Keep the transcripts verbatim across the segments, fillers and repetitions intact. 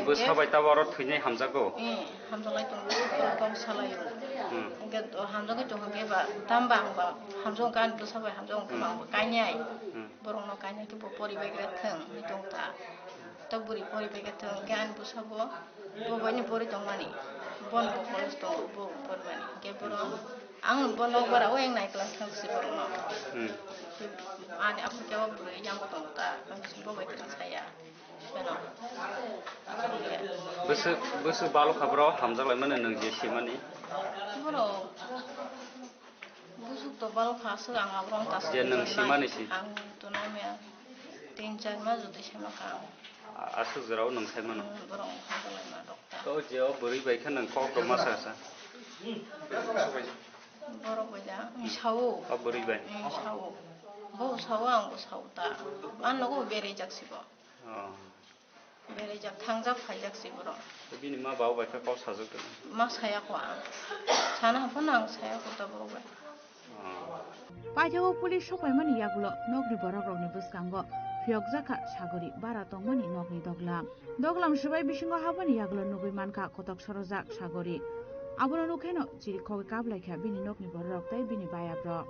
Bwsa bai tabuk oro thwinai hamjakgo? Eh, hamjaklai tongo, borok kok salaio. Hmm. Hwnkhe hamjagwi tongkha khe ba, tamo ba ang ba hamjak wngkha, ani bwsa bai hamjak wngkha ba ang ba kainai. Hmm. Borokno kainai khe bo poribai khe thwng, hinwi tong ta. Ta bwrwi poribai khe thwng, hwnkhe ani bwsa bo, bo baino pori tongmani. Bono bo college tongo, bo porimani. Hwnkhe borok, ang bo nokbar o wng nai kwlwng thwng si borokno. Hmm. Ani aphuru khe o bwrwi yango tongo ta, ang bo bai kwrwng saya. Bwswk, bwswk balokha bro, hamjaklaimani nwng je simani? Borok bwswk to balokha, aswk ang aborok ta je nwng simani si. Ang to nai maya tin char mas jodi sima kha. A-, aswk jorao nwng saimano? Hmm, borok hamjaklaima rok ta. To je o bwrwi bai khe nwng kok rok ma sa sa? Borok bai da, hmm, sao. O bwrwi bai? Hmm, sao. Bo sao, ang bo sao ta. Ang nogo berajak si bo. Oh. Berajak thangjak phaijak si borok. Bini ma baba bai khe kok sajak tong? Ma saya kho ang. Sana haphano ang saya kho ta borok bai. Oh. Paithakgo police sokpaimani yagulo nokni borokrokni bwskango phiyokjakha Sagori bara tongmani nokni doglam. Doglam swbai bisingo habani yagulo nugwi mankha kotok sorojak Sagori. Abono nukhaino chiri khogwi kaplaikha bini nokni bororok tei bini bayaprok.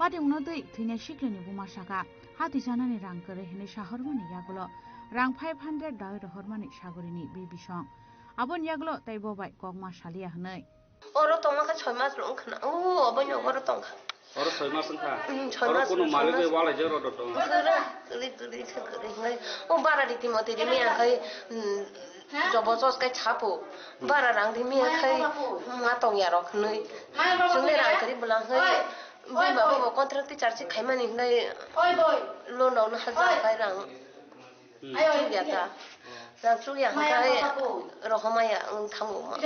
Pati wngno twi thwinai siklini buma saka, ha twisanani rang kwrwi hwnwi sahormani yagulo rang five hundred dawi rohormani Sagorini bi bisong. Aboni yagulo tei bo bai kok ma saliya hwnwi. Oro tongma khe soi mas rok wngkha na. O, obo ni oro tongkha. Oro soi mas wngkha? Mm, soi mas, soi mas. Oro kuno malik bai walai jero do tong? Kwrwi, kwrwi, kwrwi, kwrwi, kwrwi. O bara riti moti rimi ya khai, mm, jobo jos kai chapo. Bara rang rimi ya khai, ma tong ya rok hnoi. Chwngni rang kwrwi bwla khai, bini baba bo contract teacher se khaimani hnoi. Loan rok no hajak khai rang. Hmm. Chukya ta. Rang chukya hwnkhe rohormaya wng thango ma.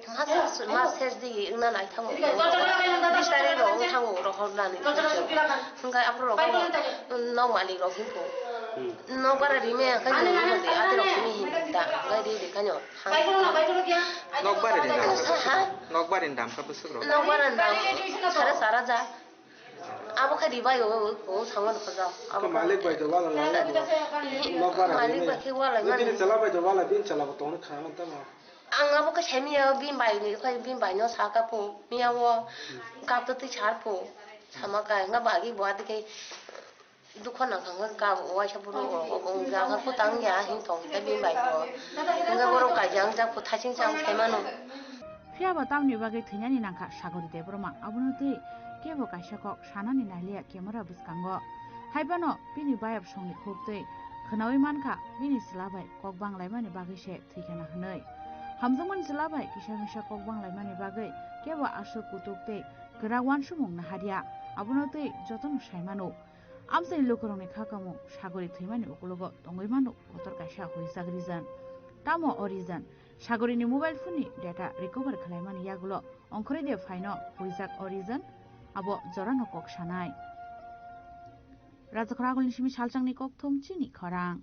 Mas, mas ses di wngna nai thango. Bis tarik rok wng thango rohornani. Hwnkhe aphuru rok nok malik rok hwnkhe. Hmm. Nok bara rimaya khai nini hwnkhe ati rok hwnwi himda. Hwnkhe ri ri khaino. Nok bara ni dam. Ha? Nok bara ni dam kha bwswk rok. Nok bara ni dam sara sara ja. Abo khe ribai o, o, o, thangmani khojak. Abo khe malik bai do wala lai bo. Nok bara malik bai khe wala mani. Bini chwla bai do wala, bini chwla bo tongno khana tamo. Ang abo khe sai miya, bini bai ni, khe bini bai no saka po, miya o, kap to twi sar po. Sama kai, nga bagi bo adi khe dukho nang kha, nga kap o, waisa buru o, o, o, jaga ko tang ya, hin tong, ta bini bai bo. Nga boro kai jang jak po, thasing chang sai mano. Phiya ba tamni bagwi thwinani nangkha Sagori Debbarma, abono twi kebo kaisa kok sanani nailiya camera bwskango. Haiphano bini bayap songni khuk twi khwnawi mankha bini chwla bai kok banglaimani bagwi se thwikhana hwnwi. Hamjakmani chwla bai kisa misa kok banglaimani bagwi kebo aswk kutuk tei kwrak uansukmung naharya, abono twi jotono sai mano. Amchaini lukurokni kha kamung Sagori thwimani ukologo tongwi mano kotor kaisa huijak reason. Tamo o reason? Sagorini mobile phone ni data recover khwlaimani yagulo ongkhorwi de phaino huijak o reason, abo jorano kok sanai. Rajakhor agulni simi salchangni kokthum chini khorang.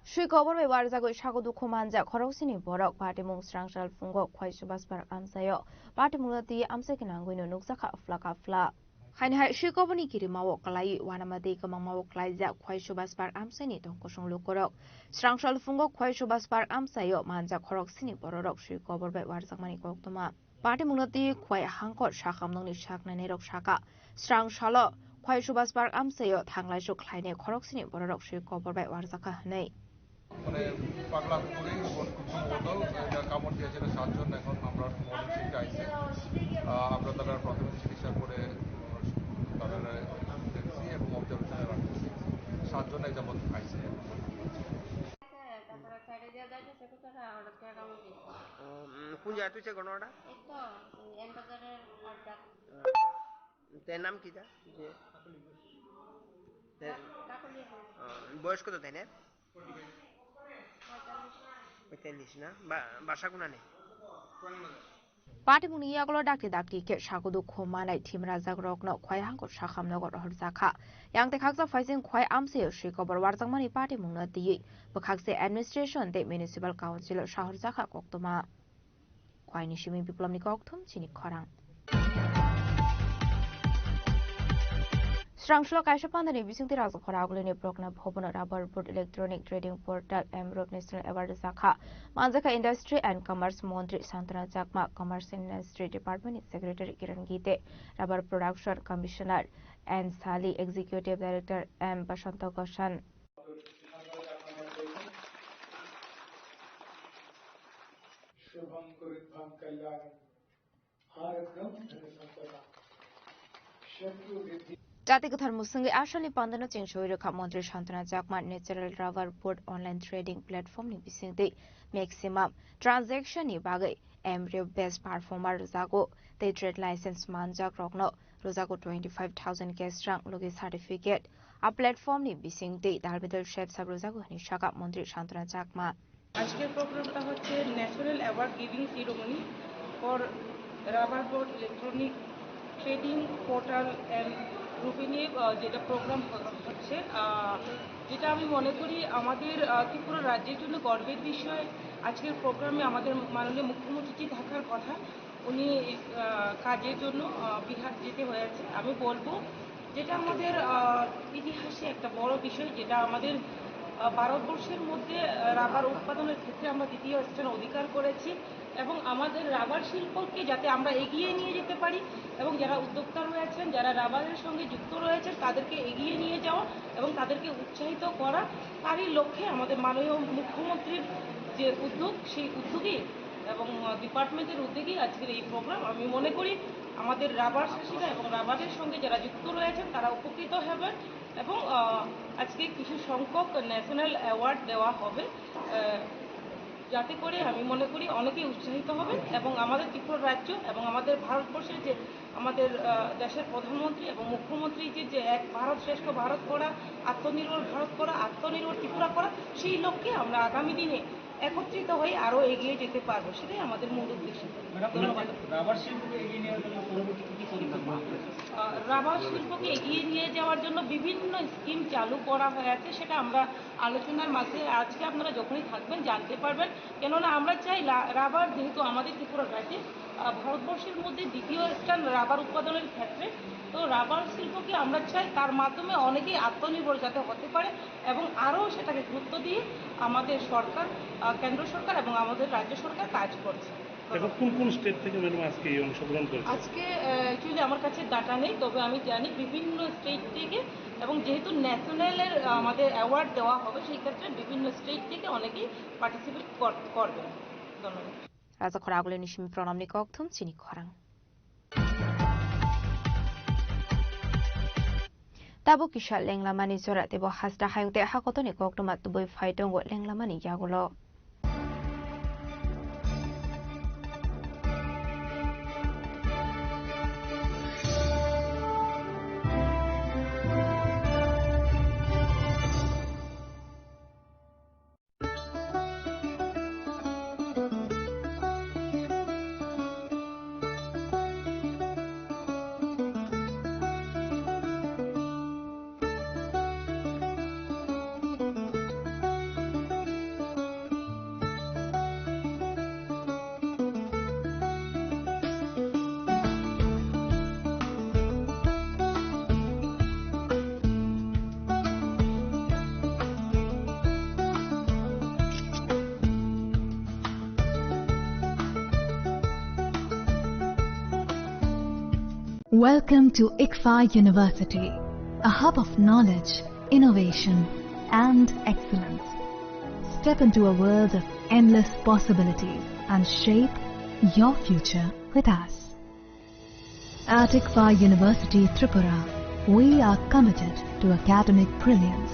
Swi khobor bai warjagwi sago dukhu manjak khoroksini borok patimung srangsal phungo Khwai Subasbar amchaio. Patimungno twi amchai khe nangwino nukjakha phlaka phlak. Haini hai swi koborni kirimao kwlaiwi uanama tei kwmangmao kwlaijak Khwai Subhas Park amchaini tongkosong lukurok. Srangsa luphungo Khwai Subhas Park amchaio manjak khoroksini bororok swi kobor bai warjakmani koktwma. Patimungno twi Khwai hangkor sakhamnokni saknainairok sakha, srang salo Khwai Subhas Park amchaio thanglaisuk khlainai khoroksini bororok swi kobor bai warjakha hwnwi. মানে পাগলা কুকুরে এবং খুব সম্ভবত এটা কামড় দিয়েছে, এটা সাতজন এখন আমরা মর্নিং শিফটে আইছে। আহ, আমরা তারা প্রাথমিক চিকিৎসার পরে, আহ, তারা দেখছি এবং অবজারভেশনে রাখতেছি। সাতজন এই যাবত আইছে। উম, কোন জায়গা তুই সে ঘটনাটা? এই তো, এম বাজারের অর্ডার। তে নাম কি তা? যে তে, কাকলি। আহ, বয়স কত তাই না? পঁয়তাল্লিশ না? বা-, বাসা কোনানে? Patimungni yagulo dakti dakti khe sago dukhu manai thimrajak rokno Khwai hangkor sakhamnogo rohorjakha. Yang tei khaksa phaising Khwai amchaio swi kobor warjakmani patimungno twiwi bwkhakse administration tei municipal council o sahorjakha koktwma. Khwaini simi Biplomni kokthum chini khorang. Srangshlo kaisa pandani bisingtwi Rajkhora agulini Progna Bhavan Rubber Board Electronic Trading Portal M Rup National Award sakha. Manjakha Industry and Commerce Montri Santana Chakma, Commerce and Industry Department ni Secretary Kiran Gite, Rubber Production Commissioner N Sali, Executive Director M Basanta Goshan. शुभं कुरुध्वं कल्याणं आरब्धं धनसम्पदाम्। शत्रु विद्धि Jati kwthar musungwi asalni pandano chengsowi rwkha Montri Santana Chakma Natural Rubber Board online trading platform ni bisingtwi maximum transaction ni bagwi M R F best performer rwjago tei trade license manjak rokno rwjago twenty five thousand cash rang logi certificate. A platform ni bisingtwi dalbidal sep sap rwjago hwnwi sakha Montri Santana Chakma. আজকের প্রোগ্রামটা হচ্ছে national award giving ceremony for rubber board electronic trading portal and রুবিনিয়ে, আহ, যেটা প্রোগ্রাম হ-, হচ্ছে, আহ, যেটা আমি মনে করি আমাদের, আহ, ত্রিপুরা রাজ্যের জন্য গর্বের বিষয়। আজকের প্রোগ্রামে আমাদের মাননীয় মুখ্যমন্ত্রীজি থাকার কথা, উনি, আহ, কাজের জন্য, আহ, বিহার যেতে হয়েছে। আমি বলবো যেটা আমাদের, আহ, ইতিহাসে একটা বড় বিষয়, যেটা আমাদের, আহ, ভারতবর্ষের মধ্যে, আহ, রাবার উৎপাদনের ক্ষেত্রে আমরা দ্বিতীয় স্থান অধিকার করেছি এবং আমাদের রাবার শিল্পকে যাতে আমরা এগিয়ে নিয়ে যেতে পারি এবং যারা উদ্যোক্তা রয়েছেন, যারা রাবারের সঙ্গে যুক্ত রয়েছেন, তাদেরকে এগিয়ে নিয়ে যাওয়া এবং তাদেরকে উৎসাহিত করা, তারই লক্ষ্যে আমাদের মাননীয় মুখ্যমন্ত্রীর যে উদ্যোগ, সেই উদ্যোগেই এবং, আহ, ডিপার্টমেন্টের উদ্যোগেই আজকের এই প্রোগ্রাম। আমি মনে করি আমাদের রাবার চাষিরা এবং রাবারের সঙ্গে যারা যুক্ত রয়েছেন তারা উপকৃত হবেন এবং, আহ, আজকে কিছু সংখ্যক ন্যাশনাল অ্যাওয়ার্ড দেওয়া হবে, আহ, যাতে করে আমি মনে করি অনেকেই উৎসাহিত হবেন এবং আমাদের ত্রিপুরা রাজ্য এবং আমাদের ভারতবর্ষের যে আমাদের, আহ, দেশের প্রধানমন্ত্রী এবং মুখ্যমন্ত্রী যে, যে এক ভারত শ্রেষ্ঠ ভারত করা, আত্মনির্ভর ভারত করা, আত্মনির্ভর ত্রিপুরা করা, সেই লক্ষ্যে আমরা আগামী দিনে একত্রিত হয়ে আরো এগিয়ে যেতে পারবো, সেটাই আমাদের মূল উদ্দেশ্য। ম্যাডাম, ধন্যবাদ। রাবার শিল্পকে এগিয়ে নেওয়ার জন্য পরবর্তী কি কি পরিকল্পনা রয়েছে? আহ, রাবার শিল্পকে এগিয়ে নিয়ে যাওয়ার জন্য বিভিন্ন স্কিম চালু করা হয়ে আছে, সেটা আমরা আলোচনার মাঝে আজকে আপনারা যখনই থাকবেন জানতে পারবেন। কেননা আমরা চাই লা-, রাবার যেহেতু আমাদের ত্রিপুরা রাজ্যে, আহ, ভারতবর্ষের মধ্যে দ্বিতীয় স্থান রাবার উৎপাদনের ক্ষেত্রে, তো রাবার শিল্পকে আমরা চাই তার মাধ্যমে অনেকেই আত্মনির্ভর যাতে হতে পারে এবং আরও সেটাকে গুরুত্ব দিয়ে আমাদের সরকার, আহ, কেন্দ্র সরকার এবং আমাদের রাজ্য সরকার কাজ করছে। এখন কোন কোন স্টেট থেকে ম্যাডাম আজকে এই অংশগ্রহণ করেছে? আজকে, আহ, actually আমার কাছে ডাটা নেই, তবে আমি জানি বিভিন্ন স্টেট থেকে, এবং যেহেতু ন্যাশনালের, আহ, আমাদের অ্যাওয়ার্ড দেওয়া হবে, সেই ক্ষেত্রে বিভিন্ন স্টেট থেকে অনেকেই পার্টিসিপেট করবেন। ধন্যবাদ। Raja khorang agulini simi pranamni kokthum chini khorang. Tabuk kisa lenglamani jora teibo hasta hayung tei hakotoni koktwma tubui phai tongo lenglamani yagulo. Welcome to ICFAI University, a hub of knowledge, innovation, and excellence. Step into a world of endless possibilities and shape your future with us. At ICFAI University Tripura, we are committed to academic brilliance.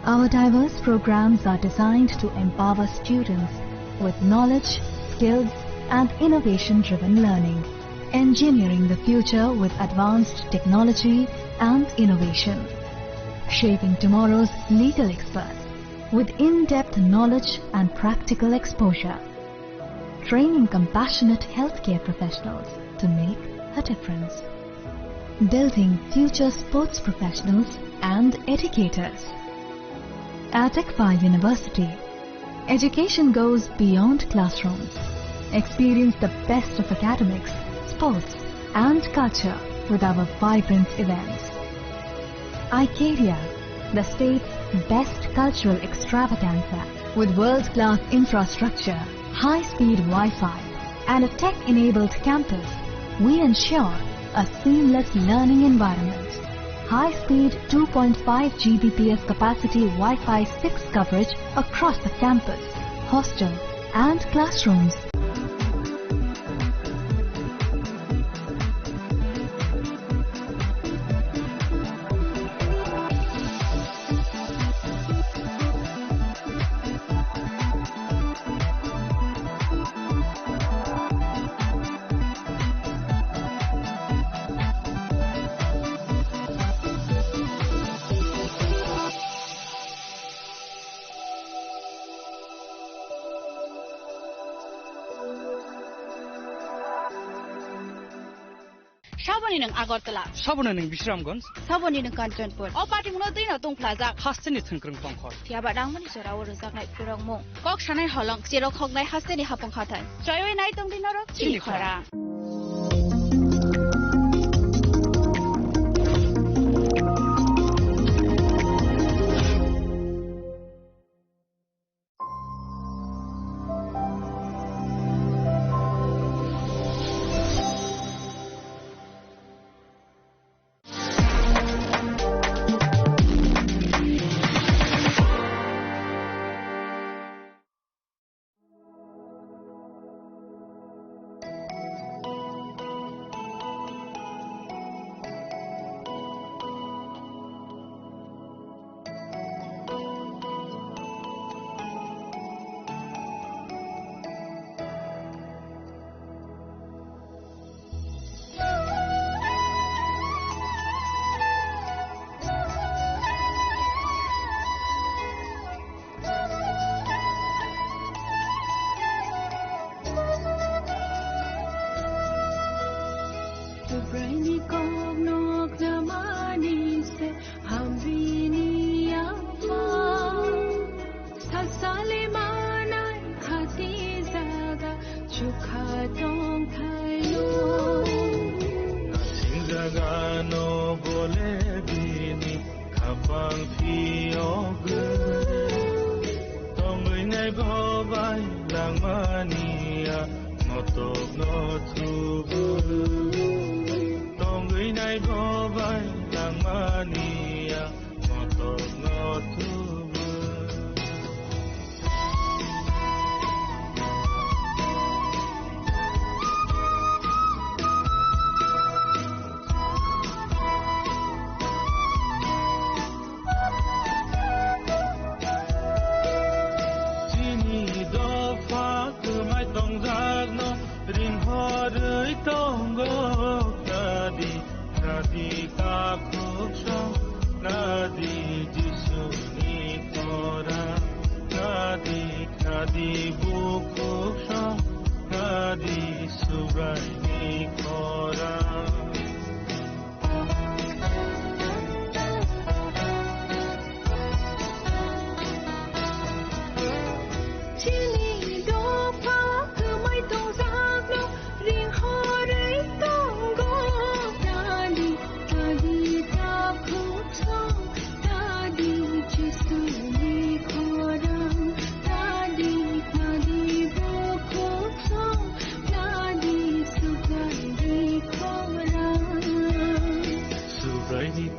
Our diverse programs are designed to empower students with knowledge, skills, and innovation-driven learning, engineering the future with advanced technology and innovation, shaping tomorrow's legal experts with in-depth knowledge and practical exposure, training compassionate healthcare professionals to make a difference, building future sports professionals and educators. At ICFAI University, education goes beyond classrooms. Experience the best of academics, sports, and culture with our vibrant events. Icaria, the state's best cultural extravaganza, with world-class infrastructure, high-speed Wi-Fi, and a tech-enabled campus, we ensure a seamless learning environment. High-speed two point five G B P S capacity Wi-Fi six coverage across the campus, hostel, and classrooms. Saboni nwng Agartala. Saboni nwng Bisramganj. Saboni nwng Kanchanpur. O party mungno twi no tongphlajak. Hasteni thwngkwrwng tongkhor. Phiya ba nangmani jora o rwjaknai phwrwngmung. Kok sanai holong, cherok hoknai hasteni hapung hathai. Choiwi nai tongdi norok chini chini khorang. Khorang.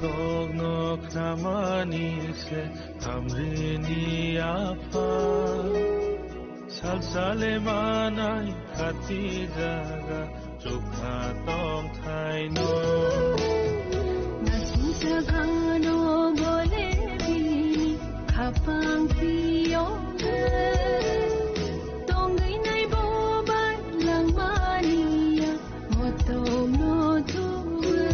Kokno khnamani se hamrini apha. Salsale manai khati jaga chukha tongthaino. Nasing jagano bole bini khapang phiyok tongwi nai bo bai langmani ya. Motom no thuwe.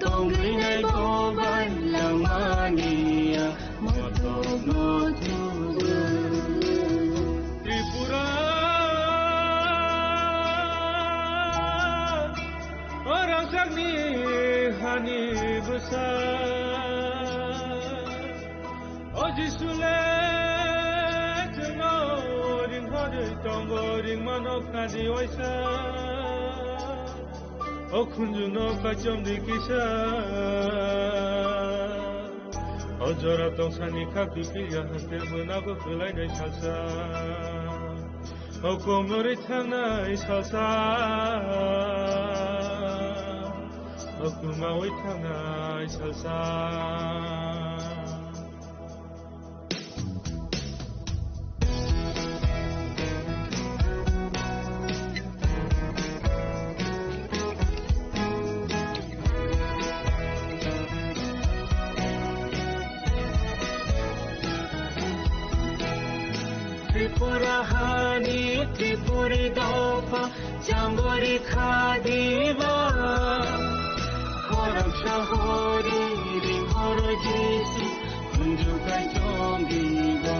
Tongwi nai bo bai langmani ya. Motom no thuwe. Tripura, o rangchakni hani bwsa. O Jisu le chwngno ringhorwi tongo, ringmano khna di waisa. O khunjuno kachom di kisa. O jora tongsani khak bipilya haste bwnago kwlainai salsa. O komorwi thangnai salsa. O kwmawi thangnai salsa. Tripura hani Tripuri dopha chambori khadiba. Khorang sahori ring horo Jisu khunju kai chongiba.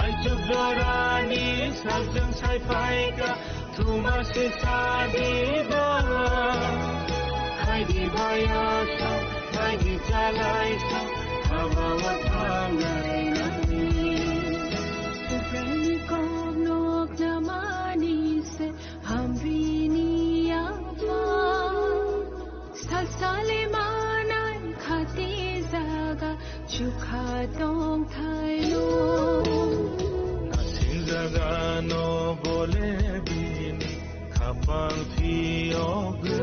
Aichuk dorani saljang sai phaika. Thuma se sadiba, haidi bayasa, haidi chalaisa, habawa thangnai nani. Subraini kokno khnamani se hamrini yapha. Salsale manai khati jaga chukha tongthaino. Nasing jagano bole bini khapang phiyogwi.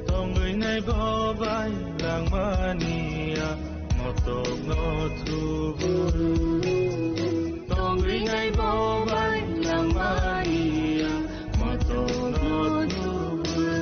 Tongwi nai bo bai langmani ya. Motokno thubwi. Tongwi nai bo bai langmani ya. Motokno thubwi.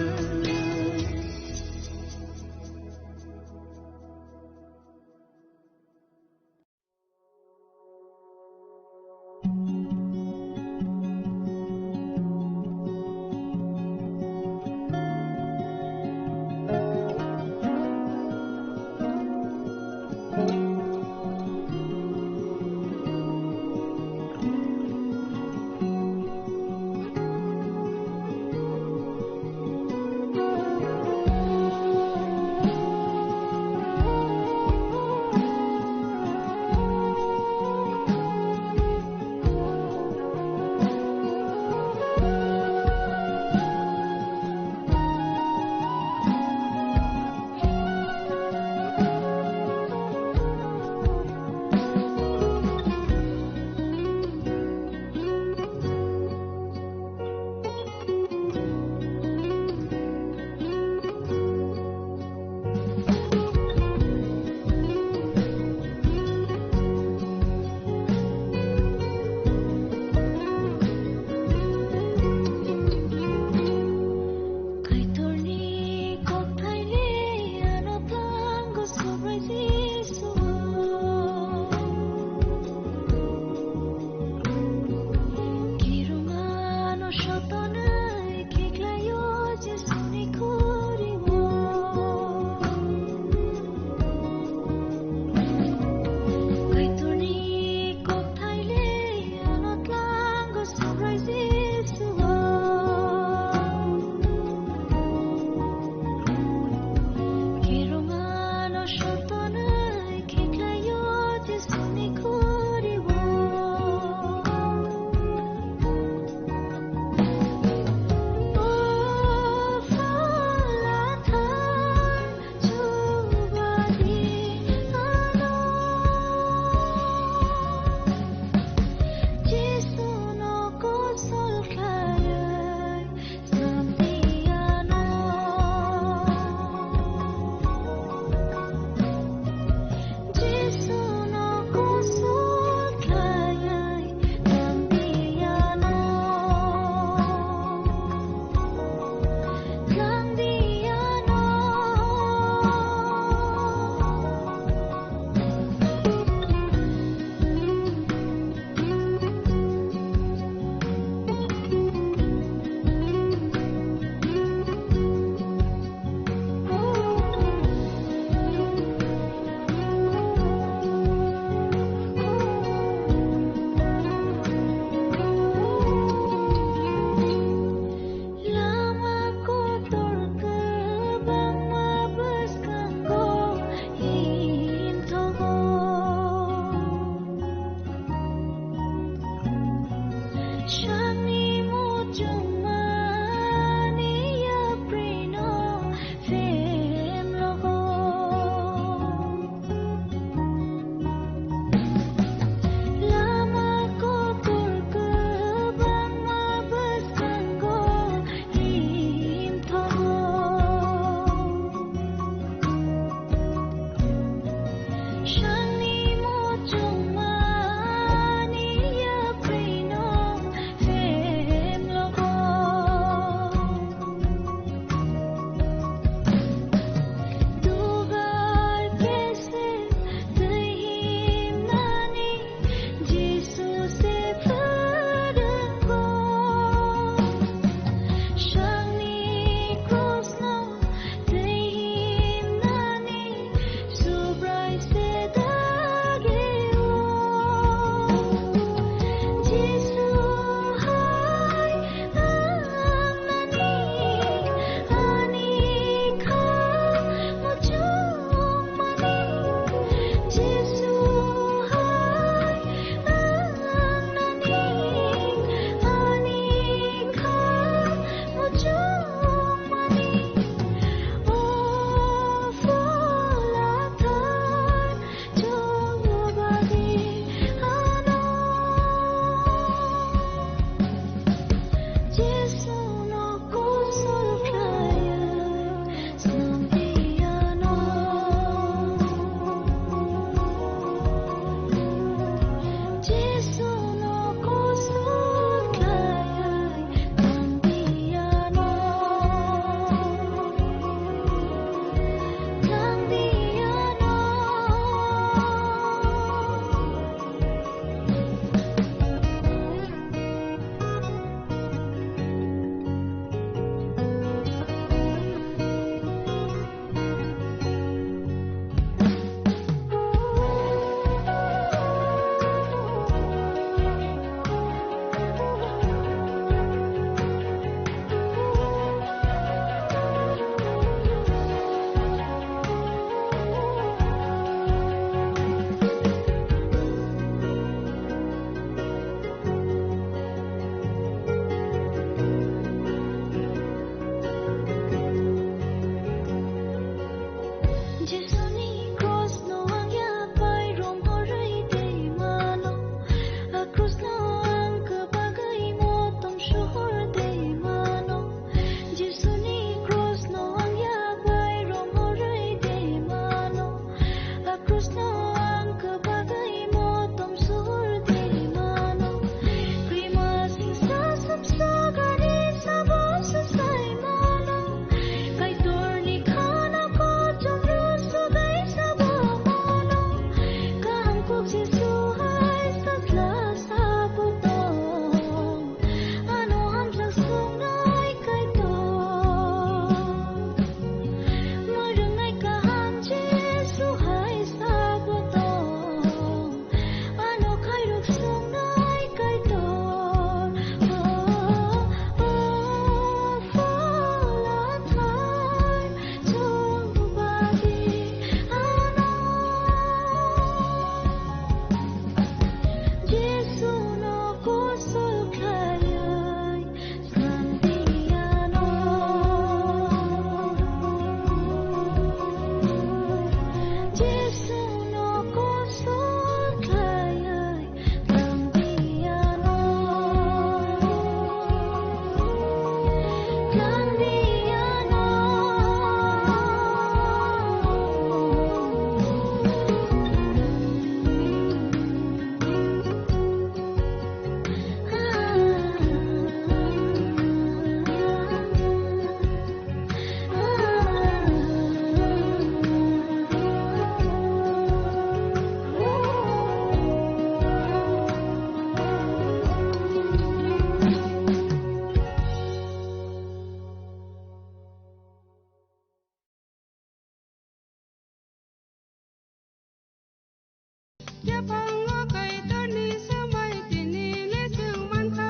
Yaphango Kaitorni swmai tini le chwng mankha,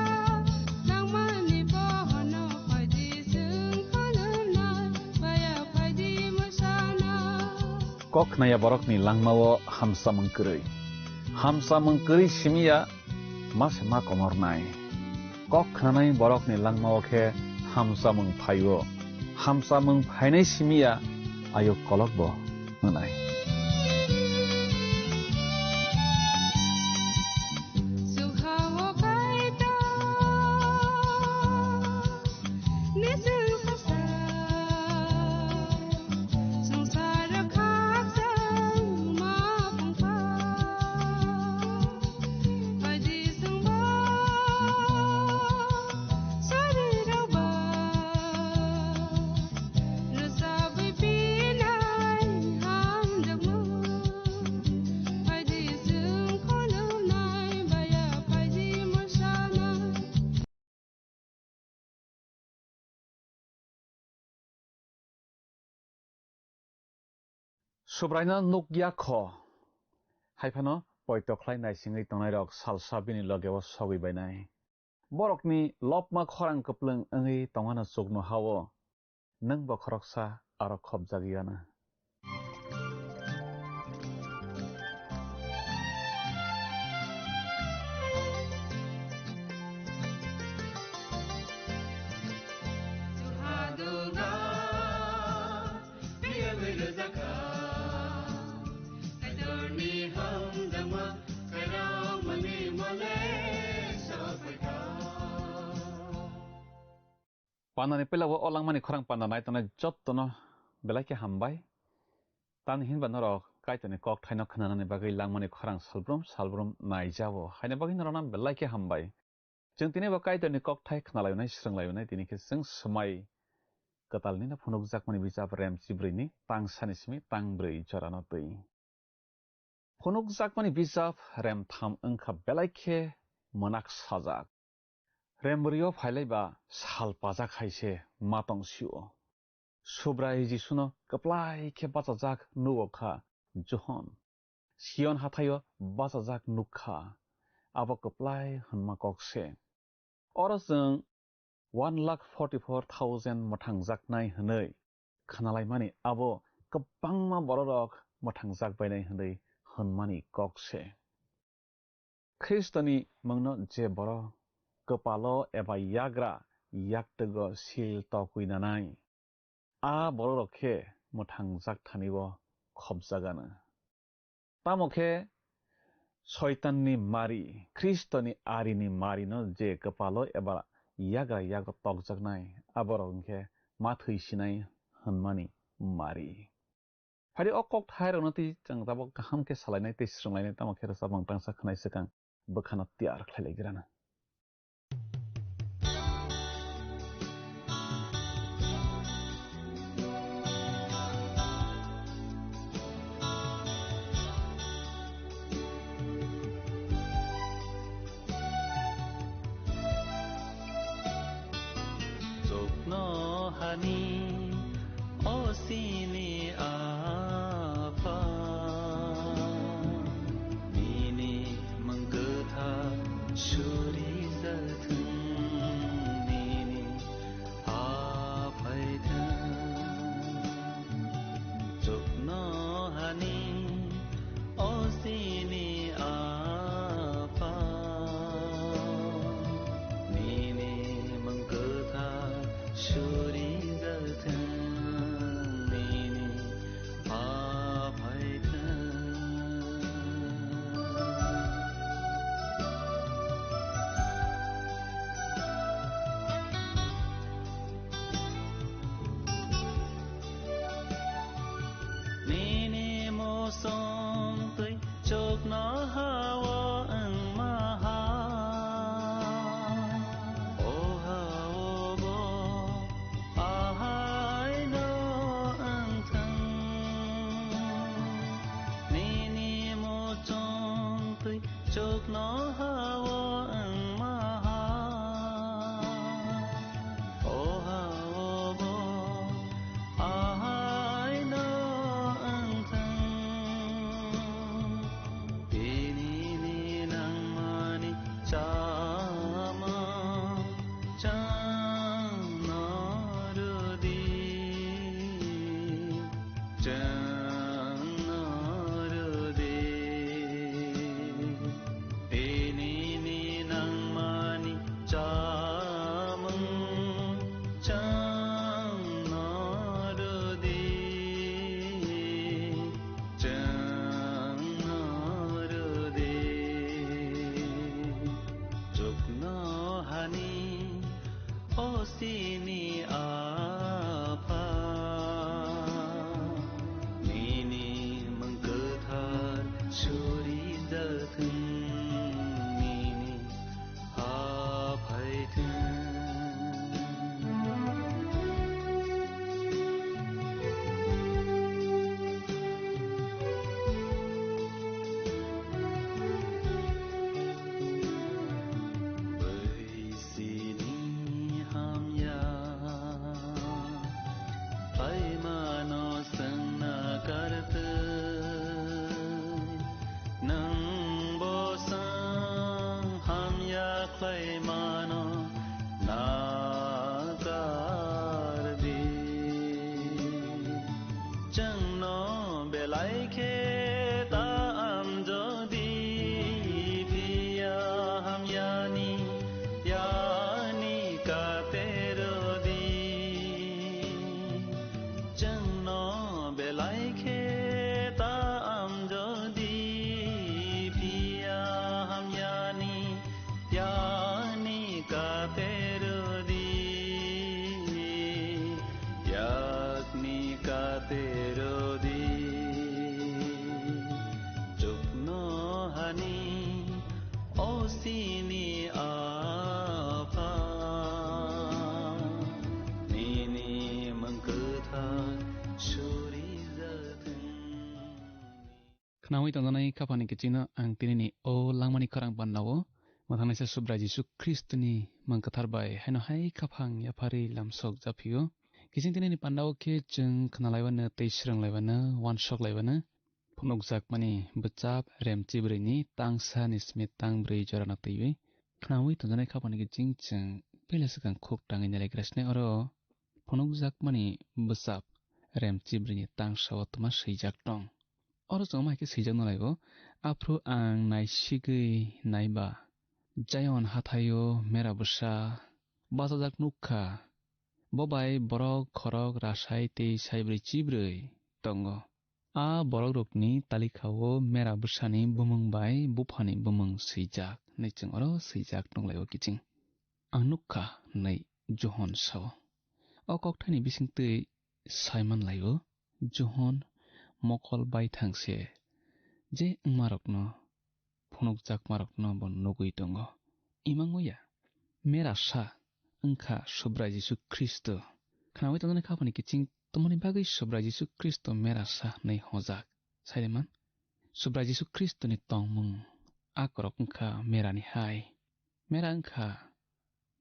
nangmani bohono phaidi chwng khulumnai, baya phaidi mwsana. Kok khnaya borokni langmao hamsamung kwrwi. Hamsamung kwrwi simiya ma se ma komornai. Kok khnanai borokni langmao khe hamsamung phaio. Hamsamung phainai simiya ayuk kolokbo hwnai. Subraino nuk ya kho, hai phano poito khlai naisingwi tongnairok salsa bini logeo sogwi bainai. Borokni lopma khorang kwplwng wngwi tongmano chukno ha-o, nwng bo khoroksa aro khopjagwi anw. Pandani pelao o langmani khorang panda nai tongnai jottono belai khe hambai. Tamni hinba norok Kaitorni kokthaino khnanani bagwi langmani khorang salbrum salbrum naijao. Haini bagwi norokno belai khe hambai. Chwng tini bo Kaitorni kokthai khnalainai, srwnglainai, tini khe chwng swmai kwtalnino phunukjakmani bijap rem chibrwini tang sani simi tang brwi jorano twi. Phunukjakmani bijap rem tham wngkha belai khe mwnak sajak. Rem bwrwio phailaiba sal pajak hai se ma tong sio. Subrai Jisuno kwplai khe bachajak nugo kha Johon. Sion hathaio bachajak nuk kha, abo kwplai hwnma kok se. Oro chwng one lakh forty four thousand mwthangjaknai hwnwi khnalaimani, abo kwbangma bororok mwthangjak bainai hwnwi hwnmani kok se. Khristoni mungno je borok kwpalo eba yagra yaktwgo sil tokwi nanai, a bororok khe mwthangjak thani-o khopjagano. Tamo khe Soitanni mari, Khristoni arini marino je kwpalo eba yagra yago tokjaknai, aborok hwnkhe ma thwi sinai hwnmani mari. Phari o kok thairokno twi chwng tabuk kaham khe salainai tei swrwnglainai, tamo khe rwchapmung tangsa khwnai swkang bwkhano tiyar khlai lai grana. Chuknohani o chini Apha, nini mung kwthar surijak thung, nini ha phaithung. Chuknohani o chini Apha, nini mung kwthar surijak thung, nini ha phaithung. Chwngno belai khe ta amjodi, phiya hamyani yani katerodi. Chwngno belai khe ta amjodi, phiya hamyani yani katerodi, yakni katerodi. Chukno hani osini apa, nini mangkutha suri jathung. Khnawi tongjanai khaphani kichino ang tinini o langmani khorang pandao mwthangnaisa Subrai Jisu Khristoni mang kwthar bai haino hai khaphang yaphari lamsok japhio. Kiching tinini pandao khe chwng khnalaiwano tei swrwnglaibano, wansoklaibano phunukjakmani bwchap rem chibrwini tangsa ni simi tangbrwi jorano twiwi khnawi tongjanai khaphani kiching chwng puila swkang khuk tangwi nailaikra sinai oro phunukjakmani bwchap rem chibrwini tangsa o twma swijak tong. Oro chwng ma hai khe swijak nalai o, aphru ang naisigwi naiba Zion hathaio mera bwsa bachajak nukha. Bo bai borok khorok rasai tei saibrwi chibrwi tongo. A borokrokni talikha o mera bwsani bumung bai buphani bumung swijak, hinwi chwng oro swijak nukhlai o kiching. Ang nukha, hinwi Johon sao. O kokthaini bisingtwi saiman lai o, Johon mokol baithang se je wngmarokno phunukjakmarokno bo nugwi tongo. Imang ya, mera sa wngkha Subrai Jisu Khristo. Khnawi tongjaknai khaphani kiching tongmani bagwi Subrai Jisu Khristo mera sa hwnwi hojak. Saileman, Subrai Jisu Khristoni tongmung akorok wngkha merani hai. Mera wngkha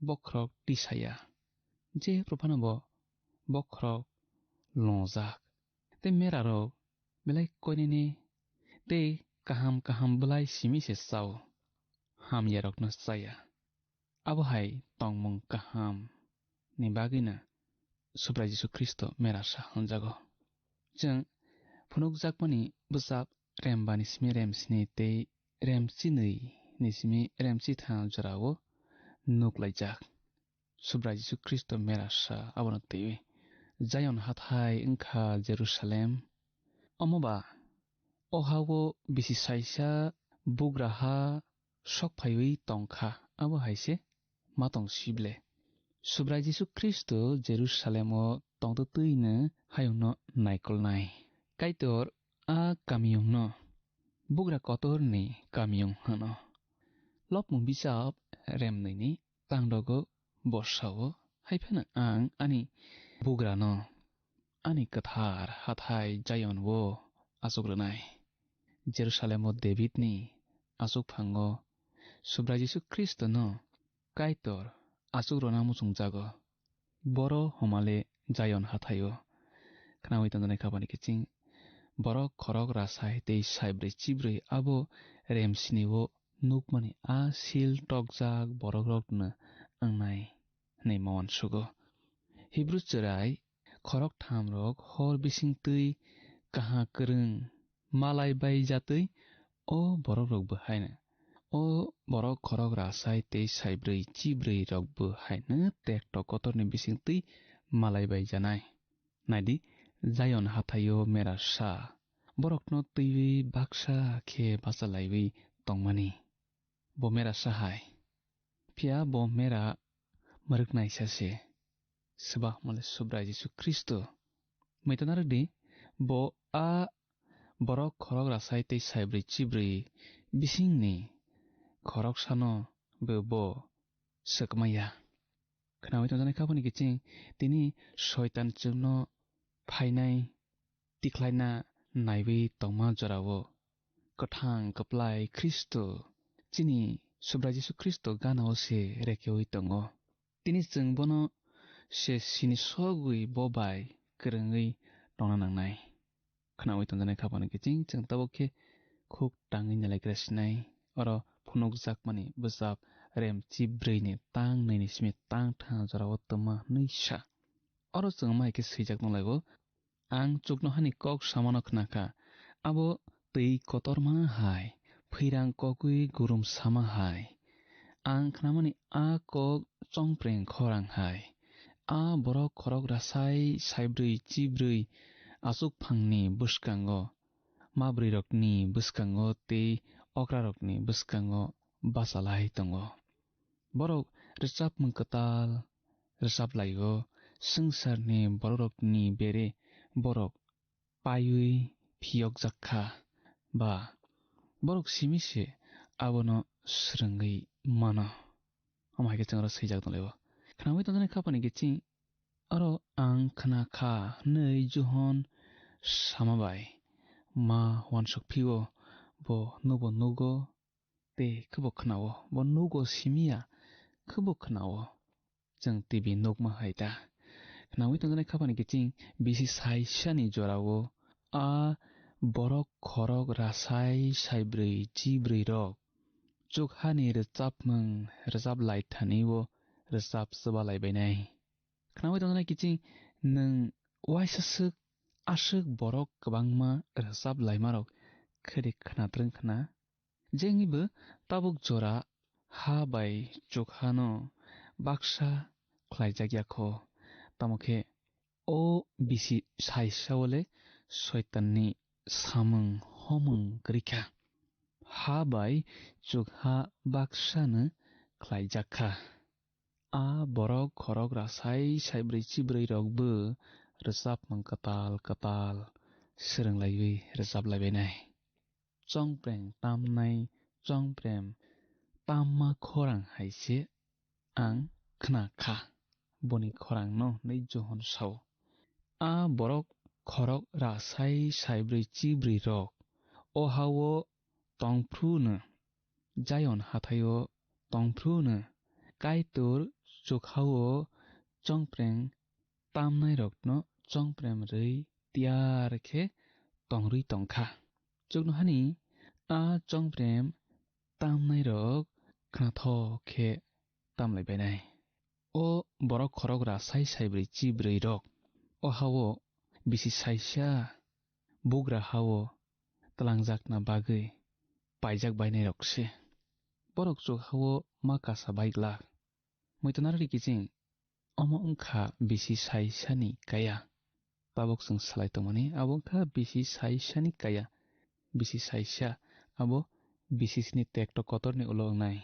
bokhorok tisaya, je phuru phano bo bokhorok longjak. Tei merarok belai koinene tei kaham kaham bwlai simi se chao, hamyarokno chaya. Abo hai tongmung kaham ni bagwino Subrai Jisu Khristo mera sa hwnjago. Chwng phunukjakmani bwchap rembani simi remsni tei remchinwi ni simi remchitham jorao nuklaijak. Subrai Jisu Khristo mera sa abono twiwi, Zion hathai wngkha Jerusalem. Omo ba, o ha-o bisi saisa bugra ha sok phaiwi tongkha, abo hai se ma tong sible. Subrai Jisu Khristo Jerusalem o tongtwtwino hayungno naikolnai. Kaitor a kamiyungno bugra kotorni kamiyung hwno. Lopmung bijap remnwini tangdogo bosao, hai phano ang ani bugrano ani kwthar hathai Zion o achuk rwnai. Jerusalem o Davidni achukphango Subrai Jisu Khristono Kaitor achuk rwna muchungjago. Boro homale Zion hathaio. Khnawi tongjaknai khaphani kiching borok khorok rasai tei saibrwi chibrwi abo remsini o nukmani a sil tokjak borokrokno wngnai hwnwi ma uansugo. Hibru chwrai khoroktham rok hor bisingtwi kaha kwrwng malai bai jatwi o borokrok bo haino. O borok khorok rasai tei saibrwi chibrwi rok bo haino tekto kotorni bisingtwi malai bai janai. Naidi, Zion hathaio mera sa borokno twiwi baksa khe bachalaiwi tongmani. Bo mera sa hai. Phiya bo mera mwrwknaisa se. Swbakmale Subrai Jisu Khristo. Mwitana rwdi, bo a borok khorok rasai tei saibrwi chibrwi bisingni khoroksano bo, bo swkmaya. Khnawi tongjaknai khaphani kiching tini Soitan chwngno phainai tikhlaina naiwi tongma jorao kwthang kwplai Khristo, chini Subrai Jisu Khristo ganao se rekeui tongo. Tini chwng bono se sini sogwi bo bai kwrwngwi tongna nangnai. Khnaui tongjaknai khaphano kiching chwng tabuk khe khuk tangwi nalaigra sinai. Oro phunukjakmani bwchap rem chibrwini tang nini simi tang tha jorao twma hwnwi sa. Oro chwng ma hai khe swijak nang laibo, Ang chuknohani kok samano khna kha, abo twi kotorma hai, phwirang kogwi gurum sama hai. Ang khnamani a kok chongpreng khorang hai. A borok khorok rasai saibrwi chibrwi achukphangni bwskango, mabrwirokni bwskango tei okrarokni bwskango bachalai tongo. Borok rwchapmung kwtal rwchaplai-o, swngcharni bororokni bere borok paiwi phiyokjak kha, ba borok simi se abono swrwngwi mano. Omo hai khe chwng oro swijak tonglaio. Khnaui tongjaknai khapani kiching oro ang khna kha hwnwi Johon sama bai ma uansuk phio, bo nubo nugo tei khe bo khnao, bo nugo simi ya khe bo khnao. Chwng T V nukma hai ta. Khnaui tongjaknai khapani kiching bisi saisani jorao a borok khorok rasai saibrwi chibrwi rok chukhani rwchapmung rwchap lai thani o rwchap swba lai bainai. Khnaui tongjaknai kiching nwng uaisa swk aswk borok kwbangma rwchap laimarok khede khna twrwng khna. Jengnibo tabuk jora ha bai chukhano baksa khlaijak ya kho, tamo khe o bisi saisa o le Soitanni samung homung kwrwi kha. Ha bai chukha baksano khlaijak kha. A borok khorok rasai saibrwi chibrwi rokbo rwchapmung kwtal kwtal swrwng laiwi rwchap lai bainai. Chongpreng tamnai chongprem tamma khorang hai se ang khna kha, boni khorang no hwnwi Johon sao. A borok khorok rasai saibrwi chibrwi rok o ha-o tongphru no, Zion hathai-o tongphru no, Kaitor chukha-o chongpreng tamnairokno chongprem rwi tiyar khe tongrwi tong kha. Chuknohani a chongprem tamnairok khnathok khe tamlai bainai. O borok khorok rasai saibrwi chibrwi rok o ha-o bisi saisa bugra ha-o twlangjakna bagwi paijak bainairok se. Borok chukha-o ma kasa bai glak. Muitonarokni kiching, omo wngkha bisi saisani kaya. Tabuk chwng salai tongmani, abo wngkha bisi saisani kaya. Bisi saisa, abo bisi sni tekto kotorni ulo wngnai.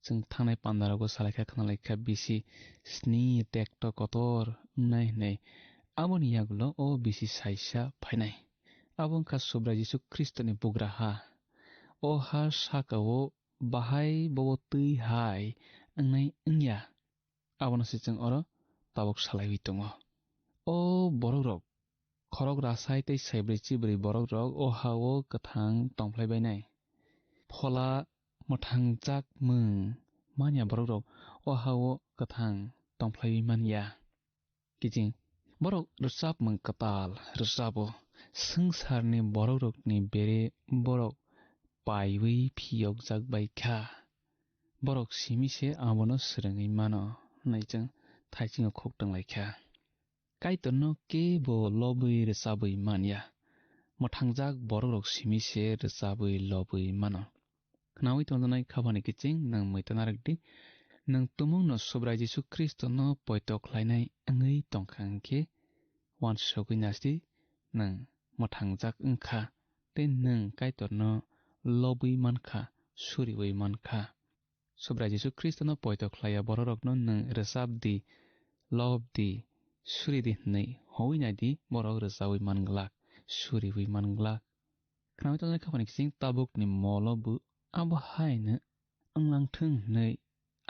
Chwng thangnai pandarogo salaikha, khnalaikha bisi sni tekto kotor wngnai hwnwi. Aboni yagulo o bisi saisa phainai. Abo wngkha Subrai Jisu Khristoni bugra ha. O ha saka-o bahai bobo twi hai wngnai wngya. Abono se chwng oro tabuk salaiwi tongo. O borokrok, khorok rasai tei saibrwi chibrwi borokrok o ha-o kwthang tongphlai bainai. Phola mwthangjak mwng manya borokrok o ha-o kwthang tongphlaiwi manya. Kiching borok rwchapmung kwtal rwchabo, swngcharni borokrokni bere borok paiwi phiyokjak bai kha. Borok simi se abono swrwngwi mano hwnwi chwng thaisingo khok twng lai kha. Kaitorno kebo lobwi rwchabwi man ya. Mwthangjak borokrok simi se rwchabwi lobwi mano. Khnaui tongjaknai kha phani kiching nwng muitonarok di. Nwng tumungno Subrai Jisu Khristono poito khlainai wngwi tong kha hwn khe uansugwi nas di, nwng mwthangjak wng kha tei nwng Kaitorno lobwi man kha, suriui man kha. Subrai Jisu Khristono poito khlai ya bororokno nwng rwchap di, lob di, suri di hwnwi hoi nai di, borok rwchaui man glak, suriui man glak. Khnaui tongjaknai kha phani kiching tabukni molo bo abo haino wng lang thung hwnwi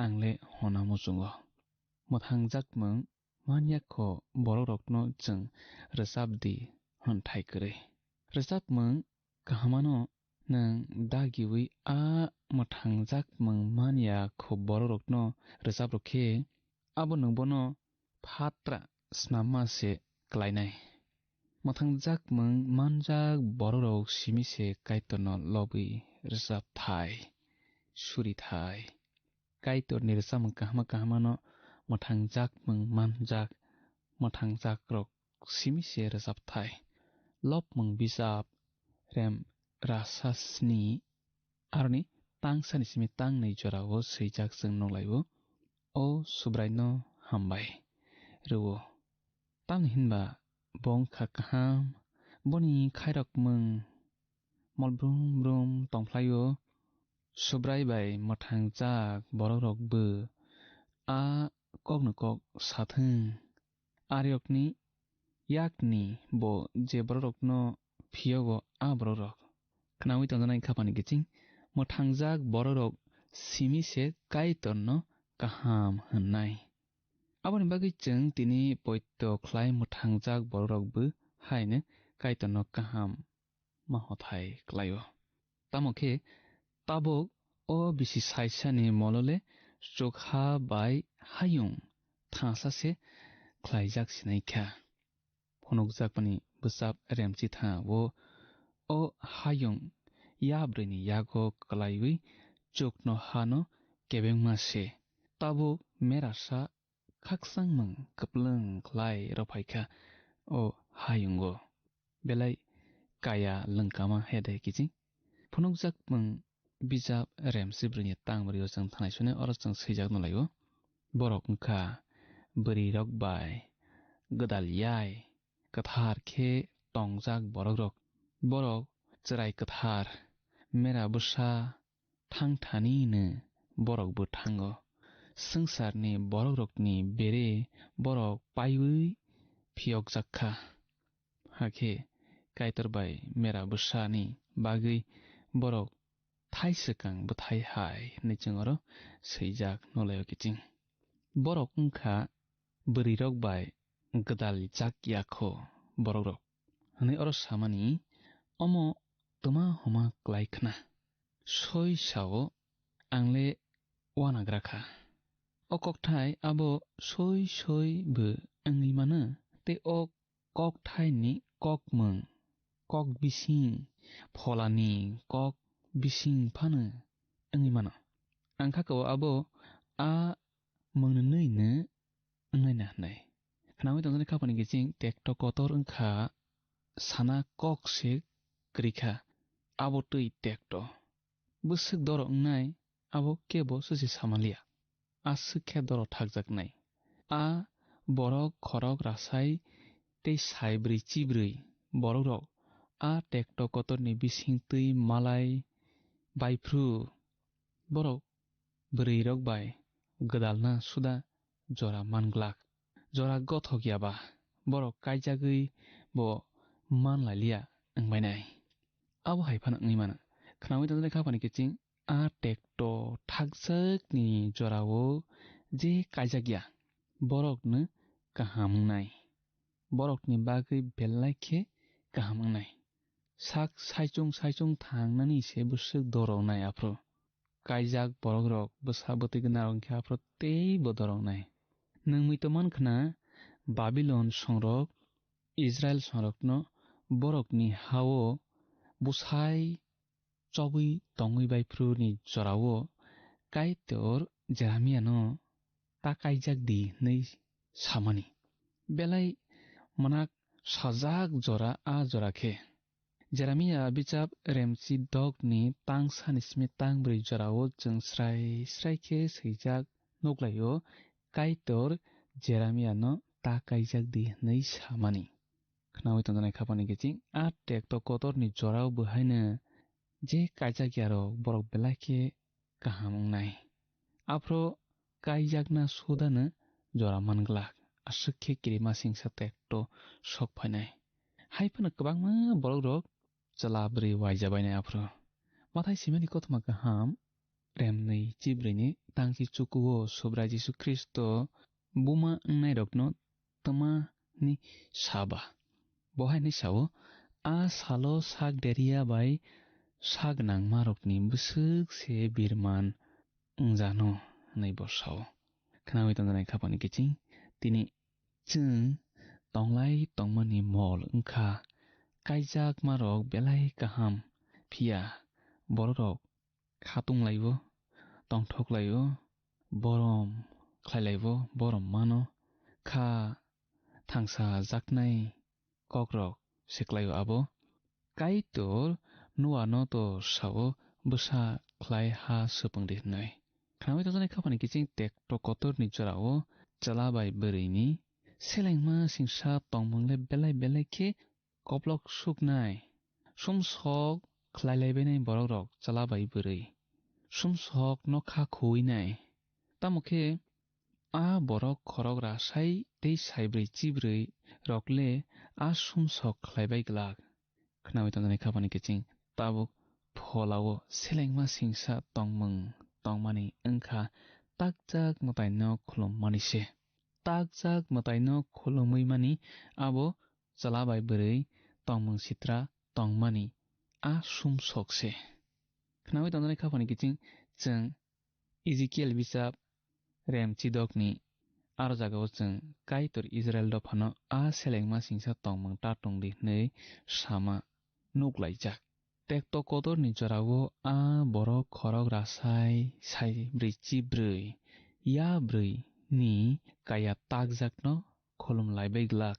ang le hona muchungo. Mwthangjak mwng man ya kho borokrokno chwng rwchap di hwn thai kwrwi. Rwchapmung kahamano nwng dagiui a mwthangjak mwng man ya kho borokrokno rwchap rw khe, abo nwng bono phatra snamma se klainai. Mwthangjak mwng manjak borokrok simi se Kaitorno lobwi rwchap thai, suri thai. Kaitorni rwchapmung kahama kahamano mwthangjak mwng manjak mwthangjakrok simi se rwchapthai. Lopmung bijap rem rasa sni aroni tangsani simi tangnwi jorao swijak chwng nukhlai-o, O Subraino hambai rw-o. Tamni hinba bo wngkha kaham, boni khairokmung mol brum brum tongphlai-o. Subrai bai mwthangjak borokrok bw a kokno kok sathwng. Ariokni yakni bo je borokrokno phiyogo a borokrok. Khnaui tongjaknai khapani kiching mwthangjak borokrok simi se Kaitorno kaham hwnnai. Aboni bagwi chwng tini poito khlai mwthangjak borokrok bw haino Kaitorno kaham ma hothai klai-o. Tamo khe tabuk o bisi saisani molole chukha bai hayung thangsa se khlaijak sinai kha. Phunukjakmani bwchap remchi tha-o, o hayung yabrwini yago klaiwi chukno hano kebengma se. Tabuk merasa khakchangmung kwplwng khlai rwphaikha o hayungo. Belai kaya lwngkama hede kiching. Phunukjakmung bijap remsi bwrwini tang bwrwio chwng thanai sune oro chwng swijak nulaio. Borok wngkha bwrwirok bai gwdal yai kwthar khe tongjak borokrok. Borok chwrai kwthar mera bwsa thang thani hwnwi borok bo thango. Swngcharni borokrokni bere borok paiwi phiyokjak kha. Hakhe Kaitor bai mera bwsani bagwi borok thai swkang bwthai hai hwnwi chwng oro swijak nolaio kiching. Borok wngkha bwrwirok bai gwdal jak ya kho borokrok. Hwnwi oro samani, omo twma homa klai khna. Soi sao ang le uanagra kha. O kokthai abo soi soi bo wngwi mano, tei o kokthai ni kokmung, kok bising, phola ni kok bising phano wngwi mano. Ang kha ko abo a mung nwnwi no wngnai na hwnwi. Khnaui tongjaknai khapani kiching tekto kotor wngkha sana kok se kwrwi kha. Abo twi tekto. Bwswk doro wngnai abo kebo swse samaliya. Aswk khe doro thakjaknai. A borok khorok rasai tei saibrwi chibrwi borokrok a tekto kotorni bising twi malai baiphru borok bwrwirok bai gwdalna suda jora man glak. Jora gothok ya ba borok kaijagwi bo man lai liya wng bainai. Abo hai phano wngwi mano. Khnaui tongjaknai khapani kiching a tekto thakjakni jorao je kaijak ya borokno kaham wngnai. Borokni bagwi belai khe kaham wngnai. Sak saichung saichung thangnani se bwswk doro wngnai aphuru. Kaijak borokrok bwsa bwtwi gwnarok wngkhe aphuru teibo doro wngnai. Nwng muitu man khna Babilon songrok Israil songrokno borokni ha-o bwsai chobwi tongwi baiphuru ni jorao Kaitor Jeremiano ta kaijak di hwnwi samani. Belai mwnak sajak jora a jora khe. Jeremia bichap remchi dokni tang sani simi tang brwi jorao chwng srai srai khe swijak nuklaio, Kaitor Jeremiano ta kaijak di hwnwi samani. Khnaui tongjaknai khapani kiching a tekto kotorni jorao bo haino je kaijak yarok borok belai khe kaham wngnai. Aphuru kaijakna sudano jora man glak, aswk khe kirimasingsa tekto sok phainai. Hai phano kwbangma borokrok chwla bwrwi waija bainai aphuru. Mathai simani kothoma kaham, remnwi chibrwini tangchi chukuo Subrai Jisu Khristo buma wngnairokno twmani saba. Bo hai hwnwi sao, "A salo sak deria bai sak nangmarokni bwswk se birman wngjano," hwnwi bo sao. Khnaui tongjaknai khapani kiching, tini chwng tonglai tongmani mol wngkha, kaijakmarok belai kaham, phiya bororok khatung laibo, tongthok laibo, borom khlai laibo, borom mano, kha thangsajaknai kokrok se kwlaio abo. Kaitor Noano to sao bwsa khlai ha swpwng di hwnwi. Khnaui tongjaknai khaphani kiching tekto kotorni jorao chwla bai bwrwini selengma singsa tongmung le belai belai khe koplok suknai. Sumsok khlai lai bainai borok rok chwla bai bwrwi. Sumsok nokha khuwi nai. Tamo khe a borok khorok rasai tei saibrwi chibrwi rok le a sumsok khlai bai glak. Khnaui tongjaknai khaphani kiching tabuk pholao selengma singsa tongmung tongmani wngkha takjak mwtaino khulummani se. Takjak mwtaino khulumwi mani abo chwla bai bwrwi tongmung sitra tongmani a sumsok se. Khnaui tongjaknai khaphani kiching chwng Ezekiel bisap rem chidokni aro jagao chwng Kaitor Israel dophano a selengma singsa tongmung ta tong di hwnwi sama nuklaijak. Tekto kotorni jorao a borok khorok rasai sai brwi chibrwi ya brwi ni kaya takjakno khulum laibai glak.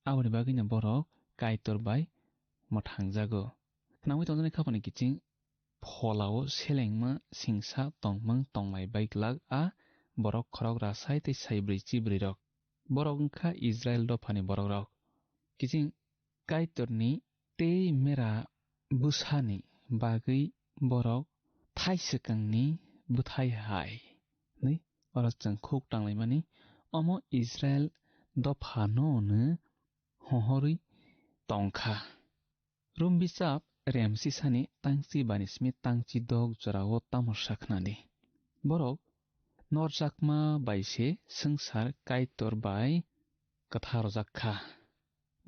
Aboni bagwino borok Kaitor bai mwthangjago. Khnaui tongjaknai khaphani kiching pholao selengma singsa tongmung tonglai bai glak a borok khorok rasai tei saibrwi chibrwi rok. Borok wngkha Israel dophani borok rok. Kiching Kaitorni tei mera bwsani bagwi borok thai swkangni bwthai hai hwnwi oro chwng khuk tanglaimani omo Israel dophano hwnwi hohorwi tongkha. Rom bisap rem sisani tangchi bani simi tangchi dok jorao tamo sakhnani. Borok norjakma bai se swngchar Kaitor bai kwtharjak kha.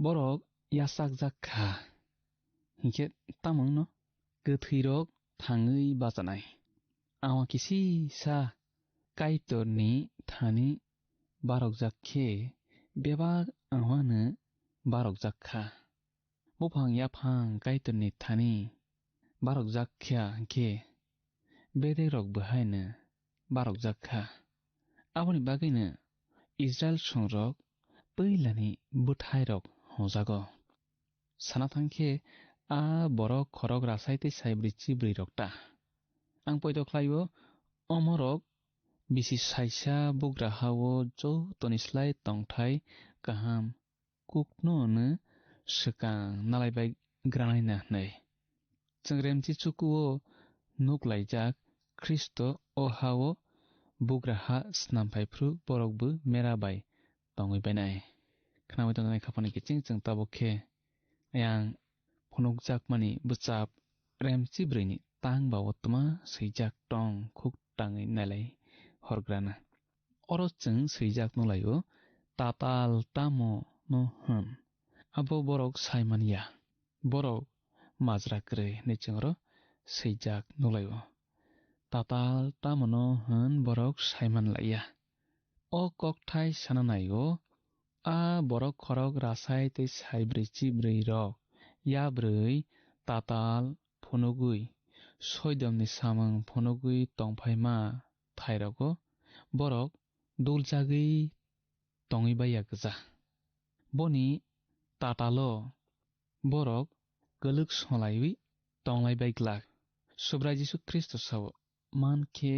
Borok yachakjak kha. Hinkhe tamo wngno kwthwirok thangwi bachanai. Awa kisisa Kaitorni thani barokjak khe bebak awano barokjak kha. Buphang yaphang Kaitorni thani barokjak kha hinkhe bedekrok bo haino barokjak kha. Aboni bagwino Israel songrok puilani bwthairok hwnjago. Sana thang khe a borok khorok rasai tei saibrwi chibrwi rok ta. Ang poito khlaio, omorok bisi saisa bugra hao jotoni slai tongthai kaham kukno hwnwi swkang nalai bai granai na hwnwi. Chwng remchi chukuo nuk laijak Khristo o hao bugra ha snam phai phru borok bo mera bai tongwi bainai. Khnaui tongjaknai khaphani kiching chwng tabuk khe ayang phunukjakmani bwchap remchi brwini tang ba o twma swijak tong khuk tangwi nailai horgrana. Oro chwng swijak nulaio, tatal tamo no hwn, abo borok sai man ya. Borok majra kwrwi hinwi chwng oro swijak nulaio. Tatal tamo no hwn borok sai man lai ya. O kokthai sana naio, a borok khorok rasai tei saibrwi chibrwi rok, yabrwi tatal phunugwi, soidomni samung phunugwi tongphaima thairogo borok duljagwi tongwi baiya gwja. Boni tatalo borok kwlwk solaiwi tonglai bai glak. Subrai Jisu Khristo sao, man khe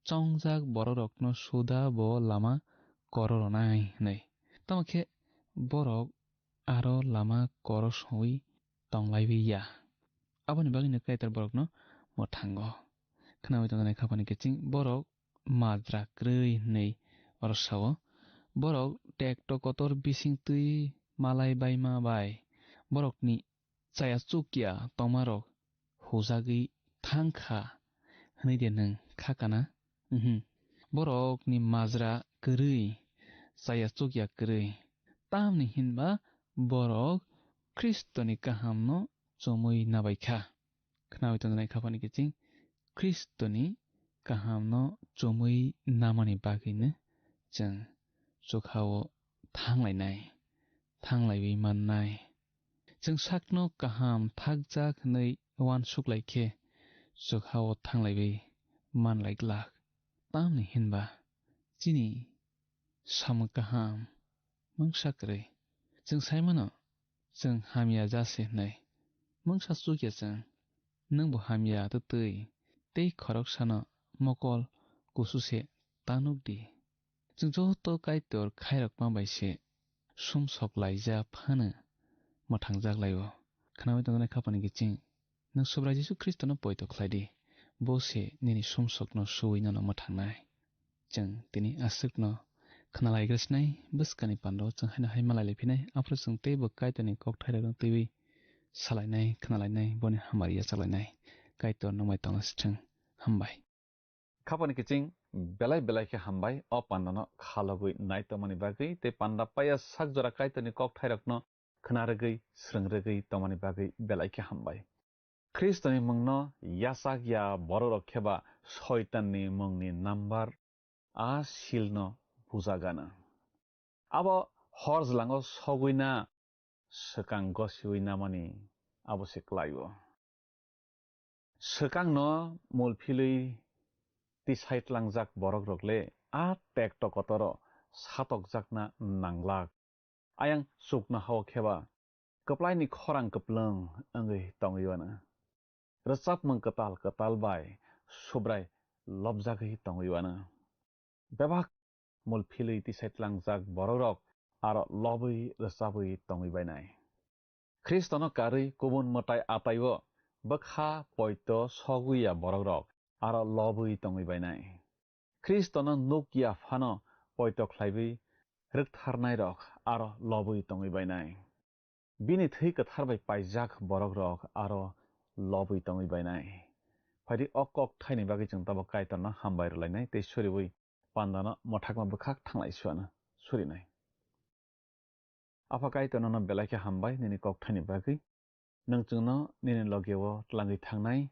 chongjak bororokno suda bo lama koro rwnai hwnwi. Tamo khe borok aro lama koro songwi tonglaiwi ya. Aboni bagwino Kaitor borokno mwthango. Khnaui tongjaknai khaphani kiching borok majra kwrwi hwnwi oro sao. Borok tekto kotor bising twi malai baima bai borokni chaya chukya tongmarok hujagwi thang kha hwnwi de nwng kha kana? Uhmm. Borokni majra kwrwi, chaya chukya kwrwi. Tamni hinba borok Khristoni kahamno chumui nabai kha. Khnaui tongjaknai khaphani kiching Khristoni kahamno chumui namani bagwino chwng chukhao thanglainai, thanglaiwi mannai. Chwng sakno kaham thakjak hwnwi uansuk lai khe, chukhao thanglaiwi man lai glak. Tamni hinba chini samung kaham mungsa kwrwi. Chwng sai mano, chwng hamya ja se hwnwi. Mungsa chukya chwng, nwng bo hamya twtwi tei khoroksano mokol kusu se ta nuk di. Chwng joto Kaitor khairokma bai se sumsok laija phano mwthangjak lai-o. Khnaui tongjaknai khapani kiching, nwng Subrai Jisu Khristono poito khlai di, bo se nini sumsokno suui nono mwthangnai. Chwng tini aswkno khna laigra sinai, bwskani pandao chwng haino hai malai lai phinai, aphuru chwng teibo Kaitorni kokthairokno twiwi salainai, khna lainai, boni hamari yachak lainai. Kaitor nwng bai tongna sithwng. Hambai. Khapani kiching belai belai khe hambai, o pandano khalogwi nai tongmani bagwi tei panda paiya sak jora Kaitorni kokthairokno khna rwgwi, srwng rwgwi tongmani bagwi belai khe hambai. Khristoni mungno yachak ya bororok khe ba Soitanni mungni number a silno bujagana. Abo hor jwlango sogwi na swkang gosiwi namani abo se klai-o. Swkangno mul philwi tisai tlangjak borokrok le a tekto kotoro satokjakna nanglak. Ayang chuknoha-o khe ba kwplaini khorang kwplwng wngwi tongwi uanw. Rwchapmung kwtal kwtal bai Subrai lobjagwi tongwi uanw. Bebak mul philwi tisai tlangjak borokrok aro lobwi rwchabwi tongwi bainai. Khristono karwi kubun mwtai atai-o bwkha poito sogwi ya borokrok aro lobwi tongwi bainai. Khristono nuk ya phano poito khlaiwi rwktharnairok aro lobwi tongwi bainai. Bini thwi kwthar bai paijak borokrok aro lobwi tongwi bainai. Phaidi o kok thaini bagwi chwng tabuk Kaitorno hambai rwlainai tei suriui pandano mwthakma bwkhak thanglai suanw surinai. Apha Kaitor nono belai khe hambai nini kok thaini bagwi. Nwng chwngno nini logeo tlangwi thangnai.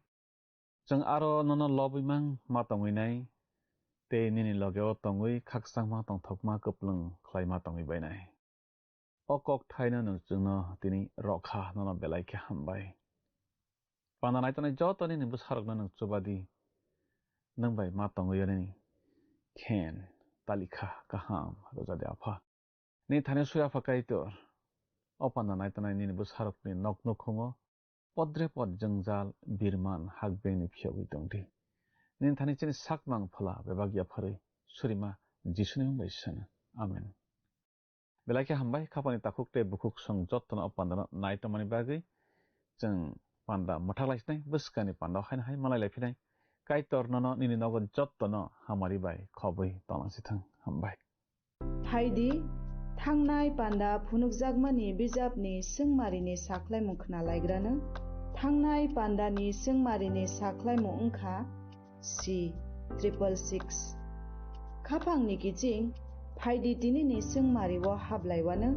Chwng aro nono lobwi mang ma tongwi nai, tei nini logeo tongwi khakchangma tongthokma kwplwng khlaima tongwi bainai. O kok thaino nwng chwngno tini rokha, nono belai khe hambai. Panda naitongnai joto nini bwsarokno nwng chubadi, nwng bai ma tongwi nini khen talikha kaham rwjadi Apha. Nini thani sui Apha Kaitor, o panda naitongnai nini bwsarokni nok nukhungo podre pod jwngjal birman hakbengni phiyogwi tongdi. Nini thani chini sakmang phola bebak yapharwi surima Jisuni mung bai sana. Amen. Belai khe hambai, khapani takhuk tei bukhuk song jottono o pandano nai tongmani bagwi. Chwng panda mwthak lai sinai, bwskani panda haino hai malai lai phinai. Kaitor nono nini nogo jottono hamari bai khobwi tonglang sithang. Hambai. Phaidi, thangnai panda phunukjakmani bijapni swngmarini sakhlaimung khna laigrano. Thangnai pandani swngmarini sakhlaimung wngkha C triple six. Khapangni kiching, phaidi tinini swngmario hablaiwano.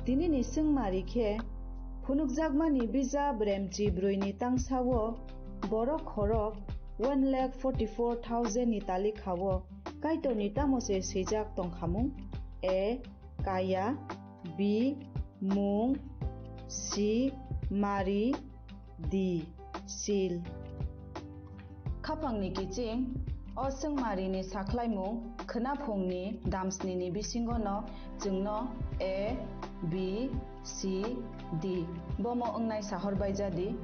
Tinini swngmari khe phunukjakmani bijap Remchi brwini tangsao borok khorok one lakh forty four thousand ni talikhao Kaitorni tamo se swijak tongkhamung? A. Kaya. B. Mung. C. Mari. D. Sil. Khapangni kiching, o swngmarini sakhlaimung khwnaphungni damsnini bisingono chwngno A, B, C, D bomo wngnai sahor baijadi.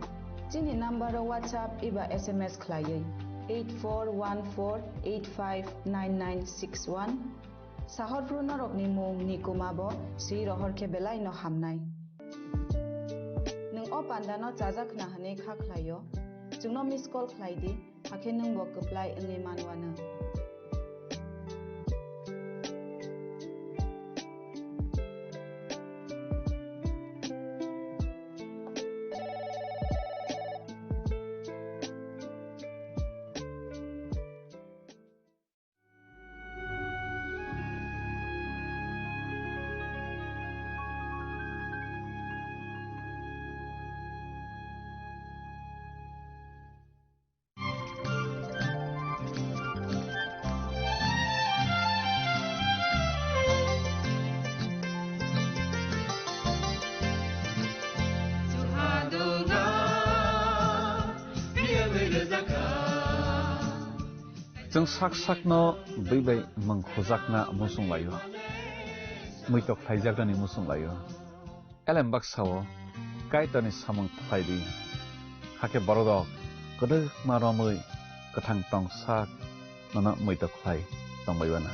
Chini nambaro WhatsApp eba S M S khlaiwi eight four one four eight five nine nine six one. Sahorphru norokni mung ni kuma bo swi rohor khe belai no hamnai. Nwng o panda no chajak khna hwnwi kha khlai o, chwngno miss call khlai di, hakhe nwng bo kwplai wngwi man uanw. Chwng sak sakno bwi bai mung khujakna muchung lai-o, muitok khlaijaknani muchung lai-o. elem baksa-o Kaitorni samung khlai di. Hakhe borok rok kwdwkma romwi kwthang tong sak nono muitok khlai tongbai uana.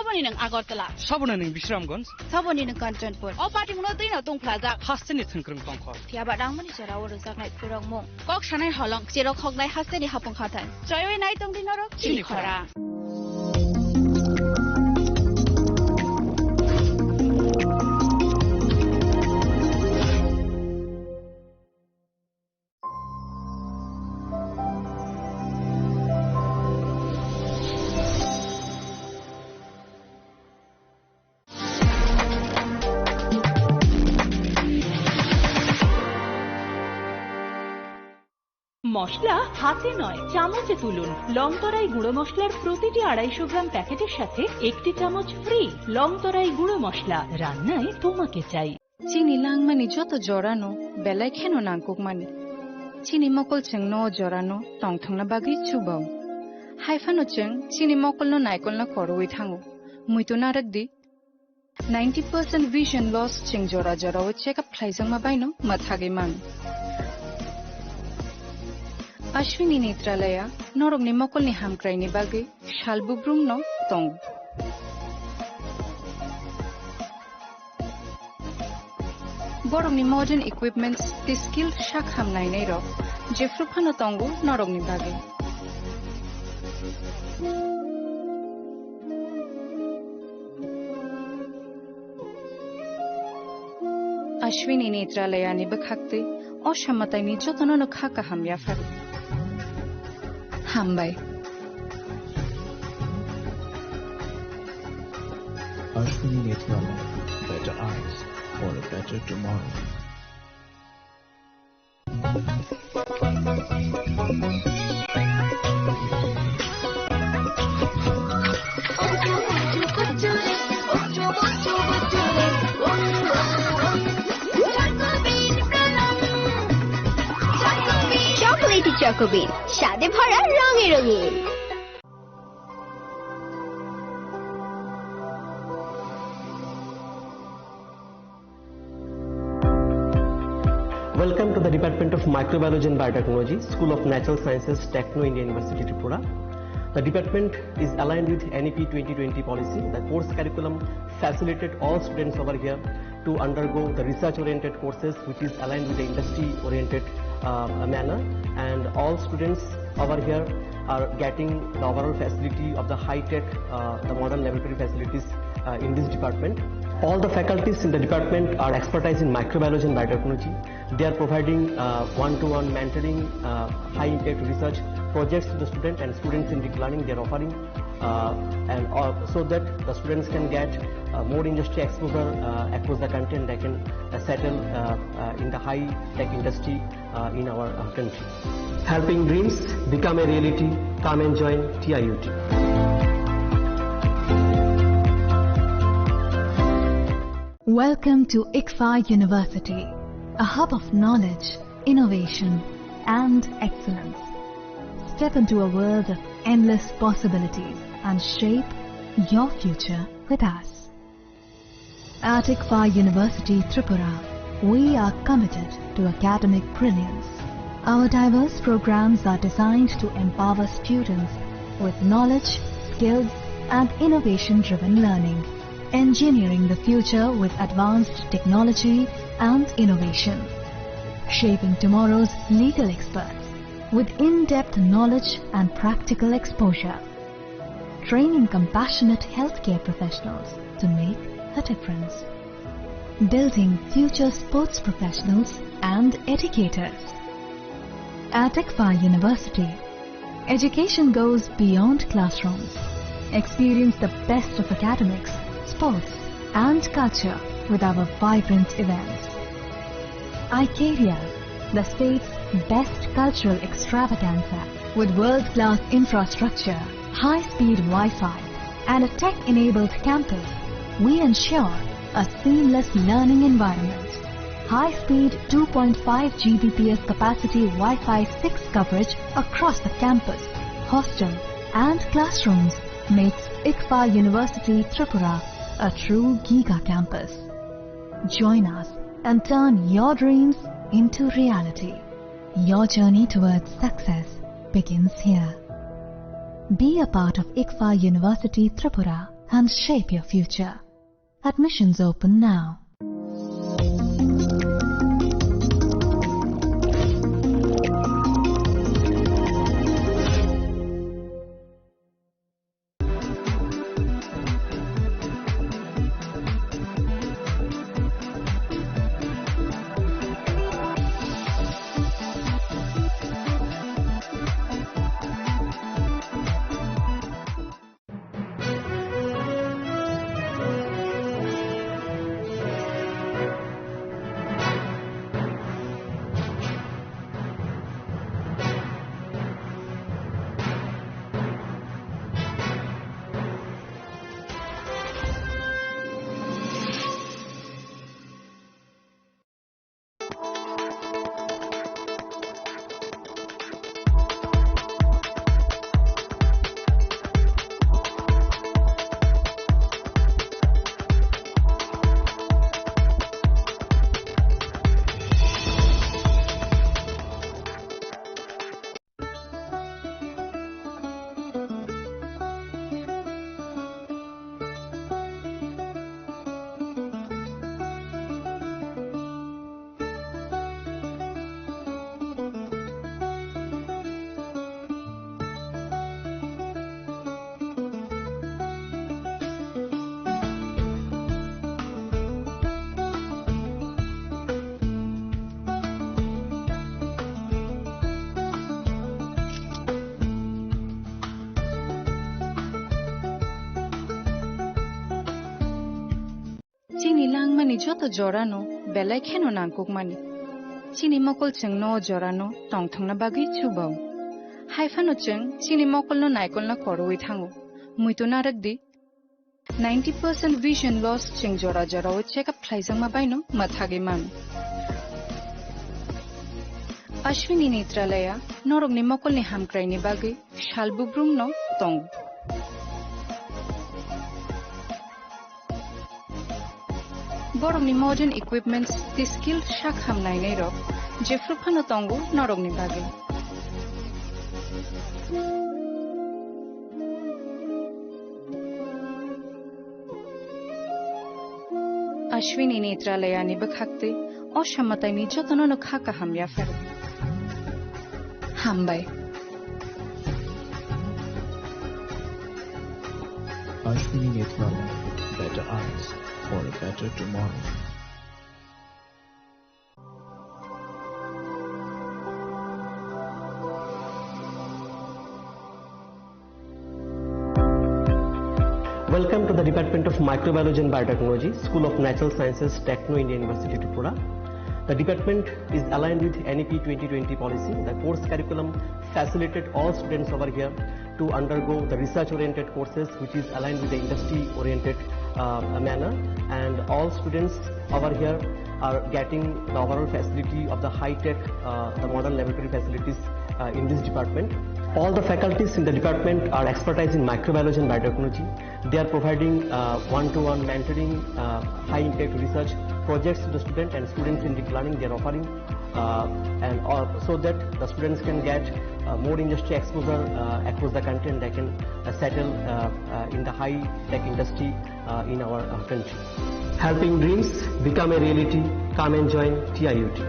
Saboni nwng Agartala. Saboni nwng Bisramganj. Saboni nwng Kanchanpur. O party mungno twi no tongphlajak. Hasteni thwngkwrwng tongkho. Phiya ba rangmani jora o rwjaknai phurokmung. Kok sanai holong, cherok hoknai hasteni hapung hathai. Choiwi nai tongdi norok chini khorang. মশলা হাতে নয়, চামচে তুলুন। লংতরাই গুঁড়ো মশলার প্রতিটি আড়াইশো গ্রাম প্যাকেটের সাথে একটি চামচ ফ্রি। লংতরাই গুঁড়ো মশলা, রান্নায় তোমাকে চাই। Chini langmani joto jorano belai kheno nangkukmani. Chini mokol chwngno o jorano tongthokna bagwi chubao. Haiphano chwng chini mokolno naikolna korwi thango. Muitu narwk di. Ninety percent vision loss chwng jora jorao check up khlaijakma baino mwthagwi mano. Ashwini Netralaya norokni mokolni hamkraini bagwi sal bubrumno tongo. Borokni modern equipments tei skilled sak ham nainairok jephru phano tongo norokni bagwi. Ashwini Netralayani bwkhaktwi o samataini jotono no kha kaham yaphar. Hambai. Ashwini Netralaya, better eyes for a better tomorrow. Chocolatey Choco Bean, স্বাদে ভরা রঙে রঙিন। Welcome to the Department of Microbiology and Biotechnology, School of Natural Sciences, Techno India University, Tripura. The department is aligned with N E P twenty twenty policy. The course curriculum facilitated all students over here to undergo the research-oriented courses, which is aligned with the industry-oriented, uh, manner. And all students over here are getting the overall facility of the high-tech, uh, the modern laboratory facilities, uh, in this department. All the faculties in the department are expertise in microbiology and biotechnology. They are providing, uh, one-to-one mentoring, uh, high-impact research projects to the student and student-centric learning they are offering, uh, and, uh, so that the students can get, uh, more industry exposure, uh, across the country, and they can, uh, settle, uh, uh, in the high-tech industry, uh, in our, uh, country. Helping dreams become a reality. Come and join T I U T. Welcome to ICFAR University, a hub of knowledge, innovation, and excellence. Step into a world of endless possibilities and shape your future with us. At ICFAR University Tripura, we are committed to academic brilliance. Our diverse programs are designed to empower students with knowledge, skills, and innovation-driven learning, engineering the future with advanced technology and innovation, shaping tomorrow's legal experts with in-depth knowledge and practical exposure, training compassionate healthcare professionals to make a difference, building future sports professionals and educators. At ICFAR University, education goes beyond classrooms. Experience the best of academics, sports, and culture with our vibrant events. Icaria, the state's best cultural extravaganza. With world-class infrastructure, high-speed Wi-Fi, and a tech-enabled campus, we ensure a seamless learning environment. High-speed two point five G B P S capacity Wi-Fi six coverage across the campus, hostel, and classrooms makes ICFAR University Tripura a true giga campus. Join us and turn your dreams into reality. Your journey towards success begins here. Be a part of ICFAR University Tripura. and shape your future. Admissions open now. Chini langmani joto jorano belai kheno nangkukmani. Chini mokol chwngno o jorano tongthokna bagwi chubao. Hai phano chwng chini mokolno naikolna korowi thango. Muitu narwk di, ninety percent vision loss chwng jora jorao check up khlaijakma baino mwthagwi mano. Ashwini Netralaya norokni mokolni hamkraini bagwi sal bubrumno tongo. Borokni modern equipments tei skilled sak ham nainairok jephru phano tongo norokni bagwi. Ashwini Netralayani bwkhaktwi o samataini jotono no kha kaham yapharo. Hambai. Ashwini Netralaya, better eyes for a better tomorrow. Welcome to the Department of Microbiology and Biotechnology, School of Natural Sciences, Techno India University, Tripura. The department is aligned with N E P twenty twenty policy. The course curriculum facilitate all students over here to undergo the research-oriented courses, which is aligned with the industry-oriented, uh, manner. And all students over here are getting the overall facility of the high-tech, uh, the modern laboratory facilities, uh, in this department. All the faculties in the department are expertise in microbiology and biotechnology. They are providing, uh, one-to-one mentoring, uh, high-impact research projects to the student and student-centric learning they are offering, uh, and all, so that the students can get, uh, more industry exposure, uh, across the country, and they can, uh, settle, uh, uh, in the high-tech industry, uh, in our, uh, country. Helping dreams become a reality. Come and join T I U T.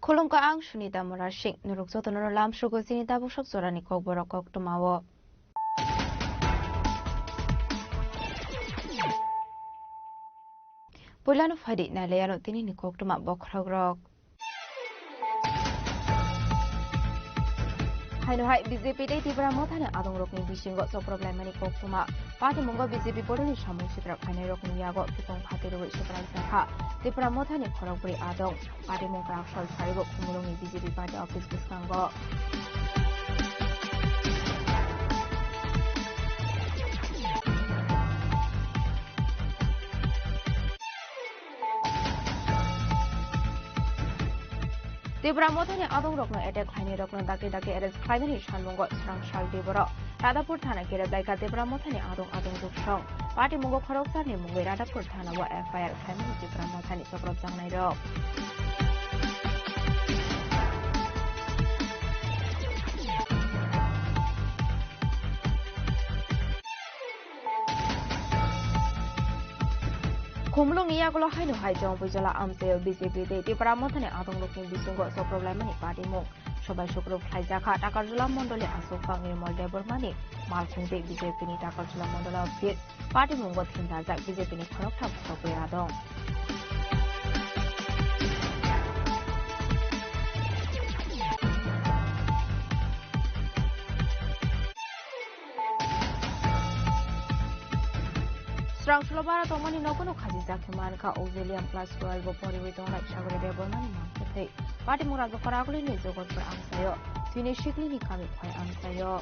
Khulumkha, ang Sunita Murasing. Norok jotono lamsugo chini tabuk sok jorani kokborok koktwmao. Puilano phaidi nailaiano tinini koktwma bokhorokrok. Haino hai B J P tei Tipra Mothani adongrokni bisingo choprok laimani koktwma. Patimungo B J P bodolni samung sitrak khainairokni yago phikong phatirwi swprak jakha Tipra Mothani khorokbrwi adong. Patimung kwrak sal sarigo Khumulwngni B J P party office bwskango. Tipra Mothani adongrokno attack khlainairokno dakti dakti arrest khlainani salmungo swrang sal Tiboro Radhapur thana kerep laikha Tipra Mothani adong adong duksong. Patimungo khoroksani mungwi Radhapur thanao F I R khlaimani Tipra Mothani choprokjaknairok. Khumulwngni yagulo haino hai Jompuijala amchaio B J P tei Tipra Mothani adongrokni bisingo choprok laimani patimung. Sobai sukruk khlaijakha Takarjala mondoli aswkphang Nirmal Debbarmani malkhung tei B J P ni Takarjala mondoli office. Patimungo thintarjak B J P ni khoroktham khorokbrwi adong. Srangsulo bara tongmani nogono khajijak khe mankha Auxilium class twelve o poriwi tongnai Sagori Debbarmani mangkhe thwi. Patimung Rajokora agulini Jogotpur amchaio, tini siklini kami Khwai amchaio.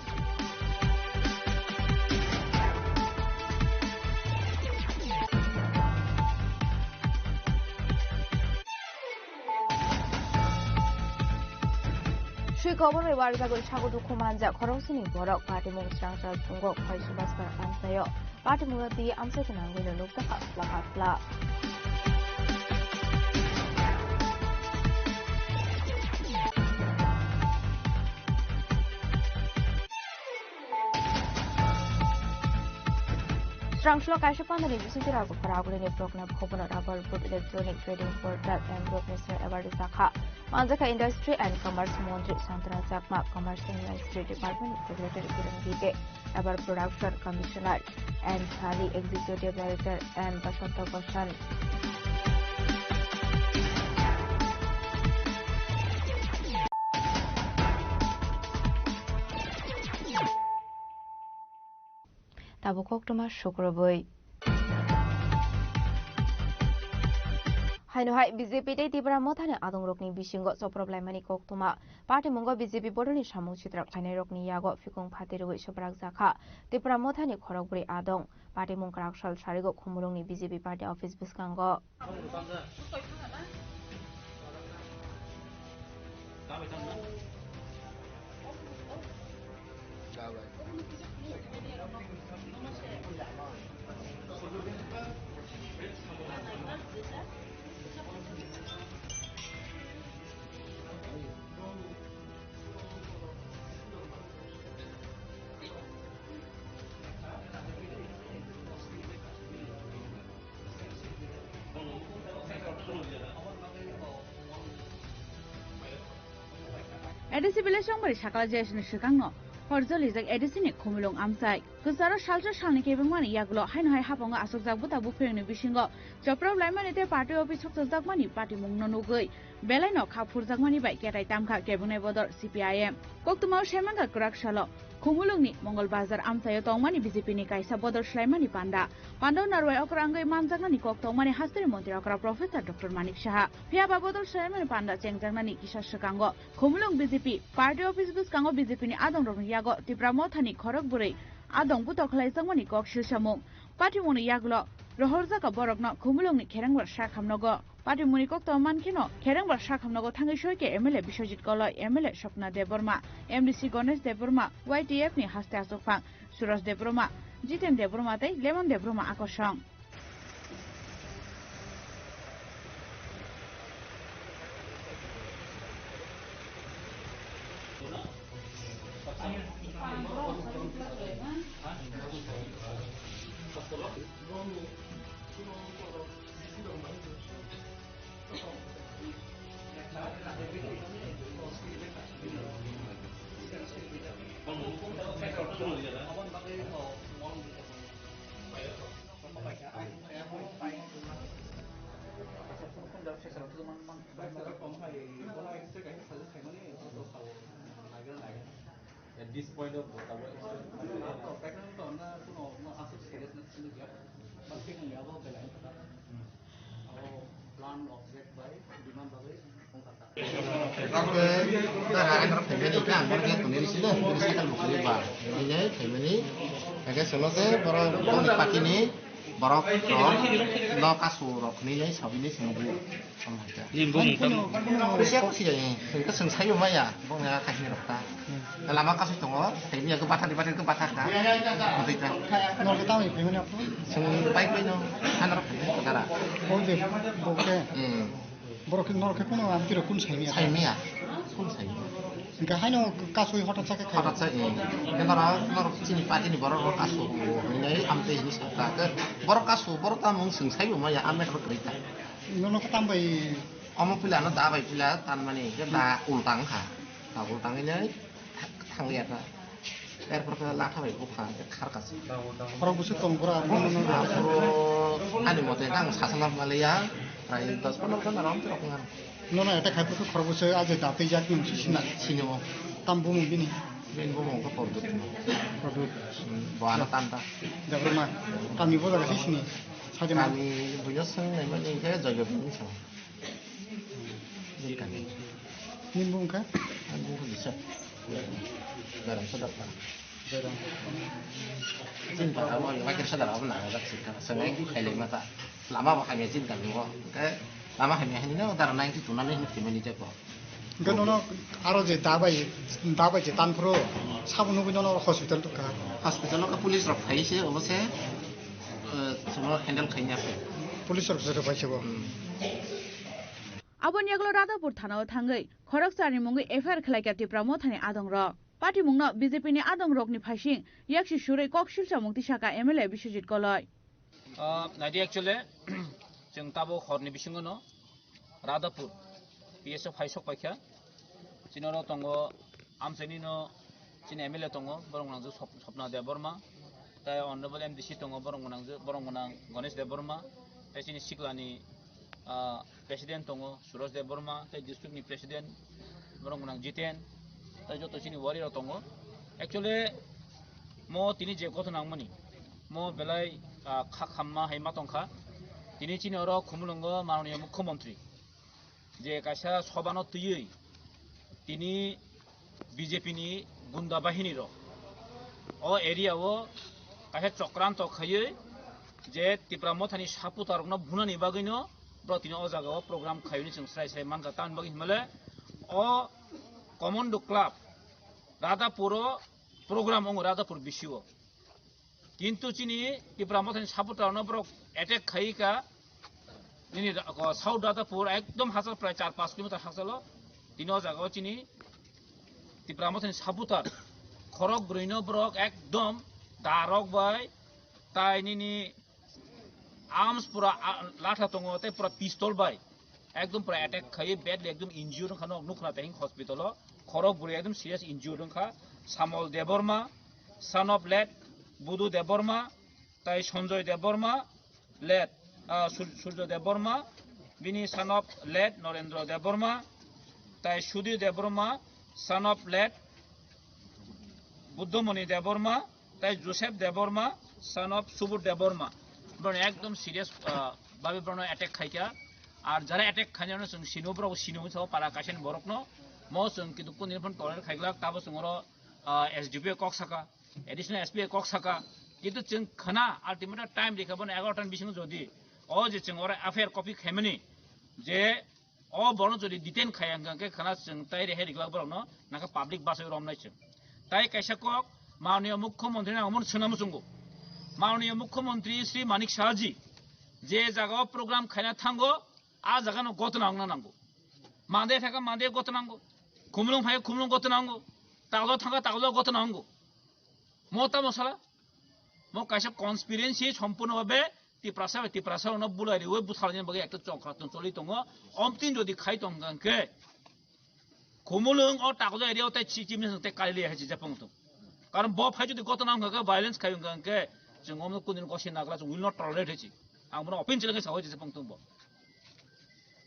Swi khobor bai warjagwi sago dukhu manjak khoroksini borok patimung srangsa phungo Khwai Subhaskar amchaio. Patimungno twi amchai gwnangwino nukjakha pla ha pla. Srangsulo kaisa pandani bisingtwi Rajokora agulini Prokna Bhavan o Rubber Board Electronic Trading Portal and Road Minister award sakha. Manjakha Industry and Commerce Montri Santana Chakma, Commerce and Industry Department ni Secretary Kiran Gite, Rubber Production Commissioner and Thali Executive Director M Basanta Goshan. Tabuk koktwma sukrubwi. Haino hai B J P tei Tipra Mothani adongrokni bisingo choprok laimani koktwma. Patimungo B J P bodolni samung sitrak khlainairokni yago phikung phatirwi swprak jakha Tipra Mothani khorokbrwi adong. Patimung kwrak sal sarigo Khumulwngni B J P party office bwskango. A D C village Songbari sakala J S ni swkangno horjolijak A D C ni Khumulwng amchai. Kwcharo salsa salni kebengmani yagulo haino hai hapango asokjak bwta buphirokni bisingo choprok laimani tei party office sokchakjakmani patimungno nugwi belaino kha phurjakmani bai ketai tamkha kebengnai bodol C P I M. Koktwmao saimankha kwrak salo Khumulwngni Mongol Bazar amchaio tongmani B J P ni kaisa bodol swlaimani panda. Pandao narwai okra wngwi manjaknani kok tongmani hasteni montri okra Professor Doctor Manik Saha. Phiyaba bodol swlaimani panda chengjaknani kisa swkango Khumulwng B J P party office bwskango B J P ni adongrokni yago Tipra Mothani khorok bwrwi adong butok khlaijakmani kok silsamung. Patimungni yagulo rohorjak borokno Khumulwngni kherengbar sakhamnogo. Patimungni koktwma mankheno kherengbar sakhamnogo thangwi soike M L A Biswajit Koloi, M L A Swapna Debbarma, M D C Ganesh Debbarma, Y T F ni haste achukphang Suraj Debbarma, Jiten Debbarma tei Lemon Debbarma akosong. This point of Botabo is not, no, no, no, no, asuk seriousness sini dia. Pasti kami abo belai kata. Abo plan object by demand bagai kong kata. Oke, dah, dah, dah, family kan, mana dia family sini, ini sih kan bukan lebar. Ini family, oke, solo se, para party ni, borok rok, no kasu rok ni jai sabini sengbu. Samhaja. Nini bumung tamo? Kusia kusia ni, sengka sengsai bo maya, bong ya kahini rok ta. Lama kasu tongo, tei ni aku bathar ni bathar ke bathar ta. Mati ta. Nor ke tamo ni phaimani apo? Seng pai pai no, hanor pai ko dara. Bo je, bo ke. Hmm. Borok nor ke kuno amtiro kun saimia? Saimia. Kun saimia? Hingke haino kasui hotat sa khe khai. Hotat sa, eh. Ke noro, noro chini party ni borok rok kasu hinwi amtwi hinwi sa ta. Ke borok kasu, borok ta mung sung sai bo maya, amet rok kwrwi ta. Nono khe tam bai? Omo pila no da bai pila, tan mani ke da ultang kha. Da ultang hinwi thang ya ta. Erpor khe latha bai bukha, khar kasi. Khorok bwswk tong bwra, nono no. Aphuru ani mote ang sasana maliya, prai dos pondro jon aro amtwi rok ngan. Nono eta khai phuru khorok bwswk a je da twi jak nung si sina. Sini o. Tam bumung bini? Bini bumung khe Pordut. Pordut. Hmm, bo ano tan ta. Debbarma. Kami bo jaga si sini. Sajama. Kami buino swng nai mani khe Joydev ni swng. Nini bumung kha? Ang bumung bisa. Garam sadar ta. Garam. Chin ta abo, wakir sadar abo na, jak sik kha. Swng ai khai lai ma ta. Lama bo hamya chin ta nungo. Ke lama hamya hani no, dar ninety two na le hin family je ko. Hingke nono aro je dabai, dabai je tan phuru, sabo nugui nono hospital tukha. Hospital o police rok phai se, obo se, eh, sono handle khaina phe. Police rok se phai se bo. Hmm. Aboni yagulo Radhapur thanao thangwi khoroksani mungwi F I R khlaikha Tipra Mothani adongrok. Patimungno B J P ni adongrokni phaising yaksi surwi kok silsa mung tisaka M L A Biswajit Koloi. Ah, naidi actually, chwng tabuk horni bisingono Radhapur P S O phai sok paikha. Chini oro tongo, amchaini no chini M L A tongo, borok nangjakgo Sop-, Sopna Debbarma, tai Honorable M D C tongo, borok nangjakgo, borok nang Ganesh Debbarma, tai chini siklani, ah, President tongo Suresh Debbarma, tei district ni President borok gwnang Jiten, tei joto chini warrior rok tongo. Actually, mo tini je ghotona wngmani, mo belai, ah, kha khamma hai ma tongkha. Tini chini oro Khumulwngo Mananiya Mukhyamantri je kaisa sobano twiwi tini B J P ni gunda bahini rok o area o kaisa chokranto khaiwi je Tipra Mothani supporter rokno bunani bagwino borok tini o jaga o program khaiwi chwng srai srai mankha. Tamni bagwi hinmale o Commando Club Radhapur o program wngo Radhapur bisi o. Kintu chini Tipra Mothani supporter no borok attack khai ka. Nini ra-, ko South Radhapur ekdom hachal prai char panch kilometer hachalo. Tini o jaga o chini Tipra Mothani supporter khorok brwi no borok ekdom darok bai tai nini arms pura, a, latha tongo tei pura pistol bai ekdom pura attack khai badly ekdom injured wngkha nok nukha tei hospital o khorok brwi ekdom serious injured wngkha. Samol Debbarma, son of late Budu Debbarma, tai Sanjoy Debbarma, late, ah, Sur-, Surjo Debbarma, bini son of late Norendra Debbarma, tai Sudhir Debbarma, son of late Buddhamoni Debbarma, tai Joseph Debbarma, son of Subodh Debbarma. Borok ekdom serious, ah, babe borokno attack khaikha. Ar jara attack khainai no chwng sino, borok sino wngsa o para kaisa ni borokno. Mo chwng kintu kuni phone tolerate khaiglak, tabo chwng oro, ah, S D P o kok saka. Additional S P kok saka, kintu chwng khna ultimately time rikha bono egarota ni bisingo jodi o je chwng oro F I R copy khaimani je o borokno jodi detain khaiya hwnkha khe khna chwng tai rehai riklak borokno nakha public bachai romnai chwng. Tai kaisa kok Mananiya Mukhyamantri nang omono swnam chwngo. Mananiya Mukhyamantri Shri Manik Saha ji je jaga o program khaina thango, a jaga no gotna wngna nango. Mande thaka mande gotna nango. Khumulwng phai khumulwng gotna nango. Taglo thaka taglo gotna nango. Mo tamo sala? Mo kaisa conspiracy sompurno bhabe Tiprasa bai Tiprasa rokno bulai riwi butharni bagwi ekta chokra tong choli tongo. Omtin jodi khai tong khe Khumulwng o Takjak area o tei chi chimni tei kali le hai chi japang tong. Karon bo phai jodi gotona wngkha khe violence khai wngkha khe chwng omno kundin gosi nagla chwng will not tolerate hai chi. Ang bono open chile khe sawi chi japang tong bo.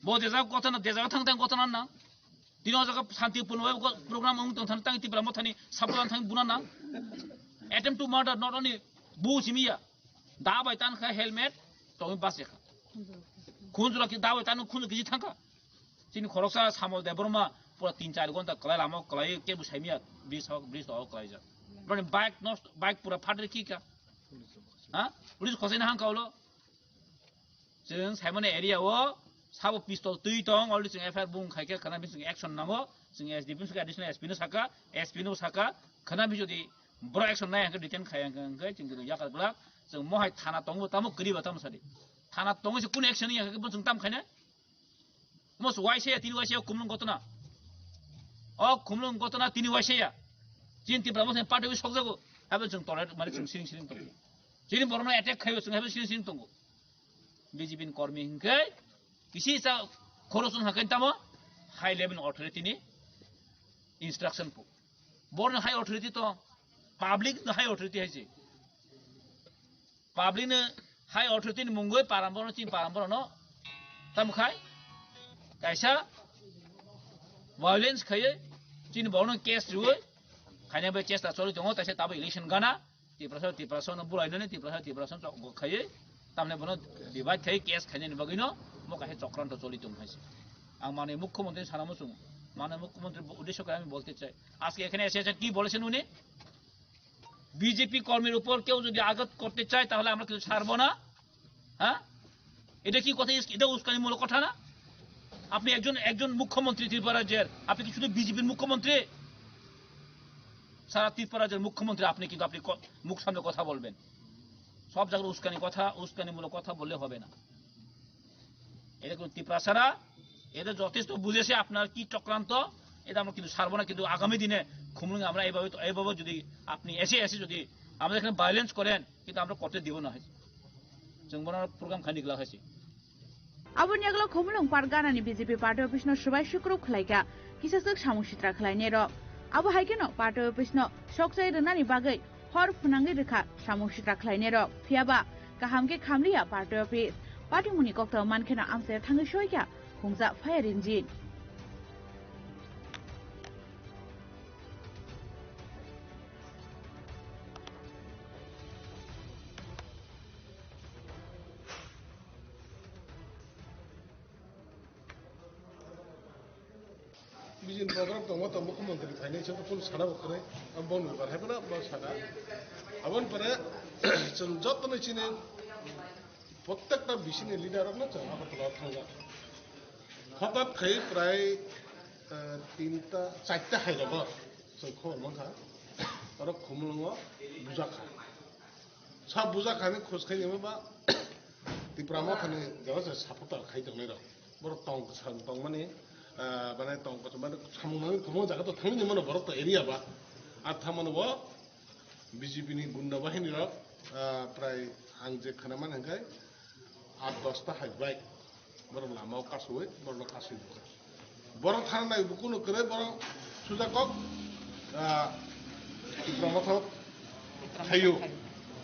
Bo dejak gotona dejak thang thang gotona na. Tini o jaga santipurno bai program wng tong thani tang Tipra Mothani support thang buna nang. Attempt to murder, not only bu simi ya. Da bai tan kha helmet, tongwi bas ya kha. Khunjura ki da bai tan khunjura kiji thang kha. Chini khoroksa Samol Debbarma pura tin char gonta kwlai lama kwlai ke bu saimiya bridge hok bridge hok kwlai jak. Boni bike nos bike pura phatri ki ka. Ha? Police khosai na hang kaulo. Chwng saimani area o sabo pistol twi tong already chwng F I R bung khai khe khana bising action nango. Chwng S D P no saka additional S P no saka S P no saka khana bi jodi bro action nai hangkhe detain khai hangkhe chwng yakar glak. Chwng mohai thana tongo tamo kwriba tamo sadi. Thana tongwi se kun action ya hangkhe bo chwng tam khaina. Mos waisaya tini waisaya kumlung gotona. O kumlung gotona tini waisaya. Chin Tipra mos party wi sokjago. Habe chwng tolai mari chwng siring siring tongo. Chini borno attack khayo chwng habe siring siring tongo. B J P ni kormi hingke kisi sa khorosun hakai tamo high level authority ni instruction po. Borno high authority to public no high authority haise. Public no high authority ni mungoi parambor no chini parambor no tam khai kaisa violence khaye chini borno case riwe khaina bai case ta choli tongo taisa tabo election gana Tiprasa Tiprasa no bulai nani Tiprasa Tiprasa chok bo khaye tamne bono divide khai case khaina ni bagwi no mo kaisa chokranto choli tong haise. Ang mane mukhyamantri sana muchung mane mukhyamantri uddesho kore ami bolte chai. Aske ekhane ese ese ki bolechen uni? BJP কর্মীর উপর কেউ যদি আঘাত করতে চায় তাহলে আমরা কিছু ছাড়বো না। হ্যাঁ, এটা কি কথা? এটা উস্কানিমূলক কথা না? আপনি একজন একজন মুখ্যমন্ত্রী ত্রিপুরা রাজ্যের, আপনি কি শুধু বিজেপির মুখ্যমন্ত্রী? সারা ত্রিপুরা রাজ্যের মুখ্যমন্ত্রী আপনি, কিন্তু আপনি ক- মুখ সামনে কথা বলবেন। সব জায়গায় উস্কানি কথা, উস্কানিমূলক কথা বললে হবে না। এটা কোনো তিপ্রাসারা, এটা যথেষ্ট বুঝেছে আপনার কি চক্রান্ত। এটা আমরা কিন্তু ছাড়বো না, কিন্তু আগামী দিনে খুমলুঙে আমরা এইভাবে তো এইভাবে যদি আপনি এসে এসে যদি আমাদের এখানে ভায়োলেন্স করেন কিন্তু আমরা করতে দিব না। হয়েছে চুম্বনার প্রোগ্রাম খানি গলা হয়েছে। Aboni yagulo Khumulwng Parganani B J P party office no swbai sukruk khlaikha, kisaswk samung sitra khlainai rok. Abo hai kheno party office no sokchai rwnani bagwi hor phwnangwi rwkha samung sitra khlainai rok. Phiyaba kaham khe khamliya party office. Party muni koktwma mankheno amchaio thangwi soikha khungjak fire engine. Bijin program tongo to mukhyamantri phainai se to phone sana bo khwnai. Am bon bar hai bana ba sana. Abon pore chwng joto no chini prottekta bisini leader rok no chwng Agartala thangja. Hothat khai prai tinta charta hai rogo chwng khobor mankha. Oro Khumulwngo bujakha. Sa bujakha ni khos khai ba Tipra Mothani jaga se supporter khai tongnai rok. Borok tong kwcham tongmani, ah, bana tong kwcham mani samung nangni kwbangma jaga to thangwi mano borok to area ba. Ar thamano bo B J P ni gunda bahini rok, ah, prai ang je khana man hwnkhe aat dosta hai bai. Borok lama o kasui, borok no kasui. Borok thang nai bukuno kwrwi borok suja kok, ah, Tipra Motha khayo.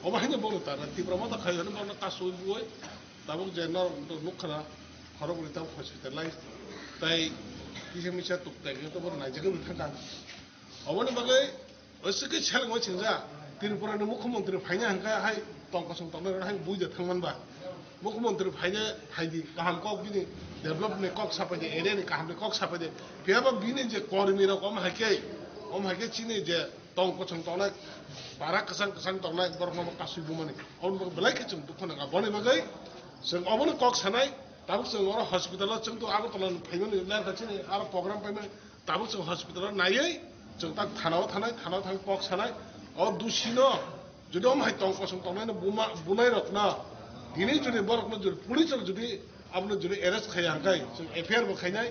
Obo haino borok ta Tipra Motha khayo hwnwi borok no kasui bui. Tabuk je norok nukha na khorok ni tabuk hospital lai. Tai kisa misa tuk tai to borok naijagwi thangkha. Oboni bagwi Oisike selengwi singja, Tripura ni mukhyamantri phaina hwnkhe hai tong kosong tongnai rok hai buija thangman ba. Mukhyamantri phaina hai di kaham kok bini develop ni kok sapai de, area ni kaham ni kok sapai de. Phiya ba bini je kormi rok om hai khe, om hai khe chini je tong kosong tongnai, para kwchang kwchang tongnai borok no kasui bumani. Oboni bagwi belai khe chwng dukhu nangkha. Boni bagwi chwng obono kok sanai, tabuk chwng oro hospital o chwng to Agartala ni phaimani ler kha chini aro program paimani. Tabuk chwng hospital o naiwi chwng tak thana o thanai, thana o thang kok sanai. O dusi no jodi om hai tong kosong tongnai no buma, bunai rok no tini jodi borok no jodi police rok jodi abono jodi arrest khaiya hwnkhe chwng F I R bo khainai.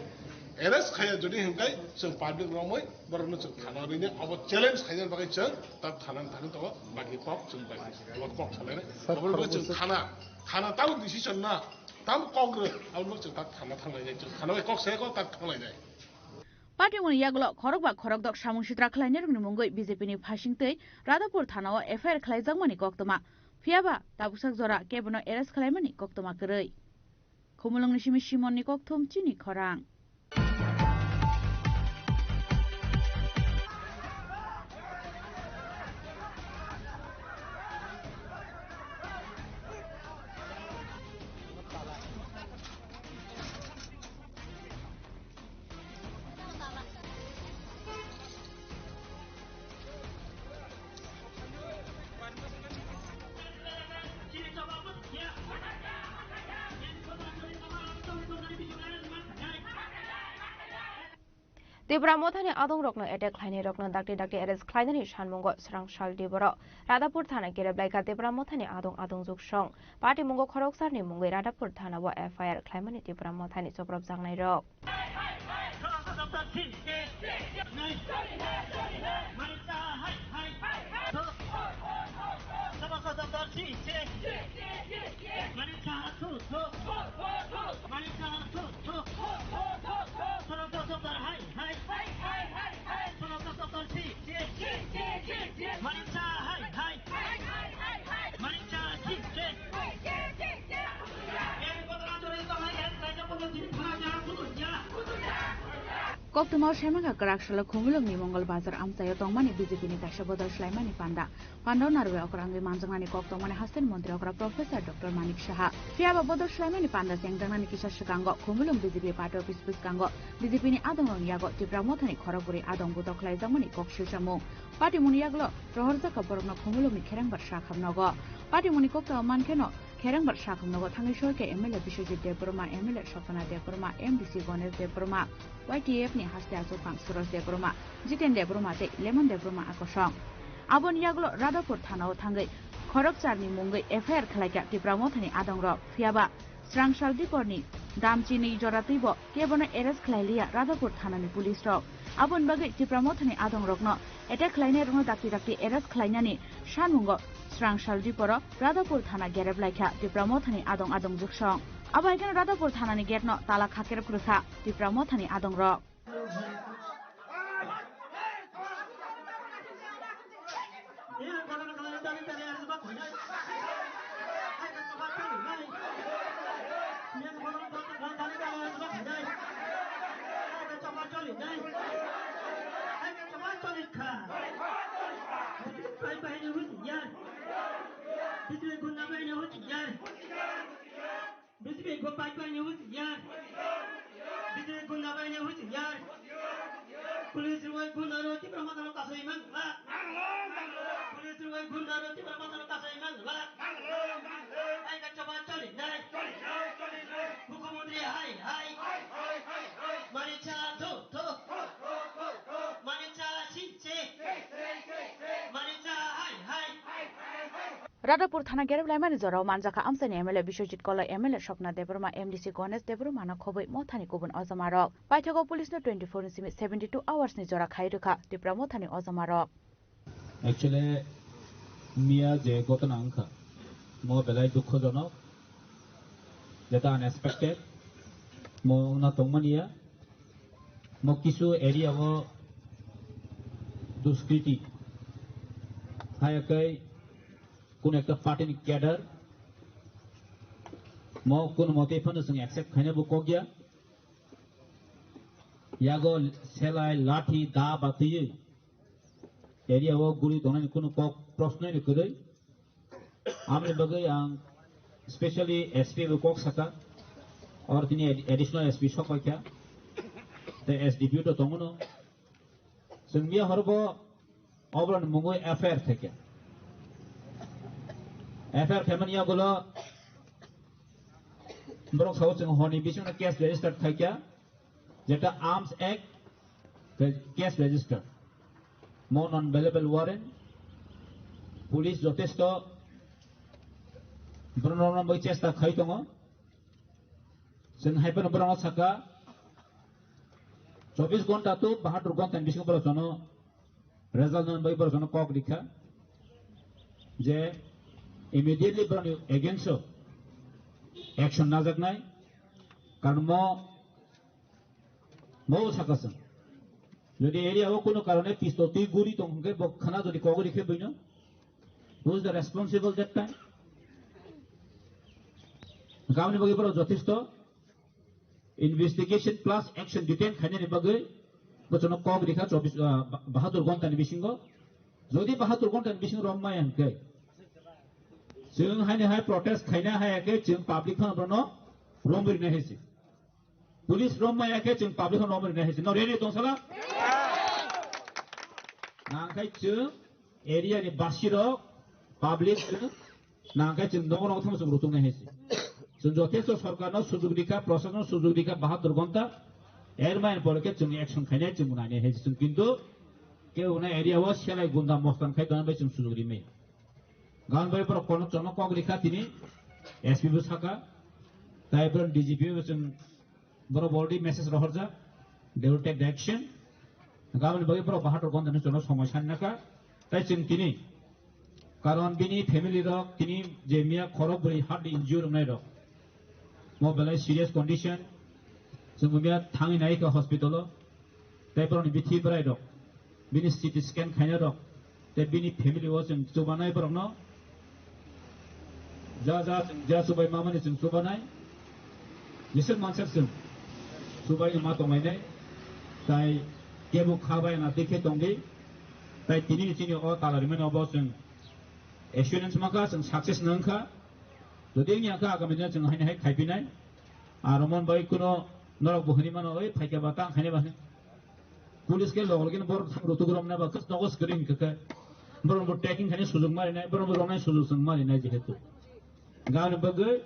Arrest khaiya jodi hwnkhe chwng public romwi borok no chwng thana o rinai. Abo challenge khainani bagwi chwng tak thana ni thani tongo. Baki kok chwng baki kok salai nai. Sir, abo chwng khoroksa thana, thana tabuk decision na tabuk kok rw abo chwng tak thana thanglai nai. Chwng thana bai kok sai kok tak thanglai nai. Party moni yagulo khorok ba khorok dok samung sitra khlainai rokni mungwi B J P ni phasing tei Radhapur thana o F I R khlaijakmani koktwma. Phiya ba tabuksak jora kebono arrest khlaimani koktwma kwrwi. Khumulwngni simi Simon ni kokthum chini khorang. Tipra Mothani adongrokno attack khlainairokno dakti dakti arrest khlainani sanmungo swrang sal diboro Radhapur thana kerep laikha Tipra Mothani adong adong juksong. Patimungo khoroksarni mungwi Radhapur thanao F I R khlaimani Tipra Mothani chopropjaknairok. Koktwma o saimankha kwrak salo Khumulwngni Mongol Bazar amchaio tongmani B J P ni kaisa bodol swlaimani panda. Pandao narwui okra wngwi manjaknani kok tongmani hasteni montri okra Professor Doctor Manik Saha. Phiyaba bodol swlaimani panda chengjaknani kisa swkango Khumulwng B J P party office bwskango B J P ni adongrokni yago Tipra Mothani khorokbwrwi adong butok khlaijakmani kok swisamung. Patimungni yagulo rohorjakha borokno Khumulwngni Kherengbar Sakham nogo. Patimungni koktwma mankheno Kherengbar Sakham nogo thangwi soikhe M L A Biswajit Debbarma, M L A Swapna Debbarma, M D C Ganesh Debbarma, Y T F ni haste achukphang Suraj Debbarma, Jiten Debbarma tei Lemon Debbarma a kosong. Aboni yagulo Radhapur thanao thangwi khorokcharni mungwi F I R khlaikha Tipra Mothani adongrok. Phiyaba swrang sal diporni damchini joratwibo kebono arrest khlailiya Radhapur thanani police rok. Aboni bagwi Tipra Mothani adongrokno attack khlainairokno dakti dakti arrest khlainani sanmungo swrang sal diporo Radhapur thana gerep laikha Tipra Mothani adong adong juksong. Abo hai kheno Radhapur thanani gate no tala khakerep kwrwkha Tipra Mothani adongrok. B J P ko pai pai ni husi yar. B J P gunda pai ni husi yar. Police rwai gunda ro Tipra Motha ro kasai man la. Police rwai gunda ro Tipra Motha ro kasai man la. Ai ka chaba choli nai. Mukhyamantri hai hai. Mani cha tho tho. Mani cha si si. Mani cha hai hai. Radhapur thana gerep laimani jorao manjakha amchaini M L A Biswajit Koloi, M L A Swapna Debbarma, M D C Ganesh Debbarmano khobwi Mothani kubun ojomarok. Paithago police no twenty-four ni simi seventy-two hours ni jora khai rwkha Tipra Mothani ojomarok. Actually, miya je ghotona wngkha, mo belai dukhojonok, jeta unexpected, mo wngna tongmaniya, mo kisu area o duskriti, haya kai, Kunu ekta party ni cadre, mo kunu mote phano chwng accept khaina bo kok ya. Yago selai, lathi, da batwi area o guri tongnani kunu kok prosnoi ni kwrwi. Amni bagwi ang specially S P bo kok saka, or tini ad-, additional S P sok paikha, tei S D P O to tongo no. Chwng miya horo bo oboroni mungwi F I R khaikha. F I R khaimani yagulo borok sao chwng horni bisingno case registered khaikha, jeta Arms Act tei case registered. Mo non bailable warrant, police jotesto borokno romna bagwi chesta khai tongo. Chwng hai phano borokno saka, chobbish ghonta to bahatur ghonta ni bisingo borok jono result nani bagwi borok jono kok rikha je immediately borokni against o action najaknai, karon mo, mo saka chwng. Jodi area o kunu karone pistol twi guri tong hwnkhe bo khana jodi kok rikhe buino, who is the responsible that time? Gamni bagwi borok jothesto investigation plus action detail khainani bagwi bochano kok rikha chobbish, ah, ba-, bahatur ghonta ni bisingo. Jodi bahatur ghonta ni bisingo rom maya hwnkhe, chwng haini hai protest khaina haya khe chwng public phano bono rom rina hai se. Police rom maya khe chwng public phano rom rina hai se. No ready tong sala? Nangkhai chwng area ni basi rok, public chwng nangkhai chwng nogo nogo thangma chwng rutung nai hai se. Chwng jothesto sorkar no sujug rikha, proshashan no sujug rikha, bahatur ghonta Er main pore khe chwng action khainai chwng nainai hai chwng kintu kebo na area o selai gunda mostan khai tongna bai chwng sujuk rimai. Gan bai borok kono chwngno kok rikha tini S P bo saka. Tai borok D G P bo chwng borok already message rohorjak. They will take the action. Gaboni bagwi borok bahator gondani chwngno somoi sanna kha. Tai chwng tini Karon bini family rok tini je miya khorok bwrwi heart injury wngnai rok. Mo belai serious condition. Chwng miya thangwi nai kha hospital o. Tei borokni bithi bwrai rok. Bini C T scan khaina rok. Tei bini family o chwng chubanai borokno. Ja ja chwng ja chubai mamani chwng chubanai. Jeswk mansak chwng. Chubai ma tonglainai. Tai kebo kha bai na dekhe tongdi. Tai tini ni chini o tala rimani obo chwng assurance mankha, chwng success nangkha. Jodi wngya kha, agami dino chwng haino hai khaipinai. Aro mon bai kuno norok bo hwnwi mano, "Oi, phaikha ba, tang khainai ba," hwnwi. Police khe logo logi borok thang rwtwk romnai ba, khe nogo swkang khe khe. Borok bo taking khainai sujuk marinai, borok bo romnai sujuk chwng marinai jehetu. Gaboni bagwi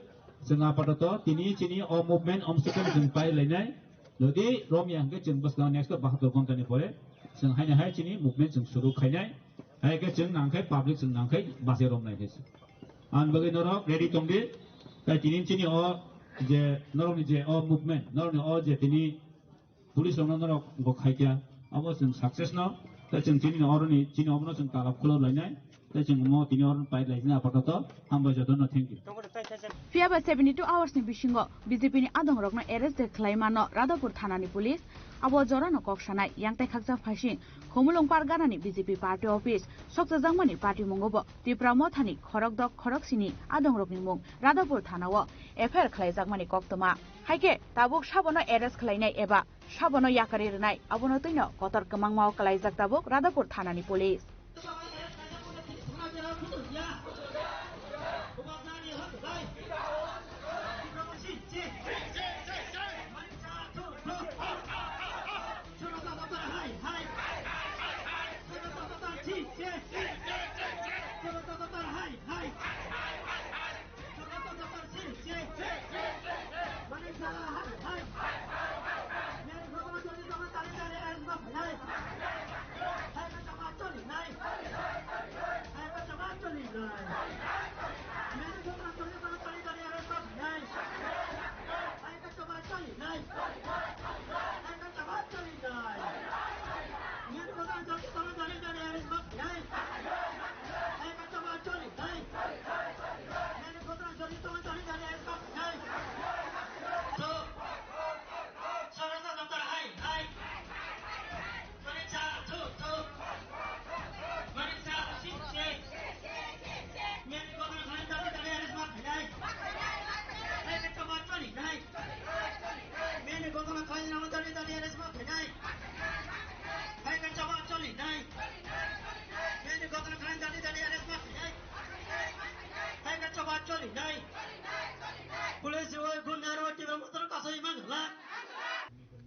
chwng apatoto tini chini o movement omswkang chwng pai lainai. Jodi romya hwnkhe chwng bwskang next o bahator ghontani pore chwng haino hai chini movement chwng suru khainai. Hai khe chwng nangkhai public chwng nangkhai bachai romnai khe se. Ang bagwi norok ready tongdi. Tai tini chini o je norokni je o movement, norokni o je tini police rokno norok bo khaikha, abo chwng success no. Tai chwng chini oroni chini obono chwng talab khulok lainai. Tai chwng omo tini oro pai lai jina apato to. Hambai jotono, thank you. Phiya ba seventy two hours ni bisingo B J P ni adong rokno arrest de khlai mano Radhapur thana ni police. Abo jora no kok sanai yang tai khaksa phaising Khumulwng Pargana ni B J P party office sokchajak mani party mungo bo Tipra Motha ni khorok dok khorok sini adong rok ni mung Radhapur thana o F I R khlai jak mani koktwma. Haikhe tabuk sabo no arrest khlai nai eba Sabono yakarwi rwnai, abono twino kotor kwmangmao kwlaijak tabuk Radhapur thanani police.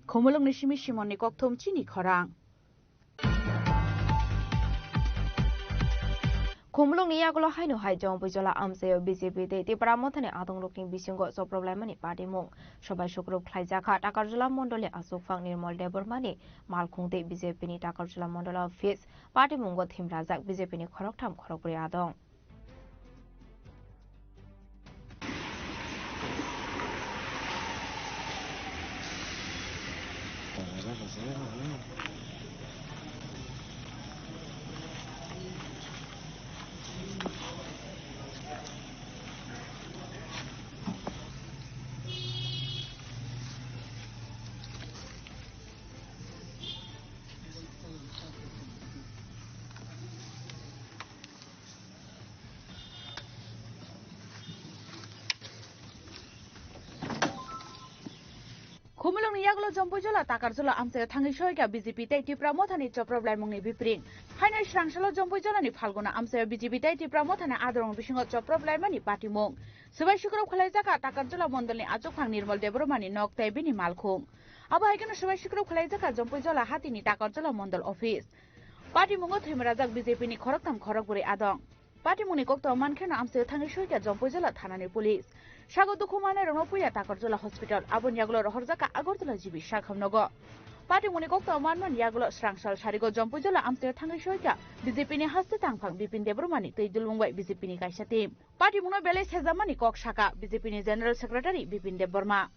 Khumulwngni simi Simonni kokthum chini khorang. Khumulwngni yagulo haino hai Jompuijola amchaio B J P tei Tipra Mothani adongrokni bisingo choproblaimani patimung. Sobai sukrub khlaijakha Takarjala mondolni achukphang Nirmal Debbarmani malkhung tei B J P ni Takarjala mondol office. Patimungo thimrajak B J P ni khoroktham khorokbrwi adong. Khumulwngni yagulo Jompuijola Takarjala amchaio thangwi soika B J P tei Tipra Mothani choproblaimungni bipring. Haino swrangsalo Jompuijolani Phalguna amchaio B J P tei Tipra Mothani adorong bisingo choproblaimani patimung. Swbai sukrub khlaijakha Takarjala mondolni achukphang Nirmal Debbarmani nok tei bini malkhung. Abo hai kheno swbai sukrub khlaijakha Jompuijola hatini Takarjala mondol office. Patimungo thwimrajak B J P ni khoroktham khorokbrwi adong. Patimungni koktwma mankheno amchaio thangwi soikha Jampui jila thanani police. Sago dukhu mannairokno puila Takarjala hospital, aboni yagulo rohorjakha Agartala G B sakhamnogo. Patimungni koktwma manmani yagulo srangsal sarigo Jampui jila amchaio thangwi soikha B J P ni haste tangphang Bipin Debbarmani twi dulmung bai B J P ni kaisa team. Patimungno belai sejamani kok sakha B J P ni General Secretary Bipin Debbarma.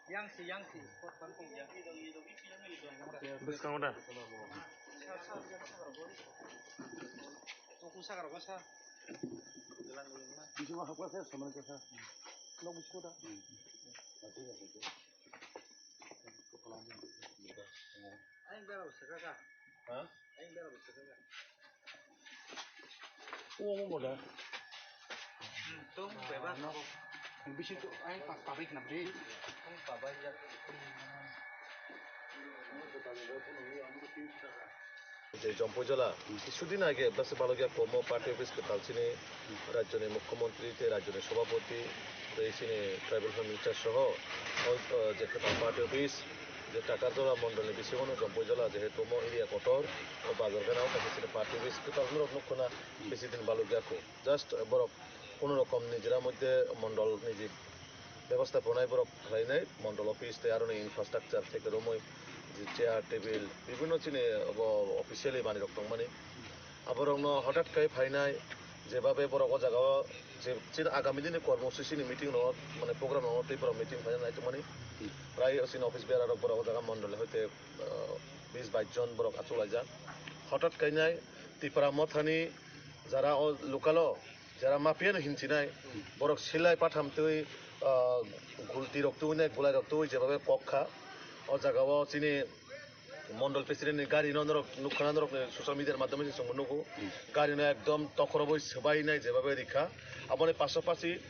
Yang si, yang si, spot kan kong yang. Bwskango da. Sa, sa, sa, sa, sa, sa. Tokung sakar ba sa. Bisingo hapkha se, samani khe sa. Nok bisingo da. Ayang bera bo sakha ka. Ha? Ayang bera bo sakha ka. Omo mo da. Hmm, tong beba. Bisi to ayang pa, pabai khna bri. Tong pabai ya. Je Jampui jila, kisudin age bwswk balokya komo party office kwtal chini rajyoni mukhyamantri tei rajyoni sabhapati tei chini tribal affairs minister soho o, o, je kwtal party office je Takarjala mondolni bisingo no Jampui jila jehetu omo area kotor o bazar gana o kaisa chini party office kwtal norok nukho na bisi din balokya kho. Just borok kono rokom nijera moddhe mondol niji bebostha ponai borok khlainai, mondol office tei aroni infrastructure theke romwi je chair, table, bibhinno chini obo officially manwirok tongmani. Aborokno hothat khai phainai, jebabe borok o jagao je chini agami dini kormosuchini meeting rok, mane program rok tei borok meeting phaina naitongmani. Prai chini office bearerok borok o jaga mondoli hoite, ah, bis bais jon borok achuk laijak. Hothat khainai Tipra Mothani jara o local o jara mafia no hinchinai, borok silai patham twi, ah, gulti rok twi nai, gulai rok twi jebabe kok kha. O jaga o chini mondol president ni gari no norok nukha na, norok ni social media ni madhyome se chwngbo nugo. Gari no ekdom tokhorobwi swbai nai jebabe rikha. Aboni pasapasi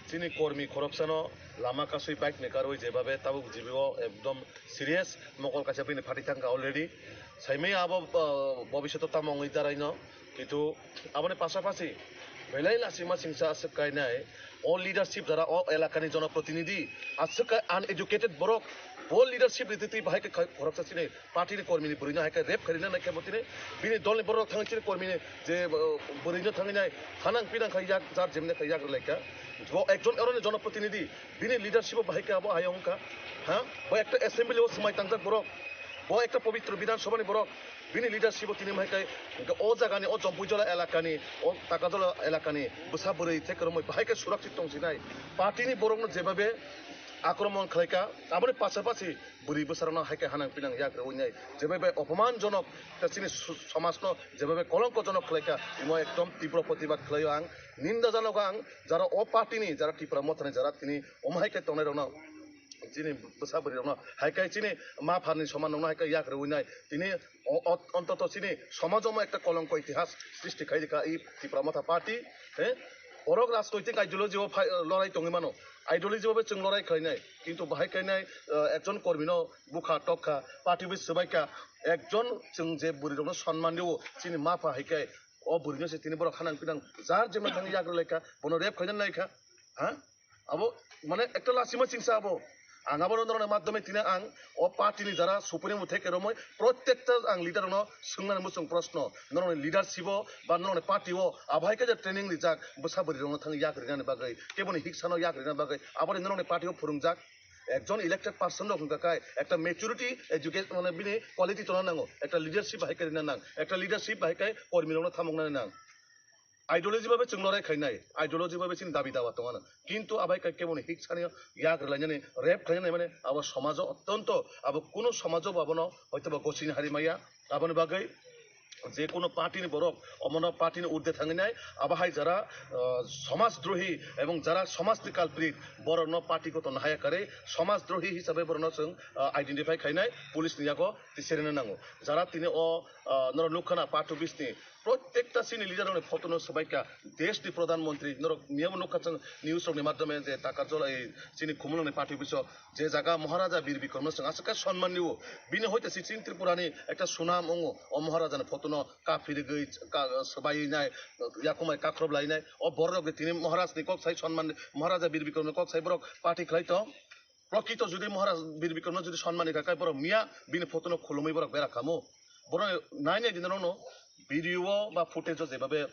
chini kormi khoroksano lama kasui bike ni karwi jebabe tabuk G B o ekdom serious, mokol kaisa bini phatwi thangkha already. Saimaya abo, ah, bobishoto tamo wngwi darai no. Kintu aboni pasapasi belai lasima singsa aswk kainai o leadership jara o elakani jonoprotinidhi aswk kai uneducated borok bo leadership ritwi twi bahai khe khai-, khoroksa chini party ni kormi ni bwrwi no hai khe rape khairina nai khe bo tini bini dol ni borok thangwi chini kormi ni je, uh, bwrwi no thangwi nai hanang pinang khai yak jar jemne khai yak rwlai kha. Bo ekjon aroni jonoprotinidhi bini leadership o bahai khe abo hai wngkha. Ha? Bo ekta assembly o swmai tangjak borok. Bo ekta pobitro Bidhan Sabha ni borok. Bini leadership o tini bahai khe o jagani, o Jampui jila elakani, o Takarjala elakani bwsa bwrwi theke romwi bahai khe surakshit tong sinai. Party ni borok no jebabe akromon khlai kha. Aboni pasapasi bwrwi bwsarokno hai khe hanang pinang yak rwui nai, jebabe opoman jonok tei chini su-, somajno jebabe kolongko jonok khlai kha, imo ekdom tibro protibad khlaio ang, ninda janogo ang, jara o party ni, jara Tipra Mothani, jara tini omo hai khe tongnai rokno, chini bwsa bwrwi rokno hai khe chini ma pharni soman rokno hai khe yak rwui nai, tini o-, o-, ontoto chini somaj omo ekta kolongko itihas srishti khai rikha i Tipra Motha party, he? Borok rajnoitik ideology o phai, lorai tongwi mano, ideology o be chwng lorai khlainai. Kintu bahai kainai, ah, ekjon kormino bukha tokha, party bai swbaikha, ekjon chwng je bwrwirokno sonman rwo, chini mapha hai khe, o bwrwino se tini borok hanang pinang jar jemon thangwi yak rwlaikha, bono rape khaina naikha, ha? Abo mane ekta lasima chingsa abo. Ang abono norokni madhyome tini ang o party ni jara supremo theke romoi protekta ang leader no swngnani muchung proshno, norokni leadership o ba norokni party o abo hai khe je training rijak bwsa bwrwirokno thangwi yak rinani bagwi, keboni hiksano yak rinani bagwi, aboni norokni party o phwrwngjak. Ekjon elected person rok hwnkha khe ekta maturity education, mane bini quality tongna nango, ekta leadership bahai khe rina nang, ekta leadership bahai khe kormi rokno thamokna nang. Ideology babe chwng lorai khainai, ideology babe chini dabi dawa tongana. Kintu abai khe keboni hik sani yak rwlainani, rape khlainani mane abo somajo ottonto, abo kuno somajo bo abono hoytoba gosini hari maya. Aboni bagwi je kuno party ni borok omono party ni urde thanginai, abo hai jara, ah, somaj drohi ebong jara somaj ni culprit borokno party goto nahaya kare somaj drohi hisabe borokno chwng, ah, identify khainai police ni yago tiserina nango. Jara tini o, ah, norok nukha na party office ni Protekta chini leader rokni photo no swbaikha, desh ni pradhan mantri, norok miyabo nukha chwng news rokni madhyame je Takarjala, ei chini Khumulwng ni party office o je jaga Maharaja Bir Bikram no chwng aswk khe sonman rio, bini hoite si chini Tripura ni ekta sunam wngo, o Maharaja ni photo no kaphirigwi ka-, swbaiwi nai, yakumai kakhrob lai nai, o borok rok tini Maharaj ni kok sai sonman, Maharaja Bir Bikram ni kok sai borok party khlai tong. Prokrito jodi Maharaj Bir Bikramno jodi sonmani kha, kai borok miya bini photo no khulumwi borok bera kamo. Borok nai nai dinarokno video o ba footage o jebabe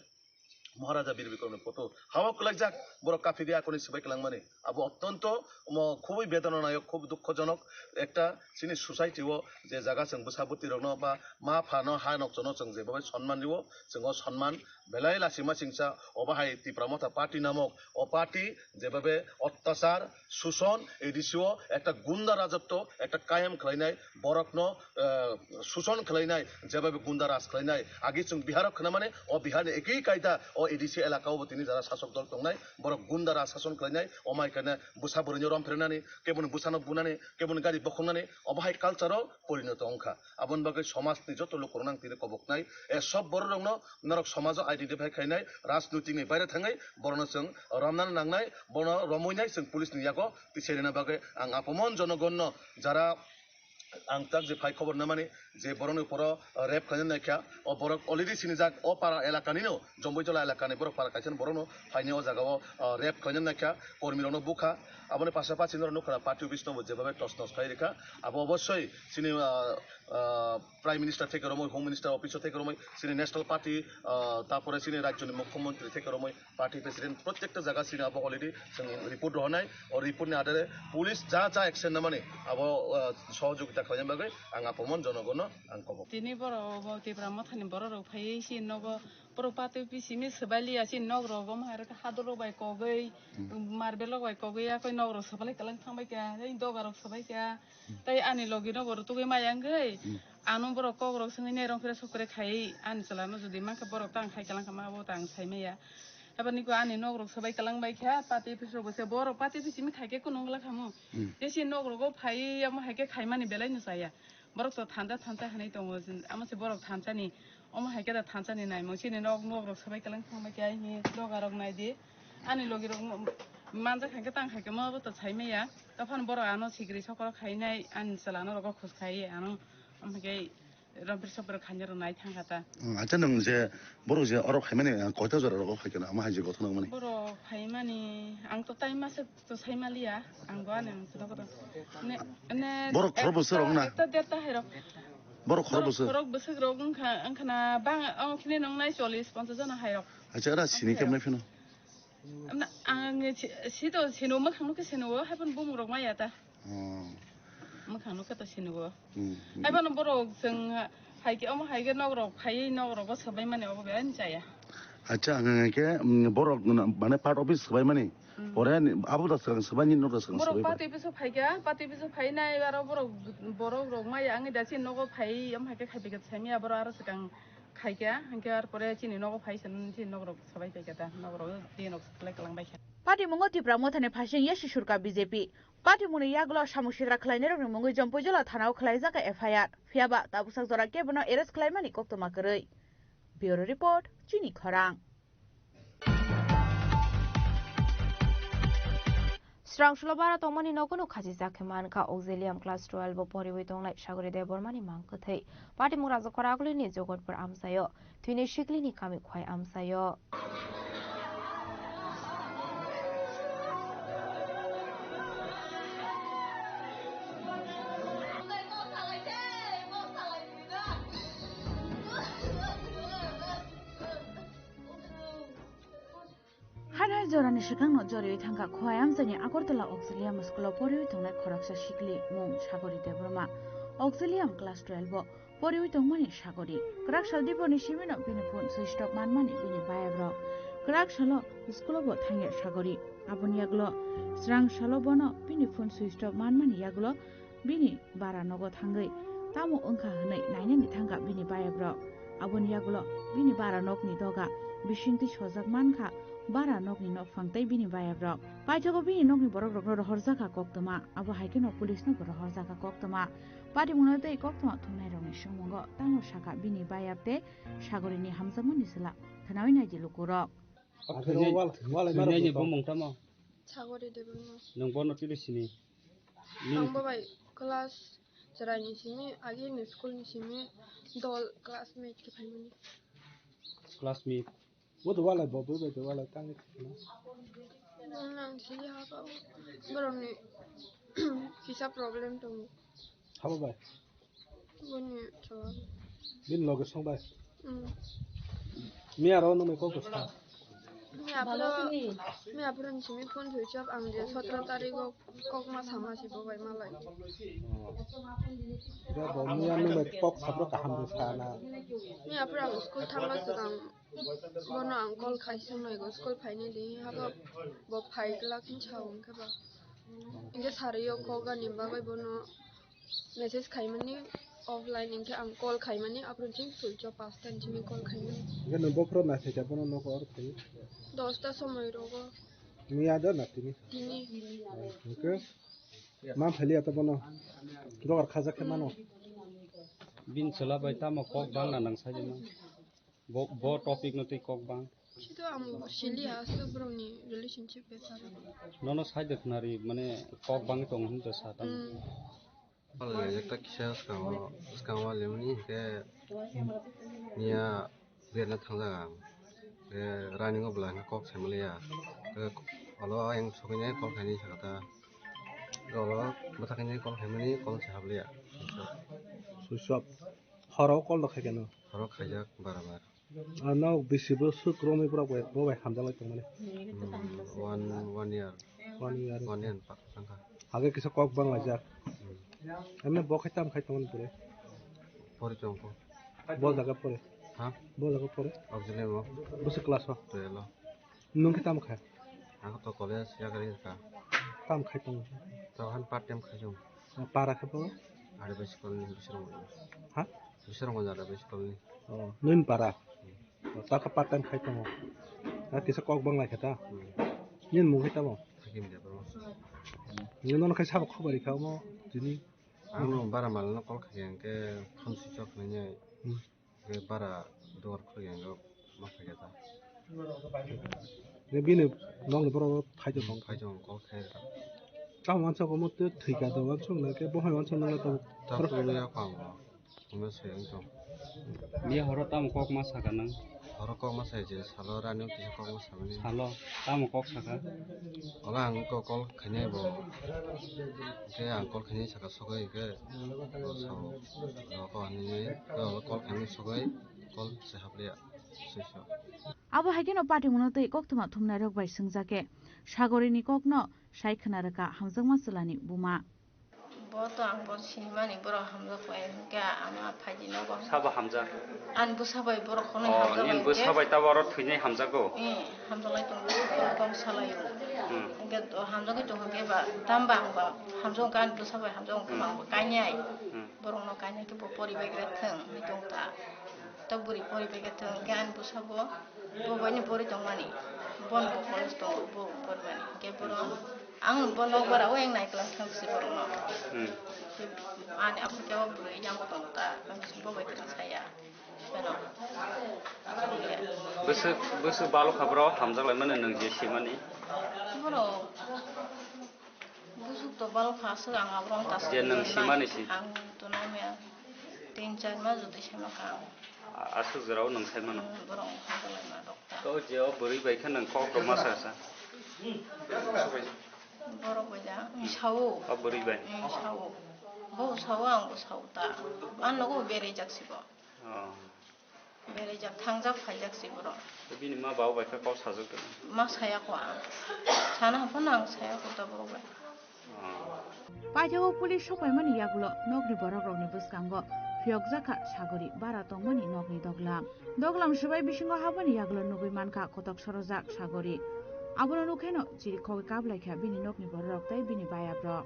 Maharaja Bir Bikramni photo hawa kwlaijak, borok kaphigwi akoni swbai kwlangmani. Abo ottonto omo khubui bedananayok, khub dukhojonok ekta chini society o je jaga chwng bwsa bwtwi rokno ba ma phano ha nokchono chwng jebabe sonman rio, chwng o sonman Belai lachima chingsa, obo hai Tipra Motha Party namok, o party jebabe ottachar, suson, A D C o ekta gunda rajotto, ekta kayam khlainai, borokno, eh, suson khlainai, jebabe gunda raj khlainai. Agi chwng Bihar o khwnamani, o Bihar ni ekhi kaida, o A D C elaka o bo tini jara sasok dol tongnai, borok gunda raj sason khlainai, o mai kane bwsa bwrwino romphrenani, keboni bwsano bunani, keboni gari bokhongnani, obo hai culture o porinoto wngkha. Aboni bagwi somajni joto lukurokno ang tini koboknai. E sob bororokno norok somajo identify khainai, rajnitikni baire thangwi borokno chwng romnani nangnai, bono romwinai chwng police ni yago tisai rina bagwi ang apomon jonogonno jara ang tak je phai khobor namani je borokni uporo rape khlainani naikha, o borok already sinijak o para elakanino Jomboitola elakani borok para kaisa borokno phaini o jagao, ah, rape khlaina naikha, kormirokno bukha. Aboni pasapasi norok nukha party office no bo jebabe tos nos khlai rikha. Abo obossoi chini, ah, ah, Prime Minister theke romoi, Home Minister office o theke romoi, chini National Party, ah, tapore chini rajyoni Mukhyamantri theke romoi, party president, protekta jaga chini abo already chwng report rohornai. O report ni adare police ja ja action namani abo, ah, sohojogita khlaina bagwi ang apomon jonogono ang kobok. Tini borok bo Tipra Mothani borok rok phaiwi si nogo Borok party office simi swbai liya, chini nok rok omo hai rok hador rok bai kogwi, marble rok bai kogwi, yakoi nok rok swbalai kwlwng thang bai kha, tei doga rok swbai kha, tei ani logi no borok tugui maya wngwi, ano borok kok rok swngwi nai rong phre sok phre khai, ani chwla no jodi mankha borok tang khai kwlwng kha ma bo tang sai maya. Haibani ko ani nok rok swbai kwlwng bai kha, party office rok bo se borok party office simi khai khe kunu wngla khamu. Tei chini nok rogo phai omo hai khe khai mani belai no chaya. Borok to thansa thansa hinui tongo, amo se borok thansani, omo hai khe da thansani naimung chini nok, nok rok swbai kwlwng thang bai khe, ai hi doga rok nai di, ani logi rok manjak hai khe tang hai khe mo bo to sai maya, to phano borok ano sikri sokro khai nai, ani chwla no rogo khus khai ano, omo hai khe rompir sopir khai rok nai thang kha ta. Hmm, acha nwng je borok je oro khai mani, ah, koita jora rogo khai khe na, omo hai je gothona mani? Borok khai mani, ang to tai masa To sai maliya, ang bo ani ang sida kotor. Ne, ne, Borok khorok bwswk rok na? Ekta derta hai rok. Borok khorok bwswk? Khorok bwswk rok wngkha, wngkha na bang, ang khini nong nai chollish ponchash jona hai rok. Acha, era sini kemnai phino? Amna, ang si, si to sino, mwkhang no khe sino, hai phano bumung rok maya ta. Oh. Mwkhang no khe to sino. Hmm, hmm. Hai phano borok chwng hai khe, omo hai khe nok rok phaiwi nok rogo swbai mani obo belai no chaya. Acha, ang hwnka khe, mm, borok, mm, mane part office swbai mani. Mm. Pore ni, abo da swkang swbai ni, nok da swkang Borok swbai. Party office o phai kha, party office o phai nai, aro borok, borok rok maya wngwi da chini nogo phai, omo hai khe khai pai kha, sai maya borok aro swkang khai kha, hwnkhe ar pore chini nogo phai se, chini nok rok swbai pai kha ta, nok rok tei nok swlai kwlang bai kha. Patimungo Tipra Mothani phasing Yashi Surka B J P. Patimungni yagulo samung sikra khlainairokni mungwi Jompuijala thanao khlaijak kha F I R. Phiyaba tabuksak jora kebono arrest khlaimani koktwma kwrwi. Bureau Report, Chini Khorang. Srangsulo bara tongmani nogono khachijak khe mankha Auxilium class twelve o poriwi tongnai Sagori Debbarmani mang kwthwi. Patimung Rajakhor Agulini Jogotpur amchaio, twini siklini kami Khwai amchaio. Hana Jorani swkangno joriwi thangkha Khowai amchaini Agartala Auxilium School-o poriwi tongnai khoroksa sikli mung Sagori Debbarma. Auxilium class twelve-o poriwi tongmani Sagori. Kwrak sal diporni simino bini phone switch off manmani bini bayabrok. Kwrak salo school-o bo thangya Sagori. Aboni yagulo srang salo bono bini phone switch off manmani yagulo bini bara nogo thangwi tamo wngkha hwnwi nainani thangkha bini bayabrok. Aboni yagulo bini bara nokni doga bisingtwi sojak mankha bara nokni nokphang tei bini bayabrok. Paithago bini nokni borokrokno rohorjakha koktwma, abo hai kheno police-no bo rohorjakha koktwma. Patimungno tei koktwma thumnairokni songmungo tamo sakha bini bayap tei Sagorini hamjakmani sila khwnawi naidi lukurok. Akhirno wal-, walai maro thwinaini bumung tamo? Sagori Debbarma. Nwng bono tini sini? Ang bo bai class chwraini simi, agini school ni simi dol classmate khe phaimani. Classmate. Bo do walai bo, bo bai do walai tangwi thangna. Ang sili ha ba borokni kisa problem tongo. Habo bai? Boni chwla. Bini loge song bai? Mm. Miya ro nung mai kok sa? Miya phuru, miya phuru ni simi phone thwi chap ang je sotro tarikh o kok ma sama si bo bai malai. Oh. Ga bo miya nung mai kok sabro kaham de sa na. Miya phuru ang school thangma swkang bono ang call khai sung nai go school phaini di habo bo phai glak hin sa hwnkhe ba. Hwnkhe sari o kok ani bagwi bono message khaimani offline, hwnkhe ang call khaimani, aphuru chwng switch off, pasta ni simi call khaimani. Hwnkhe nwng bokhorok naisai kha bono nogo oro phaiwi? Dosta somoi rogo. Miya da na tini? Tini. Hwnkhe ma phailiya to bono? Dogar khajak khe mano? Bini chwla bai tamo kok bangna nang sai de ma? Bo, bo topic no tei kok bang. Sito ang sili ha, aswk borokni relationship bepar. Nono side khwnari, mane kok bangwi tongo hinwi sa tamo. Mm. Wal ekta kisa swkango, swkango limni hwnkhe niya berna thangjak ang. Hwnkhe running o bwla hwnkhe kok saimaliya. Hwnkhe olo ayang sokwi nai kok khainai sakha ta. Olo bwthak khainai kok khaimani kok se habliya. Switch off. Horo call rok khai keno? Horo khaijak bara bar. Ano bisi bwswk romwi borok bai, bo bai hamjaklai tongmani? Hmm, one, one year. One year. One year pa-, tangkha. Hage kisa kok bang laijak. Hmm. Emne bo khai tam khai tongmani pore? Pori tongkho. Bo jaga pore? Ha? Bo jaga pore? Auxilium o. Bwswk class o? Twelve o. Nwng khe tamo kha? Ang to college yakarwi kha. Tamo khai tongo? To han part time khai tongo. O para khe bo? Ari bai school ni bising rok. Ha? Bising rok ari bai school ni. O, nwng para? Hmm. O, ta khe part time khai tongo. A kisa kok bang lai khe ta? Hmm. Nini mung khe tamo? Hakim de bro. Nini nono khai sabo khobor rikha omo tini? Ang no bara mal no call khai hwnkhe phone switch off nai. Hmm. Hwnkhe bara dugar khulukya hwnkhe ma phaikha ta. Hwnkhe bini nokni borok phai tong, phai tong, kok khai rwkha. Tamo uansuk omo twi thwikha do uansuk nang khe bo hai uansuk nang khe tamo. Tamo phuru ya kha ang bo. Omo se wng tong. Miya horo tamo kok ma sakha nang? Horo kok ma sai je salo rani twi kok ma samani. Salo tamo kok sakha? Ola ang kok call khainai bo. Hwnkhe ang call khainai sakha sogwi hwnkhe. Bo sao, bo ko hinwi, ko call khaimani sogwi, call se hapliya, switch off. Abo hai kheno patimungno tei koktwma thumnairok bai swngjak khe, Sagorini kokno sai khna rwkha hamjakma chwlani buma. Bo to ang bo sinimani borok hamjak bai hwnkhe ama phaidi nogo. Sabo hamjak? Ani bwsa bai borok khonwi hamjak bai hwnkhe. Oh, nini bwsa bai tabo oro thwinai hamjago? Eh, hamjaklai tongo, borok tong salai. Hmm. Hwnkhe hamjagwi tong hwnkhe ba, tamo ba ang ba hamjak hwnkhe ani bwsa bai hamjak hwnkhe ba ang bo kainai. Hmm. Borokno kainai khe bo poribai gra thwng hinwi tong ta. Ta bwrwi poribai gra thwng hwnkhe ani bwsa bo, bo baino pori tongmani. Bono bo college tongo, bo porimani. Hwnkhe borok ang bo nok bara o yang naiklang thang si borokno. Hmm. Ani aphuru khe o bwrwi yang bo tongo ta, ang bo bai kwrwng saya. Bwswk, bwswk balokha bro, hamjaklaimani nwng je simani? Borok bwswk to balokha, aswk ang aborok ta je nwng simani si. Ang to nai maya tin char mas jodi sima kha ang. A-, aswk jorao nwng saimano? Hmm, borok hamjaklaima rok ta. To je o bwrwi bai khe nwng kok rok ma sa sa? Borok bai da, hmm, sao. O bwrwi bai? Hmm, sao. Bo sao, ang bo sao ta. Ang nogo berajak si bo. Oh. Berajak. Thangjak phaijak si borok. Bini ma babu bai khe kok sajak tong. Ma saya ko ang. Sana haphano ang saya ko ta borok bai. Paithakgo police sokpaimani yagulo nokni borokrokni bwskango phiyokjakha sagori bara tongmani nokni doglam. Doglam swbai bisingo habani yagulo nugwi mankha kotok sorojak sagori. Abono nukhaino chirikhogwi kablaikha bini nokni bororok tei bini bayaprok.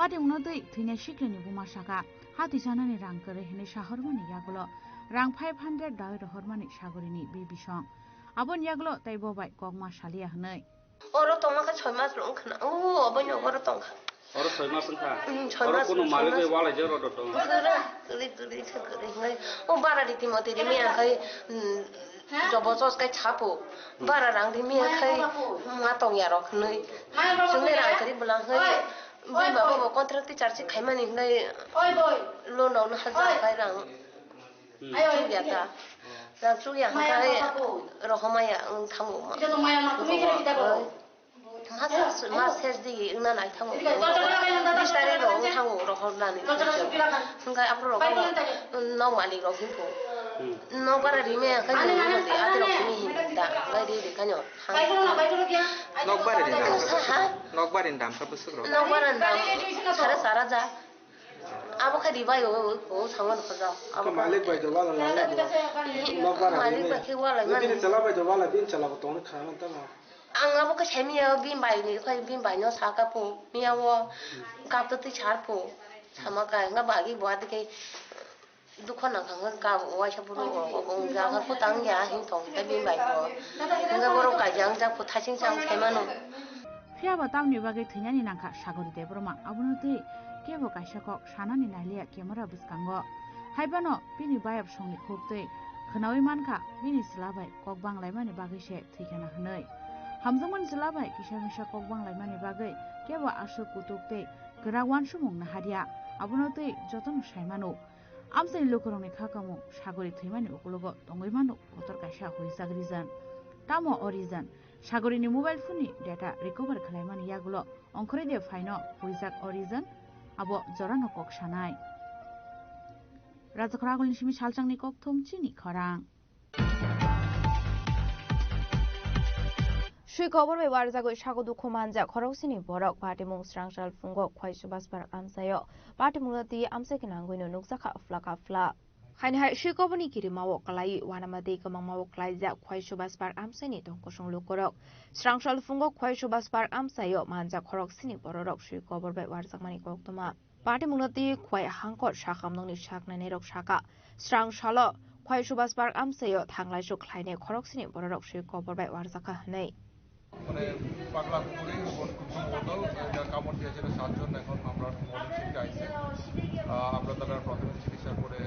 Patimungno twi thwinai siklini buma saka, ha twisanani rang kwrwi hwnwi sahormani yagulo rang five hundred dawi rohormani sagorini bibisong. Aboni yagulo tei bo bai kokma saliya hwnwi. Oro tongma khe soi mas rok wngkha na. O, oboino oro tongkha. Oro soi mas wngkha? Mm, soi mas, soi mas. Oro kuno malik bai walai jero do tong. Kwrwi, kwrwi, kwrwi khe kwrwi hwnwi. O bara riti moti rimi ang khai, mm, jobo sos kai chapo. Bara rang rimi ang khai, ma tong ya rok hwnwi. Chwngni rang kwrwi bwla hwnwi. Bini baba bo contract teacher se khaimani hwnwi. Loan rok no hajak khai rang. Hmm. Chukya ta. Rang chukya hwnkhe rohormaya wng thango ma. Mas, mas ses di wngna nai thango. Bis tarikh rok wng thango rohornani. Hwnkhe aphuru rok nok malik rok hwnko. Hmm. Nok bara rimaya khe nini hwnde ati rok hwnwi hinda. Hwnkhe ri ri khanyo. Nok bara ni dam. Ha? Nok bara ni dam khe bwswk rok. Nok bara ni dam. Sare sara ja. Abo khe ribai o, o, o, thangmani khojak. Abo khe malik bai do wala lai bo. Nok bara malik bai khe wala mani. Bini chwla bai do wala, bini chwla bo tongni kha man tamo. Ang abo khe sai miya, bini bai ni, khai bini bai no saka po, miya o, kap to twi sar po, sama kai, nga bagi bo adi khe dukho nang kha, nga kap o, waisa buru o, o, o, jaga ko tang ya, hin tong, ta bini bai bo. Nga boro kai jang jak po, thasing chang sai mano. Phiya ba tamni bagwi thwinani nangkha Sagori Debbarma, abono twi kebo kaisa kok sanani nailiya camera bwskango. Haiphano bini bayap songni khuk twi khwnawi mankha bini chwla bai kok banglaimani bagwi se thwikhana hwnwi. Hamjakmani chwla bai kisa misa kok banglaimani bagwi kebo aswk kutuk tei kwrak uansukmung naharya, abono twi jotono sai mano. Amchaini lukurokni kha kamung Sagori thwimani ukologo tongwi mano kotor kaisa huijak region. Tamo o region Sagorini mobile phone ni data recover khwlaimani yagulo ongkhorwi de phaino huijak o region abo jorano kok sanai. Rajakhor agulni simi salchangni kokthum chini khorang. Swi kobor bai warjagwi sago dukhu manjak khoroksini borok patimung srangsal phungo Khwai Subas Park amchaio patimungno twi amchai khe nangwino nukjakha phlaka phlak. Haini hai swi koborni kirimao kwlaiwi uanama tei kwmangmao kwlaijak Khwai Subas Park amchaini tongkosong lukurok. Srangsal phungo Khwai Subas Park amchaio manjak khoroksini bororok swi kobor bai warjakmani koktwma. Patimungno twi Khwai hangkor sakhamnokni saknainairok saka, srang salo Khwai Subas Park amchaio thanglaisu khlainai khoroksini bororok swi kobor bai warjakha hwnwi. মানে পাগলা কুকুরে এবং কুকুর মতো, এটা কামড় দিয়েছে, এটা সাতজন এখন আমরা মর্নিং শিফটে আইছে। আহ, আমরা তারা প্রাথমিক চিকিৎসার পরে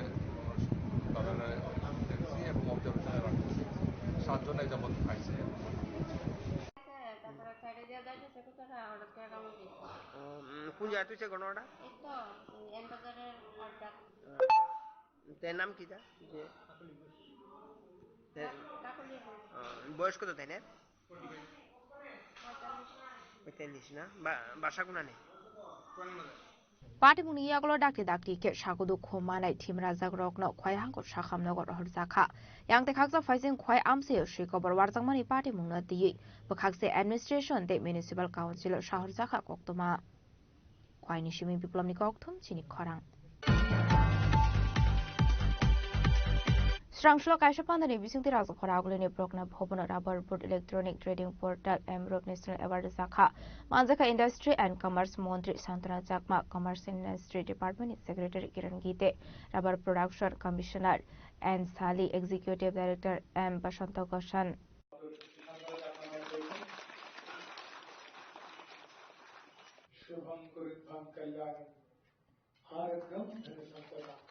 তারা দেখছি এবং অবজারভেশনে রাখছি। সাতজন এই যাবত আইছে। তারপরে সাইডে দিয়ে যাইতেছে কোথায়, হঠাৎ করে কামড় দিয়েছে। উম, কোন জায়গায় হয়েছে ঘটনাটা? এই তো, ওই এম বাজারের অর্ধেক। আহ, তার নাম কি তা? যে, তা-, তা-, কাকলি বলছে। আহ, বয়স কত তাই না? পঁয়তাল্লিশ। পঁয়তাল্লিশ না? বা-, বাসা কোনানে? Patimungni yagulo dakti dakti khe sakudu khum manai thimrajak rokno Khwai hangkor sakham nogo rohorjakha. Yang tei khaksa phaising Khwai amchaio swi kobor warjakmani patimungno twiwi bwkhakse administration tei municipal council o sahorjakha koktwma. Khwaini simi Biplomni kokthum chini khorang. Srangsulo kaisa pandani bisingtwi Rajkhora agulini Progna Bhavan Rubber Board Electronic Trading Portal M Rob National Award rwjakha. Manjakha Industry and Commerce Montri Santana Chakma, Commerce and Industry Department ni Secretary Kiran Gite, Rubber Production Commissioner N Sali, Executive Director M Basanta Goshan. शुभं कुरुध्वं कल्याणं आरब्धं धनसम्पदाम्।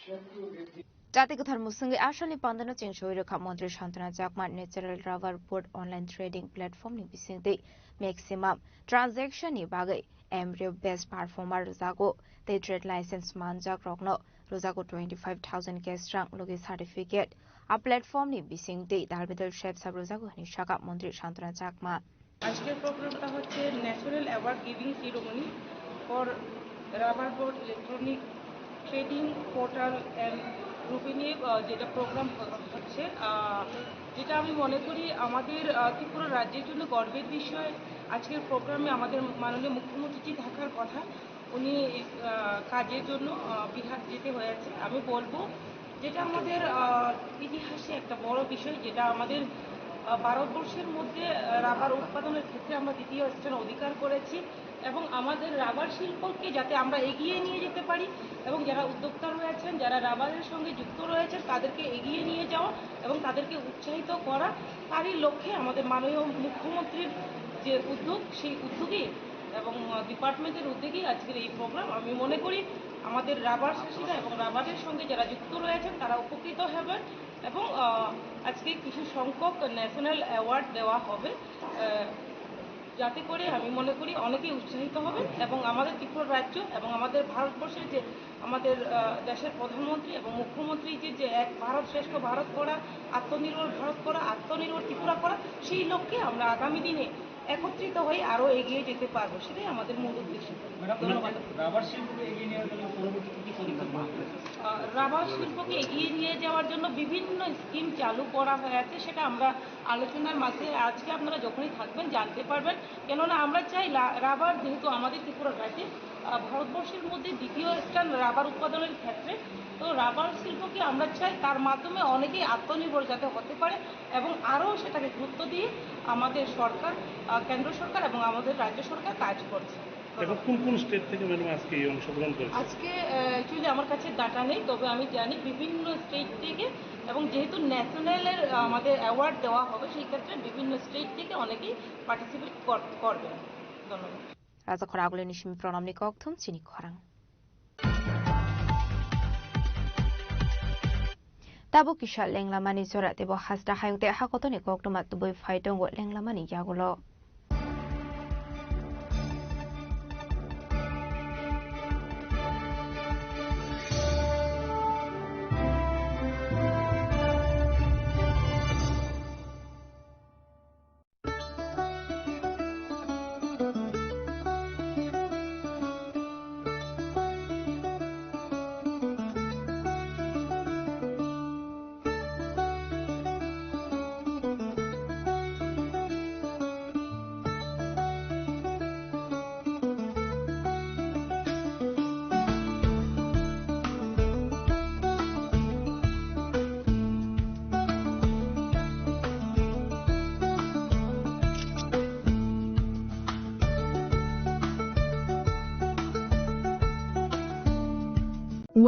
शत्रु विद्धि Jati kwthar musungwi asalni pandano cheng soi rwkha Montri Santana Chakma Natural Rubber Board online trading platform ni bisingtwi maximum transaction ni bagwi M R F best performer rwjago tei trade license manjak rokno rwjago twenty five thousand cash rang logi certificate. A platform ni bisingtwi dalbidal sep sap rwjago hwnwi sakha Montri Santana Chakma. আজকের প্রোগ্রামটা হচ্ছে national award giving ceremony for rubber board electronic trading portal and রুবিনিয়ে, আহ, যেটা প্রোগ্রাম হ-, হচ্ছে, আহ, যেটা আমি মনে করি আমাদের, আহ, ত্রিপুরা রাজ্যের জন্য গর্বের বিষয়। আজকের প্রোগ্রামে আমাদের মাননীয় মুখ্যমন্ত্রীজি থাকার কথা, উনি, আহ, কাজের জন্য, আহ, বিহার যেতে হয়েছে। আমি বলবো যেটা আমাদের, আহ, ইতিহাসে একটা বড় বিষয়, যেটা আমাদের, আহ, ভারতবর্ষের মধ্যে, আহ, রাবার উৎপাদনের ক্ষেত্রে আমরা দ্বিতীয় স্থান অধিকার করেছি এবং আমাদের রাবার শিল্পকে যাতে আমরা এগিয়ে নিয়ে যেতে পারি এবং যারা উদ্যোক্তা রয়েছেন, যারা রাবারের সঙ্গে যুক্ত রয়েছেন, তাদেরকে এগিয়ে নিয়ে যাওয়া এবং তাদেরকে উৎসাহিত করা, তারই লক্ষ্যে আমাদের মাননীয় মুখ্যমন্ত্রীর যে উদ্যোগ, সেই উদ্যোগেই এবং, আহ, ডিপার্টমেন্টের উদ্যোগেই আজকের এই প্রোগ্রাম। আমি মনে করি আমাদের রাবার চাষিরা এবং রাবারের সঙ্গে যারা যুক্ত রয়েছেন, তারা উপকৃত হবেন এবং, আহ, আজকে কিছু সংখ্যক ন্যাশনাল অ্যাওয়ার্ড দেওয়া হবে, আহ, যাতে করে আমি মনে করি অনেকেই উৎসাহিত হবেন এবং আমাদের ত্রিপুরা রাজ্য এবং আমাদের ভারতবর্ষের যে আমাদের, আহ, দেশের প্রধানমন্ত্রী এবং মুখ্যমন্ত্রী যে, যে এক ভারত শ্রেষ্ঠ ভারত করা, আত্মনির্ভর ভারত করা, আত্মনির্ভর ত্রিপুরা করা, সেই লক্ষ্যে আমরা আগামী দিনে একত্রিত হয়ে আরো এগিয়ে যেতে পারবো, সেটাই আমাদের মূল উদ্দেশ্য। ম্যাডাম, ধন্যবাদ। রাবার শিল্পকে এগিয়ে নেওয়ার জন্য পরবর্তীতে কি পরিকল্পনা রয়েছে? আহ, রাবার শিল্পকে এগিয়ে নিয়ে যাওয়ার জন্য বিভিন্ন স্কিম চালু করা হয়েছে, সেটা আমরা আলোচনার মাঝে আজকে আপনারা যখনই থাকবেন জানতে পারবেন। কেননা আমরা চাই লা-, রাবার যেহেতু আমাদের ত্রিপুরা রাজ্যে, আহ, ভারতবর্ষের মধ্যে দ্বিতীয় স্থান রাবার উৎপাদনের ক্ষেত্রে, তো রাবার শিল্পকে আমরা চাই তার মাধ্যমে অনেকেই আত্মনির্ভর যাতে হতে পারে এবং আরও সেটাকে গুরুত্ব দিয়ে আমাদের সরকার, আহ, কেন্দ্র সরকার এবং আমাদের রাজ্য সরকার কাজ করছে। এখন কোন কোন স্টেট থেকে ম্যাডাম আজকে এই অংশগ্রহণ করেছে? আজকে, আহ, actually আমার কাছে ডাটা নেই, তবে আমি জানি বিভিন্ন স্টেট থেকে, এবং যেহেতু ন্যাশনালের, আহ, আমাদের অ্যাওয়ার্ড দেওয়া হবে, সেই ক্ষেত্রে বিভিন্ন স্টেট থেকে অনেকেই পার্টিসিপেট করবেন। ধন্যবাদ। Raja khorang agulini simi Pranamni kokthum chini khorang. Tabuk kisa lenglamani jora teibo hasta hayung tei hakotoni koktwma tubui phai tongo lenglamani yagulo.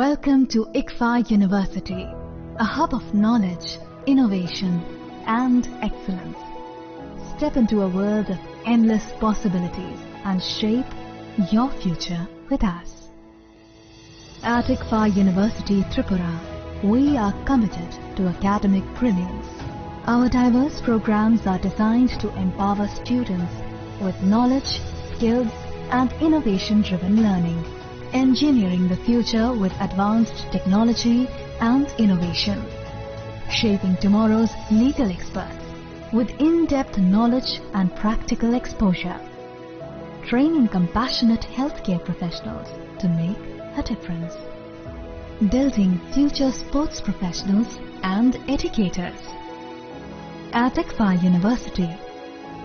Welcome to ICFAI University, a hub of knowledge, innovation, and excellence. Step into a world of endless possibilities and shape your future with us. At ICFAI University Tripura, we are committed to academic brilliance. Our diverse programs are designed to empower students with knowledge, skills, and innovation-driven learning. Engineering the future with advanced technology and innovation. Shaping tomorrow's legal experts with in-depth knowledge and practical exposure. Training compassionate healthcare professionals to make a difference. Building future sports professionals and educators. At ICFAI University,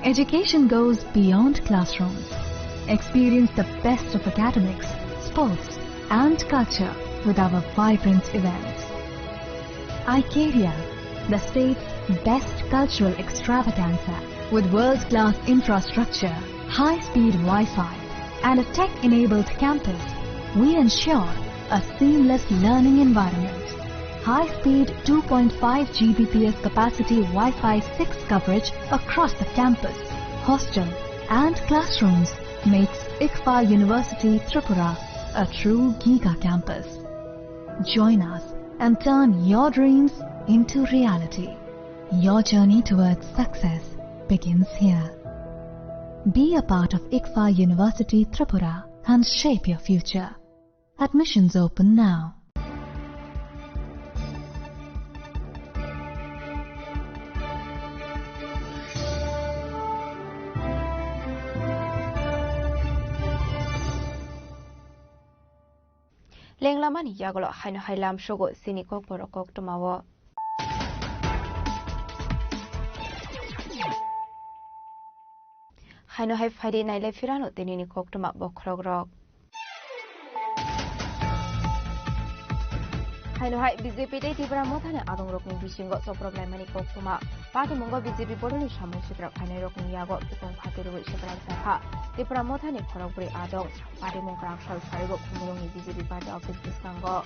education goes beyond classrooms. Experience the best of academics, sports, and culture with our vibrant events. Icaria, the state's best cultural extravaganza, with world-class infrastructure, high-speed Wi-Fi, and a tech-enabled campus, we ensure a seamless learning environment. High-speed two point five G B P S capacity Wi-Fi six coverage across the campus, hostel, and classrooms makes ICFAI University Tripura a true giga campus. Join us and turn your dreams into reality. Your journey towards success begins here. Be a part of ICFAI University Tripura and shape your future. Admissions open now. Lenglamani yagulo haino hai lamsogo chini kokborok koktwmao. Haino hai phaidi nailai phirano tinini koktwma bokhorokrok. Haino hai B J P tei Tipra Mothani adongrokni bisingo choprok laimani koktwma. Patimungo B J P bodolni samung sikra phainairokni yago bikong phatirwi sikra jakha Tipra Mothani khorokbrwi adong. Patimung kwrak sal sarigo Khumulwngni B J P party office bwskango.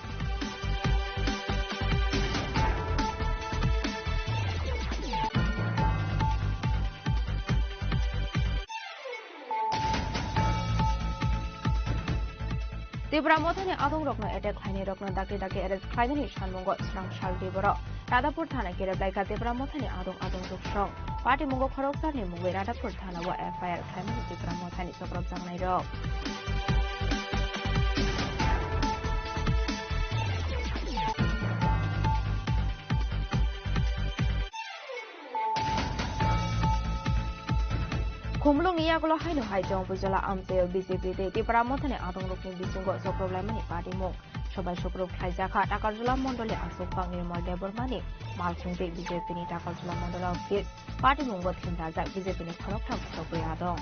Tipra Mothani adongrokno attack khlainairokno dakti dakti arrest khlainani sanmungo swrang sal diboro Radhapur thana kerep laikha Tipra Mothani adong adong duksong. Patimungo khoroksarni mungwi Radhapur thanao F I R khlaimani Tipra Mothani choprok jaknairok. Khumulwngni yagulo haino hai Jompuijala amchaio B J P tei Tipra Mothani adongrokni bisingo choprok laimani patimung. Sobai sukruk khlaijakha Takarjala Mondoli Aswk Bang Nirmal Debbarmani malkhung tei B J P ni Takarjala Mondol Office. Patimungo thim rajak B J P ni khoroktham khorokbrwi adong.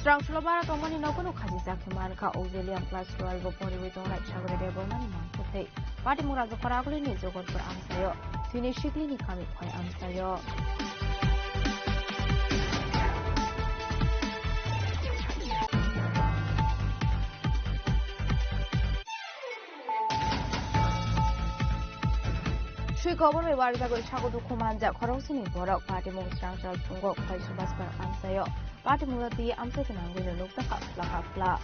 Srangsulo bara tongmani nogono khajijak khe mankha Auxilium class twelve o poriwi tongnai Sagori Debbarmani mangkwthwi. Patimung Rajakhor Agulini Jogodpur amchaio, Thwini Siklini kami Khwai amchaio. Swi koborwi warijagwi sago dukhu manjak khoroksini borok. Patimung Srangchal phungo Khwai Subhaskar amchaio. Patimungno twi amchai gwnangwi nukjakha khwlakha khwla.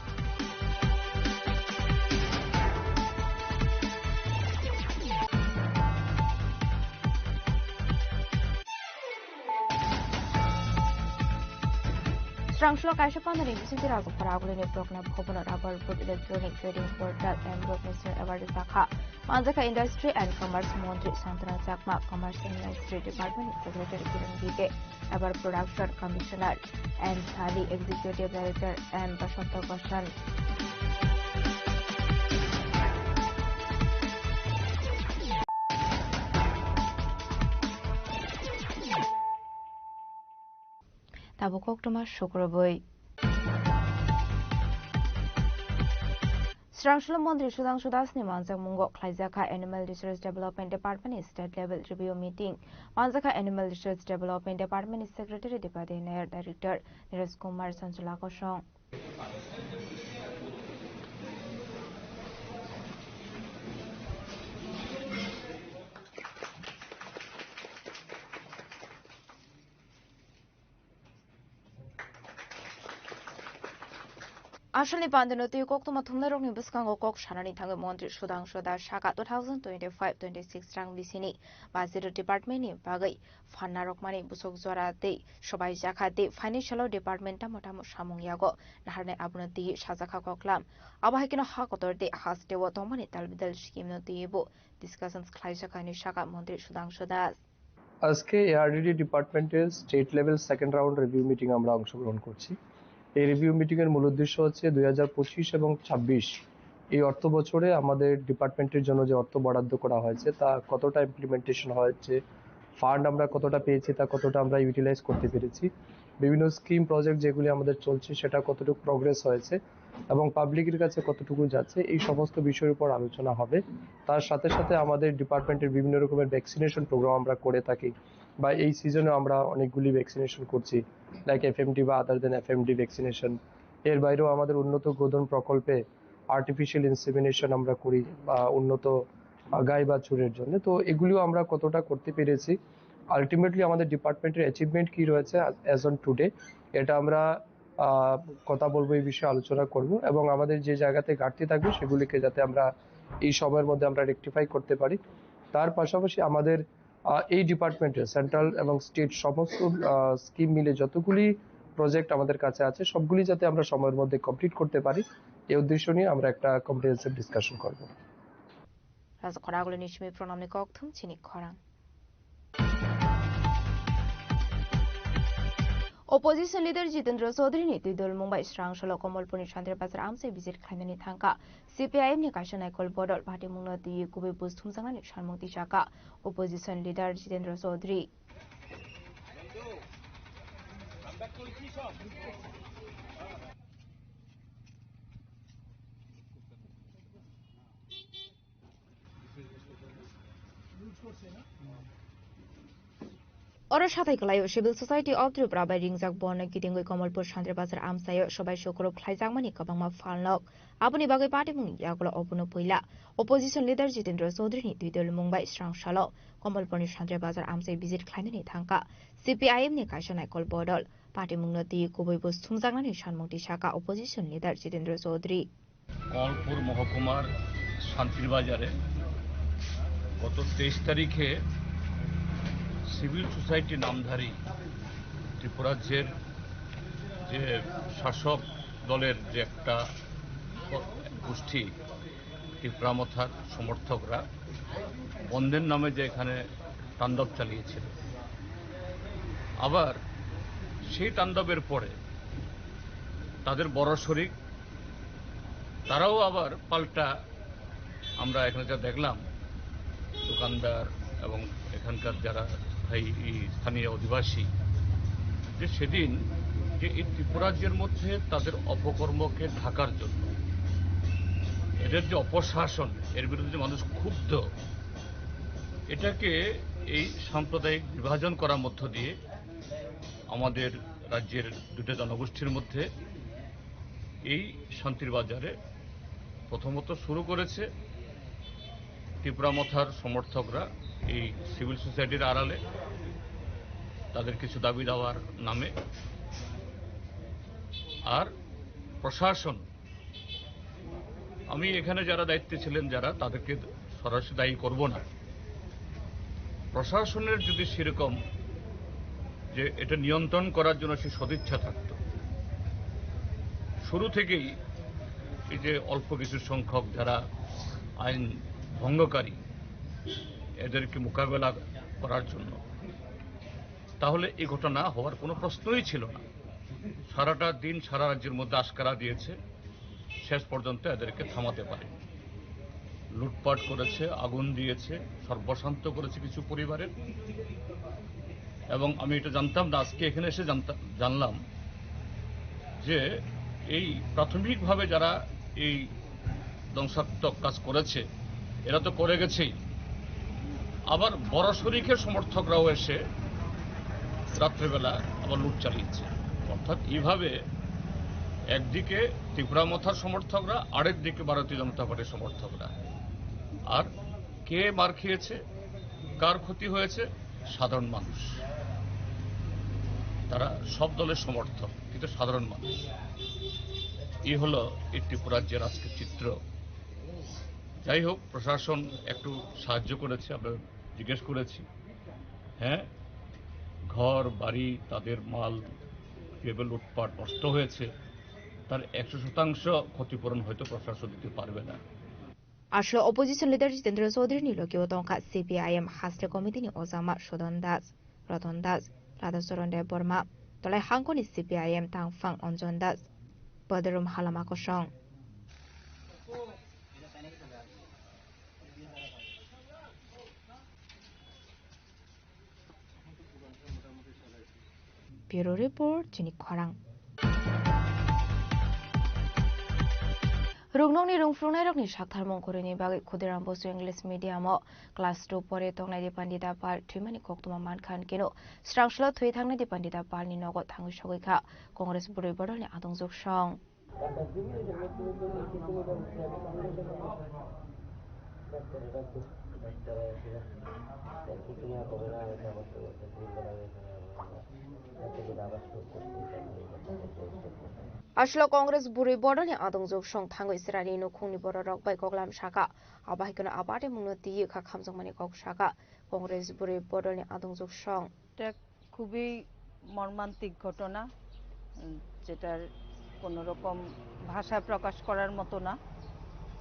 Srangsulo kaisa pandani bisingtwi Rajakhor Agulini Prokna Bhavan o Rubber Board Electronic Trading Portal and Road National Award rijak kha. Manjakha Industry and Commerce Montri Santana Chakma, Commerce and Industry Department ni Secretary Kiran Gite, Rubber Production Commissioner and Thali Executive Director M Basanta Goshan. Tabuk koktwma sukrubwi. Srangsulo Montri Sudhangshu Das ni manjakmungo khlaijakha Animal Resource Development Department ni State Level Review Meeting. Manjakha Animal Resource Development Department ni Secretary Dipati Nair, Director Niraj Kumar Sanchula kosong. Asalni pandino twi koktwma thumnairokni bwskango kok sanani thangwi Montri Sudhangshu Das sakha two thousand twenty-five twenty-six rang bisini budget department ni bagwi phanna rokmani busuk jora tei sobai jakha tei financial department tamo tamo samung yago naharnai abono twi sajakha koklam. Abo hai kheno ha kotor tei hasteo tongmani talbidal scheme no twibo discussions khlaijakha hinwi sakha Montri Sudhangshu Das. আজকে এআরডিডি ডিপার্টমেন্টের state level second round review meeting আমরা অংশগ্রহণ করছি। এই review meeting এর মূল উদ্দেশ্য হচ্ছে দুই হাজার পঁচিশ এবং ছাব্বিশ এই অর্থ বছরে আমাদের ডিপার্টমেন্টের জন্য যে অর্থ বরাদ্দ করা হয়েছে তা কতটা ইমপ্লিমেন্টেশন হয়েছে, ফান্ড আমরা কতটা পেয়েছি, তা কতটা আমরা ইউটিলাইজ করতে পেরেছি, বিভিন্ন স্কিম প্রজেক্ট যেগুলি আমাদের চলছে সেটা কতটুকু প্রোগ্রেস হয়েছে এবং পাবলিকের কাছে কতটুকু যাচ্ছে, এই সমস্ত বিষয়ের উপর আলোচনা হবে। তার সাথে সাথে আমাদের ডিপার্টমেন্টের বিভিন্ন রকমের ভ্যাকসিনেশন প্রোগ্রাম আমরা করে থাকি, বা এই সিজনে আমরা অনেকগুলি ভ্যাকসিনেশন করছি, লাইক এফএমডি বা আদার দেন এফএমডি ভ্যাকসিনেশন। এর বাইরেও আমাদের উন্নত গোধন প্রকল্পে আর্টিফিশিয়াল ইনসেমিনেশন আমরা করি, বা উন্নত, আহ, গাই বাছুরের জন্য। তো এগুলিও আমরা কতটা করতে পেরেছি, আলটিমেটলি আমাদের ডিপার্টমেন্টের অ্যাচিভমেন্ট কী রয়েছে অ্যাজ অন টুডে, এটা আমরা, আহ, কথা বলবো, এই বিষয়ে আলোচনা করব এবং আমাদের যে জায়গাতে ঘাটতি থাকবে সেগুলিকে যাতে আমরা এই সময়ের মধ্যে আমরা রেকটিফাই করতে পারি। তার পাশাপাশি আমাদের, আহ, এই ডিপার্টমেন্টে সেন্ট্রাল এবং স্টেট সমস্ত, আহ, স্কিম মিলে যতগুলি প্রজেক্ট আমাদের কাছে আছে সবগুলি যাতে আমরা সময়ের মধ্যে কমপ্লিট করতে পারি, এই উদ্দেশ্য নিয়ে আমরা একটা কম্প্রিহেন্সিভ ডিসকাশন করব। Raja Khoraguluni simi pronamni kokthum chini khorang. Opposition leader Jitendra Chaudhary ni twi dol Mumbai srang salo Kamalpurni Santri Bazar amchai visit khlainani thangkha. C P I M ni kaisa naikol bodol party mungno twi kubui buj thumjaknani sanmung tisakha opposition leader Jitendra Chaudhary. Oro sathai kwlaio Civil Society of Tripura bai ringjak borno kitingwi Kamalpur Santri Bazar amchaio sobai sukurub khlaijakmani kwbangma phalnok. Aboni bagwi patimungni yagulo obono puila opposition leader Jitendra Chaudhary ni twi dol mungbai srang salo Kamalpurni Santri Bazar amchai visit khlainani thangkha C P I M ni kaisa naikol bodol. Patimungno twi kubui buj thumjaknani sanmung tisakha opposition leader Jitendra Chaudhary. Kamalpur মহকুমার শান্তির বাজারে গত তেইশ তারিখে civil society নামধারী ত্রিপুরাজ্যের যে শাসক দলের যে একটা গোষ্ঠী, ত্রিপুরা মথার সমর্থকরা বন্ধের নামে যে এখানে তাণ্ডব চালিয়েছিল, আবার সেই তাণ্ডবের পরে তাদের বড় শরিক তারাও আবার পাল্টা, আমরা এখানে যা দেখলাম, দোকানদার এবং এখানকার যারা স্থায়ী, এই স্থানীয় অধিবাসী, যে সেদিন যে এই ত্রিপুরাজ্যের মধ্যে তাদের অপকর্মকে ঢাকার জন্য, এদের যে অপশাসন, এর বিরুদ্ধে যে মানুষ ক্ষুব্ধ, এটাকে এই সাম্প্রদায়িক বিভাজন করার মধ্য দিয়ে আমাদের রাজ্যের দুটো জনগোষ্ঠীর মধ্যে এই শান্তির বাজারে প্রথমত শুরু করেছে ত্রিপুরা মথার সমর্থকরা এই সিভিল সোসাইটির আড়ালে তাদের কিছু দাবি দাওয়ার নামে। আর প্রশাসন, আমি এখানে যারা দায়িত্বে ছিলেন, যারা, তাদেরকে সরাসরি দায়ী করব না। প্রশাসনের যদি সেরকম যে এটা নিয়ন্ত্রণ করার জন্য সে সদিচ্ছা থাকতো, শুরু থেকেই এই যে অল্প কিছু সংখ্যক যারা আইন ভঙ্গকারী, এদেরকে মোকাবেলা করার জন্য, তাহলে এই ঘটনা হওয়ার কোনো প্রশ্নই ছিল না। সারাটা দিন সারা রাজ্যের মধ্যে আশকারা দিয়েছে, শেষ পর্যন্ত এদেরকে থামাতে পারেনি। লুটপাট করেছে, আগুন দিয়েছে, সর্বশান্ত করেছে কিছু পরিবারের। এবং আমি এটা জানতাম না, আজকে এখানে এসে জানতা-, জানলাম যে এই প্রাথমিকভাবে যারা এই ধ্বংসাত্মক কাজ করেছে, এরা তো করে গেছেই, আবার বড় শরিকের সমর্থকরাও এসে রাত্রেবেলা আবার লুট চালিয়েছে। অর্থাৎ এইভাবে একদিকে ত্রিপুরা মথার সমর্থকরা, আরেক দিকে ভারতীয় জনতা পার্টির সমর্থকরা। আর কে মার খেয়েছে, কার ক্ষতি হয়েছে? সাধারণ মানুষ। তারা সব দলের সমর্থক, কিন্তু সাধারণ মানুষ। এই হলো এই ত্রিপুরার যে রাজকের চিত্র। যাই হোক, প্রশাসন একটু সাহায্য করেছে, আমরা জিজ্ঞেস করেছি। হ্যাঁ, ঘর বাড়ি, তাদের মাল যেভাবে লুটপাট নষ্ট হয়েছে, তার একশো শতাংশ ক্ষতিপূরণ হয়তো প্রশাসন দিতে পারবে না। Aswk opposition leader Jitendra Chaudhary ni logi o tongkha C P I M haste committee ni ojama Sudon Das, Raton Das, Radhacharan Debbarma, Tolai Hangkoni C P I M tangphang Anjan Das, Badrum Halama Kosong. Bureau Report, Chini Khorang. Ruknokni rungphrunairokni saktharmung kwrwini bagwi Khudiram Bosu English Medium-o class two pore tongnai Dipandita Pal thwimani koktwma mankha hwnkhe no, srangsulo thwi thangnai Dipandita Palni nogo thangwi sogwi kha Congress bwrwi bodolni adongjwk song. Aswk Congress bwrwi bodolni adongjwk song thangwi chwraini nukhungni bororok bai koklam sakha. Abo hai kheno abatimungno twiwi kha khamjakmani kok sakha Congress bwrwi bodolni adongjwk song. এটা খুবই মর্মান্তিক ঘটনা, উম, যেটার কোনো রকম ভাষায় প্রকাশ করার মতো না।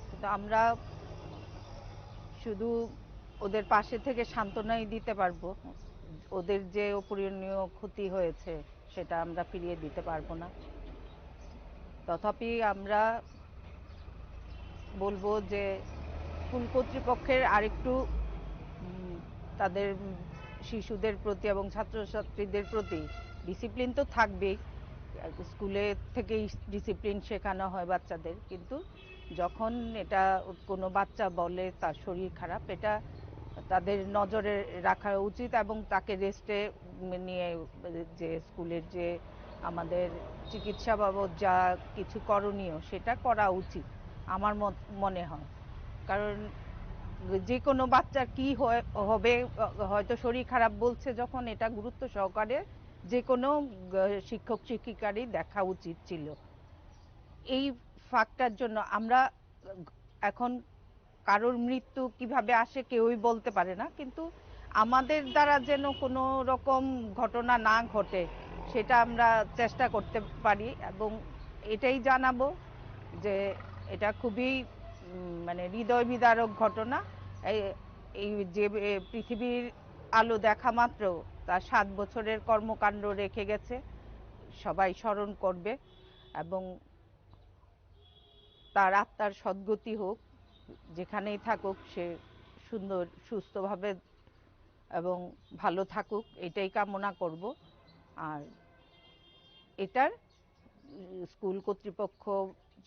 কিন্তু আমরা শুধু ওদের পাশে থেকে সান্ত্বনাই দিতে পারবো, ওদের যে অপূরণীয় ক্ষতি হয়েছে সেটা আমরা ফিরিয়ে দিতে পারবো না। তথাপি আমরা বলবো যে স্কুল কর্তৃপক্ষের আরেকটু, উম, তাদের, উম, শিশুদের প্রতি এবং ছাত্রছাত্রীদের প্রতি ডিসিপ্লিন তো থাকবেই, স্কুলে থেকেই ডিসিপ্লিন শেখানো হয় বাচ্চাদের, কিন্তু যখন এটা কোনো বাচ্চা বলে তার শরীর খারাপ, এটা তাদের নজরে রাখা উচিত এবং তাকে রেস্টে নিয়ে যে স্কুলের যে আমাদের চিকিৎসা বাবদ যা কিছু করণীয় সেটা করা উচিত আমার মত-, মনে হয়। কারণ যে কোনো বাচ্চার কি হয়, হবে, হয়তো শরীর খারাপ বলছে যখন, এটা গুরুত্ব সহকারে যে কোনো, আহ, শিক্ষক শিক্ষিকারই দেখা উচিত ছিল। এই ফাঁকটার জন্য আমরা এখন কারোর মৃত্যু কিভাবে আসে কেউই বলতে পারে না, কিন্তু আমাদের দ্বারা যেন কোনো রকম ঘটনা না ঘটে সেটা আমরা চেষ্টা করতে পারি এবং এটাই জানাবো যে এটা খুবই, উম, মানে হৃদয় বিদারক ঘটনা। এই, এই যে, এ, পৃথিবীর আলো দেখা মাত্র তার সাত বছরের কর্মকাণ্ড রেখে গেছে, সবাই স্মরণ করবে এবং তার আত্মার সদ্গতি হোক, যেখানেই থাকুক সে সুন্দর সুস্থভাবে এবং ভালো থাকুক, এটাই কামনা করব। আর এটার, উম, স্কুল কর্তৃপক্ষ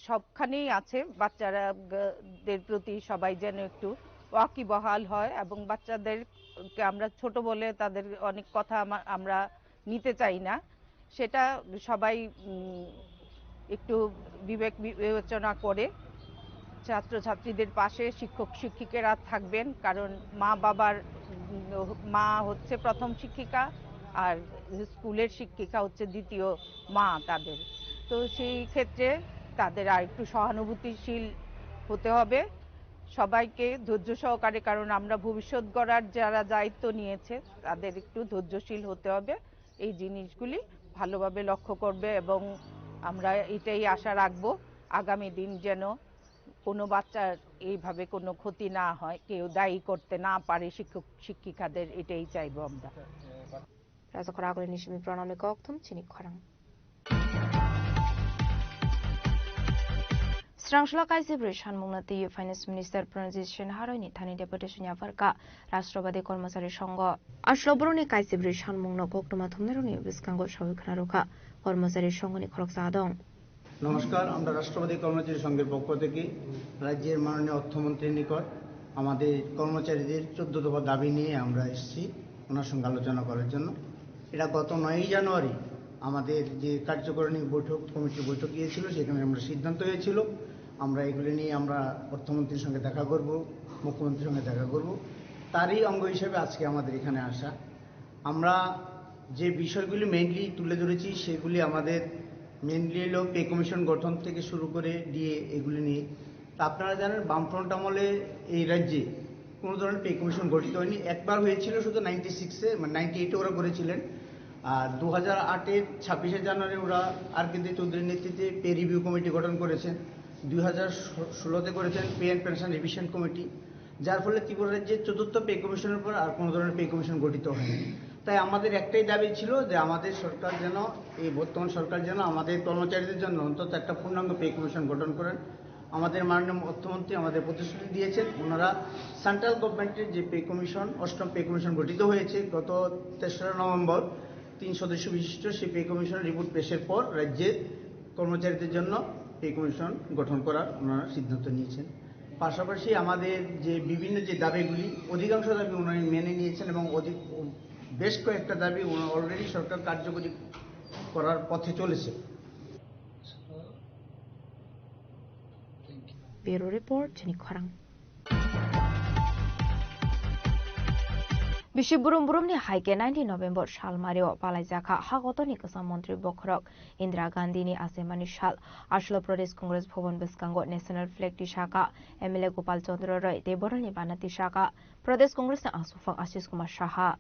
সবখানেই আছে, বাচ্চারা গ-, দের প্রতি সবাই যেন একটু ওয়াকিবহাল হয় এবং বাচ্চাদেরকে আমরা ছোট বলে তাদের অনেক কথা আমা-, আমরা নিতে চাই না, সেটা সবাই, উম, একটু বিবেক বিবেচনা করে ছাত্রছাত্রীদের পাশে শিক্ষক শিক্ষিকারা থাকবেন, কারণ মা বাবার, উম, মা হচ্ছে প্রথম শিক্ষিকা আর স্কুলের শিক্ষিকা হচ্ছে দ্বিতীয় মা তাদের। তো সেই ক্ষেত্রে তাদের আর একটু সহানুভূতিশীল হতে হবে সবাইকে ধৈর্য সহকারে, কারণ আমরা ভবিষ্যৎ গড়ার যারা দায়িত্ব নিয়েছে তাদের একটু ধৈর্যশীল হতে হবে। এই জিনিসগুলি ভালোভাবে লক্ষ্য করবে এবং আমরা এটাই আশা রাখবো আগামী দিন যেন কোনো বাচ্চার এইভাবে কোনো ক্ষতি না হয়, কেউ দায়ী করতে না পারে শিক্ষক শিক্ষিকাদের, এটাই চাইবো আমরা। Rajakhor agulini simi pranamni kokthum chini khorang. Srangsulo kaisa bwrwi sanmungno twiwi Finance Minister Pranajit Sinha roini thani deputation yapharkha Rashtrabadi Kormochari Songho. Aswk borokni kaisa bwrwi sanmungno koktwma thumnairokni bwskango sawi khwna rwkha Kormochari Songhoni khoroksa adong. নমস্কার, আমরা রাষ্ট্রবাদী কর্মচারী সংঘের পক্ষ থেকে রাজ্যের মাননীয় অর্থমন্ত্রীর নিকট আমাদের কর্মচারীদের চোদ্দ দফা দাবি নিয়ে আমরা এসেছি ওনার সঙ্গে আলোচনা করার জন্য। এটা গত নয়ই জানুয়ারি আমাদের যে কার্যকরণী বৈঠক, কমিটির বৈঠক গিয়েছিল, সেখানে আমরা সিদ্ধান্ত হয়েছিল আমরা এগুলি নিয়ে আমরা অর্থমন্ত্রীর সঙ্গে দেখা করব, মুখ্যমন্ত্রীর সঙ্গে দেখা করব। তারই অঙ্গ হিসেবে আজকে আমাদের এখানে আসা। আমরা যে বিষয়গুলি মেইনলি তুলে ধরেছি, সেগুলি আমাদের মেনলি হলো পে কমিশন গঠন থেকে শুরু করে ডিএ এগুলি নিয়ে। তা আপনারা জানেন, বামফ্রন্ট আমলে এই রাজ্যে কোনো ধরনের পে কমিশন গঠিত হয়নি। একবার হয়েছিল শুধু নাইনটি সিক্সে, মানে নাইনটি এইটে ওরা করেছিলেন। আর দু হাজার আটের ছাব্বিশে জানুয়ারি ওরা আর কে দে চৌধুরীর নেতৃত্বে পে রিভিউ কমিটি গঠন করেছেন। দুই হাজার ষোলোতে করেছেন pay and pension revision committee, যার ফলে ত্রিপুরা রাজ্যে চতুর্থ পে কমিশনের পর আর কোনো ধরনের পে কমিশন গঠিত হয়নি। তাই আমাদের একটাই দাবি ছিল যে আমাদের সরকার যেন, এই বর্তমান সরকার যেন আমাদের কর্মচারীদের জন্য অন্তত একটা পূর্ণাঙ্গ পে কমিশন গঠন করেন। আমাদের মাননীয় অর্থমন্ত্রী আমাদের প্রতিশ্রুতি দিয়েছেন, ওনারা সেন্ট্রাল গভর্নমেন্টের যে পে কমিশন, অষ্টম পে কমিশন গঠিত হয়েছে গত তেসরা নভেম্বর, তিন সদস্য বিশিষ্ট সেই পে কমিশনের রিপোর্ট পেশের পর রাজ্যের কর্মচারীদের জন্য পে কমিশন গঠন করার ওনারা সিদ্ধান্ত নিয়েছেন। পাশাপাশি আমাদের যে বিভিন্ন যে দাবিগুলি, অধিকাংশ দাবি ওনারা মেনে নিয়েছেন এবং অধিক, বেশ কয়েকটা দাবি ওনারা অলরেডি সরকার কার্যকরী করার পথে চলেছে। Bureau Report, Chini Khorang. Bisi burum burumni hai khe nineteen November sal mario palaijakha ha kotorni kwcham montri bokhorok Indira Gandhini achaimani sal. Aslo Pradesh Congress Bhavan bwskango National Flag tisakha, M L A Gopal Chandra Roy tei borokni bana tisakha Pradesh Congressni aswkphang Ashish Kumar Saha.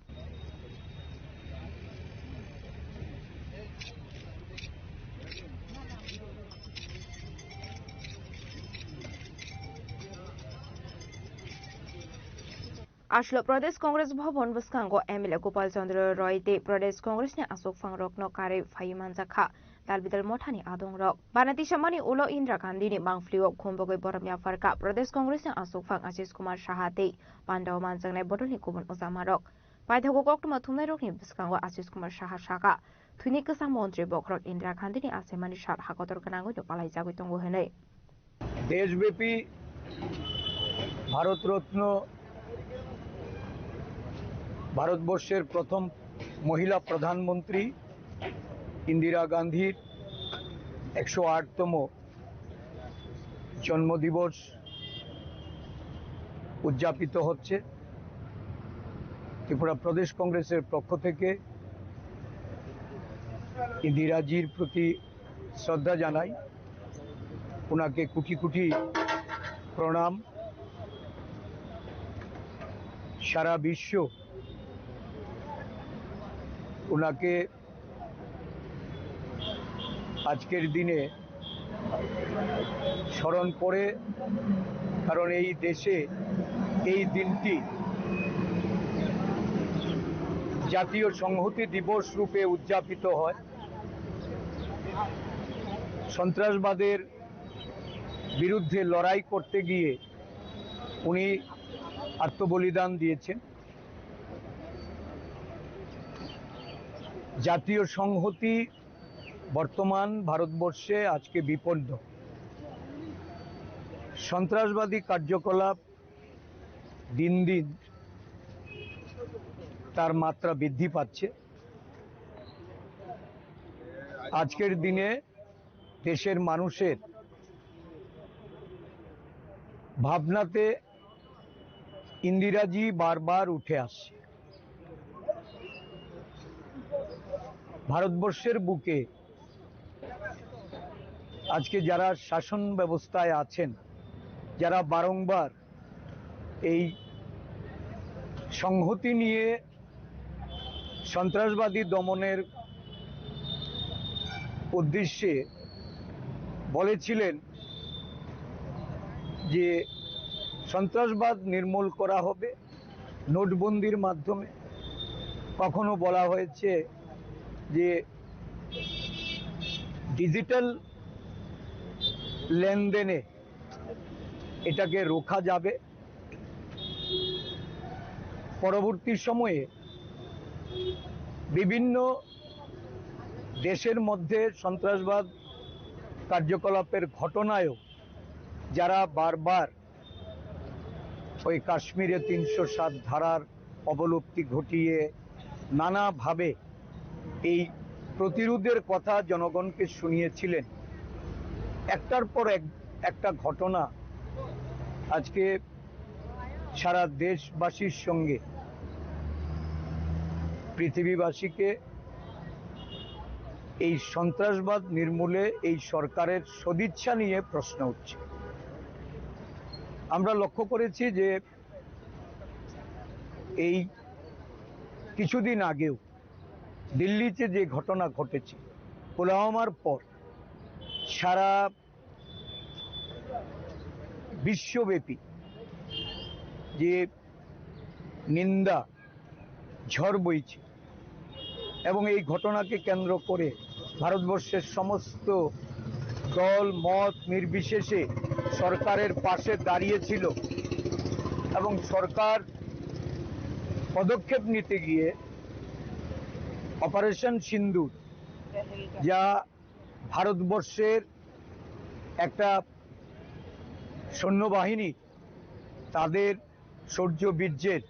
Aslo Pradesh Congress Bhavan bwskango M L A Gopal Chandra Roy tei Pradesh Congressni aswkphangrokno karwi phaiwi manjakha. Dalbidal mothani adongrok. Bana tisamani ulo Indira Gandhini mangphlio khumbogwi borom yapharkha Pradesh Congressni aswkphang Ashish Kumar Saha tei pandao manjaknai bodolni kubun ojamarok. Paithago koktwma thumnairokni bwskango Ashish Kumar Saha sakha, thwini kwcham montri bokhorok Indira Gandhini achaimani sal hakotor gwnangwi no palaijagwi tongo hwnwi. দেশব্যাপী ভারতরত্ন, ভারতবর্ষের প্রথম মহিলা প্রধানমন্ত্রী ইন্দিরা গান্ধীর একশো আটতম জন্মদিবস উদযাপিত হচ্ছে। ত্রিপুরা প্রদেশ কংগ্রেসের পক্ষ থেকে ইন্দিরাজির প্রতি শ্রদ্ধা জানাই, ওনাকে কোটি কোটি প্রণাম। সারা বিশ্ব ওনাকে আজকের দিনে স্মরণ করে, কারণ এই দেশে এই দিনটি জাতীয় সংহতি দিবস রূপে উদযাপিত হয়। সন্ত্রাসবাদের বিরুদ্ধে লড়াই করতে গিয়ে উনি আত্মবলিদান দিয়েছেন। জাতীয় সংহতি বর্তমান ভারতবর্ষে আজকে বিপন্ন। সন্ত্রাসবাদী কার্যকলাপ দিন দিন তার মাত্রা বৃদ্ধি পাচ্ছে। আজকের দিনে দেশের মানুষের ভাবনাতে ইন্দিরাজি বারবার উঠে আসছে। ভারতবর্ষের বুকে আজকে যারা শাসন ব্যবস্থায় আছেন, যারা বারংবার এই সংহতি নিয়ে সন্ত্রাসবাদী দমনের উদ্দেশ্যে বলেছিলেন যে সন্ত্রাসবাদ নির্মূল করা হবে নোটবন্দির মাধ্যমে। কখনো বলা হয়েছে যে ডিজিটাল লেনদেনে এটাকে রোখা যাবে। পরবর্তী সময়ে বিভিন্ন দেশের মধ্যে সন্ত্রাসবাদ কার্যকলাপের ঘটনায়ও যারা বারবার ওই কাশ্মীরে তিনশো সাত ধারার অবলুপ্তি ঘটিয়ে নানাভাবে এই প্রতিরোধের কথা জনগণকে শুনিয়েছিলেন, একটার পর এক, একটা ঘটনা আজকে সারা দেশবাসীর সঙ্গে পৃথিবীবাসীকে এই সন্ত্রাসবাদ নির্মূলে এই সরকারের সদিচ্ছা নিয়ে প্রশ্ন উঠছে। আমরা লক্ষ্য করেছি যে এই কিছুদিন আগেও দিল্লিতে যে ঘটনা ঘটেছে, পুলওয়ামার পর সারা বিশ্বব্যাপী যে নিন্দা ঝড় বইছে এবং এই ঘটনাকে কেন্দ্র করে ভারতবর্ষের সমস্ত দল মত নির্বিশেষে সরকারের পাশে দাঁড়িয়েছিল এবং সরকার পদক্ষেপ নিতে গিয়ে অপারেশন সিন্দুর, যা ভারতবর্ষের একটা সৈন্যবাহিনী, তাদের শৌর্য বীর্যের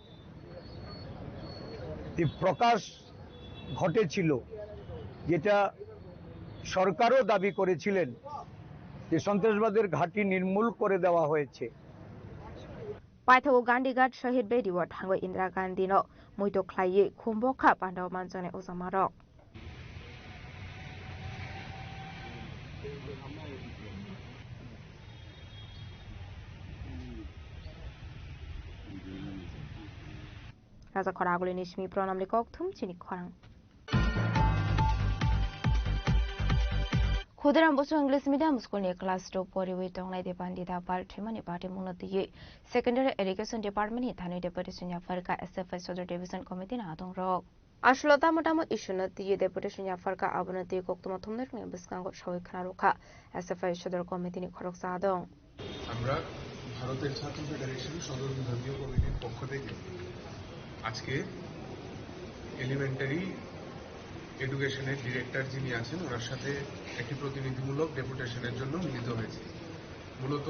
যে প্রকাশ ঘটেছিল, যেটা সরকারও দাবি করেছিলেন যে সন্ত্রাসবাদের ঘাঁটি নির্মূল করে দেওয়া হয়েছে। Paithago Gandhi Ghat Shahid Bedi o thango Indira Gandhi no muito khlaiwi khumbo kha panda o manjaknai ujamarok. Raja khorang agulini simi pranamni kok thum chini khorang. Khudiram Busu English Medium School ni class two poriwi tongnai Debandi Dapal thwimani bati mungno twiwi Secondary Education Department ni thani Deputy Senior Pharka S F I Sodor Division Committee ni adong rok. Aswkno tamo tamo issue no twiwi Deputy Senior Pharka abono twiwi koktwma thumnai rokni bwskango sawi khna rwkha S F I Sodor Committee ni khoroksa adong. আমরা ভারতের ছাত্র ফেডারেশন সদর বিভাগীয় কমিটির পক্ষ থেকে আজকে এলিমেন্টারি এডুকেশনের ডিরেক্টর যিনি আছেন, ওনার সাথে একটি প্রতিনিধিমূলক ডেপুটেশনের জন্য মিলিত হয়েছি। মূলত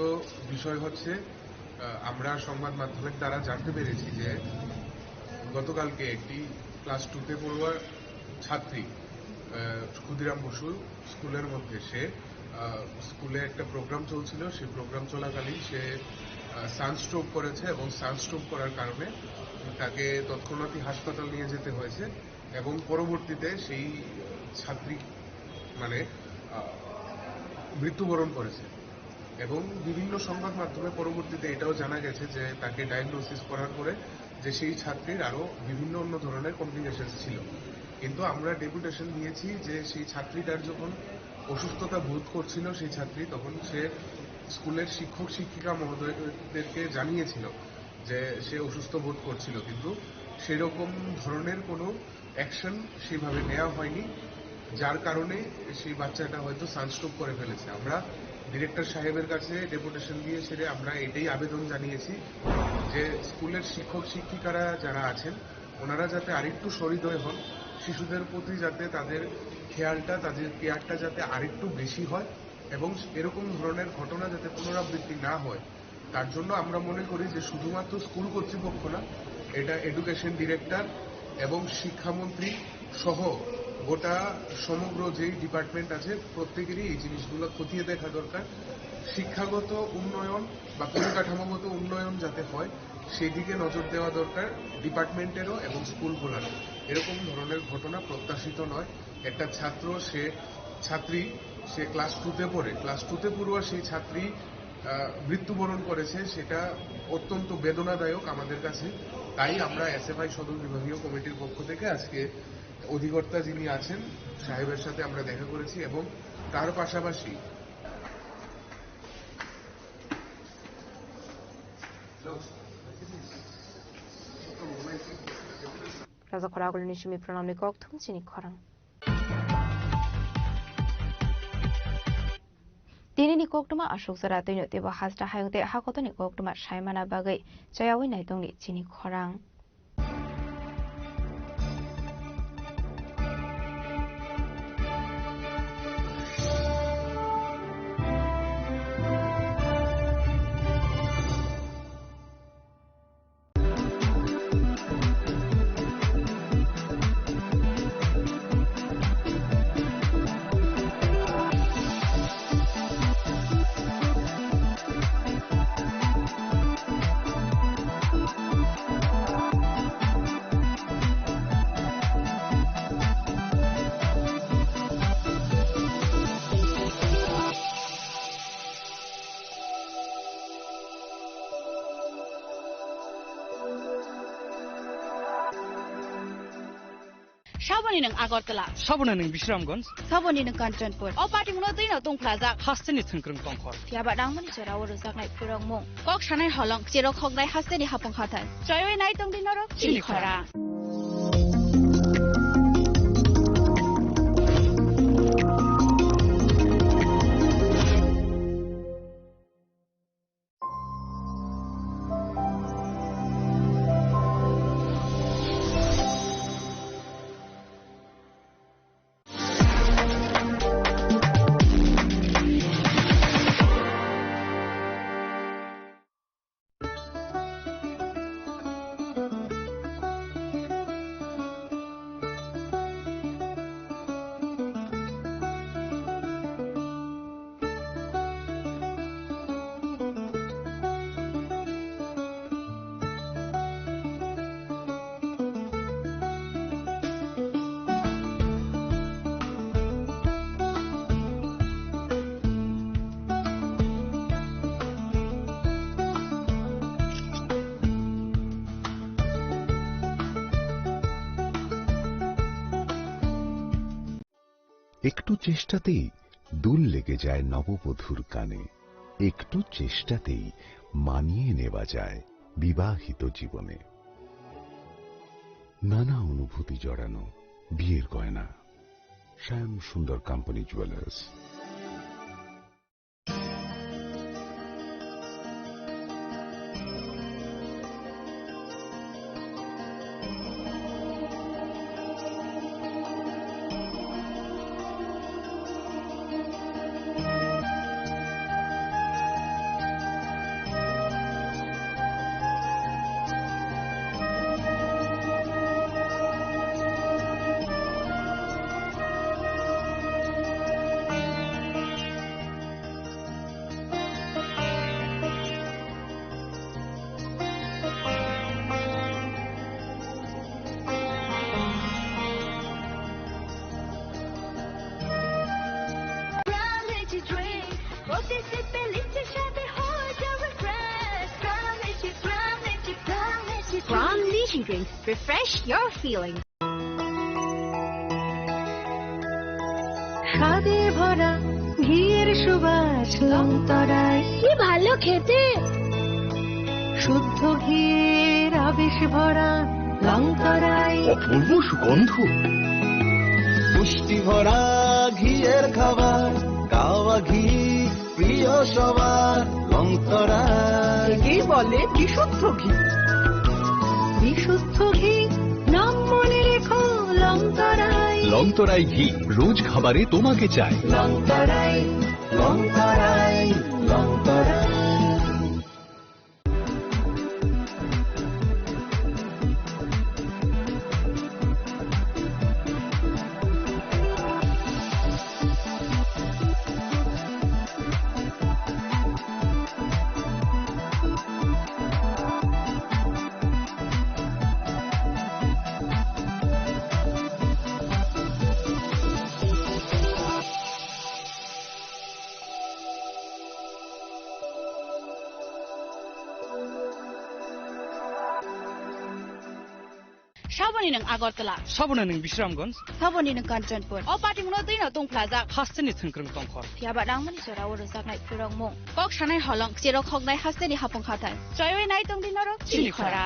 বিষয় হচ্ছে, আহ, আমরা সংবাদ মাধ্যমের দ্বারা জানতে পেরেছি যে গতকালকে একটি ক্লাস টুতে পড়ুয়া ছাত্রী, আহ, ক্ষুদিরাম বসু স্কুলের মধ্যে সে, আহ, স্কুলে একটা প্রোগ্রাম চলছিল, সেই প্রোগ্রাম চলাকালীন সে, আহ, সানস্ট্রোক করেছে এবং সানস্ট্রোক করার কারণে তাকে তৎক্ষণাৎই হাসপাতাল নিয়ে যেতে হয়েছে এবং পরবর্তীতে সেই ছাত্রী মানে, আহ, মৃত্যুবরণ করেছে। এবং বিভিন্ন সংবাদ মাধ্যমে পরবর্তীতে এটাও জানা গেছে যে তাকে ডায়াগনোসিস করার পরে যে সেই ছাত্রীর আরও বিভিন্ন অন্য ধরনের কমপ্লিকেশনস ছিল। কিন্তু আমরা ডেপুটেশন দিয়েছি যে সেই ছাত্রীটার যখন অসুস্থতা বোধ করছিল সেই ছাত্রী, তখন সে স্কুলের শিক্ষক শিক্ষিকা মহোদয়দেরকে জানিয়েছিল যে সে অসুস্থ বোধ করছিল, কিন্তু সেরকম ধরনের কোনো অ্যাকশন সেইভাবে নেওয়া হয়নি, যার কারণে সেই বাচ্চাটা হয়তো সানস্ট্রোক করে ফেলেছে। আমরা ডিরেক্টর সাহেবের কাছে ডেপুটেশন দিয়ে সেটা আমরা এটাই আবেদন জানিয়েছি যে স্কুলের শিক্ষক শিক্ষিকারা যারা আছেন, ওনারা যাতে আরেকটু সহৃদয় হন, শিশুদের প্রতি যাতে তাদের খেয়ালটা, তাদের কেয়ারটা যাতে আরেকটু বেশি হয় এবং এরকম ধরনের ঘটনা যাতে পুনরাবৃত্তি না হয়, তার জন্য আমরা মনে করি যে শুধুমাত্র স্কুল কর্তৃপক্ষ না, এটা এডুকেশন ডিরেক্টর এবং শিক্ষামন্ত্রী সহ গোটা সমগ্র যেই ডিপার্টমেন্ট আছে, প্রত্যেকেরই এই জিনিসগুলো খতিয়ে দেখা দরকার। শিক্ষাগত উন্নয়ন বা পরিকাঠামোগত উন্নয়ন যাতে হয়, সেই দিকে নজর দেওয়া দরকার ডিপার্টমেন্টেরও এবং স্কুলগুলোরও। এরকম ধরনের ঘটনা প্রত্যাশিত নয়। একটা ছাত্র, সে ছাত্রী, সে ক্লাস টুতে পড়ে, ক্লাস টুতে পড়ুয়া সেই ছাত্রী, আহ, মৃত্যুবরণ করেছে, সেটা অত্যন্ত বেদনাদায়ক আমাদের কাছে। তাই আমরা এসএফআই সদর বিভাগীয় কমিটির পক্ষ থেকে আজকে অধিকর্তা যিনি আছেন সাহেবের সাথে আমরা দেখা করেছি এবং তার পাশাপাশি Raja khorang agulini simi pranamni kok thum chini khorang. Tinini koktwma aswk jora twino teibo hasta hayung tei hakotoni koktwma saimana bagwi chayawi naitongni chini khorang. Saboni nwng Agartala. Saboni nwng Bisramganj. Saboni nwng Kanchanpur. O party mungno twi no tongphlajak. Hasteni thwngkwrwng tongkhor. Phiya ba nangmani jora o rwjaknai phwrwngmung. Kok sanai holong, cherok hoknai hasteni hapung hathai. Choiwi nai tongdi norok chini chini khora. Khora. একটু চেষ্টাতেই দুল লেগে যায় নববধূর কানে। একটু চেষ্টাতেই মানিয়ে নেওয়া যায় বিবাহিত জীবনে। নানা অনুভূতি জড়ানো বিয়ের গয়না। শ্যাম সুন্দর company jewellers. Crown Lychee Drinks. Refresh your feelings. স্বাদে ভরা ঘিয়ের সুবাস লংতরায়। কি ভালো খেতে। শুদ্ধ ঘিয়ের আবেশ ভরা লংতরায়। অপূর্ব সুগন্ধ। পুষ্টি ভরা ঘিয়ের খাবার, কাওয়া ঘি প্রিয় সবার লংতরায়। একেই বলে বিশুদ্ধ ঘি। বিশুদ্ধ ঘি, নাম মনে রেখো লংতরায়। লংতরায় ঘি, রোজ খাবারে তোমাকে চাই। লংতরায়, লংতরায়, Longtharai. Saboni nwng Agartala. Saboni nwng Bisramganj. Saboni nwng Kanchanpur. O party mungno twi no tongphlajak. Hasteni thwngkwrwng tongkhor. Phiya ba nangmani jora o rwjaknai phwrwngmung. Kok sanai holong, cherok hoknai hasteni hapung hathai. Choiwi nai tongdi norok chini khora.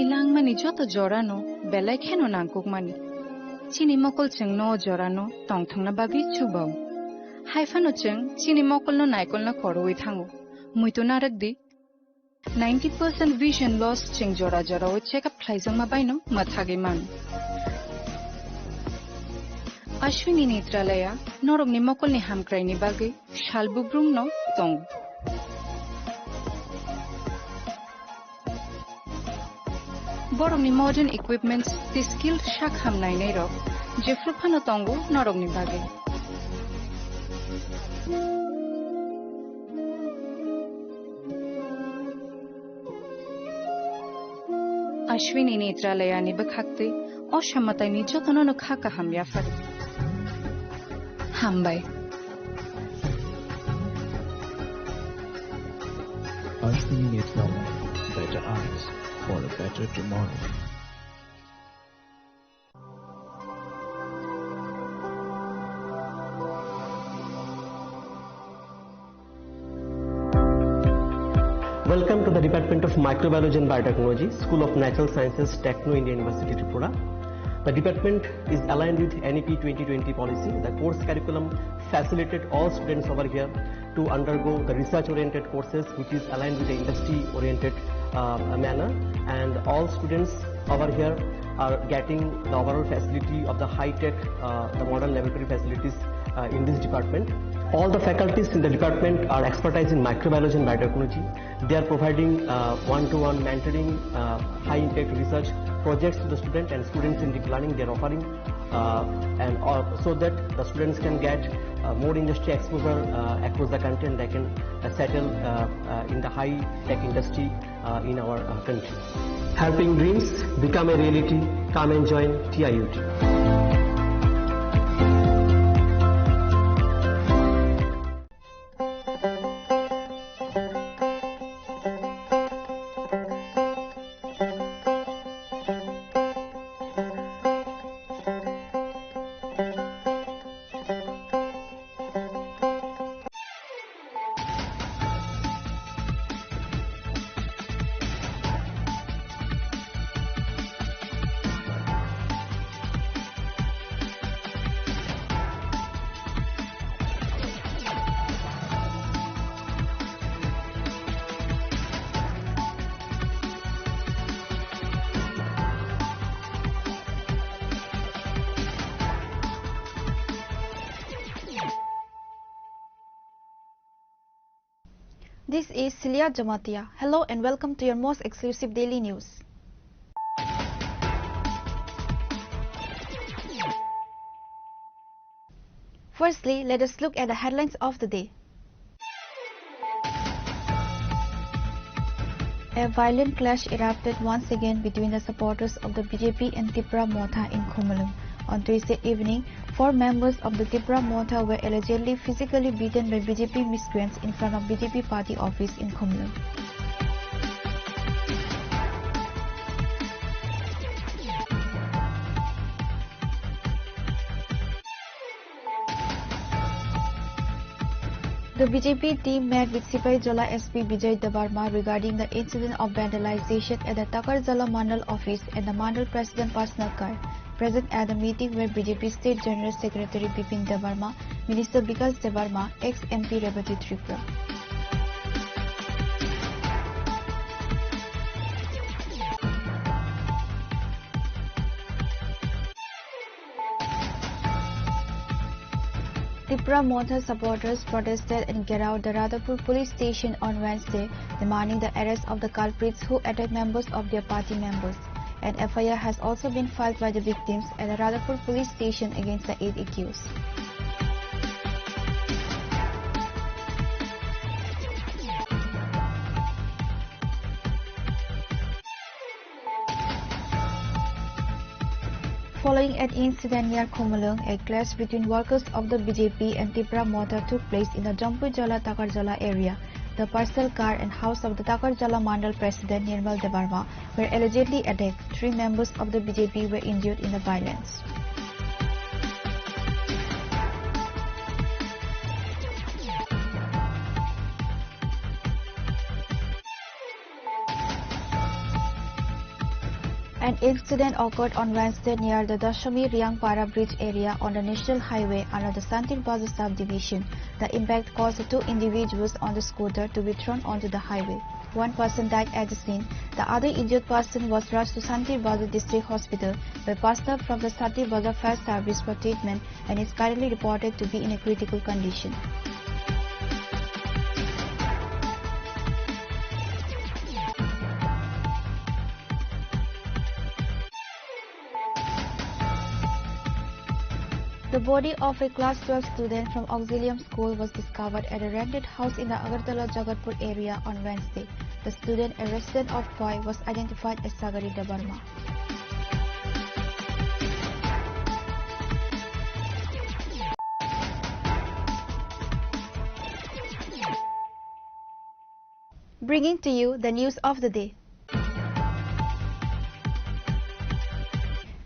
Langmani joto jorano belai kheno nangkukmani. Chini mokol chwngno o jorano tongthokna bagwi chubao. Haiphano chwng chini mokolno naikolna korowi thango. Muitu narwkdi, ninety percent vision loss chwng jora jorao check up khlaijakma baino mwthagwi mano. Ashwini Netralaya norokni mokolni hamkraini bagwi sal bubrumno tongo. Borokni modern equipments tei skilled sak ham nainairok jephru phano tongo norokni bagwi. Ashwini Netralayani bwkhaktwi o samataini jotono no kha kaham yapharo. Hambai. Ashwini Netralaya, better eyes for a better tomorrow. Welcome to the Department of Microbiology and Biotechnology, School of Natural Sciences, Techno India University, Tripura. The department is aligned with N E P twenty twenty policy. The course curriculum facilitated all students over here to undergo the research-oriented courses, which is aligned with the industry-oriented, uh, manner. And all students over here are getting the overall facility of the high-tech, uh, the modern laboratory facilities, uh, in this department. All the faculties in the department are expertise in microbiology and biotechnology. They are providing, uh, one-to-one mentoring, uh, high-impact research projects to the student, and students in deep learning, they are offering, uh, and, uh, so that the students can get, uh, more industry exposure, uh, across the country, and they can, uh, settle, uh, uh, in the high-tech industry, uh, in our, uh, country. Helping dreams become a reality. Come and join T I U T. This is Celia Jamatia. Hello and welcome to your most exclusive daily news. Firstly, let us look at the headlines of the day. A violent clash erupted once again between the supporters of the B J P and Tipra Motha in Khumulwng. On Tuesday evening, four members of the Tipra Motha were allegedly physically beaten by B J P miscreants in front of B J P party office in Khumulwng. The B J P team met with Sipaijala S P Vijay Debbarma regarding the incident of vandalization at the Takarjala Mandal office and the Mandal President personal car. Present at the meeting were B J P State General Secretary Bipin Debbarma, Minister Bikash Debbarma, ex M P Rebati Tripura. Tipra Motha supporters protested and gherao the Radhapur police station on Wednesday, demanding the arrest of the culprits who attacked members of their party members. An F I R has also been filed by the victims at the Radhapur police station against the eight accused. Following an incident near Khumulwng, a clash between workers of the B J P and Tipra Motha took place in the Jampuijala Takarjala area. The personal car and house of the Takarjala Mandal President Nirmal Debbarma were allegedly attacked. Three members of the B J P were injured in the violence. An incident occurred on Wednesday near the Dashami Riangpara bridge area on the National Highway under the Santir Bazar subdivision. The impact caused the two individuals on the scooter to be thrown onto the highway. One person died at the scene. The other injured person was rushed to Santir Bazar District Hospital, where personnel from the Santir Bazar Fire Service for treatment and is currently reported to be in a critical condition. The body of a class twelve student from Auxilium School was discovered at a rented house in the Agartala Jagatpur area on Wednesday. The student, a resident of Khwai, was identified as Sagari Debbarma. Bringing to you the news of the day.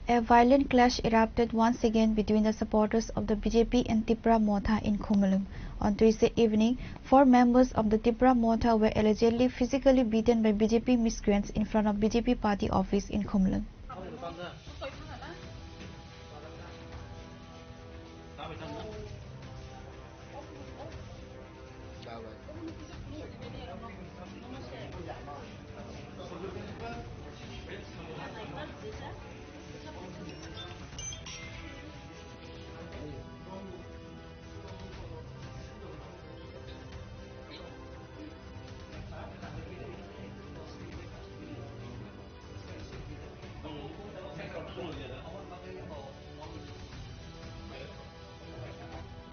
A violent clash erupted once again between the supporters of the B J P and Tipra Motha in Khumulwng. On Tuesday evening, four members of the Tipra Motha were allegedly physically beaten by B J P miscreants in front of B J P party office in Khumulwng.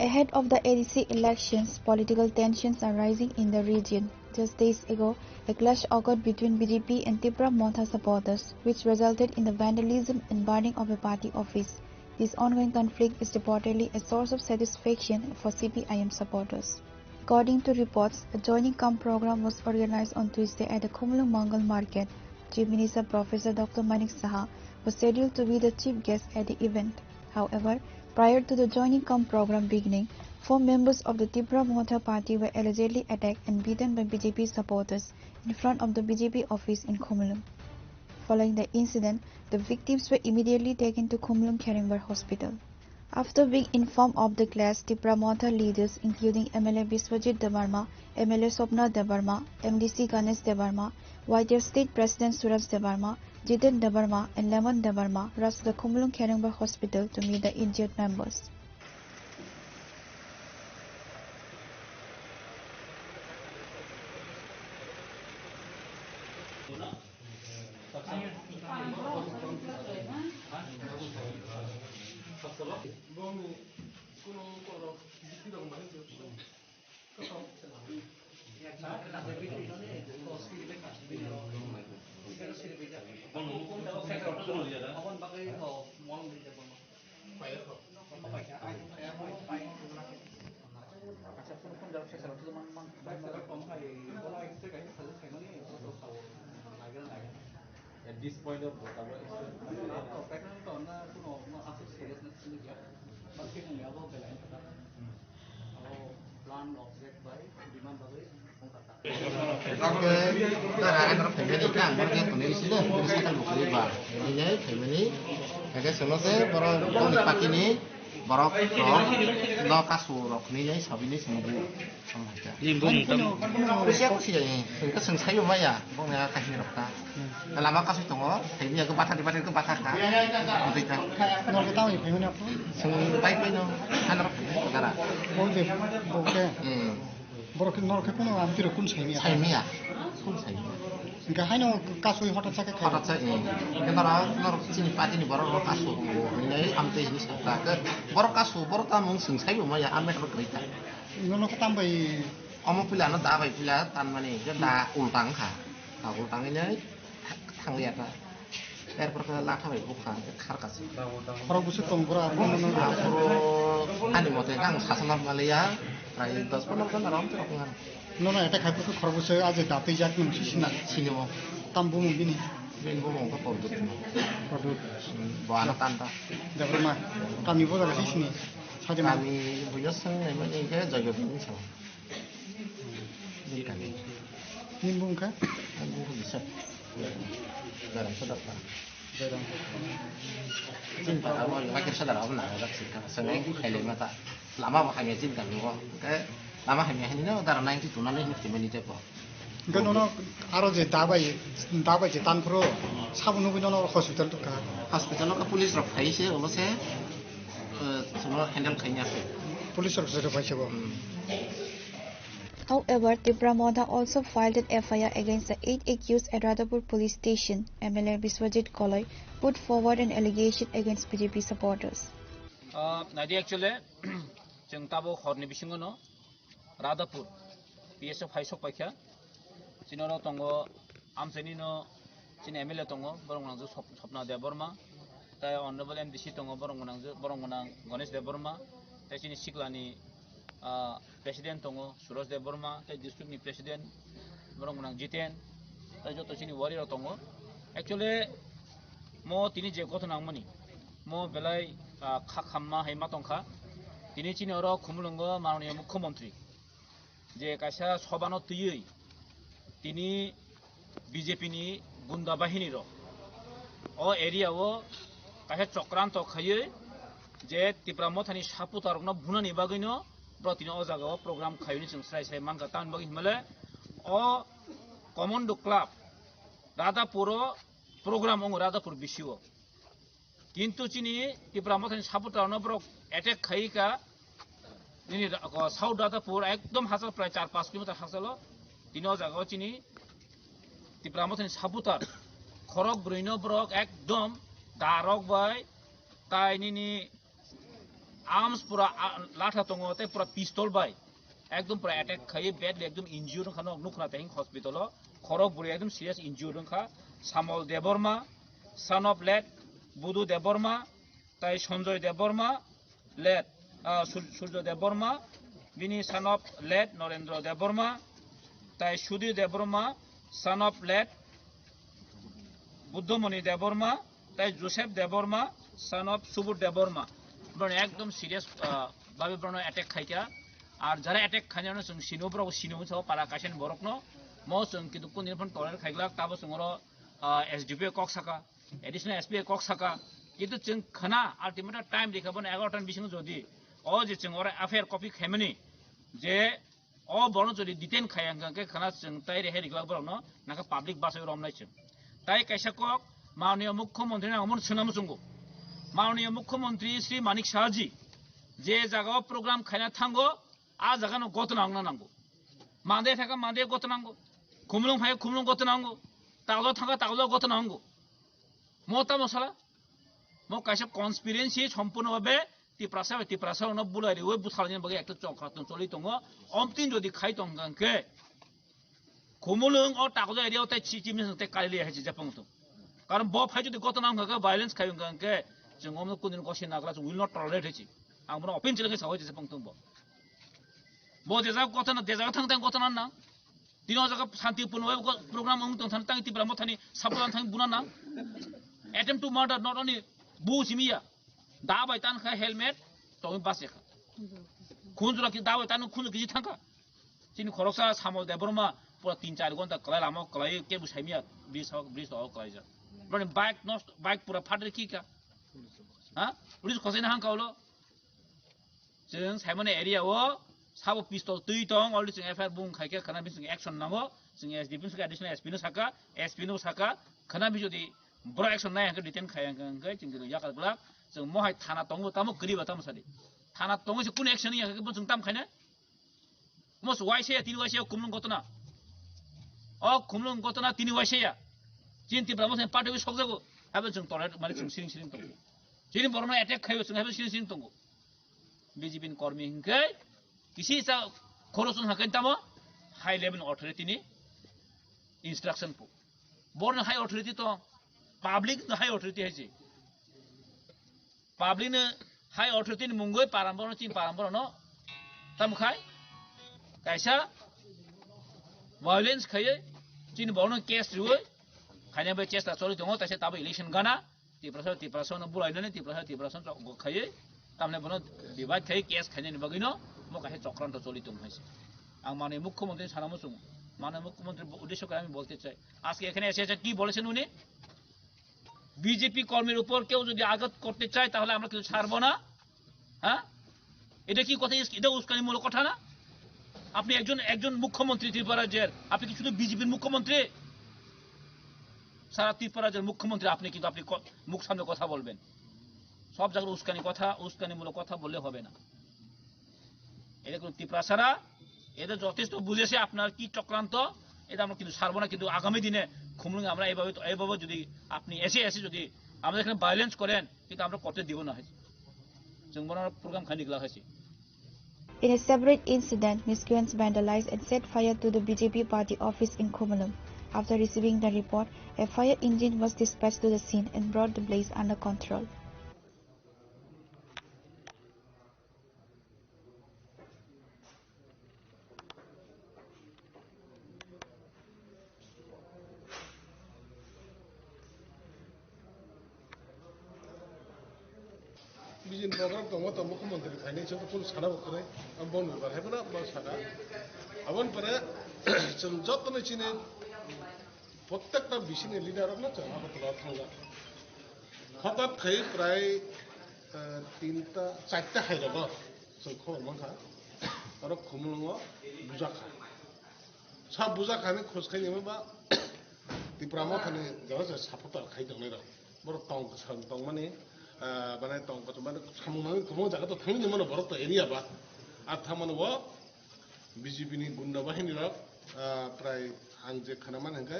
Ahead of the A D C elections, political tensions are rising in the region. Just days ago, a clash occurred between B J P and Tipra Motha supporters, which resulted in the vandalism and burning of a party office. This ongoing conflict is reportedly a source of satisfaction for C P I M supporters. According to reports, a joining cum program was organized on Tuesday at the Khumulwng Mangal Market. Chief Minister Professor Doctor Manik Saha was scheduled to be the chief guest at the event. However, prior to the joining cum program beginning, four members of the Tipra Motha party were allegedly attacked and beaten by B J P supporters in front of the B J P office in Khumulwng. Following the incident, the victims were immediately taken to Khumulwng Kherengbar Hospital. After being informed of the clash, Tipra Motha leaders, including M L A Biswajit Debbarma, M L A Swapna Debbarma, M D C Ganesh Debbarma, Y T F State President Suraj Debbarma, Jiten Debbarma, and Lemon Debbarma, rushed to the Khumulwng Kherengbar Hospital to meet the injured members. At this point of the, Oke, tara ang rok phaimani khe ang borok yang tonwi sile, bini cycle bo kwrwi ba. Bini phaimani, khe sono se borok boni party ni borok rok no kasu rok hwnwi sabini swngo bu. Nini bumung tamo? Kusia kusia, eh, hwnkhe chwng saibo maya, bongni a kahini rok ta. Lama kasui tongo, phaimani yago bathar di bathar khe bathar kha. Amtwi ta. Norok tamo phaimani apho? Chwng bai bai no, ano rok phaimani dara. Bol de, bol de. Hmm. Borok khe norok khe kuno amtwi rok kun saimaya? Saimaya. Kun saimaya. Hwnkhe haino kasui hotat sa khe khai. Hotat sa, eh. Hwnkhe norok, norok chini party ni borok rok kasu tongo. Hwnwi amtwi hwnwi sa ta. Borok kasu, borok tamo wng chwng saibo maya, amet rok kwrwi ta. Nono khe tambai? Omo puila no da bai puila tanmani, je da ultang kha. Da ultang ini thang liya ta. Erpor khe latha bai bukha, khar kasi. Khorok bwswk tong bura, nono. Aphuru ani mote ang sasana maliya, prai dos pondro jon aram to khngan. Nono attack khai bwswk khorok bwswk aje da twi jak nung si sina. Sini mo. Tam bumung bini. Bini bumung khe Pordut. Pordut. Bo ano tan ta. Debbarma. Kami bo jaga si sini. Sadema. Kami buya sang nai mani khe Joyodin sang. Nini bumung kha? Ang bumung bisa. Garam sa dakta. Chini para abo bakir sadar abo nang jak sika. Sengeng khailai mata. Lama bo hamya chini kami o. Ke lama hamya hani no dara ninety two nalai hini family te po. Hingke nono aro je dabai, dabai je tanphro sabo nugui nono hospital to ka. Hospital o ka police rok phai se obo se, eh, sono handle khaini ase. Police rok se phai se bo. Hmm. However, Tipra Motha also filed an F I R against the eight accused at Radhapur Police Station. M L A Biswajit Koloi put forward an allegation against B J P supporters. Ah, nadi actually, chwng tabuk horni bisingo no Radhapur P S O phai sok paikha. Chini oro tongo amchaini no chini M L A tongo, borok nang Sop-, Sopna Debbarma, tai Honorable M D C tongo, borok nang, borok nang Ganesh Debbarma, tai chini siklani, ah, President tongo Suresh Debbarma, tai district ni President borok nang Jiten, tai joto chini warrior tongo. Actually, mo tini je kothon nangmani, mo belai, ah, kha khamma hai ma tongkha. Tini chini oro Khumulwngo Mananiya Mukhyamantri je kaisa sobano twiwi tini B J P ni gunda bahini rok o area o kaisa chokranto khaiwi je Tipra Mothani supporter rokno bunani bagwino bro tini o jaga o program khaiwi chwng srai srai mankha tamni bagwi hinmale o Commando Club Radhapur o program wngo Radhapur bisi o. Kintu chini Tipra Mothani supporter no borok attack khai ka. Nini ra-, ko South Radhapur ekdom hachal prai char panch kilometer hachalo. Tini o jaga o chini Tipra Mothani supporter khorok brwi no borok ekdom darok bai tai nini arms pura, ah, latha tongo tei pura pistol bai ekdom pura attack khai badly ekdom injured wngkha nok nukha tei hospital o khorok brwi ekdom serious injured wngkha. Samol Debbarma, son of late Budu Debbarma, tai Sanjoy Debbarma, late, ah, Sur-, Surjo Debbarma, bini son of late Norendra Debbarma, tai Sudhir Debbarma, son of late Buddhamoni Debbarma, tai Joseph Debbarma, son of Subodh Debbarma. Borok ekdom serious, ah, babe borok attack khaikha. Ar jara attack khainai no chwng sino, borok sino sa para kaisa ni borok no. Mo chwng kintu kundini phone toler khaiglak tabo chwng oro, ah, S D P O kok saka. Additional S P kok saka, kintu chwng khna ultimatum time rikha bono egaroh ta ni bisingo jodi o je chwng oro F I R copy khaimani je o bono jodi detain khaya hwnkha khe khna chwng tai rehai riklak borokno nangkha public bachai romnai chwng. Tai kaisa kok Mananiya Mukhyamantri ni omono swnam chwngo. Mananiya Mukhyamantri Shri Manik Saha ji je jaga o program khaina thango a jaga no gotna wngna nango. Mande thaka mande gotna nango. Khumulwng phai khumulwng gotna nango. Taglo thaka taglo gotna nango. Mo tamo sala? Mo kaisa conspiracy sompurno babe Tiprasa bai Tiprasa no bulai riwi buthalni bagwi ekta chokra tong choli tongo. Omtin jodi khai tong khe Khumulwng o Takjak area o tai chi chimni te kali le hai japang tong. Karon bo phai jodi gotona wngkha khe violence khai wngkha khe chwng omno kundin kosi nagra will not tolerate hai chi. Ang bono open chile khe sawi japang tong bo. Bo jesa gotona deja thang thang gotona na. Tini o jaga shanti purno program wng tong than tang Tipra Mothani sapulan thang buna na. Attempt to murder not only bu simiya. Da bai tan kha helmet tongwi base kha. Khunjura ki da bai tan khunjura ki thang kha. Chini khoroksa Samol Debbarma pura tin char gonta kwlai lama kwlai kebu saimya bridge hok bridge hok kwlai jak. Bani bike nosto bike pura phatri ki ka. Ha? Police khosai na hang kaulo. Chwng Saimane area o sabo pistol twi tong already chwng F I R bung khai khe khana bising action nango. Chwng S D P saka additional S P no saka S P no saka khana bi jodi bro action nai hangkhe detain khai hangkhe chwng yakar glak. Chwng mohai thana tongo tamo kwriba tamo sadi. Thana tongo se kun action ya khe bo chwng tam khaina. Mos waise ya, tini waise ya, kumlung gotona. O kumlung gotona tini waise ya. Chin Tipra mo sen party wi sokjago. Habe chwng tore mari chwng siring siring tongo. Chini borno attack khayo chwng habe siring siring tongo. B J P ni kormi hingke kisi sa khorosun hakai tamo high level authority ni instruction po. Borno high authority to public no high authority hai se. Public no high authority ni mungoi param borno chin param borno tam khai kaisa violence khaiye chin borno case riwe khaina bai chesta choli tongo taisa tabo election gana Tiprasa Tiprasa no bulai nani Tiprasa Tiprasa no chok khaiye tamne bono divide khai case khaina ni bagwi no mo kaisa chokranto choli tong hai se. Ang mane mukhyamantri sana muchung mane mukhyamantri uddesho kare ami bolte chai ajke ekhane ese ese ki bolese nuni BJP কর্মীর উপর কেউ যদি আঘাত করতে চায়, তাহলে আমরা কিন্তু ছাড়বো না। হ্যাঁ, এটা কি কথা? এটা উস্কানিমূলক কথা না? আপনি একজন, একজন মুখ্যমন্ত্রী ত্রিপুরা রাজ্যের, আপনি কি শুধু বিজেপির মুখ্যমন্ত্রী? সারা ত্রিপুরা রাজ্যের মুখ্যমন্ত্রী আপনি, কিন্তু আপনি ক-, মুখ সামনে কথা বলবেন। সব জায়গায় উস্কানি কথা, উস্কানিমূলক কথা বললে হবে না। এটা কোনো তিপ্রাসারা, এটা যথেষ্ট বুঝেছে আপনার কি চক্রান্ত, এটা আমরা কিন্তু ছাড়বো না। কিন্তু আগামী দিনে খুমলুঙে আমরা এইভাবে, এইভাবে যদি আপনি এসে এসে যদি আমাদের এখানে ভায়োলেন্স করেন, কিন্তু আমরা করতে দিব না। হয়েছে, जों बोनो program khaini glak hai se. In a separate incident, miscreants vandalized and set fire to the B J P party office in Khumulwng. After receiving the report, a fire engine was dispatched to the scene and brought the blaze under control. Bijin program tongo, to mukhyamantri phainai, chwng kunu sana bo kwrwi, ang bon bwbar hai phano bo saka. Aboni pore chwng jotono chini, prottekta bisini leader rokno chwng Agartala o thangjak. Hothat khai prai, eh, tinta, charta hai rogo chwng khobor mankha. Oro Khumulwngo bujak kha. Sa bujak kha hinwi khoj khai nima ba Tipra Mothani jaga se supporter khai tongnai rok. Borok tong kwcham tongmani, ah, bana tong kwcham mani samung nangwi kwbangma jaga to thangwi mano borok to area ba. A thangmani o B J P ni gunda bahini rok, ah, prai ang je khana mani hwnkhe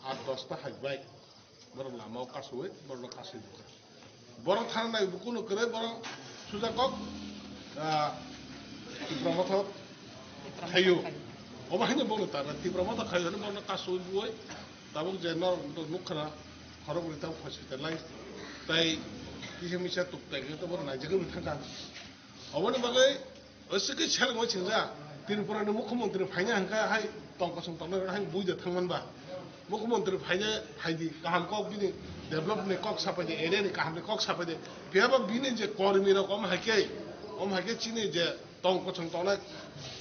aat dosta hai bai. Borok lama o kasui, borok no kasui bukha. Borok thana nai bukuno kwrwi, borok suja kok, ah, Tipra Motha khayo. Obo haino bono tara Tipra Motha khayo hwnwi borok no kasui buoi. Tabuk je nor nukha na khorok ni tabuk hospital lai. Tai kisa misa tuk tai khe to borok naijagwi thangkha. Oboni bagwi aswk khe selengwi singja, Tripura ni mukhyamantri phaina hwnkhe hai tong kosong tongnai rok hai buida thangman ba. Mukhyamantri phaina phaidi kaham kok bini develop ni kok sapaidi, area ni kaham ni kok sapaidi. Phiya ba bini je kormi rok om haikhe, om haikhe chini je tong kosong tongnai,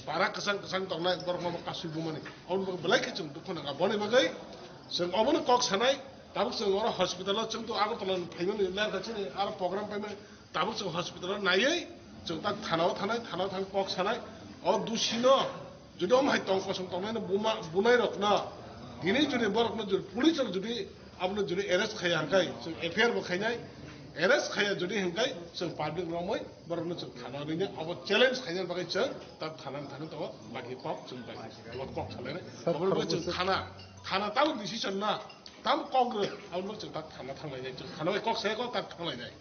para kwchang kwchang tongnai borok no kasui bumani. Oboni bagwi belai khe chwng dukhu nangkha. Boni bagwi chwng obono kok sanai, tabuk chwng oro hospital o chwng to Agartala ni phaimani lerkha chini aro program paimani. Tabuk chwng hospital o naiwi chwng tak thana o thanai, thana o thang kok sanai. O dusi no jodi om hai tong kosong tongnai no buma, bunai rok no tini jodi borok no jodi police rok jodi abono jodi arrest khaiya hwnkhe chwng F I R bo khainai. Arrest khaiya jodi hwnkhe chwng public romwi borok no chwng thana o rinai. Abo challenge khainani bagwi chwng tak thana ni thangwi tongo. Baki kok chwng bai kok kok khalai nai. Sir, abo khoroksa chwng thana, thana tamo decision na, tamo kok rw, abo chwng tak thana thanglai nai. Chwng thana bai kok sai kok tak thanglai nai.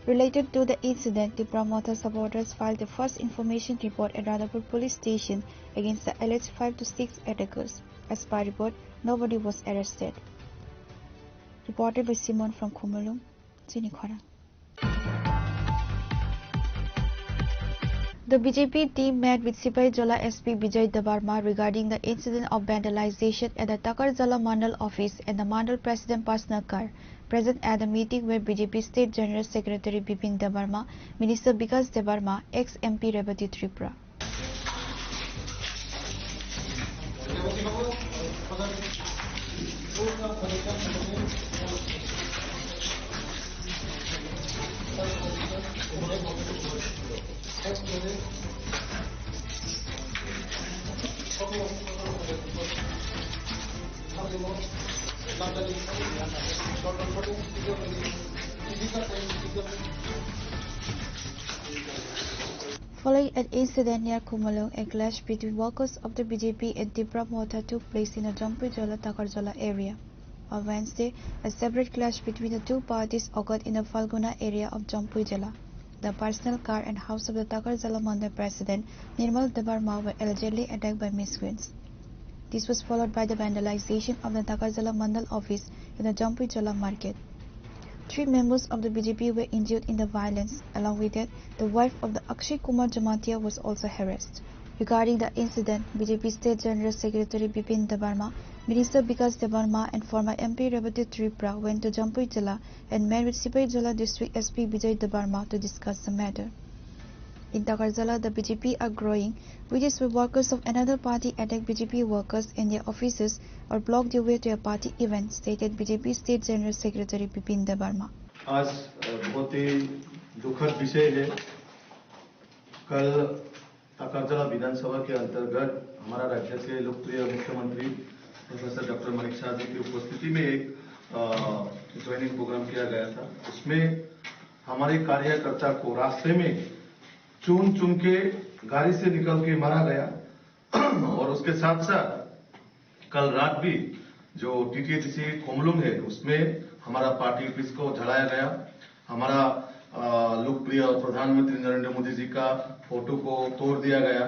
Related to the incident, Tipra Motha supporters filed the first information report at Radhapur Police Station against the alleged five to six attackers. As per report, nobody was arrested. Reported by Simon from Khumulwng, Chini Khorang. The B J P team met with Sipahijola S P Bijoy Debbarma regarding the incident of vandalization at the Takarjala Mandal office and the Mandal President personal car. Present at the meeting were B J P State General Secretary Bipin Debbarma, Minister Bikas Debbarma, ex M P Rebati Tripura. Following an incident near Khumulwng, a clash between workers of the B J P and Tipra Motha took place in the Jampuijala Takarjala area. On Wednesday, a separate clash between the two parties occurred in the Falguna area of Jampuijala. The personal car and house of the Takarjala Mandal President Nirmal Debbarma were allegedly attacked by miscreants. This was followed by the vandalization of the Takarjala Mandal office in the Jampuijala market. Three members of the B J P were injured in the violence. Along with that, the wife of the Akshay Kumar Jamatia was also harassed. Regarding the incident, B J P State General Secretary Bipin Debbarma, Minister Bikas Debbarma and former M P Rebati Tripura went to Jampuijala and met with Sipahijola District S P Bijoy Debbarma to discuss the matter. In Takarjala, the B J P are growing, which is why workers of another party attack B J P workers in their offices or block their way to a party event, stated B J P State General Secretary Bipin Debbarma. आज, अ, बहुत ही दुखद विषय है। कल तकरजला विधानसभा के अंतर्गत हमारा राज्य के लोकप्रिय मुख्यमंत्री प्रोफेसर डॉक्टर मानिक साहा जी की उपस्थिति में एक, अ, ज्वाइनिंग प्रोग्राम किया गया था। उसमें हमारे कार्यकर्ता को रास्ते में चुन चुन के गाड़ी से निकल के मारा गया। और उसके साथ साथ कल रात भी जो टीटीएडीसी खुमलुंग है, उसमें हमारा पार्टी ऑफिस को जलाया गया। हमारा, अ, लोकप्रिय प्रधानमंत्री नरेंद्र मोदी जी का फोटो को तोड़ दिया गया,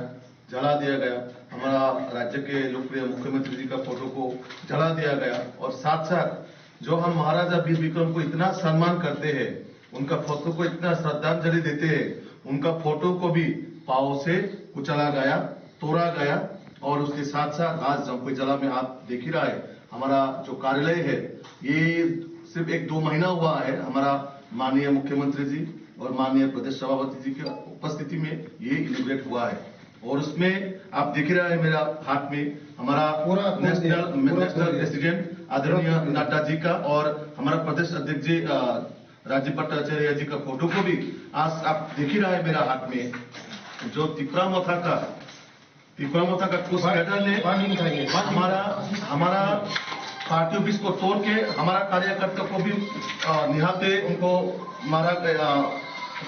जला दिया गया। हमारा राज्य के लोकप्रिय मुख्यमंत्री जी का फोटो को जला दिया गया। और साथ साथ जो हम महाराजा वीर विक्रम को इतना सम्मान करते हैं, उनका फोटो को इतना श्रद्धांजलि देते हैं, उनका फोटो को भी पाँव से कुचला गया, तोड़ा गया। और उसके साथ साथ आज जम्पुई जला में आप देख ही रहा है, हमारा जो कार्यालय है, ये सिर्फ एक दो महीना हुआ है, हमारा माननीय मुख्यमंत्री जी और माननीय प्रदेश सभापति जी की उपस्थिति में ये इनॉग्रेट हुआ है। और उसमें आप देख ही रहा है मेरा हाथ में हमारा पूरा खोल दिया, नेशनल, पूरा नेशनल खोल दिया। प्रेसिडेंट आदरणीय पूरा खोल दिया। नड्डा जी का और हमारा प्रदेश अध्यक्ष जी, अ, राजीव भट्टाचार्य जी का फोटो को भी आज आप देख ही रहा है मेरा हाथ में, जो तिपरा मोथा का, तिपरा मोथा का कुछ पानी, कैडर ने पानी नहीं खाएंगे। हमारा, हमारा पार्टी ऑफिस को तोड़ के हमारा कार्यकर्ता को भी, अ, निहालते उनको मारा, अ,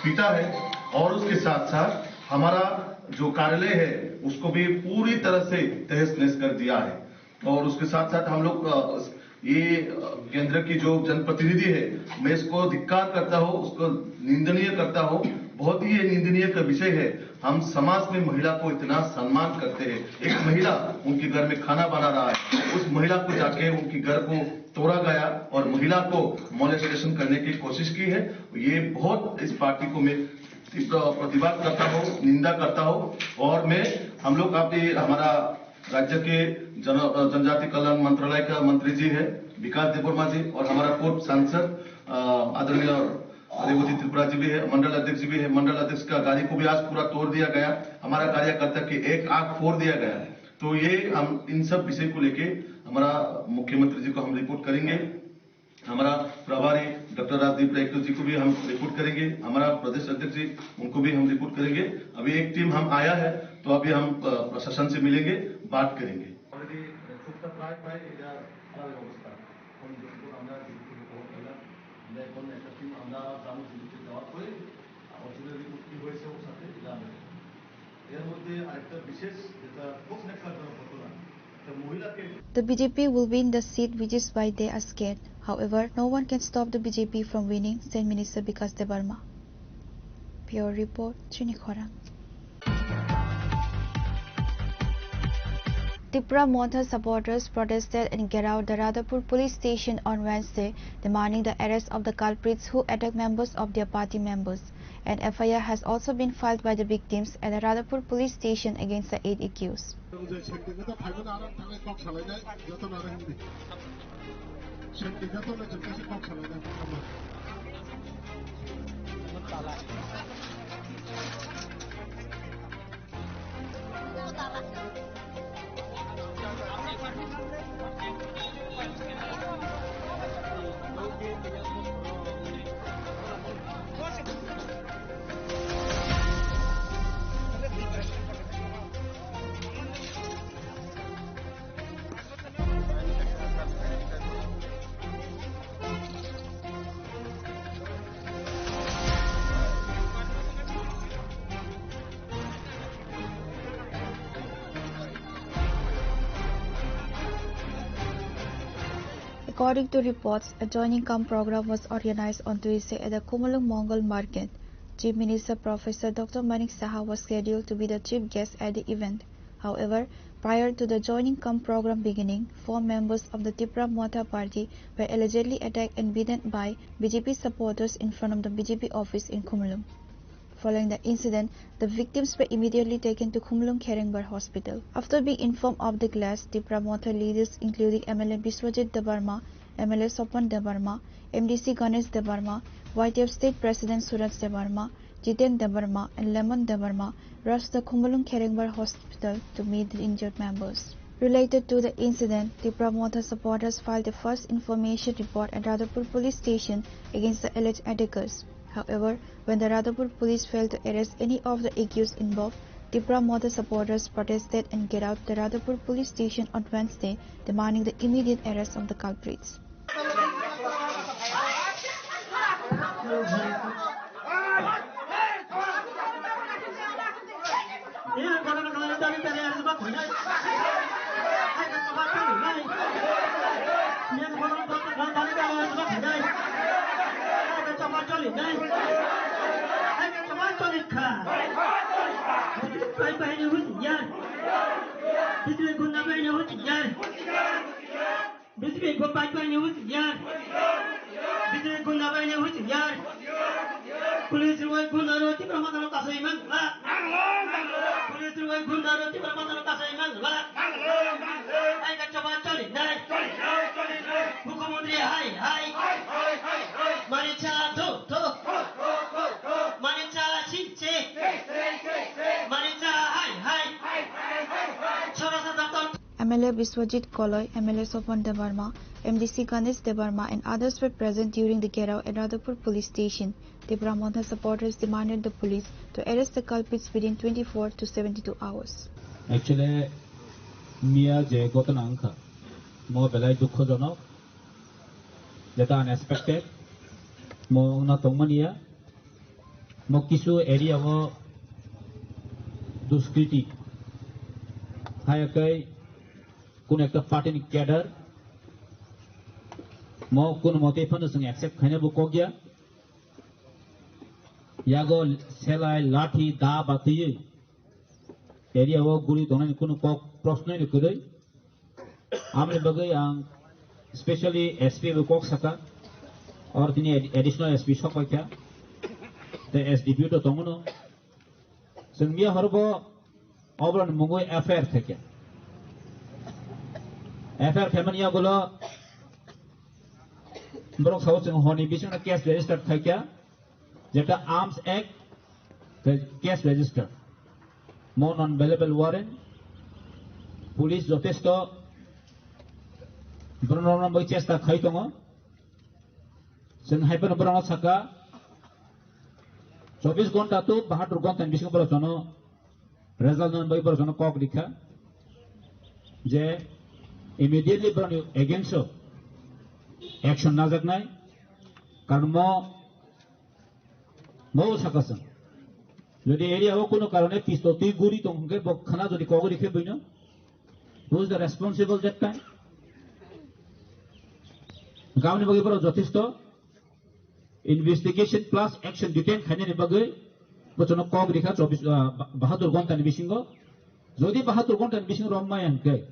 पीटा है और उसके साथ साथ हमारा जो कार्यालय है उसको भी पूरी तरह से तहस नहस कर दिया है। और उसके साथ साथ हम लोग, अ, ये, अ, केंद्र की जो जनप्रतिनिधि है, मैं इसको धिक्कार करता हूँ, उसको निंदनीय करता हूँ। बहुत ही ये निंदनीय का विषय है। हम समाज में महिला को इतना सम्मान करते हैं, एक महिला उनके घर में खाना बना रहा है, उस महिला को जाके उनके घर को तोड़ा गया और महिला को मॉलेस्टेशन करने की कोशिश की है। ये बहुत, इस पार्टी को मैं तीव्र प्रतिवाद करता हूँ, निंदा करता हूँ। और मैं, हम लोग, आप ये हमारा राज्य के जन-, जनजाति कल्याण मंत्रालय का मंत्री जी है विकास देबबर्मा जी, और हमारा पूर्व सांसद, अ, आदरणीय रेवती त्रिपुरा जी भी है, मंडल अध्यक्ष जी भी है। मंडल अध्यक्ष का गाड़ी को भी आज पूरा तोड़ दिया गया, हमारा कार्यकर्ता के एक आंख फोड़ दिया गया। तो ये हम इन सब विषय को लेके हमारा मुख्यमंत्री जी को हम रिपोर्ट करेंगे। हमारा प्रभारी डॉक्टर राजदीप रेक्टो जी को भी हम रिपोर्ट करेंगे, हमारा प्रदेश अध्यक्ष जी, उनको भी हम रिपोर्ट करेंगे। अभी एक टीम हम आया है, तो अभी हम, अ, प्रशासन से मिलेंगे, बात करेंगे। Already, uh, টুকটাক প্রায় প্রায় এটা খারাপ অবস্থা। কোন যতটুকু আমরা ডিউটি থেকে খবর পেলাম, আমরা এখন একটা টিম আমরা জামু ডিউটিতে যাওয়ার পরে, আহ, অরিজিনাল রিপোর্ট কি হয়েছে ওর সাথে এটা আমরা দেখব। এর মধ্যে আরেকটা বিশেষ যেটা খুব ন্যক্কারজনক ঘটনা, একটা মহিলাকে The B J P will win the seat, which is why they are scared. However, no one can stop the B J P from winning, said Minister Bikas Debbarma. Bureau Report, Chini Khorang. Tipra Motha supporters protested and gherao the Radhapur police station on Wednesday, demanding the arrest of the culprits who attacked members of their party members. An F I R has also been filed by the victims at the Radhapur police station against the eight accused. According to reports, a joining cum program was organized on Tuesday at the Khumulwng Mongol Market. Chief Minister Professor Doctor Manik Saha was scheduled to be the chief guest at the event. However, prior to the joining cum program beginning, four members of the Tipra Motha party were allegedly attacked and beaten by B J P supporters in front of the B J P office in Khumulwng. Following the incident, the victims were immediately taken to Khumulwng Kherengbar Hospital. After being informed of the clash, Tipra Motha leaders including M L A Biswajit Debbarma, M L A Sopan Debbarma, M D C Ganesh Debbarma, Y T F State President Suraj Debbarma, Jiten Debbarma and Lemon Debbarma rushed the Khumulwng Kherengbar Hospital to meet the injured members. Related to the incident, Tipra Motha supporters filed a first information report at Radhapur Police Station against the alleged attackers. However, when the Radhapur police failed to arrest any of the accused involved, Tipra Motha supporters protested and get out the Radhapur Police Station on Wednesday, demanding the immediate arrest of the culprits. B J P gunda bai ni husiar. B J P go bai bai ni husiar. B J P gunda bai ni husiar. Police rwai gunda ro Tipra Motha no kasai man la. Police rwai gunda ro Tipra Motha no kasai man la. Hai ka chaba choli nai. Mukhyamantri hai hai. Mani cha tho tho. Mani cha si si. Mani cha hai hai. Sora sa daptar. M L A Biswajit Koloi, M L A Sopon Debbarma, M D C Ganesh Debbarma and others were present during the gherao at Radhapur police station. Tipra Motha supporters demanded the police to arrest the culprits within twenty-four to seventy-two hours. Actually, miya je ghotona wngkha, mo belai dukhojonok, jeta unexpected, mo wngna tongmaniya. Mo kisu area o duskriti haya kai kun ekta party ni cadre mo kun mote phano chwng accept khaina bo kokya. Yago selai, lathi, da batwi area o guri tongnani kunu kok prosnoi ni kwrwi. Amni bagwi ang specially S P bo kok saka, or tini ad-, additional S P sok paikha, tei S D P O to tongo no. Chwng miya horo bo oboroni mungwi F I R khaikha. F I R khaimani yagulo borok sao chwng honi bisingno case registered khaikha. Jeta Arms Act, tei case register, mo non bailable warrant, police jotesto borokno romna bagwi chesta khai tongo. Chwng hai phano borokno saka, chobbish ghonta to bahatur ghonta ni bisingo borok jono result nani bagwi borok jono kok rikha je immediately borokni against o action najaknai, karon mo, mo saka chwng. Jodi area o kuno karone pistol twi guri tong hwnkhe bo khana jodi kok rikhe buino, who is the responsible that time? Gamni bagwi borok jothesto investigation plus action detail khainani bagwi bochano kok rikha chobbish, ah, ba-, bahatur ghonta ni bisingo. Jodi bahatur ghonta ni bisingo rom maya hwnkhe,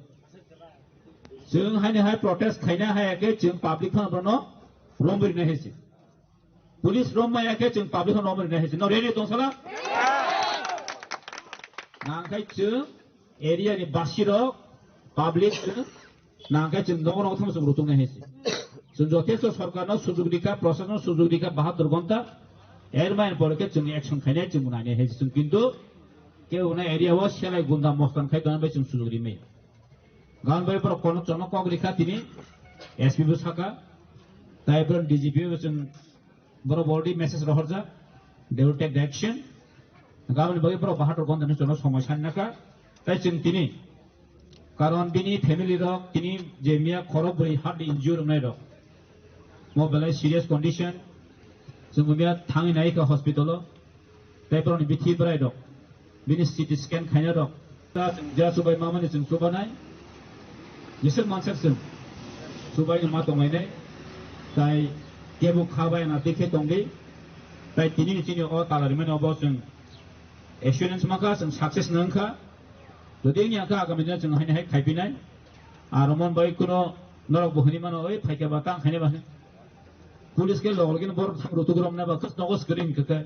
chwng haini hai protest khaina hai khe chwng public phano bono rom rina hai se. Police rom maya khe chwng public phano rom rina hai se. No ready tong sala? Nang khai chwng area ni basi rok, public chwng nang khe chwng nogo nogo thangma chwng rutung nai hai se. Chwng jothesto sorkar no sujug rikha, proshashan no sujug rikha, bahatur ghonta, er main pore khe chwng action khainai chwng nai nai hai se. Chwng kintu kebo na area o selai gunda mostan khai tongna bai chwng sujug rimai. Gan bai borok kono chono kok rikha tini S P bo saka, tai borok D G P bo chwng Borok already message rohorjak, they will take the action. Gaboni bagwi borok bahator ghonta ni chwngno somoi sanna kha. Tai chwng tini, karon bini family rok tini je miya khorok bwrwi heart injury wngnai rok, mo belai serious condition, chwng miya thangwi nai kha hospital o. Tai borokni bithi bwrai rok, bini C T scan khaina rok. Da chwng ja chubai mamani chwng chubanai. Jeswk mansak chwng chubai no ma tonglainai. Tai kebo kha bai na tikhe tongdi. Tai tini ni chini o tala rimani obo chwng assurance mankha, chwng success nangkha. Jodi wngya kha agami dino chwng haini hai khaipinai. Aro mon bai kuno norok bo hwnwi mano, "Oi, phaikha ba tang khaina ba." Police khe logo logi borok thang rutuk romna ba khas nogo screen khe khe.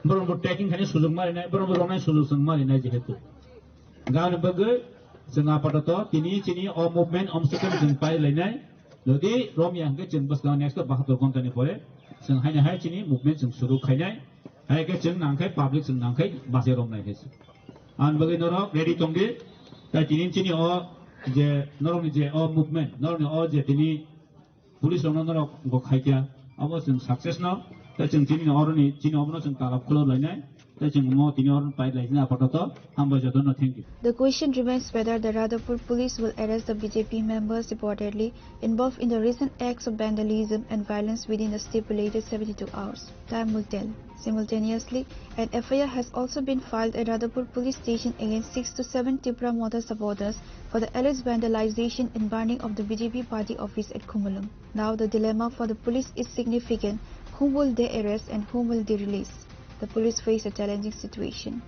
Borok bo taking khaina sujug mari nai, borok bo romnai sujug chwng mari nai jehetu. Gaboni bagwi chwng apatoto tini chini o movement omswkang chwng pai lainai. Jodi romya hwnkhe chwng bwskang next bahator ghonta ni pore chwng haini hai chini movement chwng suru khainai. Hai khe chwng nang khe public chwng nang khe bachai romnai khe se. Ang bagwi norok ready tongdi. Tai tini chini o je norokni je o movement, norokni o je tini police rokno norok bo khaikya, abo chwng success no. Tai chwng chini oroni, chini obono chwng talab khulok lainai. Tai chwng mo tini oroni pai lainai apatoto. Hambai jotono, thank you. The question remains whether the Radhapur police will arrest the B J P members reportedly involved in the recent acts of vandalism and violence within the stipulated seventy-two hours. Time will tell. Simultaneously, an F I R has also been filed at Radhapur police station against six to seven Tipra Motha supporters for the alleged vandalization and burning of the B J P party office at Khumulwng. Now the dilemma for the police is significant. Whom will they arrest and whom will they release? The police face a challenging situation.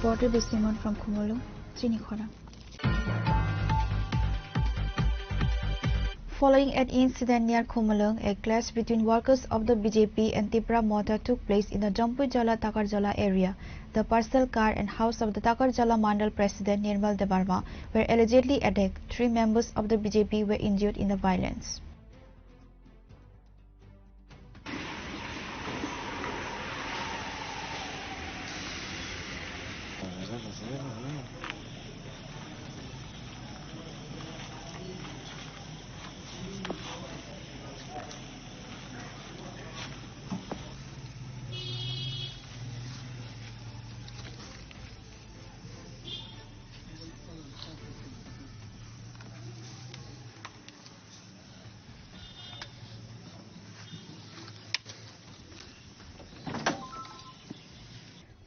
Reporter Bisimon from Khumulwng, Chini Khorang. Following an incident near Khumulwng, a clash between workers of the B J P and Tipra Motha took place in the Jampuijala Takarjala area. The personal car and house of the Takarjala Mandal President Nirmal Debbarma were allegedly attacked. Three members of the B J P were injured in the violence.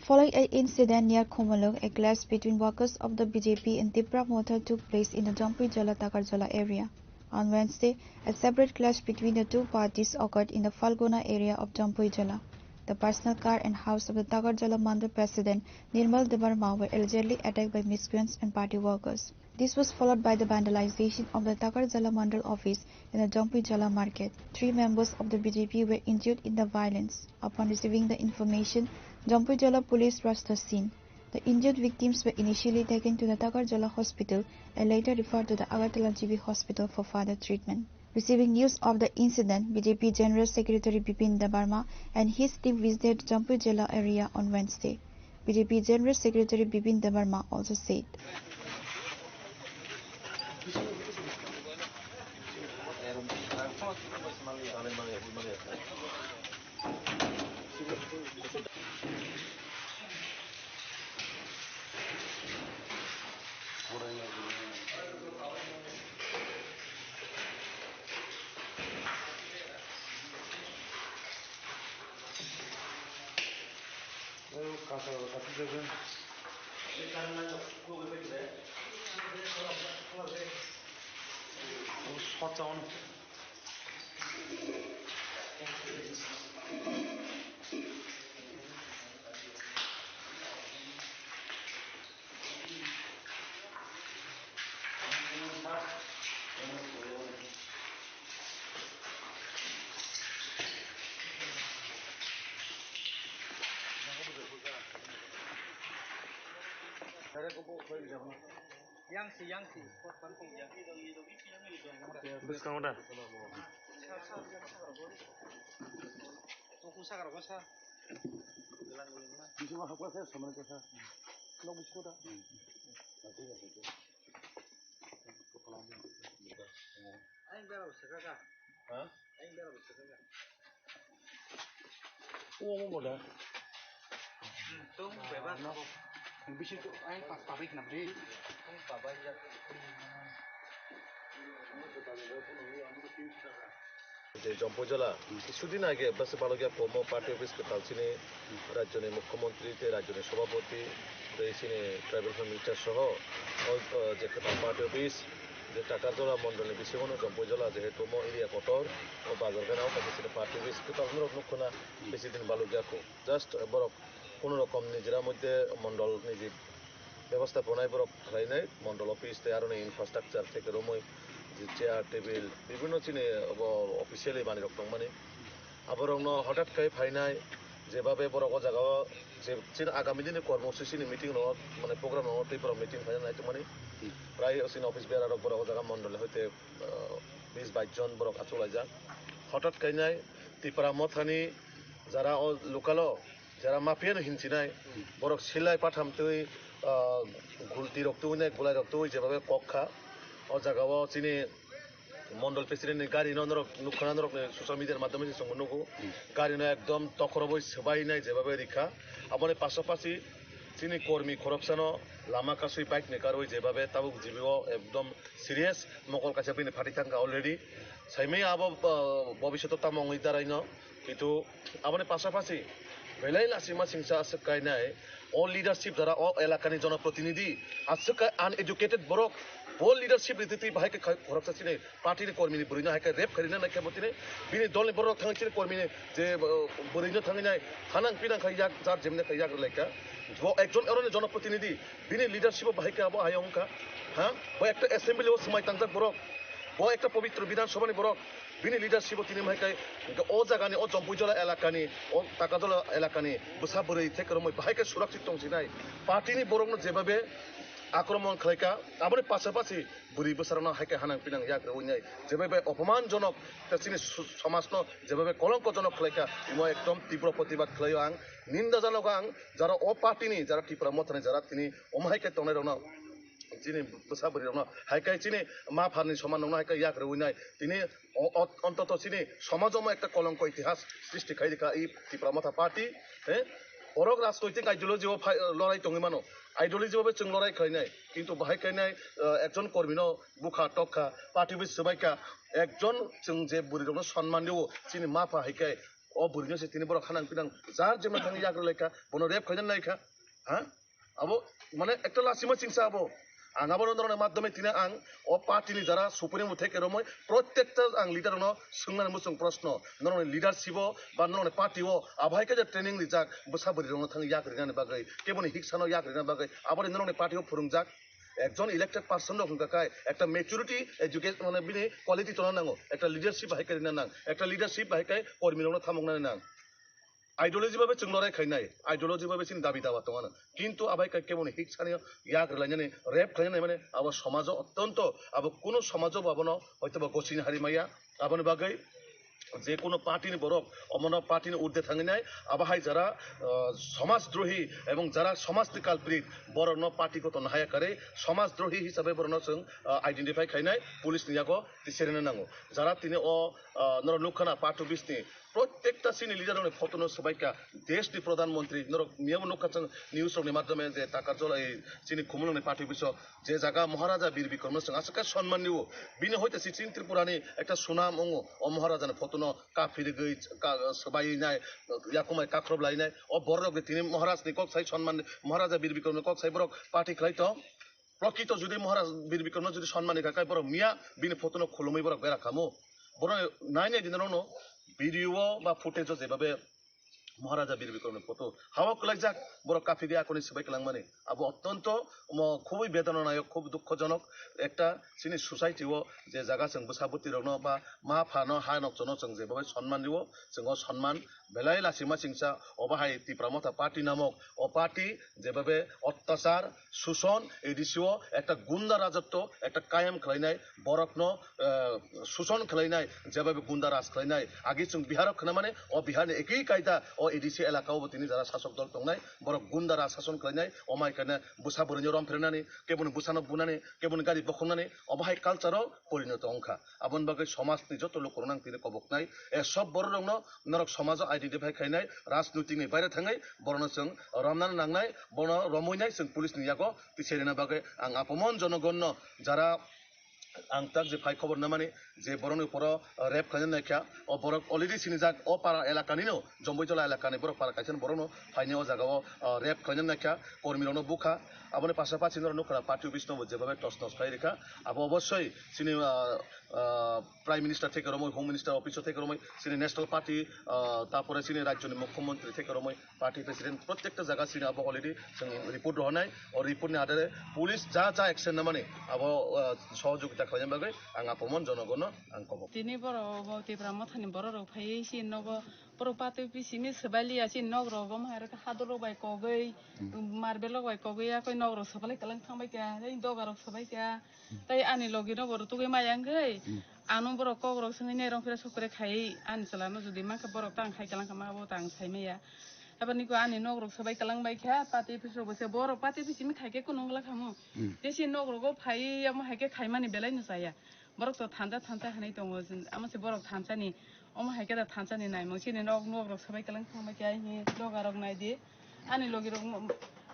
Following an incident near Khumulwng, a clash between workers of the B J P and Tipra Motha took place in the Jampuijala Takarjala area. On Wednesday, a separate clash between the two parties occurred in the Falguna area of Jampuijala. The personal car and house of the Takarjala Mandal President Nirmal Debbarma were allegedly attacked by miscreants and party workers. This was followed by the vandalization of the Takarjala Mandal office in the Jampuijala market. Three members of the B J P were injured in the violence. Upon receiving the information, Jampuijala police rushed the scene. The injured victims were initially taken to the Takarjala hospital and later referred to the Agartala G B hospital for further treatment. Receiving news of the incident, B J P General Secretary Bipin Debbarma and his team visited Jampuijala area on Wednesday. B J P General Secretary Bipin Debbarma also said. Yang si, yang si. Bwskango da. Tuku sakra bwsa. Bisingo hapkha se samani kotha. Nok bisingo da. Ang bera bwsa kaka. Ha? Ang bera bwsa kaka. Omo moda. Tung beba. Bisi to ang pas pabai khnam de. Tung pabai jak. Je Jampuijala, কিছুদিন আগে bwswk balokya komo party office kwtal chini rajyoni mukhyamantri tei rajyoni sabhapati tei chini tribal welfare minister soho o, o, je kwtal party office Takarjola mondolni bisingo no Jompuijola jehetu omo area kotor, o bazar gana o kaisa sini party office kwtal norok nukho na bisi din baluk ya kho. Just borok kono rokom nijera moddhe mondol niji bebostha ponai borok khlainai, mondol office tei aroni infrastructure theke romwi je chair, table, bibhinno chini obo officially manwi rok tongmani. Aborokno hotat khai phainai, jebabe borok o jagao je chini agami dini kormosuchini meeting rok, mane program rok tei borok meeting phaina naitongmani. Prai o chini office bearer rok borok o jaga mondol hoite, ah, bis bais jon borok achuk laijak. Hotat khainai Tipra Mothani jara o local o jara mafia no hinchinai, borok silai patham twi, ah, gulti rok twi nai, gulai rok twi jebabe kok kha. O jagao chini Mondol president ni gari no norok nukha na, norok ni social media ni madhyome se chwngbo nugo. Hmm. Gari no ekdom tokhorobwi swbai nai jebabe rikha. Aboni pasapasi chini kormi khoroksano lama kasui bike ni karwi jebabe tabuk G B o ekdom serious mokol kaisa bini phatwi thangkha already. Saimaya abo, uh, bobishoto tamo wngwi darai no. Kintu aboni pasapasi belai lasima singsa aswk kainai o leadership jara o elakani jonoprotinidhi aswk kai uneducated borok bo leadership ritwi twi bahai khe khai-, khoroksa chini party ni kormi ni bwrwi no hai khe rape khairina naikha bo tini bini dol ni borok thangwi chini kormi ni je, uh, bwrwi no thangwi nai thanang pinang khai yak jar jemne khai yak rwlaikha bo ekjon aro ni jonoprotinidhi bini leadership o bahai khe abo hai wngkha ha bo ekta assembly o swmai tangjak borok bo ekta pobitro bidhan sabha ni borok. Bini leadership o tini bahai khe o jagani, o Jompuijola elakani, o Takajola elakani bwsa bwrwi theke romwi bahai khe surakshit tongsinai. Party ni borokno jebabe akromon khlaikha, aboni pasapasi bwrwi bwsarokno hai khe hanang pinang yak rwinai, jebabe opomanjonok tei chini su-, somajno jebabe kolongkojonok khlaikha, imo ekdom tibro protibad khlaio ang, ninda janogo ang, jara o party ni, jara Tipra Mothani, jara tini omo hai khe tongnairokno. Chini bwsa bwrwi rokno hai khe chini ma pharni soman rokno hai khe yak rwinai tini o-, o-, ontoto chini somajomo ekta kolongko itihas srishti khai rikha i Tipra Motha party, he? Borok rajnoitik ideology o phai, lorai tongwi mano, ideology o bai chwng lorai khlainai, kintu bahai khainai, eh, ekjon kormino bukha tokha, party bai swbaikha, ekjon chwng je bwrwi rokno sonman rwo chini ma pha hai khe o bwrwino se tini borok hanang pinang jar jemna thangwi yak rwlaikha, bono rape khlaina naikha, ha? Abo, mane, ekta lasima chingsa abo. Ang abo norokni madhyome tini ang o party ni jara supremo theke romoi protekta ang leader no swngnani muchung proshno. Norokni leadership o ba norokni party o abo hai khe je training rijak bwsa bwrwi rokno thang yak rinani bagwi, keboni hiksa no yak rinani bagwi, aboni norokni party o phwrwngjak. Ekjon elected person rok hwnkha khai ekta maturity education mane bini quality tongna nango, ekta leadership hai khe rina nang, ekta leadership hai khe kormi rokno thamoknani nang. Ideology babe chwng lorai khainai, ideology babe chini dabi dawa tongano. Kintu abai khe keboni hik sani yak rwlainani, rape khlainani mane abo somajo ottonto abo kuno somajo bo abono hoytoba gosini hari maya. Aboni bagwi je kuno party ni borok omono party ni urde thanginai, abo hai jara, ah, somaj drohi ebong jara somaj ni culprit borokno party goton haya kare somaj drohi hisabe borokno chwng, ah, identify khainai police ni yago tiserina nango. Jara tini o, ah, norok nukha na party office ni Protekta chini leader rokni photo no swbaikha, desh ni pradhan mantri, norok miyabo nukha chwng news rokni madhyome je Takarjola, ei chini Khumulwng ni party office o je jaga Maharaja Bir Bikram no chwng aswk khe sonman rio, bini hoite si chini Tripura ni ekta sunam wngo, o Maharaja ni photo no kaphirigwi ka-, swbaiwi nai, yakumai kakhrob lai nai, o borok rok tini Maharaj ni kok sai sonman, Maharaja Bir Bikram ni kok sai borok party khlai tong. Prokrito jodi Maharaj Bir Bikramno jodi sonmani kha, kai borok miya bini photo no khulumwi borok bera khamu. Borok nai nai dinarokno video o ba footage o jebabe Maharaja Bir Bikramni photo hao kwlaijak, borok kaphigwi akoni swbai kwlangmani. Abo ottonto omo khubui bedananayok, khub dukhojonok ekta chini society o je jaga chwng bwsa bwtwi rokno ba ma phano ha nokchono chwng jebabe sonman rio, chwng o sonman belai lachima chingsa, obo hai Tipra Motha Party namok, o party jebabe ottachar, suson, A D C o ekta gunda rajotto, ekta kayam khlainai, borokno, eh, suson khlainai, jebabe gunda raj khlainai. Agi chwng Bihar o khna mane, o Bihar ni ekhi kaida, o A D C elaka o bo tini jara sasok dol tongnai, borok gunda raj sason khlainai, o mai kane bwsa bwrwino rom phrenani, keboni bwsano bunani, keboni gari bokhoknani, obo hai culture o porinoto wngkha. Aboni bagwi somajni joto lukurokno ang tini koboknai. E sob bororokno norok somajo identify khainai, rajnoitikni baire thangwi borokno chwng romnani nangnai, bono romwinai chwng police ni yago tisai rwna bagwi ang apomon jonogonno jara ang tak je phai khobor namani je borokni uporo rape khlaina naikha, o borok already sinijak, o para elakanino, Jomboijola elakani borok para kaisa borokno phaini o jagao, o, rape khlaina naikha, kormirokno bukha. Aboni pasapasi norok nukha party office no bo jebabe tos tos khlai rikha. Abo obossoi chini, ah, ah, Prime Minister theke romoi, Home Minister office o theke romoi, chini National Party, ah, tapore chini rajyoni Mukhyamantri theke romoi, party president, protekta jaga chini abo already chwng report rohornai. O report ni adare police ja ja action namani abo, ah, sohojogita khlaina bagwi ang apomon jonogono ang kobo. Tini borok bo Tipra mothani borok rok phaiwi chini nogo, borok patwi bisini swbai liya chini nok rogo, omo hai rok hador rok bai kogwi, marble rok bai kogwi, yakoi nok rok swbai kwlwng thangbai kha, tei doga rok swbai kha, tei ani logi no borok tugwi maya wngwi, ano borok kok rok swngwi nai rong phira sokre khai ani chwla no jodi mankha borok tang khai kwlwng kha ma abo tang sai maya. Aboni ko ani nok rok swbai kwlwng bai kha, patwi bisini rok bo se borok patwi bisini khai khe kunu wngla khamu. Tei si nok rogo phai omo hai khe khaimani belai no chaya. Borok to thansa thansa hinwi tongo, amo se borok thansani, omo hai khe da thansani naimung chini nok, nok rok swbai kwlwng thangbai khe, aini doga rok nai di, ani logi rok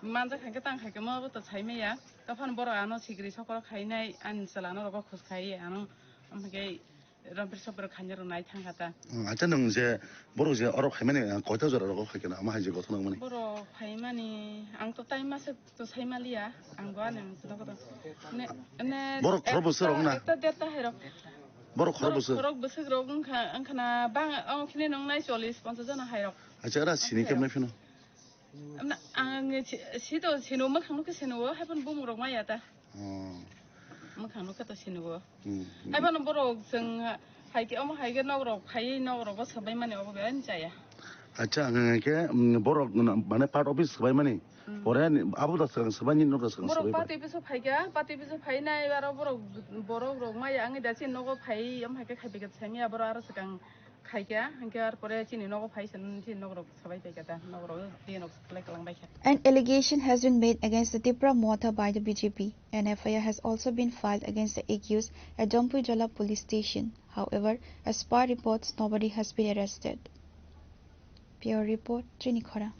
manjak hai khe tang khai khe mo bo to sai maya, tophano borok ano sikri sokro khainai, ani chwla no rogo khus khai ano, omo hai khe rompir sopro khaina rok nai thang kha ta. Acha nwng je borok je oro khaimani, ah, koita jora rogo khai khe na, omo hai je gothona wngmani? Borok phaimani ang to tai masa to sai maliya, ang bo ani ang to dogo to. Ne, ne, borok khorok bwswk rok na? Ekta derta hai rok. Borok khorok bwswk? Khorok bwswk rok wngkha, wngkha na bang, ang khini nung nai chollish ponchash jona hai rok. Acha, era sini kemnai phino? Amna, ang si, si to sino mwkhang nukhe sino, hai phano bumung rok maya ta. Oh. Mwkhang nukhe to sino. Hmm. Hai phano borok chwng hai khe, omo hai khe nok rok phai, nok rogo swbai mani obo belai chaya. Acha, ang khe, mm, borok mane part office swbai mani. Pore ni abo da swkang swbai ni nok da swkang borok swbai. Party office o phai kha, party office o phai nai aro borok, borok rok maya wngwi da chini nogo phai, omo hai khe khai bai kha sai maya borok aro swkang khai kha, hinkhe ar pore chini nogo phai se chini nok rok swbai pai kha ta, nok rok twi nok swlai kwlang bai kha. An allegation has been made against the Tipra Motha by the B J P. An F I R has also been filed against the accused at Jampui Jala Police Station. However, as per reports, nobody has been arrested. Bureau report, Chini Khorang.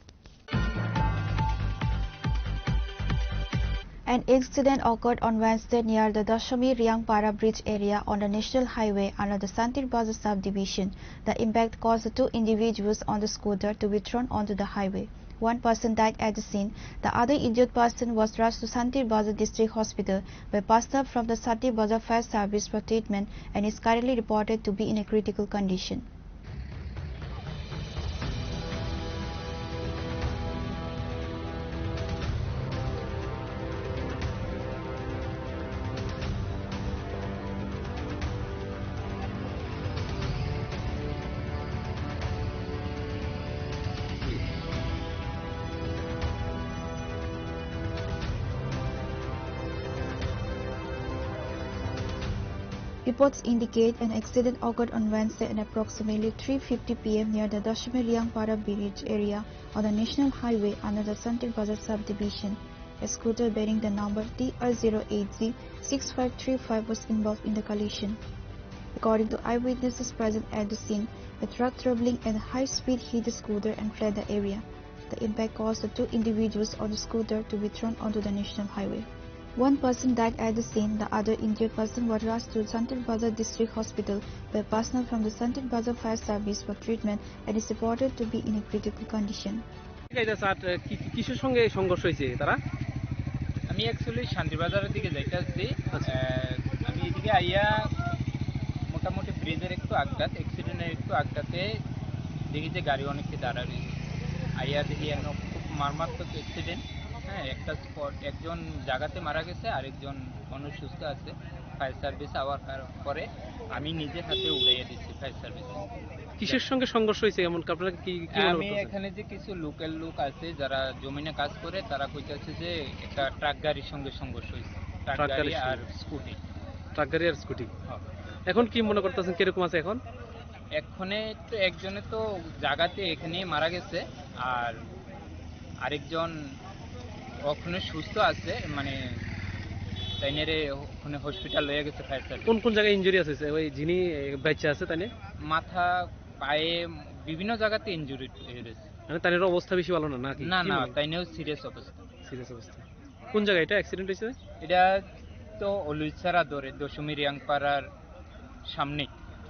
An incident occurred on Wednesday near the Dashami Riangpara bridge area on the National Highway under the Santir Bazar subdivision. The impact caused the two individuals on the scooter to be thrown onto the highway. One person died at the scene. The other injured person was rushed to Santir Bazar District Hospital by personnel from the Santir Bazar Fire Service for treatment and is currently reported to be in a critical condition. Reports indicate an accident occurred on Wednesday at approximately three fifty P M near the Dashami Riangpara Bridge area on the National Highway under the Santir Bazar subdivision. A scooter bearing the number T R zero eight Z six five three five was involved in the collision. According to eyewitnesses present at the scene, a truck traveling at high speed hit the scooter and fled the area. The impact caused the two individuals on the scooter to be thrown onto the national highway. One person died at the scene, the other injured person was rushed to Santir Bazar District Hospital by personnel from the Santir Bazar Fire Service for treatment and is reported to be in a critical condition. এটা স্যার, কি, কি, কিসের সঙ্গে সংঘর্ষ হয়েছে তারা? আমি অ্যাকচুয়ালি শান্তিবাজারের দিকে যাইতে আসছি। আচ্ছা। আহ, আমি এদিকে আইয়া মোটামুটি ব্রিজের একটু আগটাতে, অ্যাক্সিডেন্টের একটু আগটাতে দেখি যে গাড়ি অনেককে দাঁড়া রয়েছে। আইয়া দেখি এখন খুব মারাত্মক অ্যাক্সিডেন্ট। হ্যাঁ, একটা স্পট, একজন জায়গাতে মারা গেছে, আরেকজন মানুষ সুস্থ আছে। ফায়ার সার্ভিস আওয়ার কার-, পরে আমি নিজের হাতে উড়াইয়া দিচ্ছি ফায়ার সার্ভিস। কিসের সঙ্গে সংঘর্ষ হয়েছে এমন? আপনারা কি, কি মনে আমি করতেছেন? এখানে যে কিছু লোকাল লোক আছে যারা জমিনে কাজ করে, তারা কইতাছে যে একটা ট্রাক গাড়ির সঙ্গে সংঘর্ষ হয়েছে। ট্রাক ট্রাক গাড়ি গাড়ির আর সঙ্গে। স্কুটি। ট্রাক গাড়ি আর স্কুটি। হ্যাঁ। এখন কি মনে করতেছেন, কিরকম আছে এখন? এক্ষণে তো একজনে তো জায়গাতে এখানেই মারা গেছে, আর আরেকজন ওখানে সুস্থ আছে, মানে তাইনেরে ওখানে হসপিটাল লইয়া গেছে ফায়ার সার্ভিস। কোন কোন জায়গায় ইনজুরি আছে? ওই যিনি, এ, বাচ্চা আছে তাইনে? মাথা, পায়ে, বিভিন্ন জায়গাতে ইনজুরি হয়েছে। মানে তাইনের অবস্থা বেশি ভালো না নাকি? না, কি না, মনে হয়? তাইনেও সিরিয়াস অবস্থা। সিরিয়াস অবস্থা। কোন জায়গায় এটা অ্যাক্সিডেন্ট হয়েছে? এটা তো অলুইছাড়া ধরে দশমী রিয়াংপাড়ার সামনে।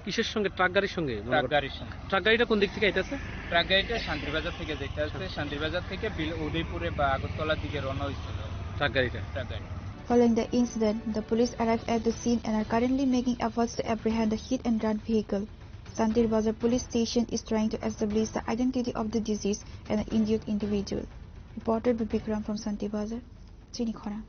কিসের সঙ্গে? ট্রাক গাড়ির সঙ্গে মনে ট্রাক হয়? গাড়ির সঙ্গে। ট্রাক গাড়িটা কোন দিক থেকে আইতাছে? ট্রাক গাড়িটা শান্তিবাজার থেকে যাইতে আছে। শান্তিবাজার থেকে বিল-, উদয়পুরে বা আগরতলার দিকে রওনা হয়েছিল। Truck gari ta. Truck gari. Following the incident, the police arrived at the scene and are currently making efforts to apprehend the hit and run vehicle. Santir Bazar Police Station is trying to establish the identity of the deceased and the injured individual. Reporter Bibikram from Santir Bazar, Chini Khorang.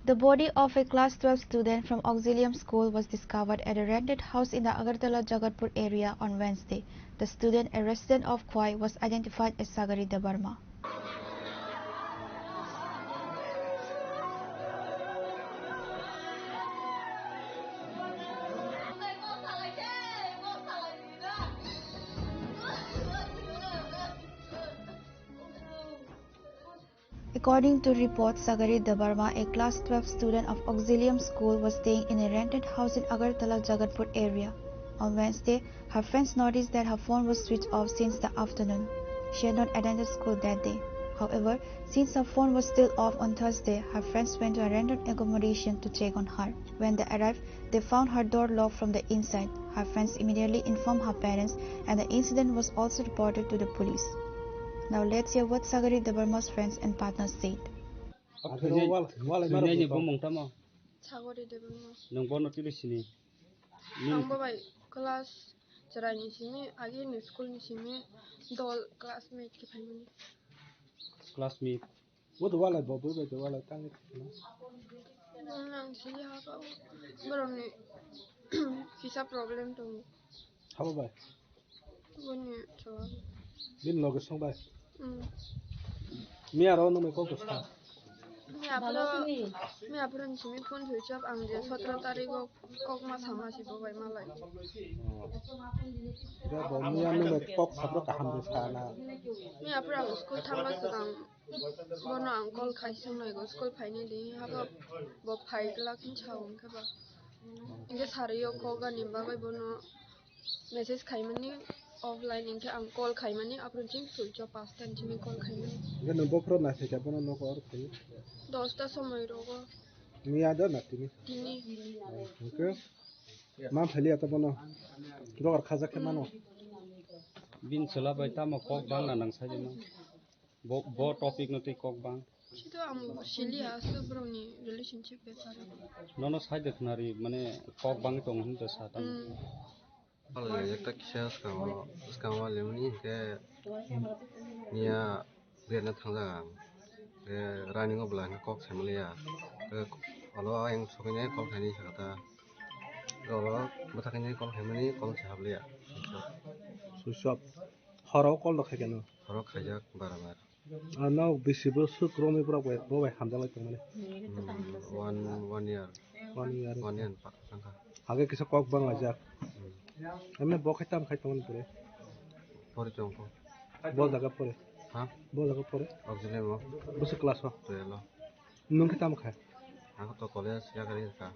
The body of a class twelve student from Auxilium School was discovered at a rented house in the Agartala Jagatpur area on Wednesday. The student, a resident of Khwai, was identified as Sagari Debbarma. According to reports, Sagari Debbarma, a class twelve student of Auxilium School, was staying in a rented house in Agartala Jagatpur area. On Wednesday, her friends noticed that her phone was switched off since the afternoon. She had not attended school that day. However, since her phone was still off on Thursday, her friends went to a rented accommodation to check on her. When they arrived, they found her door locked from the inside. Her friends immediately informed her parents, and the incident was also reported to the police. Now let's hear what Sagari Debbarma's friends and partners said. Aphuru wal-, walai marok Thwinaini bumung tamo? Sagari Debbarma. Nwng bono tili sini? Ang bo bai class chwraini simi, agini school ni simi dol classmate khe phaimani. Classmate. Bo to walai bo, bo bai to walai tangwi thangna. Ang sili ha ka borokni kisa problem tongo. Habo bai? Boni chwla. Bini loge song bai? Mm. Miya ro nung bai kok to sa? Miya phuru, miya phuru ni simi phone thwi chap ang je sotro tarik o kok ma sama si bo bai malai. Oh. Ida bo miya nung bai kok sabro kaham de sa na? Miya phuru ang school thangma swkang bono ang call khai song nai go school phaini di habo bo phai glak hin sa wng khe ba. Inge sari o kok ani bagwi bono message khaimani offline, hinkhe ang call khaimani, aphuru chini switch off, pasta ni simi call khaimani. Hinkhe nwng bokhorok naisai khe bono nogo oro phai? Dosta somoi rogo. Miya do na tini? Tini. Oh, hinkhe ma phai liya to bono? Rogar khajak khe mano? Bini chwla bai tamo kok bangna nang sai ma? Bo, bo topic no twi kok bang? Sito ang sili aswk borokni relationship bepar. Nono side khwnari mane kok bangwi tongo hinwi sa tamo? Hmm. Ekta kisa swkango, swkango limni hinkhe niya berna thangjak ang. Hinkhe running o bwla hinkhe kok saimaliya. Hinkhe olo ayang sokwi nai call khainai sakha ta. Olo bwthaknai call khaimani call se habliya. Switch off. Horo call rok khaikhe no? Horo khaijak bara bar. Ano bisi bwswk romwi borok bai, bo bai hamjaklai tongmani? Hmm, one, one year. One year. One year pa-, tangkha. Hage kisa kok banglaijak. Hmm. Emne bo khai tam khai tongmani pore? Pore tongkho. Bo jaga pore? Ha? Bo jaga pore? Auxilium o. Bwswk class o? Twelve o. Nwng khe tamo kha? Ang to college yakarwi kha.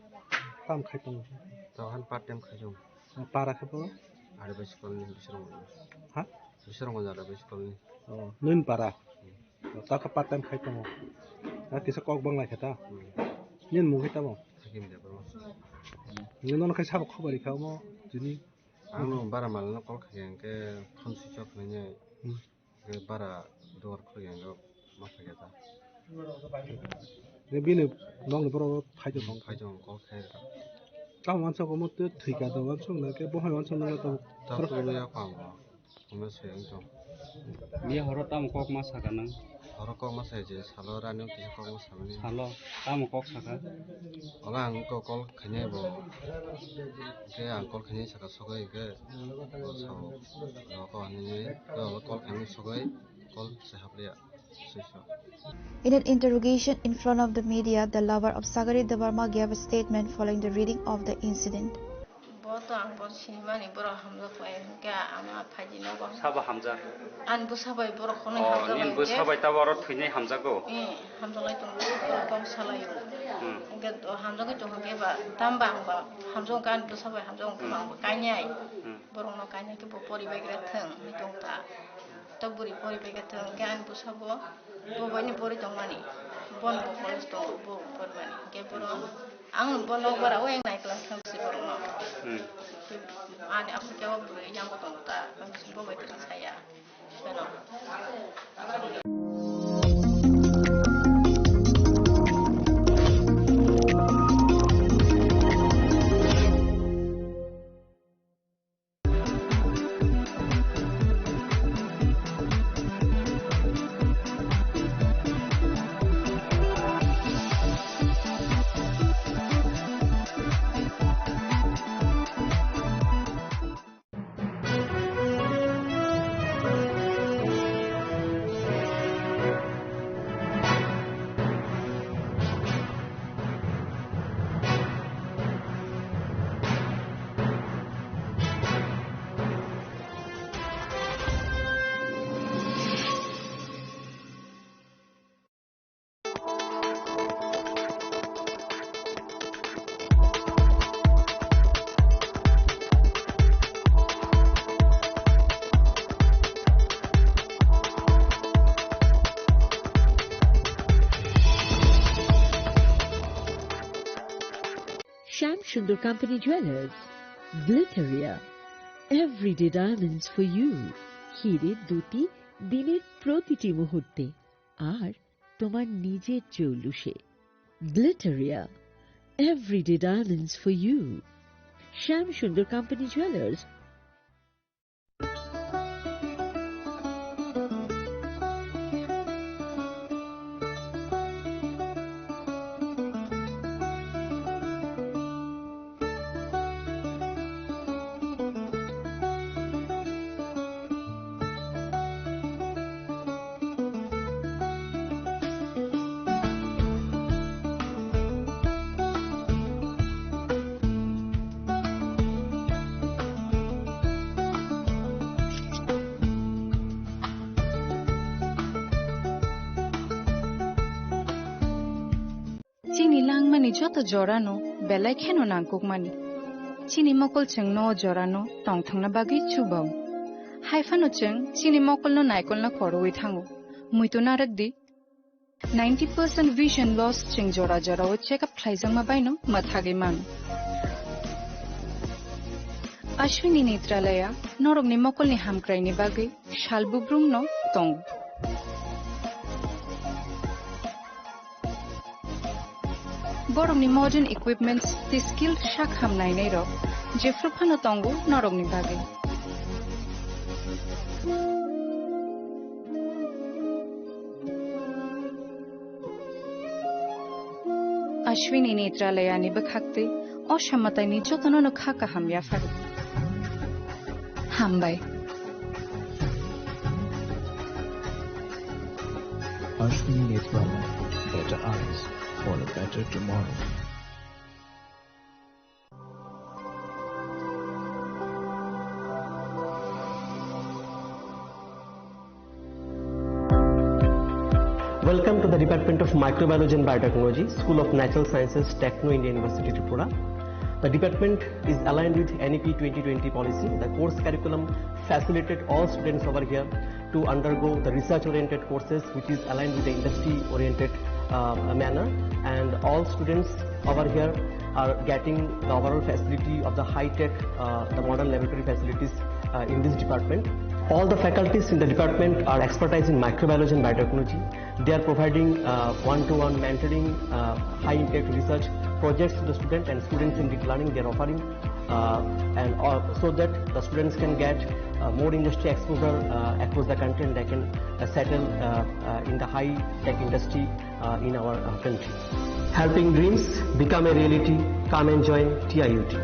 Tamo khai tongo? Tamo han part time khai tongo. Para khe bo? Ari bai school ni bisrong. Ha? Bisrong jara bai school ni. Oh, nwng para? Hmm. Oh, ta khe part time khai tongo. Ta kisa kok bang lai khe ta? Hmm. Nini mung khe tamo? Hakim de bro. Nini nono khai sabo khobari kha omo tini? Ang no bara mal no call khai hwnkhe phone switch off nini. Hmm. Khe bara dugar khulukya hwnkhe ma phaikha ta. Khe bini nokni borok phai tongkha. Phai tongkha, kok khai rwkha. Tamo uansuk omo twi thwikha do uansuk na khe bo hai uansuk nangma tamo. Ta khulukya kha ang bo. Omo se wng tong. Miya horo tamo kok ma sakha nang? Horo kok ma sai je salo rani kisa kok ma samani. Salo tamo kok sakha? Ola ang kok call khainai bo. Khe ang call khainai sakha sogwi khe. Bo sao. Nogo hinwi khe olo call khainai sogwi call se hapliya. Swiso. In an interrogation in front of the media, the lover of Sagari Debbarma gave a statement following the reading of the incident. Bo to ang bo sinimani borok hamjak bai hwnkhe ama phaidi nogo. Sabo hamjak? Ani bwsa bai borok khonwi hamjak lai nini bwsa hwnkhe. Bai tabo oro thwinai hamjago? Eh, hamjak lai tongo, borok kok salai o. Hmm. Hwnkhe hamjagwi tong hwnkhe ba, tamo ba ang ba hamjak hwnkhe ani bwsa bai hamjak hwnkhe ba ang ba kainai. Hmm. Borokno kainai khe bo poribai khe thwng hinwi tong ta. Ta bwrwi poribai khe thwng hwnkhe ani bwsa bo, bo bai ni pori tongmani. Bono bo college tongo, bo porimani. Hwnkhe borok Ang bo nok bara o yang nai klang thang si borok no. Hmm. Ani aphuru kebo bwrwi yang bo tongo ta, ang si bo bai tong saya. Ano. Shyam Sundar Company Jewelers, Glitteria, everyday diamonds for you. হিরে দ্যুতি দিনের প্রতিটি মুহূর্তে, আর তোমার নিজের জৌলুসে। Glitteria, everyday diamonds for you. Shyam Sundar Company Jewelers. Chini langmani joto jorano belai kheno nangkukmani. Chini mokol chwngno o jorano tongthokna bagwi chubao. Haiphano chwng chini mokolno naikolna khorwi thango. Muitu narwkdi, ninety percent vision loss chwng jora jorao check up khlaijakma baino mwthagwi mano. Ashwini Netralaya norokni mokolni hamkraini bagwi sal bubrumno tongo. Borokni modern equipments tei skilled sak ham nainairok jephru phano tongo norokni bagwi. Ashwini Netralayani bwkhaktwi o samataini jotono no kha kaham yapharo. Hambai. Ashwini Netralaya, better eyes for a better tomorrow. Welcome to the Department of Microbiology and Biotechnology, School of Natural Sciences, Techno India University, Tripura. The department is aligned with N E P twenty twenty policy. The course curriculum facilitated all students over here to undergo the research-oriented courses, which is aligned with the industry-oriented, uh, manner. And all students over here are getting the overall facility of the high-tech, uh, the modern laboratory facilities, uh, in this department. All the faculties in the department are expertise in microbiology and biotechnology. They are providing, uh, one-to-one mentoring, uh, high-impact research projects to the student and students in deep learning. They are offering, uh, and, uh, so that the students can get, uh, more industry exposure, uh, across the country, and they can, uh, settle, uh, uh, in the high-tech industry, uh, in our, uh, country. Helping dreams become a reality. Come and join T I U T.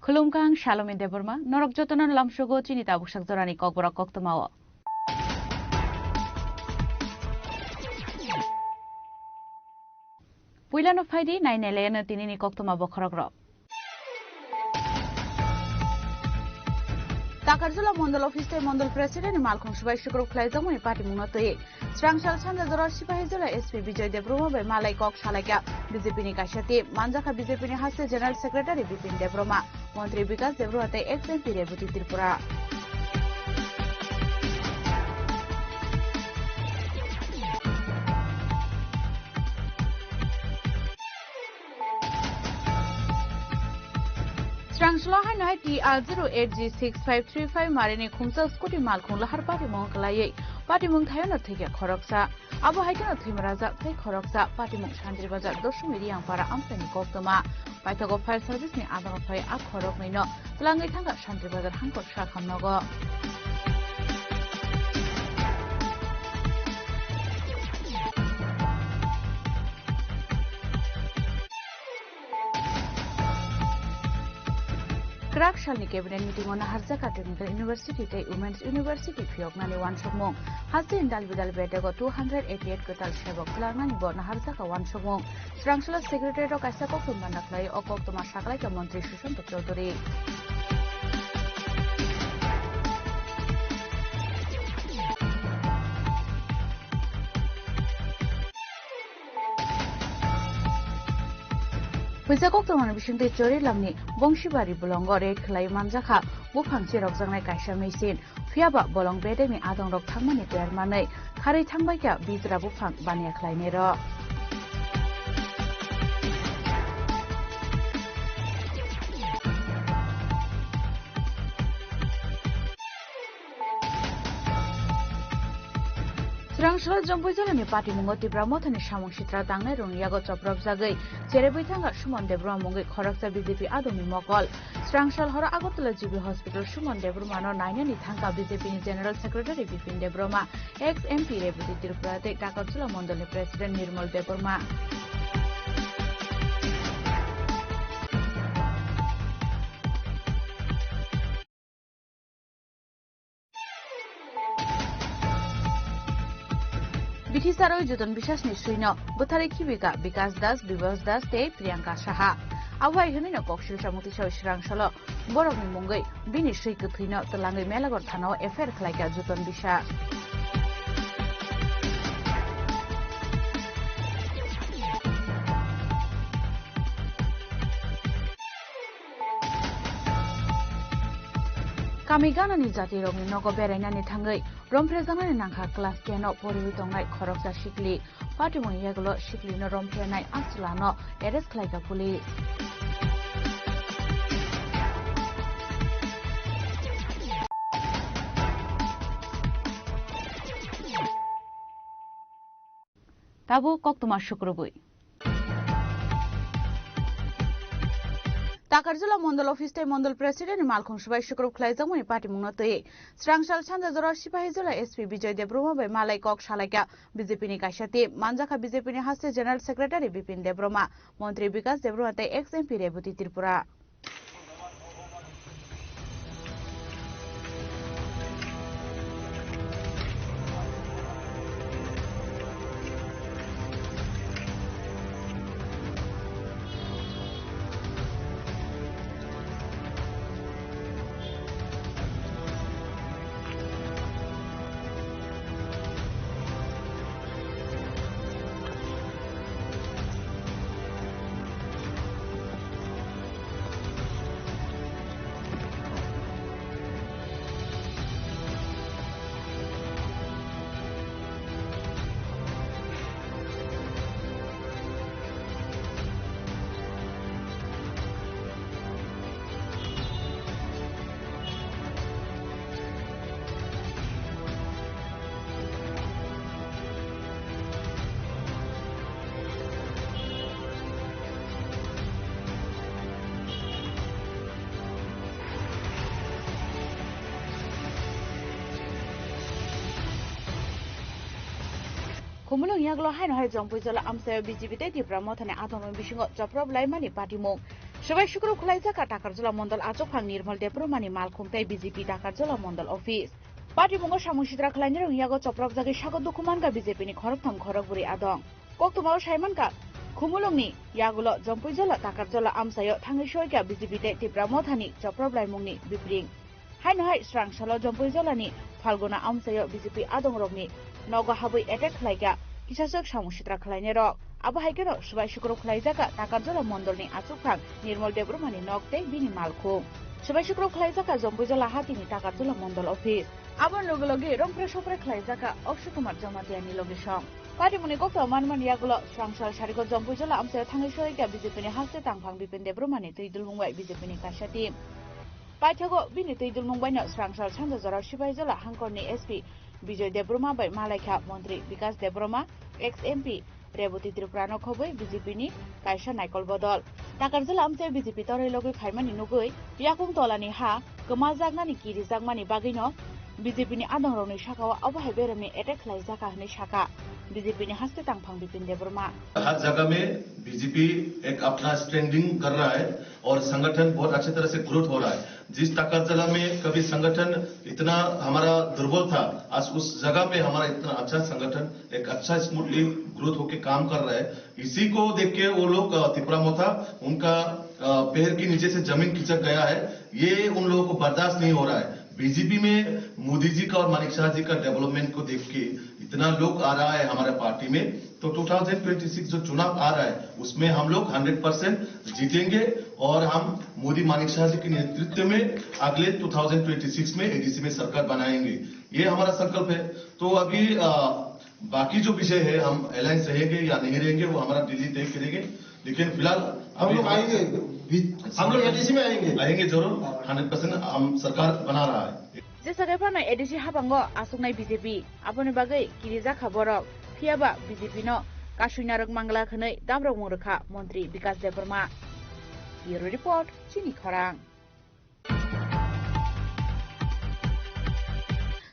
Khulumkha, ang Salomi Debbarma, norok jotono lamsogo chini tabuk sak jorani kokborok koktwmao. Puilano phaidi, nainai laiano tinini koktwma bokhorokrok. Takarjala Mondol Office tei Mondol President ni malkhung swbai swkrub khlaijakmani patimungno twi. Srangsal Sanjajora Sipahi Jala S P Bijoy Debbarma bai malai kok salaikha B J P ni kaisa team. Manjakha B J P ni haste General Secretary Bipin Debbarma, Montri Bikas Debbarma tei ex M P Rebati Tripura. Srangsalo haino hai T R zero eight G six five three five marini khumsa scooty malkhung lahar patimung kwlaiwi patimung thaiono thwikha khoroksa. Abo hai kheno thwimrajak tei khoroksa patimung Santri Bazar Dosmi Riyangpara amchaini koktwma. Paithago fire service ni adongo phai a khoroknwino twlangwi thangkha Santri Bazar hangkor sakhamnogo. Kwrak salni cabinet meeting-o naharjak Technical University tei Women's University phiyoknani wansukmung. Haste dal bidal bedego two hundred eighty-eight kwtal sebok twlangnani bo naharjak wansukmung. Srangsalo secretary-o kaisa koktwma nakhlai o koktwma saklaikha Montri Sushanta Chowdhury. Phuisa koktwmani bisingtwi Chorilamni Bongsibari bolongo raid khlai manjakha buphang chirokjaknai kaisa machine. Phiyaba bolong bedekni adongrok thangmani ter manwi kharwi thangbaikha bijra buphang baniya khlainairok. Srangsalo Jompuijolani patimungo Tipra Mothani samung sitra tangnairokni yago chopropjagwi cherebwi thangkha Suman Debbarma mungwi khoroksa B J P adongni mokol. Srangsal horo Agartala G B Hospital Suman Debbarmano nainani thangkha B J P ni General Secretary Bipin Debbarma, ex M P Rebati Tripura tei Takarjala Mondolni President Nirmal Debbarma. Bithi saroi Juton Bisasni suino bwtharwi khibika Bikas Das, Bibas Das tei Priyanka Saha. Abo hai hwnwino kok silsa muti sawi Srangsalo borokni mungwi bini swi kwthwino twlangwi Melagor thanao F I R khlaikha Juton Bisas. Kami ganani jatirokni nogo berainani thangwi romphrejaknani nangkha class ten o poriwi tongnai khoroksa sikli. Patimungni yagulo siklino romphrennai a chwlano arrest khlaikha police. Tabuk koktwma sukrubwi. Takarjala Mondol Office tei Mondol President ni malkhung swbai sukrub khlaijakmani patimungno twi. Srangsal Sanjajora Sipahi Jala S P Bijoy Debbarma bai malai kok salaikha B J P ni kaisa team. Manjakha B J P ni haste General Secretary Bipin Debbarma, Montri Bikas Debbarma tei ex M P Rebati Tripura. Khumulwng yagulo haino hai Jompuijala amchaio B J P tei Tipra Mothani adongni bisingo choprop laimani patimung. Swbai sukrub khwlaijak kha Takarjala Mondol achukphang Nirmal Debbarmani malkhung tei B J P Takarjala Mondol office. Patimungo samung sitra khwlainirokni yago chopropjagwi sago dukhu mankha B J P ni khoroktham khorokbwrwi adong. Koktwmao saimankha, Khumulwngni yagulo Jompuijala Takarjala amchaio thangwi soikha B J P tei Tipra Mothani choprop laimungni bipring. Haino hai swrangsalo Jompuijalani Phalguna amchaio B J P adongrokni nogo habwi attack khlaikha kisaswk samung sitra khwlainairok. Abo hai kheno swbai sukrub khwlaijakha Takarjala Mondolni achukphang Nirmal Debbarmani nok tei bini malkhung. Swbai sukrub khwlaijakha Jompuijala hatini Takarjala Mondol office. Aboni loge loge rongpre sopre khwlaijakha Akshay Kumar Jamatiani logisong. Patimungni koktwma manmani yagulo swrangsal sariko Jompuijala amchaio thangwi soikha B J P ni haste tangphang Bipin Debbarmani twi dulmung bai B J P ni kaisa team. Paithago bini twi dulmung baino swrangsal sanja jorao Sipaijala hangkorni S P Bijoy Debbarma bai malaikha montri Bikas Debbarma, ex M P Rebati Tripurano khobwi B J P ni kaisa naikol bodol. Takarjala amchaio B J P toroi logwi phaimani nugwi yakung tolani ha kwmajaknani kirijakmani bagwino B J P ni adongrokni sakao abo hai beremni attack khlaijakha hwnwi sakha B J P ni haste tangphang Bipin Debbarma. हर जगह में बीजेपी एक अपना स्टैंडिंग कर रहा है और संगठन बहुत अच्छे तरह से ग्रोथ हो रहा है। जिस टाकरजला में कभी संगठन इतना हमारा दुर्बल था, आज उस जगह पे हमारा इतना अच्छा संगठन, एक अच्छा स्मूथली ग्रोथ होके काम कर रहा है। इसी को देख के वो लोग, अ, तिपरा मोथा, उनका, अ, पैर के नीचे से जमीन खिसक गया है। ये उन लोगों को बर्दाश्त नहीं हो रहा है। बीजेपी में मोदी जी का और मानिक शाह जी का डेवलपमेंट को देख के इतना लोग आ रहा है हमारे पार्टी में, तो टू थाउजेंड ट्वेंटी सिक्स जो चुनाव आ रहा है, उसमें हम लोग हंड्रेड परसेंट जीतेंगे और हम मोदी मानिक शाह जी के नेतृत्व में अगले टू थाउजेंड ट्वेंटी सिक्स में एडीसी में सरकार बनाएंगे, ये हमारा संकल्प है। तो अभी, अ, बाकी जो विषय है, हम अलायंस रहेंगे या नहीं रहेंगे, वो हमारा दिल्ली तय करेंगे। लेकिन फिलहाल हम अभी लोग हम आएंगे, भी-, हम लोग एडीसी में आएंगे। आएंगे जरूर, हाँ। हंड्रेड परसेंट हम सरकार बना रहा है। Jesa khe phano A D C habango achuknai B J P, aboni bagwi kirijakha borok, phiyaba B J P no kasui narwk mangla hwnwi dabrokmung rwkha montri Bikas Debbarma. Bureau Report, Chini Khorang.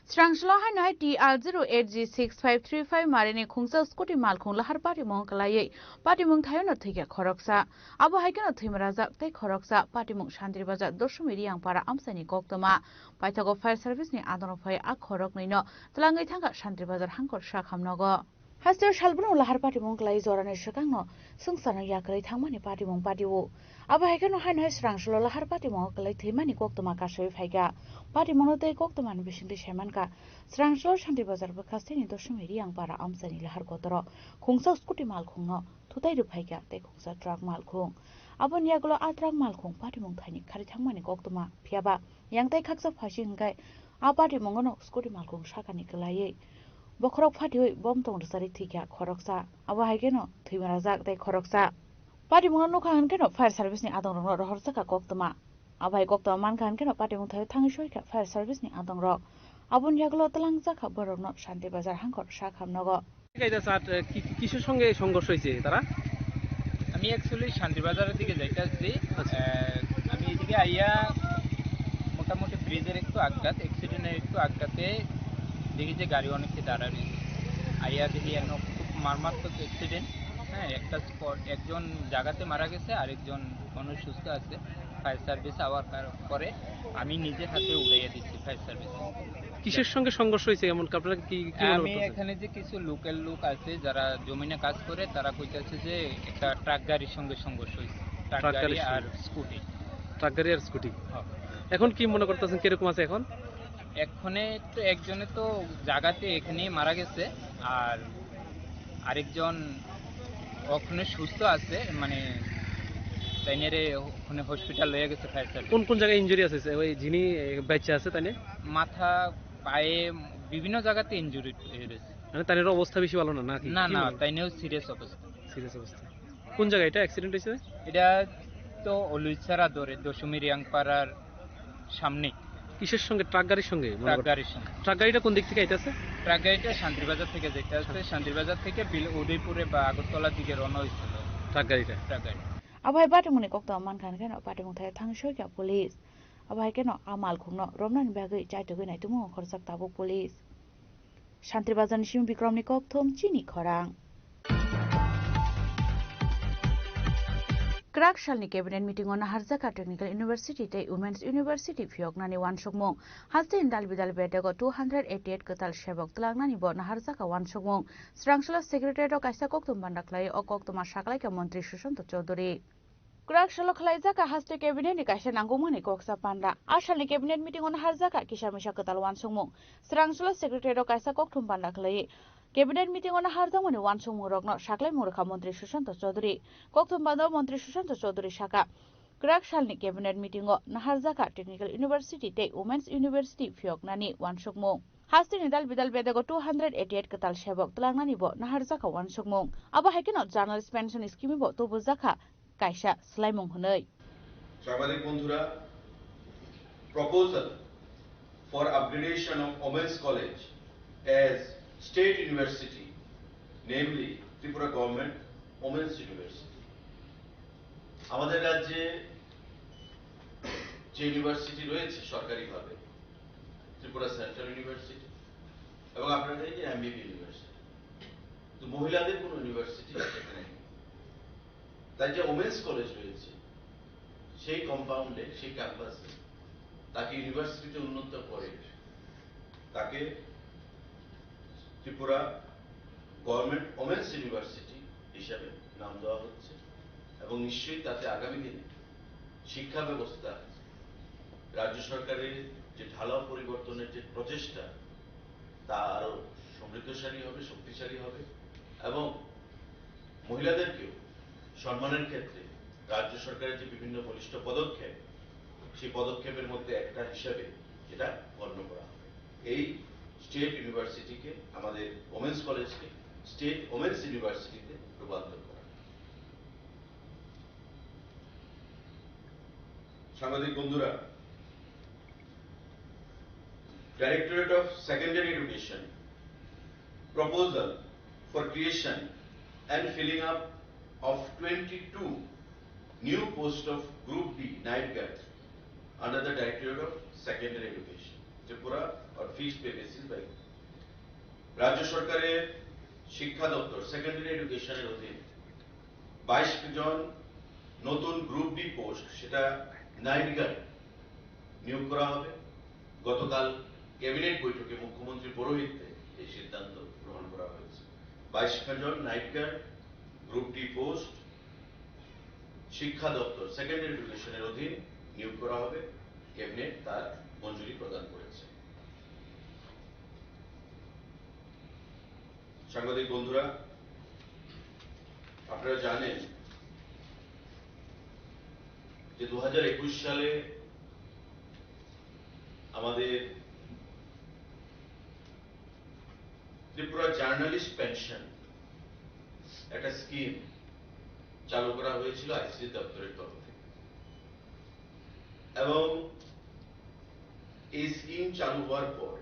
Swrangsalo haino hai T R zero eight G six five three five marini khungsa scooty malkhung lahar patimung kwlaiwi patimung thaiono thwikha khoroksa. Abo hai kheno thwimarajak tei khoroksa patimung Santri Bazar Doshumi Riyangpara amchaini koktwma. Paithago fire service ni adongrok phai a khoroknwino twlangwi thangkha Santri Bazar hangkor sakhamnogo. Hasteo salbrum lahar patimung kwlai jorani swkangno swngcharno yakarwi thangmani patimung patio. Abo hai kheno haino hai swrangsalo lahar patimung kwlai thwimani koktwma kasui phaikha. Patimungno tei koktwmani bisingtwi saimankha, swrangsalo Santri Bazar bwkhasteni Doshumi Riyangpara amchaini lahar kotoro khungsa scooty malkhungno thutai rwphaikha tei khungsa truck malkhung. Aboni yagulo a truck malkhung patimung thaini khari thangmani koktwma, phiyaba yang tei khaksa phaising hwnkhe a patimungno scooty malkhung sakani kwlaiwi bokhorok phatiwi bom tong rwcharwi thwikha khoroksa. Abo hai kheno thwimarajak tei khoroksa. Patimungno nukha hwnkheno fire service ni adongrokno rohorjakha koktwma. Abo hai koktwma mankha hwnkheno patimung thaio thangwi soikha fire service ni adongrok. Aboni yagulo twlangjakha borokno Santri Bazar hangkor sakhamnogo. এটা স্যার, আহ, কি, কি-, কিসের সঙ্গে সংঘর্ষ হয়েছে তারা? আমি অ্যাকচুয়ালি শান্তিবাজারের দিকে যাইতেছি। আচ্ছা। আহ, আমি এদিকে আইয়া মোটামুটি ব্রিজের একটু আগাত, অ্যাক্সিডেন্টের একটু আগাতে দেখি যে গাড়ি অনেককে দাঁড়ায় রয়েছে। আইয়া দেখি এন খুব মারাত্মক অ্যাক্সিডেন্ট। হ্যাঁ, একটা স্পট, একজন জায়গাতে মারা গেছে, আরেকজন মানুষ সুস্থ আছে। ফায়ার সার্ভিস আওয়ার কার-, পরে আমি নিজের হাতে উঠাইয়া দিচ্ছি ফায়ার সার্ভিস। কিসের সঙ্গে সংঘর্ষ হয়েছে এমন? আপনারা কি, কি মনে আমি করতেছেন? এখানে যে কিছু লোকাল লোক আছে যারা জমিনে কাজ করে, তারা কইতাছে যে একটা ট্রাক গাড়ির সঙ্গে সংঘর্ষ হয়েছে। ট্রাক ট্রাক গাড়ি গাড়ির আর সঙ্গে। স্কুটি। ট্রাক গাড়ি আর স্কুটি। হ্যাঁ। এখন কি মনে করতেছেন, কিরকম আছে এখন? এক্ষণে তো একজনে তো জাগাতে এখানেই মারা গেছে, আর আরেকজন ওখানে সুস্থ আছে, মানে, তাইনেরে ওখানে হসপিটাল লইয়া গেছে ফায়ার সার্ভিস। কোন কোন জায়গায় ইনজুরি আছে? ওই যিনি, এ, বেঁচে আছে, তাইনে? মাথা, পায়ে, বিভিন্ন জায়গাতে ইনজুরি হয়েছে। মানে, তাইনের অবস্থা বেশি ভালো না, নাকি? না, কি না, মনে হয়? তাইনেও সিরিয়াস অবস্থা। সিরিয়াস অবস্থা। কোন জায়গায় এটা অ্যাক্সিডেন্ট হয়েছে? এটা তো অলুইছাড়া ধরে দশমী রিয়াংপাড়ার সামনে। কিসের সঙ্গে? ট্রাক গাড়ির সঙ্গে, মনে ট্রাক কর-, গাড়ির সঙ্গে। ট্রাক গাড়িটা কোন দিক থেকে আইতাছে? ট্রাক গাড়িটা শান্তিবাজার থেকে যাইতে আছে, শান্তিবাজার থেকে বিল-, উদয়পুরে বা আগরতলার দিকে রওনা হয়েছিল। ট্রাক গাড়িটা? ট্রাক গাড়ি। Abo hai patimungni koktwma mankha hwnkheno patimung thai thangwi soikha police. Abo hai kheno a malkhungno romnani bagwi chaitugwi naitugmung khorjak tabuk police. Santri Bazarni simi Bikromni kokthum, Chini Khorang. Kwrak salni cabinet meeting-o naharjaka Technical University tei Women's University phiyoknani uansukmung. Hasteni dal bidal bedego two hundred eighty-eight kwtal sebok twlangnani bo naharjaka uansukmung. Srangsola Secretariat-o kaisa koktwma panda khlai o koktwma saklaikha Montri Sushanta Chowdhury. Kwrak salo khlaijak a haste cabinet ni kaisa nangkukmani koksa panda. A salni cabinet meeting ono harjak a kisa misa kwtal uansukmung. Srangsola Secretariat o kaisa kokthum panda khlai cabinet meeting ono harjakmani uansukmung rokno saklai mung rwkha Montri Sushanta Chowdhury. Kokthum panda o Montri Sushanta Chowdhury saka, kwrak salni cabinet meeting o naharjak a Technical University tei Women's University phiyoknani uansukmung. Hasteni dal bidal bedego two hundred eighty-eight kwtal sebok twlangnani bo naharjak a uansukmung. Abo hai kheno journalist pension scheme bo tubujakha kaisa swlaimung hwnwi. সাংবাদিক বন্ধুরা, proposal for upgradation of Women's College as State University, namely Tripura Government Women's University. আমাদের রাজ্যে যে ইউনিভার্সিটি রয়েছে সরকারিভাবে, Tripura central university এবং আপনারা জানেন যে এমবিবি ইউনিভার্সিটি, তো মহিলাদের কোনো ইউনিভার্সিটি সেখানে নেই। তাই যে ওমেন্স কলেজ রয়েছে, সেই কম্পাউন্ডে, সেই ক্যাম্পাসে তাকে ইউনিভার্সিটিতে উন্নীত করে তাকে ত্রিপুরা গভর্নমেন্ট ওমেন্স ইউনিভার্সিটি হিসাবে নাম দেওয়া হচ্ছে এবং নিশ্চয়ই তাতে আগামী দিনে শিক্ষা ব্যবস্থা, রাজ্য সরকারের যে ঢালাও পরিবর্তনের যে প্রচেষ্টা, তা আরো সমৃদ্ধশালী হবে, শক্তিশালী হবে এবং মহিলাদেরকেও সম্মানের ক্ষেত্রে রাজ্য সরকারের যে বিভিন্ন বলিষ্ঠ পদক্ষেপ, সেই পদক্ষেপের মধ্যে একটা হিসাবে এটা গণ্য করা হবে। এই স্টেট ইউনিভার্সিটিকে, আমাদের ওমেন্স কলেজকে স্টেট ওমেন্স ইউনিভার্সিটিতে রূপান্তর করা। সাংবাদিক বন্ধুরা, Directorate of Secondary Education proposal for creation and filling up of twenty-two new post of Group B night guard under the Directorate of Secondary Education, Tripura, on fixed pay basis by রাজ্য সরকারের শিক্ষা দপ্তর সেকেন্ডারি এডুকেশনের অধীন বাইশ জন নতুন group B post, সেটা night guard নিয়োগ করা হবে। গতকাল ক্যাবিনেট বৈঠকে মুখ্যমন্ত্রী পৌরোহিত্যে এই সিদ্ধান্ত গ্রহণ করা হয়েছে। বাইশ জন night guard group D post শিক্ষা দপ্তর সেকেন্ডারি এডুকেশনের অধীন নিয়োগ করা হবে। ক্যাবিনেট তার মঞ্জুরি প্রদান করেছে। সাংবাদিক বন্ধুরা, আপনারা জানেন যে দু হাজার একুশ সালে আমাদের ত্রিপুরা জার্নালিস্ট পেনশন একটা স্কিম চালু করা হয়েছিল আইসিডি দপ্তরের তরফ থেকে, এবং এই স্কিম চালু হওয়ার পর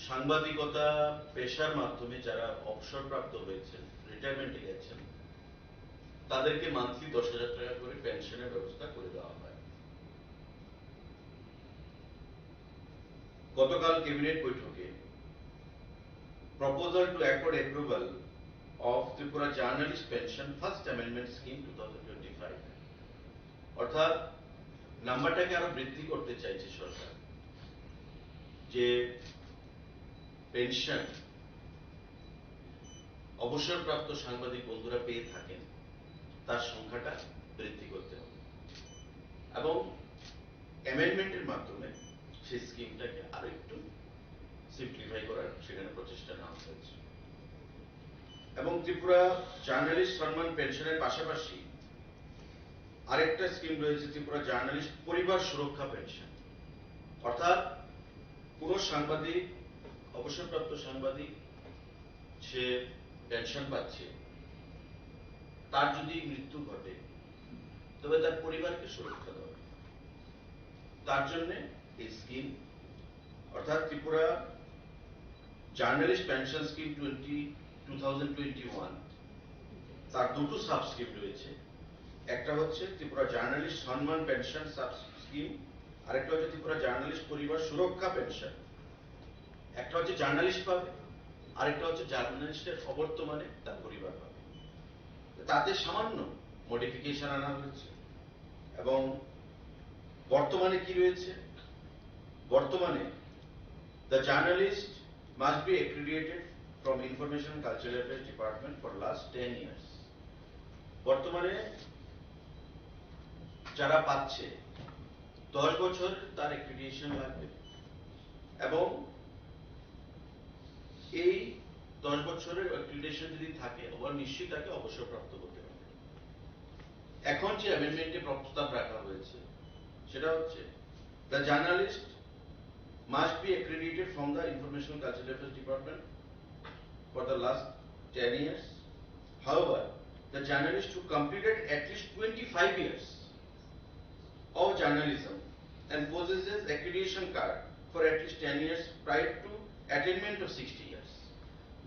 সাংবাদিকতা পেশার মাধ্যমে যারা অবসরপ্রাপ্ত হয়েছেন, রিটায়ারমেন্টে গেছেন, তাদেরকে মান্থলি দশ হাজার টাকা করে পেনশনের ব্যবস্থা করে দেওয়া হয়। গতকাল ক্যাবিনেট বৈঠকে Proposal to accord approval of Tripura Journalist Pension First Amendment Scheme two thousand twenty-five, অর্থাৎ নাম্বারটাকে আরো বৃদ্ধি করতে চাইছে সরকার, যে পেনশন অবসরপ্রাপ্ত সাংবাদিক বন্ধুরা পেয়ে থাকেন, তার সংখ্যাটা বৃদ্ধি করতে হবে এবং অ্যামেন্ডমেন্টের মাধ্যমে সেই স্কিমটাকে আরো একটু সিম্পলিফাই করার সেখানে প্রচেষ্টা নেওয়া হয়েছে। এবং ত্রিপুরা জার্নালিস্ট সম্মান পেনশনের পাশাপাশি আরেকটা স্কিম রয়েছে, ত্রিপুরা জার্নালিস্ট পরিবার সুরক্ষা পেনশন, অর্থাৎ কোনো সাংবাদিক, অবসরপ্রাপ্ত সাংবাদিক, সে পেনশন পাচ্ছে, তার যদি মৃত্যু ঘটে, তবে তার পরিবারকে সুরক্ষা দেওয়া, তার জন্য এই স্কিম, অর্থাৎ Tripura journalist pension scheme twenty, two thousand twenty one, তার দুটো সাব স্কিম রয়েছে। একটা হচ্ছে Tripura journalist Samman pension sub scheme, আরেকটা হচ্ছে ত্রিপুরা জার্নালিস্ট পরিবার সুরক্ষা পেনশন। একটা হচ্ছে জার্নালিস্ট পাবে, আরেকটা হচ্ছে জার্নালিস্টের অবর্তমানে তার পরিবার পাবে। তাতে সামান্য মডিফিকেশন আনা হয়েছে। এবং বর্তমানে কি রয়েছে? বর্তমানে the journalist must be accredited from Information Cultural Affairs Department for last ten years। বর্তমানে যারা পাচ্ছে, দশ বছর তার অ্যাক্রিডিটেশন লাগবে এবং এই দশ বছরের অ্যাক্রিডিটেশন যদি থাকে, ওরা নিশ্চয়ই তাকে অবসরপ্রাপ্ত করতে পারবে। এখন যে অ্যামেন্ডমেন্টে প্রস্তাব রাখা হয়েছে, সেটা হচ্ছে the journalist must be accredited from the Information Cultural Affairs Department for the last ten years. However, the journalist who completed at least twenty-five years of journalism and possesses accreditation card for at least ten years prior to attainment of sixty years।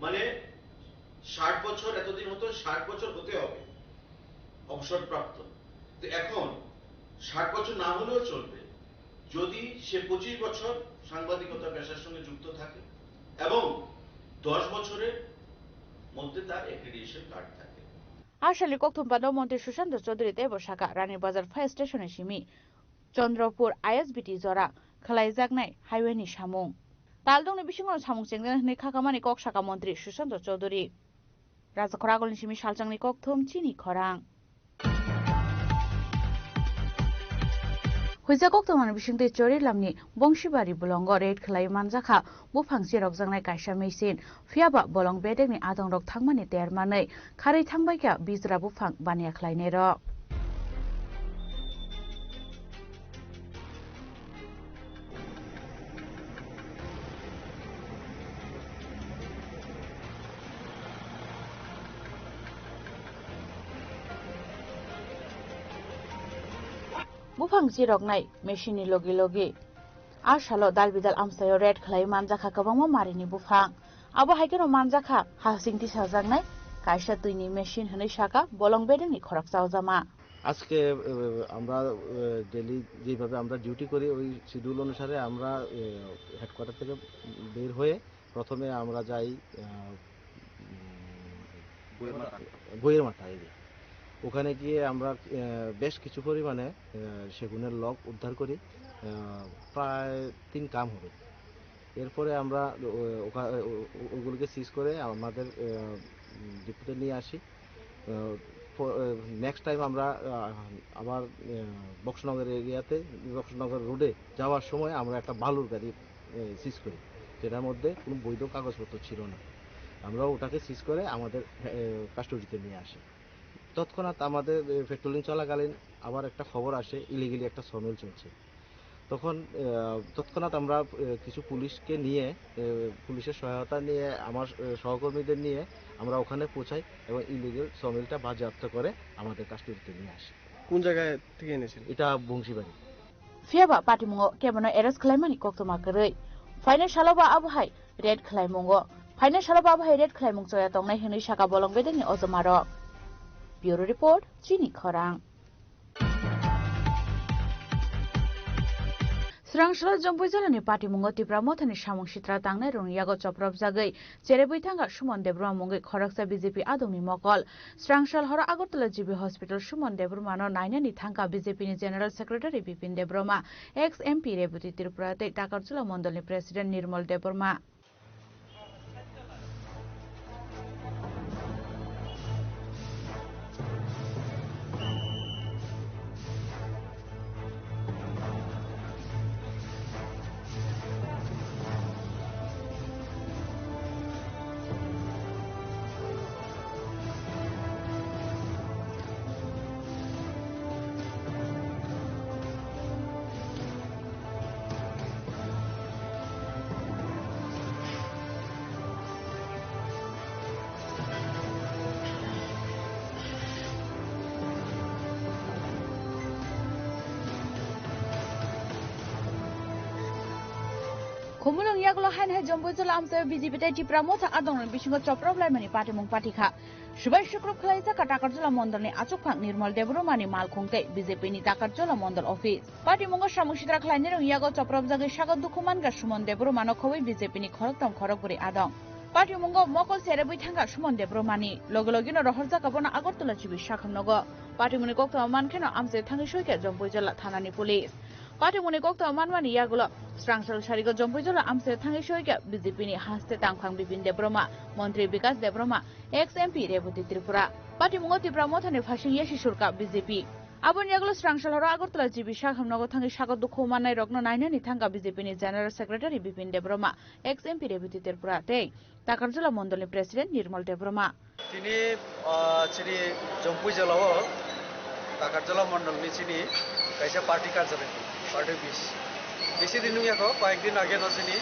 মানে ষাট বছর, এতদিন হতো, ষাট বছর হতে হবে অবসরপ্রাপ্ত। তো এখন ষাট বছর না হলেও চলবে, যদি সে পঁচিশ বছর সাংবাদিকতা পেশার সঙ্গে যুক্ত থাকে এবং দশ বছরের মধ্যে তার অ্যাক্রিডিটেশন কার্ড থাকে। A salni kokthum pano Montri Sushanta Chaudhary teibo saka Rani Bazar Fire Station ni simi Chandrapur I S B T jora khwlaijaknai highway ni samung. Taldongni bisingo samung chengjana hwnwi khakamani kok saka Montri Sushanta Chaudhary. Rajakhor agulni simi salchangni kokthum chini khorang. Huija kokthumani bisingtwi Chorilamni Bongsibari bolongo raid khlai manjakha buphang chirokjaknai kaisa machine. Phiyaba bolong bedekni adongrok thangmani termanwi kharwi thangbaikha bijra buphang baniya khlainairok. Buphang chiroknai machine ni logi logi. A salo dal bidal amchaio raid khlai manjakha kwbangma marini buphang. Abo hai kheno manjakha hasing tisajaknai kaisa twini machine hwnwi saka bolong bedekni khoroksa ojama. আজকে, আহ, আমরা, আহ, ডেইলি যেভাবে আমরা ডিউটি করি, ওই শিডিউল অনুসারে আমরা, আহ, হেডকোয়ার্টার থেকে বের হয়ে প্রথমে আমরা যাই, আহ, উম, বইয়ের মাথা। বইয়ের মাথা এরিয়া। ওখানে গিয়ে আমরা, আহ, বেশ কিছু পরিমাণে, আহ, সেগুনের লগ উদ্ধার করি, আহ, প্রায় তিন কাম হবে। এরপরে আমরা ও-, ওখা-, ও-, ও-, ওগুলোকে সিজ করে আমাদের, আহ, উম, ডিপোতে নিয়ে আসি। আহ, ফ-, আহ, নেক্সট টাইম আমরা, আহ, আবার, আহ, বক্সনগর এরিয়াতে, বক্সনগর রোডে যাওয়ার সময় আমরা একটা বালুর গাড়ি, আহ, সিজ করি, যেটার মধ্যে কোনো বৈধ কাগজপত্র ছিল না। আমরা ওটাকে সিজ করে আমাদের, আহ, কাস্টডিতে নিয়ে আসি। তৎক্ষণাৎ আমাদের, আহ, পেট্রোলিং চলাকালীন আবার একটা খবর আসে, ইলিগালি একটা সমিল চলছে। তখন, আহ, তৎক্ষণাৎ আমরা, আহ, কিছু পুলিশকে নিয়ে, আহ, পুলিশের সহায়তা নিয়ে, আমার, আহ, সহকর্মীদের নিয়ে আমরা ওখানে পৌঁছাই এবং ইলিগাল সমিলটা বাজেয়াপ্ত করে আমাদের কাস্টডিতে নিয়ে আসি। কোন জায়গা থেকে এনেছেন? এটা বংশীবাড়ি। Phiyaba patimungo kebono arrest khlaimani koktwma kwrwi. Phainai saloba abo hai raid khlaimungo. Phainai saloba abo hai raid khlaimung choya tongnai hwnwi saka bolong bedekni ojomarok. Bureau Report, Chini Khorang. Srangsalo Jomboi jilani patimungo Tipra Mothani samung sitra tangnai rokni yago chopropjagwi cherebwi thangkha Suman Debbarma mungwi khoroksa B J P adongni mokol. Srangsal horo Agartala G B Hospital Suman Debbarmano nainani thangkha B J P ni General Secretary Bipin Debbarma, ex M P Rebati Tripura tei Takarjula Mondolni President Nirmal Debbarma. Khumulwng yagulo haino hai Jomboi jila amchaio B J P tei Tipra Motha adongrokni bisingo choprop laimani patimung patikha. Swbai sukrop khwlaijak kha Takarjula mondolni achukphang Nirmal Debbarmani malkhung tei B J P ni Takarjula mondol office. Patimungo samung sitra khlainairokni yago chopropjagwi sago dukhu mankha Suman Debbarmano khobwi B J P ni khoroktham khorokbrwi adong. Patimungo mokol serebwi thangkha Suman Debbarmani. Loge logeno rohorjakha bono Agartala G B sakham nogo. Patimungni koktwma mankheno amchai thangwi soikha Jampuijala thanani police. Patimungni koktwma manmani yagulo srangsal sarigo Jampuijala amchai thangwi soikha B J P ni haste tangphang Bipin Debbarma, Montri Bikas Debbarma, ex M P Rebati Tripura. Patimungo Tipra Mothani phasing yasi surkha B J P. Aboni yagulo srangsal horo Agartala G B sakham nogo thangwi sago dukhu mannai rokno nainani thangkha B J P ni General Secretary Bipin Debbarma, ex M P Rebati Tripura tei Takarjala Mondolni President Nirmal Debbarma. Tini, ah, chini Jampuijala o Takarjala Mondolni chini kaisa party karjak, party office. Bisi din wngya kho, koyek din age no chini,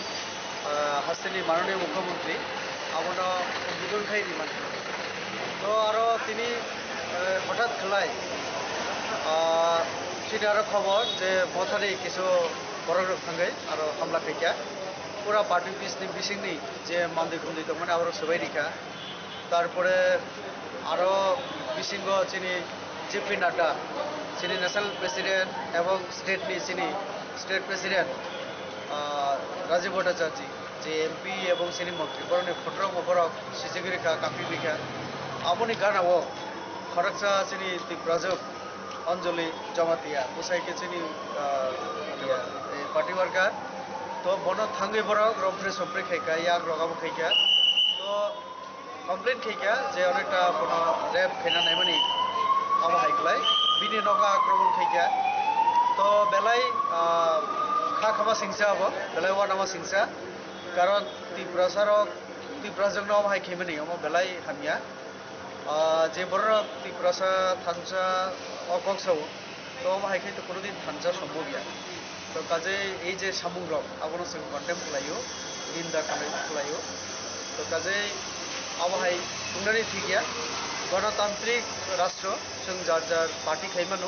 ah, hasteni Mananiya Mukhyamantri abono udbodhon khai rimani. To aro tini, eh, hothat khlai, ah, chini aro khobor je Mothani kisu borok rok thangwi aro hamla khaikha. Pura party office ni bisingni je mandwi khumdwi tongmani aborok swbai rikha. Tarpore aro bisingo chini J P Nadda, chini National President ebong state ni chini state President, ah, Rajiv Bhattacharjee, je M P ebong chini montri, borokni photo rokbo borok sijigwi rikha, kaphi rikha. Aboni gana o khoroksa chini Tiprajwk Anjali Jamatia, bwsai khe chini, ah, ya, eh, party worker. To bono thangwi borok rompre sompre khaikha, yak rok abo khaikha. To complain khaikha je onekta bono rape khaina naimani abo hai khlai. Bini nogo akromon khaikha. To belai, ah, kha khama singsa abo, belai uanama singsa. Karon Tiprasa rok, Tiprajwkno abo hai khaimani, omo belai hamya. Ah, je borok Tiprasa thansa o kok sao, to omo hai khe to kono din thansa sombhob ya. To kajei ei je samung rok, abono chwng condemn khlaio, ninda khlai-, khlaio. To kajei abo hai wngnani thik ya, gonotantrik rastro, chwng jar jar party khai mano,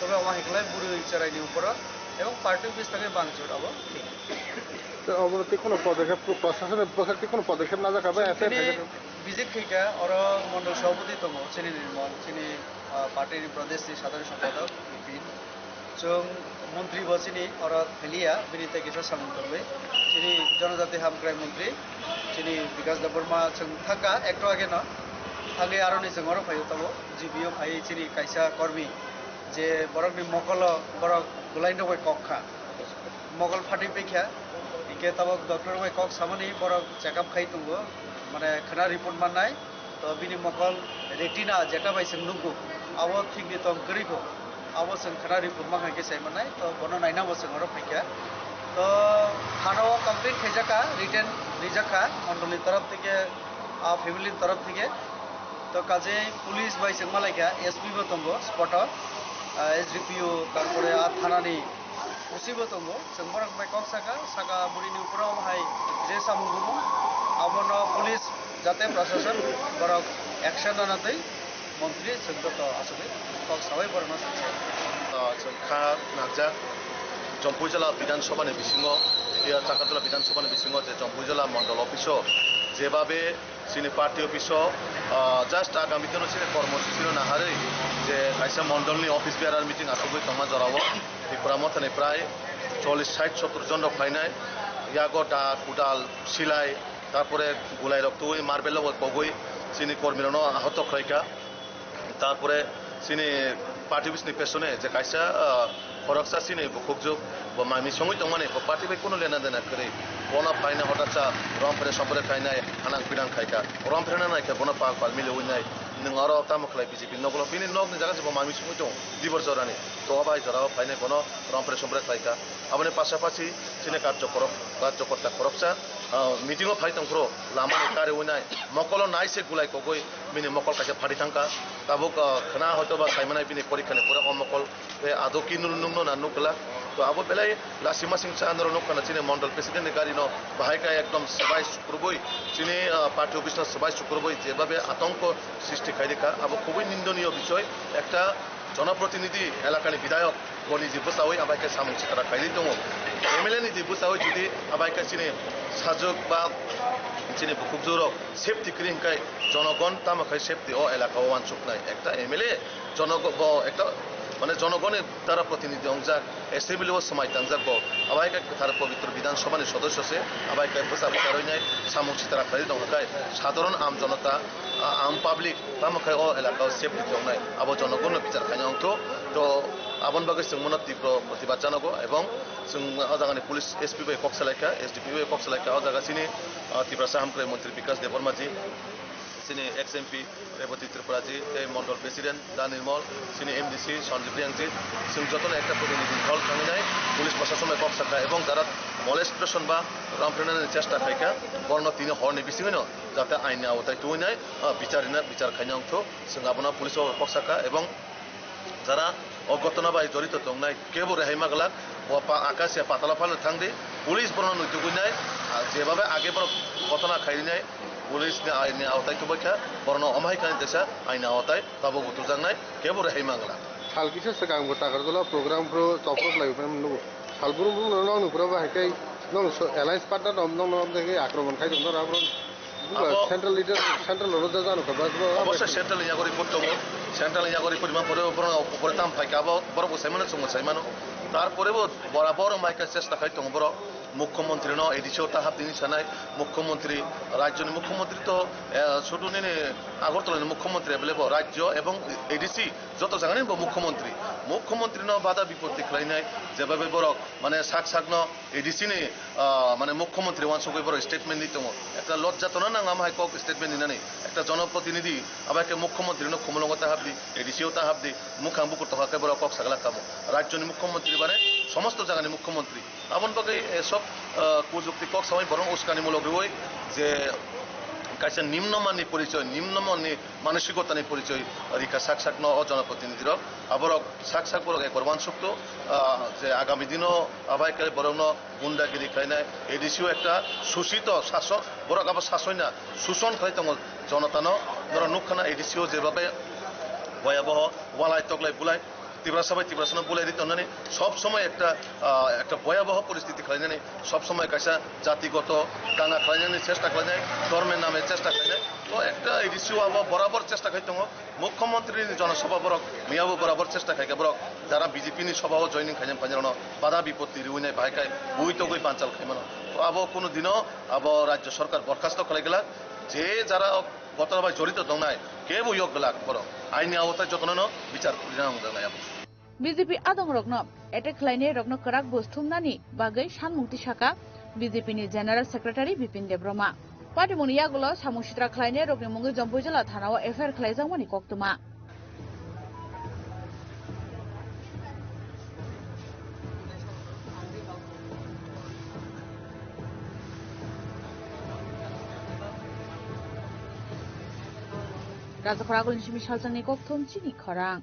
tobe omo hai khlai bwrwi chwraini uporo ebong party office thangwi bangchor abo thik. To obo tei kono podokep, proshasoni bwkhak tei kono podokep najak kha bai, Chwng F I R tini khaijak kha. Visit khaikha, oro mondol sabhapati tongo, chini Nirmal, chini, ah, party ni Pradesh ni Sadharani Sompadak, Bipin. Chwng montri bo chini oro phailiya, bini tei kisa samung tongwi. Chini Jonojati Hamkrai Montri, chini Bikas Debbarma chwng thangkha, ekto age no. Thangwi aroni chwng oro phaio tongo, G B o phaiwi chini kaisa kormi, je borokni mokolo borok bwlaino bai kok kha. Mokol phatwi paikha, hinkhe tabok doctor bai kok samani borok check up khai tongo, mane khwna report mannai. To bini mokol retina jeta bai chwng nukgo, abo thikni tong kwrwi kho, abo chwng khwna report mankha khe sai mannai. To bono naina bo chwng oro phaikha. To thana o complaint khaijakha, written rijakha mondolni torof theke, ah, family ni torof theke. To kajei police bai chwng malaikha, S P bo tongo spot o, ah, S D P O, tarpore ah thanani O C bo tongo, chwng borok bai kok saka, saka bwrwini uporo omo hai je samung rwmung, abono police jate prashasan borok action rwna twi montri chwng joto achugwi kok sawi borokno sakha. Ah, chwng kha nangjak, Jampuijala Bidhan Sabha ni bisingo, ya, Chakarjala Bidhan Sabha ni bisingo je Jampuijala Mondol Office o jebabe chini party office o, ah, just agami dino chini kormosuchi no naharwi je kaisa mondol ni office bearer meeting achugwi tongma jorao Tipra Motha ni prai chollish, sait, sottor jon rok phainai, yago da, kudal, silai, tarpore gulai rok twi, marble rok kogwi chini kormi rok no ahoto khlaikha. Tarpore chini party office ni pesone je kaisa, ah, khoroksa chini bukhukjwk bo mami songwi tongmani, bo party bai kunu lena dena kwrwi. Bono phaina hotatsa rompre sompre khainai, hanang pinang khaikha. Rompre na naikhe bono pal pal miliwi nai. Nwng oro tamo khlai B J P noklo, bini nokni jaga se bo mami songwi tongo, dibor jorani. To o bai jorao phainai bono rompre sompre khlaikha. Aboni pasapasi chini karjokorok, karjokorta khoroksa, ah, meeting o phai tongphuru lamani kariwi nai, mokolo nai se gulai kogwi bini mokol kaisa phari thangkha. Tabuk, ah, khna hoito ba saimanai bini porikha ni pore o mokol tei ado ki nung nungno na nuk glak. To abo belai lasi masing cha norok nuk khna chini mondol president ni gari no bahai kha ekdom swbai sukrubui chini, ah, party office no swbai sukrubui jebabe atongko srishti khai rikha, abo khubui nindoniyo bisoy. Ekta jonoprotinidhi elakani bidhayok bo niji bwchawi abai khe samung sitra khailai tongo. M L A niji bwchawi jodi abai khe chini sajwk ba chini bukhukjwk rok safety kwrwi hwnkhe jonogon tamo khai safety o elaka o uansuknai. Ekta M L A jonogo-, bo ekta Mane jonogoni dara protinidhi ongjak, assembly o swmai tangjak bo, abai khe kwthar pobitro Bidhan Sabha ni sodosyo se, abai khe bwsa bwsa roinai samung sitra khlai tong khe, sadharon am jonota, a-, am public tamo khe o elaka o safety tongnai, abo jonogonno bichar khaina ongthu. To aboni bagwi chwng bono tibro protibad janogo, ebong chwng o jagani police S P bai kok salaikha, S D P O bai kok salaikha, o jaga chini, ah, Tiprasa hamkrai montri Bikash Debbarma ji, chini ex M P Rebati Tripura ji, tei mondol president Da Nirmal, chini M D C Sanjib Reang ji, chwng jotono ekta protinidhi hol thangwi nai, police proshashan bai kok sakha, ebong jara molestation ba ramphrena ni chesta khaikha, borno tini horni bisingwino jate aini aotai tubui nai, ah, bichar rina, bichar khaina ongthu, chwng abono police o kok sakha, ebong jara o gotona bai jorito tongnai kebo rehai ma glak, bo pa-, akasia patala phano thang di, police bono nui tugui nai, ah, jebabe age borok gotona khai rinai, police ni aini aotai tubui kha, borno omhai kani tesa aini aotai tabuk bo tujaknai, kebo rehai ma glak. Sal kisa swkang bo Takarjala program phuru chopro khlai phai nugo. Sal brum brum no nong nukra ba hai kai nong so alliance partner nom nong nom de akromon khai dong nora brum. Abo Central leader, central oro da jano ka ba, ba, Obossoi ba, central ni yagori put tongo. Central ni yagori put man pore borok, pore tam phai ka bo, borok bo sai mano, chwng bo sai mano. Tar pore bo borabor mai ka chesta khai tongo borok. Mukhyamantri no A D C o ta hap dini sanai. Mukhyamantri, rajyo ni mukhyamantri to, eh, sudu nini Agartala ni mukhyamantri available, rajyo ebong A D C joto jaga ni bo mukhyamantri. Mukhyamantri no bada bipatti khlainai, jebabe borok mane sak sak no A D C ni, ah, mane mukhyamantri wansugwi borok statement di tongo. Ekta lojja tona nang ama hai kok statement dinani. Ekta jonoprotinidhi, abo hai khe mukhyamantri no khumulwngo ta habdi, A D C o ta habdi, mukhang bukur tokha khe borok kok sagala kamo. Rajyo ni mukhyamantri bane somosto jaga ni mukhyamantri. Aboni bagwi, eh, sob, ah, kujukti kok samai borok uskani mulok rwi je kaisa nimno manni porichoy, nimno manni manosikotani porichoy rikha sak sakno o jonoprotinidhi rok. Aborok sak sak borok ekbar wansukto, ah, je agami dino abai khe borokno gundagiri khlainai, A D C o ekta susito sasok, borok abo sasoina suson khlai tongo jonotano. Norok nukha na A D C o jebabe boyaboho walai toklai bulai, Tiprasa bai Tiprasano bulai ri tongnani, sob somoi ekta, ah, ekta boyaboho poristiti khlainani, sob somoi kaisa jatigoto danga khlainani chesta khlainai, dhorme name chesta khlainai. To ekta A D C o abo borabor chesta khai tongo. Mukhyamantri ni jonosabha borok miyabo borabor chesta khai khe borok jara B J P ni sabha o joining khainai phainai rokno bada bipatti riwi nai bahai khai bui togwi banchal khai mano. To abo kunu dino abo rajyo sarkar borkhasto khlai glak. Je jara gotona bai jorito tongnai kebo yok glak borok aini aotai jotono no bichar khulina nang jaknai abo. B J P adongrokno attack khlainairokno kwrak bus thumnani bagwi sanmung tisaka B J P ni General Secretary Bipin Debbarma. Patimungni yagulo samung sitra khlainairokni mungwi Jampuijala thanao F I R khlaijakmani koktwma. Rajakhor agulni simi salchangni kokthum chini khorang.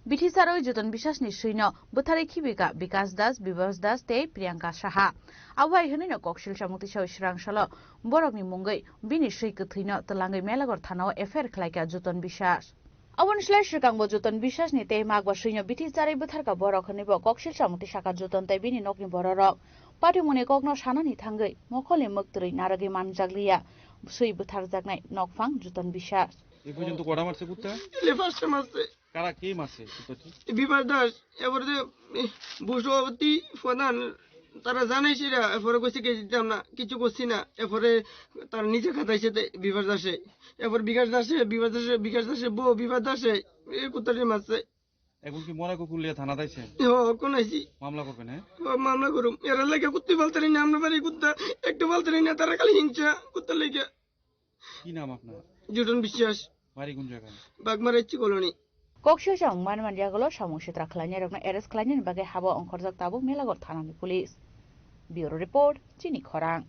Bithi charwi Joton Bisasni swino bwtharwi khibika Bikas Das, Bibas Das tei Priyanka Saha. Abo hai hwnwino koksil samung tisa swrang salo borokni mungwi bini swi kwthwino twlangwi Melagor thanao F I R khlaikha Joton Bisas. Aboni slai swkangbo Joton Bisasni tei makba swino bithi charwi bwtharkha borok hwnwibo koksil samung tisakha Joton tei bini nokni bororok. Patimungni kokno sanani thangwi mokholni mwktwrwi narwgwi manjakliya swi bwtharjaknai nokphang Joton Bisas. এ পর্যন্ত কটা মারছে কুত্তা? এলে পাঁচটা মারছে। কারা, কে মারছে কুত্তাটি? বিভাস দাস, এবারে যে, এ, ভূসভাপতি প্রধান, তারা জানাইছে এরা, এরপরে কইছে কি দিতাম না, কিছু করছি না, এরপরে তার নিজে খাতাইছে তে বিভাস দাসে, এরপর বিকাশ দাসে, বিভাস দাসে, বিকাশ দাসে বউ, বিভাস দাসে, এ কুত্তাটি মারছে। এখন কি মরা কুকুর লিয়ে থানা যাইছেন? ও, কোন আইছি? মামলা করবেন, হ্যাঁ? ও, মামলা করুম। এরা লাগে কুত্তি ফালতারি না, আমরা বাড়ি কুত্তা, একটু ফালতারি না, তারা খালি হিংসা, কুত্তা লেগে। কি নাম আপনার? জুটন বিশ্বাস। বাড়ি কোন জায়গায়? বাগমারা ইচ্ছি colony. Koksijang manman yagulo samung sitra khlainairokno arrest khlainani bagwi habo ongkhorjak tabuk Melagor thanani police. Bureau report, Chini Khorang.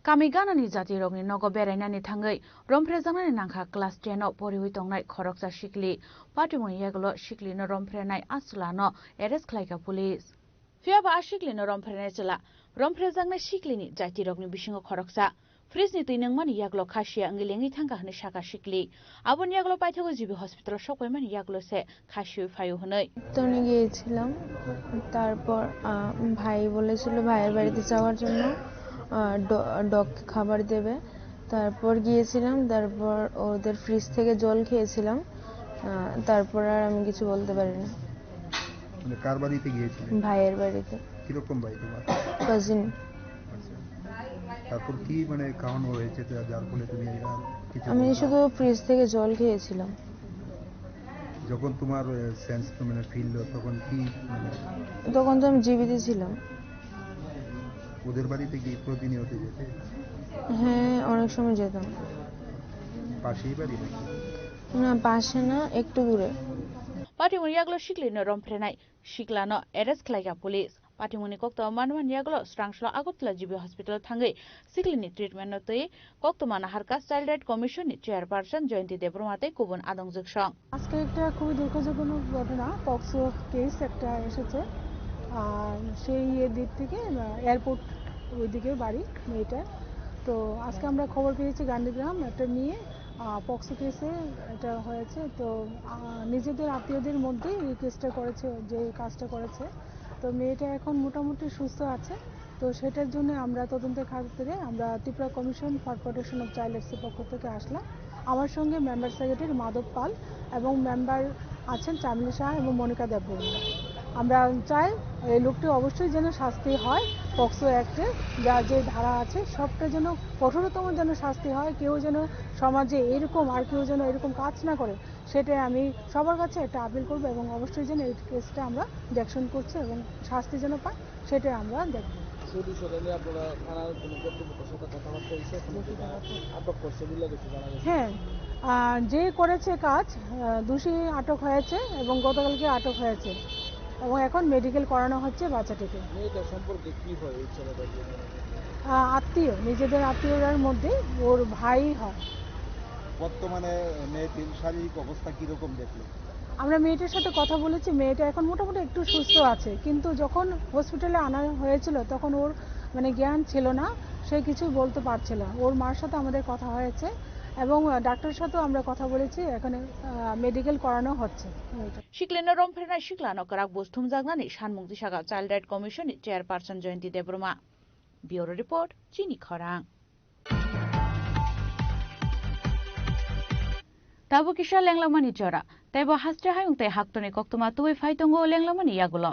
Kami ganani jatirokni nogo berainani thangwi romphrejaknani nangkha class ten o poriwi tongnai khoroksa sikli. Patimungni yagulo siklino romphrennai a chwlano arrest khlaikha police. Phiya ba a siklino romphrennai chwla, romphrjaknai siklini jaitirokni bisingo khoroksa fridge ni twi nungmani yagulo khasia wngwi lengwi thangkha hwnwi sakha sikli. Aboni yagulo paithago G B hospital o sokpaimani yagulo se khasiwi phaio hwnwi. তো নিয়ে গিয়েছিলাম, তারপর আহ, ভাই বলেছিল ভাইয়ের বাড়িতে যাওয়ার জন্য, আহ, ড-, ডগকে খাবার দেবে। তারপর গিয়েছিলাম, তারপর ওদের ফ্রিজ থেকে জল খেয়েছিলাম। আহ, তারপর আর আমি কিছু বলতে পারি না। মানে, কার বাড়িতে গিয়েছিলেন? ভাইয়ের বাড়িতে। কিরকম ভাই তোমার? কাজিন। আচ্ছা। তারপর কি, মানে, খাওয়ানো হয়েছে যা-, যার ফলে তুমি আর কিছু আমি বলতে শুধু ফ্রিজ থেকে জল খেয়েছিলাম। যখন তোমার, আহ, সেন্স, মানে, ফিরলো, তখন কি, মানে, তখন তো আমি জীবিত ছিলাম। ওদের বাড়িতে কি প্রতিনিয়ত যেতে? হ্যাঁ, অনেক সময় যেতাম। পাশেই বাড়ি নাকি? না, পাশে না, একটু দূরে। Patimungni yagulo sikli no romphrenai sikla no arrest khlaikha police. Patimungni koktwma manmani yagulo srangchwlo Agartala G B hospital thangwi sikli ni treatment no twi koktwma naharkha Child Right Commission ni chairperson Jayanti Debbarma tei kubun adongjwk song. আজকে একটা খুবই দুঃখজনক ঘটনা, POCSO case একটা এসেছে। আর সেই ইয়ে দিক থেকে, আহ, এয়ারপোর্ট ওইদিকে বাড়ি মেয়েটার। তো আজকে আমরা খবর পেয়েছি গান্ধীগ্রাম একটা মেয়ে, আহ, পক্সো কেসে এটা হয়েছে। তো, আহ, নিজেদের আত্মীয়দের মধ্যেই এই কেসটা করেছে, যে কাজটা করেছে। তো মেয়েটা এখন মোটামুটি সুস্থ আছে। তো সেটার জন্য আমরা তদন্তের খাতিরে আমরা Tripura commission for protection of child রাইটসের পক্ষ থেকে আসলাম। আমার সঙ্গে মেম্বার সেক্রেটারি মাধব পাল এবং মেম্বার আছেন চামেলি শাহ এবং মনিকা দেববর্মা। আমরা চাই এই লোকটি অবশ্যই যেন শাস্তি হয়, পক্সো অ্যাক্টে যা যে ধারা আছে সবটা যেন কঠোরতম যেন শাস্তি হয়, কেউ যেন সমাজে এরকম আর কেউ যেন এরকম কাজ না করে, সেটাই আমি সবার কাছে একটা আপিল করবো এবং অবশ্যই যেন এই কেসটা আমরা দেখশন করছি এবং শাস্তি যেন পায়, সেটাই আমরা দেখবো। সেই বিষয়টা নিয়ে আপনারা থানার কোনো কর্তৃপক্ষের সাথে কথাবার্তা হয়েছে? কোনো যেটা আটক করছে বলে কিছু জানা গেছে? হ্যাঁ, আহ, যে করেছে কাজ, আহ, দোষী আটক হয়েছে এবং গতকালকে আটক হয়েছে এবং এখন মেডিকেল করানো হচ্ছে বাচ্চাটিকে। মেয়েটা সম্পর্কে কি হয় ওই ছেলেটার? আহ, আত্মীয়, নিজেদের আত্মীয়রার মধ্যে ওর ভাই হয়। বর্তমানে মেয়েটির শারীরিক অবস্থা কিরকম দেখলেন? আমরা মেয়েটার সাথে কথা বলেছি, মেয়েটা এখন মোটামুটি একটু সুস্থ আছে, কিন্তু যখন হসপিটালে আনা হয়েছিল তখন ওর, মানে, জ্ঞান ছিল না, সে কিছুই বলতে পারছিল না। ওর মার সাথে আমাদের কথা হয়েছে এবং, আহ, ডাক্তারের সাথেও আমরা কথা বলেছি, এখানে, আহ, মেডিকেল করানো হচ্ছে মেয়েটা। Siklino romphrenai siklano kwrak buj thumjaknani sanmung tisaka Child Right Commission ni chairperson Jayanti Debbarma. Bureau Report, Chini Khorang. Tabuk kisa lenglamani jora, teibo haste hayung tei haktorni koktwma tubui phai tongo lenglamani yagulo.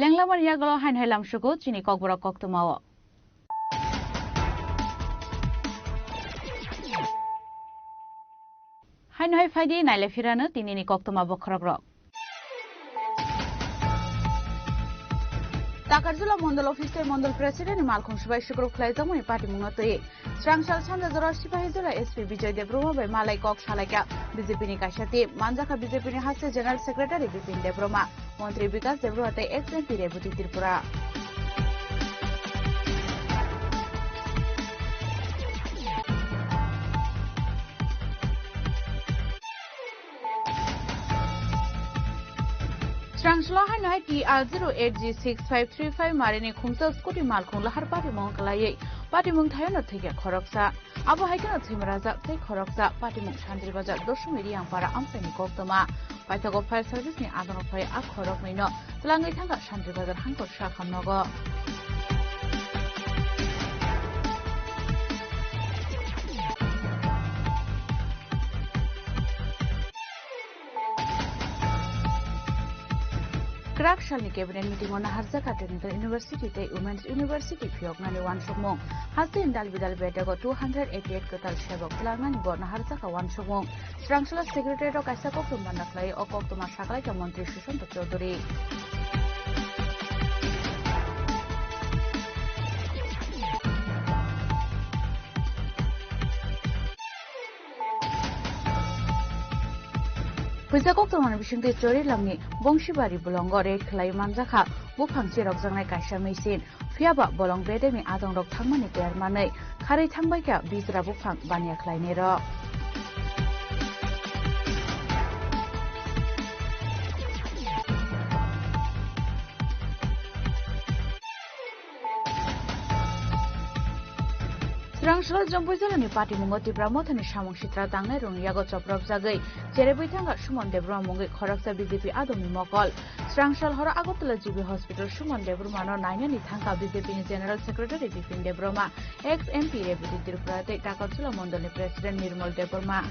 Lenglamani yagulo haino hai lamsugo chini kokborok koktwmao. Haino hai phaidi naile phirano tinini koktwma bokhorokrok. Takarjula Mondol Office tei Mondol President ni malkhung swbai swkrwk khlaijakmani patimungno twi. Srangchal Sanjajora Sipahi Jora S P Bijoy Debbarma bai malai kok salaikha B J P ni kaisa team. Manjakha B J P ni haste General Secretary Bipin Debbarma, Montri Bikas Debbarma tei ex M P Rebati Tripura. Srangchalo haino hai T R zero eight G six five three five marini khumsa scooty malkhung lahar patimung kwlaiwi patimung thaino thwikha khoroksa. Abo hai kheno thwimrajak tei khoroksa patimung Sandri Bazar Doshumi Riyangpara amchaini koktwma. Paithago fire service ni adongo phai a khoroknwino twlangwi thangkha Sandri Bazar hangkor sakhamnogo. Kwrak salni cabinet meeting-o naharjak kha Technical University tei Women's University phiyoknani uansukmung. Hasteni dal bidal bedego two hundred eighty eight kwtal sebok twlangnani bo naharjak kha uansukmung. Swrangsola Secretariat-o kaisa koktwma banda khlai o koktwma sakhlaikha Montri Sushanta Chowdhury. Phuisa koktwmani bisingtwi Chorilangni Bongsibari bolongo raid khlai manjakha buphang cherokjaknai kaisa machine. Phiyaba bolong bedekni adongrok thangmani ter manwi kharwi thangbaikha bijra buphang baniya khlainairok. Swrangsola Jampuijala ni patimungo Tipra Mothani samung sitra tangnai rokni yago chopropjagwi cherebwi thangkha Suman Debbarma mungwi khoroksa B J P adongni mokol. Swrangsola horo Agartala G B Hospital Suman Debbarma no nainani thangkha B J P ni General Secretary Bipin Debbarma, ex M P Rebati Tripura tei Takarjula Mondol ni President Nirmal Debbarma.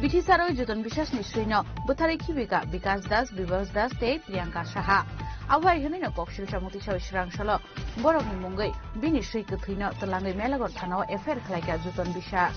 Bithi saroi Juton Bisasni suino bwtharwi khibika Bikas Das, Bibas Das tei Priyanka Saha. Abo hai hwnwino koksil samung tisawi swrangsalo borokni mungwi bini swi kwthwino twlangwi Melagon thanao F I R khlaikha Juton Bisas.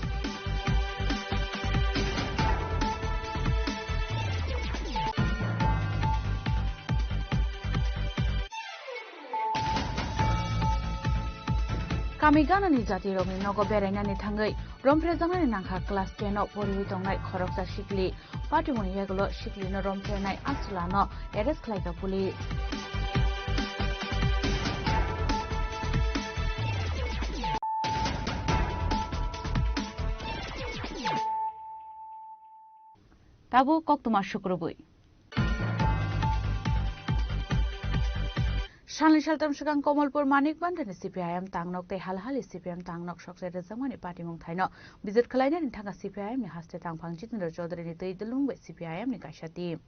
Kami ganani jatirokni nogo berainani thangwi romphrejaknani nangkha class ten o poriwi tongnai khoroksa sikli. Patimungni yagulo siklino romphrenai Asulano arrest khlaikha police. Tabuk koktwma sukrubwi. Salni saltam swkang Komolpur Manik Bhandarni C P I M tangnok tei Halhali C P M tangnok sokchai rwjakmani patimung thaino visit khlainani thangkha C P I M ni haste tangphang Jitendra Chaudhary ni twi dulung bai C P I M ni kaisa team.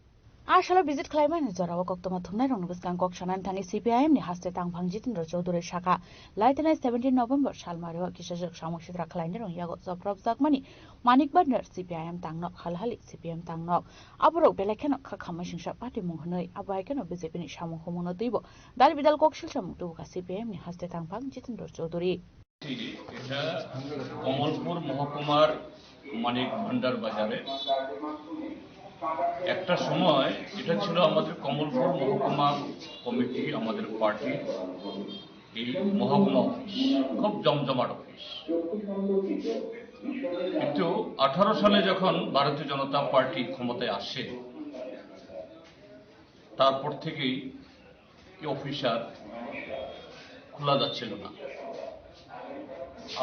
A salo visit khlaimani jorao koktwma thumnairokni bwskang kok sanani thani C P I M ni haste tangphang Jitendra Chaudhary sakha, lai thanai seventeen November salmario kisajwk samung sitra khlainairokni yago chopropjakmani Manik Bhandar C P I M tangnok, Halhali C P M tangnok. Aborok belai kheno kha khamai singsa patimung hwnwi, abo hai kheno B J P ni samung humungno twibo dal bidal kok silsamung tubukha C P I M ni haste tangphang Jitendra Chaudhary. এটা কমলপুর মহকুমার মানিক ভান্ডার বাজারে একটা সময় এটা ছিল আমাদের কমলপুর মহকুমা কমিটি, আমাদের পার্টি, এই মহকুমা অফিস, খুব জমজমাট অফিস। কিন্তু আঠারো সালে যখন ভারতীয় জনতা পার্টি ক্ষমতায় আসে, তারপর থেকেই এই অফিস আর খোলা যাচ্ছিল না।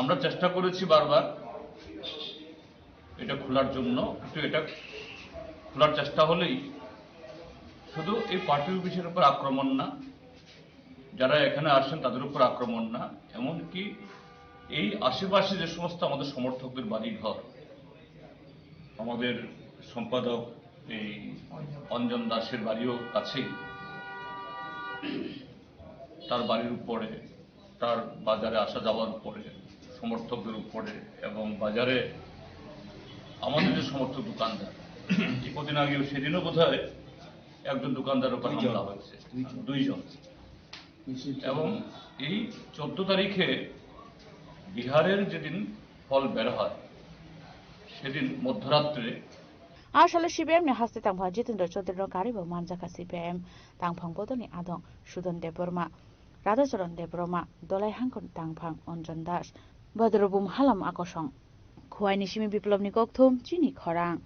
আমরা চেষ্টা করেছি বারবার এটা খোলার জন্য, কিন্তু এটা খোলার চেষ্টা হলেই শুধু এই পার্টি অফিসের উপর আক্রমণ না, যারা এখানে আসেন তাদের উপর আক্রমণ না, এমনকি এই আশেপাশে যে সমস্ত আমাদের সমর্থকদের বাড়িঘর, আমাদের সম্পাদক এই অঞ্জন দাসের বাড়িও কাছেই, তার বাড়ির উপরে, তার বাজারে আসা যাওয়ার উপরে, সমর্থকদের উপরে এবং বাজারে আমাদের যে সমর্থক দোকানদার, এই কদিন আগেও, সেদিনও বোধহয় একজন দোকানদারের উপর হামলা হয়েছে, দুইজন। এবং এই চোদ্দ তারিখে বিহারের যেদিন ফল বের হয়, সেদিন মধ্যরাত্রে A salo C P I M ni haste tangphang Jitendra Chaudhary no karwi bo manjakha C P I M tangphang bodolni adong Sudan Debbarma, Radhacharan Debbarma, Dolai Hangkon tangphang Anjan Das, Badrobum Halam Akosong. Khowai ni simi Biplobni kokthum, chini khorang.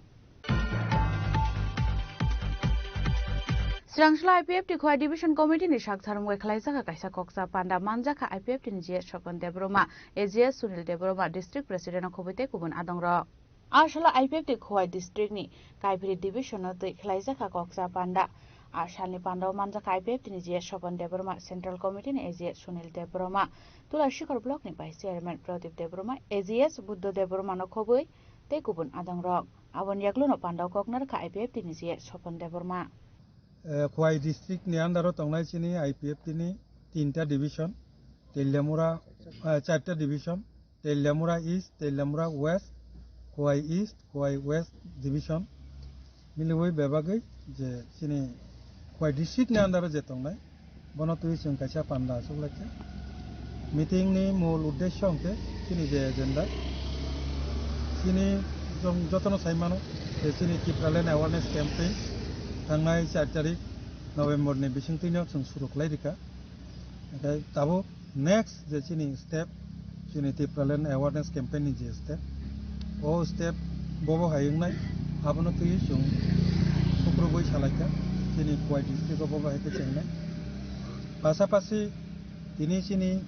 Swrangsola I P F T Khowai Division Committee ni sak tharmung bai khlaijak kaisa kokcha panda manjakha I P F T ni G S Swapan Debbarma, A G S Sunil Debbarma, District President no khobwi tei kubun adongrok. A salo I P F T Khowai District ni Kaiphiri Division no twi khlaijak kokcha panda. A salni panda o manjakha I P F T ni G S Swapan Debbarma, Central Committee ni A G S Sunil Debbarma, Tulasikhor Block ni Vice Chairman Pradip Debbarma, A G S Buddha Debbarma no khobwi tei kubun adongrok. Aboni yaklono pandao kok narwkha I P F T ni G S Swapan Debbarma. Eh, Khowai district ni under o tongnai chini I P F T ni tinta division, Teliamura, ah, charta division, Teliamura East, Teliamura West, Khowai East, Khowai West division, miliwi bebagwi je chini Khowai district ni under o je tongnai, bono twi chwng kaisa panda achuk laikha. Meeting ni mul uddesyo hwnkhe chini je agenda, chini jong-, jotono sai mano, je chini Tipraland Awareness Campaign thangnai char tarik November ni bisingtwi no chwng suru khlai rikha. Hwnkhe tabuk next je chini step, chini Tipraland Awareness Campaign ni je step, o step bobo hai wngnai, abono twi chwng sukrubwi salaikha, chini Khowai district o bobo hai khe chengnai. Pasapasi tini chini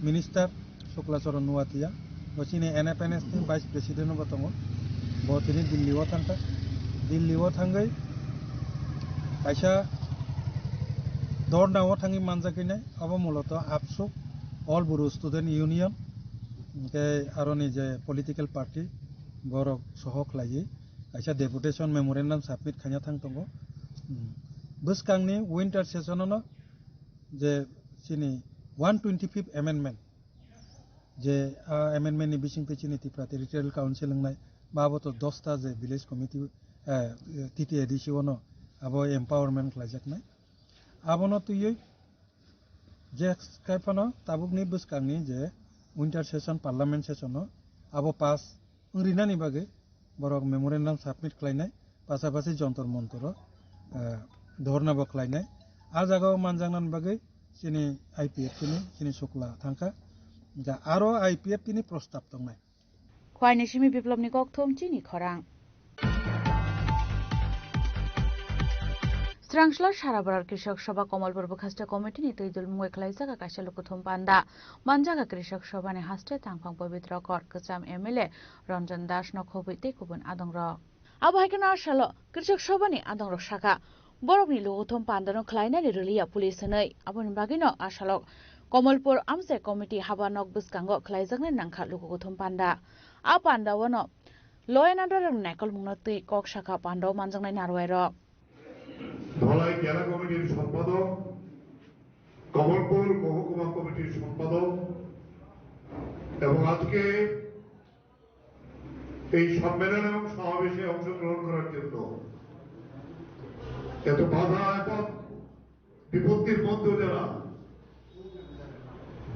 minister Sukla Charan Nuatia, bo chini N F N S ni vice president bo tongo, bo tini Delhi o thangkha, Delhi o thangwi kaisa dhorna o thangwi manjak hinai, abo muloto AAPSU, All Bodo Student Union, hwnkhe aroni je political party, borok soho khlaiwi kaisa deputation memorandum submit khaina thang tongo. Hmm. Bwskangni winter session ono je chini one twenty-fifth amendment, je, ah, amendment ni bisingtwi chini Tripura Territorial Council wngnai, ba abo to dosta je village committee, eh, T T A D C o no abo empowerment khlaijaknai. Abono twiwi je khai phano tabukni bwskangni je winter session, parliament session o abo pass wng rinani bagwi borok memorandum submit khlainai, pasapasi Jantar Mantar o, eh, dhorna bo khlainai. A jaga o manjaknani bagwi chini I P F T ni chini Sukla thangkha. Ja aro I P F T ni prostab tongnai. Khowai ni simi Biplobni kokthum chini khorang. Srangsla Sarabarar Krishak Sabha Kamalpur Bwkhaste Committee ni twi dulmungwi khwlaijak kaisa lukuthum panda. Manjak Krishak Sabha ni haste tangphang Pabitra Kor, kwcham M L A Ranjan Das no khobwi tei kubun adongrok. Abo hai kheno a salo Krishak Sabha ni adongrok sakha, borokni lukuthum pandano khwlainani rwliya police hwnwi. Aboni bagwino a salok Kamalpur Amchai Committee haba nok bwskango khwlaijaknai nangkha lukuthum panda. A pandao'-no Law and Order rokni naikolmungno twi kok sakha pandao manjaknai narwai rok. Dhalai জেলা কমিটির সম্পাদক, কমলপুর মহকুমা কমিটির সম্পাদক এবং আজকে এই সম্মেলন এবং সমাবেশে অংশগ্রহণ করার জন্য এত বাধা এবং বিপত্তির মধ্যে যারা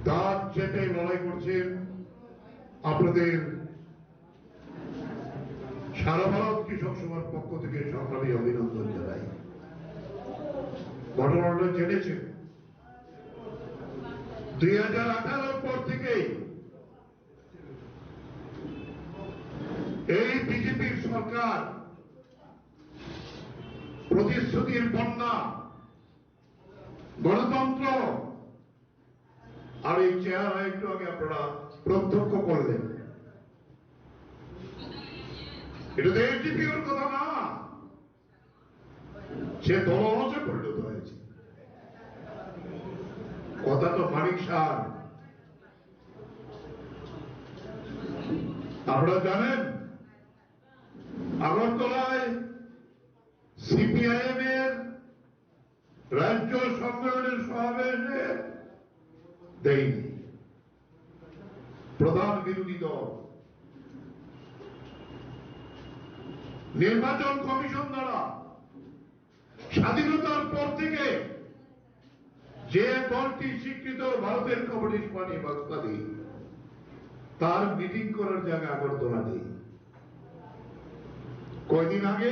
দাঁত চেপে লড়াই করছেন, আপনাদের সারা ভারত কৃষক সভার পক্ষ থেকে সংগ্রামী অভিনন্দন জানাই। ঘটনাটা জেনেছেন, দুই হাজার আঠারোর পর থেকেই এই বিজেপির সরকার প্রতিশ্রুতির বন্যা, গণতন্ত্র, আর এই চেহারা একটু আগে আপনারা প্রত্যক্ষ করলেন। এটা তো এসডিপিওর কথা না, সে দলহজে পরিণত হয়েছে। কথা তো মানিক সার, আপনারা জানেন, আগরতলায় সিপিআইএম এর রাজ্য সম্মেলনের সমাবেশে দেয়নি প্রধান বিরোধী দল। নির্বাচন কমিশন দ্বারা স্বাধীনতার পর থেকে যে দলটি স্বীকৃত ভারতের কমিউনিস্ট পার্টি মার্ক্সবাদী, তার মিটিং করার জায়গা আগরতলা নেই। কয়দিন আগে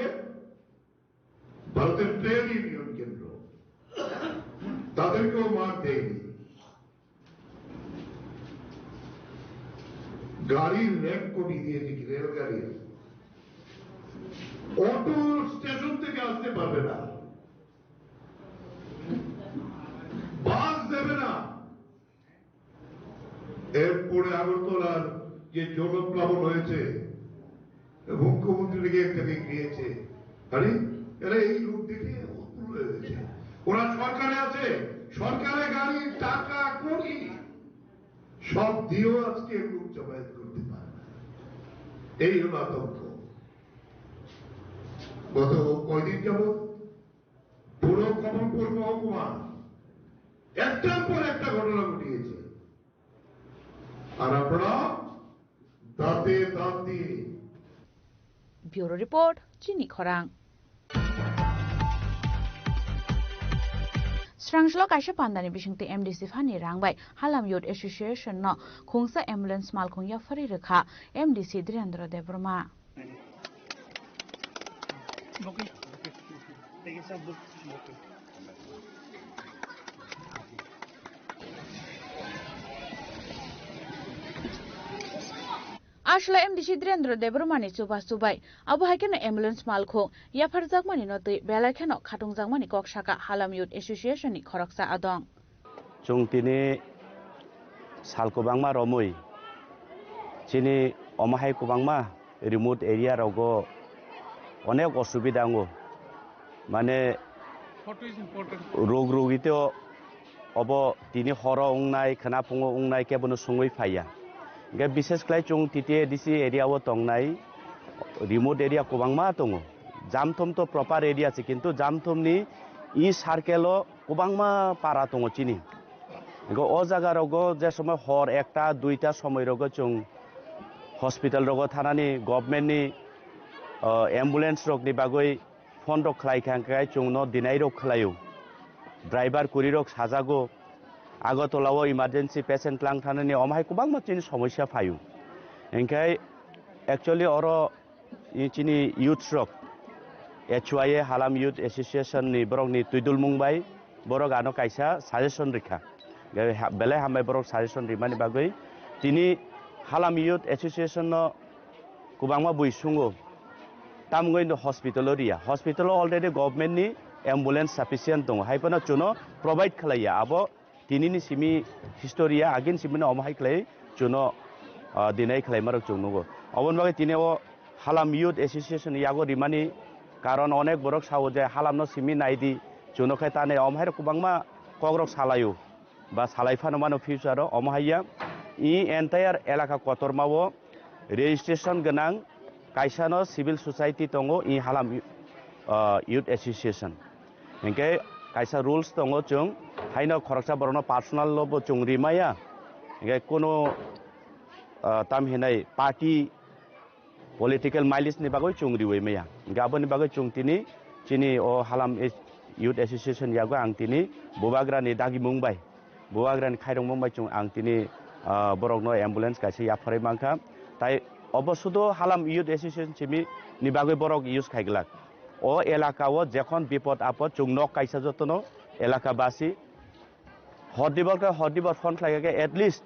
ভারতের ট্রেড ইউনিয়ন কেন্দ্র, তাদেরকেও মার দেয়নি। গাড়ির র্যাঙ্ক কমিয়ে দিয়েছে কি রেলগাড়ির? অটো স্টেশন থেকে আসতে পারবে না, বাস দেবে না। এরপরে আগরতলার যে জলপ্লাবন হয়েছে, মুখ্যমন্ত্রী নাকি একটা দিন গিয়েছে। আরে, এরা এই রূপ দেখে অতুল হয়ে গেছে। ওরা সরকারে আছে, সরকারে গাড়ি, টাকা, কড়ি সব দিয়েও আজকে লোক জমায়েত করতে পারে না। এই হলো আতঙ্ক। গত কয়দিন যাবত পুরো কমলপুর মহকুমা একটার পর একটা ঘটনা ঘটিয়েছে। Arapra, date dante. Bureau Report, Chini Khorang. Sranglo kaisa pandani bisingtwi M D C phani rang bai Halam Youth Association no khungsa ambulance malkhung yapharwi rwkha M D C Dhirendra Debbarma. Aswla M D C Dhirendra Debbarmani chubachu bai abo hai kheno ambulance malkhung yapharjakmani no twi belai kheno khatungjakmani kok saka Halam Youth Association ni khoroksa adong. Chwng tini sal kwbangma romwi chini omo hai kwbangma remote area rogo onek osubida wngo. Mane rog rogito obo tini horo wngnai, khwnaphungo wngnai, kebono sungwi phaiya. Hingke bishes khlai chwng T T A D C area o tongnai remote area kwbangma tongo. Jamthum to proper area se, kintu Jamthum ni e circle o kwbangma para tongo chini. Hingke o jaga rogo je somoi hor ekta, duita somoi rogo chwng hospital rogo thanani, government ni, o, ambulance rokni bagwi phone rok khlai kha, hingke chwngno dinai rok khlaio. Driver kwrwi rok sajago. Agartala o emergency patient lang thanani omo hai kwbangma chini somosya phaio. Hingke actually oro i chini youths rok H Y A Halam Youth Association ni borok ni twidulmung bai borok ano kaisa suggestion rikha. Hingke ha-, belai hambai borok suggestion rimani bagwi tini Halam Youth Association no kwbangma bui sungo, tamgoi no hospital o riya. Hospital o already government ni ambulance sufficient tongo, hai phano chuno provide khlaiya. Abo tinini simi history ya, agin simi no omo hai khlai chuno, ah, dinai khlai marok chwng nugo. Oboni bagwi tini o Halam Youth Association yago rimani karon onek borok sao je Halam no simi naidi, chuno khe tani omo hai rok kwbangma kokrok salaio. Ba salai phano mano future o, omo hai ya i entire elaka kotorma o registration gwnang kaisa no civil society tongo i Halam, ah, Youth Association. Hingke kaisa rules tongo, chwng haino khoroksa borok no personal lo bo chwng rimaya, hingke kuno, ah, tam hinai party political mileage ni bagwi chwng riwi maya. Hingke aboni bagwi chwng tini chini o Halam Youth Association yago ang tini bubagra ni dagimung bai, bubagra ni khairokmung bai chwng ang tini, ah, borok no ambulance kaisa yapharwi mankha. Tai obo sudo Halam Youth Association simi ni bagwi borok use khai glak. O elaka o jekhon bipod apod chwng nok kaisa jotono elaka basi Hor dibar khe hor dibar phone khlai khe at least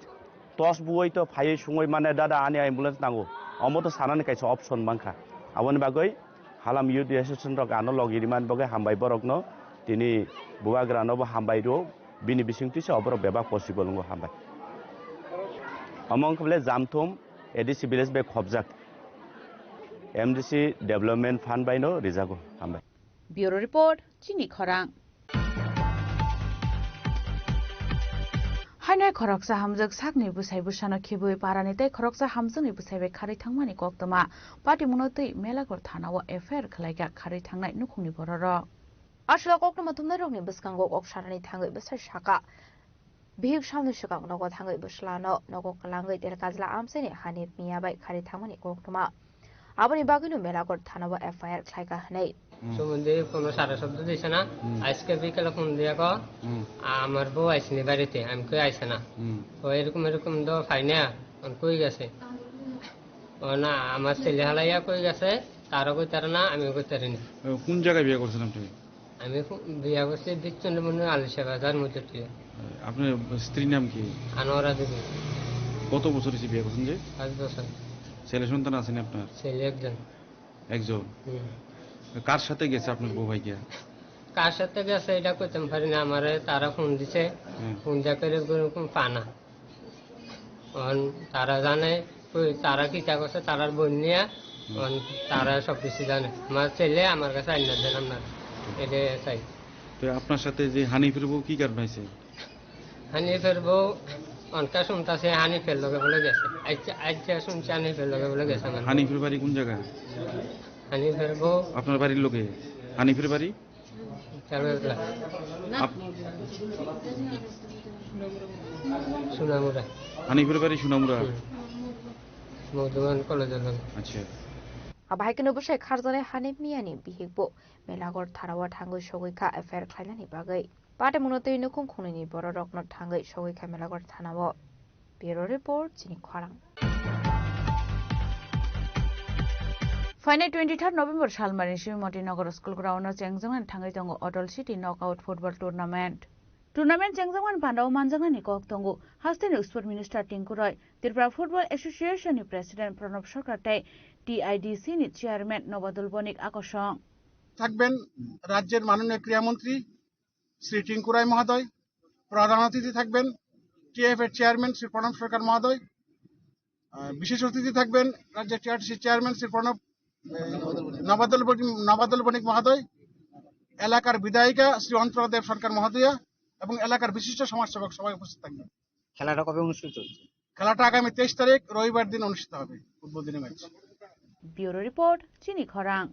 tos buwai to phaiwi sungwi mane, "Dada, ani ambulance nango." Omo to sanani kaisa option mankha. Aboni bagwi Halam Youth Association rok ano logi rimani bagwi hambai borokno, tini bubagrano bo hambai rwo, bini bisingtwi se oborok bebak possible wngo, hambai. Omo wngkha bole Jamthum A D C village bai khobjak M D C development fund bai no rijago, hambai. Bureau Report, Chini Khorang. Haino khoroksa hamjwk sakni bwsai bwsano khibwi parani tei khoroksa hamjwkni bwsai bai kharwi thangmani koktwma. Patimungno twi Melagur thana-o F I R khlaikha kharwi thangnai nukhungni bororok. Aswk koktwma thumnairokni bwskango kok sarani thangwi bwsai saka. Bihik salni swkang nogo thangwi bwslano nogo kwlangwi Telkajla amchaini hani miya bai kharwi thangmani koktwma. Aboni bagwino Melagur thana-o F I R khlaikha hwnwi. Hmm. Somondi kono sara shobdo dise na, hmm, aijke bikele phone diya ko, hmm, amar bou aisini barite, ami koi aisa na. Hmm. O erokom erokom do phaina, on koi gese. O na, amar sele halaiya koi gese, taro koi taro na, ami koi tari na. এ, কোন জায়গায় বিয়ে করছেন আপনি? আমি খু-, বিয়া করছি বিচ্ছন্ন মনে হয় আলিশা বাজার মধ্যে দিয়ে। আপনার স্ত্রীর নাম কি? আনোয়ারা দেবী। কত বছর হয়েছে বিয়ে করছেন যে? পাঁচ বছর। ছেলে সন্তান আছেন আপনার? ছেলে একজন। একজন? হুম। কার সাথে গেছে আপনার বউ ভাই গিয়া? কার সাথে গেছে এটা কইতাম পারি না, আমারে তারা ফোন দিছে, হুম। ফোন দিয়া করে কোনো রকম পানা। অন তারা জানে, কই তারা কিতা করছে, তারার বোন নিয়া, হুম। অন তারা সব কিছু জানে। আমার ছেলে আমার কাছে আইনা দেন আপনার, এটা চাই। তো আপনার সাথে যে হানিফের বউ কি কারণে হয়েছে? হানিফের বউ অনকা শুনতাছে হানিফের লগে বলে গেছে। আচ্ছা, আচ্ছা শুনছি হানিফের লগে বলে গেছে আমার বউ। হানিফের বাড়ি কোন জায়গা? হানিফের বউ আপনার বাড়ির লোকে? হানিফের বাড়ি? Hello, hello. Ap- Sunamura. Hanifur bari Sunamura. Hmm. Bordhoman college along. Acha. Abo hai kheno bwsai kharjaknai Hanif Miyani bihikbo Melagor tharao thangwi sogwi kha F I R khlainani bagwi. Patimungno twi nukhung khungnwini bororokno thangwi sogwi kha Melagor thanao. Bureau Report, Chini Khorang. Phainai twenty third November salmani simi Motinagar school ground-o chengjaknani thangwi tongo Atal City Knockout Football Tournament. Tournament chengjakmani pandao manjaknani kok tongo hasteni Sport Minister Tinku Roy, Tripura Football Association-ni President Pranab Sarkar tei T I D C-ni Chairman Nobadul Bonik Akosong. থাকবেন রাজ্যের মাননীয় ক্রীড়ামন্ত্রী শ্রী টিঙ্কু রায় মহোদয়, প্রধান অতিথি থাকবেন TFA chairman Shri প্রণব সরকার মহোদয়, আহ, বিশেষ অতিথি থাকবেন রাজ্যের টিআরটিসি চেয়ারম্যান শ্রী প্রণব, আহ, নবাদল বণিক, নবাদল বণিক মহোদয়, এলাকার বিধায়িকা শ্রী অন্তরা দেব সরকার মহোদয়া এবং এলাকার বিশিষ্ট সমাজসেবক সবাই উপস্থিত থাকবেন। খেলাটা কবে অনুষ্ঠিত হচ্ছে? খেলাটা আগামী তেইশ তারিখ রবিবার দিন অনুষ্ঠিত হবে, উদ্বোধনী match. Bureau Report, Chini Khorang.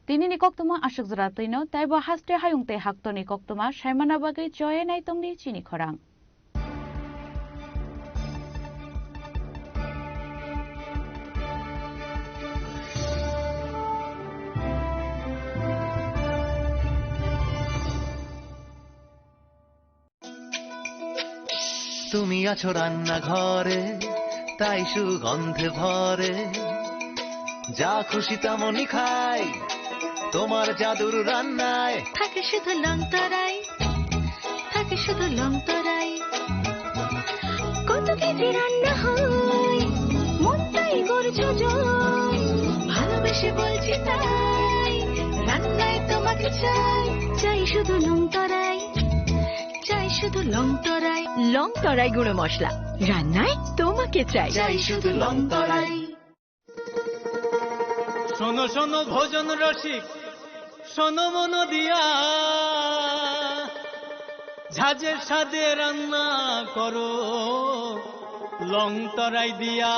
Tinini koktwma aswk jora twino, taibo haste hayung tei haktorni koktwma saimana bagwi choye naitongdi Chini Khorang. তুমি আছো রান্নাঘরে, তাই সুগন্ধে ভরে। যা খুশি তেমনই খাই, তোমার জাদুর রান্নায়। থাকে শুধু লং তরাই, থাকে শুধু লং তরাই। কত কেজি রান্না হয়, মনটাই করছো জয়। ভালোবেসে বলছি তাই, রান্নায় তোমাকে চাই। চাই শুধু লং তরাই, চাই শুধু লং তরাই। লং তরাই গুঁড়ো মশলা, রান্নায় তোমাকে চাই। চাই শুধু লং তরাই। শোনো শোনো ভোজন রসিক, শোনো মন দিয়া, ঝাঁঝের স্বাদে রান্না করো লং তরাই দিয়া।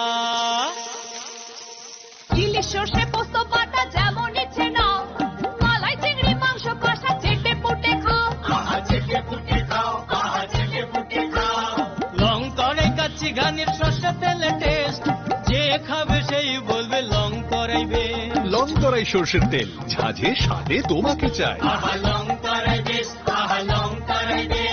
ইলিশ সর্ষে পোস্ত বাটা যেমন ইচ্ছে নাও, মালাই চিংড়ি মাংস কষা চেটে পুটে খাও। আহা, চেটে পুটে খাও, আহা, চেটে পুটে খাও। লং তরাই কাচ্চি ঘানির সর্ষে তেলে টেস্ট, যে খাবে সেই বলবে লং তরাই বেশ। লং তরাই সর্ষের তেল, ঝাঁঝে স্বাদে তোমাকে চাই। আহা, লং তরাই বেশ, আহা, লং তরাই বেশ।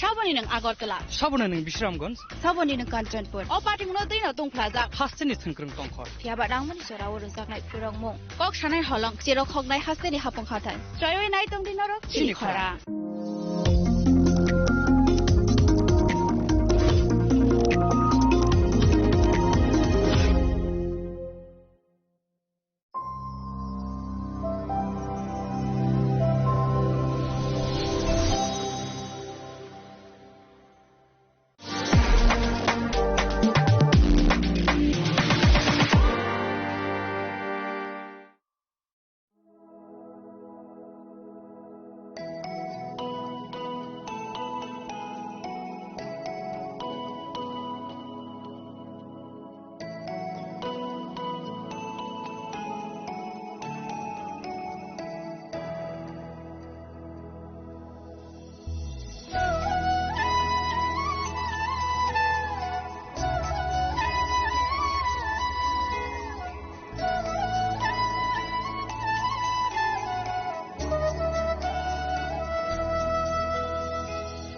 Saboni nwng Agartala. Saboni nwng Bisramganj. Saboni nwng Kanchanpur. O patimungno twino tongphlajak. Hasteni thwngkwrwng tongkhor. Phiyaba rangmani jorao rwjaknai phurokmung. Kok sanai holong, cherok hoknai hasteni hapung hathai. Choiwi nai tongdi norok. Chini Chini khorang. Khorang.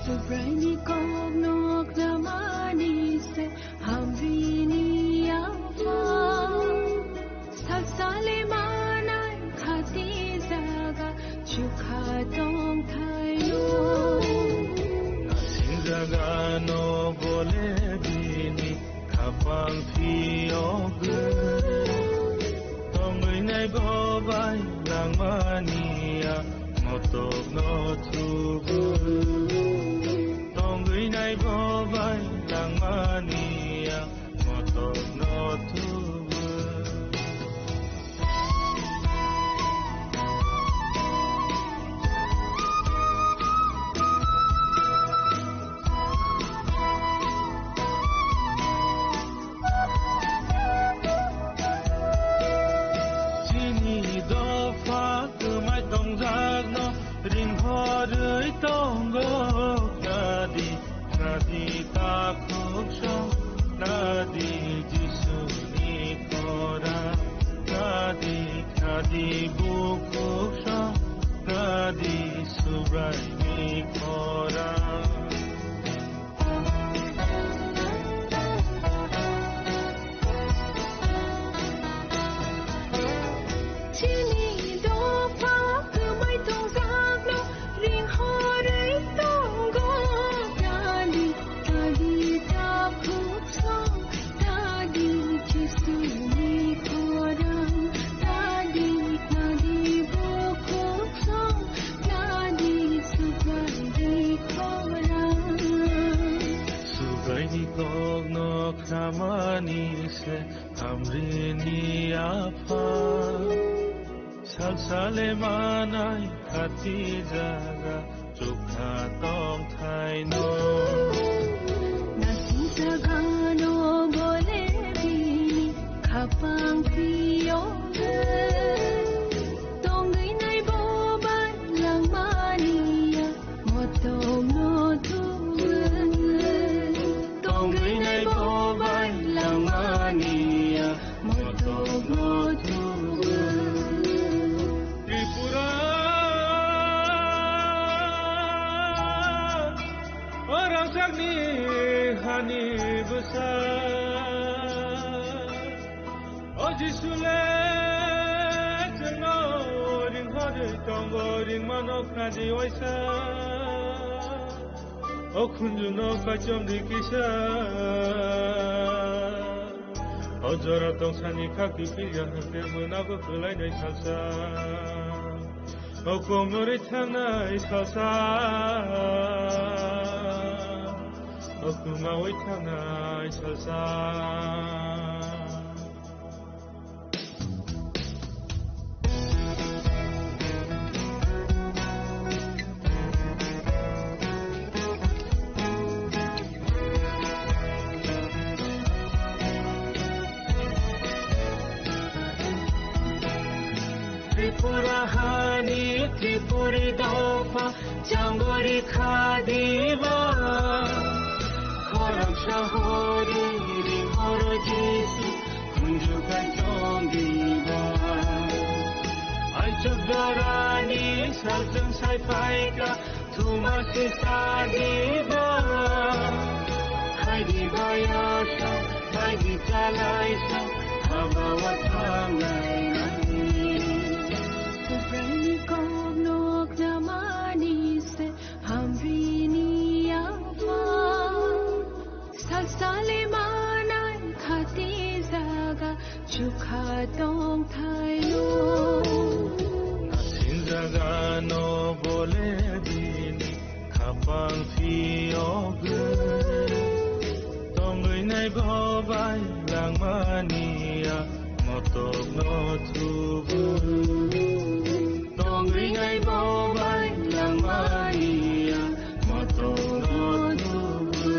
Subraini kok nok namani se hamrini afa. Sak sale manai khati jaga chukha tong thayo. Jaga no bole bini. Bukhuk song nadi Subraini khorang. Chini dopha kwmai tongjakno ringhorwi tongo. Nadi, nadi takhuk song, nadi Jisuni khorang, nadi, nadi bukhuk song, nadi Subraini khorang. Subraini kokno khnamani se Hamrini apha, salsale manai khati jaga chukha tongthaino. Nasi jagano bole bini khapang phiyong, tongwi nai bo bai langmani ya. Motom no tubu, tongwi nai bo bai langmani ya. Motom no tubu. Tripura, o rangchakni hani bwsa. O Jisu le chwngno ringhorwi tongo, ringmano khnadi waisa. O khunjuno kaichomdi kisa. O jora tongsani khaki pilya hwnkhe mwnago kwlainai salsa. O komorwi thangnai salsa. O kwmawi thangnai salsa. Tripura hani Tripuri dopha changori khadiba. Khorang sahori ringhoro Jisu khunju kai tongdiba. Aichuk dorani salchung sai phaika. Thuma se sadi ba, haidi baya sa, haidi chalai sa, habawa thangnai nai. Subraini kok nok namani se, hamrini apa. Salsale manai khati jaga chukha tongthaino. Asin jagano bole bini khapang phiyogwi. Tongwi nai bo bai langmani ya motokno thubu. Tongwi nai bo bai langmani ya motokno thubu.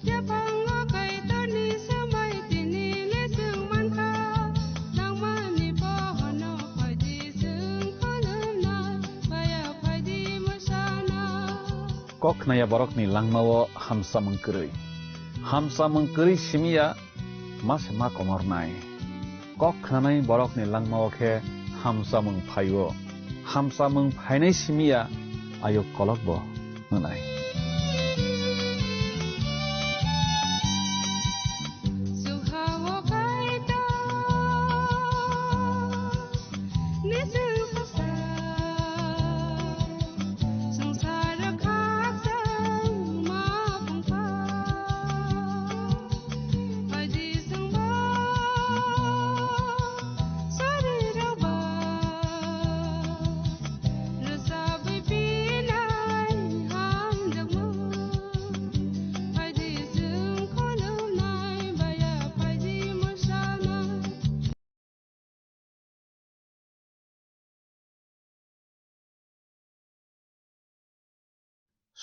Yaphango Kaitorni swmai tini le chwng mankha, nangmani bohono phaidi chwng khulumnai, baya phaidi mwsana. Kok khnaya borokni langmao hamsamung kwrwi. Hamsamung kwrwi simiya ma se ma komornai. Kok khnanai borokni langmao khe hamsamung phaio. Hamsamung phainai simiya ayuk kolokbo hwnai.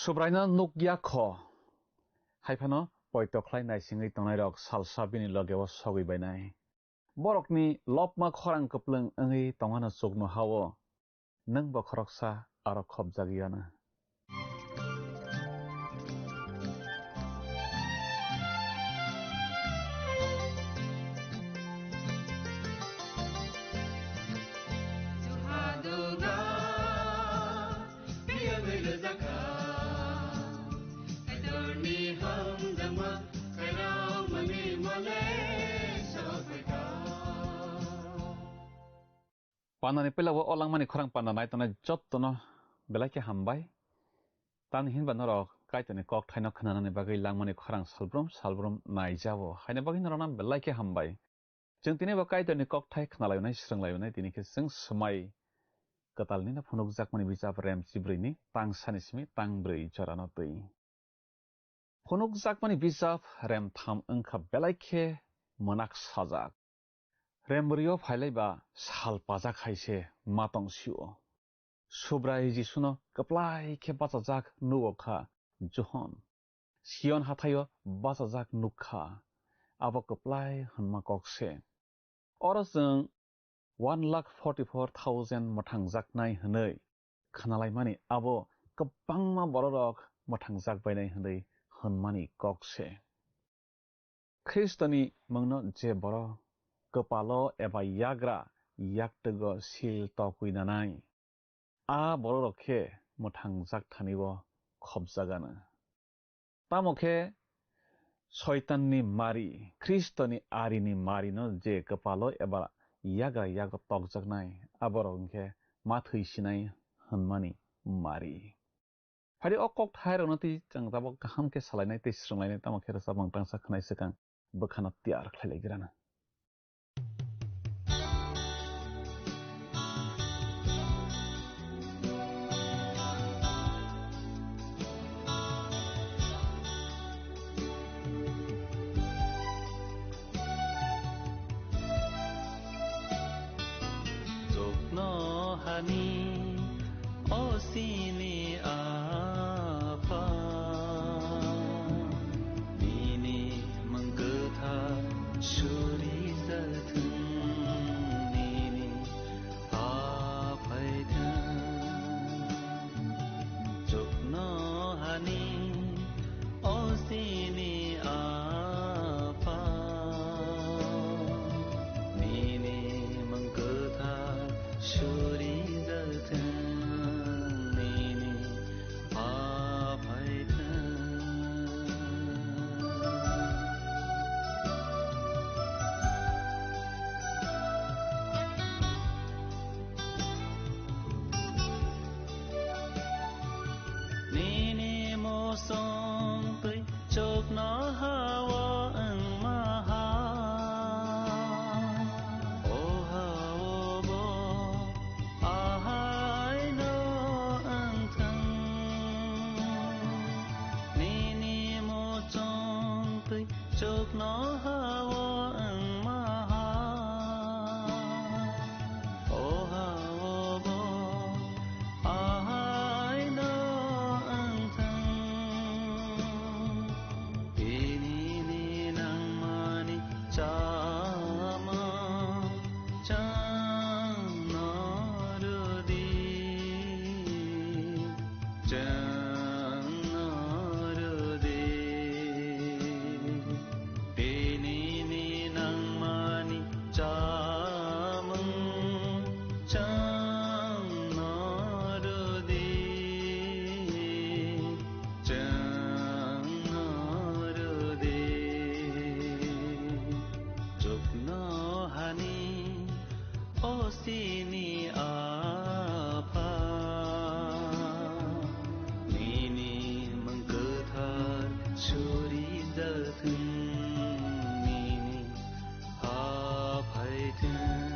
Subraino nukya kho, hai phano poito khlai naisingwi tongnairok salsa bini logeo sogwi bainai. Borokni lopma khorang kwplwng wngwi tongmano chukno ha-o, nwng bo khoroksa aro khopjagwi ano. Pandani puila o langmani khorang panda nai tongnai jottono belai khe hambai. Tamni hinba norok Kaitorni kokthaino khnanani bagwi langmani khorang salbrum salbrum naijao. Haini bagwi norokno belai khe hambai. Chwng tini bo Kaitorni kokthai khnalainai, swrwnglainai, tini khe chwng swmai kwtalnino phunukjakmani bijap rem chibrwini tang sani simi tang brwi jorano twi. Phunukjakmani bijap rem tham wngkha belai khe mwnak sajak. Rem bwrwio phailaiba sal pajak hai se ma tong sio. Subrai Jisuno kwplai khe bachajak nugo kha Johon. Sion hathaio bachajak nuk kha. Abo kwplai hwnma kok se. Oro chwng one lakh forty four thousand mwthangjaknai hwnwi khnalaimani abo kwbangma bororok mwthangjak bainai hwnwi hwnmani kok se. Khristoni mungno je borok kwpalo eba yagra yaktwgo sil tokwi nanai, a bororok khe mwthangjak thani-o khopjagano. Tamo khe Soitanni mari, Khristoni arini marino je kwpalo eba yagra yago tokjaknai, aborok hwnkhe ma thwi sinai hwnmani mari. Phari o kokthairokno twi chwng tabok kaham khe salainai tei swrwnglainai, tamo khe rwchapmung tangsa khwnai swkang bwkhano tiyar khlai lai grana. Chuknohani o sini Apha, nini mung kwthar surijathwng, nini aphaithwng. Chuknohani o sini Apha, nini mung kwthar surijathwng, nini aphaithwng. Nini muchung twi chuknoha-o wngma hai, o ha-o bo ahaino wngthwng. Nini muchung twi chuknoha-o wngma hai, o ha-o bo ahaino wngthwng. Tini Chini Apha, nini mwng kwthar suri jathwng, nini ha phaithwng.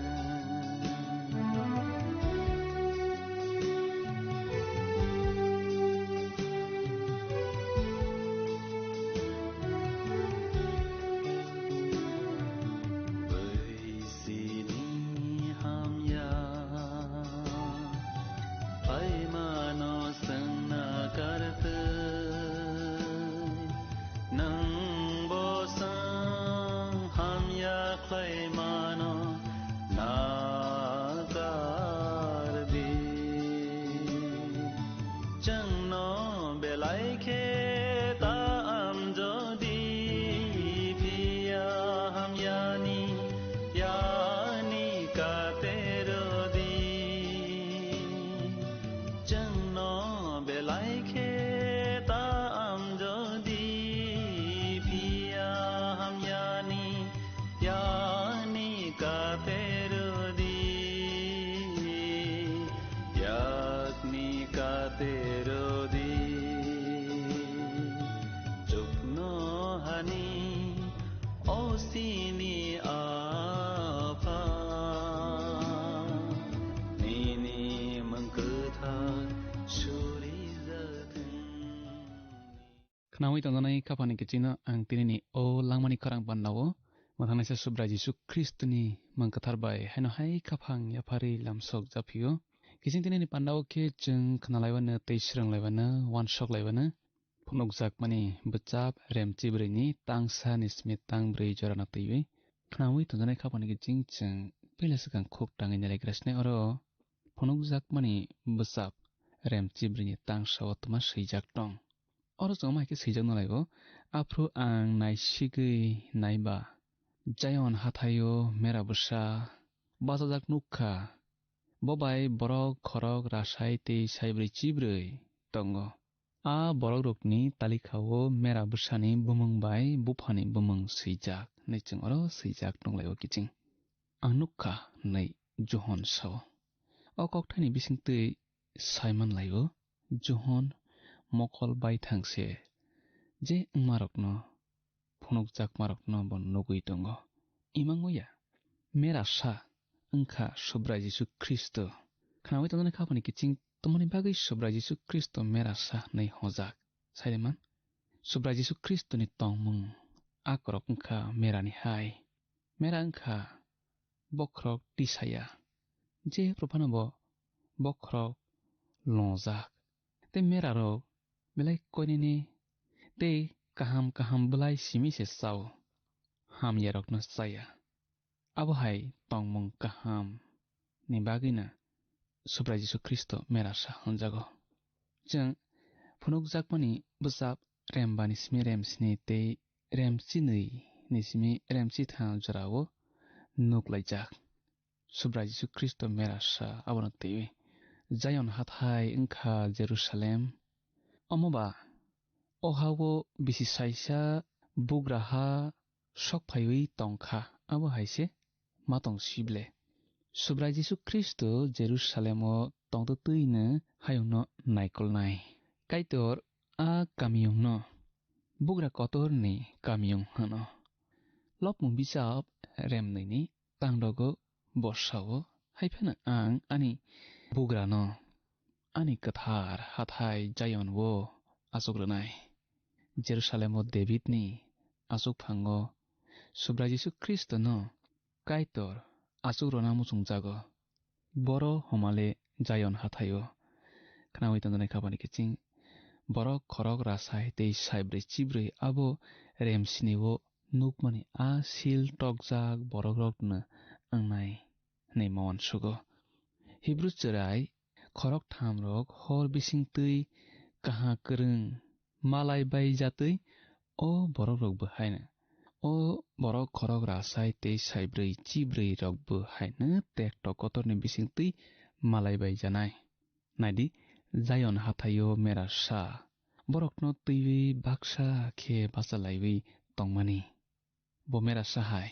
Bai sini hamya, ai mano sengna kartwi. Nwng bosong hamya khlai mano nakardi. Chwngno belai khe ta amjodi phiya hamyani yani katerodi. Chwngno belai khe ta amjodi phiya hamyani yani katerodi, yakni katerodi. Chukno hani o sini Apha, nini mwng kwthar suri jathwng. Khnaui tongjaknai khaphani kichingno ang tinini o langmani khorang pandao mwthangnaisa Subrai Jisu Khristoni mwng kwthar bai haino hai khaphang yapharwi lamsok japhio. Kiching tinini pandao khe chwng khnalaiwano tei swrwnglaiwano, uansoklaiwano phunukjakmani bwchap Remchibrwini tangsa ni simi tangbrwi jorano twiwi khnaui tongjaknai khaphani kiching chwng puila swkang khuk tangwi nailaikra sinai oro phunukjakmani bwchap Remchibrwini tangsao twma swijak tong. Oro chwng ma hai khe swijak nalaibo, aphuru ang naisigwi naiba, Zion hathaio mera bwsa bachajak nukha, bo bai borok khorok rasai tei saibrwi chibrwi tongo. A borokrokni talikha-o mera bwsani bumung bai buphani bumung swijak, hwnwi chwng oro swijak nukhlaio kiching. Ang nukha, hwnwi Johon sao. O kokthaini bisingtwi sai manlaio, Johon mokol baithang se, je wngmarokno phunukjakmarokno bo nugwi tongo. Imang ya, mera sa wngkha Subrai Jisu Khristo. Khnaui tongjaknai khaphani kiching, tomoni bagwi Subrai Jisu Khristo mera sa hwnwi hojak? Saileman, Subrai Jisu Khristoni tongmung a korok wngkha merani hai. Mera wngkha bokhorok tisaya. Je phuru phano bo bokhorok longjak. Tei merarok belai koinene tei kaham kaham bwlai simi se chao, hamyarokno chaya. Abo hai tongmung kaham ni bagwino Subrai Jisu Khristo mera sa hwnjago. Chwng phunukjakmani bwchap Rembani simi Remsni tei Remchinwi ni simi Remchitham jorao nuklaijak. Subrai Jisu Khristo mera sa abono twiwi, Zion hathai wngkha Jerusalem. Omo ba, o ha-o bisi saisa bugraha sok phaiwi tongkha, abo hai se ma tong sible. Subrai Jisu Khristo Jerusalemo tongtwtwino hayungno naikolnai. Kaitor a kamiyungno bugra kotorni kamiyung hwno. Lopmung bichap Remnwini tangdogo bosao, hai phano ang ani bugrano ani kwthar hathai Zion-o achuk rwnai. Jerusalem-o Davidni achukphango Subrai Jisu Khristono Kaitor achuk rwna muchungjago. Boro homale Zion hathaio. Khnaui tongjaknai khaphani kiching, borok khorok rasai tei saibrwi chibrwi abo Remsni-o nukmani a sil tokjak borokrokno wngnai hwnwi ma uansugo. Hibru chwrai khorok thamrok hor bisingtwi kaha kwrwng malai bai jatwi o borokrokbo haino, o borok khorok rasai tei saibrwi chibrwi rokbo haino tekto kotorni bisingtwi malai bai janai. Naidi, Zion hathaio mera sa, borokno twiwi baksa khe bachalaiwi tongmani. Bo mera sa hai.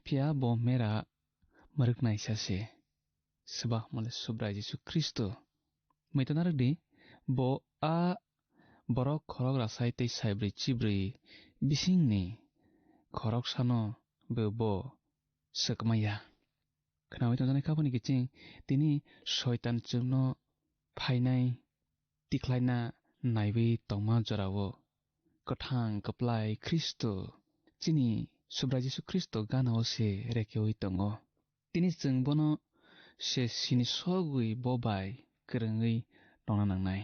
Phiya bo mera mwrwknaisa se. Swbakmale Subrai Jisu Khristo. Muitu narwkdi, bo a borok khorok rasai tei saibrwi chibrwi bisingni khoroksano bo, bo swkmaya. Khnaui tongjaknai khapani kiching tini Soitan chwngno phainai tikhlaina naiwi tongma jorao kwthang kwplai Khristo, chini Subrai Jisu Khristo ganao se rekeui tongo. Tini chwng bono se sini sogwi bo bai kwrwngwi tongna nangnai.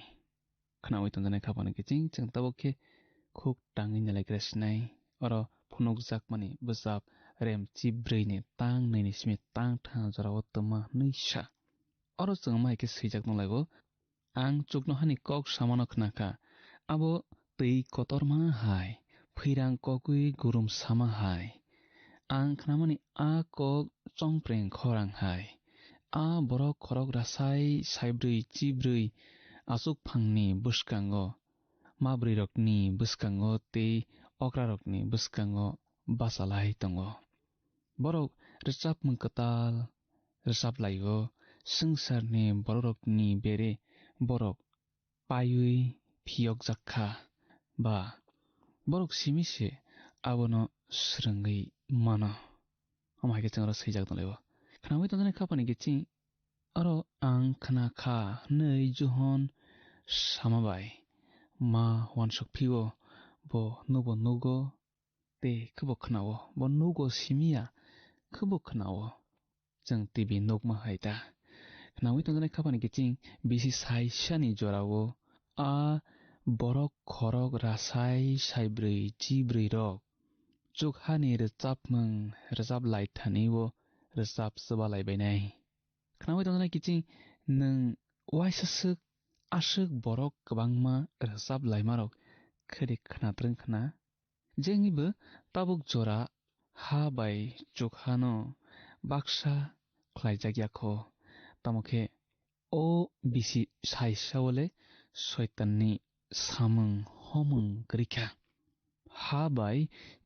Khnaui tongjaknai khapano kiching chwng tabuk khe khuk tangwi nalaigra sinai. Oro phunukjakmani bwchap rem chibrwini tang nini simi tang thang jorao twma hwnwi sa. Oro chwng ma hai khe swijak nung laibo, "Ang chuknohani kok samano khna kha, abo twi kotorma hai, phwirang kokwi gurum sama hai. Ang khnamani a kok chongpreng khorang hai. A borok khorok rasai saibrwi chibrwi achukphangni bwskango, mabrwirokni bwskango tei okrarokni bwskango bachalai tongo. Borok rwchapmung kwtal rwchap lai-o, swngcharni bororokni bere borok paiwi phiyokjak kha, ba borok simi se abono swrwngwi mano." Omo hai khe chwng oro swijak tong lai-o. Khnaui tongjaknai khapani kiching oro "Ang khna kha" hwnwi Johon sama bai ma uansuk phio, bo nubo nugo, tei khubo khnao, bo nugo simiya khubo khnao. Chwng T V nukma hai ta. Khnaui tongjaknai khapani kiching bisi saisani jorao a borok khorok rasai saibrwi chibrwi rok chukhani rwchapmung rwchap lai thani o rwchap chuba lai bainai. Khnaui tongjaknai kiching nwng uaisa swk aswk borok kwbangma rwchap laimarok khede khnatrwng khna. Jengnibo tabuk jora ha bai chukhano baksa khlaijak ya kho. Tamo khe o bisi saisa o le Soitanni samung homung kwrwi kha. Ha bai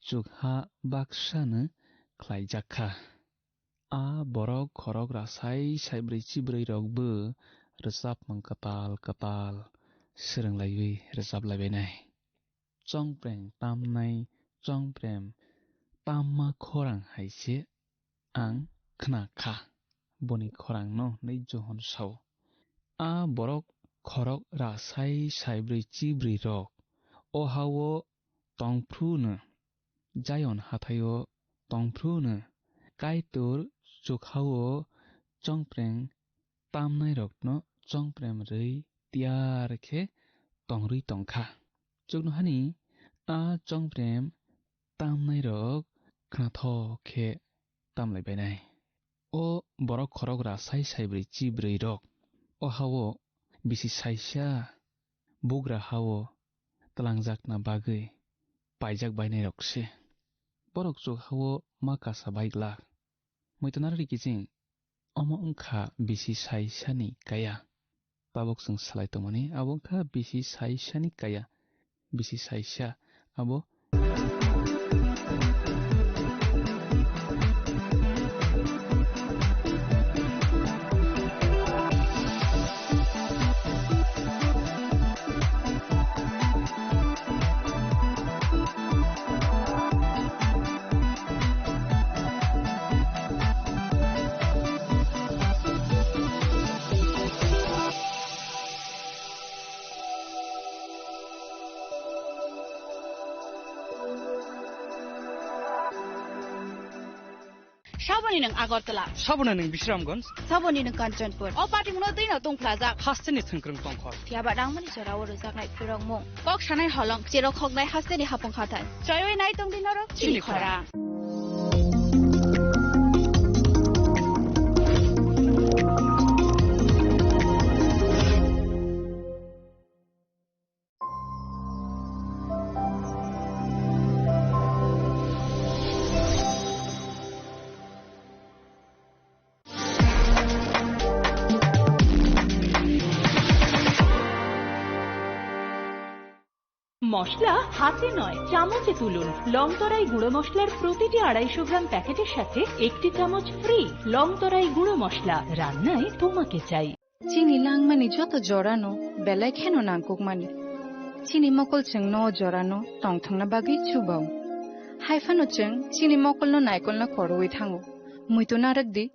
chukha baksano khlaijak kha. A borok khorok rasai saibrwi chibrwi rokbo rwchapmung kwtal kwtal swrwng laiwi rwchap lai bainai. Chongpreng tamnai chongprem tamma khorang hai se ang khna kha, boni khorang no hwnwi Johon sao. A borok khorok rasai saibrwi chibrwi rok o ha-o tong phru no, Zion hathai-o tong phru no, Kaitor chukha-o chongpreng tamnairokno chongprem rwi tiyar khe tongrwi tong kha. Chuknohani a chongprem tamnairok khnathok khe tam lai bainai. O borok khorok rasai saibrwi chibrwi rok o ha-o bisi saisa bugra ha-o twlangjakna bagwi paijak bainairok se. Borok chukha-o ma kasa bai glak. Muitu narwkdi kiching, omo wngkha bisi saisani kaya. Tabuk chwng salai tongmani, abo wngkha bisi saisani kaya. Bisi saisa abo. Saboni nwng Agartala. Saboni nwng Bisramganj. Saboni nwng Kanchanpur. O party muno twi no tongphlajak. Hasteni thwngkwrwng tongkhor. Phiya ba nangmani jora o rwjaknai phirokmung. Kok sanai holong, cherok hoknai hasteni hapung hathai. Choiwi nai tongdi norok chini khorang. মশলা হাতে নয়, চামচে তুলুন। লং তরাই গুঁড়ো মশলার প্রতিটি আড়াইশো গ্রাম প্যাকেটের সাথে একটি চামচ ফ্রি। লং তরাই গুঁড়ো মশলা, রান্নায় তোমাকে চাই। Chini langmani joto jorano belai kheno nangkukmani. Chini mokol chwngno o jorano tongthokna bagwi chubao. Haiphano chwng chini mokolno naikolna khorwi thango. Muitu narwk di.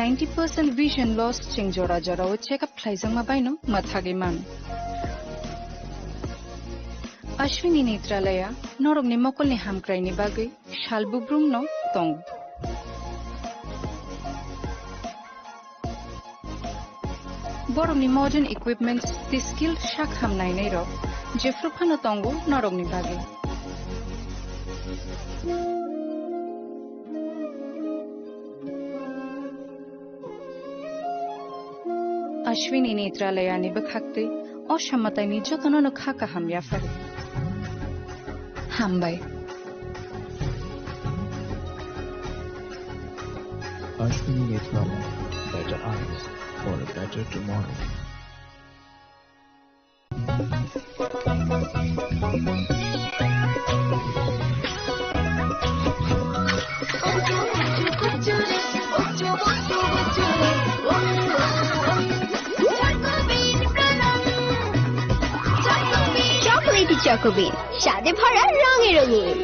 Ninety percent vision loss chwng jora jorao check up khlaijakma baino mwthagwi mano. Ashwini Netralaya norokni mokolni hamkraini bagwi sal bubrumno tongo. Borokni modern equipments tei skilled sak ham nainairok jephru phano tongo norokni bagwi. Ashwini Netralayani bwkhaktwi o samataini jotonono kha kaham yapharo. Hambai. Ashwini Netralaya, better eyes for a better tomorrow. Chocolatey Choco Bean, স্বাদে ভরা, রঙে রঙিন।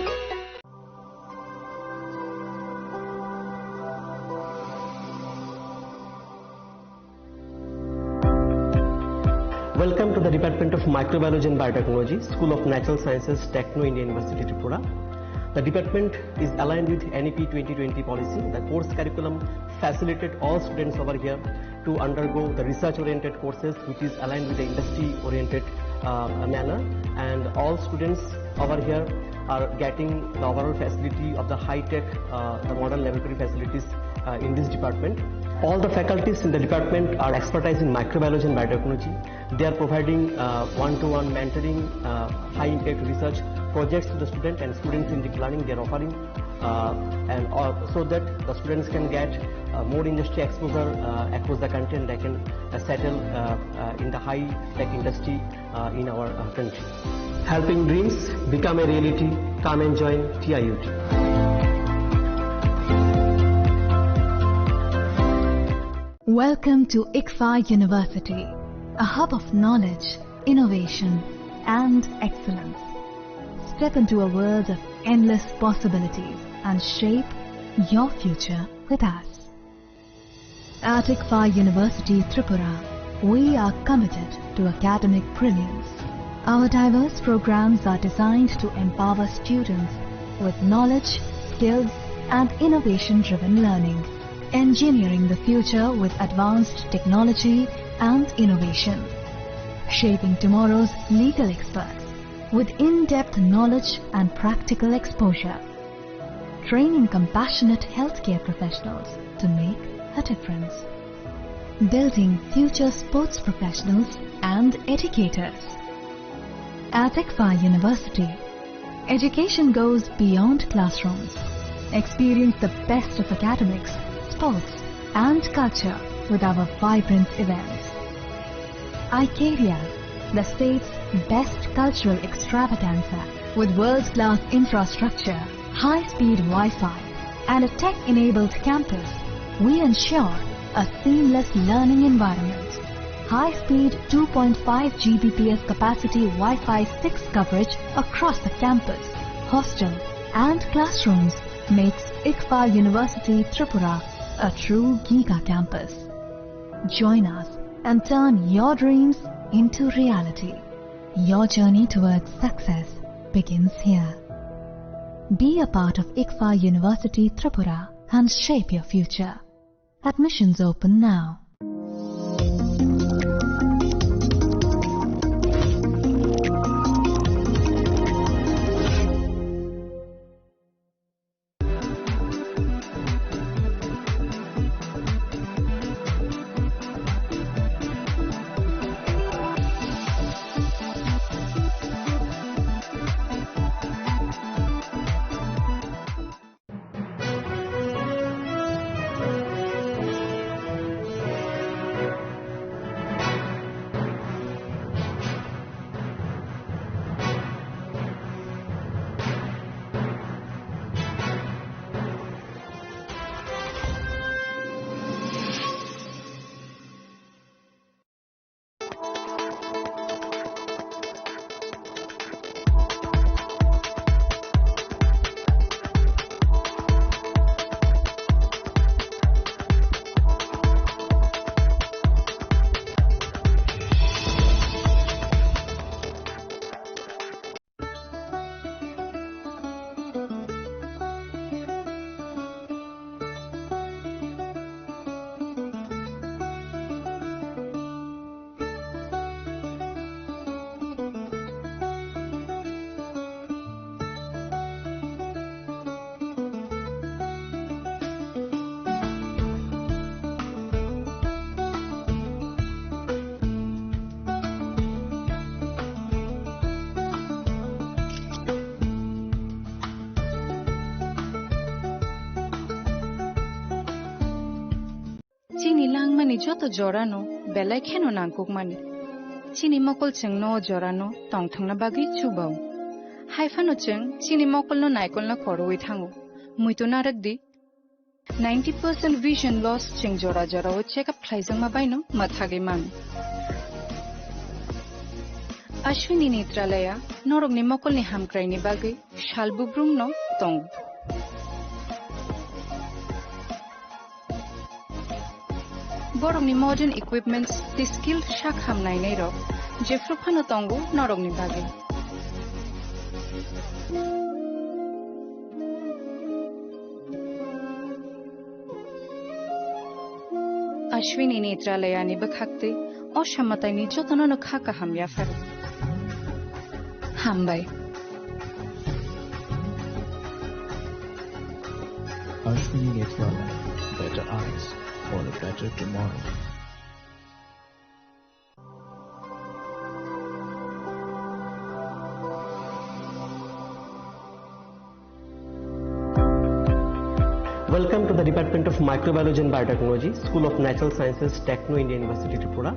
Welcome to the Department of Microbiology and Biotechnology, School of Natural Sciences, Techno India University, Tripura. The department is aligned with N E P twenty twenty policy. The course curriculum facilitate all students over here to undergo the research-oriented courses, which is aligned with the industry-oriented, uh, manner. And all students over here are getting the overall facility of the high-tech, uh, the modern laboratory facilities, uh, in this department. All the faculties in the department are expertise in microbiology and biotechnology. They are providing, uh, one-to-one mentoring, uh, high-impact research projects to the student, and students-centric learning they are offering. Uh, and, uh, so that the students can get, uh, more industry exposure, uh, across the country, and they can, uh, settle, uh, uh, in the high-tech industry, uh, in our, uh, country. Helping dreams become a reality. Come and join T I U T. Welcome to ICFAI University, a hub of knowledge, innovation, and excellence. Step into a world of endless possibilities and shape your future with us. At ICFAI University Tripura, we are committed to academic brilliance. Our diverse programs are designed to empower students with knowledge, skills, and innovation-driven learning, engineering the future with advanced technology and innovation, shaping tomorrow's legal experts with in-depth knowledge and practical exposure, training compassionate healthcare professionals to make a difference, building future sports professionals and educators. At ICFAI University, education goes beyond classrooms. Experience the best of academics, sports, and culture with our vibrant events. Icaria, the state's best cultural extravaganza, with world-class infrastructure, high-speed Wi-Fi, and a tech-enabled campus, we ensure a seamless learning environment. High-speed two point five G B P S capacity Wi-Fi six coverage across the campus, hostel, and classrooms makes ICFAI University Tripura a true giga campus. Join us and turn your dreams into reality. Your journey towards success begins here. Be a part of ICFAI University Tripura and shape your future. Admissions open now. Nangmani joto jorano belai kheno nangkukmani. Chini mokol chwngno o jorano tongthokna bagwi chubao. Haiphano chwng chini mokolno naikolna khorwi thango. Muitu narwkdi, ninety percent vision loss chwng jora jorao check up khlaijakma baino mwthagwi mano. Ashwini Netralaya norokni mokolni hamkraini bagwi sal bubrumno tongo. Borokni modern equipments tei skilled sak ham nainairok jephru phano tongo norokni bagwi. Ashwini Netralayani bwkhaktwi o samataini jotono no kha kaham yapharo. Hambai. Ashwini Netralaya, better eyes for a better tomorrow. Welcome to the Department of Microbiology and Biotechnology, School of Natural Sciences, Techno India University, Tripura.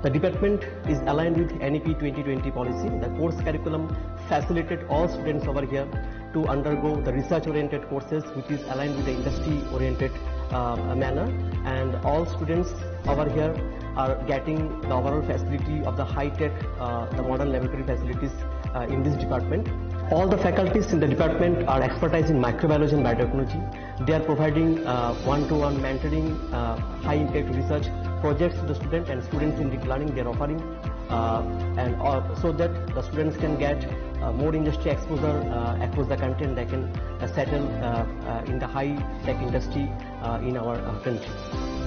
The department is aligned with N E P twenty twenty policy. The course curriculum facilitated all students over here to undergo the research-oriented courses, which is aligned with the industry-oriented, uh, manner. And all students over here are getting the overall facility of the high-tech, uh, the modern laboratory facilities, uh, in this department. All the faculties in the department are expertise in microbiology and biotechnology. They are providing, uh, one-to-one mentoring, uh, high-impact research projects to the student, and students in deep learning, they are offering, uh, and, uh, so that the students can get, uh, more industry exposure, uh, across the country, and they can, uh, settle, uh, uh, in the high-tech industry, uh, in our, uh, country.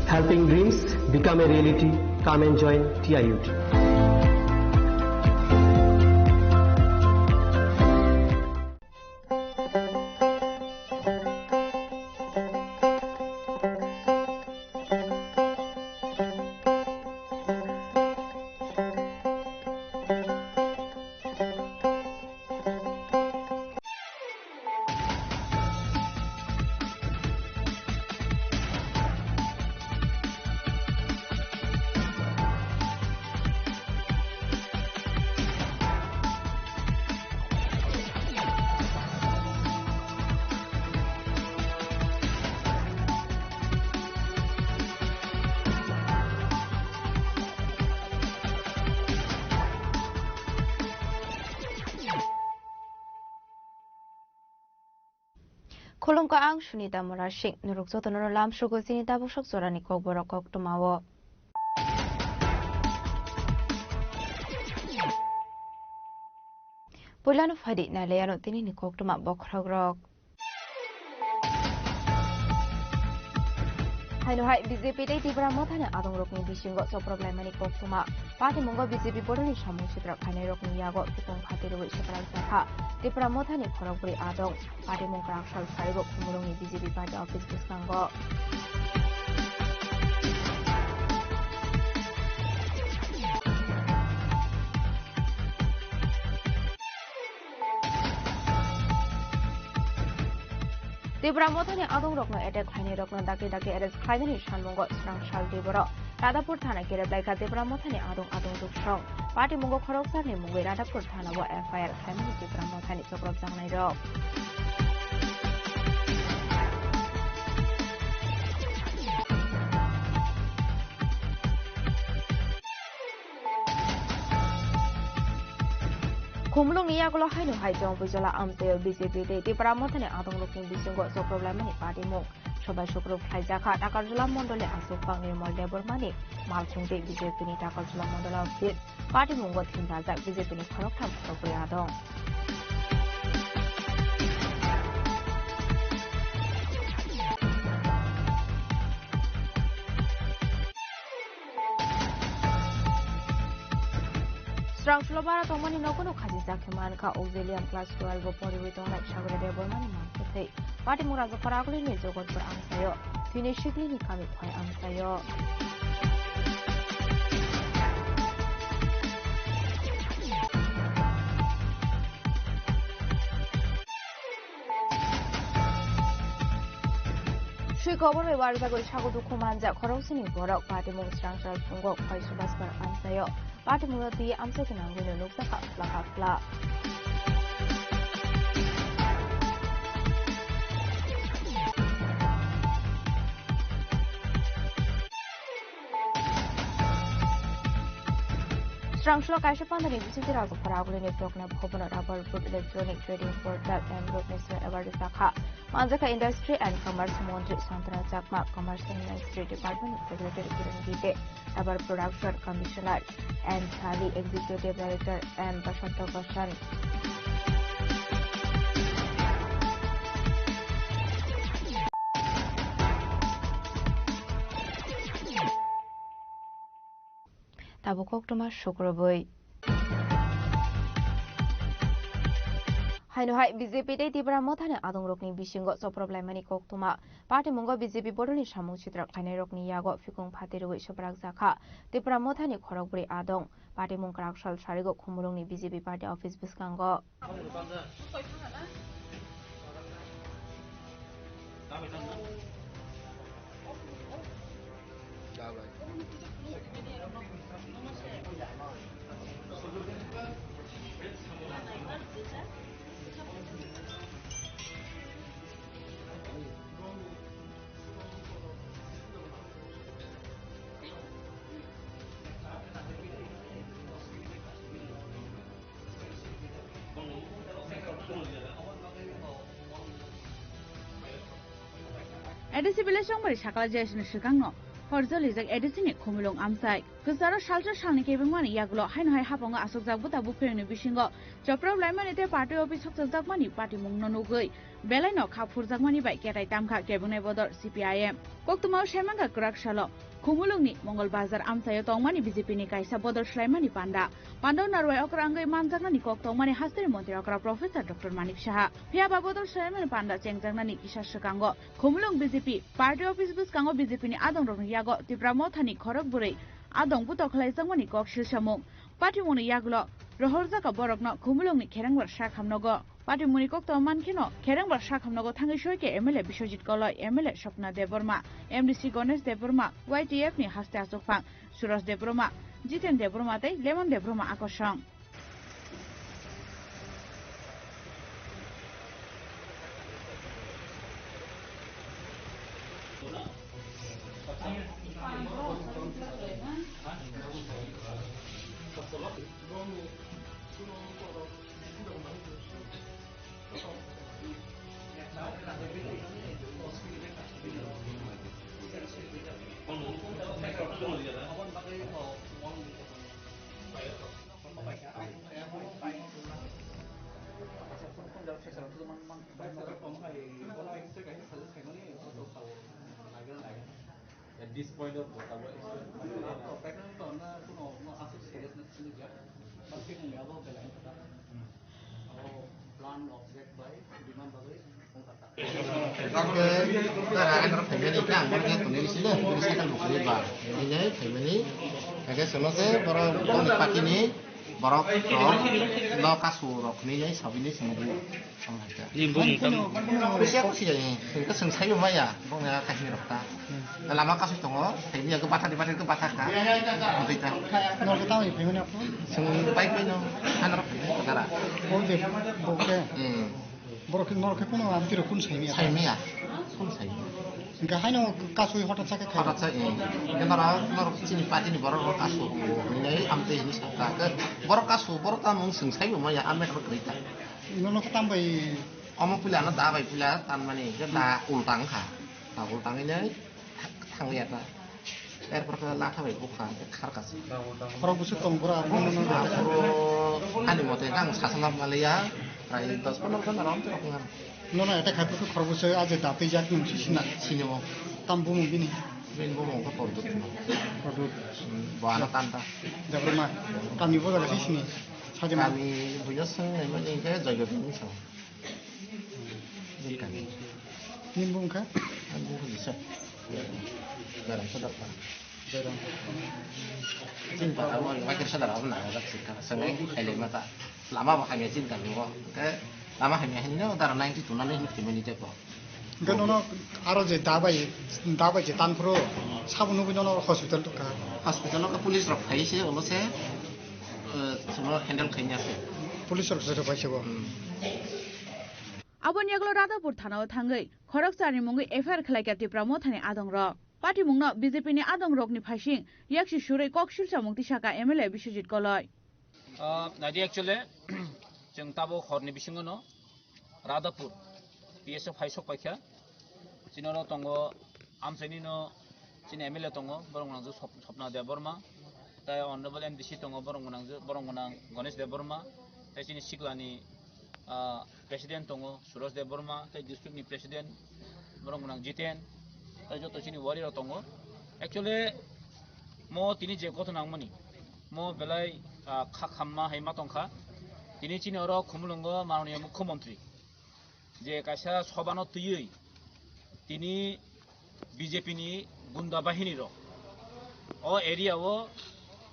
Helping dreams become a reality. Come and join T I U T. Khulumkha, ang Sunita Murasing. Norok jotono lamsugo chini tabuk sok jorani kokborok koktwmao. Puilano phaidi nailaiano tinini koktwma bokhorokrok. Haino hai B J P tei Tipra Mothani adongrokni bisingo choprok laimani koktwma. Patimungo B J P bodolni samung sitra khlainairokni yago tukung phatirwi swprak jakha Tipra Mothani khorokbrwi adong. Patimung kwrak sal saibo Khumulwngni B J P party office bwskango. Tipra Mothani adongrokno attack khlainairokno dakti dakti arrest khlainani sanmungo swrang sal tei borok Radhapur thana kerep laikha Tipra Mothani adong adong duksong. Patimungo khoroksarni mungwi Radhapur thanao F I R khlaimani Tipra Mothani chokropjaknairok. Khumulwngni yagulo haino hai Jompuijola amchaio B J P tei Tipra Mothani adongrokni bisingo chokrok laimani patimung. Sobai sukruk khlaijakha Takarjula Mondolni Aswk Pang Nirmal Debbarmani malkhung tei B J P ni Takarjula Mondol Office. Patimungo thim rajak B J P ni khoroktham khorokbrwi adong. Srang sulo bara tongmani nogono khajijak khe mankha Auxilium class twelve o poriwi tongnai Sagra Debbarmani mankhe thwi. Patimung Rajapara agulini Jogotpur amchaio, thwini siklini kami Khwai amchaio. Swi kobor bai warjagwi sago dukhu manjak khorok sini borok. Patimung srang srang phungo Khwai Subhaskar amchaio. Patimungno twi amchai gwnangwino nukjakha kwlak kwlak. Srangshlo kaisa pandani bisingtwi Rajapara Agulini Prokna Bhavan Rubber Board Electronic Trading Portal and Road National Award rijak kha. Manjakha Industry and Commerce Montri Santana Chakma, Commerce and Industry Department Secretary Kiran Gite, Rubber Production Commissioner and Thali Executive Director M Basanta Goswami. Tabuk koktwma sukrubwi. Haino hai B J P tei Tipra Mothani adongrokni bisingo choprop laimani koktwma. Patimungo B J P bodolni samung sitra khlainairokni yago phikung phatirwi swprakjakha Tipra Mothani khorokbrwi adong. Patimung kwrak sal sarigo Khumulwngni B J P party office bwskango. A D C village chongmari sakala J S ni swkangno horjolijak A D C ni Khumulwng amchai. Kwcharo salsa salni kebengmani yagulo haino hai hapango asokjak buta buphirangni bisingo choprop laimani tei party office sokchakjakmani patimungno nugwi belaino kha phurjakmani bai ketai tamkha kebengnai bodol C P I M. Koktwmao saimankha kwrak salo Khumulwngni Mongol Bazar amchaio tongmani B J P ni kaisa bodol swlaimani panda. Pandao narwai okra wngwi manjaknani kok tongmani hasteni montri okra Professor Doctor Manik Saha. Phiya ba bodol swlaimani panda chengjaknani kisa swkango Khumulwng B J P party office bwskango B J P ni adongrokni yago Tipra Mothani khorok bwrwi adong butok khlaijakmani kok silsamung. Patimungni yagulo rohorjaka borokno Khumulwngni Kherengbar sakhamnogo. Patimungni koktwma mankheno Kherengbar sakhamnogo thangwi soike M L A Biswajit Koloi, M L A Swapna Debbarma, M D C Ganesh Debbarma, Y T F ni haste achukphang Suraj Debbarma, Jiten Debbarma tei Lemon Debbarma akosong. At this point of plan of death by demand bagwi. Oke, tara ang oro phaimani khe ang oro khe tonwi sile, bini cycle bo kwrwi ba. Bini phaimani, khe sono se borok boni party ni borok rok no kasu rok hinwi sabini swngo. Ni bumung tam. Bisi ako siya ni, hingke swng sayo maya, bong ya kahini rok ta. Lama kasu tongo, phaimani khe bathari bathari khe bathar kha. Amtwi ta. Norok tamo phaimani ako? Swng bike bai no, ano rok phaimani khe dara. O je, bo khe. Hmm. Borok khe norok khe kuno amtwi rok kun saimaya? Saimaya. Kun saimaya. Hingke haino kasui hotat sa khe khai? Hotat sa, eh. Hingke norok, norok chini party ni borok rok kasu. Hingke amtwi hini sakha. Borok kasu, borok tamo wng swng saibo maya, a matter kwrwi ta. Nono khe tam bai? Omo puila ano da bai puila tanmani, hingke da ulta wngkha. Da ulta wngkhe. Thang-, thangya ta. Erpor khe latha bai bukha, kharkha se. Khorok bwswk tong bwrwi, abo nono. Aphuru ani mote khe ang sasana maliya, prai dos pondro jon rom tong kha. Nono attack khai phuru khorok bwswk a je datwi jak nung si sina. Sini o. Tam bumung bini? Bini bumung khe Pordut. Pordut. Hmm, bo ano tan ta. Debbarma. Kami bo jaga si sini. Sajima. Kami buya swng nai mani khe Joydev ni swng. Bini kami. Nini bumung kha? Ani bumung kha Jisok. Berang Sodar Para. Berang. Chini para abo Michael Sodar abo nang jak sika. Sangai khailai mata. Lama bo hamya chini kami bo. Ke lama hamya hinwi no dara ninety two nani hinwi kami ni teko. Hingke nono aro je dabai, dabai je tanphuru sabo nugui nono hospital tongkha. Hospital o police rok phai se, ulo se, eh, chwngno handle khaina se. Police rok se phai se bo. Hmm. Aboni yagulo Radhapur thanao thangwi khoroksa ni mungwi F I R khlaikha Tipra Mothani adongrok. Patimungno B J P ni adongrokni phaising yaksi surwi kok silsamung tisakha M L A Biswajit Koloi. Ah, naidi actually, chwng tabuk horni bisingono Radhapur P S O phaisok paikha. Chini oro tongo amchaini no chini M L A tongo, borok nangjakgo Sop-, Sopna Debbarma, tei Honorable M D C tongo, borok nangjakgo, borok nang Ganesh Debbarma, tei chini siklani, ah, President tongo Suresh Debbarma, tei district ni President borok nang Jiten, tei joto chini warrior rok tongo. Actually, mo tini je gotho nangmani, mo belai, ah, kha khamma hai ma tongkha. Tini chini oro Khumulwngo Mananiya Mukhyamantri je kaisa sobano twiwi tini B J P ni gunda bahini rok o area o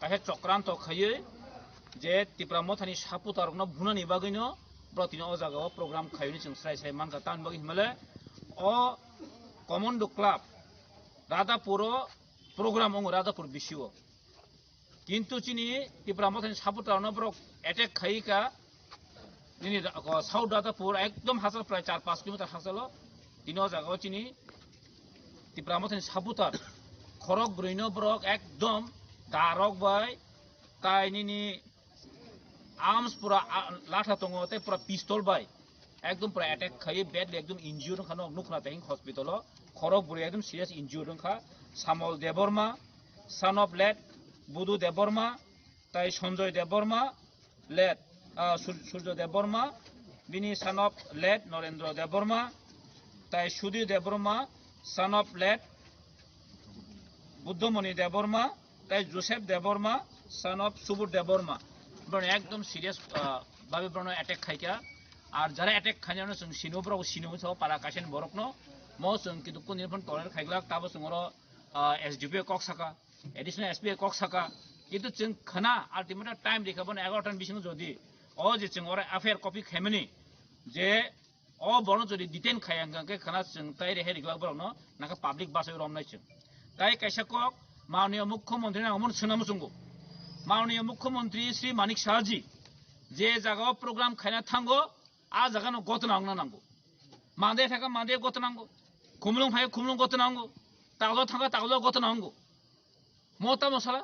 kaisa chokranto khaiwi je Tipra Mothani supporter rokno bunani bagwino bro tini o jaga o program khaiwi chwng srai srai mankha. Tamni bagwi hinmale o Commando Club Radhapur o program wngo Radhapur bisi o. Kintu chini Tipra Mothani supporter no borok attack khai ka. Nini ra-, ko South Radhapur ekdom hachal prai char panch kilometer hachalo. Tini o jaga o chini Tipra Mothani supporter khorok brwi no borok ekdom darok bai tai nini arms pura, ah, latha tongo tei pura pistol bai ekdom pura attack khai badly ekdom injured wngkha nok nukha tei hospital o. Khorok brwi ekdom serious injured wngkha. Samol Debbarma, son of late Budu Debbarma, tai Sanjoy Debbarma, late, ah, Sur-, Surjo Debbarma, bini son of late Norendra Debbarma, tai Sudhir Debbarma, son of late Buddhamoni Debbarma, tai Joseph Debbarma, son of Subodh Debbarma. Borok ekdom serious, ah, babe borokno attack khaikha. Ar jara attack khainano chwng sino, borok sino sa para kaisa ni borokno. Mo chwng kintu kuni phone toler khaiglak, tabo chwng oro, ah, S D P O kok saka. Additional S P kok saka, kintu chwng khna ultimatum time rikha bono egaroh ta ni bisingo jodi o je chwng oro F I R copy khaimani je o borno jodi detain khaya hwnkha khe khna chwng tai rehai rikha borokno nangkha public bachai romnai chwng. Tai kaisa kok Mananiya Mukhyamantri nang omono swnam chwngo. Mananiya Mukhyamantri Shri Manik Saha ji je jaga o program khaina thango, a jaga no gotna wngna nango. Mande thaka mande gotna nango. Khumulwng phai khumulwng gotna nango. Taglo thaka taglo gotna nango. Mo tamo sala?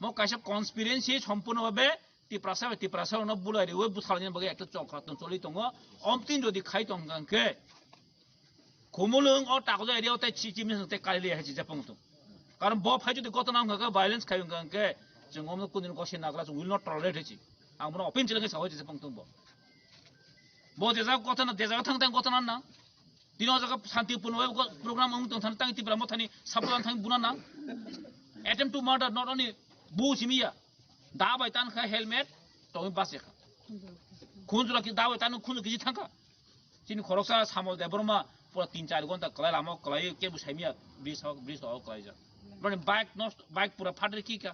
Mo kaisa conspiracy sompurno bhabe Tiprasa bai Tiprasa rokno bulai riwi butharni bagwi ekta chokra tong choli tongo. Omtwin jodi khai tong hwnkha khe Khumulwng o takjak area o tei chi chimni tei kali liya hai chi japang tong. Karon bo phai jodi gotona wngkha khe violence khai wngkha khe chwng omno kunu gose nagla chwng will not tolerate hai chi. Ang bono open challenge sao hai chi japang tong bo. Bo jesa gotona, jesa thang tang gotona na. Tini o jaga shanti purno program wng tong thang tang Tipra Mothani sapulan thang buna na. Attempt to murder not only bu simiya. Da bai tan kha helmet tongwi base kha. Khunjura ki da bai tan khunju kiji thang kha. Chini khoroksa Samol Debbarma pura tin char gonta kwlai lama o kwlai kebo saimya bridge o, bridge o kwlaijak. Mane bike nosto, bike pura phatri kika.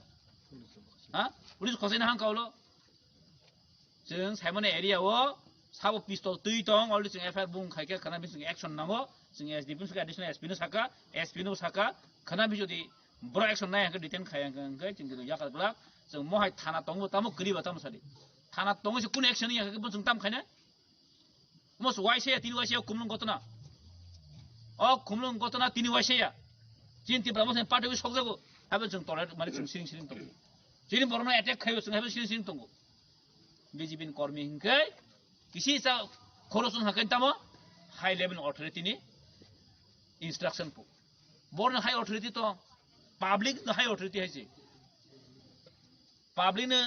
Ha? Police khosai na hangka ulo. Chwng saimani area o sabo pistol twi tong, already chwng F I R bung khaikha, khana bising action nango. Chwng S D P no saka, additional S P no saka, S P no saka, khana bi jodi bro action nai hangkhe detain khai hangkhe chwng khe yakar glak. Chwng mohai thana tongo, tamo kwriba tamo sadi. Thana tongo se kun action ya khe chwng tam khaina. Mo se waisa ya, tini waisa ya, khumlung gotona. O khumlung gotona tini waisa ya. Chini Tipra Motha ni party wi sokjago. Habo chwng tolerate mani chwng siring siring tongo. Chini borokno attack khaio chwng habo siring siring tongo. B J P ni kormi hinkhe kisi sa khorosong hakai tamo high level authority ni instruction po. Borno high authority to public no high authority hai se. Public no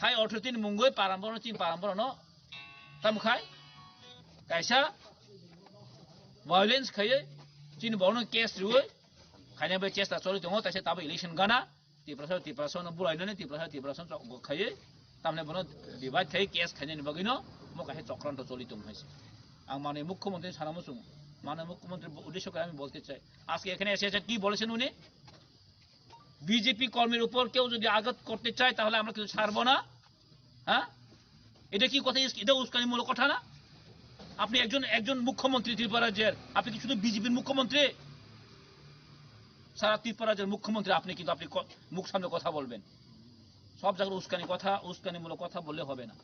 high authority ni mungoi paramboro chini paramboro no tam khai kaisa violence khaiye chini borno case riwe khaina bai chesta choli tongo taisa tabo election gana Tiprasa Tiprasa no bulai nani Tiprasa Tiprasa chok khaiye tamne bono divide khai case khaina ni bagwi no mo kaisa chokranto choli tong hai se. Ang mane mukhyamantri sana muchung mane mukhyamantri uddesho khe ami bolte chai. আজকে এখানে এসে এসে কি বলেছেন উনি? বিজেপি কর্মীর উপর কেউ যদি আঘাত করতে চায় তাহলে আমরা কিছু ছাড়বো না। হ্যাঁ, এটা কি কথা? এটা উস্কানিমূলক কথা না? আপনি একজন, একজন মুখ্যমন্ত্রী ত্রিপুরা রাজ্যের, আপনি কি শুধু বিজেপির মুখ্যমন্ত্রী? সারা ত্রিপুরা রাজ্যের মুখ্যমন্ত্রী আপনি, কিন্তু আপনি ক-, মুখ সামনে কথা বলবেন। সব জায়গায় উস্কানি কথা, উস্কানিমূলক কথা বললে হবে না।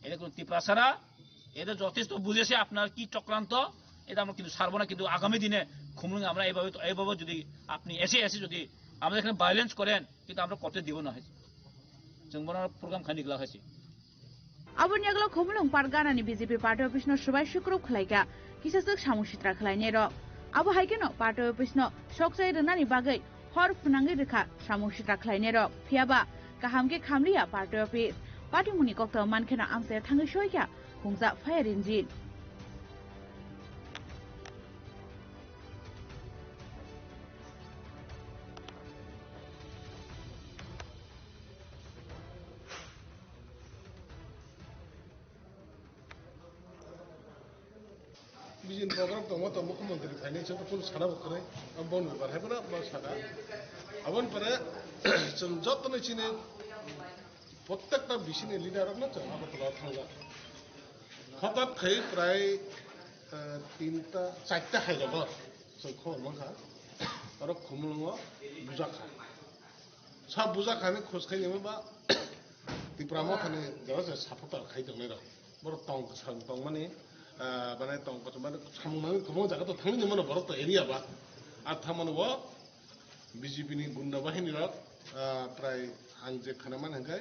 এটা কোনো ত্রিপুরা ছাড়া, এটা যথেষ্ট বুঝেছে আপনার কি চক্রান্ত, এটা আমরা কিন্তু ছাড়বো না। কিন্তু আগামী দিনে খুমলুঙে আমরা এইভাবে, এইভাবে যদি আপনি এসে এসে যদি আমাদের এখানে ভায়োলেন্স করেন, কিন্তু আমরা করতে দিব না। হয়েছে, जों बोनो program khaini glak hai se. Aboni yagulo Khumulwng Parganani B J P party office no swbai sukrup khlaikha, kisaswk samung sitra khlainai rok. Abo hai kheno party office no sokchai rwnani bagwi hor phwnangwi rwkha samung sitra khlainai rok. Phiyaba kaham khe khamliya party office. Party muni koktwma mankheno amchai thangwi soikha khungsa fire engine. Bijin program tongma tong mukhyamantri phainai chwng kunu sana bo kwrwi, abo bon bepar hai phano bo sana. Aboni pore chwng joto ni chini prottekta bisini leader rokno chwng Agartala o thangjak. Hothat khai prai, eh, tinta, charta hai rogo chwng khobor mankha. Oro Khumulwngo bujak kha. Sa bujak hani khos khai nima ba Tipra Mothani jora se supporter khai tongnai rok. Borok tong kwchang tongmani, ah, bana tong kwchang mani samung nangwi kwbangma jaga to thangwi nima no borok to area ba. A thangmani o B J P ni gunda bahini rok, ah, prai ang je khana man hwnkhe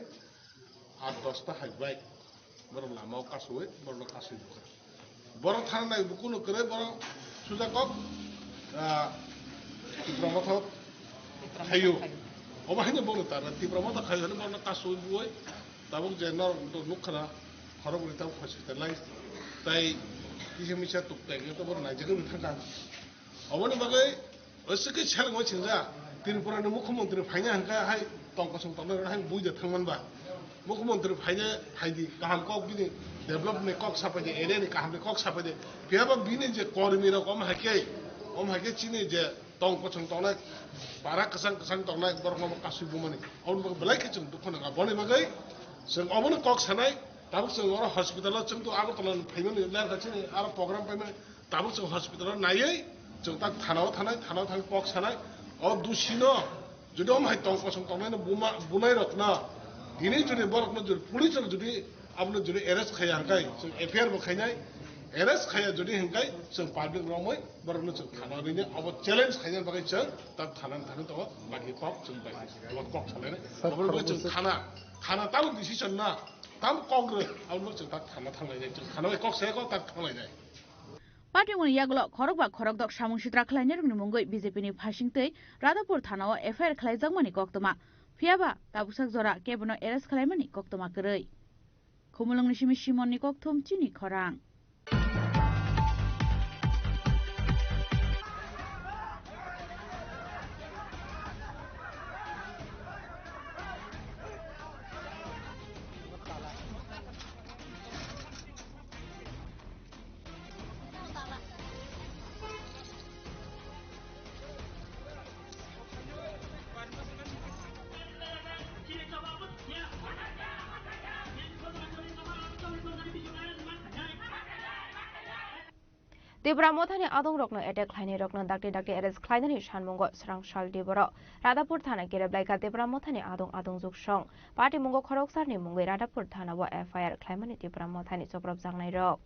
aat dosta hai bike. Borok lama o kasui, borok no kasui bukha. Borok thana nai bukuno kwrwi borok suja kok, ah, Tipra Motha khayo. Obo haino bono tara Tipra Motha khayo hwnwi borok no kasui buoi. Tabuk je norok nukha na khorok ni tabuk hospitalize. Tai kisa misa tuk tai to borok naijagwi thangkha. Oboni bagwi Oisike selengwi singja, Tripura ni mukhyamantri phaina hwnkha hai tong kosong tongnai rok hai bui de thangman ba. Mukhyamantri phaina phaidi kaham kok bini develop ni kok sapai de, area ni kaham ni kok sapai de. Phiya ba bini je kormi rok om hai khe, om hai khe chini je tong kosong tongnai, para kwchang kwchang tongnai borok no kasui bumani. Oboni bagwi belai khe chwng dukhu nangkha. Boni bagwi chwng obono kok sanai, tabuk chwng oro hospital o chwng to Agartala ni phaimani lerkha chini aro program paimani. Tabuk chwng hospital o naiwi chwng tak thana o thanai, thana o thangwi kok sanai. O dusi no jodi omo hai tong kosong tongnai no buma, bunai rok no tini jodi borok no jodi police rok jodi abono jodi arrest khaiya hwnkhe chwng F I R bo khainai, arrest khaiya jodi hwnkhe chwng public romwi borok no chwng thana o rinai abo challenge khaina bagwi chwng tak thana thangwi tongo bagi kok chwng bai kok sanai. Sir, obo chwng khoroksa thana, thana tamo decision na tamo kok rw abono chwng tak thana thanglai nai chwng thana bai kok saya kok tak thanglai nai. Party muni yagulo khorokba khorokdok samung sitra khlainairokni mungwi B J P ni phaisingtwi Radhapur thana-o F I R khlaijakmani koktwma. Phiyaba tabuksak jora kebono arrest khlaimani koktwma kwrwi. Khumulwngni simi Simonni kokthum chini khorang. Tipra Mothani adongrokno attack khlainairokno dakti dakti arrest khlainani sanmungo swrang sal diboro Radhapur thana kerep laikha Tipra Mothani adong adong juksong. Patimungo khoroksarni mungwi Radhapur thana-o F I R khlaimani Tipra Mothani chopropjaknairok.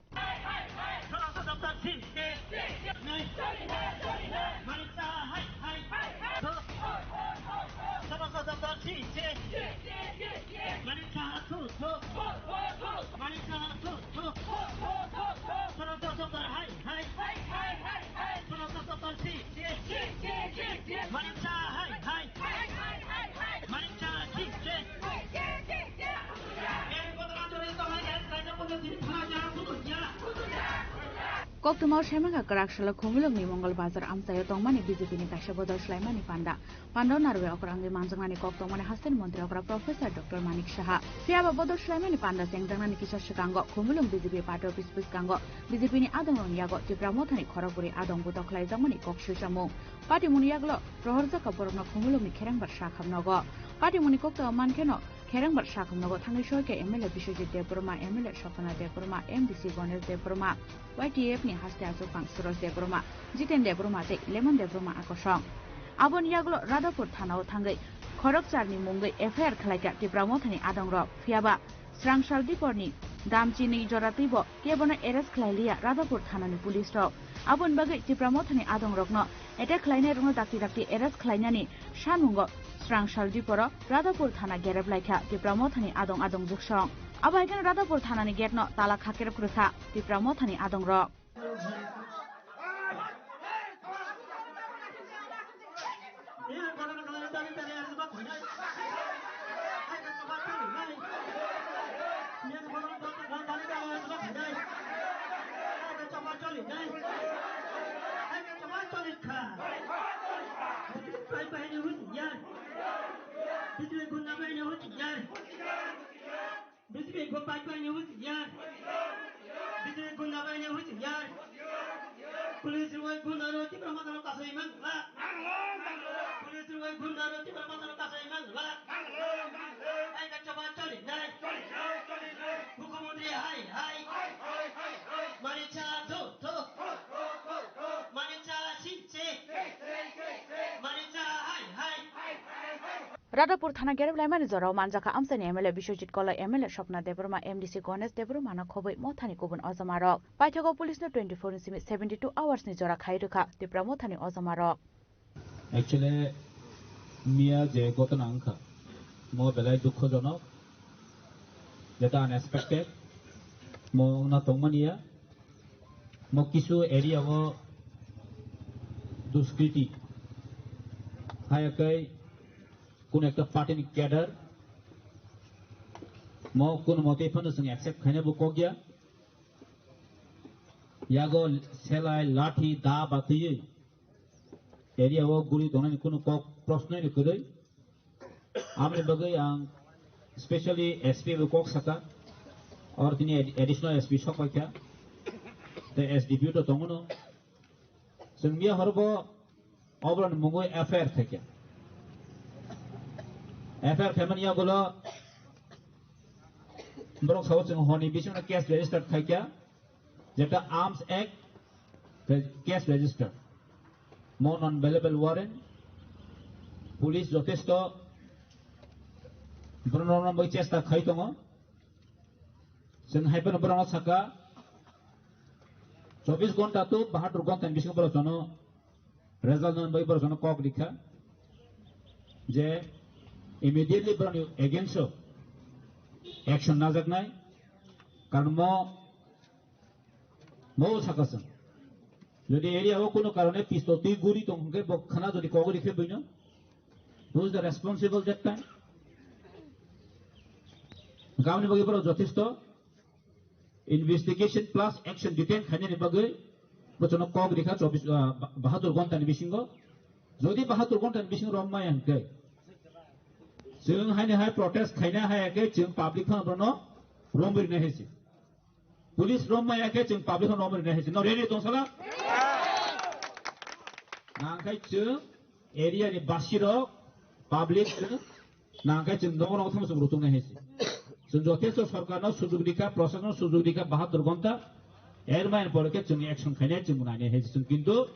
Koktwma o saimankha kwrak salo Khumulwngni Mongol Bazar amchaio tongmani B J P ni kaisa bodol swlaimani panda. Panda o narwui okra wngwi manjaknani kok tongmani hasteni montri okra Professor Doctor Manik Saha. Phiyaba bodol swlaimani panda chengjaknani kisa swkango Khumulwng B J P party office bwskango B J P ni adongrokni yago Tipra Mothani khorokbwrwi adong butok khlaijakmani kok swisamung. Patimungni yagulo rohorjak kha borokno Khumulwngni kherengbar sakham nogo. Patimungni koktwma mankheno Kherengbar sakhumnogo thangwi soika M L A Biswajit Debbarma, M L A Swapna Debbarma, M D C Ganesh Debbarma, Y T F ni haste achukphang Suraj Debbarma, Jiten Debbarma tei Lemon Debbarma a kosong. Aboni yagulo Radhapur thanao thangwi khorokcharni mungwi F I R khlaikha Tipra Mothani adongrok. Phiyaba Srangsal Diporni damchini jora twibo kebono arrest khlailiya Radhapur thanani police rok. Aboni bagwi Tipra Mothani adongrokno attack khlainairokno dakti dakti arrest khlainani sanmungo Srangsal Diporo Radhapur thana gerep laikha Tipra Mothani adong adong juksong. Abo hai kheno Radhapur thanani gate no tala khakerep rwkha Tipra Mothani adongrok. B J P ko pai pai ni husiar. B J P gunda pai ni husiar. Police rwai gunda ro Tipra Motha no kasai man la. Police rwai gunda ro Tipra Motha no kasai man la. Ai ka choba choli nai. Mukhyamantri hai hai. Mani cha tho tho. Mani cha si si. Mani cha hai hai. Radhapur thana gerep laimani jorao manjakha amchaini M L A Biswajit Koloi, M L A Swapna Debbarma, M D C Ganesh Debbarma no khobwi Mothani kubun ojamarok. Paithago police no twenty four ni simi seventy two hours ni jora khai rwkha Tipra Mothani ojamarok. Actually, miya je ghotona wngkha, mo belai dukhojonok, jeta unexpected, mo wngna tongmani ya, mo kisu area o duskriti, haya kai, Kun ekta party ni cadre, mo kun mote phano chwng accept khaina bo kok ya. Yago selai, lathi, da batwi area o guri tongnani kunu kok prosnoi ni kwrwi. Amni bagwi ang specially S P bo kok saka, or tini ad-, additional S P sok paikha, tei S D P O to tongono. Chwng miya horo bo oboroni mungwi F I R khaikha. F I R khaimani yagulo borok sabo chwng honi bisingno case registered khaikha, jeta Arms Act tei case registered. Mo non bailable warrant, police jotesto borokno romwi chesta khai tongo. Chwng hai phano borokno saka, chobbish ghonta to bahatur ghonta ni bisingo borok jono result nani bagwi borok jono kok rikha je immediately borokni against o action najaknai, karon mo, mo saka chwng. Jodi area o kuno karone pistol twi guri tong hwnkhe bo khana jodi kok rikhe buino, who is the responsible that time? Gamni bagwi borok jothesto investigation plus action detail khainani bagwi bochono kok rikha chobbish, ah, ba-, bahatur ghonta ni bisingo. Jodi bahatur ghonta ni bisingo rom maya hwnkhe, chwng haini hai protest khaina hai khe chwng public phano bono rom rinai hai se. Police rom maya khe chwng public phano rom rinai hai se. No ready tong sala? Nangkhai chwng area ni basi rok, public chwng nangkhai chwng nogo nogo thangma chwng rutung nai hai se. Chwng jothesto sorkar no sujug rikha, proshashan no sujug rikha, bahatur ghonta, er main pore khe chwng action khainai chwng nai nai hai se. Chwng kintu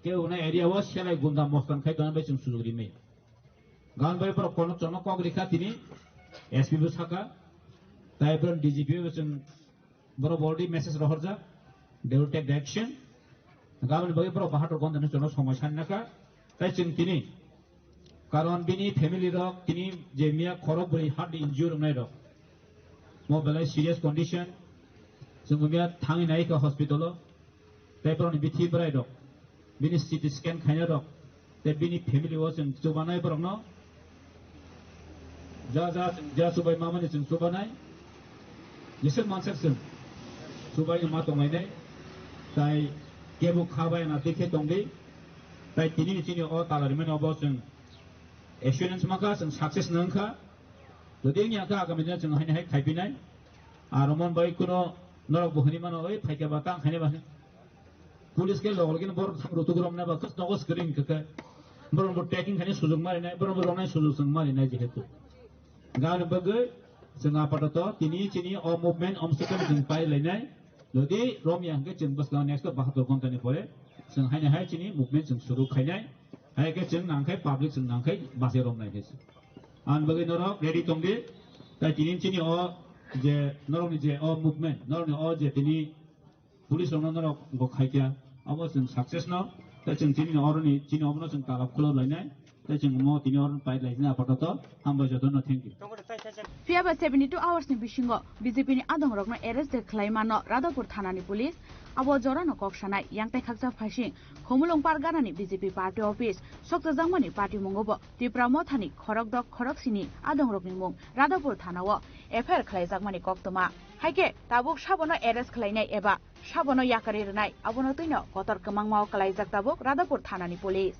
kebo na area o selai gunda mostan khai tongna bai chwng sujug rimai. Gan bai borok kono chono kok rikha tini S P bo saka, tai borok D G P bo chwng Borok already message rohorjak, they will take the action. Gaboni bagwi borok bahator ghonta ni chwngno somoi sanna kha. Tai chwng tini, karon bini family rok tini je miya khorok bwrwi heart injury wngnai rok, mo belai serious condition, chwng miya thangwi nai kha hospital o. Tei borokni bithi bwrai rok, bini C T scan khaina rok, tei bini family o chwng chubanai borokno ja ja chwng ja chubai mamani chwng chubanai, jeswk mansak chwng chubai ma tonglainai, tai kebo kha bai na twi khe tongdi, tai tini ni chini o tala rimani obo chwng assurance mankha, chwng success nangkha. Jodi wngya kha agami dino chwng haini hai khaipinai, aro mon bai kuno norok bo hwnwi mano, "Oi, phaikha ba, tang khainai ba." Police khe logo logi borok thang rutuk romnai ba, khas nogo screen khe khe. Borok bo taking khainai sujug marinai, borok bo romnai sujug chwng marinai jehetu. Gana bagwi chwng apatoto tini chini o movement omswkang chwng pai lainai. Jodi romya hwnkhe chwng bwskang next bahator ghontani pore chwng haino hai chini movement chwng suru khainai. Hai khe chwng nangkhe public chwng nangkhe bachai romnai khe. Ang bagwi norok ready tongdi. Tai tini chini o je norokni je o movement, norokni o je tini police rokno norok go khaikya, abo chwng success no, tei chwng chini oroni, chini obono chwng talab khulok lainai, tei chwng omo tini oro pai laisina apatoto, hambai jotono, thank you. Phiya ba seventy two hours ni bisingo B J P ni adongrokno arrest de khlai mano Radhapur thana ni police, abo jorano kok sanai, yang tei khaksa phaising, Khumulwng Pargana ni B J P party office, sokchajakmani party mungo bo Tipra Motha ni khorok dok khorok sini adongrokni mung Radhapur thana o F I R khlaijakmani koktwma. Haikhe tabuk sabono arrest khlainai eba sabono yakarwi rwnai, abono twino kotor kwmangmao kwlaijak tabuk Radhapur thanani police.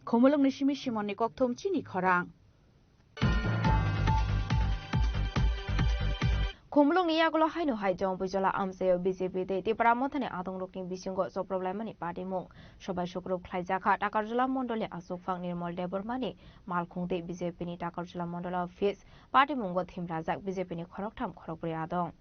Khumulwngni simi Simonni kokthum chini khorang. Khumulwngni yagulo haino hai Jompuijola amchaio B J P tei Tipra Mothani adongrokni bisingo choprob laimani patimung. Sobai sukrup khlaijakha Takarjala mondolni achukphang Nirmol Debbarmani malkhung tei B J P ni Takarjala mondol office. Patimungo thimrajak B J P ni khoroktham khorokbrwi adong.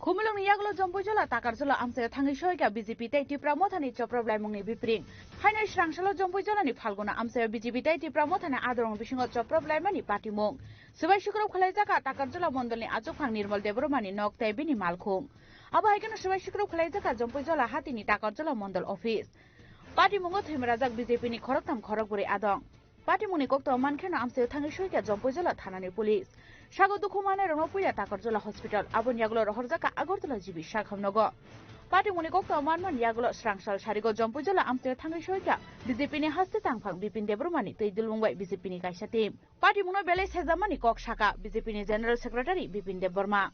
Khumulwngni yagulo Jompuijola Takarjala amchaio thangwi soika B J P tei Tipra Mothani choprob laimungni bipring. Haino swrangsalo Jompuijolani Phalguna amchaio B J P tei Tipra Mothani adorong bisingo choprob laimani patimung. Swbai sukrup khlaijakha Takarjala mondolni achukphang Nirmol Debbarmani nok tei bini malkhung. Abo hai kheno swbai sukrup khlaijakha Jompuijola hatini Takarjala mondol office. Patimungo thwimrajak B J P ni khoroktham khorokbrwi adong. Patimungni koktwma mankheno amchaio thangwi soika Jompuijola thanani police. Sago dukhu mannairokno puila Takarjala hospital, aboni yagulo rohorjakha Agartala G B sakhamnogo. Patimungni koktwma manmani yagulo swrangsal sarigo Jompuijola amchaio thangwi soika B J P ni haste tangphang Bipin Debbarmani twi dilbung bai B J P ni kaisa team. Patimungno belai sejamani kok saka B J P ni General Secretary Bipin Debbarma.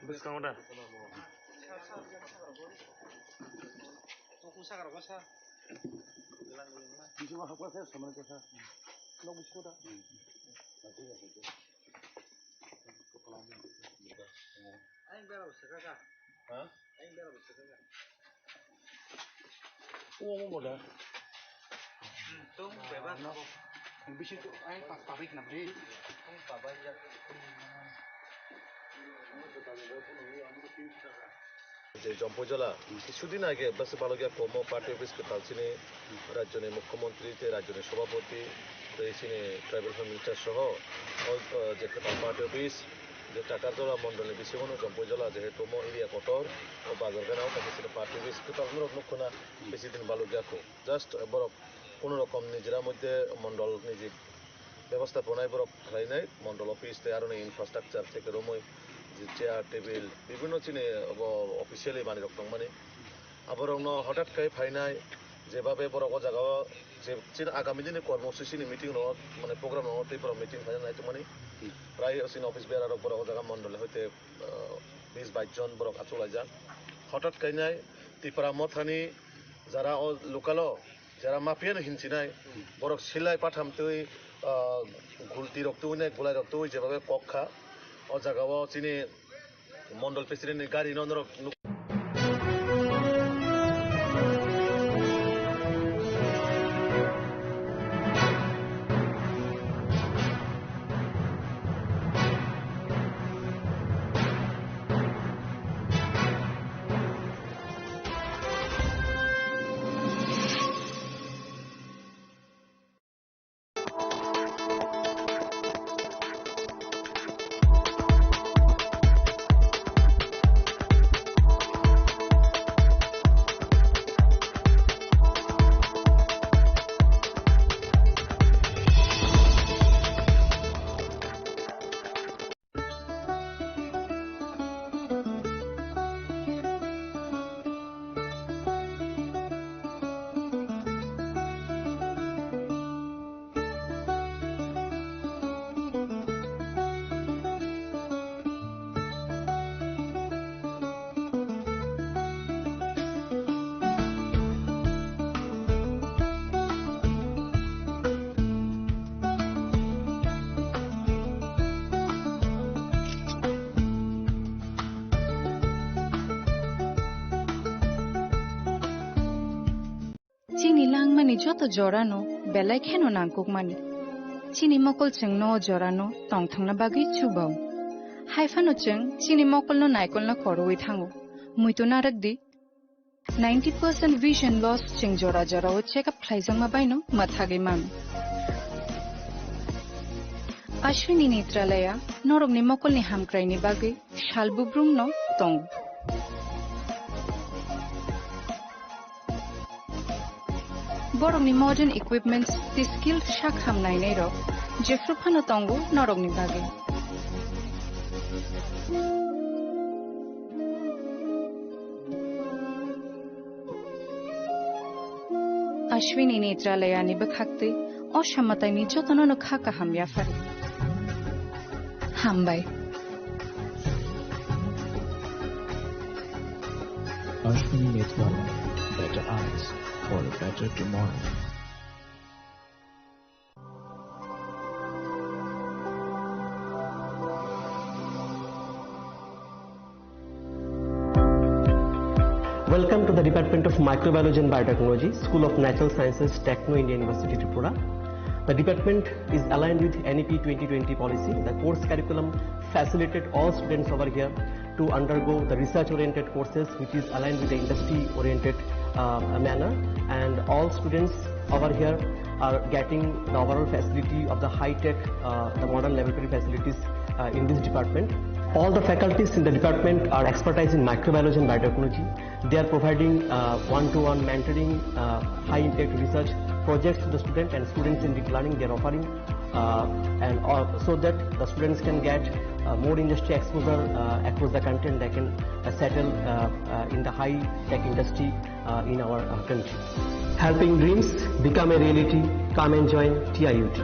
Bwskango da? Ayang bera bo swkaka. Ha? Ayang bera bo swkaka. Omo boda. Tong beba no. Bisi to ayang pas pabrik na bri. Tong pabai ya. Je Jompuijala, কিছুদিন আগে বাসে বালকিয়া কমো party office kwtal chini rajyoni mukhyamantri tei rajyoni sabhapati tei chini tribal affairs minister soho o, o, je kwtal party office je Takarjala mondolni bisingo no Jompuijala jehetu omo area kotor o bazar gana o kaisa chini party office kwtal norok nukkho na bisi din balukya kho. Just borok kono rokom nijera moddhe mondol niji bebostaponai borok khlainai, mondol office tei aroni infrastructure theke romwi je chair, table, bibhinno chini obo officially manwi rok tongmani. Aborokno hothat khai phainai, jebabe borok o jagao je chini agami dini kormosuchini meeting rok, mane program rok tei borok meeting khaina nai tongmani. Prai chini office bearer rok borok o jaga mondol hoite, ah, bis bais jon borok achuk laijak. Hothat khainai Tipra Mothani jara o local o jara mafia no hinchinai, borok silai patham twi, ah, gulti rok twi nai, gulai rok twi jebabe kok kha. O jaga o chini mondol president ni gari no norok nuk- Chini langmani joto jorano belai kheno nangkukmani. Chini mokol chwngno o jorano tongthokna bagwi chubao. Haiphano chwng chini mokolno naikolna khorwi thango. Muitu narwkdi, ninety percent vision loss chwng jora jorao check up khlaijakma baino mwthagwi mano. Ashwini Netralaya norokni mokolni hamkraini bagwi sal bubrumno tongo. Borokni modern equipments tei skilled sak ham nainairok jephru phano tongo norokni bagwi. Ashwini Netralayani bwkhaktwi o samataini jotono no kha kaham yaphar. Hambai. Ashwini Netralaya, better eyes for a better tomorrow. Welcome to the Department of Microbiology and Biotechnology, School of Natural Sciences, Techno India University, Tripura. The department is aligned with N E P twenty twenty policy. The course curriculum facilitated all students over here to undergo the research-oriented courses, which is aligned with the industry-oriented, uh, manner, and all students over here are getting the overall facility of the high-tech, uh, the modern laboratory facilities, uh, in this department. All the faculties in the department are expertise in microbiology and biotechnology. They are providing, uh, one-to-one mentoring, uh, high-impact research projects to the student and students in deep learning. They are offering, uh, and, uh, so that the students can get, uh, more industry exposure, uh, across the country, and they can, uh, settle, uh, uh, in the high-tech industry, uh, in our, uh, country. Helping dreams become a reality. Come and join T I U T.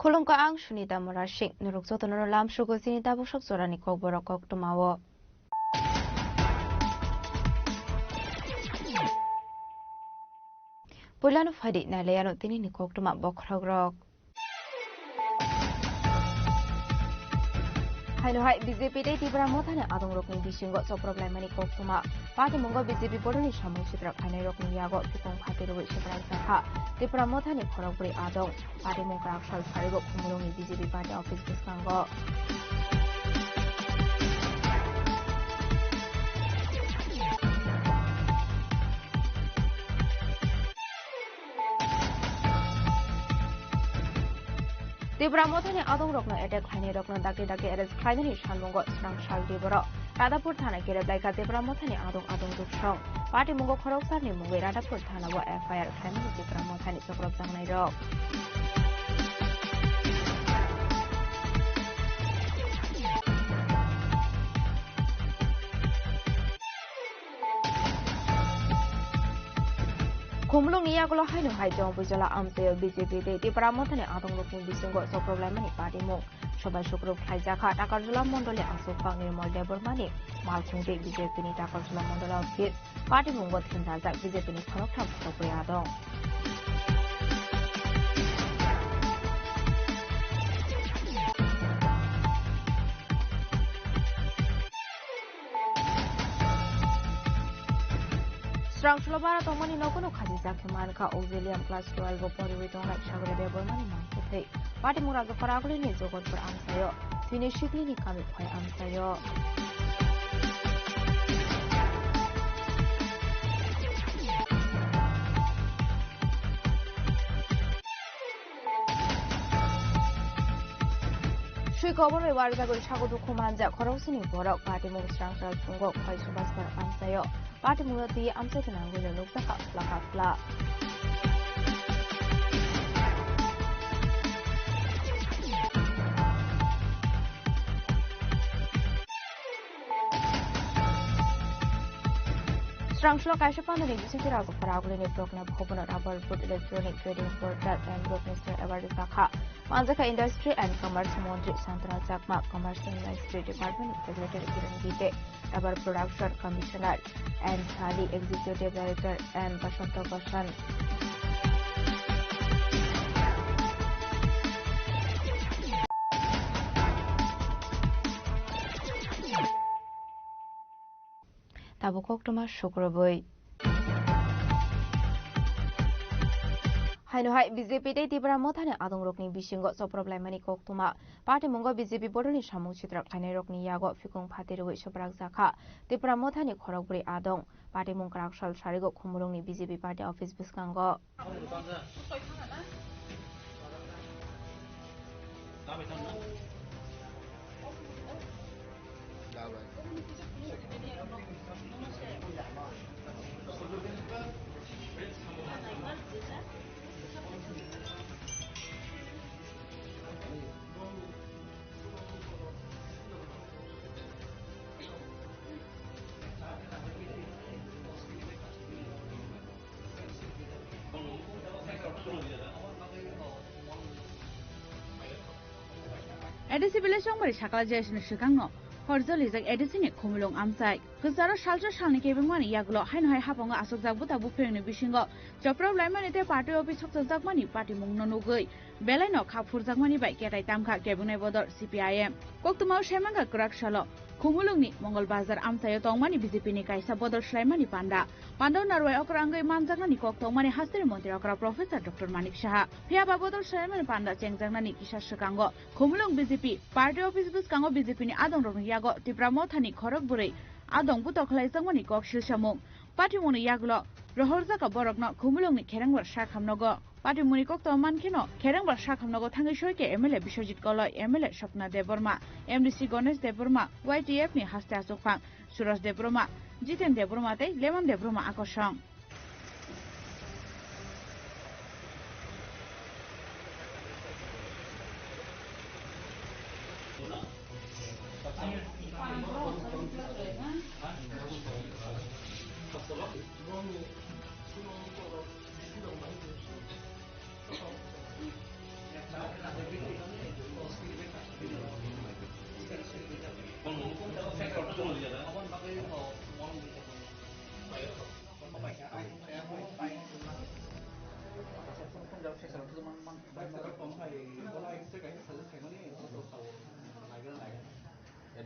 Khulumkha, ang Sunita Murasing. Norok jotono lamsugo chini tabuk sok jorani kokborok koktwmao. Puilano phaidi nailaiano tinini koktwma bokhorokrok. Haino hai B J P tei Tipra Mothani adongrokni bisingo choprok laimani koktwma. Patimungo B J P bodolni samung sitra khlainairokni yago phikung phatirwi swprak jakha Tipra Mothani khorokbrwi adong. Patimung kwrak sal sarigo Khumulwngni B J P party office bwskango. Tipra Mothani adongrokno attack khlainairokno dakti dakti arrest khlainani salmungo swrang sal Deboro. Radhapur thana kerep laikha Tipra Mothani adong adong duksong. Patimungo khoroksarni mungwi Radhapur thanao F I R khlaimani Tipra Mothani chokrok changnairok. Khumulwngni yagulo haino hai Jompuijala amchaio B J P tei Tipra Mothani adongrokni bisingo choprok laimani patimung. Sobai sukruk khlaijakha Takarjala mondoli aswk bang Nirmal Debbarmani malkhungtwi B J P ni Takarjala mondoli office. Patimungo themrajak B J P ni khoroktham khorokbrwi adong. Srangsulo bara tongmani nogono khajijak khe mankha Auxilium class twelve o poriwi tongnai Sagori Debbarmani mankhe thwi. Patimung Rajapara agulini Jogodpur amchaio, thwini siklini kami phai amchaio. Swi koborwi warijagwi sago dukhu manjak khoroksini borok. Patimung Srangsa chungo Khwai Subhaskar amchaio. Patimungno twi amchai gwnangwi nukjakha Plaka Pla. Srangsulo kaisa pandani bisingtwi Rajapara agulini Progna Bhavan o Rubber Board Electronic Trading Portal and Road Mister Award rijak kha. Manjakha Industry and Commerce Montri Santana Chakma, Commerce and Industry Department ni Secretary Kiran Gite, Rubber Production Commissioner N Sali, Executive Director N Basanta Kosan. Tabuk koktwma sukrubwi. Haino hai B J P tei Tipra Mothani adongrokni bisingo choprok laimani koktwma. Patimungo B J P bodolni samung sitra khlainairokni yago phikung phatirwi swprak jakha Tipra Mothani khorokbrwi adong. Patimung kwrak sal sarigo Khumulwngni B J P party office bwskango. A D C village Chongbari sakla J S ni swkangno hor jolijak A D C ni Khumulwng amchai. Kwcharo salsa salni kebengmani yagulo haino hai hapango asokjak buta buphirangni bisingo choprok laimani tei party office sokchakjakmani patimungno nugwi belaino kha phurjakmani bai ketai tamkha kebengnai bodol C P I M. Koktwmao saimankha kwrak salo Khumulwngni Mongol Bazar amchaio tongmani B J P ni kaisa bodol swlaimani panda. Pandao narwai okra wngwi manjaknani kok tongmani hasteni montri okra Professor Doctor Manik Saha. Phiya ba bodol swlaimani panda chengjaknani kisa swkango Khumulwng B J P party office bwskango B J P ni adongrokni yago Tipra Mothani khorok bwrwi adong butok khlaijakmani kok silsamung. Patimungni yagulo rohorjak borokno Khumulwngni Kherengbar sakhamnogo. Patimungni koktwma mankheno Kherengbar sakhamnogo thangwi soike M L A Biswajit Koloi, M L A Swapna Debbarma, M D C Ganesh Debbarma, Y T F ni haste achukphang Suraj Debbarma, Jiten Debbarma tei Lemon Debbarma akosong.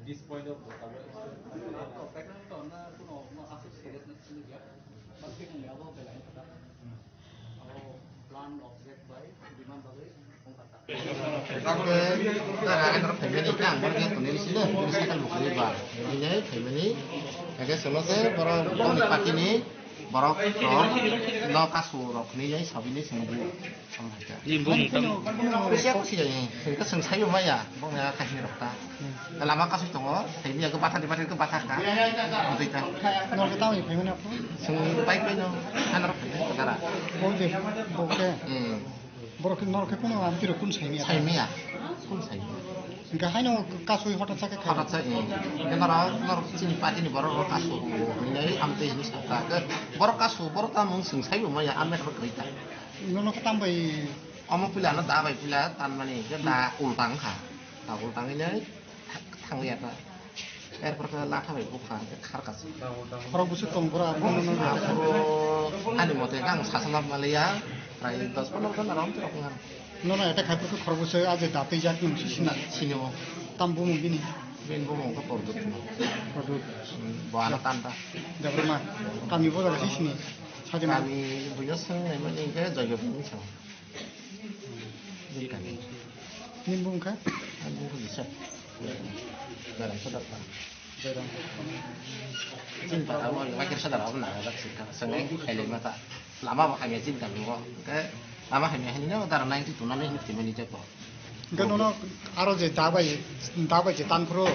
This point of view, তারপরে pregnant তো না, কোনো, কোনো আসল seriousness ছিল গিয়া। But সেখানে আবার বেলায় কথা। ও plan of death by বিমান বাদে Kolkata. Tara ano phaimani khe ang borok khe tonwi sino, bini cycle bo kwrwi ba. Bini phaimani, khe solo se borok boni party ni borok rok no kasu rok hinwi jai sabini swngo. Ni bumung tam. Bisi ako sih, eh, sini kan sengsai maya, bung ya kasih rok ta. Lama kasu tongo, ini aku patah di patah ke patah ka. Nanti ta. Nol ke tahu ya, payment apa? Seng baik baik no, kan rok ni kagara. Oh, deh, oke. Hmm. Borok nol ke kuno am tiro kun sai maya. Sai maya, kun sai. Enggak, hai no kasu hotat sa ke. Hotat sa, eh. Ini nara, nara sini pati ni borok kasu. Ini am teh ini sata. Borok kasu, borok tamung sengsai maya, am rok kerita. Nono khe tambai. Omo pila no da bai pila tan mani ke da ultang kha. Da ultang ile thang ya ta. Er por ke latha bai bukha ke khar kasi. Khorok busu tong bora. Ani mote kang sasana maliya prai dos pondro jon rom tirok ngan. Nono eta khai pur khorok busu aje da tei jak nung sisina. Sini o. Tam bumung bini. Bin bumung ko pordut. Pordut. Bo ana tan ta. Jabrma. Kami bo da sisini. Sajana. Kami buya sang nai mani ke jaga bumung sang. Nini bumung kha? Ang bumung kha bisa. Barang sadar pa. Barang. Chin pa abo makir sadar abo na dak sika. Sangai khailai mata. Lama ba hamya chin ta bingo. Ke lama hamya hani na dar ninety two na ni hini timani je ko. Hingke nono aro je dabai, dabai je tanphuru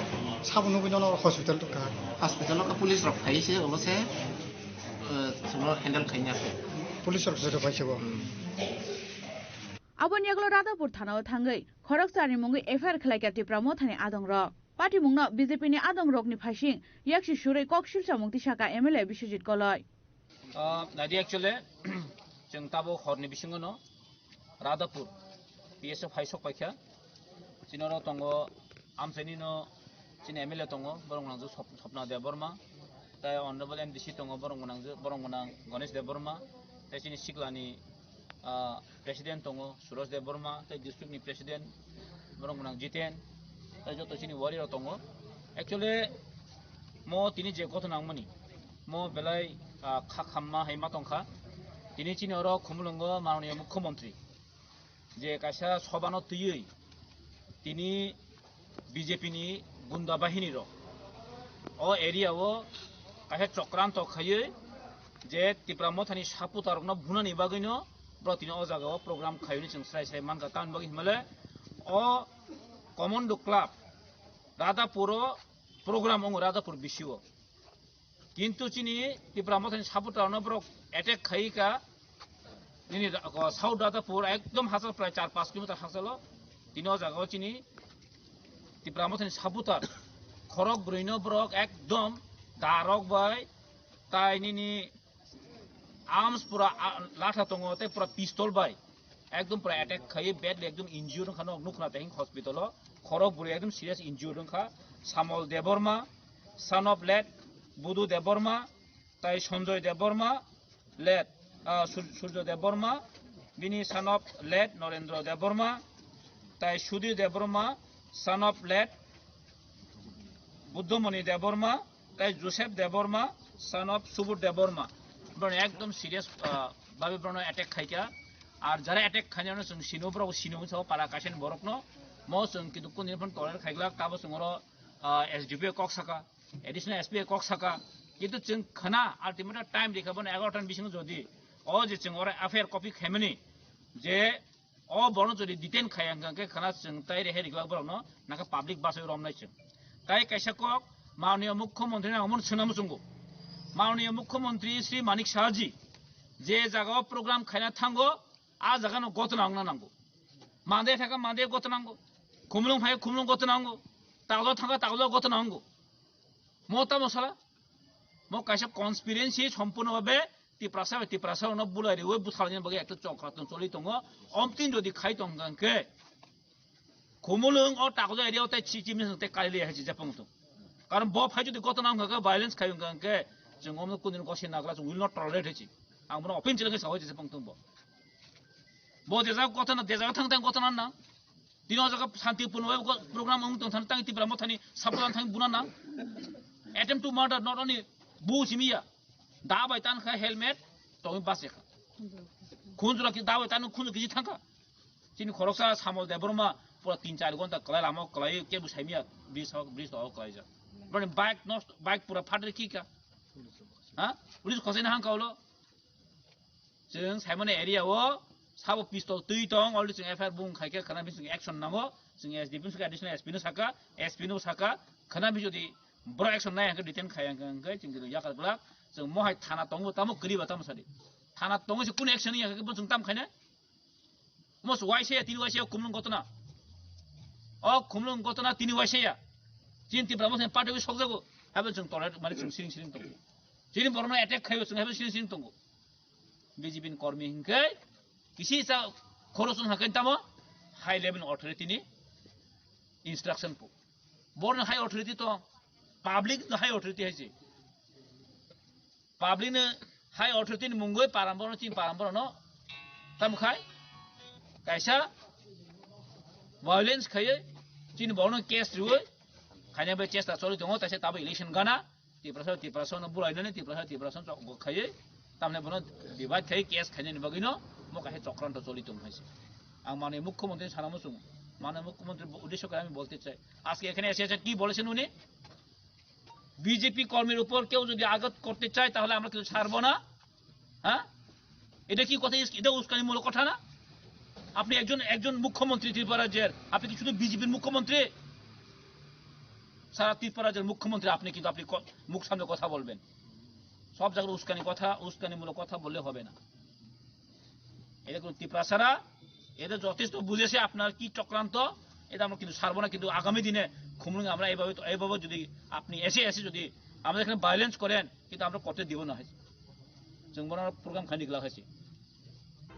sabo nugui nono hospital tukha. Hospital o police rok phai se olo se, eh, sono handle khaina se. Police rok joto phai se bo. Hmm. Aboni yagulo Radhapur thanao thangwi khoroksani mungwi F I R khlaikha Tipra Mothani adongrok. Patimungno B J P ni adongrokni phaising yaksi surwi kok silsamung tisaka M L A Biswajit Koloi. Ah, nadi actually, chwng tabuk horni bisingono Radhapur P S O phai sok paikha. Chini oro tongo, amchaini no chini M L A tongo, borok nangju Sop-, Sopna Debbarma, tai Honorable M D C tongo, borok nangju, borok nang Ganesh Debbarma, tai chini siklani, ah, President tongo, Suraj Debbarma, tai district ni President, borok nang Jiten, tai joto chini warrior tongo. Actually, mo tini je gotho nangmani, mo belai, ah, kha khamma hai ma tongkha. Tini chini oro Khumulwngo Mananiya Mukhyamantri je kaisa sobano twiwi tini B J P ni gunda bahini rok o area o kaisa chokranto khaiwi je Tipra Mothani supporter rokno bunani bagwino bro tini o jaga o program khaiwi chwng srai srai mankha. Tamni bagwi hinmale o Commando Club Radhapur o program wngo Radhapur bisi o. Kintu chini Tipra Mothani supporter no borok attack khai ka. Nini ra-, ko South Radhapur ekdom hachal prai char panch kilometer hachalo. Tini o jaga o chini Tipra Mothani supporter khorok brwi no borok ekdom darok bai tai nini arms pura, a, latha tongo tei pura pistol bai ekdom pura attack khai badly ekdom injured wngkha nok nukna tei hospital o khorok brwi ekdom serious injured wngkha. Samol Debbarma, son of late Budu Debbarma, tai Sanjoy Debbarma, late, ah, Sur-, Surjo Debbarma, bini son of late Norendra Debbarma, tai Sudhir Debbarma, son of late Buddhamani Debbarma, tai Joseph Debbarma, son of Subodh Debbarma. Borok ekdom serious, ah, babe borok attack khaikha. Ar jara attack khainai no chwng sino, borok sino wngsa para kaisa ni borok no. Mo chwng kintu kuni phone toler khaiglak, tabo chwng oro, ah, S D P O kok saka. Additional S P kok saka, kintu chwng khna ultimatum time rikha bono egaroh ta ni bisingo jodi o je chwng oro F I R copy khaimani je o borno jodi detain khaya hwnkha khe khna chwng tai rehai rikha borokno naka public bachai romnai chwng. Tai kaisa kok Mananiya Mukhyamantri nang omono swnam chwngo. Mananiya Mukhyamantri Shri Manik Saha ji je jaga o program khaina thango, a jaga no gotna wngna nango. Mande thaka mande gotna nango. Khumulwng phai khumulwng gotna nango. Taglo thaka taglo gotna nango. Mo tamo sala? Mo kaisa conspiracy sompurno babe Tiprasa bai Tiprasa rokno bulai riwi butharni bagwi ekta chokra tong choli tongo. Omtwin jodi khai tong hwnkha khe Khumulwng o takjak area o tei chi chimni tei kali le hai chi japang tong. Karon bo phai jodi gotona wngkha khe violence khai wngkha khe chwng omno kunu gosi nagla chwng will not tolerate hai chi. Ang bono open chileng khe sawi chi japang tong bo. Bo jesa gotona, jesa thang thang gotona na. Tini o jaga shanti purno bai program wng tong thani tang Tipra Mothani sapulan thang buna na. Attempt to murder not only bu simiya. Da bai tan kha helmet tong bas ekha. Khunjura ki da bai tan khunju kiji thangkha. Chini khoroksa Samol Debbarma pura tin char gonta kalai lama kalai ke bu saimiya bris hok bris hok kalai ja. Bani bike nosto bike pura phadre ki ka. Ha? Police khosai na hang kaulo. Chwng Saimon area o sabo pistol twi tong, already chwng F I R bung khai khe khana bising action nango, chwng S D P no saka, additional S P no saka, S P no saka, khana bi jodi bro action nai hangkhe detain khai hangkhe chwng khe yakar glak, chwng mohai thana tongo tamo kwriba tamo sadi. Thana tongo se kun action ya khe bo chwng tam khaina. Mos waisaya tini waisaya kumlung gotona. O kumlung gotona tini waisaya. Chin Tipra mos party wi sokjago. Habo chwng tolerate mari chwng siring siring tongo. Chini borno attack khayo chwng habo siring siring tongo. B J P ni kormi hinkhe kisi sa khorosung hakai tamo high level authority ni instruction po. Borno high authority to public no high authority haise. Public no high authority ni mungoi parambor no chini parambor no tam khai kaisa violence khaiye chini borno case riwe khaina bai chesta choli tongo taisa tabo election gana. Tiprasa, Tiprasa no bulai nani, Tiprasa, Tiprasa chok bo khaiye. Tamne bono divide khai case khainani bagwi no mo kahe chokranto choli tong haise. Ang mani mukhyamantri sana muchung. Mani mukhyamantri bo-, uddesho kore ami bolte chai. Ajke ekhane ese ese ki bolechen uni? B J P kormir upor keu jodi aghot korte chai tahole amra kichu chharbo na. Ha? Eta ki kotha? Eta uskanimulok kotha na? Apni ekjon, ekjon mukhyamantri Tripura rajyer. Apni ki shudhu B J P-r mukhyamantri? সারা ত্রিপুরা রাজ্যের মুখ্যমন্ত্রী আপনি, কিন্তু আপনি ক-, মুখ সামনে কথা বলবেন। সব জায়গায় উস্কানি কথা, উস্কানিমূলক কথা বললে হবে না। এটা কোনো ত্রিপুরা ছাড়া, এটা যথেষ্ট বুঝেছে আপনার কি চক্রান্ত, এটা আমরা কিন্তু ছাড়বো না। কিন্তু আগামী দিনে খুমলুঙে আমরা এইভাবে তো, এইভাবে যদি আপনি এসে এসে যদি আমাদের এখানে ভায়োলেন্স করেন, কিন্তু আমরা করতে দিব না। হয়েছে, চুম্বনার প্রোগ্রাম খানি গলা হয়েছে।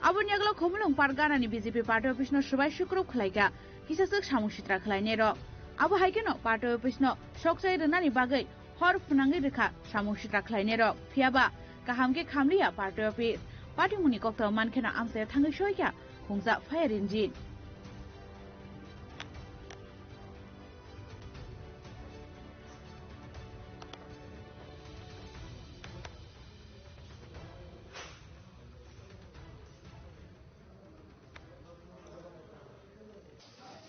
Aboni yagulo Khumulwng Pargana ni B J P party office no swbai sukrup khlaikha, kisaswk samung sitra khlainai rok. Abo hai kheno party office no sokchai rwnani bagwi hor phwnangwi rwkha samung sitra khlainai rok. Phiyaba kaham khe khamliya party office. Party muni koktwma mankheno amchai thangwi soikha khungsa fire engine.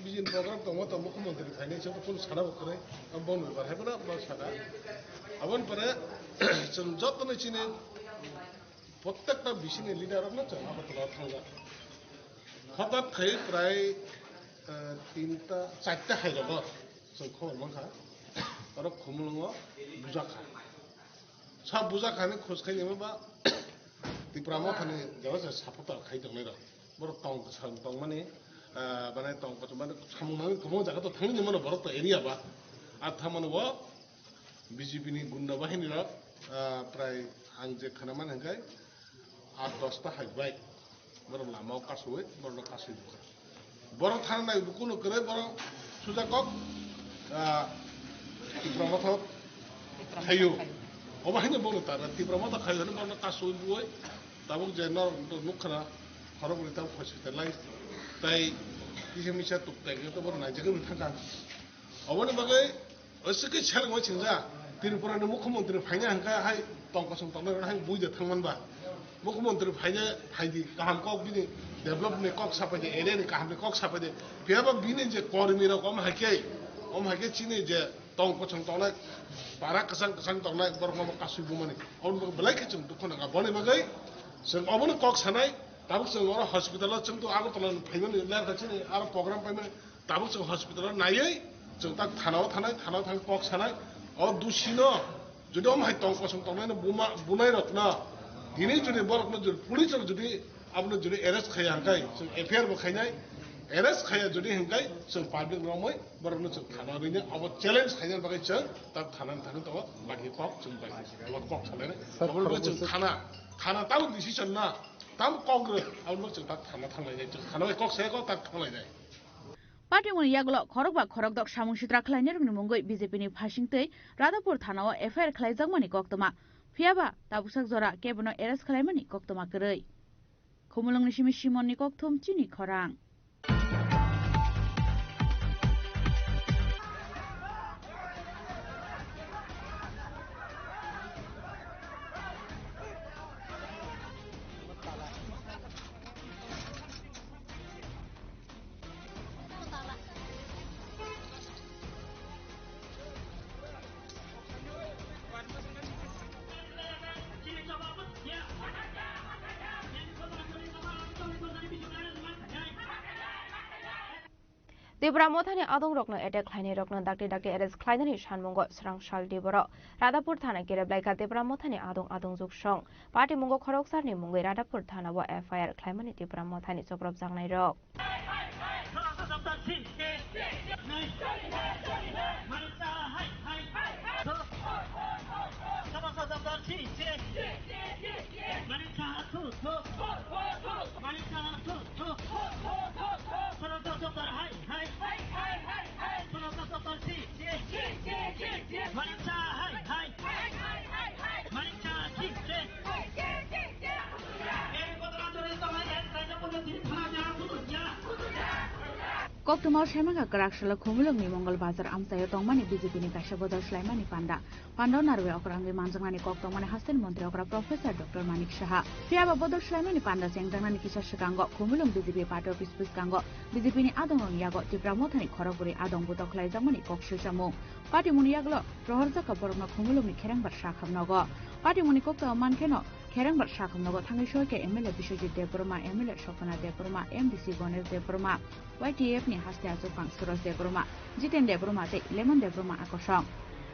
Bijin program tongma tong mukhyamantri phainai chwng kunu sana bo kwrwi, abo boni bwbar hai bono bo sana. Aboni pore chwng jotono chini prottekta bisini leader rokno chwng Agartala thangjak. Hothat khai prai, eh, tinta, charta hai rogo chwng khobor mankha. Oro Khumulwngo bujakha. Sa bujakha hinwi khoj khainima ba Tipra Mothani jeba se supporter khai tongnai rok. Borok tong kwcham tongmani, ah, mane tong kwcham mane samung nangwi kwbangma jaga to thangwi mano borok to area ba. A thangmani o B J P ni gunda bahini rok, ah, prai ang je khana mani hwnkhe aat dosta hai bike. Borok lama o kasui, borok no kasui bukha. Borok thana nai bukuno kwrwi borok suja kok, ah, Tipra Motha khayo. Obo haino bono tara Tipra Motha khayo hwnwi borok no kasui buoi. Tabuk je norok nukha na khorok bwrwi tabuk hospitalize. Tai kisa misa tuk tai to borok naijagwi thangkha. Oboni bagwi Oisike selengwi singja, Tripura ni mukhyamantri phaina hwnkha hai tong kosong tongnai rok hai bui de thangman ba. Mukhyamantri phaina phaidi kaham kok bini develop ni kok sapai de, area ni kaham ni kok sapai de. Phiya ba bini je kormi rok om hai khe, om hai khe chini je tong kosong tongnai, para kwchang kwchang tongnai borok no kasui bumani. Oboni bagwi belai khe chwng dukhu nangkha. Boni bagwi chwng obono kok sanai, tabuk chwng oro hospital o chwng to Agartala ni phaimani ler kha chini aro program paimani. Tabuk chwng hospital o naiwi chwng tak thana o thanai, thana o thang kok sanai. O dusi no jodi om hai tong kosong tongnai no buma, bunai rok no tini jodi borok no jodi police rok jodi abono jodi arrest khaiya hwnkhe chwng F I R bo khainai, arrest khaiya jodi hwnkhe chwng public romwi borok no chwng thana o rinai abo challenge khaina bagwi chwng tak thana ni thani tongo bagi kok chwng bai abo kok sanai. Sir, abo chwng khoroksa thana, thana tamo decision na tam kok rw abo chwng tak thana thanglai nai chwng thana bai kok sai kok tak thanglai nai. Party muni yagulo khorokba khorokdok samung sitra khlainairokni mungwi B J P ni phasingtwi Radhapur thana o F I R khlaijakmani koktwma. Phiyaba tabuksak jora kebono arrest khlaimani koktwma kwrwi. Khumulwngni simi Simonni kokthum chini khorang. Tipra Mothani adongrokno attack khlainairokno dakti dakti arrest khlainani sanmungo srang sal diboro Radhapur thana kerep laikha Tipra Mothani adong adong juksong. Patimungo khoroksarni mungwi Radhapur thanao F I R khlaimani Tipra Mothani chopropjaknairok. Koktwma o saimangkha kwrak salo Khumulwngni Mongol Bazar amchaio tongmani B J P ni kaisa bodol swlaimani panda. Pandao narwi okra wngwi manjaknani kok tongmani hasteni montri okra Professor Doctor Manik Saha. Phiyaba bodol swlaimani panda chengjaknani kisa swkango Khumulwng B J P party office bwskango B J P ni adongrokni yago Tipra Mothani khorokbwrwi adong butok khlaijakmani kok swisamung. Patimungni yagulo rohorjak kha borokno Khumulwngni Kherengbar Sakham nogo. Patimungni koktwma mankheno Kherengbar Sakham nogo thangwi soikha M L A Biswajit Debbarma, M L A Swapna Debbarma, M D C Ganesh Debbarma, Y T F ni haste achukphang Suraj Debbarma, Jiten Debbarma tei Lemon Debbarma akosong.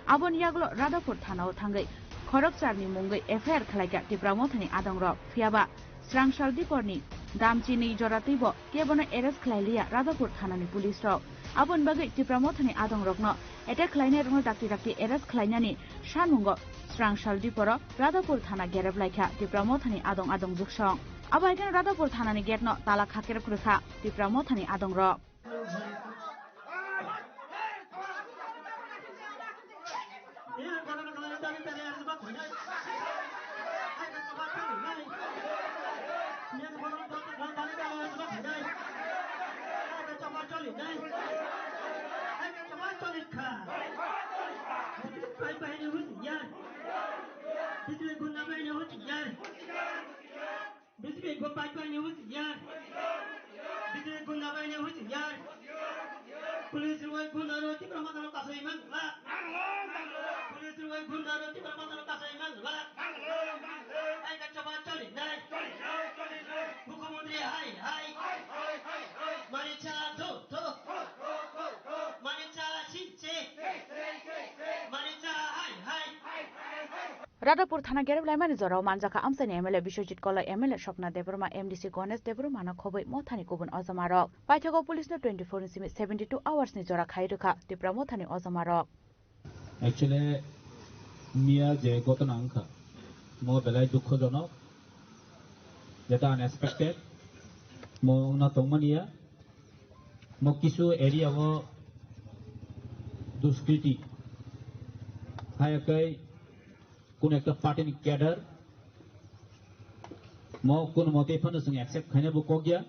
Aboni yagulo Radhapur thanao thangwi khorokcharni mungwi F I R khlaikha Tipra Mothani adongrok. Phiyaba Srangsal diporni damchini joratwibo kebono arrest khlailiya Radhapur thanani police rok. Aboni bagwi Tipra Mothani adongrokno attack khlainairokno dakti dakti arrest khlainani sanmungo Srangsal diporo Radhapur thana gerep laikha Tipra Mothani adong adong juksong. Abo hai kheno Radhapur thanani gate no tala khakerep rwkha Tipra Mothani adongrok. B J P gunda bai ni husiar. B J P gunda bai ni husiar. Police rwai gunda ro Tipra Motha no kasai man la. Police rwai gunda ro Tipra Motha no kasai man la. Ai ka choba choli nai. Mukhyamantri hai hai. Mani cha tho tho. Mani cha si si. Mani cha hai hai. Radhapur thana gerep laimani jorao manjakha amchaini M L A Biswajit Koloi, M L A Swapna Debbarma, M D C Ganesh Debbarma no khobwi Mothani kubun ojamarok. Paithago police no twenty-four ni simi seventy-two hours ni jora khai rwkha Tipra Mothani ojamarok. Actually, miya je ghotona wngkha, mo belai dukhojonok, jeta unexpected, mo wngna tongmaniya, mo kisu area o duskriti, hayakai, Kun ekta party ni cadre, mo kun mote phano chwng accept khaina bo kok ya.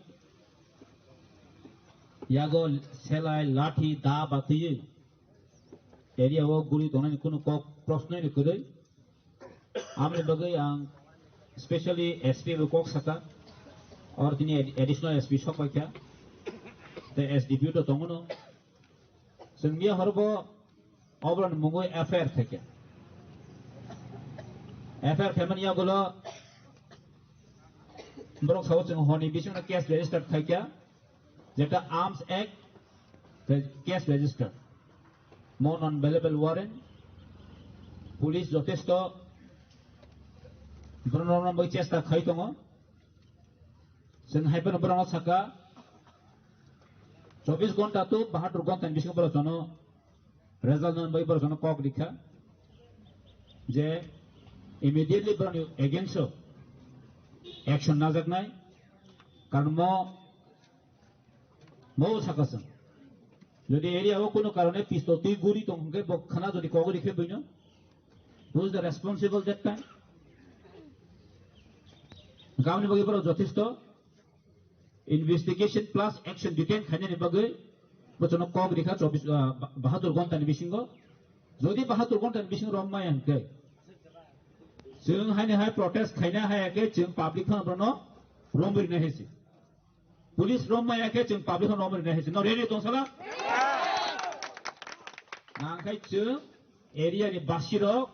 Yago selai, lathi, da batwi area o guri tongnani kunu kok prosno ni kwrwi. Amni bagwi ang specially S P bo kok saka, or tini ad-, additional S P sok paikha, the S D P O to tongono. Chwng miya horo bo oboroni mungwi F I R khaikha. F I R khaimani yagulo borok sao chwng honi bisingno case register khaikha, jeta Arms Act tei case register. Mo non bailable warrant, police jotesto borokno romwi chesta khai tongo. Chwng hai phano borokno saka, chobbish ghonta to bahatur ghonta ni bisingo borok jono result nani bagwi borok jono kok rikha je immediately borokni against o action najaknai, karon mo, mo saka chwng. Jodi area o kunu karone pistol twi guri tong hwnkhe bo khana jodi kok rikhe buino, who is the responsible that time? Hwnkhe aboni bagwi borok jothesto investigation plus action detail khainani bagwi bochano kok rikha chobbish, ah, ba-, bahatur ghonta ni bisingo. Jodi bahatur ghonta ni bisingo romma ya hwnkhe, chwng haini hai protest khaina haya khe chwng public phano bono romwi rina hai se. Police romma ya khe chwng public phano romwi rina hai se. No ready tong sala? Nangkhai chwng area ni basi rok,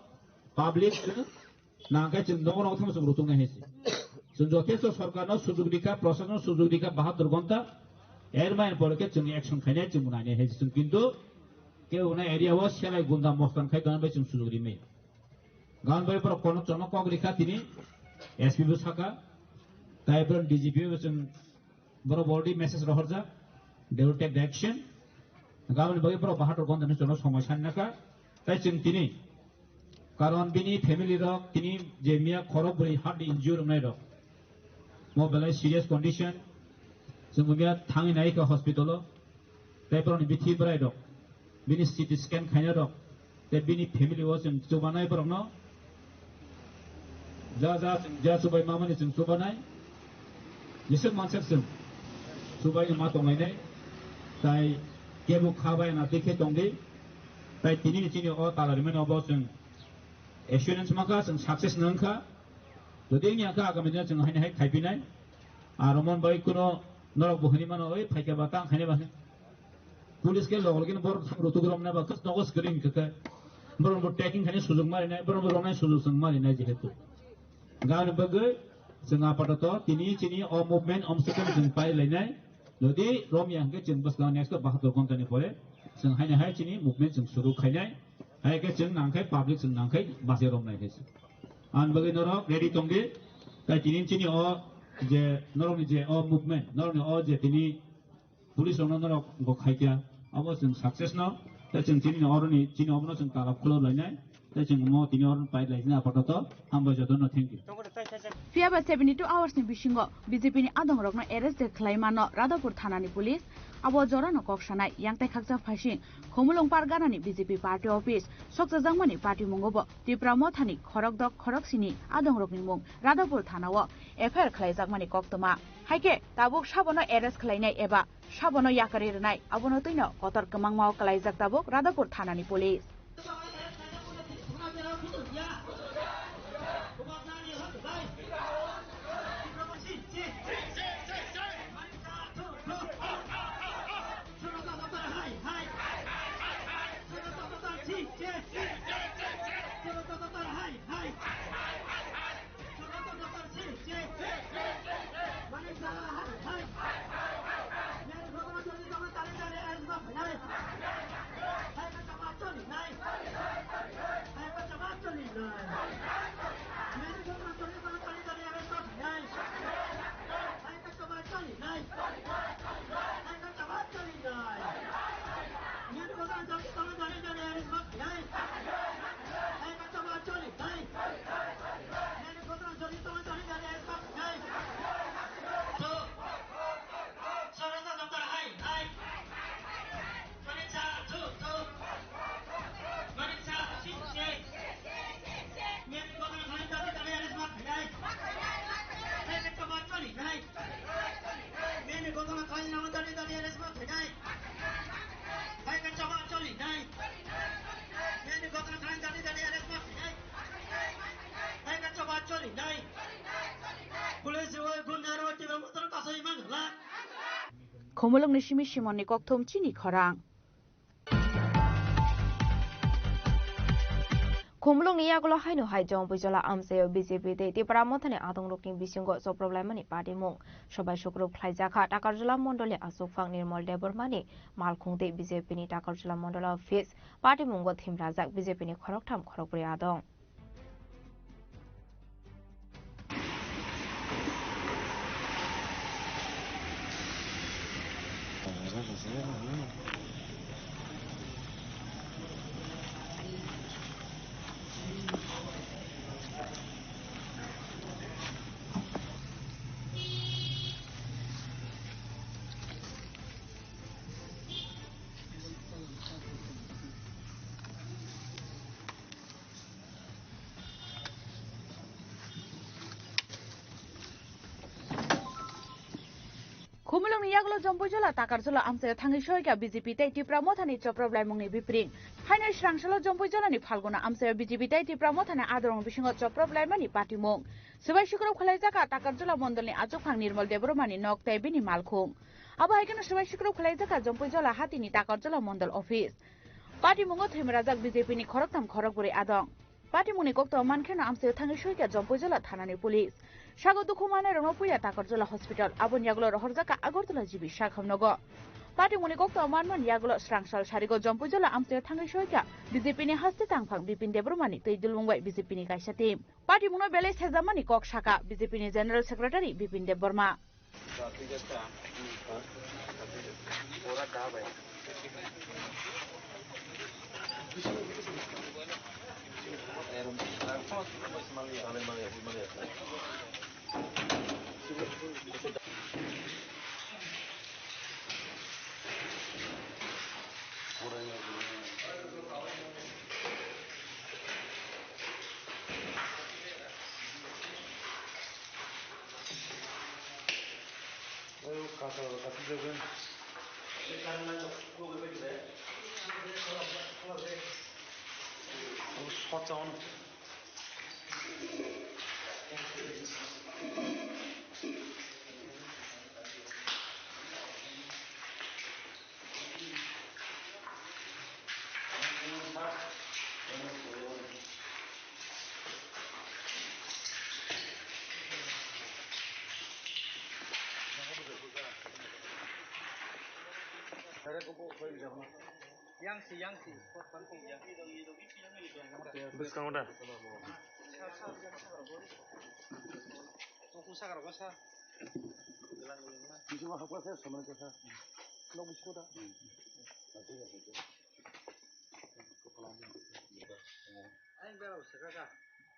public chwng nangkhe chwng nogo nogo thangma chwng rutung nai hai se. Chwng jothesto sorkar no sujug rikha, proshashan no sujug rikha, bahatur ghonta. Er main pore khe chwng action khainai, chwng nainai hai chwng kintu kebo na area o selai gunda mostan khai tongna bai chwng sujuk rimai. Gan bai borok kono chono kok rikha tini S P bo saka, tai borok D G P bo chwng borok already message rohorjak, they will take the action. Gaboni bagwi borok bahator gonta ni chono somoi sanna kha, tai chwng tini Karon bini family rok tini je miya khorok bwrwi heart injury wngnai rok. Mo belai serious condition. Chwng bo miya thangwi nai kha hospital o. Tei borokni bithi bwrai rok. Bini C T scan khaina rok. Tei bini family o chwng chubanai borokno. Ja ja chwng ja chubai mamani chwng chubanai. Jeswk mansak chwng. Chubai ma tonglainai. Tai kebo kha bai na tikhe tongdi. Tai tini ni chini o tala rimani obo chwng assurance mankha, chwng success nangkha. Jodi wngya kha, agami dino chwng haino hai khaipinai. Aro mon bai kuno norok bo hwnwi mano, "Oi, phaikha ba, tang khainai ba." Police khe logo logi borok thang rutuk romnai ba, khas nogo screen khe khe. Borok bo taking khainai sujuk marinai, borok bo romnai sujuk chwng marinai jehetu. Gaboni bagwi chwng apatoto tini chini o movement omswkang chwng pai lainai. Jodi romya hwnkhe chwng bwskang next bahator ghontani pore chwng haino hai chini movement chwng suru khainai. Hai khe chwng nangkhai public chwng nangkhai bachai romnai khe chwng. Ani bagwi norok ready tongdi. Tai tini chini o je norokni je o movement, norokni o je tini police rokno norok go khaikha, abo chwng success no. Tai chwng chini oroni chini obono chwng talab khulok lainai. Tai chwng omo tini oro pai lai sini apatoto. Hambai jotono, thank you. Phiya ba seventy two hours ni bisingo B J P ni adongrokno arrest de khlai mano Radhapur thana ni police. Abo jorano kok sanai, yang tai khaksa phaising Khumulwng Pargana ni B J P party office sokchajakmani party mungo bo Tipra Motha ni khorok dok khorok sini adongrokni mung Radhapur thana o F I R khlaijakmani koktwma. Haikhe tabuk sabono arrest khlainai eba sabono yakarwi rwnai, abono twino kotor kwmangma o kwlaijak tabuk Radhapur thana ni police. Khumulwngni simi Simonni kokthum chini khorang. Khumulwngni yagulo haino hai Jompuijola amchaio B J P tei Tipra Mothani adongrokni bisingo choprok laimani patimung. Sobai sukrub khlaijakha Takarjala Mondolni achukphang Nirmol Debbarmani malkhung tei B J P ni Takarjala Mondol office. Patimungo thimrajak B J P ni khoroktham khorokbrwi adong. Khumulwngni yagulo Jompuijola Takarjala amchaio thangwi soika B J P tei Tipra Mothani choprok laimungni bipring. Haino swrangsalo Jompuijolani Phalguna amchaio B J P tei Tipra Mothani adorong bisingo choprok laimani patimung. Swbai sukrub khwlaijakha Takarjala Mondolni achukphang Nirmol Debbarmani nok tei bini malkhung. Abo hai kheno swbai sukrub khwlaijakha Jompuijola hatini Takarjala Mondol office. Patimungo thwimrajak B J P ni khoroktham khorokbrwi adong. Patimungni koktwma mankheno amchaio thangwi soikha Jampuijala thanani police. Sago dukhu mannairokno puila Takarjala hospital, aboni yagulo rohorjakha Agartala G B sakhamnogo. Patimungni koktwma manmani yagulo srangsal sarigo Jampuijala amchaio thangwi soikha B J P ni haste tangphang Bipin Debbarmani twi dulbung bai B J P ni kaisa team. Patimungno belai sejamani kok sakha B J P ni General Secretary Bipin Debbarma. Yang si, yang si, spot pangkung yang. Bwskango da? Sa, sa, sa, sa, sa. Tungku sakar ko sa. Gelang gelang na. Bisingo hapkha se, samani ko sa. Nok bisingo da. Ang bera bo sakha ka.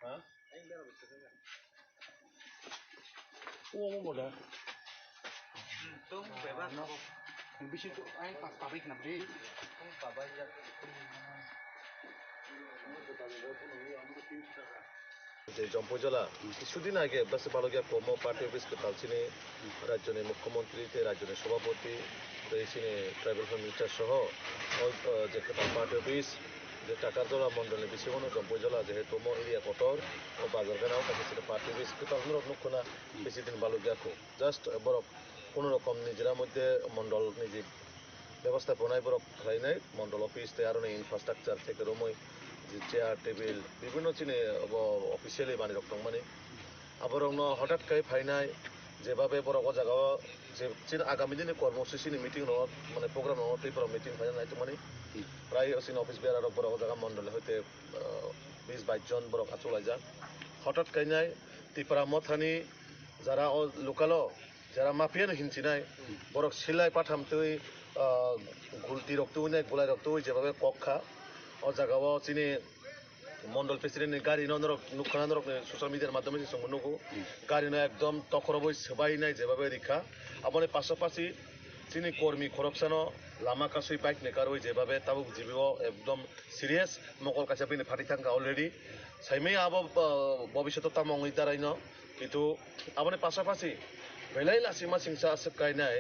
Ha? Ang bera bo sakha ka. O mo da. Tong beba no. Bisi to ang pas pabai khnam de. Tong pabai ya. Je Jampuijala, কিছুদিন আগে বেশ ভালো গিয়া কর্ম party office কে পালছিনি রাজ্যনি মুখ্যমন্ত্রী তে রাজ্যনি সভাপতি তে সিনি ট্রাইবাল মিনিস্টার সহ ও, আহ, যে কেতাল পার্টি অফিস যে টাকারজলা মন্ডলনি বিসিগনো Jampuijala যেহেতু মো এরিয়া কটর ও বাজার গানা ও কাছে সিনি পার্টি অফিস কেতাল নুরক নুখনা বেশি দিন ভালো গিয়া কো। Just borok কোনো রকম নিজেরা মধ্যে মন্ডল নিজে ব্যবস্থাপনায় borok khlainai, মন্ডল অফিস তে আরো ইনফ্রাস্ট্রাকচার থেকে রুমই যে চেয়ার টেবিল বিভিন্ন চিনি অফিসিয়ালি বানি রক tongmani. Aborokno হঠাৎ kai phainai, যেভাবে borok o jagao je chini আগামী দিনে কর্মসূচিনি মিটিং no মানে programme no tei borok meeting phainai tongmani. প্রায় chini office bearer rok borok o jaga মন্ডল হইতে বিশ বাইশ জন borok achuk laijak. হঠাৎ kainai Tipra Mothani যারা o লোকালো যারা মাফিয়ানো হিনচিনাই, borok silai patham twi, ah, gulti rok twi nai, gulai rok twi jebabe kok kha. O jaga o chini mondol president ni gari no norok nukha, norok ni social media ni madhyome se chwng nugo. Gari no ekdom tokhoroboi swbai nai jebabe rikha. Aboni pasapasi chini kormi khoroksano lama kasui bike ni karwi jebabe tabuk jibi o ekdom serious, mokol kaisa bini phatwi thangkha already. Saimaya abo, ah, bobishoto tamo wngwi daraino. Kintu aboni pasapasi belai lasima singsa aswk kainai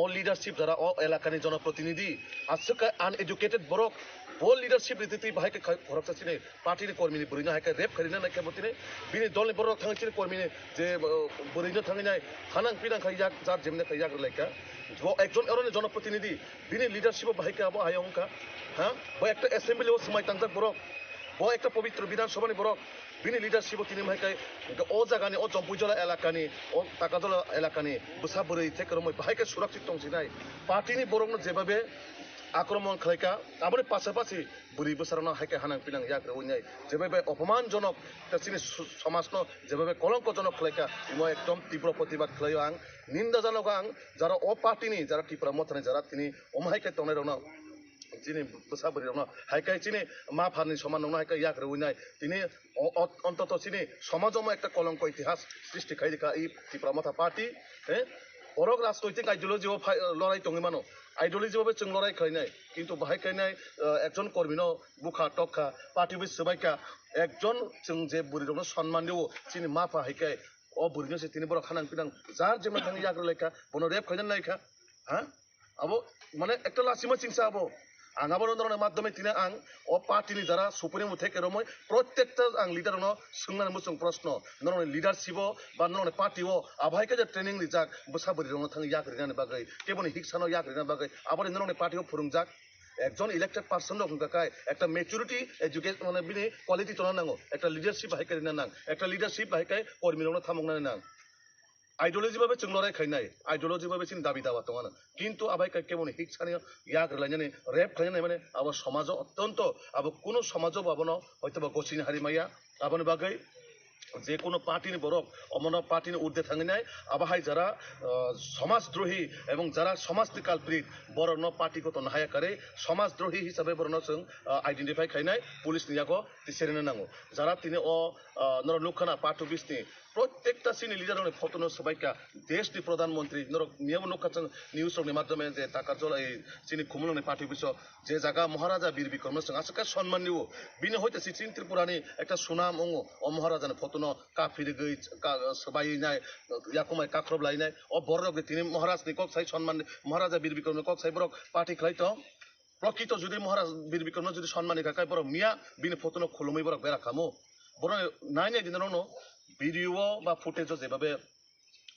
o leadership jara o elakani jonoprotinidhi aswk kai uneducated borok bo leadership riti twi bahai khe khai-, khoroksa chini party ni kormi ni bwrwi no hai khe rape khairina nai khe bo tini bini dol ni borok thangwi chini kormi ni je, uh, bwrwi no thangwi nai hanang pinang khai yak jar jemne khai yak rwlai kha. Bo ekjon oroni jonoprotinidhi bini leadership o bahai khe abo hai wngkha. Ha? Bo ekta assembly o swmai tangjak borok. Bo ekta pobitro Bidhan Sabha ni borok. Bini leadership o tini hai khe o jaga ni o Jampuijala elaka ni o Takarjala elaka ni bwsa bwrwi theke romwi bahai khe surakshit tong sinai. Party ni borok no jebabe akromon khlai kha. Aboni pasapasi bwrwi bwsarokno hai khe hanang pinang yak rwui nai, jebabe opoman jonok ta chini su-, somajno jebabe kolongko jonok khlai kha, imo ekdom tibro protibad khlaio ang, ninda janogo ang, jara o party ni, jara Tipra Mothani, jara tini omo hai khe tongnai rokno, chini bwsa bwrwi rokno hai khe chini ma pharni soman rokno hai khe yak rwui nai, tini o-, o-, ontoto chini somaj omo ekta kolongko itihas srishti khai rikha i Tipra Motha party, he? Borok rajnoitik ideology o phai, lorai tongwi mano, ideology o bai chwng lorai khlainai, kintu bahai khainai, eh, ekjon kormino bukha tokha, party bai swbaikha, ekjon chwng je bwrwi rokno sonman rio, chini mapha hai khe, o bwrwino se tini borok hanang pinang jar jemna thangwi yak rwlaikha, bono rape khaina naikha, ha? Abo, mane, ekta lasima chingsa abo. Ang abo norokni madhyome tini ang o party ni jara supremo theke romoi, protekta ang leader no swngnani muchung proshno, norokni leadership o ba norokni party o abo hai khe je training rijak, bwsa bwrwi rokno thang yak rinani bagwi, keboni hiksano yak rinani bagwi, aboni norokni party o phwrwngjak. Ekjon elected person rok hwnkha khe ekta maturity, education, mane bini quality tongna nango, ekta leadership bahai khe rina nang, ekta leadership bahai khe kormi rokno thamokna nang. Ideology babe chwng lorai khainai, ideology babe chini dabi dawa tongano. Kintu abai khe keboni hiksani yak rwlainani, rape khlainani mane abo somajo ottonto, abo kuno somajo bo abono hoytoba gosini hari maya. Aboni bagwi je kuno party ni borok omono party ni urde thanginai, abo hai jara, ah, somaj drohi ebong jara somaj ni culprit borokno party koto nahaya kare somaj drohi hisabe borokno chwng, ah, identify khainai police ni yago tiserina nango. Jara tini o, ah, norok nukha na party office ni Protekta chini leader rokni photo no swbaikha, desh ni pradhan mantri, norok miyabo nukha chwng news rokni madhyome je Takarjala ei chini Khumulwng ni party office o je jaga Maharaja Bir Bikram no chwng aswk khe sonman rio, bini hoite si chini Tripura ni ekta sunam wngo, o Maharaja ni photo no kaphi rigwi ka-, swbaiwi nai, yakumai kakhrob lai nai, o borok rok tini Maharaj ni kok sai sonman, Maharaja Bir Bikram ni kok sai borok party khlai tong. Prokrito jodi Maharaj Bir Bikramno jodi sonmani kha, kai borok miya bini photo no khulumwi borok bera kamo. Borok nai nai dinarokno video o ba footage o jebabe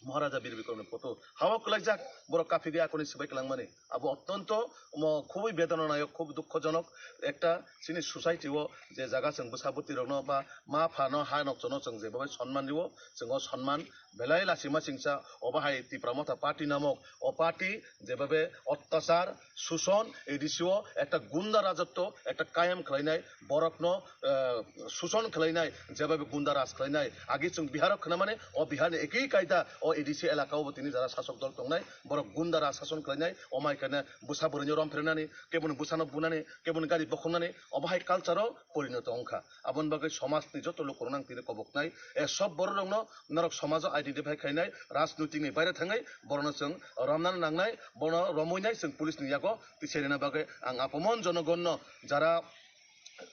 Maharaja Bir Bikramni photo hawa kwlaijak, borok kaphigwi akoni swbai kwlangmani. Abo ottonto omo khubui bedananayok, khub dukhojonok ekta chini society o je jaga chwng bwsa bwtwi rokno ba ma pha no ha nokchano chwng jebabe sonman rio, chwng o sonman belai lachima chingsa obo hai Tipra Motha party namok o party jebabe ottachar, suson, A D C o ekta gunda rajotwo ekta kayam khlainai, borokno, eh, suson khlainai, jebabe gunda raj khlainai. Agi chwng Biharo khwnamani, o Biharni ekhi kaida o A D C elaka o bo tini jara sasok dol tongnai, borok gunda raj sason khlainai, o mai kane bwsa bwrwino romphrenani, keboni bwsano bunani, keboni gari bokhoknani, obo hai culture o porinoto wngkha. Aboni bagwi somajni joto lukurokno ang tini koboknai, eh, sob bororokno norok somajo identify khainai, rajnoitikni baire thangwi borokno chwng romnani nangnai, bono romwi nai chwng police ni yago tisai rina bagwi ang apomon jonogonno jara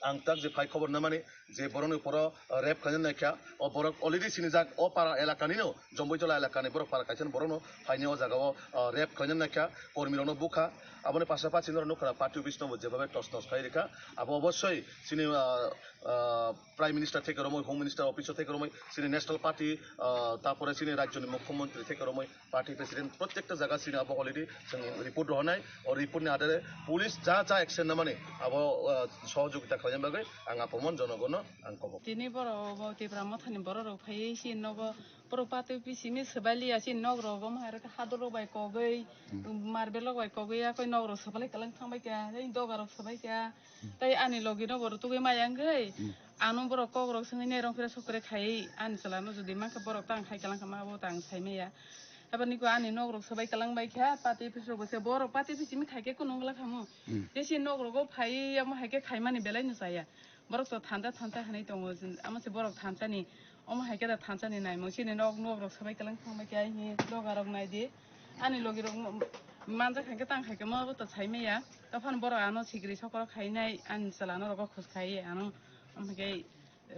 ang tak je phai khobor namani je borokni poro, uh, rape khlaina naikha, o borok already sinijak o para elakani no, Jomboijola elakani borok para kaisa borokno phaini o jaga o, uh, rape khlaina naikha, kormi rokno bukha, aboni pasapasi norok nukha party office no bo jebabe tos nos khai rikha, abo obosoi chini, uh, uh, Prime Minister theke romwi, Home Minister office o theke romwi, chini National Party, ah, tapore chini rajyoni Mukhyamantri theke romwi, party president, protekta jaga chini abo already chwng report rohornai. O report ni adare police ja ja action namani abo, ah, sohojogita khlaina bagwi ang apomon jonogono ang kobok. Tini borok bo Tipra Mothani borok rok phaiwi chini nogo borok patwi bisini swbai liya chini nok rok omo hai rok hador rok bai kogwi, hmm, marbel rok bai kogwi yakoi nok rok swbalai kwlwng thangbai kha, tei doga rok swbai kha. Tei ani logi no borok tugui maya wngwi, hmm, ano borok kok rok swngwi nerong phira sokre khai ani chwla no jodi mankha borok tang khai kalang kha ma bo tang sai maya. Aboni ko ani nok rok swbai kalang bai kha pati pisi rok se borok pati pisi mi khai khe kunu wngla khamu. Hmm. Jesi nok rogo phai amo hai khe khai mani belai no chaya. Borok to thansa thansa hinui tongo, amo se borok thansa ni. Omo hai khe da thansa ni naimung chini nok, nok rok swbai kwlwng thang bai khe ai hi doga rok nai di. Ani logi rok manjak hai khe tang hai khe mo bo to sai maya. Tophano borok ano sikri sokro khai nai ani chwla no rogo khus khai ano. Omo hai khe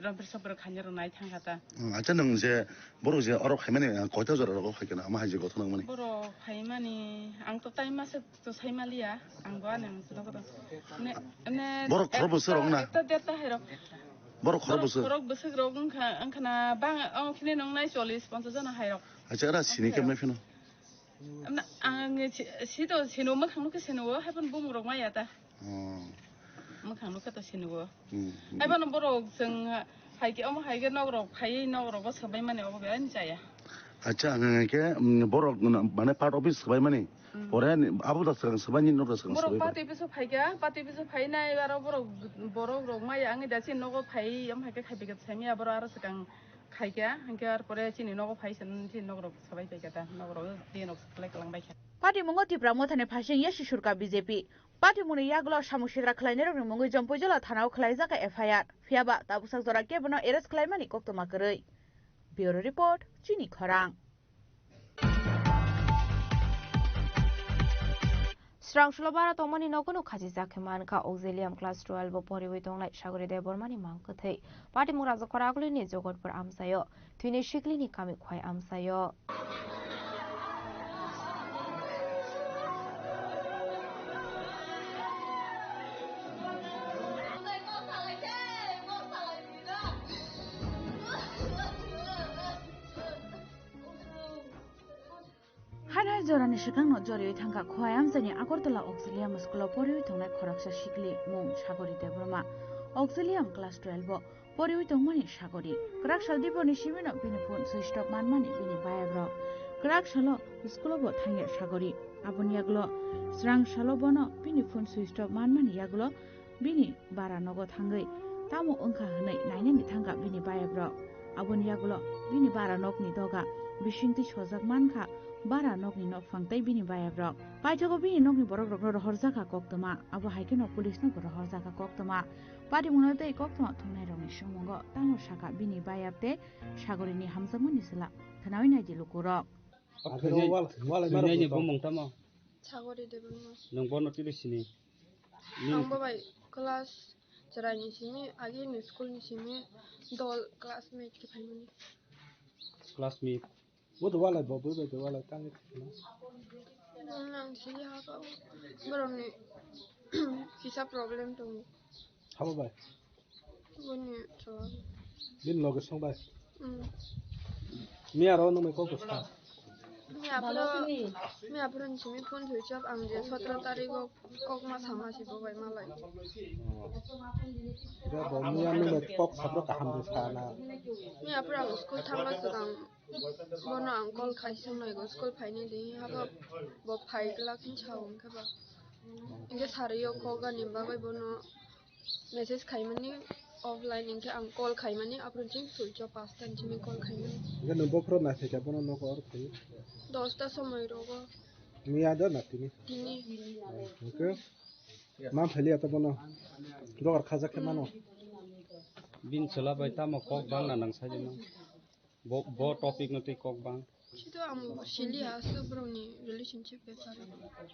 rompir sopir khaina rok nai thang kha ta. Hmm, acha nwng je borok je oro khai mani, ah, koita jora rogo khai khe na ama hai je gothon nang mani? Borok khai mani ang to tai masa to sai maliya, ang bo ani ang to. Ne, ne, borok khorok bwswk rok na? Ekta, ekta, derta hai rok. Borok khorok bwswk? Khorok bwswk rok wngkha, wngkha na bang, ang khini nongnai chollish ponchash jona hai rok. Acha, era sini khe mai phino? Amna, ang si, si to sino mwkhang nukhe sino, hai phano bumung rok maya ta. Oh. Mwkhang nukhe to sino. Hmm, hmm. Hai phano borok chwng hai khe, omo hai khe nok rok phai, nok rok bo swbai mani obo belai chaya. Acha, ang khe, mm, borok, mm, mane part office swbai mani. Hmm. Pore ni, abo da swkang swbai ni, nok da swkang borok swbai. Party office o phai kha, party office o phai nai, aro borok, borok rok maya wngwi da chini nogo phai, omo hai khe khai bai kha sai maya, borok aro swkang khai kha, hinkhe ar pore chini nogo phai se, chini nok rok swbai pai kha ta, nok rok tei nok swklai kwlang bai kha. Patimungo Tipra Mothani phaising Yashi Surka B J P. Patimungni yagulo samung sitra khlainairokni mungwi Jompuijala thanao khlaijak kha F I R. Phiyaba tabuksak jora kebono arrest khlaimani koktwma kwrwi. Bureau Report, Chini Khorang. Srangsulo bara tongmani nogono khachijak khe mankha Auxilium class twelve o poriwi tongnai Sagori Debbarmani mang kwthwi. Patimung Rajakhor Agulini Jogotpur amchaio, twini siklini kami khwai amchaio. Haino hai Jorani swkangno joriwi thangkha Khowai amchaini Agartala Auxilium School-o poriwi tongnai khoroksa sikli mung Sagori Debbarma. Auxilium class twelve-o poriwi tongmani Sagori. Kwrak sal diporni simino bini phone switch off manmani bini bayabrok. Kwrak salo school-o bo thangya Sagori. Aboni yagulo srang salo bono bini phone switch off manmani yagulo bini bara nogo thangwi tamo wngkha hwnwi nainani thangkha bini bayabrok. Aboni yagulo bini bara nokni doga bisingtwi sojak mankha bara nokni nokphang tei bini bayabrok. Paithago bini nokni borokrokno rohorjakha koktwma, abo hai kheno police-no bo rohorjakha koktwma. Patimungno tei koktwma thumnairokni songmungo tamo sakha bini bayap tei Sagorini hamjakmani chwla. Khwnawi naidi lukurok. Akhirno wal-, walai maro Thwinaini tong. Bumung tamo? Sagori Debbarma. Nwng bono tini sini? Ang bo bai class chwraini simi, agini school ni simi dol classmate khe phaimani. Classmate. Bo to walai bo, bo bai to walai tangwi thangna. Ang sini haka borokni kisa problem tongo. Habo bai? Boni chwla. Bini loge song bai? Mm. Miya ro nung mai kok bwsa? Miya aphuru, miya aphuru ni simi phone thwi chap ang je sotro tarikh o kok ma sama si bo bai malai. Oh. Da bo miya nung mai kok sapro kaham bwsa na? Miya aphuru ang school thangma swkang bono ang call khai song nai go school phaini di habo bo phai glak hin sa hwn khe ba. Hingke sari o kok ani bagwi bono message khaimani offline, hingke ang call khaimani, aphuru chwng switch off, pasta ni simi call khaimani. Hingke nwng bophoro naisai kha bono nogo oro phai? Dosta somoi rogo. Miya da na tini? Tini. Hingke ma phai liya ta bono? Dogar khajak khe mano? Bini chwla bai tamo kok bangna nang sai de ma? Bo, bo topic no tei kok bang. Chito ang sili ha su borok ni relationship bepar.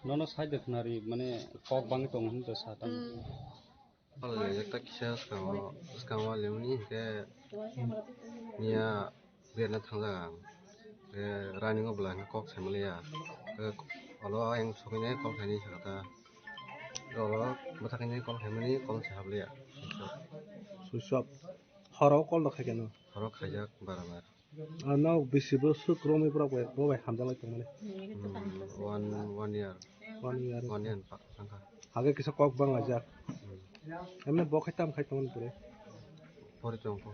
Nono side khwnari mane kok bang tong hin to sa tang. Hmm. Wale ekta kisa skango, skango lemni ke niya berna thangla ang. Ke running o bwla kok sai maliya. Ke olo ang sokine kok sai ni sakata. Olo bwthakni kok sai mani kok sai habliya. Switch off. Horo kol rok khai keno. Horo khaijak bara bar. Ano bisi bo swk romwi borok bai, bo bai hamjaklai tongmani. Hmm, one, one year. One year. One year pa-, tangkha. Hage kisa kok bang laijak. Hmm. Emne bo khai tam khai tongmani pore? Pori tongkho.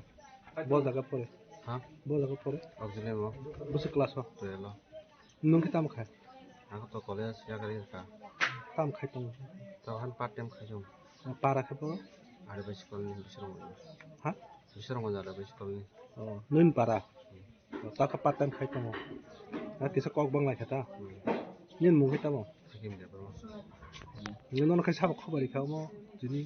Bo jaga pore? Ha? Bo jaga pore? Auxilium o. Bwswk class o? Twelve o. Nwng khe tamo kha? Ang to college yakarwi kha. Tamo khai tongo? Tamo han part time khai tongo. O, para khe bo? Ari bai school ni bisrong. Ha? Bisrong ada bai school ni. O, nwng para? Hmm. O, ta khe part time khai tongo. Na kisa kok bang lai kha ta? Hmm. Nini mung khe tamo? Hakim de bro. Nini nono khai sabo khobari kha omo tini?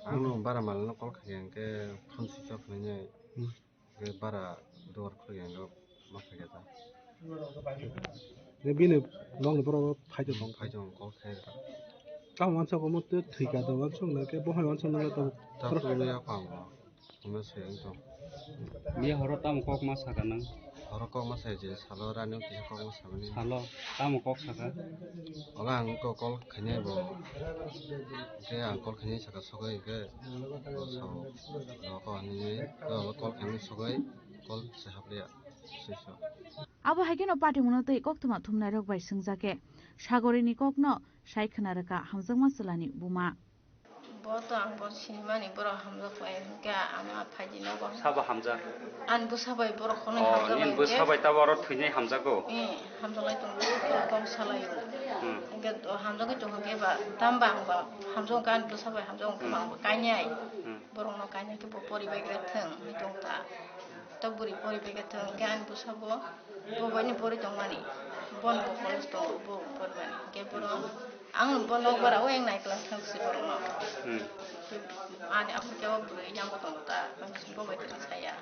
Ang no bara mal no call khai ang khe phone switch off nai nai. Hmm. Ke bara duar khulya no ma phai ta. Ne bini nokni borok phai tong. Phai tong, call khai ta. Tamo wansok omo twi thwi ka do wansok na ke bo hai wansok na ta. Ta khulya ya kang. Omo se ang tong. Miya horo tamo kok ma saka nang? Horo kok ma sai je salo rani kisa kok ma samani. Salo tamo kok saka? Ola ang ko call khainai bo. Ke ang call khainai saka sogwi ke. Bo sao. Bo ko ani ke call khainai sogwi call se hapliya. Swiso. Abo hai kheno patimungno tei koktwma thumnairok bai swngjak khe Sagorini kokno sai khna rwkha hamjakma chwlani buma. Bo to ang bo sinimani borok hamjak bai hwnkhe ama phaidi nogo. Sabo hamjak? Ani bwsa bai borok khonwi hamjak bai hwnkhe. Oh, nini bwsa bai tabo oro thwinai hamjago? Eh, hamjaklai tongo. Kok salaio. Hmm. Hwnkhe hamjagwi tongkha khe ba tamo ba ang ba hamjak hwnkhe ani bwsa bai hamjak hwnkhe ba ang ba kainai. Hmm. Borokno kainai khe bo poribai khe thwng hwnwi tong ta. Tok bwrwi poribai khe thwng hwnkhe ani bwsa bo, bo bai ni pori tongmani. Bono bo college tongo, bo porimani. Hwnkhe borok ang bo nok bara o eng nai klang thang si borok no. Hmm. Ani aswk khe o bwrwi yang bo tongo ta, ang bo bai khe saya.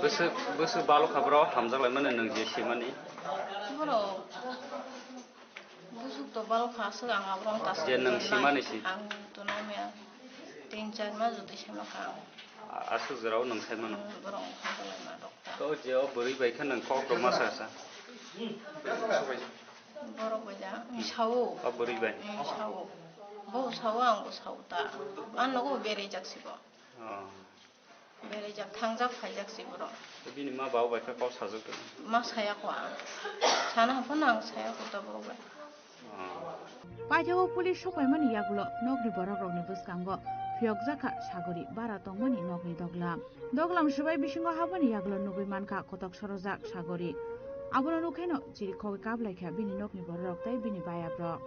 Bwswk, bwswk balo kha bro, hamjak lai mani nwng je simani. Borok bwswk to balo kha, aswk ang aborok ta. Je nwng simani si. Ang to nai maya tin char mas jotoi sama kha ang. A-, aswk jora o nwng sai mano. Hmm, borok hamjak lai ma rok ta. To je o bwrwi bai khe nwng kok rok ma sa sa. Borok bai da, hmm, sao. O bwrwi bai. Hmm, sao. Bo sao, ang bo sao ta. Ang nogo berajak si bo. Oh. Beraijak, thangjak, phaijak se borok. Bini ma babu bai khe kok sajak tong. Ma saya kho ang. Sana haphano ang saya kho ta borok bai. Ah. Paithakgo police sok paimani yagulo nokni borok rokni bwskango phiyokjak kha Sagori bara tongmani nokni doglam. Doglam swbai bisingo habani yagulo nugwi mankha kotok sorojak Sagori. Abono nukhaino chirikhogwi kaplaikha bini nokni bororok tei bini bayabrok.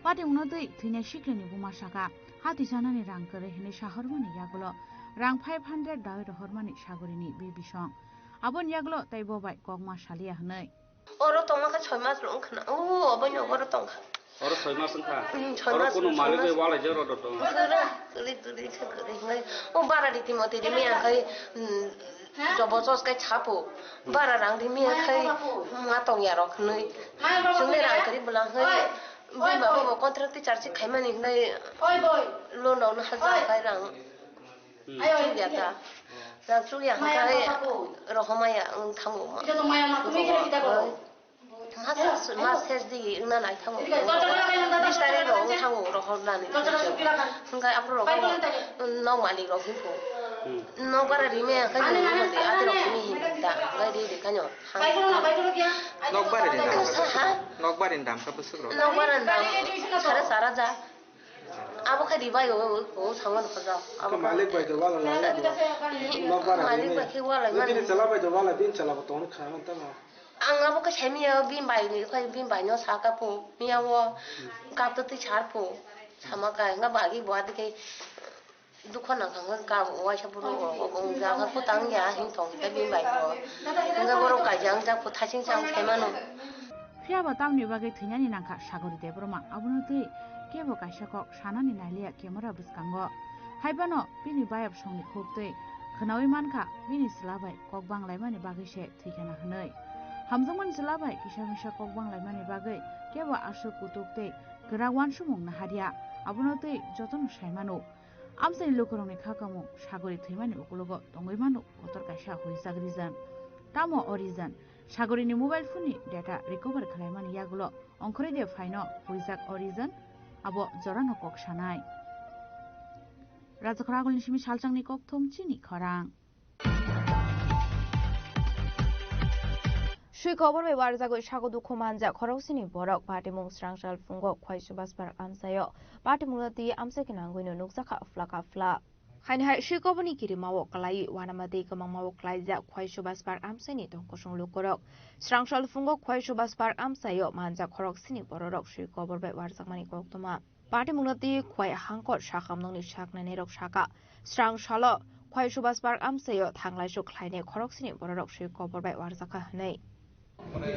Patimungno twi thwinai siklini buma saka, ha twi chanani rang kwrwi hwnwi sahormani yagulo rang five hundred dawi rohormani Sagorini bibisong. Aboni yagulo tei bo bai kokma saliya hwnwi. Oro tongma khe soi mas rok wngkha na. O, oboino oro tongkha. Oro soi mas wngkha? Hmm, soi mas, soi mas. Oro kunu malik bai walai jero do tong. Kwrwi, kwrwi, kwrwi, kwrwi hwnwi. O bara riti moti rimi akhai, hmm, jobo chos kai chapo. Bara rang rimi akhai, hmm, ma tong ya rok hwnwi. Chwngni rang kwrwi bwla hwnwi. Bini baba bo contract teacher se khaimani hwnwi. Loan rok no hajar kai rang. Hmm. Chukya ta. Rang chukya hwnkhe rohormaya wng thango. Mas, mas ses di wngna nai thango. Bis tarik rok wng thango rohornani. Hwnkhe aphuru rok nok malik rok hwnko. Hmm. Nok bara rime hwnkhe nini mati ati rok hwnwi hinwi ta. Hwnkhe ri rikha nw. Nok bara ni dam. Sa ha? Nok bara ni dam kha bwswk rok. Nok bara ni dam sare char hajar. Abo khe ribai o, o, o, sango no khajak. Abo khe malik bai do wala lai. Nok bara malik bai khe wala mani. Bini chwla bai do wala, bini chwla bo tong kha man tamo. Ang abo khe sai miya o, bini bai ni khai, bini bai no sa ka po, miya o, kap to twi sar po, sama ka, nga bagi bo adi khe dukho nang kha, nga ka waisa buru o, o, o, ja kha, kutang ya, hin tong khe bini bai bo. Nga borok kaijang jak po, thasing chang sai mano. Phiya ba tamni bagwi thwinani nangkha Sagori Debbarma, abono twi kebo kaisa kok sanani nailiya camera bwskango. Haiphano bini bayap songni khuk twi khwnaui mankha bini chwla bai kok banglaimani bagwi se thwikhana hwnwi. Hamjakmani chwla bai kisa misa kok banglaimani bagwi kebo aswk kutuk tei kwrak uansukmung naharya, abono twi jotono sai mano. Amchaini lukurokni kha kamung Sagori thwimani ukologo tongwi mano kotor kaisa huijak reason. Tamo o reason? Sagorini mobile phone ni data recover khwlaimani yagulo ongkhorwi de phaino huijak o reason, abo jorano kok sanai. Rajakhor agulni simi salchangni kokthum chini khorang. Swi kobor bai warjagwi sago dukhu manjak khoroksini borok patimung srang sal phungo Khwai Subas Park amchaio patimungno twi amchai khe nangwino nukjakha phlaka phlak. Haini hai swi koborni kirimao kwlaiwi uanama tei kwmangmao kwlaijak Khwai Subas Park amchaini tongkosong lukurok. Srang sal phungo Khwai Subas Park amchaio manjak khoroksini bororok swi kobor bai warjakmani koktwma. Patimungno twi Khwai hangkor sakhamnokni saknainairok sakha, srang salo Khwai Subas Park amchaio thanglaisuk khlainai khoroksini bororok swi kobor bai warjakha hwnwi. মানে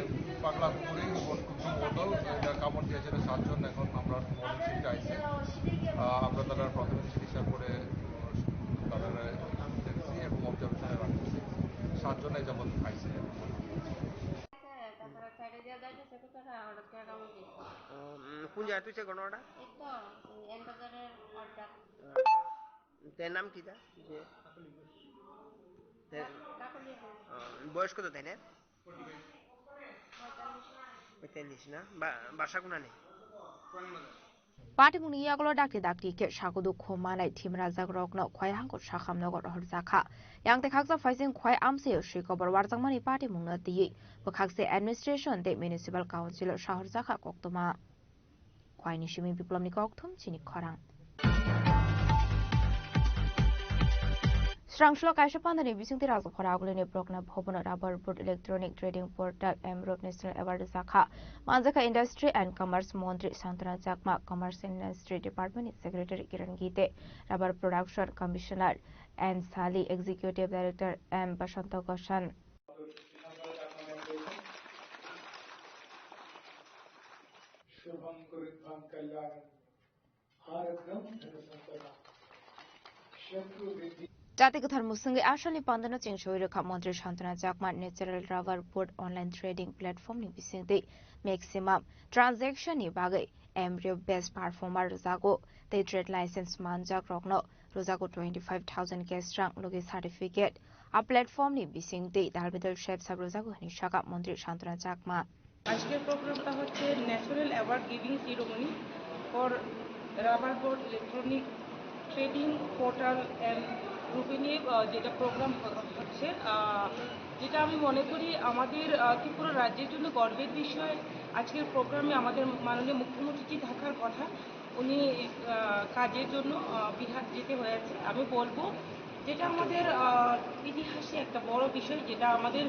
পাগলা কুকুরে মোট কুকুর বদল, এটা কামড় দিয়েছে, এটা সাতজন, এখন আমরা মর্নিং শিফটে আইছে। আহ, আমরা তারা প্রাথমিক চিকিৎসা করে, আহ, তারা দেখছি এবং অবজারভেশনে রাখতেছি। সাতজন এই যাবত আইছে। তারপরে ছেড়ে দিয়ে যাইতেছে, কোথায় হঠাৎ করে কামড় দিয়েছে? উম, কোন জায়গায় তুই সে ঘটনাটা? এই তো, এম বাজারের অর্ডার। তে নাম কি তা? যে তে, কাকলি। আহ, বয়স কত তাই না? পঁয়তাল্লিশ। পঁয়তাল্লিশ না? বা-, বাসা কোনানে? Patimungni yagulo dakti dakti khe sakudu khum manai thim rajakrokno Khwai hangkor sakham nogo rohorjakha. Yang tei khaksa phaising Khwai amchaio swi kobor warjakmani patimungno twiwi bwkhakse administration tei municipal council-o sahorjakha koktwma. Khwaini simi Biplomni kokthum chini khorang. Srangsulo kaisa pandani bisingtwi Rajabhara agulini Prokna Bhavan Rubber Board Electronic Trading Portal M Road National Award sakha. Manjakha Industry and Commerce Montri Santana Chakma, Commerce and Industry Department ni Secretary Kiran Gite, Rubber Production Commissioner N Sali, Executive Director M Basanta Goshan. शुभं कुरुध्वं कल्याणं आरब्धं धनसम्पदा। शत्रु विद्धि Jati kwthar musungwi asalni pandano chengsawi rwkha Montri Santana Chakma Natural Rubber Board online trading platform ni bisingtwi maximum transaction ni bagwi M R P best performer rwjago tei trade license manjak rokno rwjago twenty five thousand cash rang logi certificate. A platform ni bisingtwi dalbidal sep sap rwjago hwnwi sakha Montri Santana Chakma. আজকের প্রোগ্রামটা হচ্ছে national award giving ceremony for rubber board electronic trading portal and রুবিনি, আহ, যেটা প্রোগ্রাম হ-, হচ্ছে, আহ, যেটা আমি মনে করি আমাদের, আহ, ত্রিপুরা রাজ্যের জন্য গর্বের বিষয়। আজকের প্রোগ্রামে আমাদের মাননীয় মুখ্যমন্ত্রীজি থাকার কথা, উনি, আহ, কাজের জন্য, আহ, বিহার যেতে হয়েছে। আমি বলবো যেটা আমাদের, আহ, ইতিহাসে একটা বড় বিষয়, যেটা আমাদের,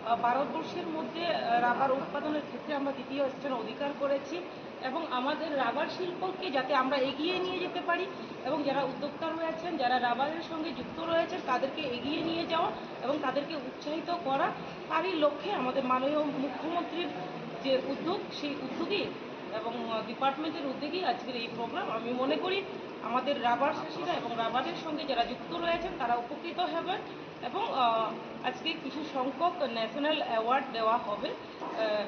আহ, ভারতবর্ষের মধ্যে, আহ, রাবার উৎপাদনের ক্ষেত্রে আমরা দ্বিতীয় স্থান অধিকার করেছি এবং আমাদের রাবার শিল্পকে যাতে আমরা এগিয়ে নিয়ে যেতে পারি এবং যারা উদ্যোক্তা রয়েছেন, যারা রাবারের সঙ্গে যুক্ত রয়েছেন, তাদেরকে এগিয়ে নিয়ে যাওয়া এবং তাদেরকে উৎসাহিত করা, তারই লক্ষ্যে আমাদের মাননীয় মুখ্যমন্ত্রীর যে উদ্যোগ, সেই উদ্যোগই এবং, আহ, ডিপার্টমেন্টের উদ্যোগেই আজকের এই প্রোগ্রাম। আমি মনে করি আমাদের রাবার চাষিরা এবং রাবারের সঙ্গে যারা যুক্ত রয়েছেন তারা উপকৃত হবেন এবং, আহ, আজকে কিছু সংখ্যক ন্যাশনাল অ্যাওয়ার্ড দেওয়া হবে, আহ,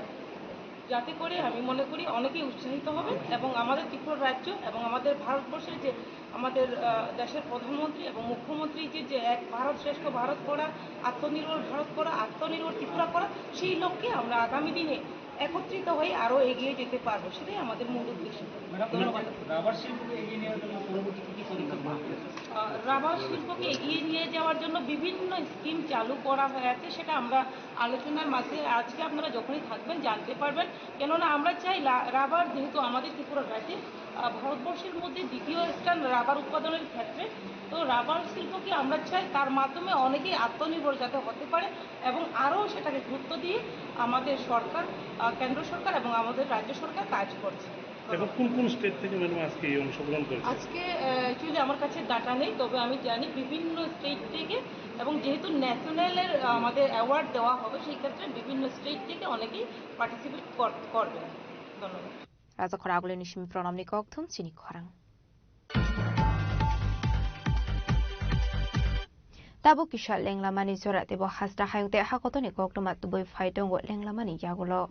যাতে করে আমি মনে করি অনেকেই উৎসাহিত হবেন এবং আমাদের ত্রিপুরা রাজ্য এবং আমাদের ভারতবর্ষের যে আমাদের, আহ, দেশের প্রধানমন্ত্রী এবং মুখ্যমন্ত্রী যে, যে এক ভারত শ্রেষ্ঠ ভারত করা, আত্মনির্ভর ভারত করা, আত্মনির্ভর ত্রিপুরা করা, সেই লক্ষ্যে আমরা আগামী দিনে একত্রিত হয়ে আরো এগিয়ে যেতে পারবো, সেটাই আমাদের মূল উদ্দেশ্য। ম্যাডাম, ধন্যবাদ। রাবার শিল্পকে এগিয়ে নেওয়ার জন্য পরবর্তী কি কি পদক্ষেপ গ্রহণ করছেন? আহ, রাবার শিল্পকে এগিয়ে নিয়ে যাওয়ার জন্য বিভিন্ন স্কিম চালু করা হয়ে আছে, সেটা আমরা আলোচনার মাঝে আজকে আপনারা যখনই থাকবেন জানতে পারবেন। কেননা আমরা চাই লা-, রাবার যেহেতু আমাদের ত্রিপুরা রাজ্যে, আহ, ভারতবর্ষের মধ্যে দ্বিতীয় স্থান রাবার উৎপাদনের ক্ষেত্রে, তো রাবার শিল্পকে আমরা চাই তার মাধ্যমে অনেকেই আত্মনির্ভর যাতে হতে পারে এবং আরও সেটাকে গুরুত্ব দিয়ে আমাদের সরকার, আহ, কেন্দ্র সরকার এবং আমাদের রাজ্য সরকার কাজ করছে। এখন কোন কোন স্টেট থেকে ম্যাডাম আজকে এই অংশগ্রহণ করেছে? আজকে, আহ, actually আমার কাছে ডাটা নেই, তবে আমি জানি বিভিন্ন স্টেট থেকে, এবং যেহেতু ন্যাশনালের, আহ, আমাদের অ্যাওয়ার্ড দেওয়া হবে, সেই ক্ষেত্রে বিভিন্ন স্টেট থেকে অনেকেই পার্টিসিপেট করবেন। ধন্যবাদ। Raja khorang agulini simi Pranamni kokthum chini khorang. Tabuk kisa lenglamani jora teibo hasta hayung tei hakotoni koktwma tubui phai tongo lenglamani yagulo.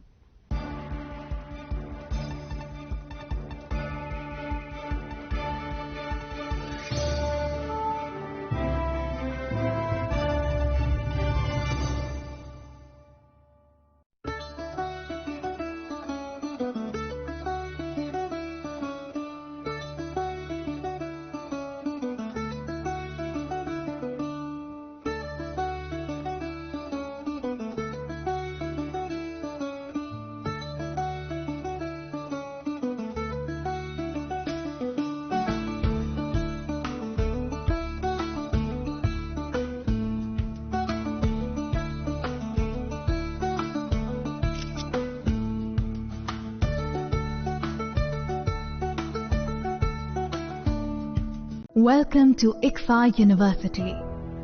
Welcome to ICFAI University,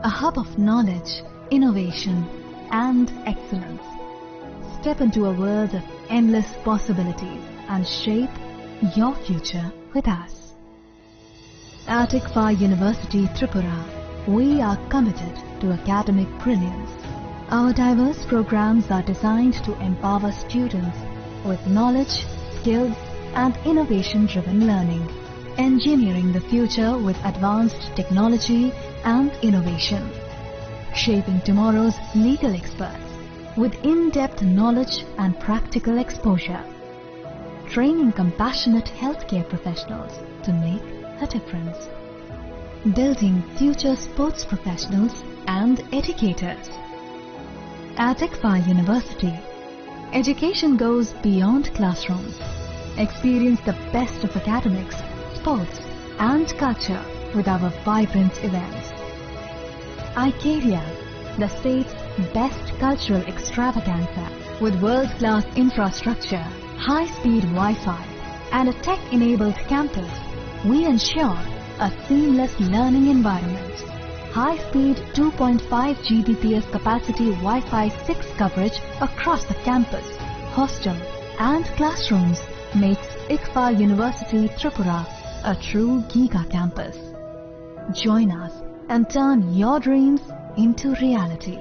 a hub of knowledge, innovation, and excellence. Step into a world of endless possibilities and shape your future with us. At ICFAI University Tripura, we are committed to academic brilliance. Our diverse programs are designed to empower students with knowledge, skills, and innovation-driven learning. Engineering the future with advanced technology and innovation. Shaping tomorrow's legal experts with in-depth knowledge and practical exposure. Training compassionate healthcare professionals to make a difference. Building future sports professionals and educators. At ICFAR University, education goes beyond classrooms. Experience the best of academics, sports, and culture with our vibrant events. Icaria, the state's best cultural extravaganza, with world-class infrastructure, high-speed Wi-Fi, and a tech-enabled campus, we ensure a seamless learning environment. High-speed two point five G B P S capacity Wi-Fi six coverage across the campus, hostel, and classrooms makes ICFAR University Tripura a true giga campus. Join us and turn your dreams into reality.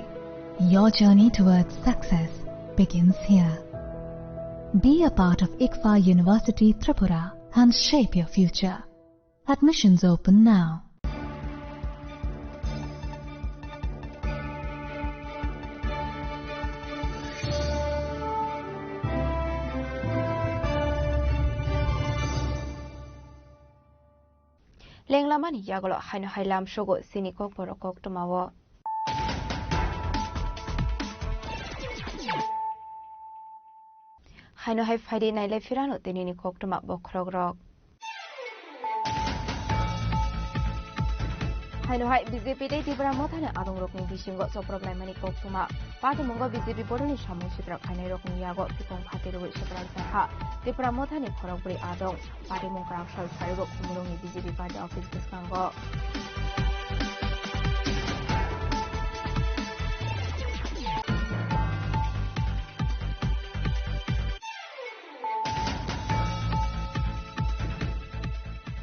Your journey towards success begins here. Be a part of ICFAR University Tripura and shape your future. Admissions open now. Lenglamani yagulo haino hai lamsogo chini kokborok koktwmao. Haino hai phaidi nailai phirano tinini koktwma bokhorokrok. Haino hai B J P tei Tipra Mothani adongrokni bisingo choprok laimani koktwma. Patimungo B J P bodolni samung siprak khainairokni yago pikong phatirwi siprak jakha Tipra Mothani khorokbrwi adong. Patimung kwrak sal sarigo Khumulwngni B J P party office bwskango.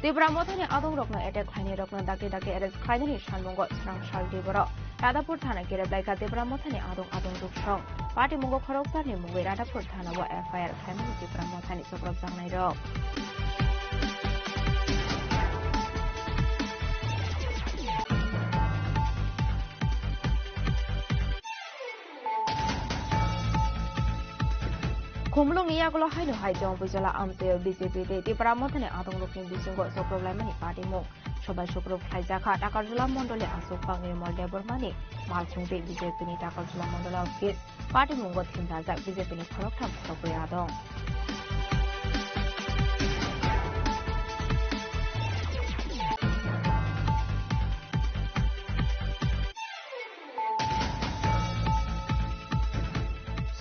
Tipra Mothani adongrokno attack khlainairokno dakti dakti arrest khlainani salmungo srang sal diboro Radhapur thana kerep laikha Tipra Mothani adong adong duksong. Patimungo khoroksarni mungwi Radhapur thana o F I R khlaimani Tipra Mothani choprok jaknairok. Khumulwngni yagulo haino hai Jompuijala amchaio B J P tei Tipra Mothani adongrokni bisingo choprok laimani patimung. Sobai sukruk khlaijakha Takarjala mondoli aswk pang Nirmal Debbarmani malkhung tei B J P ni Takarjala mondoli office. Patimungo thimdajak B J P ni khoroktham khorokbrwi adong.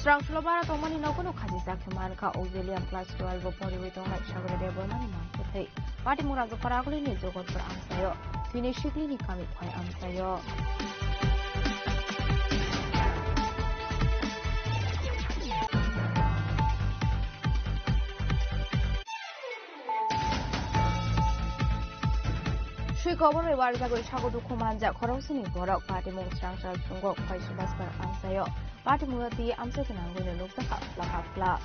Srangsulo bara tongmani nogono khajijak khe mankha Auxilium class twelve o poriwi tongnai Sagra Debbarmani mankhe thwi. Patimura Jopara agulini Jogotpur amchaio, thwini siklini kami phai amchaio. Swi koborwi warjagwi sago dukhu manjak khoroksani borok. Patimung srang srang chungo, phai Subhaskar amchaio. Patimungno twi amchai gwnangwi nukjakha pla ha pla.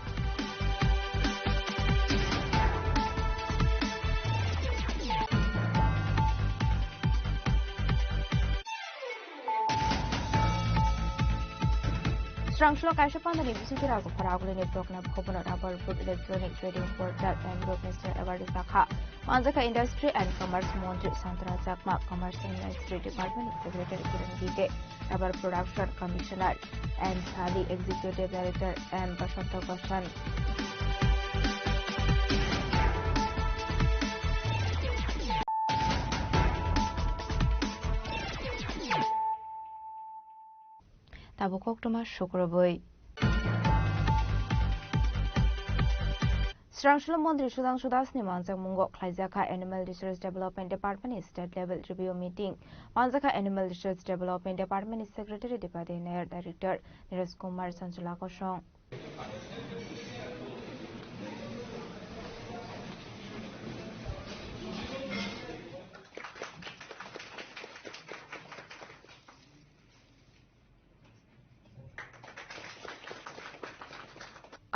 Srangsulo kaisa pandani bisingtwi Rajapara agulini Prokna Bhavan o Rubber Board Electronic Trading Portal and Group Mister Award rijak kha. Manjakha Industry and Commerce Montri Santana Chakma, Commerce and Industry Department ni Secretary Kiran Gite, Rubber Production Commissioner N Sali, Executive Director M Basanta Goshan. Tabuk koktwma sukrubwi. Srangsulo Montri Sudhangshu Das ni manjakmungo khlaijakha Animal Resource Development Department ni State Level Review Meeting. Manjakha Animal Resource Development Department ni Secretary Dipati Nair, Director Niraj Kumar Sanchula kosong.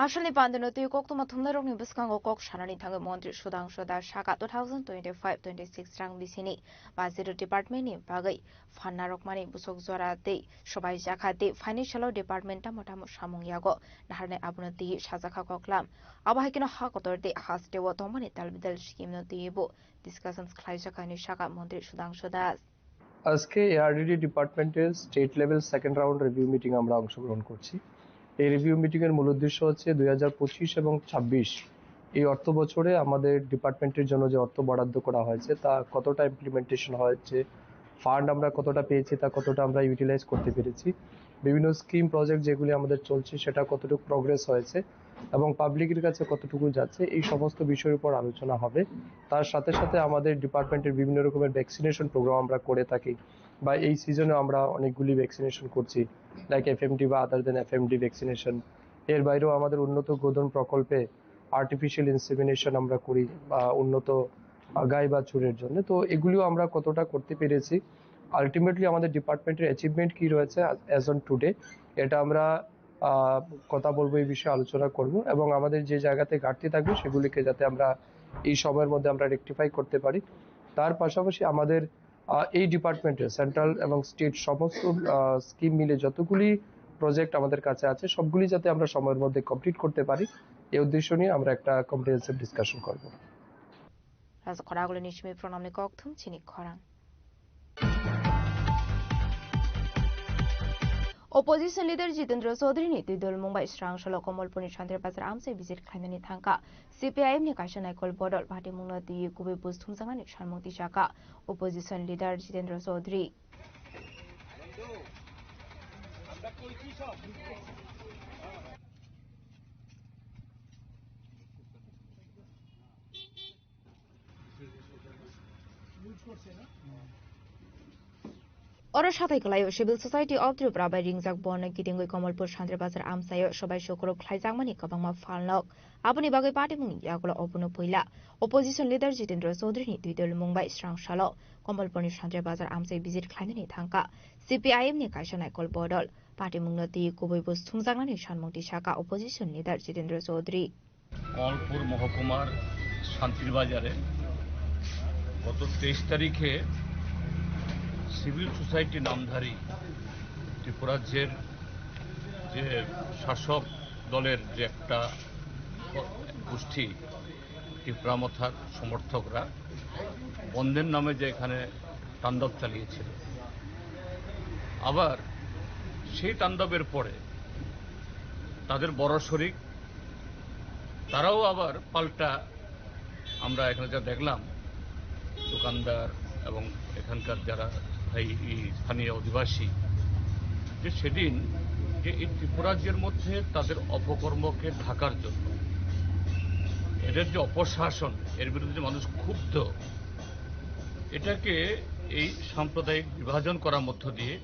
Asalni pandino twi koktwma thumnairokni bwskango kok sanani thangwi Montri Sudhangshu Das saka two thousand twenty-five twenty-six rang bisini budget department ni bagwi phanna rokmani bwswk jora tei sobai jakha tei financial department tamo tamo samung yago naharnai abono twi sajakha koklam. Abo hai kheno ha kotor tei hasteo tongmani talbidal scheme no twibo discussions khlaijakha hinwi saka Montri Sudhangshu Das. আজকে এআরডিডি ডিপার্টমেন্টের state level second round review meeting আমরা অংশগ্রহণ করছি। এই review meeting এর মূল উদ্দেশ্য হচ্ছে দুই হাজার পঁচিশ এবং ছাব্বিশ এই অর্থ বছরে আমাদের ডিপার্টমেন্টের জন্য যে অর্থ বরাদ্দ করা হয়েছে তা কতটা ইমপ্লিমেন্টেশন হয়েছে, ফান্ড আমরা কতটা পেয়েছি, তা কতটা আমরা ইউটিলাইজ করতে পেরেছি, বিভিন্ন স্কিম প্রজেক্ট যেগুলি আমাদের চলছে সেটা কতটুকু প্রোগ্রেস হয়েছে এবং পাবলিকের কাছে কতটুকু যাচ্ছে, এই সমস্ত বিষয়ের উপর আলোচনা হবে। তার সাথে সাথে আমাদের ডিপার্টমেন্টের বিভিন্ন রকমের ভ্যাকসিনেশন প্রোগ্রাম আমরা করে থাকি, বা এই সিজনে আমরা অনেকগুলি ভ্যাকসিনেশন করছি, লাইক এফএমডি বা আদার দেন এফএমডি ভ্যাকসিনেশন। এর বাইরেও আমাদের উন্নত গোধন প্রকল্পে আর্টিফিশিয়াল ইনসেমিনেশন আমরা করি, বা উন্নত আহ, গাই বাছুরের জন্য। তো এগুলিও আমরা কতটা করতে পেরেছি, আলটিমেটলি আমাদের ডিপার্টমেন্টের অ্যাচিভমেন্ট কি রয়েছে অ্যাজ অন টুডে, এটা আমরা আহ, কথা বলবো, এই বিষয়ে আলোচনা করব এবং আমাদের যে জায়গাতে ঘাটতি থাকবে সেগুলিকে যাতে আমরা এই সময়ের মধ্যে আমরা রেকটিফাই করতে পারি। তার পাশাপাশি আমাদের আহ, এই ডিপার্টমেন্টের সেন্ট্রাল এবং স্টেট সমস্ত আহ, স্কিম মিলে যতগুলি প্রজেক্ট আমাদের কাছে আছে সবগুলি যাতে আমরা সময়ের মধ্যে কমপ্লিট করতে পারি, এই উদ্দেশ্য নিয়ে আমরা একটা কম্প্রিহেন্সিভ ডিসকাশন করব। Raja Khoragulini simi pronamni kokthum chini khorang. Opposition leader Jitendra Chaudhary ni twi dol mung bai srang salo Komolpurni Santri Bazar amchai visit khlainani thangkha. C P I M ni kaisa naikol bodol party mungno twi kubui buj thumjaknani sanmung tisaka opposition leader Jitendra Chaudhary. Oro sathai kwlaio Civil Society of Tripura bai ringjak borno kitingwi Komolpur Santri Bazar amchaio sobai sukurub khlaijakmani kwbangma phalnok. Aboni bagwi patimungni yagulo obono puila opposition leader Jitendra Chaudhary ni twi dol mung bai srang salo Komolpurni Santri Bazar amchai visit khlainani thangkha. C P I M ni kaisa naikol bodol patimungno twi kubui buj thumjaknani sanmung tisaka opposition leader Jitendra Chaudhary. Kamalpur মহকুমার শান্তির বাজারে গত তেইশ তারিখে civil society নামধারী ত্রিপুরাজ্যের যে শাসক দলের যে একটা গোষ্ঠী, ত্রিপুরা মথার সমর্থকরা বন্ধের নামে যে এখানে তাণ্ডব চালিয়েছিল, আবার সেই তাণ্ডবের পরে তাদের বড় শরিক তারাও আবার পাল্টা, আমরা এখানে যা দেখলাম, দোকানদার এবং এখানকার যারা এই, এই স্থানীয় অধিবাসী, যে সেদিন যে এই ত্রিপুরাজ্যের মধ্যে তাদের অপকর্মকে ঢাকার জন্য, এদের যে অপশাসন, এর বিরুদ্ধে যে মানুষ ক্ষুব্ধ, এটাকে এই সাম্প্রদায়িক বিভাজন করার মধ্য দিয়ে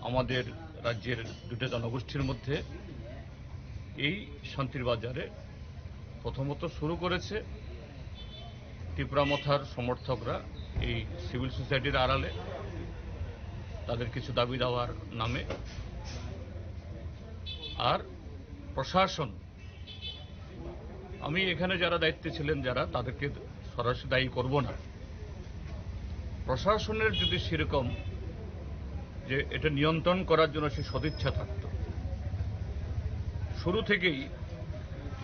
আমাদের রাজ্যের দুটো জনগোষ্ঠীর মধ্যে এই শান্তির বাজারে প্রথমত শুরু করেছে ত্রিপুরা মথার সমর্থকরা এই সিভিল সোসাইটির আড়ালে তাদের কিছু দাবি দাওয়ার নামে। আর প্রশাসন, আমি এখানে যারা দায়িত্বে ছিলেন, যারা, তাদেরকে সরাসরি দায়ী করব না। প্রশাসনের যদি সেরকম যে এটা নিয়ন্ত্রণ করার জন্য সে সদিচ্ছা থাকত, শুরু থেকেই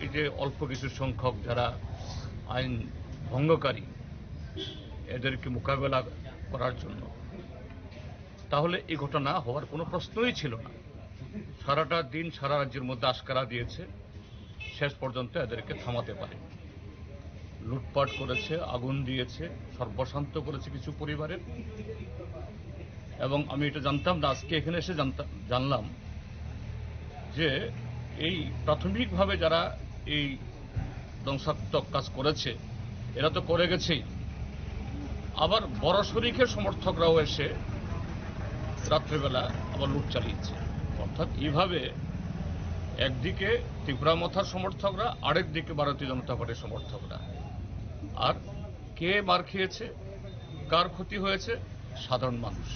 এই যে অল্প কিছু সংখ্যক যারা আইন ভঙ্গকারী, এদেরকে মোকাবেলা করার জন্য, তাহলে এই ঘটনা হওয়ার কোনো প্রশ্নই ছিল না। সারাটা দিন সারা রাজ্যের মধ্যে আশকারা দিয়েছে, শেষ পর্যন্ত এদেরকে থামাতে পারেনি। লুটপাট করেছে, আগুন দিয়েছে, সর্বশান্ত করেছে কিছু পরিবারের। এবং আমি এটা জানতাম না, আজকে এখানে এসে জানতা-, জানলাম যে এই প্রাথমিকভাবে যারা এই ধ্বংসাত্মক কাজ করেছে, এরা তো করে গেছেই, আবার বড় শরিকের সমর্থকরাও এসে রাত্রেবেলা আবার লুট চালিয়েছে। অর্থাৎ এইভাবে একদিকে ত্রিপুরা মথার সমর্থকরা, আরেক দিকে ভারতীয় জনতা পার্টির সমর্থকরা। আর কে মার খেয়েছে, কার ক্ষতি হয়েছে? সাধারণ মানুষ।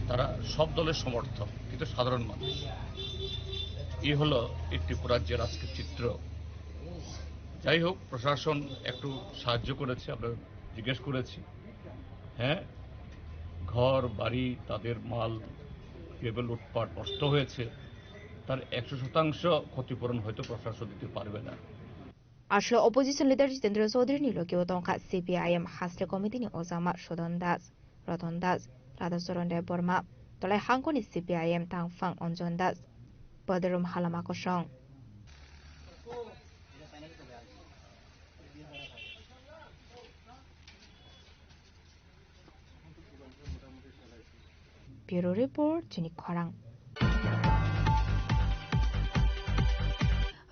তারা সব দলের সমর্থক, কিন্তু সাধারণ মানুষ। এই হলো এই ত্রিপুরার যে রাজকীয় চিত্র। যাই হোক, প্রশাসন একটু সাহায্য করেছে, আমরা জিজ্ঞেস করেছি। হ্যাঁ, ঘর বাড়ি, তাদের মাল, কেবল লুটপাট, নষ্ট হয়েছে, তার একশো শতাংশ ক্ষতিপূরণ হয়তো প্রশাসন দিতে পারবে না। Aswk opposition leader Jitendra Chaudhary ni logi o tongkha C P I M Haste Committee ni ojama Sodon Das, Roton Das, Radhacharan Debbarma, Tolai Hangkoni C P I M tangphang Anjan Das, Badarum Halama Kosong. Bureau Report, Chini Khorang.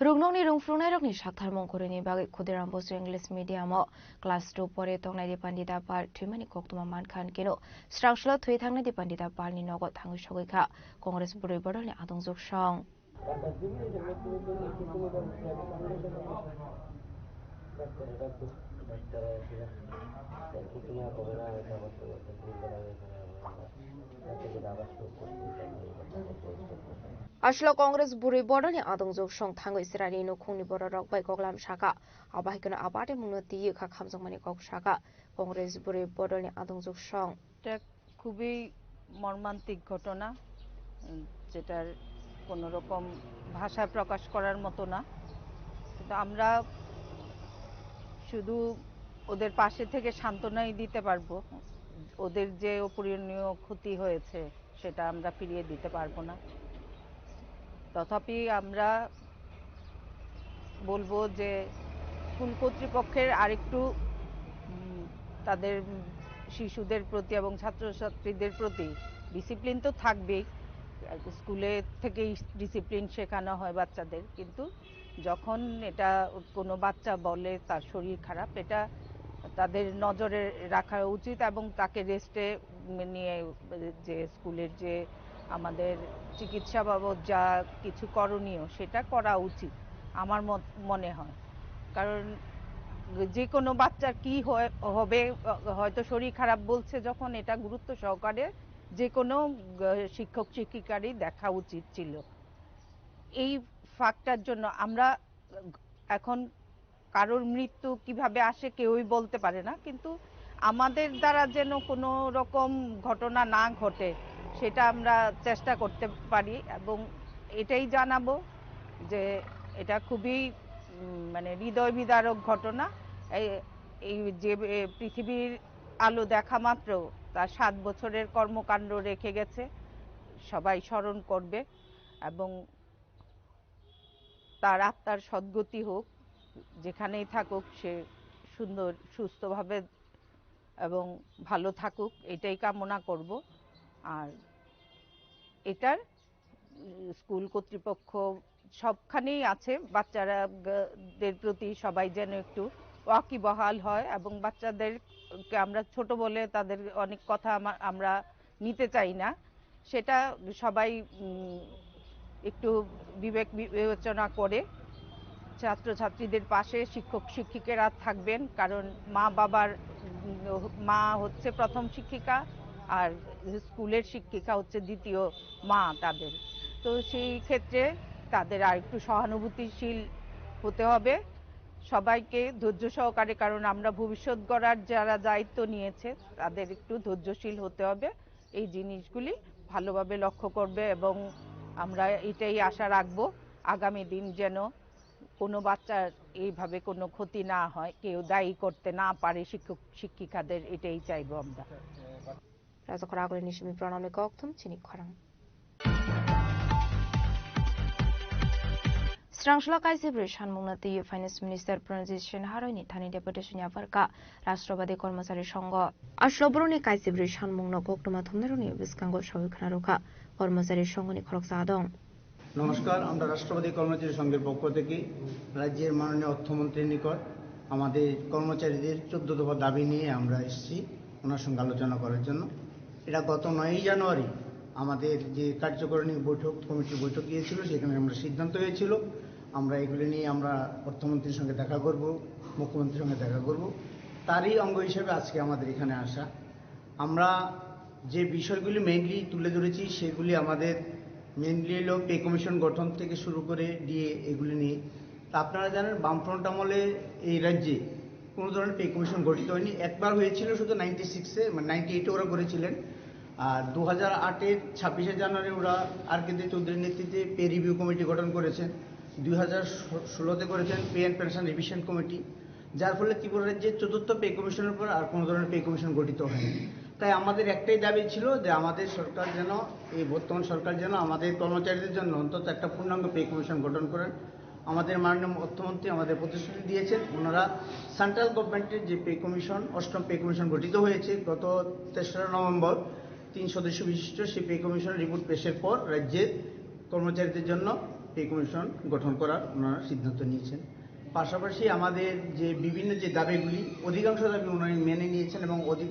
Ruknokni rungphrunairokni saktharmung kwrwini bagwi Khudiram Basu English Medium-o class two pore tongnai Dipandita Pal thwimani koktwma mankha hinkhe no srangsola thwi thangnai Dipandita Palni nogo thangwi sogwi kha Congress bwrwi bodolni adongjwk song. Aswk Congress bwrwi bodolni adongjwk song thangwi chwraini nukhungni bororok bai koklam sakha. Abo hai kheno a party mungno twiwi kha khamjakmani kok sakha Congress bwrwi bodolni adongjwk song. এটা খুবই মর্মান্তিক ঘটনা, উম, যেটার কোনো রকম ভাষায় প্রকাশ করার মতো না। কিন্তু আমরা শুধু ওদের পাশে থেকে সান্ত্বনাই দিতে পারবো, ওদের যে অপূরণীয় ক্ষতি হয়েছে সেটা আমরা ফিরিয়ে দিতে পারবো না। তথাপি আমরা বলবো যে স্কুল কর্তৃপক্ষের আরেকটু, উম, তাদের, উম, শিশুদের প্রতি এবং ছাত্রছাত্রীদের প্রতি ডিসিপ্লিন তো থাকবেই, স্কুলে থেকেই ডিসিপ্লিন শেখানো হয় বাচ্চাদের, কিন্তু যখন এটা কোনো বাচ্চা বলে তার শরীর খারাপ, এটা তাদের নজরে রাখা উচিত এবং তাকে রেস্টে নিয়ে যে স্কুলের যে আমাদের চিকিৎসা বাবদ যা কিছু করণীয় সেটা করা উচিত আমার মত-, মনে হয়। কারণ যে কোনো বাচ্চার কি হয়, হবে, হয়তো শরীর খারাপ বলছে যখন, এটা গুরুত্ব সহকারে যে কোনো, আহ, শিক্ষক শিক্ষিকারই দেখা উচিত ছিল। এই ফাঁকটার জন্য আমরা এখন কারোর মৃত্যু কিভাবে আসে কেউই বলতে পারে না, কিন্তু আমাদের দ্বারা যেন কোনো রকম ঘটনা না ঘটে সেটা আমরা চেষ্টা করতে পারি এবং এটাই জানাবো যে এটা খুবই, উম, মানে হৃদয় বিদারক ঘটনা। এই, এই যে, এ, পৃথিবীর আলো দেখা মাত্র তার সাত বছরের কর্মকাণ্ড রেখে গেছে, সবাই স্মরণ করবে এবং তার আত্মার সদ্গতি হোক, যেখানেই থাকুক সে সুন্দর সুস্থভাবে এবং ভালো থাকুক, এটাই কামনা করব। আর এটার, উম, স্কুল কর্তৃপক্ষ সবখানেই আছে, বাচ্চারা গ-, দের প্রতি সবাই যেন একটু ওয়াকিবহাল হয় এবং বাচ্চাদেরকে আমরা ছোট বলে তাদের অনেক কথা আমা-, আমরা নিতে চাই না, সেটা সবাই, উম, একটু বিবেক বিবেচনা করে ছাত্রছাত্রীদের পাশে শিক্ষক শিক্ষিকারা থাকবেন, কারণ মা বাবার, উম, মা হচ্ছে প্রথম শিক্ষিকা আর স্কুলের শিক্ষিকা হচ্ছে দ্বিতীয় মা তাদের। তো সেই ক্ষেত্রে তাদের আর একটু সহানুভূতিশীল হতে হবে সবাইকে ধৈর্য সহকারে, কারণ আমরা ভবিষ্যৎ গড়ার যারা দায়িত্ব নিয়েছে তাদের একটু ধৈর্যশীল হতে হবে। এই জিনিসগুলি ভালোভাবে লক্ষ্য করবে এবং আমরা এটাই আশা রাখবো আগামী দিন যেন কোনো বাচ্চার এইভাবে কোনো ক্ষতি না হয়, কেউ দায়ী করতে না পারে শিক্ষক শিক্ষিকাদের, এটাই চাইবো আমরা। Rajakhor Agulini simi Pranamni kokthum chini khorang. Srangsola kaisa bwrwi sanmungno twiwi Finance Minister Pranjit Singh Haroi ni thani deputation ni apharkha Rashtrabadi Kormochari Songho. Aswk borokni kaisa bwrwi sanmungno koktwma thumnairokni bwskango sawi khna rwkha Kormochari Songhoni khoroksa adong. নমস্কার, আমরা রাষ্ট্রবাদী কর্মচারী সংঘের পক্ষ থেকে রাজ্যের মাননীয় অর্থমন্ত্রীর নিকট আমাদের কর্মচারীদের চোদ্দ দফা দাবি নিয়ে আমরা এসেছি ওনার সঙ্গে আলোচনা করার জন্য। এটা গত নয়ই জানুয়ারি আমাদের যে কার্যকরণী বৈঠক, কমিটির বৈঠক গিয়েছিল, সেখানে আমরা সিদ্ধান্ত হয়েছিল আমরা এগুলি নিয়ে আমরা অর্থমন্ত্রীর সঙ্গে দেখা করব, মুখ্যমন্ত্রীর সঙ্গে দেখা করব। তারই অঙ্গ হিসেবে আজকে আমাদের এখানে আসা। আমরা যে বিষয়গুলি মেইনলি তুলে ধরেছি, সেগুলি আমাদের মেনলি হলো পে কমিশন গঠন থেকে শুরু করে ডিএ এগুলি নিয়ে। তা আপনারা জানেন, বামফ্রন্ট আমলে এই রাজ্যে কোনো ধরনের পে কমিশন গঠিত হয়নি। একবার হয়েছিল শুধু নাইনটি সিক্সে, মানে নাইনটি এইটে ওরা করেছিলেন। আর দু হাজার আটের ছাব্বিশে জানুয়ারি ওরা আর কে দে চৌধুরীর নেতৃত্বে পে রিভিউ কমিটি গঠন করেছেন। দুই হাজার ষোলোতে করেছেন pay and pension revision committee, যার ফলে ত্রিপুরা রাজ্যে চতুর্থ পে কমিশনের পর আর কোনো ধরনের পে কমিশন গঠিত হয়নি। তাই আমাদের একটাই দাবি ছিল যে আমাদের সরকার যেন, এই বর্তমান সরকার যেন আমাদের কর্মচারীদের জন্য অন্তত একটা পূর্ণাঙ্গ পে কমিশন গঠন করেন। আমাদের মাননীয় অর্থমন্ত্রী আমাদের প্রতিশ্রুতি দিয়েছেন, ওনারা সেন্ট্রাল গভর্নমেন্টের যে পে কমিশন, অষ্টম পে কমিশন গঠিত হয়েছে গত তেসরা নভেম্বর, তিন সদস্য বিশিষ্ট সেই পে কমিশনের রিপোর্ট পেশের পর রাজ্যের কর্মচারীদের জন্য পে কমিশন গঠন করার ওনারা সিদ্ধান্ত নিয়েছেন। পাশাপাশি আমাদের যে বিভিন্ন যে দাবিগুলি, অধিকাংশ দাবি ওনারা মেনে নিয়েছেন এবং অধিক,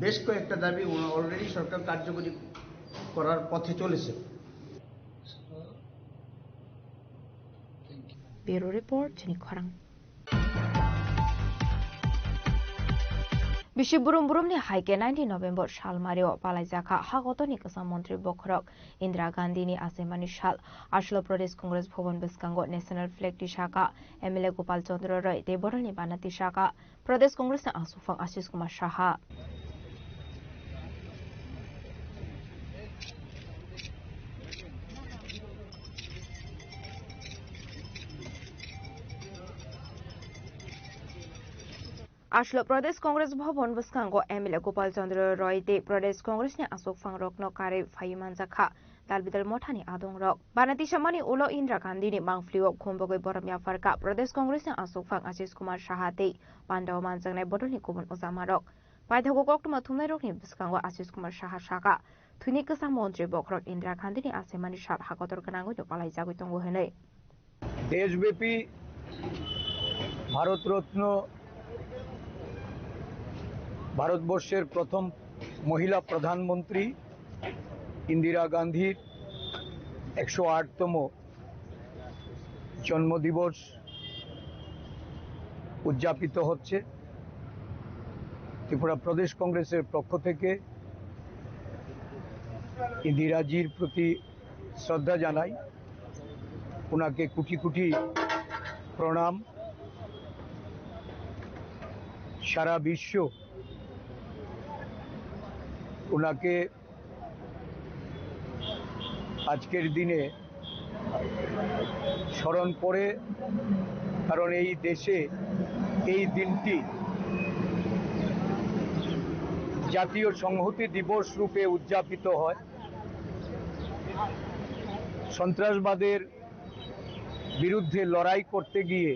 বেশ কয়েকটা দাবি ওনারা অলরেডি সরকার কার্যকরী করার পথে চলেছে। Bureau Report, chini khorang. Bisi burum burumni hai khe nineteen November salmario palaijakha Hakotorni kwcham montri bokhorok Indira Gandhini achaimani sal. Aswlo Pradesh Congress Bhavan bwskango National Flag tisaka M L A Gopal Chandra Roy tei borokni bana tisaka Pradesh Congressni aswkphang Ashish Kumar Saha. Aswlo Pradesh Congress Bhavan bwskango M L A Gopal Chandra Roy tei Pradesh Congressni aswkphangrokno karwi phaiwi manjakha dal bidal mothani adongrok. Bana tisamani ulo Indira Gandhini mangphlio khumbogwi borom yapharkha Pradesh Congressni aswkphang Ashish Kumar Saha tei pandao manjaknai bodolni kubun ojamarok. Paithago koktwma thumnairokni bwskango Ashish Kumar Saha sakha, thwini kwcham montri bokhorok Indira Gandhini achaimani sal hakotor gwnangwi no palaijagwi tongo hwnwi. দেশব্যাপী ভারতরত্ন, ভারতবর্ষের প্রথম মহিলা প্রধানমন্ত্রী ইন্দিরা গান্ধীর একশো আটতম জন্মদিবস উদযাপিত হচ্ছে। ত্রিপুরা প্রদেশ কংগ্রেসের পক্ষ থেকে ইন্দিরাজির প্রতি শ্রদ্ধা জানাই, ওনাকে কোটি কোটি প্রণাম। সারা বিশ্ব ওনাকে আজকের দিনে স্মরণ করে, কারণ এই দেশে এই দিনটি জাতীয় সংহতি দিবস রূপে উদযাপিত হয়। সন্ত্রাসবাদের বিরুদ্ধে লড়াই করতে গিয়ে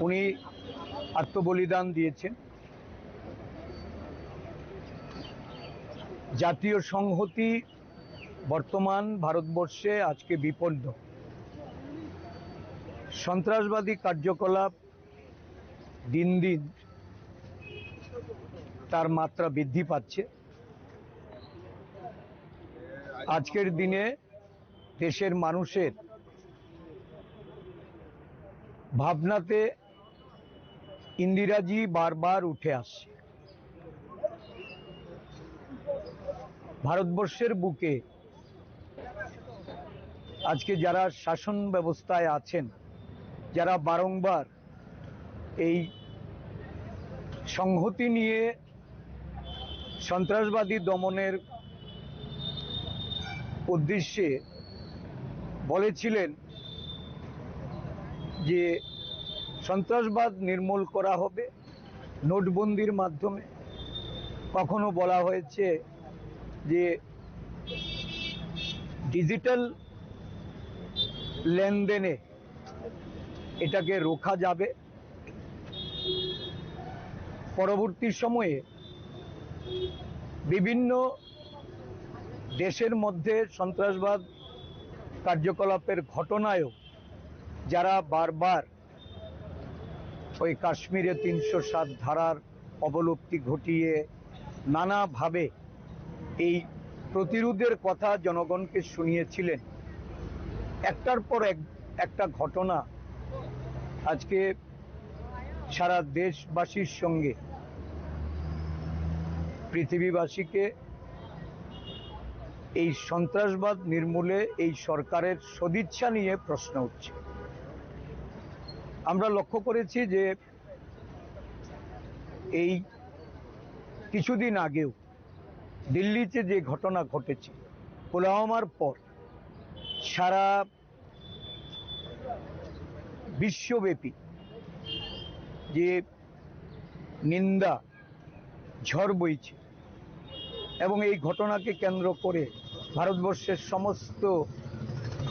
উনি আত্মবলিদান দিয়েছেন। জাতীয় সংহতি বর্তমান ভারতবর্ষে আজকে বিপন্ন। সন্ত্রাসবাদী কার্যকলাপ দিন দিন তার মাত্রা বৃদ্ধি পাচ্ছে। আজকের দিনে দেশের মানুষের ভাবনাতে ইন্দিরাজি বারবার উঠে আসছে। ভারতবর্ষের বুকে আজকে যারা শাসন ব্যবস্থায় আছেন, যারা বারংবার এই সংহতি নিয়ে সন্ত্রাসবাদী দমনের উদ্দেশ্যে বলেছিলেন যে সন্ত্রাসবাদ নির্মূল করা হবে নোটবন্দির মাধ্যমে। কখনো বলা হয়েছে যে ডিজিটাল লেনদেনে এটাকে রোখা যাবে। পরবর্তী সময়ে বিভিন্ন দেশের মধ্যে সন্ত্রাসবাদ কার্যকলাপের ঘটনায়ও যারা বারবার ওই কাশ্মীরে তিনশো সাত ধারার অবলুপ্তি ঘটিয়ে নানাভাবে এই প্রতিরোধের কথা জনগণকে শুনিয়েছিলেন, একটার পর এক, একটা ঘটনা আজকে সারা দেশবাসীর সঙ্গে পৃথিবীবাসীকে এই সন্ত্রাসবাদ নির্মূলে এই সরকারের সদিচ্ছা নিয়ে প্রশ্ন উঠছে। আমরা লক্ষ্য করেছি যে এই কিছুদিন আগেও দিল্লিতে যে ঘটনা ঘটেছে, পুলওয়ামার পর সারা বিশ্বব্যাপী যে নিন্দা ঝড় বইছে এবং এই ঘটনাকে কেন্দ্র করে ভারতবর্ষের সমস্ত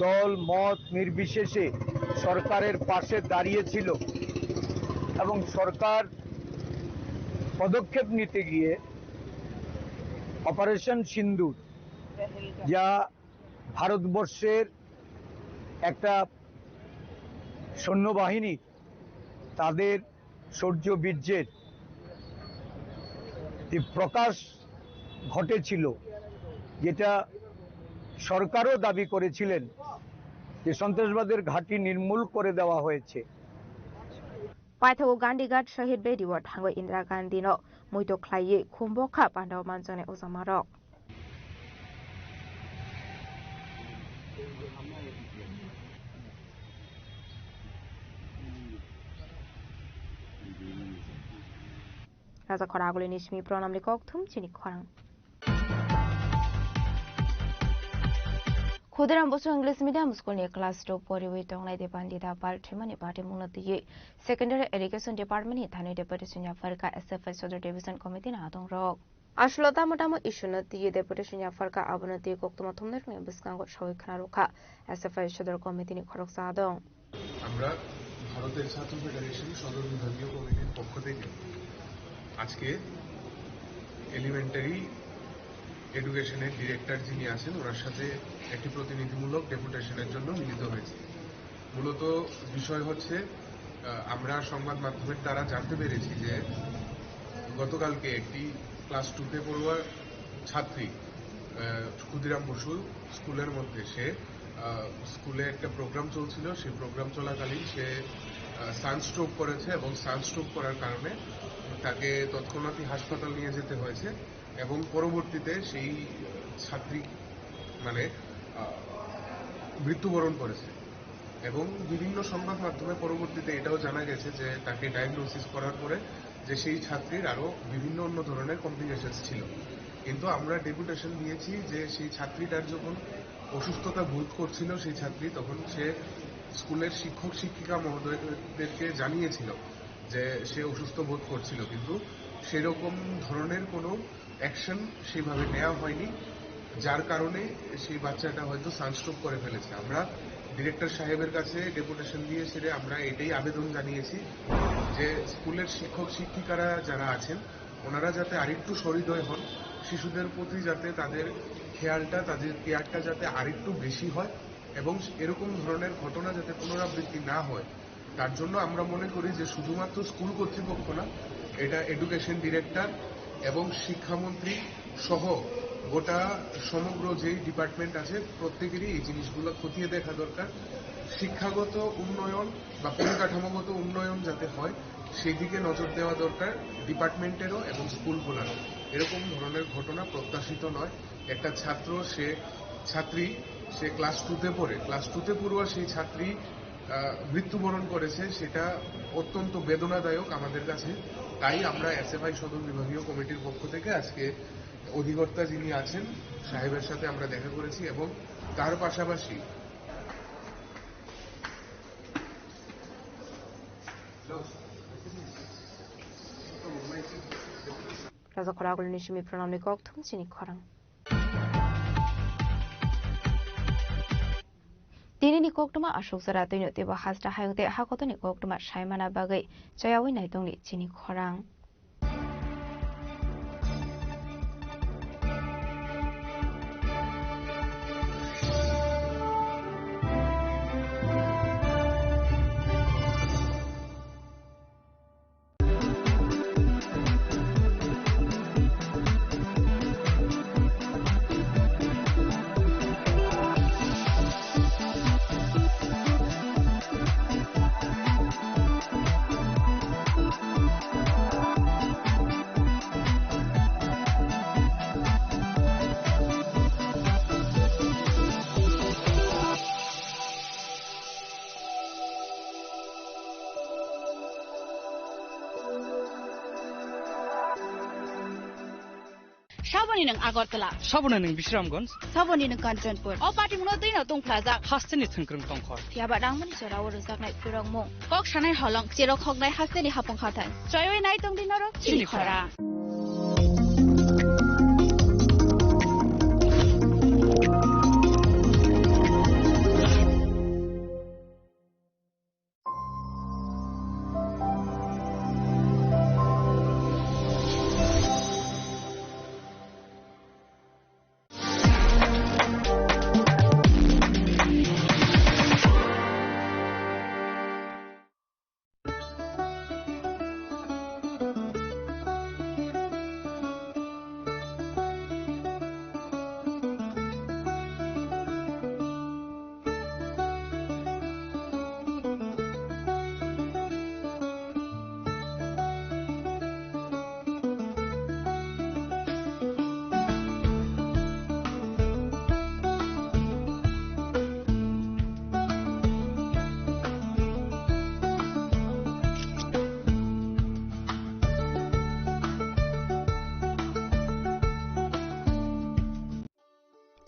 দল মত নির্বিশেষে সরকারের পাশে দাঁড়িয়েছিল এবং সরকার পদক্ষেপ নিতে গিয়ে অপারেশন সিন্দুর, যা ভারতবর্ষের একটা সৈন্যবাহিনীর, তাদের শৌর্য বীর্যের যে প্রকাশ ঘটেছিল, যেটা সরকারও দাবি করেছিলেন যে সন্ত্রাসবাদের ঘাঁটি নির্মূল করে দেওয়া হয়েছে। Paithago Gandhi Ghat Shahid Bedi o thangwi Indira Gandhi no muitu khlaiwi khum bokha pandao manjaknai ujamarok. Raja Khoraguli ni simi pranamni kokthum chini khorang. Khudiram Basu English Medium School ni class two poriwi tongnai Debandita Pal thwimani batimungno twiwi Secondary Education Department ni thani deputation yapharkha S F I Sodor Division Committee ni adongrok. Aswkno tamo tamo issue no twiwi deputation yapharkha, abono twiwi koktwma thumnairokni bwskango sawi khwnarwkha S F I Sodor Committee ni khoroksa adong. আমরা ভারতের ছাত্র ফেডারেশন সদর বিভাগীয় কমিটির পক্ষ থেকে আজকে এলিমেন্টারি এডুকেশনের ডিরেক্টর যিনি আছেন, ওনার সাথে একটি প্রতিনিধিমূলক ডেপুটেশনের জন্য মিলিত হয়েছি। মূলত বিষয় হচ্ছে, আহ, আমরা সংবাদ মাধ্যমের দ্বারা জানতে পেরেছি যে গতকালকে একটি ক্লাস টুতে পড়ুয়া ছাত্রী, আহ, ক্ষুদিরাম বসু স্কুলের মধ্যে সে, আহ, স্কুলে একটা প্রোগ্রাম চলছিল, সেই প্রোগ্রাম চলাকালীন সে, আহ, সানস্ট্রোক করেছে এবং সানস্ট্রোক করার কারণে তাকে তৎক্ষণাৎই হাসপাতাল নিয়ে যেতে হয়েছে এবং পরবর্তীতে সেই, আহ, ছাত্রী মানে, আহ, মৃত্যুবরণ করেছে। এবং বিভিন্ন সংবাদ মাধ্যমে পরবর্তীতে এটাও জানা গেছে যে তাকে ডায়াগনোসিস করার পরে যে সেই ছাত্রীর আরও বিভিন্ন অন্য ধরনের কমপ্লিকেশনস ছিল। কিন্তু আমরা ডেপুটেশন দিয়েছি যে সেই ছাত্রীটার যখন অসুস্থতা বোধ করছিল সেই ছাত্রী, তখন সে স্কুলের শিক্ষক শিক্ষিকা মহোদয়দেরকে জানিয়েছিল যে সে অসুস্থ বোধ করছিল, কিন্তু সেরকম ধরনের কোনো অ্যাকশন সেইভাবে নেওয়া হয়নি, যার কারণে সেই বাচ্চাটা হয়তো সানস্ট্রোক করে ফেলেছে। আমরা ডিরেক্টর সাহেবের কাছে ডেপুটেশন দিয়ে সেটা আমরা এটাই আবেদন জানিয়েছি যে স্কুলের শিক্ষক শিক্ষিকারা যারা আছেন, ওনারা যাতে আরেকটু সহৃদয় হন, শিশুদের প্রতি যাতে তাদের খেয়ালটা, তাদের কেয়ারটা যাতে আরেকটু বেশি হয় এবং এরকম ধরনের ঘটনা যাতে পুনরাবৃত্তি না হয়, তার জন্য আমরা মনে করি যে শুধুমাত্র স্কুল কর্তৃপক্ষ না, এটা এডুকেশন ডিরেক্টর এবং শিক্ষামন্ত্রী সহ গোটা সমগ্র যেই ডিপার্টমেন্ট আছে, প্রত্যেকেরই এই জিনিসগুলো খতিয়ে দেখা দরকার। শিক্ষাগত উন্নয়ন বা পরিকাঠামোগত উন্নয়ন যাতে হয়, সেই দিকে নজর দেওয়া দরকার ডিপার্টমেন্টেরও এবং স্কুলগুলোরও। এরকম ধরনের ঘটনা প্রত্যাশিত নয়। একটা ছাত্র, সে ছাত্রী, সে ক্লাস টুতে পড়ে, ক্লাস টুতে পড়ুয়া সেই ছাত্রী, আহ, মৃত্যুবরণ করেছে, সেটা অত্যন্ত বেদনাদায়ক আমাদের কাছে। তাই আমরা এসএফআই সদর বিভাগীয় কমিটির পক্ষ থেকে আজকে অধিকর্তা যিনি আছেন, সাহেবের সাথে আমরা দেখা করেছি এবং তার পাশাপাশি Raja Khoraguli ni simi pranamni kokthum chini khorang. Tinini koktwma aswk jora twino teibo hasta hayung tei hakotoni koktwma saimana bagwi chayawi naitongni chini khorang. Saboni nwng Agartala. Saboni nwng Bisramganj. Saboni nwng Kanchanpur. O party mungno twi no tongphlajak. Hasteni thwngkwrwng tongkhor. Phiya ba nangmani jora o rwjaknai phwrwngmung. Kok sanai holong, cherok hoknai hasteni hapung hathai. Choiwi nai tongdi norok chini chini khora. Khora.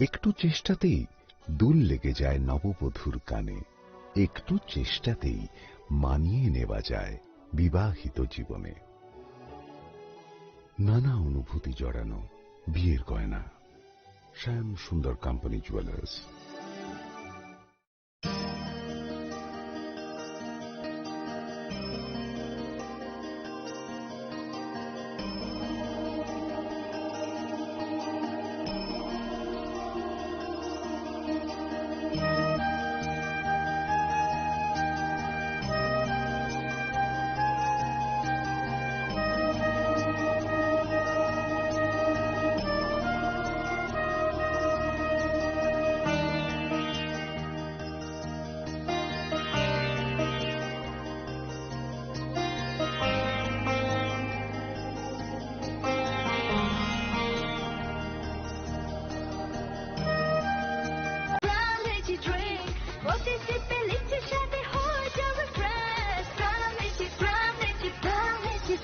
একটু চেষ্টাতেই দুল লেগে যায় নববধূর কানে। একটু চেষ্টাতেই মানিয়ে নেওয়া যায় বিবাহিত জীবনে। নানা অনুভূতি জড়ানো বিয়ের গয়না। শ্যাম সুন্দর company jewellers.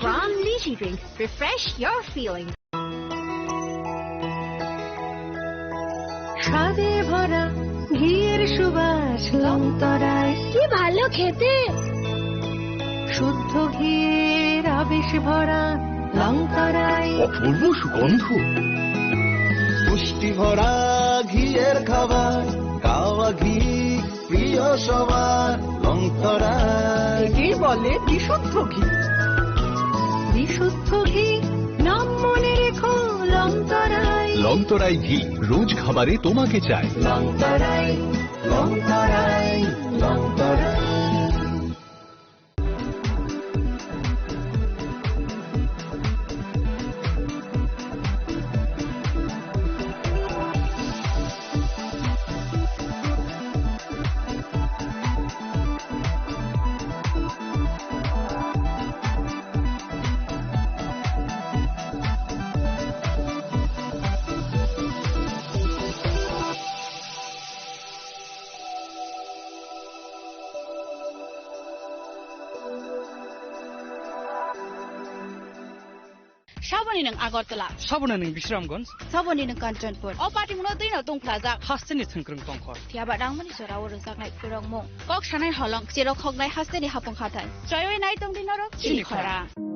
From Lychee Drink, refresh your feeling. স্বাদে ভরা ঘিয়ের সুবাস লংতরায়। কি ভালো খেতে। শুদ্ধ ঘিয়ের আবেশ ভরা লংতরায়। অপূর্ব সুগন্ধ। পুষ্টি ভরা ঘিয়ের খাবার, গাওয়া ঘি প্রিয় সবার লংতরায়। একেই বলে বিশুদ্ধ ঘি। বিশুদ্ধ ঘি, নাম মনে রেখো লংতরায়। লংতরায় ঘি, রোজ খাবারে তোমাকে চাই। লংতরায়, লংতরায়, Longtharai. Saboni nwng Agartala. Saboni nwng Bisramganj. Saboni nwng Kanchanpur. O party mungno twi no tongphlajak. Hasteni thwngkwrwng tongkhor. Phiya ba nangmani jora o rwjaknai phwrwngmung. Kok sanai holong, cherok hoknai hasteni hapung hathai. Choiwi nai tongdi norok chini chini khora. Khora.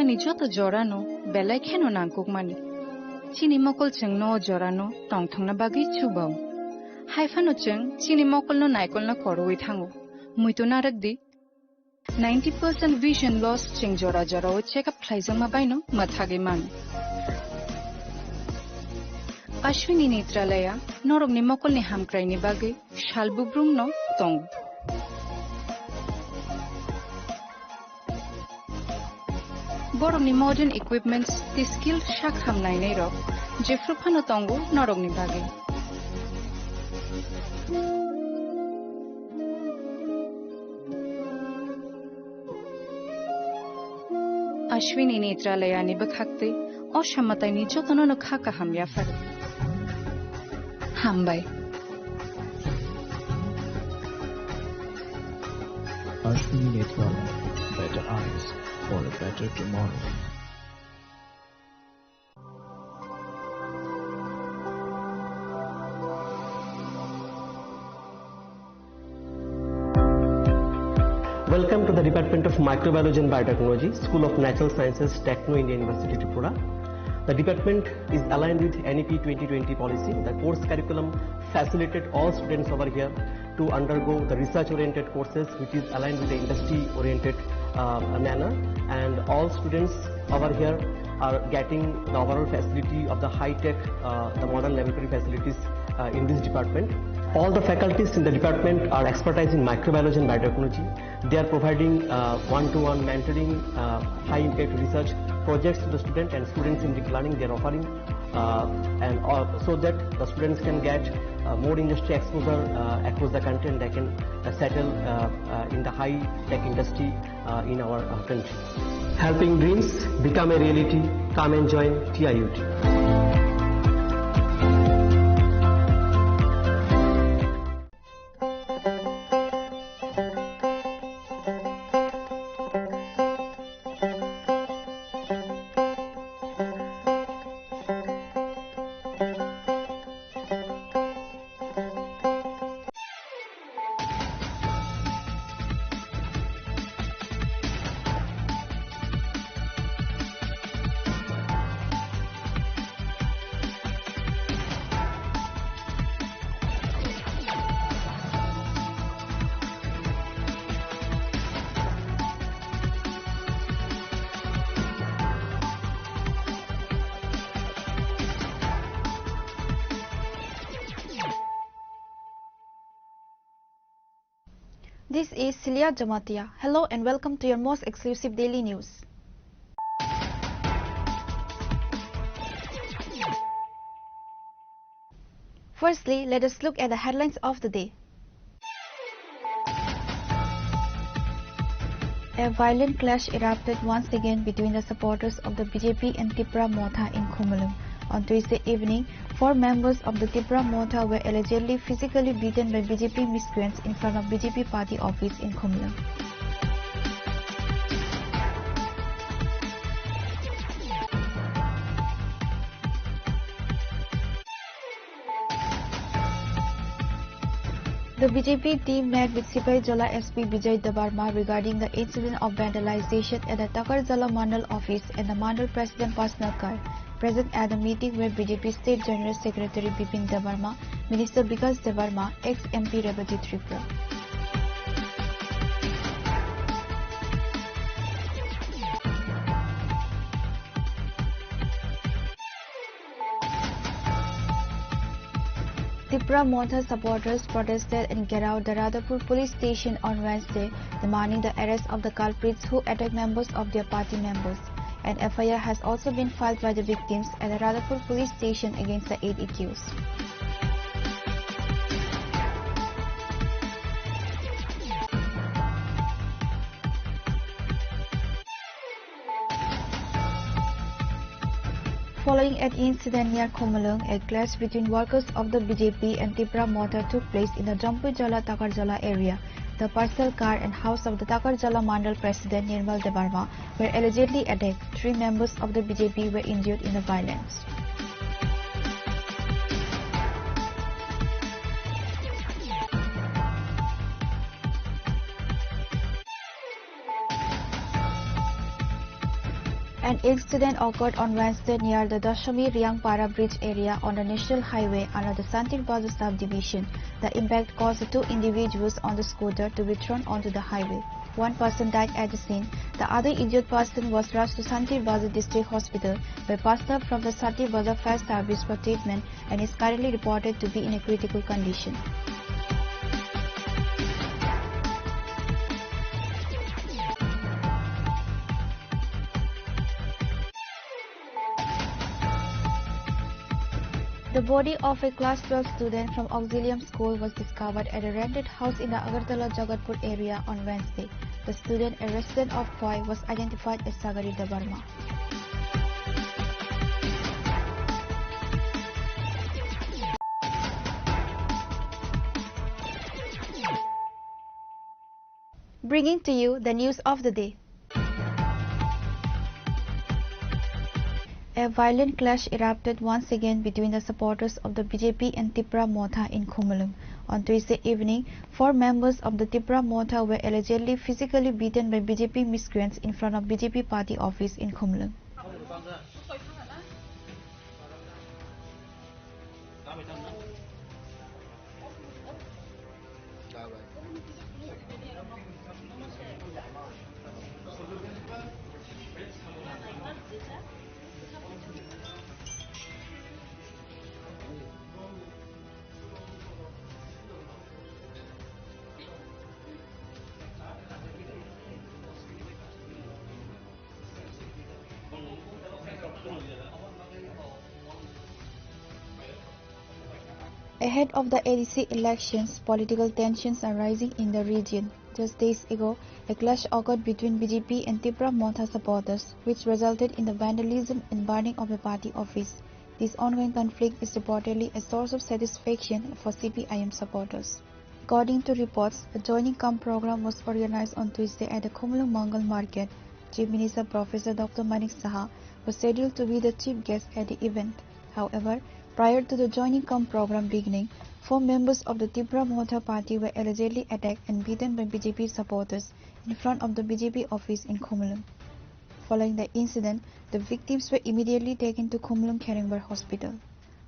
Ani joto jorano belai kheno nangkukmani. Chini mokol chwngno o jorano tongthokna bagwi chubao. Haiphano chwng chini mokolno naikolna koroui thango. Muitu narwkdi, ninety percent vision loss chwng jora jorao check up khlaijakma baino mwthagwi mano. Ashwini Netralaya norokni mokolni hamkraini bagwi sal bubrumno tongo. Borokni modern equipments tei skilled sak ham nainairok jephru phano tongo norokni bagwi. Ashwini Netralayani bwkhaktwi o samataini jotono no kha kaham yapharo. Hambai. Ashwini Netralaya, better eyes for a better tomorrow. Welcome to the Department of Microbiology and Biotechnology, School of Natural Sciences, Techno India University, Tripura. The department is aligned with N E P twenty twenty policy. The course curriculum facilitated all students over here to undergo the research-oriented courses, which is aligned with the industry-oriented, uh, manner. And all students over here are getting the overall facility of the high-tech, uh, the modern laboratory facilities, uh, in this department. All the faculties in the department are expertise in microbiology and biotechnology. They are providing, uh, one-to-one mentoring, uh, high-impact research projects to the student, and students in deep learning, they are offering, uh, and, uh, so that the students can get, uh, more industry exposure, uh, across the country, and they can, uh, settle, uh, uh, in the high-tech industry, uh, in our, uh, country. Helping dreams become a reality. Come and join T I U T. This is Celia Jamatia. Hello and welcome to your most exclusive daily news. Firstly, let us look at the headlines of the day. A violent clash erupted once again between the supporters of the B J P and Tipra Motha in Khumulwng. On Tuesday evening, four members of the Tipra Motha were allegedly physically beaten by B J P miscreants in front of B J P party office in Khumulwng. The B J P team met with Sipaijala S P Bijay Debbarma regarding the incident of vandalization at the Takarjala Mandal office and the Mandal President personal car. Present at the meeting were B J P State General Secretary Bipin Debbarma, Minister Bikash Debbarma, ex M P Rebajit Tripura. Tipra Motha supporters protested and gherao the Radhapur police station on Wednesday, demanding the arrest of the culprits who attacked members of their party members. An F I R has also been filed by the victims at the Radhapur police station against the eight accused. Following an incident near Khumulwng, a clash between workers of the B J P and Tipra Motha took place in the Jampuijala Takarjala area. The personal car and house of the Takarjala Mandal President Nirmal Debbarma were allegedly attacked. Three members of the B J P were injured in the violence. An incident occurred on Wednesday near the Dashami Riangpara bridge area on the National Highway under the Santir Bazar subdivision. The impact caused the two individuals on the scooter to be thrown onto the highway. One person died at the scene. The other injured person was rushed to Santir Bazar District Hospital by personnel from the Santir Bazar Fire Service for treatment and is currently reported to be in a critical condition. The body of a class twelve student from Auxilium School was discovered at a rented house in the Agartala Jagatpur area on Wednesday. The student, a resident of Phai, was identified as Sagari Debbarma. Bringing to you the news of the day. A violent clash erupted once again between the supporters of the B J P and Tipra Motha in Khumulwng. On Tuesday evening, four members of the Tipra Motha were allegedly physically beaten by B J P miscreants in front of B J P party office in Khumulwng. Ahead of the A D C elections, political tensions are rising in the region. Just days ago, a clash occurred between B J P and Tipra Motha supporters, which resulted in the vandalism and burning of a party office. This ongoing conflict is reportedly a source of satisfaction for C P I M supporters. According to reports, a joining cum program was organized on Tuesday at the Khumulwng Mangal Market. Chief Minister Professor Doctor Manik Saha was scheduled to be the chief guest at the event. However, prior to the joining cum program beginning, four members of the Tipra Motha party were allegedly attacked and beaten by B J P supporters in front of the B J P office in Khumulwng. Following the incident, the victims were immediately taken to Khumulwng Kherengbar Hospital.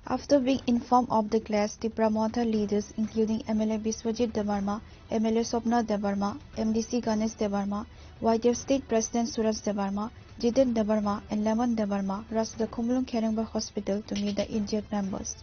After being informed of the clash, Tipra Motha leaders, including M L A Biswajit Debbarma, M L A Swapna Debbarma, M D C Ganesh Debbarma, Y T F State President Suraj Debbarma, Jiten Debbarma, and Lemon Debbarma, rushed to the Khumulwng Kherengbar Hospital to meet the injured members.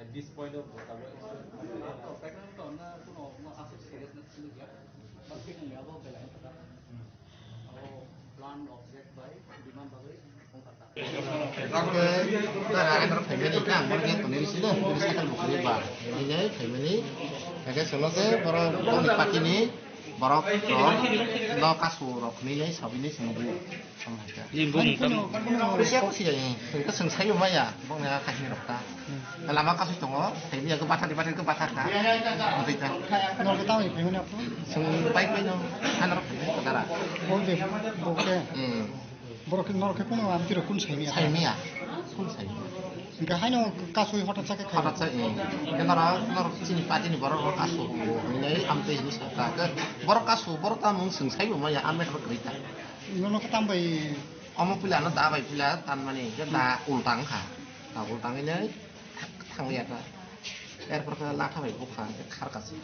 At this point of the, Oke, tara agar family ka, amor ke toniri sila, toniri sakal bukuri ba. Ini family, oke, solo se, borok, boni party ni, borok, rok, no kasu rok, ni, sabini sengbu. Ni bung tam. Kusia kusia, eh, ke sengsayo maya, bong ya kahini rok ta. Lama kasu tongo, family ke bathar, bathar ke bathar ka. Nanti ta. Nol ke tau, family apa? Seng pai pai no, kan rok, tara. Bol de, bol ke. Hmm. Borok norok khe phano amtwi rok kun saimaya. Saimaya. Kun saimaya. Hingkhe haino kasui hotat sa khe khai. Hotat sa, eh. Khe norok, norok chini party ni borok rok kasu hinwi amtwi hinwi sa kha. Khe borok kasu, borok ta mung swng saibo maya, amet rok kwrwi ta. Nono khe tambai. Omo puila no da bai puila tanmani, khe da ultang kha. Da ultang hinwi. Thangya ta. Erpor khe latha bai bukha, khar kasi.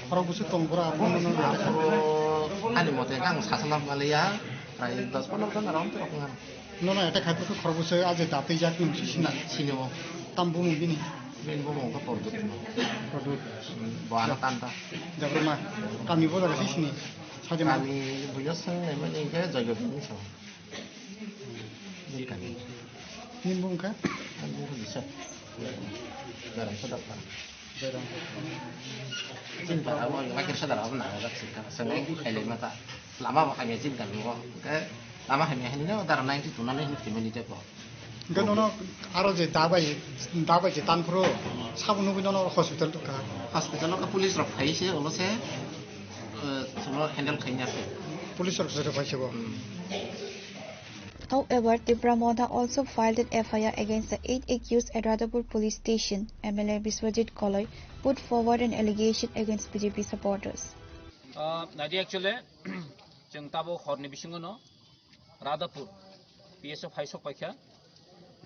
Khorok bwswk tong bwra, abo no nang. Aphuru ani mote ang sasana maliya, prai dos pondro jon around rok ngan. Nono attack khai phuru khorok bwswk aje da twi jak nung si sina. Sini o. Tam bumung bini. Bini bumung khe Pordut. Pordut. Bo ano tanta. Jabruma. Kami bo jaga si sini. Sajima. Kami buya sang nai mani khe Joyodin ni sang. Nini bumung kha? Ang bumung bisa. Garam sedap kan. Chini para bo lakir sadar abo nang jak sika. Sengwi khailai mata. Lama bo hamya chini kami bo. Ke lama hamya hani no dar ninety two nani hini family te bo. Hingke nono aro je dabai, dabai je tanphuru sabo nugui nono hospital tongkha. Hospital o police rok phai se, olo se, eh, sono handle khaina se. Police rok se phai se bo. Hmm. However, Tipra Motha also filed an F I R against the eight accused at Radhapur Police Station. M L A Biswajit Koloi put forward an allegation against B J P supporters. Ah, nadi actually, chwng tabuk horni bisingo no Radhapur P S O phai sok paikha.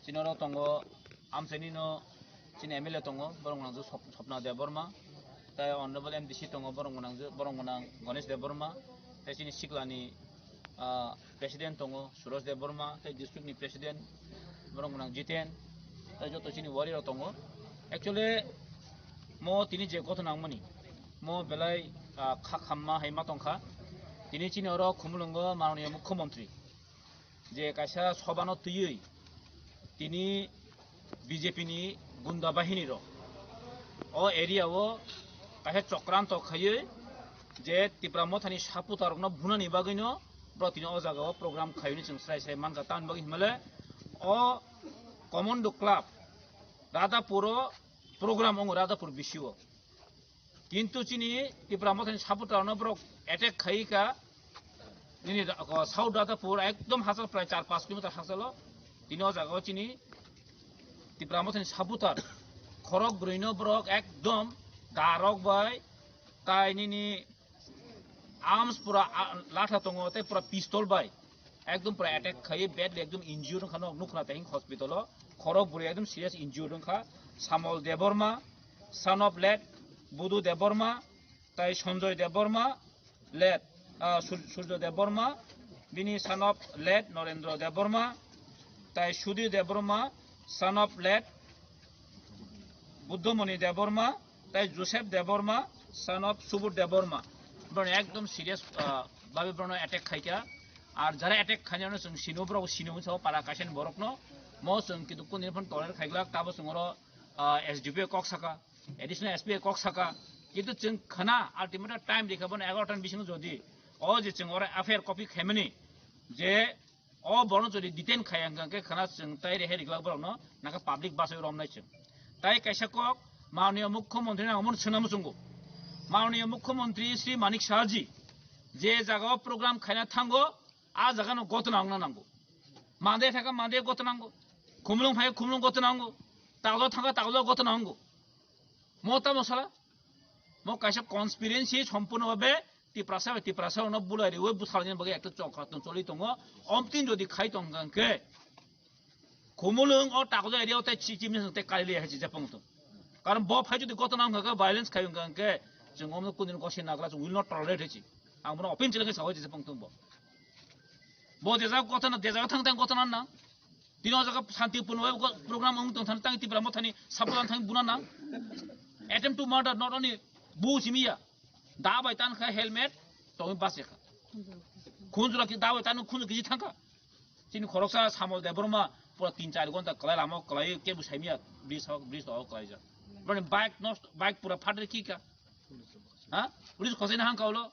Chini oro tongo amchaini no chini M L A tongo, borok nang Sop-, Sopna Debbarma, tai Honorable M D C tongo, borok nang, borok nang Ganesh Debbarma, tai chini siklani, ah, President tongo Suresh Debbarma, tai district ni President borok nang Jiten, tai joto chini warrior tongo. Actually, mo tini je ghotona wngmani, mo belai, ah, kha khamma hai ma tongkha. Tini chini oro Khumulwngo Mananiya Mukhyamantri je kaisa sobano twiwi tini B J P ni gunda bahini rok o area o kaisa chokranto khaiwi je Tipra Mothani supporter rokno bunani bagwino bro tini o jaga o program khaiwi chwng srai srai mankha. Tamni bagwi hinmale o Commando Club Radhapur o program wngo Radhapur bisi o. Kintu chini Tipra Mothani supporter no borok attack khai ka. Nini da-, ko South Radhapur ekdom hachal prai char panch kilometer hachalo. Tini o jaga o chini Tipra Mothani supporter khorok brwi no borok ekdom darok bai tai nini arms pura, a, latha tongo tei pura pistol bai ekdom pura attack khai badly ekdom injured wngkha nok nukha tei hospital o khorok brwi ekdom serious injured wngkha. Samol Debbarma, son of late Budu Debbarma, tai Sanjoy Debbarma, late, ah, Sur-, Surjo Debbarma, bini son of late Norendra Debbarma, tai Sudhir Debbarma, son of late Buddhamoni Debbarma, tai Joseph Debbarma, son of Subodh Debbarma. Borok ekdom serious, ah, babe borokno attack khaikha. Ar jara attack khainano chwng sino, borok sino wngsa o para kaisa ni borokno. Mo chwng kintu kundini phano toler khaiglak, tabo chwng oro, ah, S D P O kok saka. Additional S P kok saka, kintu chwng khna ultimately time rikha bono egaroh ta ni bisingo jodi o je chwng oro F I R copy khaimani je o borno jodi detain khaya hwnkha hwnkhe khna chwng tai rehai riklak borokno naka public bachai romnai chwng. Tai kaisa kok Mananiya Mukhyamantri nang omono swnam chwngo. Mananiya Mukhyamantri Shri Manik Saha ji je jaga o program khaina thango, a jaga no gotna wngna nango. Mande thaka mande gotna nango. Khumulwng phai khumulwng gotna nango. Taglo thaka taglo gotna nango. Mo tamo sala? Mo kaisa conspiracy sompurno bhabe Tiprasa bai Tiprasa no bulai riwi bwsalaina bagwi ekta chokra tong choli tongo. Omtin jodi khai tong hwnkhe Khumulwng o Takjak area o tei chichi misa tei kali liya hai chijak pang tong. Karon bo phai jodi gotona wngkha khe violence khai wngkha hwnkhe chwng omno kundin kosi nagla chwng will not tolerate hai chi. Ang bono open chile khe sawi chijak pang tong bo. Bo jesa gotona, jesa thang thang gotona na. Tini o jaga shanti purno bai program wng tong thani tang Tipra Mothani support thang buna na. Attempt to murder not only bu simiya. Da bai tan kha helmet tong bas kha. Khunjura ki da bai tan khunjura ki thang kha. Chini khoroksa Samol Debbarma pura tin char gonta kwlai lama kwlai kebo saimya bridge hok bridge hok kwlaijak. Boni bike nosto, bike pura phatri kika. Ha? Police khosai na hangka ulo.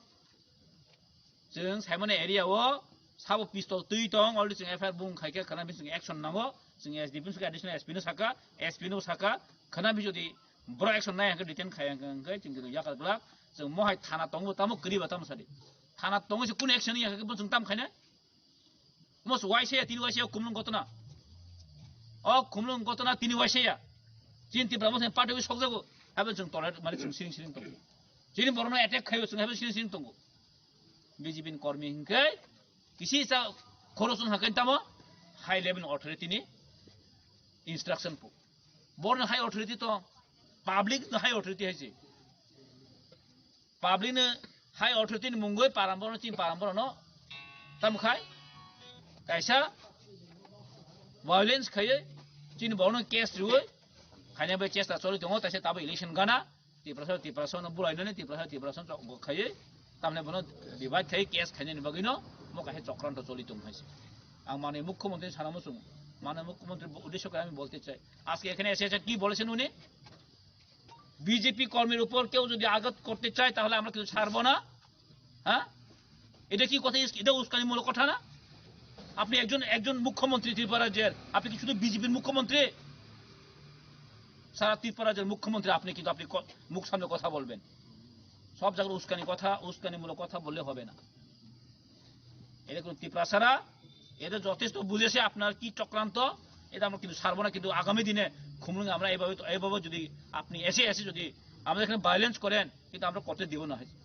Chwng saimani area o sabo pistol twi tong, already chwng F I R bung khaikha khana bising action nango. Chwng S D P no saka, additional S P no saka, S P no saka khana bi jodi bro action nai hangkhe detain khai hangkhe chwng yakar glak. Chwng mohai thana tongo tamo kwriba tamo sadi. Thana tongo se kun action ya hangkhe bo chwng tam khaina. Mos waisa ya, tini waisa ya, Khumulwng gotona. O Khumulwng gotona tini waisa ya. Chini Tipra Motha ni party wi sokjago. Haibeno chwng tolerate, mane chwng siring siring tongo. Chini borokno attack khaio, chwng haibeno siring siring tongo. B J P ni kormi hinkhe kisi sa khoroksa hakai tamo high level authority ni instruction po. Borno high authority to, public no high authority hai se. Public no high authority ni mungoi param borno, chini param borno tam khai kaisa violence khaiye chini borno case riwi khaina bai chesta choli tongo, taisa tabo election gana Tiprasa, Tiprasa no bulai nani Tiprasa, Tiprasa no chok khaiye tamne bono divide khai case khaina ni bagwi no mo kaisa chokranto choli tong hai se. Ang mane mukhyamantri sana muchung, mane mukhyamantri uddesho khe ami bolte chai, aske ekhane ese ese ki bolechen uni? BJP কর্মীর উপর কেউ যদি আঘাত করতে চায়, তাহলে আমরা কিন্তু ছাড়বো না। হ্যাঁ, এটা কি কথা? এটা উস্কানিমূলক কথা না? আপনি একজন, একজন মুখ্যমন্ত্রী ত্রিপুরা রাজ্যের, আপনি কি শুধু বিজেপির মুখ্যমন্ত্রী? সারা ত্রিপুরা রাজ্যের মুখ্যমন্ত্রী আপনি, কিন্তু আপনি ক-, মুখ সামনে কথা বলবেন। সব জায়গায় উস্কানি কথা, উস্কানিমূলক কথা বললে হবে না। এটা কোনো তিপ্রাসারা, এটা যথেষ্ট বুঝেছে আপনার কি চক্রান্ত, এটা আমরা কিন্তু ছাড়বো না। কিন্তু আগামী দিনে খুমলুঙে আমরা এইভাবে, এইভাবে যদি আপনি এসে এসে যদি আমাদের এখানে ভায়োলেন্স করেন, কিন্তু আমরা করতে দিব না। হয়েছে,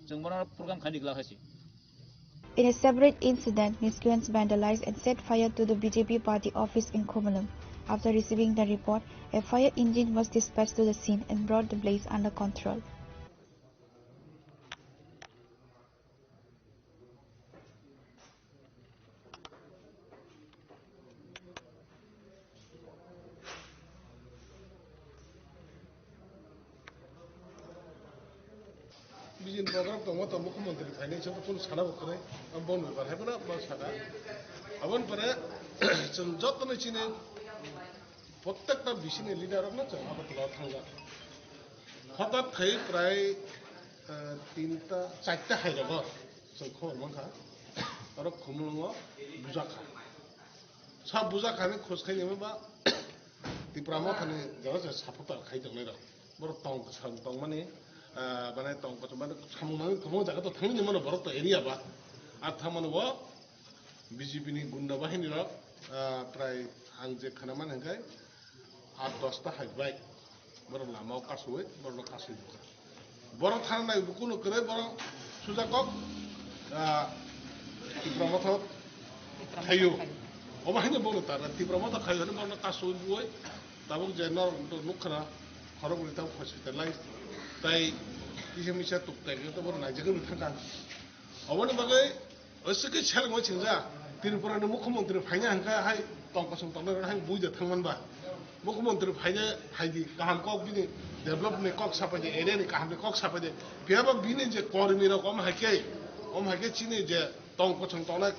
जों बोनो program khaini glak hai se. In a separate incident, miscreants vandalized and set fire to the B J P party office in Khumulwng. After receiving the report, a fire engine was dispatched to the scene and brought the blaze under control. Bijin program tongo, to mukhyamantri phainai, chwng kunu sana bo kwrwi, ang bon bepar hai phano ma saka. Aboni pore chwng jotono chini, prottekta bisini leader rokno chwng Agartala o thangjak. Hothat khai prai, eh, tinta, charta hai rogo chwng khobor mankha. Oro Khumulwngo bujak kha. Sa bujak kha ni khos khai ni ba Tipra Mothani jaga se supporter khai tongnai rok. Borok tong kwcham tongmani, ah, bana tong kwcham mani samung nangni kwbangma jaga to thangwi mano borok to area ba. Ar thangmani bo B J P ni gunda bahini rok, ah, prai ang je khana mani hwnkhe aat dosta hai bai. Borok lama o kasui, borok no kasui bukha. Borok thana nai bukuno kwrwi borok suja kok, ah, Tipra Motha khayo. Obo haino bono tara Tipra Motha khayo hwnwi borok no kasui buoi. Tabuk je norok nukha na khorok ni tabuk hospital lai. Tai kisa misa tuk tai to borok naijagwi thangkha. Oboni bagwi Oisike selengwi chingja, Tripura ni mukhyamantri phaina hwnkhe hai tong kosong tongnai rok hai buida thangman ba. Mukhyamantri phaina hai di kaham kok bini develop ni kok sapai de, area ni kaham ni kok sapai de. Phiya ba bini je kormi rok om hai khe, om hai khe chini je tong kosong tongnai,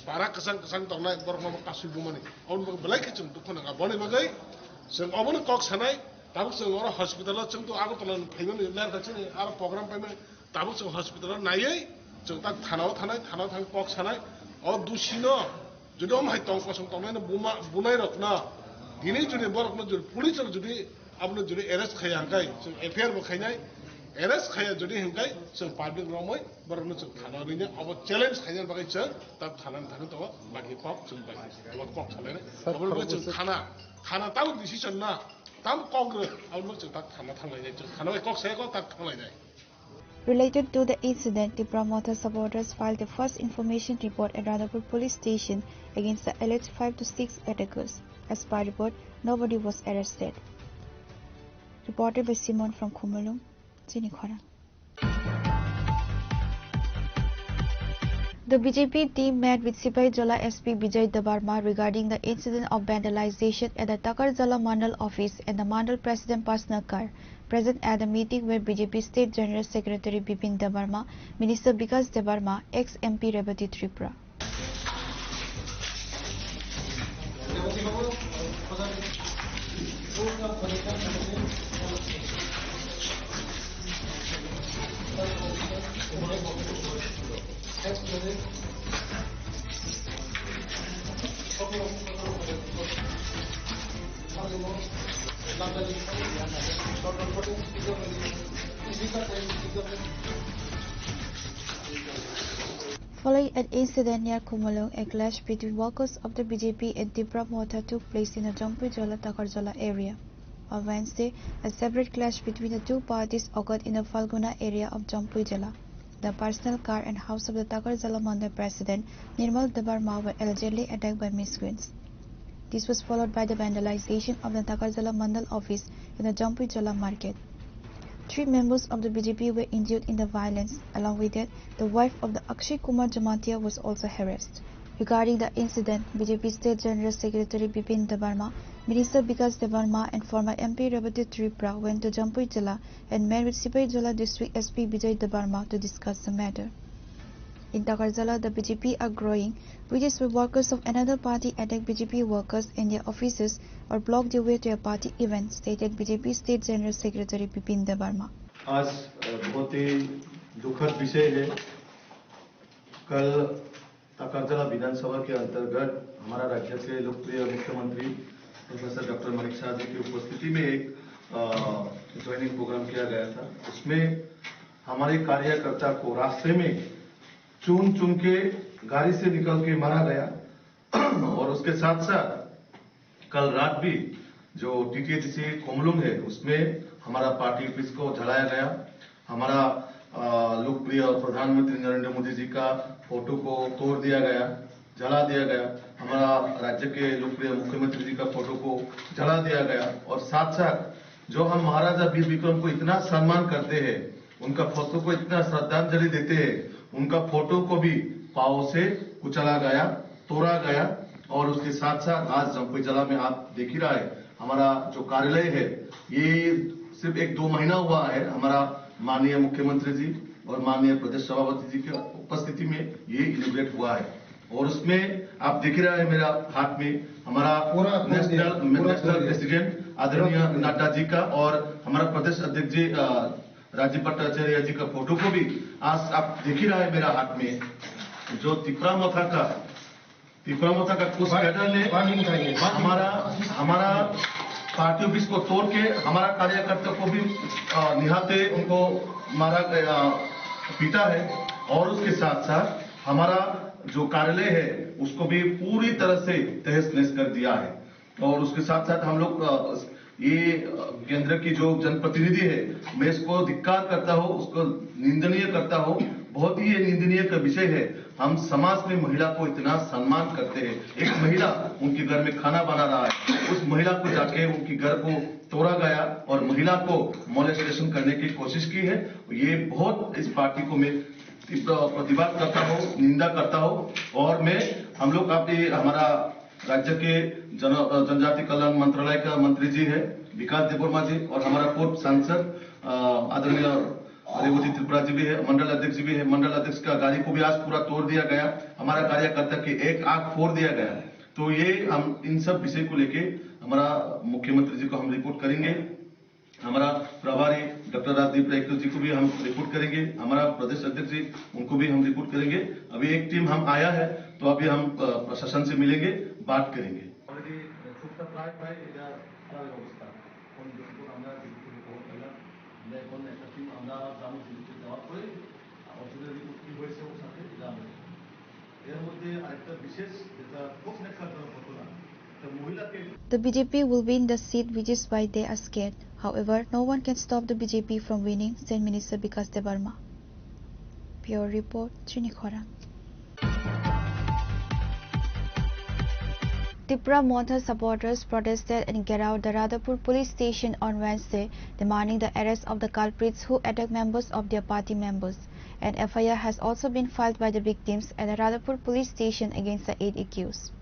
para kwchang kwchang tongnai borok no kasui bumani. Oboni bagwi belai khe chwng dukhu nangkha. Boni bagwi chwng obono kok sanai, tabuk chwng oro hospital o chwng to Agartala ni phaimani ler kha chini aro program paimani. Tabuk chwng hospital o naiwi chwng tak thana o thanai, thana o thang kok sanai. O dusi no jodi om hai tong kosong tongnai no buma, bunai rok no, tini jodi borok no jodi police rok jodi abono jodi arrest khaiya hwnkhe chwng F I R bo khainai, arrest khaiya jodi hwnkhe chwng public romwi borok no chwng thana o rinai. Obo challenge khainani bagwi chwng tak thana ni thangwi tongo, baki kok chwng bai kok salai nai. Sir, obo chwng khoroksa thana, thana tabuk decision na, tam kok rw, abono chwng tak thana thang lai nai, chwng thana bai kok sai kok tak thang lai nai. Related to the incident, Tipra Motha supporters filed a first information report at Radhapur Police Station against the alleged five to six attackers. As per report, nobody was arrested. Reported by Simon from Khumulwng, Chini Khorang. The B J P team met with Sipahijola S P Bijoy Debbarma regarding the incident of vandalization at the Takarjala Mandal office and the Mandal President personal car. Present at the meeting were B J P State General Secretary Bipin Debbarma, Minister Bikas Debbarma, ex M P Rebati Tripura. Following an incident near Khumulwng, a clash between workers of the B J P and Tipra Motha took place in the Jampui Jala Takarjala area. On Wednesday, a separate clash between the two parties occurred in the Falguna area of Jampui Jala. The personal car and house of the Takarjala Mandal President Nirmal Debbarma were allegedly attacked by miscreants. This was followed by the vandalization of the Takarjala Mandal office in the Jampui Jala market. Three members of the B J P were injured in the violence. Along with that, the wife of the Akshay Kumar Jamatia was also harassed. Regarding the incident, B J P State General Secretary Bipin Debbarma, Minister Bikas Debbarma and former M P Rebati Tripura went to Jampui Jala and met with Sipahijola District S P Bijoy Debbarma to discuss the matter. In Takarjala, the B J P are growing, which is why workers of another party attack B J P workers in their offices or block their way to a party event, stated B J P State General Secretary Bipin Debbarma. आज, अ, बहुत ही दुखद विषय है। कल तकरजला विधानसभा के अंतर्गत हमारा राज्य के लोकप्रिय मुख्यमंत्री प्रोफेसर डॉक्टर मानिक साहा जी की उपस्थिति में एक, अ, ज्वाइनिंग प्रोग्राम किया गया था। उसमें हमारे कार्यकर्ता को रास्ते में चुन चुन के गाड़ी से निकल के मारा गया और उसके साथ साथ कल रात भी जो टीटीएडीसी कोमलुंग है, उसमें हमारा पार्टी ऑफिस को जलाया गया। हमारा, अ, लोकप्रिय प्रधानमंत्री नरेंद्र मोदी जी का फोटो को तोड़ दिया गया, जला दिया गया। हमारा राज्य के लोकप्रिय मुख्यमंत्री जी का फोटो को जला दिया गया और साथ साथ जो हम महाराजा वीर विक्रम को इतना सम्मान करते हैं, उनका फोटो को इतना श्रद्धांजलि देते हैं, उनका फोटो को भी पाँव से कुचला गया, तोड़ा गया। और उसके साथ साथ आज जम्पुई जला में आप देख ही रहा है, हमारा जो कार्यालय है, ये सिर्फ एक दो महीना हुआ है, हमारा माननीय मुख्यमंत्री जी और माननीय प्रदेश सभापति जी की उपस्थिति में ये इनॉग्रेट हुआ है। और उसमें आप देख ही रहा है मेरा हाथ में हमारा पूरा खोल दिया, नेशनल, पूरा नेशनल खोल दिया। प्रेसिडेंट आदरणीय पूरा खोल दिया। नड्डा जी का और हमारा प्रदेश अध्यक्ष जी, अ, राजीव भट्टाचार्य जी का फोटो को भी आज आप देख ही रहा है मेरा हाथ में, जो तिपरा मोथा का, तिपरा मोथा का कुछ कैडर ने हमारा, हमारा पार्टी ऑफिस को तोड़ के हमारा कार्यकर्ता को भी, अ, निहाते उनको मारा, अ, पीटा है और उसके साथ साथ हमारा जो कार्यालय है उसको भी पूरी तरह से तहस नहस कर दिया है। और उसके साथ साथ हम लोग, अ, ये, अ, केंद्र की जो जनप्रतिनिधि है, मैं इसको धिक्कार करता हूँ, उसको निंदनीय करता हूँ। बहुत ही ये निंदनीय का विषय है। हम समाज में महिला को इतना सम्मान करते हैं। एक महिला उनके घर में खाना बना रहा है, उस महिला को जाके उनके घर को तोड़ा गया और महिला को मोलेस्टेशन करने की कोशिश की है। ये बहुत, इस पार्टी को मैं तीव्र प्रतिवाद करता हूँ, निंदा करता हूँ। और मैं, हम लोग, आप ये हमारा राज्य के जन-, जनजाति कल्याण मंत्रालय का मंत्री जी है विकास देबवर्मा जी और हमारा पूर्व सांसद, अ, आदरणीय रेवती त्रिपुरा जी भी है, मंडल अध्यक्ष जी भी है। मंडल अध्यक्ष का गाड़ी को भी आज पूरा तोड़ दिया गया, हमारा कार्यकर्ता के एक आंख फोड़ दिया गया। तो ये हम इन सब विषय को लेके हमारा मुख्यमंत्री जी को हम रिपोर्ट करेंगे। हमारा प्रभारी डॉक्टर राजदीप रायकू जी को भी हम रिपोर्ट करेंगे, हमारा प्रदेश अध्यक्ष जी, उनको भी हम रिपोर्ट करेंगे। अभी एक टीम हम आया है, तो अभी हम, अ, प्रशासन से मिलेंगे, बात करेंगे। Already, uh, খুবটা প্রায় প্রায় এটা খারাপের অবস্থা। কোন দিকে কোন আমরা ডিউটি থেকে খবর পেলাম, আমরা এখন একটা টিম আমরা আবার গ্রামে ভিজিটে যাওয়ার পরে, আহ, অঞ্চলের রিপোর্ট কি হয়েছে ওর সাথে এটা আমরা দেখব। এর মধ্যে আরেকটা বিশেষ যেটা খুব ন্যক্কারজনক ঘটনা, একটা মহিলাকে The B J P will win the seat, which is why they are scared. However, no one can stop the B J P from winning, said Minister Bikas Debbarma. Bureau Report, Chini Khorang. Tipra Motha supporters protested and gherao the Radhapur police station on Wednesday, demanding the arrest of the culprits who attacked members of their party members. An F I R has also been filed by the victims at the Radhapur police station against the eight accused.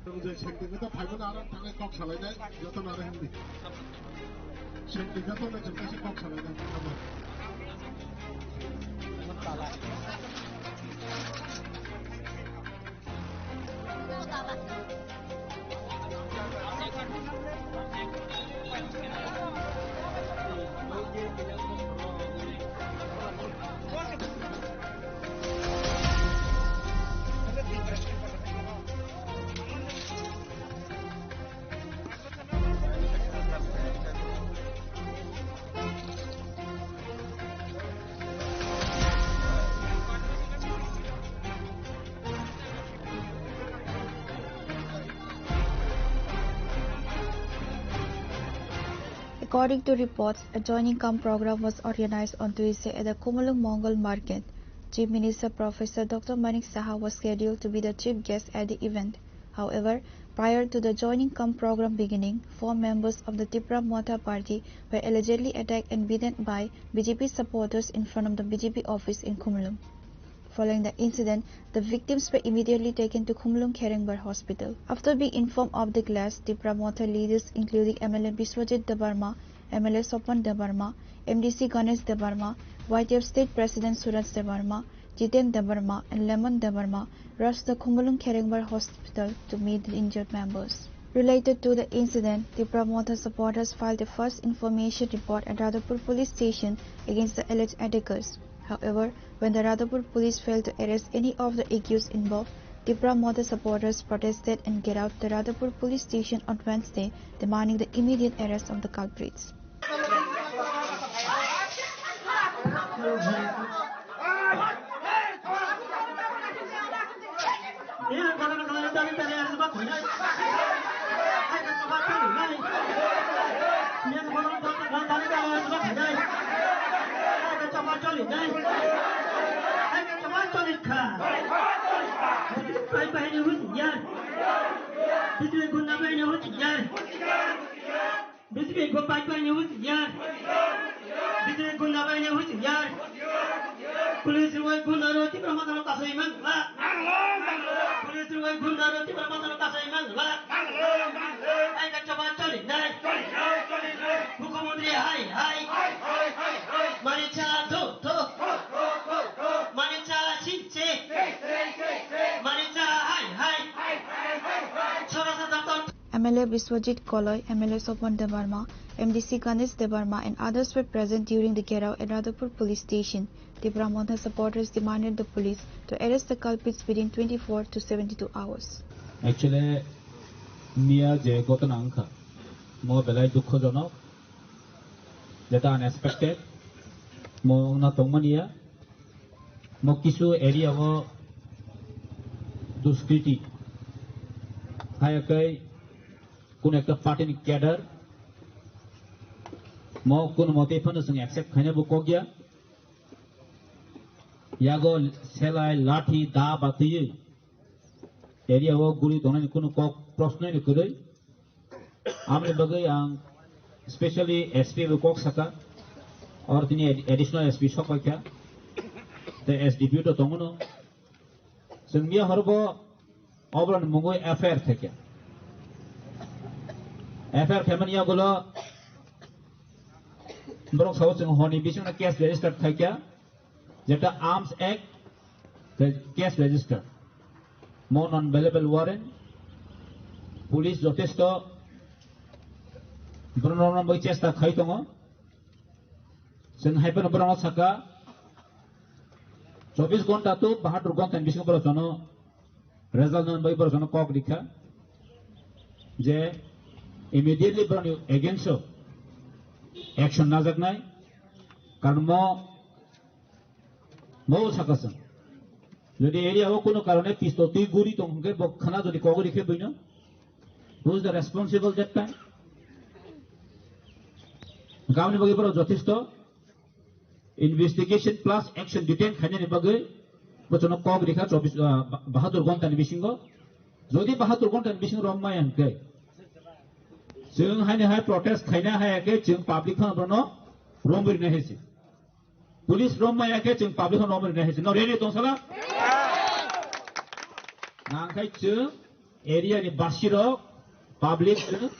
According to reports, a joining cum program was organized on Tuesday at the Khumulwng Mongol Market. Chief Minister Professor Doctor Manik Saha was scheduled to be the chief guest at the event. However, prior to the joining cum program beginning, four members of the Tipra Motha party were allegedly attacked and beaten by B J P supporters in front of the B J P office in Khumulwng. Following the incident, the victims were immediately taken to Khumulwng Kherengbar Hospital. After being informed of the clash, Tipra Motha leaders including M L A Biswajit Debbarma, M L A Sopan Debbarma, M D C Ganesh Debbarma, Y T F State President Suraj Debbarma, Jiten Debbarma and Lemon Debbarma rushed the Khumulwng Kherengbar Hospital to meet the injured members. Related to the incident, Tipra Motha supporters filed a first information report at Radhapur Police Station against the alleged attackers. However, when the Radhapur police failed to arrest any of the accused involved, Tipra Motha supporters protested and get out the Radhapur police station on Wednesday, demanding the immediate arrest of the culprits. B J P gunda bai ni husiar. B J P go bai bai ni husiar. B J P gunda bai ni husiar. Police rwai gunda rw Tipra Motha no kasai man la. Police rwai gunda rw Tipra Motha no kasai man la. Ai ka chaba choli nai. Mukhyamantri hai hai. Mani cha tho tho. Mani cha si si. Mani cha hai hai. Sora sa dam dam. M L A Biswajit Koloi, M L A Sopon Debbarma, M D C Ganesh Debbarma and others were present during the gherao at Radhapur police station. Tipra Motha supporters demanded the police to arrest the culprits within twenty-four to seventy-two hours. Actually, miya je ghotona wngkha, mo belai dukhojonok, jeta unexpected, mo wngna tongmaniya, mo kisu area o duskriti, hayakai, Kun ekta party ni cadre, mo kun mote phano chwng accept khaina bo kok ya. Yago selai, lathi, da batwi area o guri tongnani kunu kok prosno ni kwrwi. Amni bagwi ang specially S P bo kok saka, or tini ad-, additional S P sok paikha, the S D P O to tongono. Chwng miya horo bo oboroni mungwi F I R khaikha. F I R khaimani yagulo borok sao chwng honi bisingno case register khaikha, jeta Arms Act tei case register. Mo non bailable warrant, police jotesto borokno romwi chesta khai tongo. Chwng hai phano borokno saka, chobbish ghonta to bahatur ghonta ni bisingo borok jono result nani bagwi borok jono kok rikha je immediately borokni against o action najaknai, karon mo, mo saka chwng. Jodi area o kuno karone pistol twi guri tong hwnkhe bo khana jodi kok rikhe buino, who is the responsible that time? Gamni bagwi borok jothesto investigation plus action detail khainani bagwi bochano kok rikha chobbish, ah, ba-, bahatur ghonta ni bisingo. Jodi bahatur ghonta ni bisingo rom maya hwnkhe, chwng haini hai protest khaina hai khe chwng public phano bono rom rina hai se. Police rom maya khe chwng public phano rom rina hai se. No ready tong sala? Nang khai chwng area ni basirok, public chwng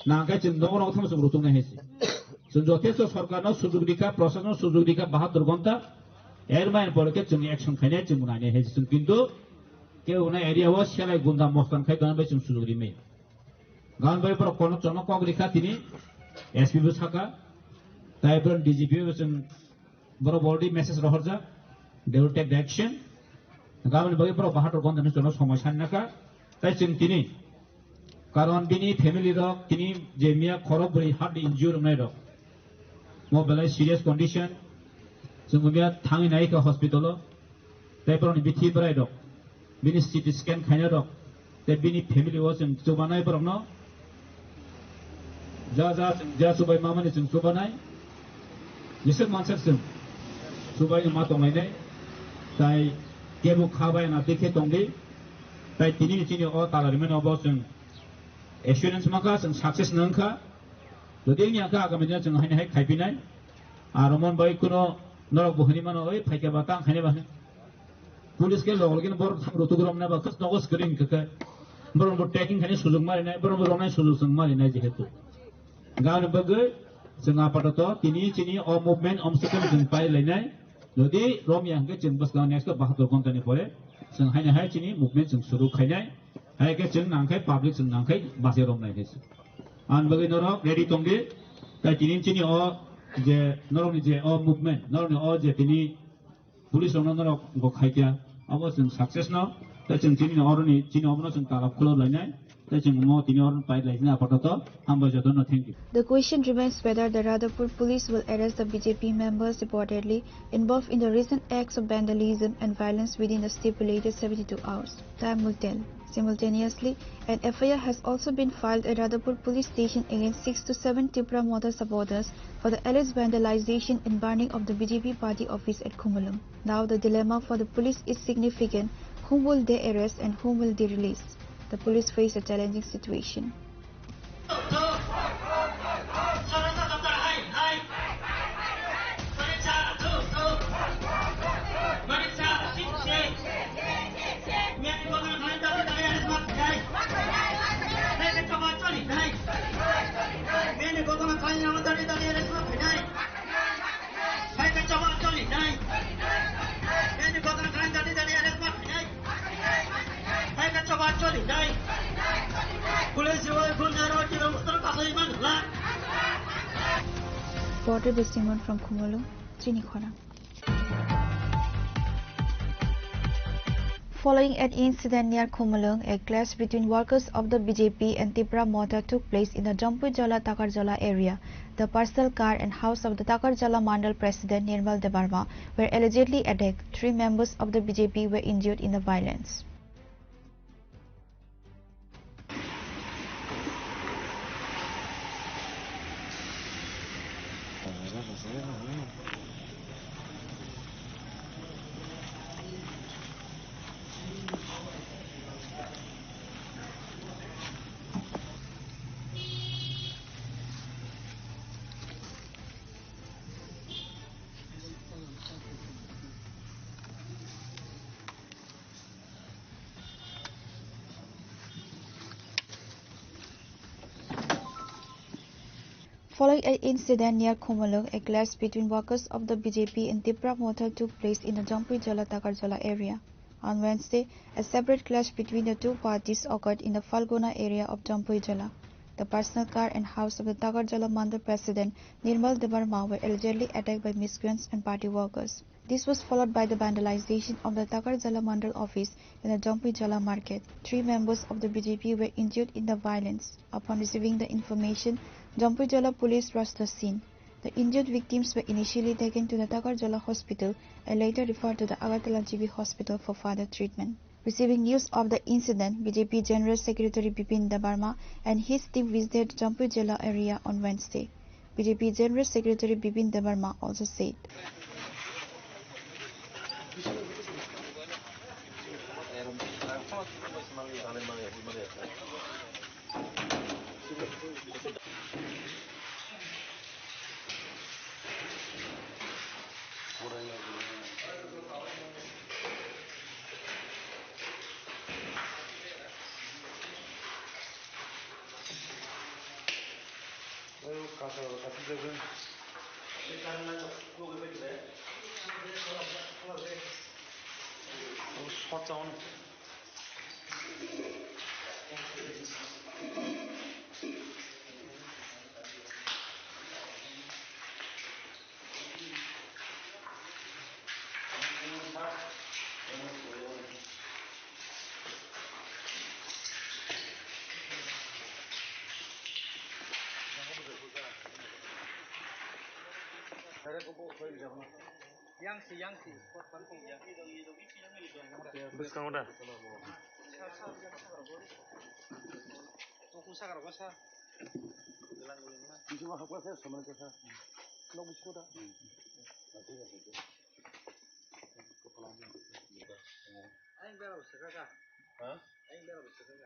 nang khai chwng nogo nogo thangma chwng rutung nai hai se. Chwng jothesto sorkar no sujug rikha, proshashan no sujug rikha, bahatur ghonta, er main pore khe chwng action khainai chwng nai nai hai se. Chwng kintu kebo na area o selai gunda mostan khai tongna bai chwng sujug rimai. Gan bai borok kono chwngno kok rikha tini S P bo saka, tai borok D G P bo chwng Borok already message rohorjak, they will take the action. Gaboni bagwi borok bahator ghonta ni chwngno somoi sanna kha. Tai chwng tini, karon bini family rok tini je miya khorok bwrwi heart injury wngnai rok, mo belai serious condition, chwng miya thangwi nai kha hospital o. Tai borokni bithi bwrai rok, bini C T scan khaina rok, tei bini family o chwng chubanai borokno ja ja chwng ja chubai mamani chwng chubanai, jeswk mansak chwng chubai ma tonglainai, tai kebo kha bai na twi khe tongdi, tai tini chini o tala rimani obo chwng assurance mankha, chwng success nangkha, jodi wngya khe agami dino chwng haini hai khaipinai, aro mon bai kuno norok bo hwnwi mano, oi phaikhe ba tang khainai ba hwnwi. Police khe logo logi borok thang rutuk romna ba khas nogo screen khe khe. Borok bo taking khani sujung mari nai, borok bo romnai sujung sung mari nai jehetu. Gani bagwi chwng apatoto tini chini o movement om sekem chwng pai lai nai. Jodi romya hwnkhe chwng bwskang next bahator ghontani pore chwng haino hai chini movement chwng suru khainai. Hai khe chwng nangkhai public chwng nangkhai bachai romnai khe. Ang bagwi norok ready tongdi. Tai tini chini o je norokni je o movement, norokni o je tini police rokno norok bo khaikha, abo chwng success no. Tai chwng chini oroni chini obono chwng talab khulok lainai. Tai chwng omo tini oroni pai laisina apato to. Hambai jotono, thank you. The question remains whether the Radhapur police will arrest the B J P members reportedly involved in the recent acts of vandalism and violence within the stipulated seventy-two hours. Time will tell. Simultaneously, an F I R has also been filed at Radhapur police station against six to seven Tipra Motha supporters for the alleged vandalization and burning of the B J P party office at Khumulwng. Now the dilemma for the police is significant. Whom will they arrest and whom will they release? The police face a challenging situation. Reporter Bisimon from Khumulwng, Chini Khorang. Following an incident near Khumulwng, a clash between workers of the B J P and Tipra Motha took place in the Jampuijala Takarjala area. The personal car and house of the Takarjala Mandal President Nirmal Debbarma were allegedly attacked. Three members of the B J P were injured in the violence. Following an incident near Khumulwng, a clash between workers of the B J P and Tipra Motha took place in the Jampuijala Takarjala area. On Wednesday, a separate clash between the two parties occurred in the Falguna area of Jampuijala. The personal car and house of the Takarjala Mandal President Nirmal Debbarma were allegedly attacked by miscreants and party workers. This was followed by the vandalization of the Takarjala Mandal office in the Jampuijala market. Three members of the B J P were injured in the violence. Upon receiving the information, Jampuijala police rushed the scene. The injured victims were initially taken to the Takarjala hospital and later referred to the Agartala G B hospital for further treatment. Receiving news of the incident, B J P General Secretary Bipin Debbarma and his team visited Jampuijala area on Wednesday. B J P General Secretary Bipin Debbarma also said. Yang si, yang si, spot pankung yang. Bwskango da? Tokung sakar bwsa. Bisingo hapkha se, samani khe sa. Nok bisingo da? Ayang bera bwsa kaka. Ha? Ayang bera bwsa kaka.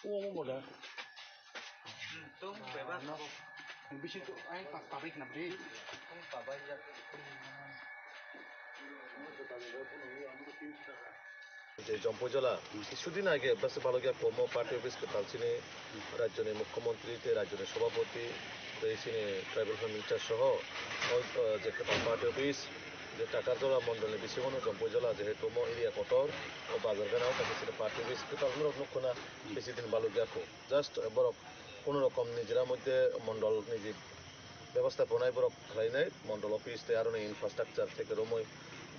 Omo moda. Tum beba no. Bisi to ayang pa, pabai khnam de. Tum pabai ya. Je Jompuijala, কিছুদিন আগে বেশ ভালো গিয়া কমো party office কে তালচিনি রাজ্যনি মুখ্যমন্ত্রী তে রাজ্যনি সভাপতি তে চিনি ট্রাইবেল মিনিস্টার সহ ও, ও, যে পার্টি অফিস যে টাকার জলা মন্ডলনি বিসিমনো Jompuijala যেহেতু মো এরিয়া কটর ও বাজার গানা ও তাকে চিনি পার্টি অফিস কে তালমুরক নুকুনা বেশি দিন ভালো গিয়া কো। Just borok কোনো রকম নিজেরা মধ্যে মন্ডল নিজে ব্যবস্থাপনায় borok khlainai, মন্ডল অফিস তে আরো infrastructure থেকে রুমই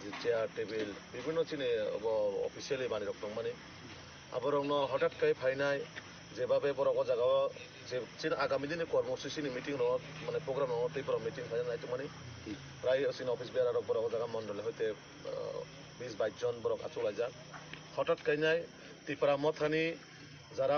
যে চেয়ার টেবিল বিভিন্ন চিনি অফিসিয়ালি বানি রক tongmani. Aborokno হঠাৎ kai phainai, যেভাবে borok o jagao je chini আগামী দিনে কর্মসূচিনি মিটিং rok মানে programme rok tei borok meeting phainai tongmani. প্রায় চিনি office bearer rok borok o jaga মন্ডলে হইতে বিশ বাইশ জন borok achuk laijak. হঠাৎ kainai Tipra Mothani যারা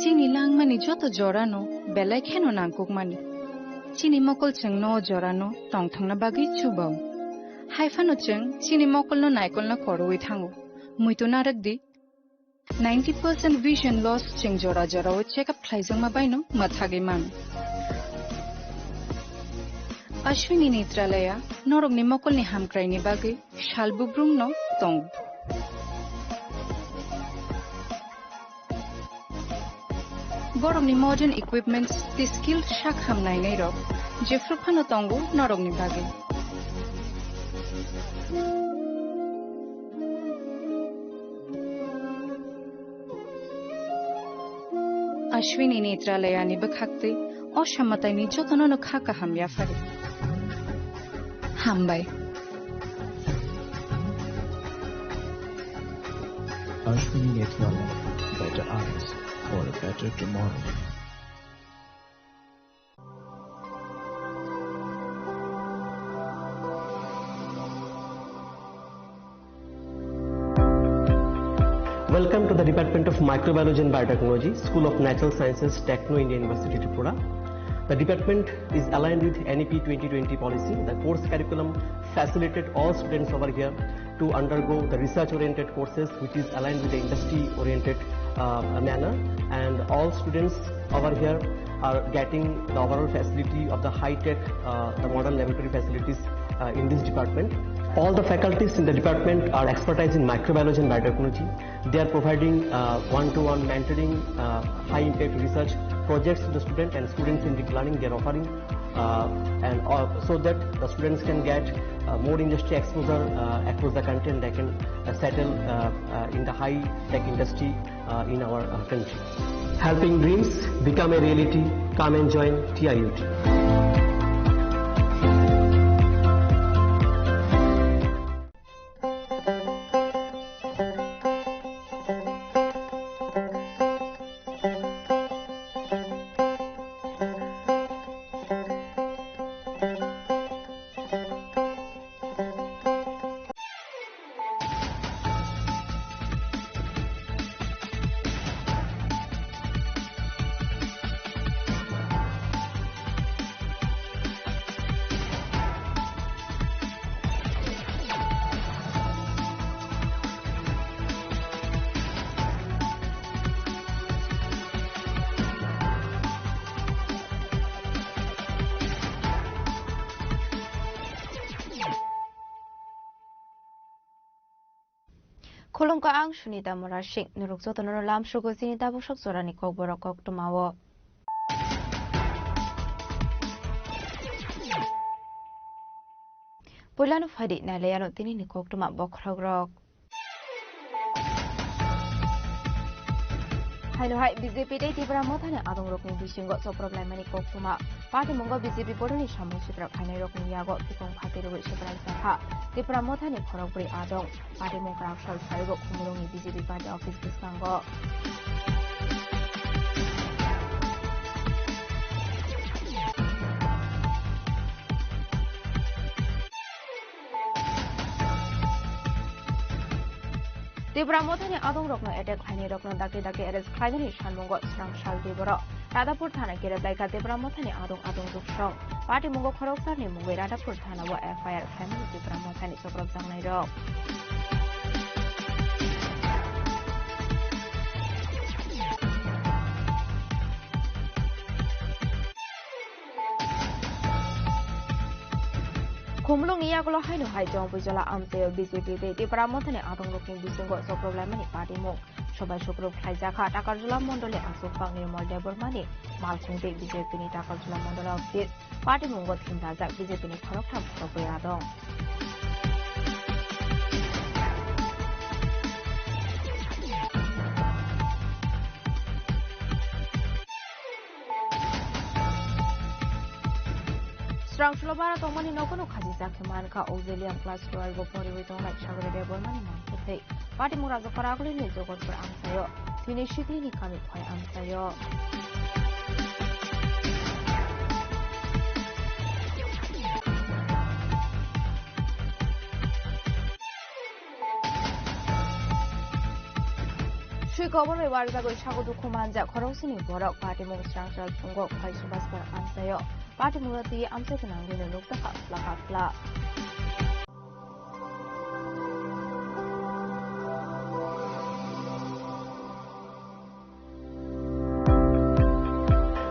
Chini langmani joto jorano belai kheno nangkukmani. Chini mokol chwngno o jorano tongthokna bagwi chubao. Haiphano chwng chini mokolno naikolna korowi thango. Muitu narwkdi, ninety percent vision loss chwng jora jorao check up khlaijakma baino mwthagwi mano. Ashwini Netralaya norokni mokolni hamkraini bagwi sal bubrumno tongo. Borokni modern equipments tei skilled sak ham nainairok jephru phano tongo norokni bagwi. Ashwini Netralayani bwkhaktwi o samataini jotono no kha kaham yaphari. Hambai. Ashwini Netralaya, better eyes for a better tomorrow. Welcome to the Department of Microbiology and Biotechnology, School of Natural Sciences, Techno India University, Tripura. The department is aligned with N E P twenty twenty policy. The course curriculum facilitate all students over here to undergo the research-oriented courses, which is aligned with the industry-oriented, uh, manner. And all students over here are getting the overall facility of the high-tech, uh, the modern laboratory facilities, uh, in this department. All the faculties in the department are expertise in microbiology and biotechnology. They are providing, uh, one-to-one mentoring, uh, high-impact research projects to the student and student-centric learning they are offering, uh, and, uh, so that the students can get, uh, more industry exposure, uh, across the country, and they can, uh, settle, uh, uh, in the high-tech industry, uh, in our, uh, country. Helping dreams become a reality. Come and join T I U T. Khulumkha, ang Sunita Murasing. Norok jotono lamsogo chini tabuksak jorani kokborok koktwmao. Puilano phaidi nailaiano tinini koktwma bokhorokrok. Haino hai B J P tei Tipra Mothani adongrokni bisingo soprok laimani koktwma. Patimungo B J P bodolni samung sipra khainairokni yago tikong phatirwi sipra jakha Tipra Mothani khorokbrwi adong. Patimung kwrak sal phaigo Khumulwngni B J P party office bwskango. Tipra Mothani adongrokno attack khlainairokno dakti dakti arrest khlainani sanmungo swrang sal twi borok. Radhapur thana kerep laikha Tipra Mothani adong adong duksong. Patimungo khoroksani mungwi Radhapur thanao F I R khlaimani Tipra Mothani soprok jaknairok. Khumulwngni yagulo haino hai Jompuijala amchaio B J P tei Tipra Mothani adongrokni bisingo soprok laimani patimung. Sobai sukruk khlaijakha Takarjula mondoli achukphang Nirmal Debbarmani malkhung tei B J P ni Takarjula mondoli office. Patimungo thimrajak B J P ni khoroktham khorokbrwi adong. Srangsulo bara tongmani nogono khajijak khe mankha Auxilium class twelve o poriwi tongnai Sagori Debbarmani mangkhe thwi. Patimung Rajapara agulini Jogotpur amchaio, tini Sikrini kami phai amchaio. Sui kobor bai warjagwi sago dukhu manjak khoroksini borok. Patimung Srangsal phungo phai Subhaskar amchaio. Patimungno twi amchai gwnangwino nukjakha phla kha phla.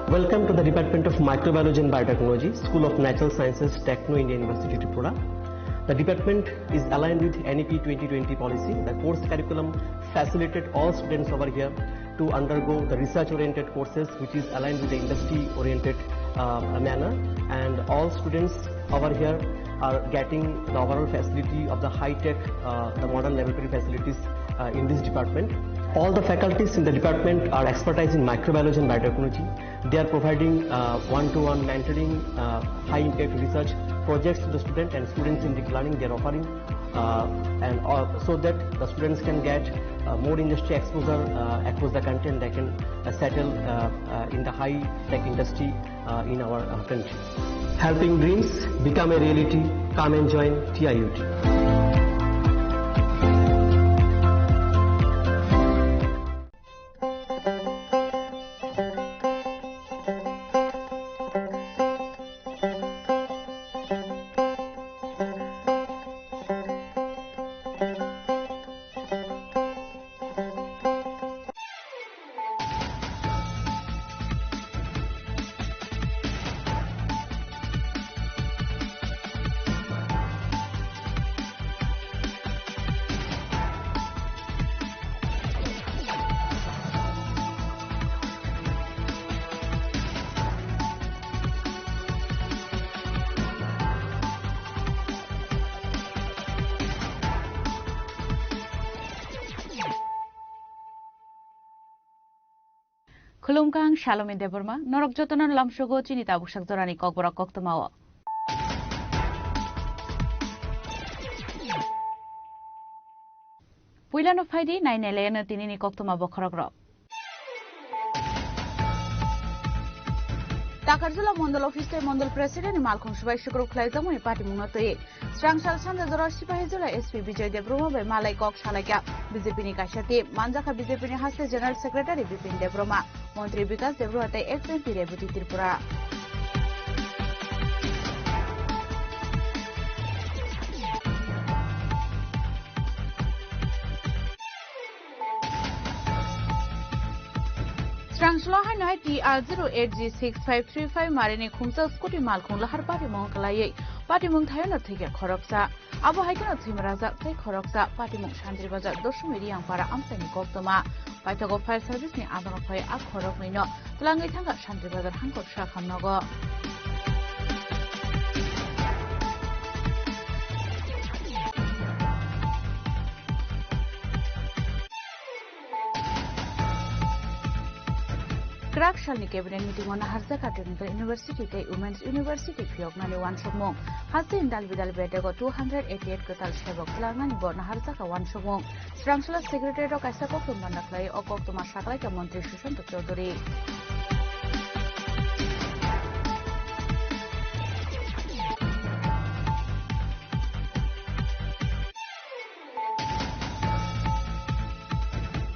Welcome to the Department of Microbiology and Biotechnology, School of Natural Sciences, Techno India University, Tripura. The department is aligned with N E P twenty twenty policy. The course curriculum facilitate all students over here to undergo the research-oriented courses, which is aligned with the industry-oriented, uh, manner. And all students over here are getting the overall facility of the high-tech, uh, the modern laboratory facilities, uh, in this department. All the faculties in the department are expertise in microbiology and biotechnology. They are providing, uh, one-to-one mentoring, uh, high-impact research projects to the student, and students in deep learning, they are offering, uh, and, uh, so that the students can get, uh, more industry exposure, uh, across the country, and they can, uh, settle, uh, uh, in the high-tech industry, uh, in our, uh, country. Helping dreams become a reality. Come and join T I U T. Khulumkha, ang Salome Debbarma, norok jotono lamsogo chini tabuksak jorani kokborok koktwmao. Puilano phaidi, nai nailayano tinini koktwma bokhorokrok. Takarjula Mondol Office tei Mondol President ni malkhung subai sukruk khlaijakmani patimungno twi. Srangsal sanja jora Sipahijola S P Bijoy Debbarma bai malai kok salaikha B J P ni kaisa team. Manjakha B J P ni haste General Secretary Bipin Debbarma, Montri Bikas Debbarma tei ex M P Rebati Tripura. Srangsalo haino hai T R zero eight G six five three five marini khumsa scooty malkhung lahar patimung kwlaiwi Patimung thaino thwikha khoroksa. Abo hai kheno thwima rajak tei khoroksa patimung Santri Bazar Dosumi Riyangpara amchaini koktwma. Paithago fire service ni adongo phai a khoroknwino twlangwi thangkha Santri Bazar hangkor sakhamnogo. Kwrak salni cabinet meeting-o naharjak Technical University tei Women's University phiyoknani uansukmung. Hasteni dal bidal bedego two hundred eighty eight kwtal sebok twlangnani bo naharjak uansukmung. Swrangsalni secretariat-o kaisa koktwma banda khlai o koktwma sakhlaikha Montri Sushanta Chowdhury.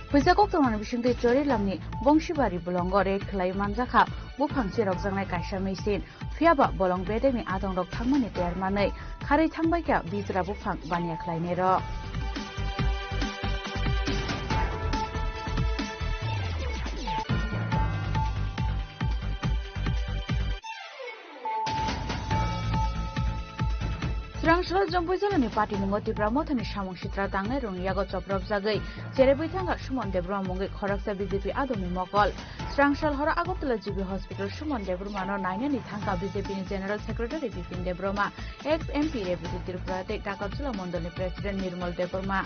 Phuisa koktwmani bisingtwi Chorilamni Bongsibari bolongo raid khlai manjakha buphang cherokjaknai kaisa machine. Phiyaba bolong bedekni adongrok thangmani ter manwi kharwi thangbaikha bijra buphang baniya khlainairok. Swrangsalni Jompuijolani patimungo Tipra Mothani samung sitra tangnai rokni yago chopropjagwi cherebwi thangkha Suman Debbarma mungwi khoroksa B J P adongni mokol. Swrangsal horo Agartala G B Hospital Suman Debbarmano nainani thangkha B J P ni General Secretary Bipin Debbarma, ex M P Rebati Tripura tei Takarjula Mondolni President Nirmal Debbarma.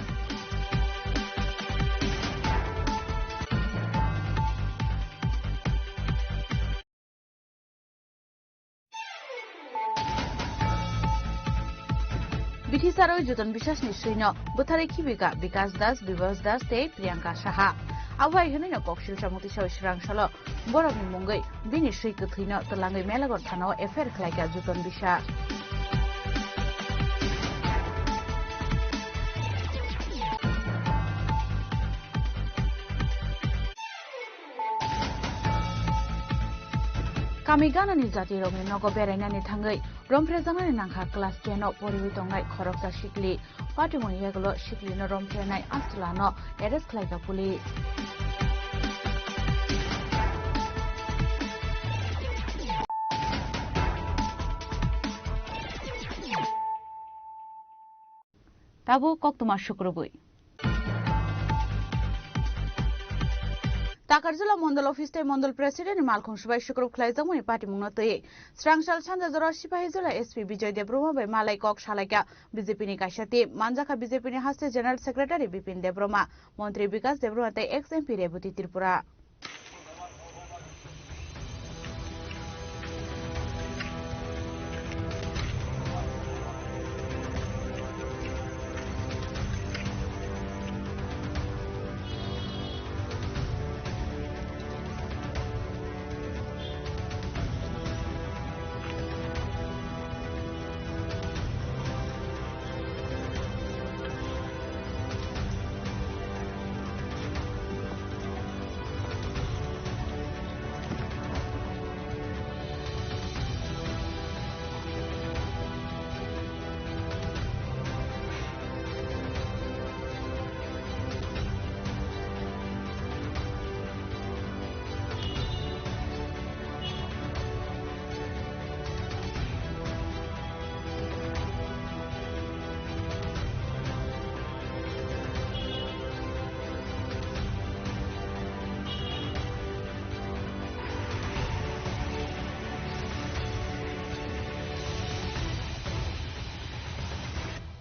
Bithi sarwi Juton Biswasni swino bwtharwi khibika Bikas Das, Bibas Das tei Priyanka Saha. Abo hai hwnwino koksilsa muti sawi swrangsalo borokni mungwi bini swi kwthwino twlangwi Melagon thanao F I R khlaikha Juton Biswas. Kami ganani jatirokni nogo berainani thangwi romphrejaknani nangkha class ten o poriwi tongnai khoroksa sikli. Patimungni yagulo siklino romphrenai achwlano arrest khlaikha police. Tabuk koktwma sukrubwi. Takarjula Mondol Office tei Mondol President ni malkhung swbai sukrub khlaijakmani patimungno twi Swrangsal Sanja Jora Sipahijola S P Bijoy Debbarma bai malai kok salaikha B J P ni kaisa team. Manjakha B J P ni haste General Secretary Bipin Debbarma, Montri Bikas Debbarma tei ex M P Rebati Tripura.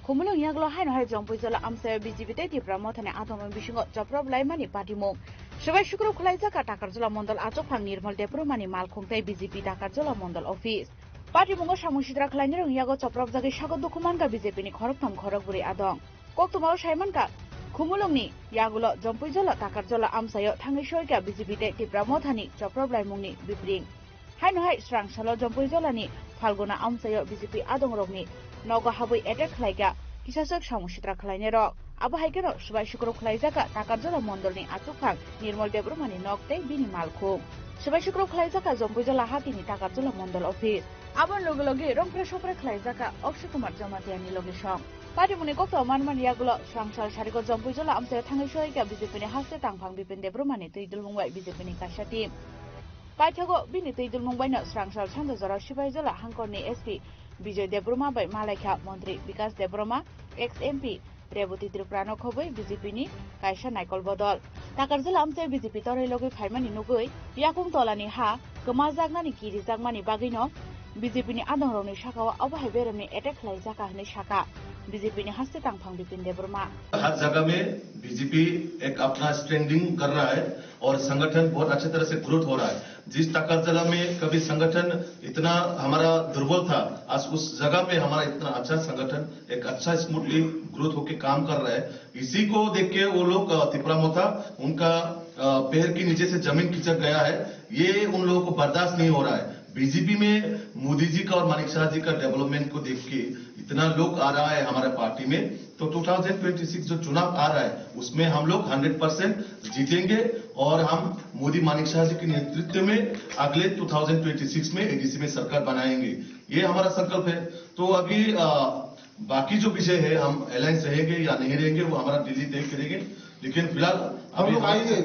Khumulwng yagulo haino hai Jompuijala amchaio B J P tei Tipra Mothani adongni bisingo choprop laimani patimung. Swbai sukrub khwlaijak kha Takarjala Mondol achukphang Nirmal Debbarmani malkhung tei B J P Takarjala Mondol Office. Patimungo samung sitra khlainai rokni yago chopropjagwi sago dukhu mankha B J P ni khoroktham khorokbrwi adong. Koktwmao saimankha, Khumulwngni yagulo Jompuijala Takarjala amchaio thangwi soikha B J P tei Tipra Mothani choprop laimungni bipring. Haino hai swrangsalo Jompuijolani Phalguna amchaio B J P adongrokni nogo habwi attack khlaikha kisaswk samung sitra khlainairok. Abo hai kheno swbai sukrub khlaijakha Takarjala Mondolni achukphang Nirmal Debbarmani nok tei bini malkhung. Swbai sukrub khlaijakha Jompuijola hatini Takarjala Mondol Office. Aboni loge loge romphre sophre khlaijakha Akshay Kumar Jamatiani loge song. Patimungni koktwma manmani yagulo swrangsal sarigo Jompuijola amchaio thangwi soikha B J P ni haste tangphang Bipin Debbarmani twi dulmung bai B J P ni kaisa team. Paithago bini twi dulmung baino swrangsal sanja jora Sipahijola hangkorni S P Bijoy Debbarma bai malaikha Montri Bikas Debbarma, ex M P Rebati Tripura no khobwi B J P ni kaisa naikol bodol. Takarjala amchai B J P toroi logwi phaimani nugwi yakung tolani ha kwmajaknani kirijakmani bagwino B J P ni adongrokni sakao abo hai beremni attack khlaijaka hwnwi sakha B J P ni haste tangphang Bipin Debbarma. हर जगह में बीजेपी एक अपना स्टैंडिंग कर रहा है और संगठन बहुत अच्छे तरह से ग्रोथ हो रहा है। जिस टाकरजला में कभी संगठन इतना हमारा दुर्बल था, आज उस जगह पे हमारा इतना अच्छा संगठन एक अच्छा स्मूथली ग्रोथ होके काम कर रहा है। इसी को देख के वो लोग, अ, तिपरा मोथा, उनका, अ, पैर के नीचे से जमीन खिसक गया है, ये उन लोगों को बर्दाश्त नहीं हो रहा है। बीजेपी में मोदी जी का और मानिक शाह जी का डेवलपमेंट को देख के इतना लोग आ रहा है हमारे पार्टी में, तो टू थाउजेंड ट्वेंटी सिक्स जो चुनाव आ रहा है, उसमें हम लोग हंड्रेड परसेंट जीतेंगे और हम मोदी मानिक शाह जी के नेतृत्व में अगले टू थाउजेंड ट्वेंटी सिक्स में एडीसी में सरकार बनाएंगे, ये हमारा संकल्प है। तो अभी, अ, बाकी जो विषय है, हम अलायंस रहेंगे या नहीं रहेंगे, वो हमारा दिल्ली तय करेंगे। लेकिन फिलहाल हम अभी लोग हम आएंगे,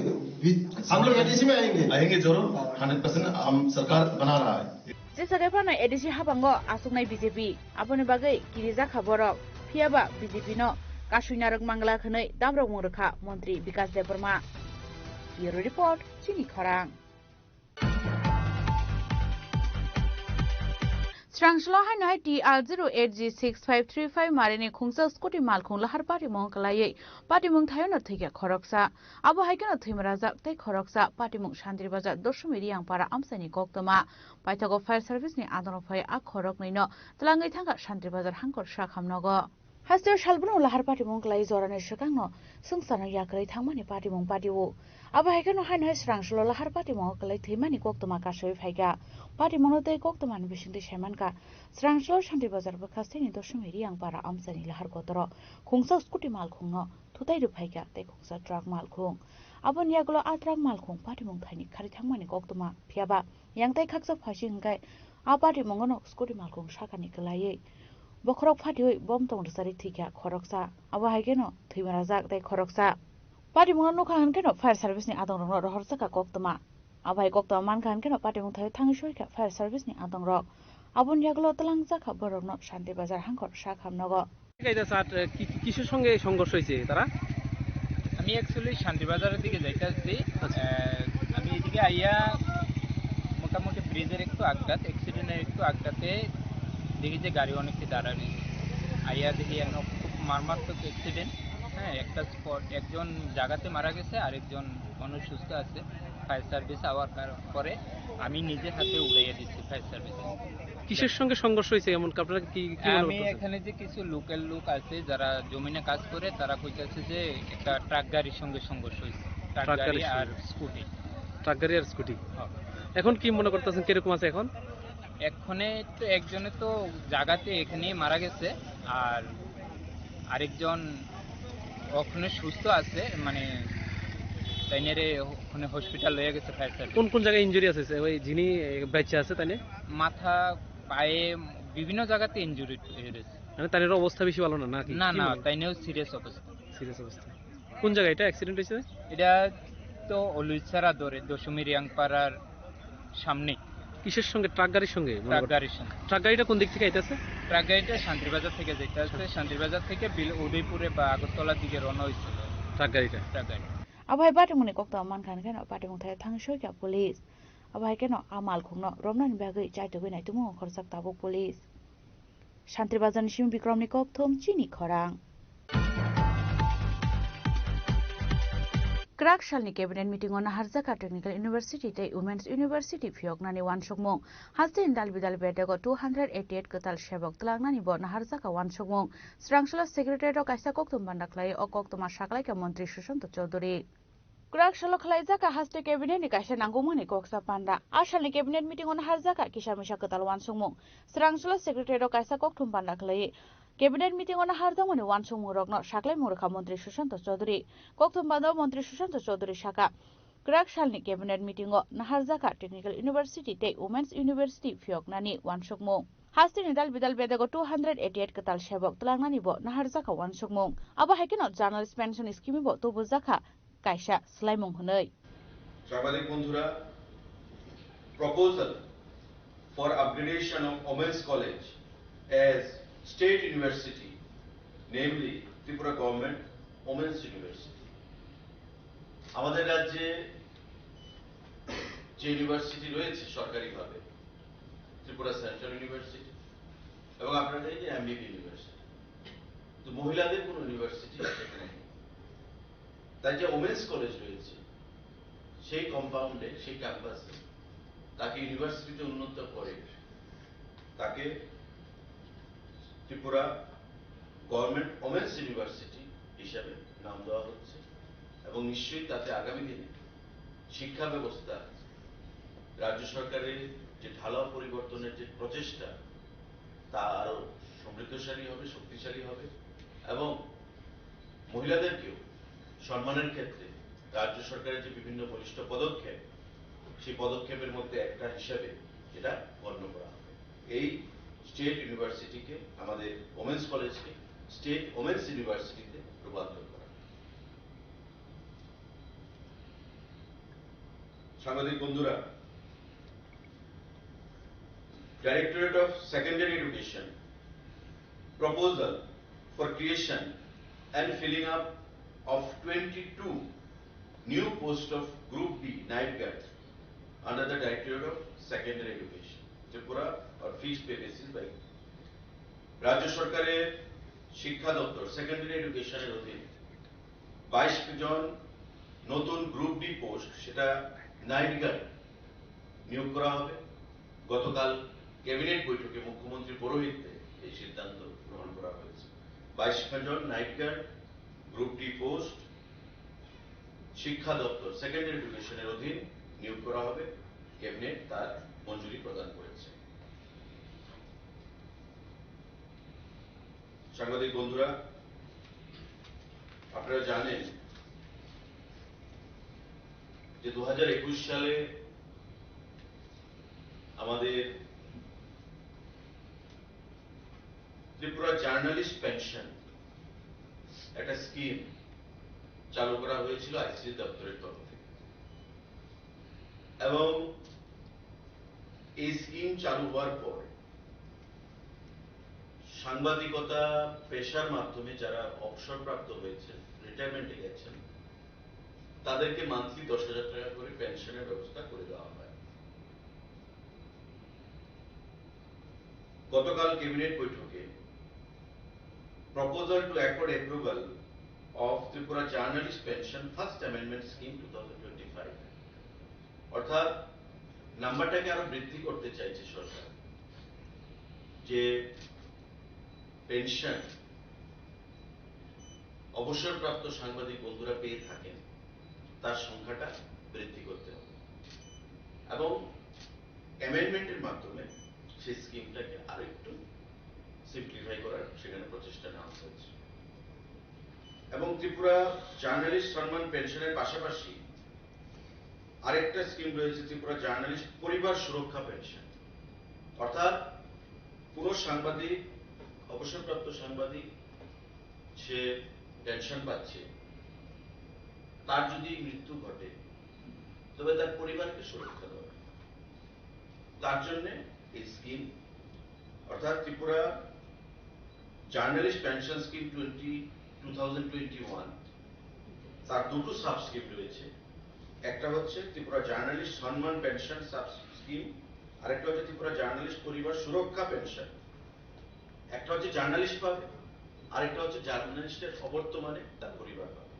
भी-, हम लोग एडीसी में आएंगे। आएंगे जरूर, हाँ। हंड्रेड परसेंट हम सरकार बना रहा है। Jesa khe phano A D C habango achuknai B J P, aboni bagwi kirijakha borok, phiyaba B J P no kasui narwk manglak hwnwi damrokmung rwkha Montri Bikas Debbarma. Bureau Report, Chini Khorang. Srangchalo haino hai T R zero eight G six five three five marini khungsa scooty malkhung lahar patimung kwlaiwi patimung thaiono thwikha khoroksa. Abo hai kheno thwimarajak tei khoroksa patimung Shantir Bazar Doshumi Riyangpara amchaini koktwma. Paithago fire service ni adongrok phai a khoroknwino twlangwi thangkha Shantir Bazar hangkor sakhamnogo. Hasteo salbrum lahar patimung kwlai jorani swkangno swngcharno yakarwi thangmani patimung patio. Abo hai kheno haino hai Srangchalo lahar patimungo kwlai thwimani koktwma kasui phaikha. Patimungno tei koktwmani bisingtwi saimankha Srangchalo Shantir Bazar bwkhasteni Doshumi Riyangpara amchaini lahar kotoro khungsa scooty malkhungno thutai rwphaikha tei khungsa truck malkhung. Aboni yagulo a truck malkhung patimung thaini khari thangmani koktwma, phiyaba yang tei khaksa phaising hwnkhe a patimungono scooty malkhung sakani kwlaiwi bokhorok phatiwi bom tong rwcharwi thwikha khoroksa. Abo hai kheno thwimarajak tei khoroksa. Patimungo nukha hwnkheno fire service ni adongrokno rohorjakha koktwma. Abo hai koktwma mankha hwnkheno patimung thaio thangwi soikha fire service ni adongrok. Aboni yagulo twlangjakha borokno Shantir Bazar hangkor sakhamnogo. এটা স্যার, কি, কি, কিসের সঙ্গে সংঘর্ষ হয়েছে তারা? আমি অ্যাকচুয়ালি শান্তিবাজারের দিকে যাইতে আসছি। আচ্ছা। আহ, আমি এদিকে আইয়া মোটামুটি ব্রিজের একটু আগটাত, অ্যাক্সিডেন্টের একটু আগটাতে দেখি যে গাড়ি অনেকটি দাঁড়ানি। আইয়া দেখি এমন খুব মারাত্মক অ্যাক্সিডেন্ট। হ্যাঁ, একটা স্পট, একজন জায়গাতে মারা গেছে, আরেকজন মানুষ সুস্থ আছে। ফায়ার সার্ভিস আওয়ার কার-, পরে আমি নিজের হাতে উড়াইয়া দিচ্ছি ফায়ার সার্ভিস। কিসের সঙ্গে সংঘর্ষ হয়েছে এমন কি আপনারা কি, কি মনে আমি করতেছেন? এখানে যে কিছু লোকাল লোক আছে যারা জমিনে কাজ করে, তারা কইতাছে যে একটা ট্রাক গাড়ির সঙ্গে সংঘর্ষ হয়েছে। ট্রাক ট্রাক গাড়ি গাড়ির আর সঙ্গে। স্কুটি। ট্রাক গাড়ি আর স্কুটি। হ্যাঁ। এখন কি মনে করতেছেন, কিরকম আছে এখন? এক্ষণে তো একজনে তো জায়গাতে এখানেই মারা গেছে, আর আরেকজন ওখানে সুস্থ আছে, মানে তাইনেরে ওখানে হসপিটাল লইয়া গেছে ফায়ার সার্ভিস। কোন কোন জায়গায় ইনজুরি আছে? ওই যিনি, এ, বাইচ্চা আছে তাইনে? মাথা, পায়ে, বিভিন্ন জায়গাতে ইনজুরি হয়েছে। মানে তাইনের অবস্থা বেশি ভালো না নাকি? না, কি না, মনে হয়? তাইনেও সিরিয়াস অবস্থা। সিরিয়াস অবস্থা। কোন জায়গায় এটা অ্যাক্সিডেন্ট হয়েছে? এটা তো অলুইছাড়া ধরে দশমী রিয়াংপাড়ার সামনে। কিসের সঙ্গে? ট্রাক গাড়ির সঙ্গে মনে ট্রাক করতে? গাড়ির সঙ্গে। ট্রাক গাড়িটা কোন দিক থেকে আইতাছে? ট্রাক গাড়িটা শান্তিরবাজার থেকে যাইতে আছে। আচ্ছা। শান্তিরবাজার থেকে বিল-, উদয়পুরে বা আগরতলার দিকে রওনা হয়েছিল ট্রাক গাড়িটা। ট্রাক গাড়ি। Abo hai patimungni koktwma mankha hwnkheno patimung thaio thangwi soikha police. Abo hai kheno a malkhungno romnani bagwi chaitugwi naitukmung khorjak tabuk police. Shantir Bazarni simi Bikramni kokthum chini khorang. Kwrak salni cabinet meeting-o naharjak kha Technical University tei Women's University phiyoknani uansukmung. Hasteni dal bidal bedego two hundred eighty eight kwtal sebok twlangnani bo naharjak kha uansukmung. Srangchalo secretariat-o kaisa kokthum banda khlai o koktwma saklaikha Montri Sushanta Chowdhury. Kwrak salo khwlaijak kha haste cabinet ni kaisa nangkukmani koksa panda. A salni cabinet meeting-o naharjak kha kisa misa kwtal uansukmung. Srangchalo secretariat-o kaisa kokthum panda khlaiwi cabinet meeting-o naharjakmani uansukmungrokno saklaimung rwkha Montri Sushanta Chowdhury. Kokthum panda-o Montri Sushanta Chowdhury sakha, kwrak salni cabinet meeting-o naharjak kha Technical University tei Women's University phiyoknani uansukmung. Hasteni dal bidal bedego two hundred eighty eight kwtal sebok twlangnani bo naharjak kha uansukmung. Abo hai kheno journalist pension scheme bo tubujak kha kaisa swlaimung hwnwi. সাংবাদিক বন্ধুরা, proposal for upgradation of Women's College as state university, namely Tripura Government Women's University. আমাদের রাজ্যে যে ইউনিভার্সিটি রয়েছে সরকারিভাবে, Tripura central university এবং আপনারা জানেন যে এমবিবি ইউনিভার্সিটি, তো মহিলাদের কোনো ইউনিভার্সিটি সেখানে নেই। তাই যে ওমেন্স কলেজ রয়েছে, সেই কম্পাউন্ডে, সেই ক্যাম্পাসে তাকে ইউনিভার্সিটিতে উন্নীত করে তাকে ত্রিপুরা গভর্নমেন্ট ওমেন্স ইউনিভার্সিটি হিসাবে নাম দেওয়া হচ্ছে এবং নিশ্চয়ই তাতে আগামী দিনে শিক্ষা ব্যবস্থা, রাজ্য সরকারের যে ঢালাও পরিবর্তনের যে প্রচেষ্টা, তা আরো সমৃদ্ধশালী হবে, শক্তিশালী হবে এবং মহিলাদেরকেও সম্মানের ক্ষেত্রে রাজ্য সরকারের যে বিভিন্ন বলিষ্ঠ পদক্ষেপ, সেই পদক্ষেপের মধ্যে একটা হিসাবে এটা গণ্য করা হবে। এই স্টেট ইউনিভার্সিটিকে, আমাদের ওমেন্স কলেজকে স্টেট ওমেন্স ইউনিভার্সিটিতে রূপান্তর করা। সাংবাদিক বন্ধুরা, Directorate of Secondary Education proposal for creation and filling up of twenty-two new post of Group B night guard under the Directorate of Secondary Education, Tripura, on fixed pay basis by রাজ্য সরকারের শিক্ষা দপ্তর সেকেন্ডারি এডুকেশনের অধীন বাইশ জন নতুন group D post, সেটা night guard নিয়োগ করা হবে। গতকাল ক্যাবিনেট বৈঠকে মুখ্যমন্ত্রী পৌরোহিত্যে এই সিদ্ধান্ত গ্রহণ করা হয়েছে। বাইশ জন night guard group D post শিক্ষা দপ্তর সেকেন্ডারি এডুকেশনের অধীন নিয়োগ করা হবে। ক্যাবিনেট তার মঞ্জুরি প্রদান করেছে। সাংবাদিক বন্ধুরা, আপনারা জানেন যে দু হাজার একুশ সালে আমাদের ত্রিপুরা জার্নালিস্ট পেনশন একটা স্কিম চালু করা হয়েছিল আইসিডি দপ্তরের তরফ থেকে, এবং এই স্কিম চালু হওয়ার পর সাংবাদিকতা পেশার মাধ্যমে যারা অবসরপ্রাপ্ত হয়েছেন, রিটায়ারমেন্টে গেছেন, তাদেরকে মান্থলি দশ হাজার টাকা করে পেনশনের ব্যবস্থা করে দেওয়া হয়। গতকাল ক্যাবিনেট বৈঠকে Proposal to Accord Approval of Tripura Journalist Pension First Amendment Scheme two thousand twenty-five, অর্থাৎ নাম্বারটাকে আরো বৃদ্ধি করতে চাইছে সরকার, যে পেনশন অবসরপ্রাপ্ত সাংবাদিক বন্ধুরা পেয়ে থাকেন, তার সংখ্যাটা বৃদ্ধি করতে হবে এবং অ্যামেন্ডমেন্টের মাধ্যমে সেই স্কিমটাকে আরো একটু সিম্পলিফাই করার সেখানে প্রচেষ্টা নেওয়া হয়েছে। এবং ত্রিপুরা জার্নালিস্ট সম্মান পেনশনের পাশাপাশি আরেকটা স্কিম রয়েছে ত্রিপুরা জার্নালিস্ট পরিবার সুরক্ষা পেনশন, অর্থাৎ কোনো সাংবাদিক, অবসরপ্রাপ্ত সাংবাদিক, সে পেনশন পাচ্ছে, তার যদি মৃত্যু ঘটে, তবে তার পরিবারকে সুরক্ষা দেওয়া, তার জন্য এই স্কিম, অর্থাৎ Tripura journalist pension scheme twenty two thousand twenty one, তার দুটো সাব স্কিম রয়েছে। একটা হচ্ছে Tripura journalist Samman pension sub scheme, আরেকটা হচ্ছে ত্রিপুরা জার্নালিস্ট পরিবার সুরক্ষা পেনশন। একটা হচ্ছে জার্নালিস্ট পাবে, আরেকটা হচ্ছে জার্নালিস্টের অবর্তমানে তার পরিবার পাবে।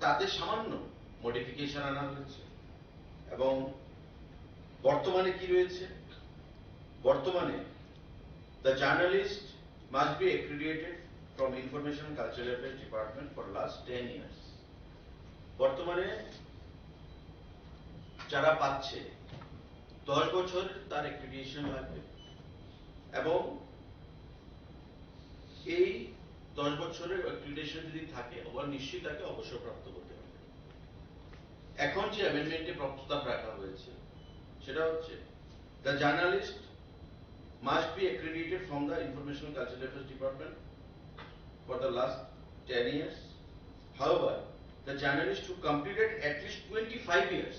তাতে সামান্য মডিফিকেশন আনা হয়েছে। এবং বর্তমানে কি রয়েছে? বর্তমানে the journalist must be accredited from Information Cultural Affairs Department for last ten years. বর্তমানে যারা পাচ্ছে, দশ বছর তার অ্যাক্রিডিটেশন লাগবে এবং এই দশ বছরের অ্যাক্রিডিটেশন যদি থাকে, আবার নিশ্চয়ই তাকে অবসরপ্রাপ্ত হতে হবে। এখন যে অ্যামেন্ডমেন্টে প্রস্তাব রাখা হয়েছে, সেটা হচ্ছে, the journalist must be accredited from the Information Cultural Affairs Department for the last ten years. However, the journalist who completed at least twenty-five years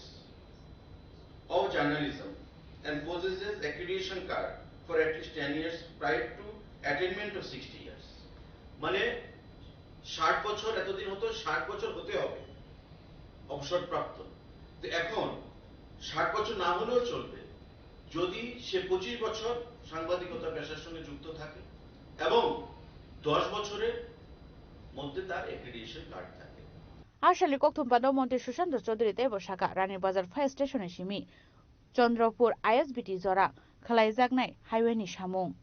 of journalism and possesses accreditation card For at least ten years prior to attainment of sixty years, মানে ষাট বছর, এতদিন হতো ষাট বছর হতে হবে অবসরপ্রাপ্ত। তো এখন ষাট বছর না হলেও চলবে, যদি সে পঁচিশ বছর সাংবাদিকতা পেশার সঙ্গে যুক্ত থাকে এবং দশ বছরের মধ্যে তার অ্যাক্রিডিটেশন কার্ড থাকে। A salni kokthum pano montri Sushanta Chaudhary teibo saka Rani Bazar fire station ni simi Chandropur I S B T jora khlaijaknai highway ni samung.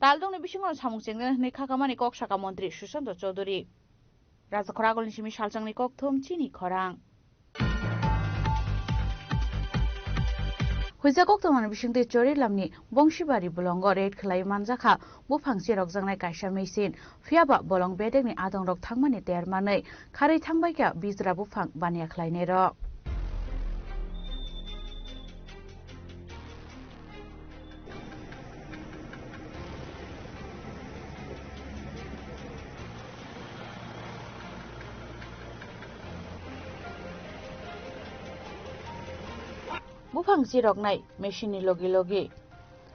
Taldongni bisingo samung chengnai hwnwi khakamani kok saka montri Sushanta Chaudhary. Rajakhor agulni simi salchangni kokthum chini khorang. Huijak kokthumani bisingtwi Chorilamni Bongsibari bolongo raid khlai manjakha buphang cherokjaknai kaisa machine. Phiyaba bolong bedekni adongrok thangmani ter manwi kharwi thangbaikha bijra buphang baniya khlainairok. Buphang chiroknai machine ni logi logi.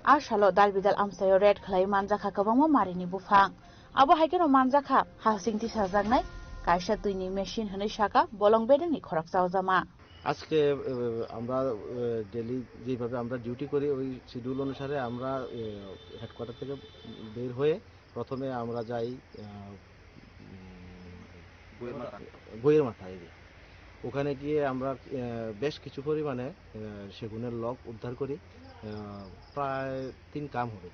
A salo dal bidal amchaio raid khlai manjakha kwbangma marini buphang. Abo hai kheno manjakha hasing tisajaknai kaisa twini machine hwnwi saka bolong bedengni khoroksa ojama. আজকে, এ, আমরা, এ, ডেইলি যেভাবে আমরা ডিউটি করি, ওই শিডিউল অনুসারে আমরা, এ, হেডকোয়ার্টার থেকে বের হয়ে প্রথমে আমরা যাই, আ, উম, বইয়ের মাথা। বইয়ের মাথা এরিয়া। ওখানে গিয়ে আমরা, আ, বেশ কিছু পরিমাণে, আ, সেগুনের লগ উদ্ধার করি, আ, প্রায় তিন কাম হবে।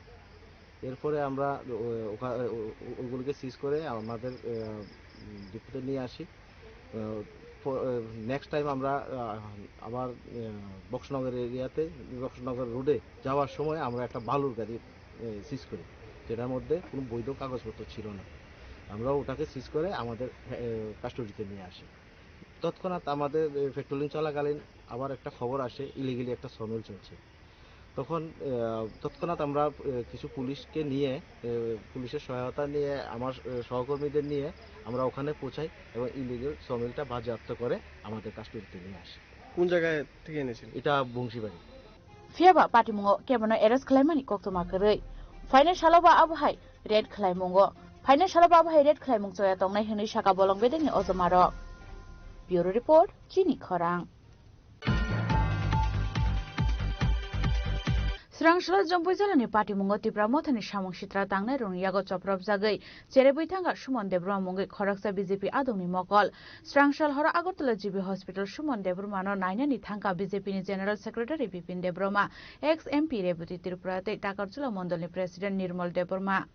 এরপরে আমরা ও-, ওখা-, ও-, ও-, ওগুলোকে সিজ করে আমাদের, আহ, উম, ডিপোতে নিয়ে আসি। আহ, ফ-, আহ, নেক্সট টাইম আমরা, আহ, আবার, আহ, বক্সনগর এরিয়াতে, বক্সনগর রোডে যাওয়ার সময় আমরা একটা বালুর গাড়ি, আহ, সিজ করি, যেটার মধ্যে কোনো বৈধ কাগজপত্র ছিল না। আমরা ওটাকে সিজ করে আমাদের, আহ, কাস্টডিতে নিয়ে আসি। তৎক্ষণাৎ আমাদের, আহ, পেট্রোলিং চলাকালীন আবার একটা খবর আসে, ইলিগালি একটা সমিল চলছে। তখন, আহ, তৎক্ষণাৎ আমরা, আহ, কিছু পুলিশকে নিয়ে, আহ, পুলিশের সহায়তা নিয়ে, আমার, আহ, সহকর্মীদের নিয়ে আমরা ওখানে পৌঁছাই এবং ইলিগাল সমিলটা বাজেয়াপ্ত করে আমাদের কাস্টডিতে নিয়ে আসি। কোন জায়গায় থেকে এনেছিলেন? এটা বংশীবাড়ি। Phiyaba patimungo kebono arrest khlaimani koktwma kwrwi. Phainai saloba abo hai raid khlaimungo. Phainai saloba abo hai raid khlaimung choya tongnai hwnwi saka bolong bedengni ojomarok. Bureau Report, Chini Khorang. Srangsalo Jompui jilani patimungo Tipra Mothani samung sitra tangnai rokni yago chopropjagwi cherebwi thangkha Suman Debbarma mungwi khoroksa B J P adongni mokol. Srangsal horo Agartala G B Hospital Suman Debbarmano nainani thangkha B J P ni General Secretary Bipin Debbarma, ex M P Rebati Tripura tei Takarjula Mondolni President Nirmal Debbarma.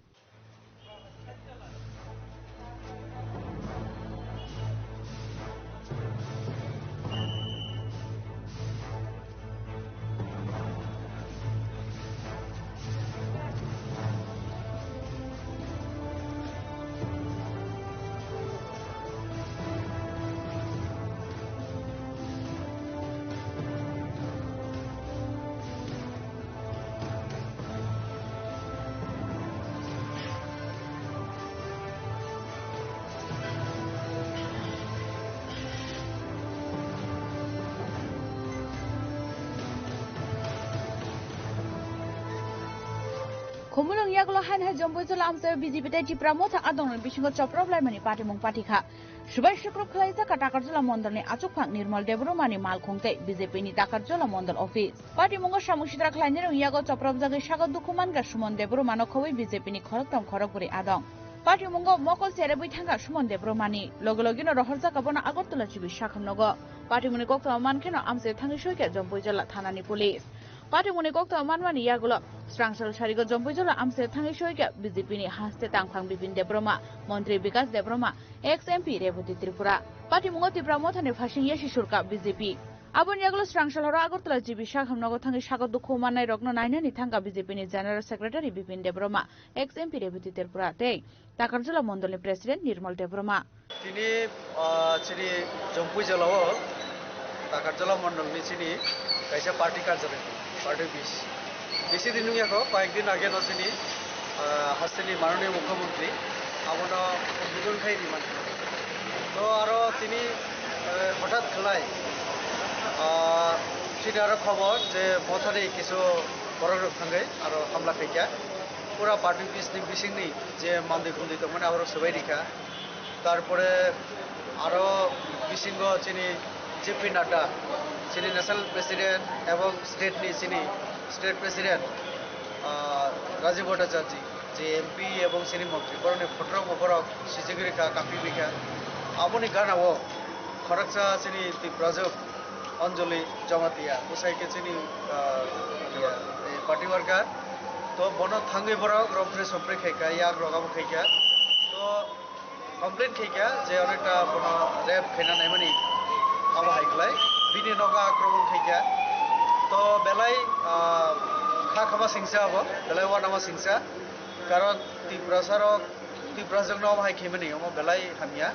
Khumulwng yagulo haino hai Jompui jila amchaio B J P tei Tipra Motha adongrokni bisingo choprop laimani patimung patikha. Subai sukrub khlaijak kha Takarjala Mondolni achukphang Nirmal Debbarmani malkhung tei B J P ni Takarjala Mondol office. Patimungo samung sitra khlainai rok yago chopropjagwi sago dukhu mankha Suman Debbarmano khobwi B J P ni khoroktham khorokbrwi adong. Patimungo mokol cherebwi thangkha Suman Debbarmani. Logi logino rohorjak kha bono Agartala G B sakhamnogo. Patimungni koktwma mankheno amchaio thangwi soikha Jompui jila thanani police. Patimungni koktwma manmani yagulo Srangsal sarigo Jompui jila amchaio thangwi soikha B J P ni haste tangphang Bipin Debbarma, Montri Bikas Debbarma, ex M P Rebati Tripura. Patimungo Tipra Mothani phasing yasi surkha B J P. Aboni yagulo Srangsal horo Agartala G B sakhamnogo thangwi sago dukhu mannairokno nainani thangkha B J P ni General Secretary Bipin Debbarma, ex M P Rebati Tripura tei Takarjala Mondolni President Nirmal Debbarma. Tini, ah, chini Jompui jilao Takarjala Mondolni chini kaisa party karjak, party office. Bisi din wngya kho, koyek din age no chini, ah, hasteni Mananiya Mukhyamantri abono udbodhon khai rimani. To aro tini, eh, hothat khlai, ah, chini aro khobor je Mothani kisu Borok rok thangwi aro hamla khaikha. Pura party office ni bisingni je mandwi khumdwi tongmani aborok swbai rikha. Tarpore aro bisingo chini J P Nadda, chini national president ebong state ni chini state president, ah, Rajiv Bhattacharjee, je M P ebong chini montri, borokni photo rok bo borok sijigwi rikha, kaphi rikha. Aboni gana o khoroksa chini Tiprajwk Anjali Jamatia, bwsai khe chini, ah, iya, eh, party worker. To bono thangwi borok rompre sompre khaikha, yak rok abo khaikha. To complain khaikha je onekta bono rape khaina naimani, abo hai khlai. Bini nogo akromon khaikha. To belai, ah, kha khama singsa abo, belai wanama singsa. Karon Tiprasa rok, Tiprasa rok no abo hai khaimani, omo belai hamya.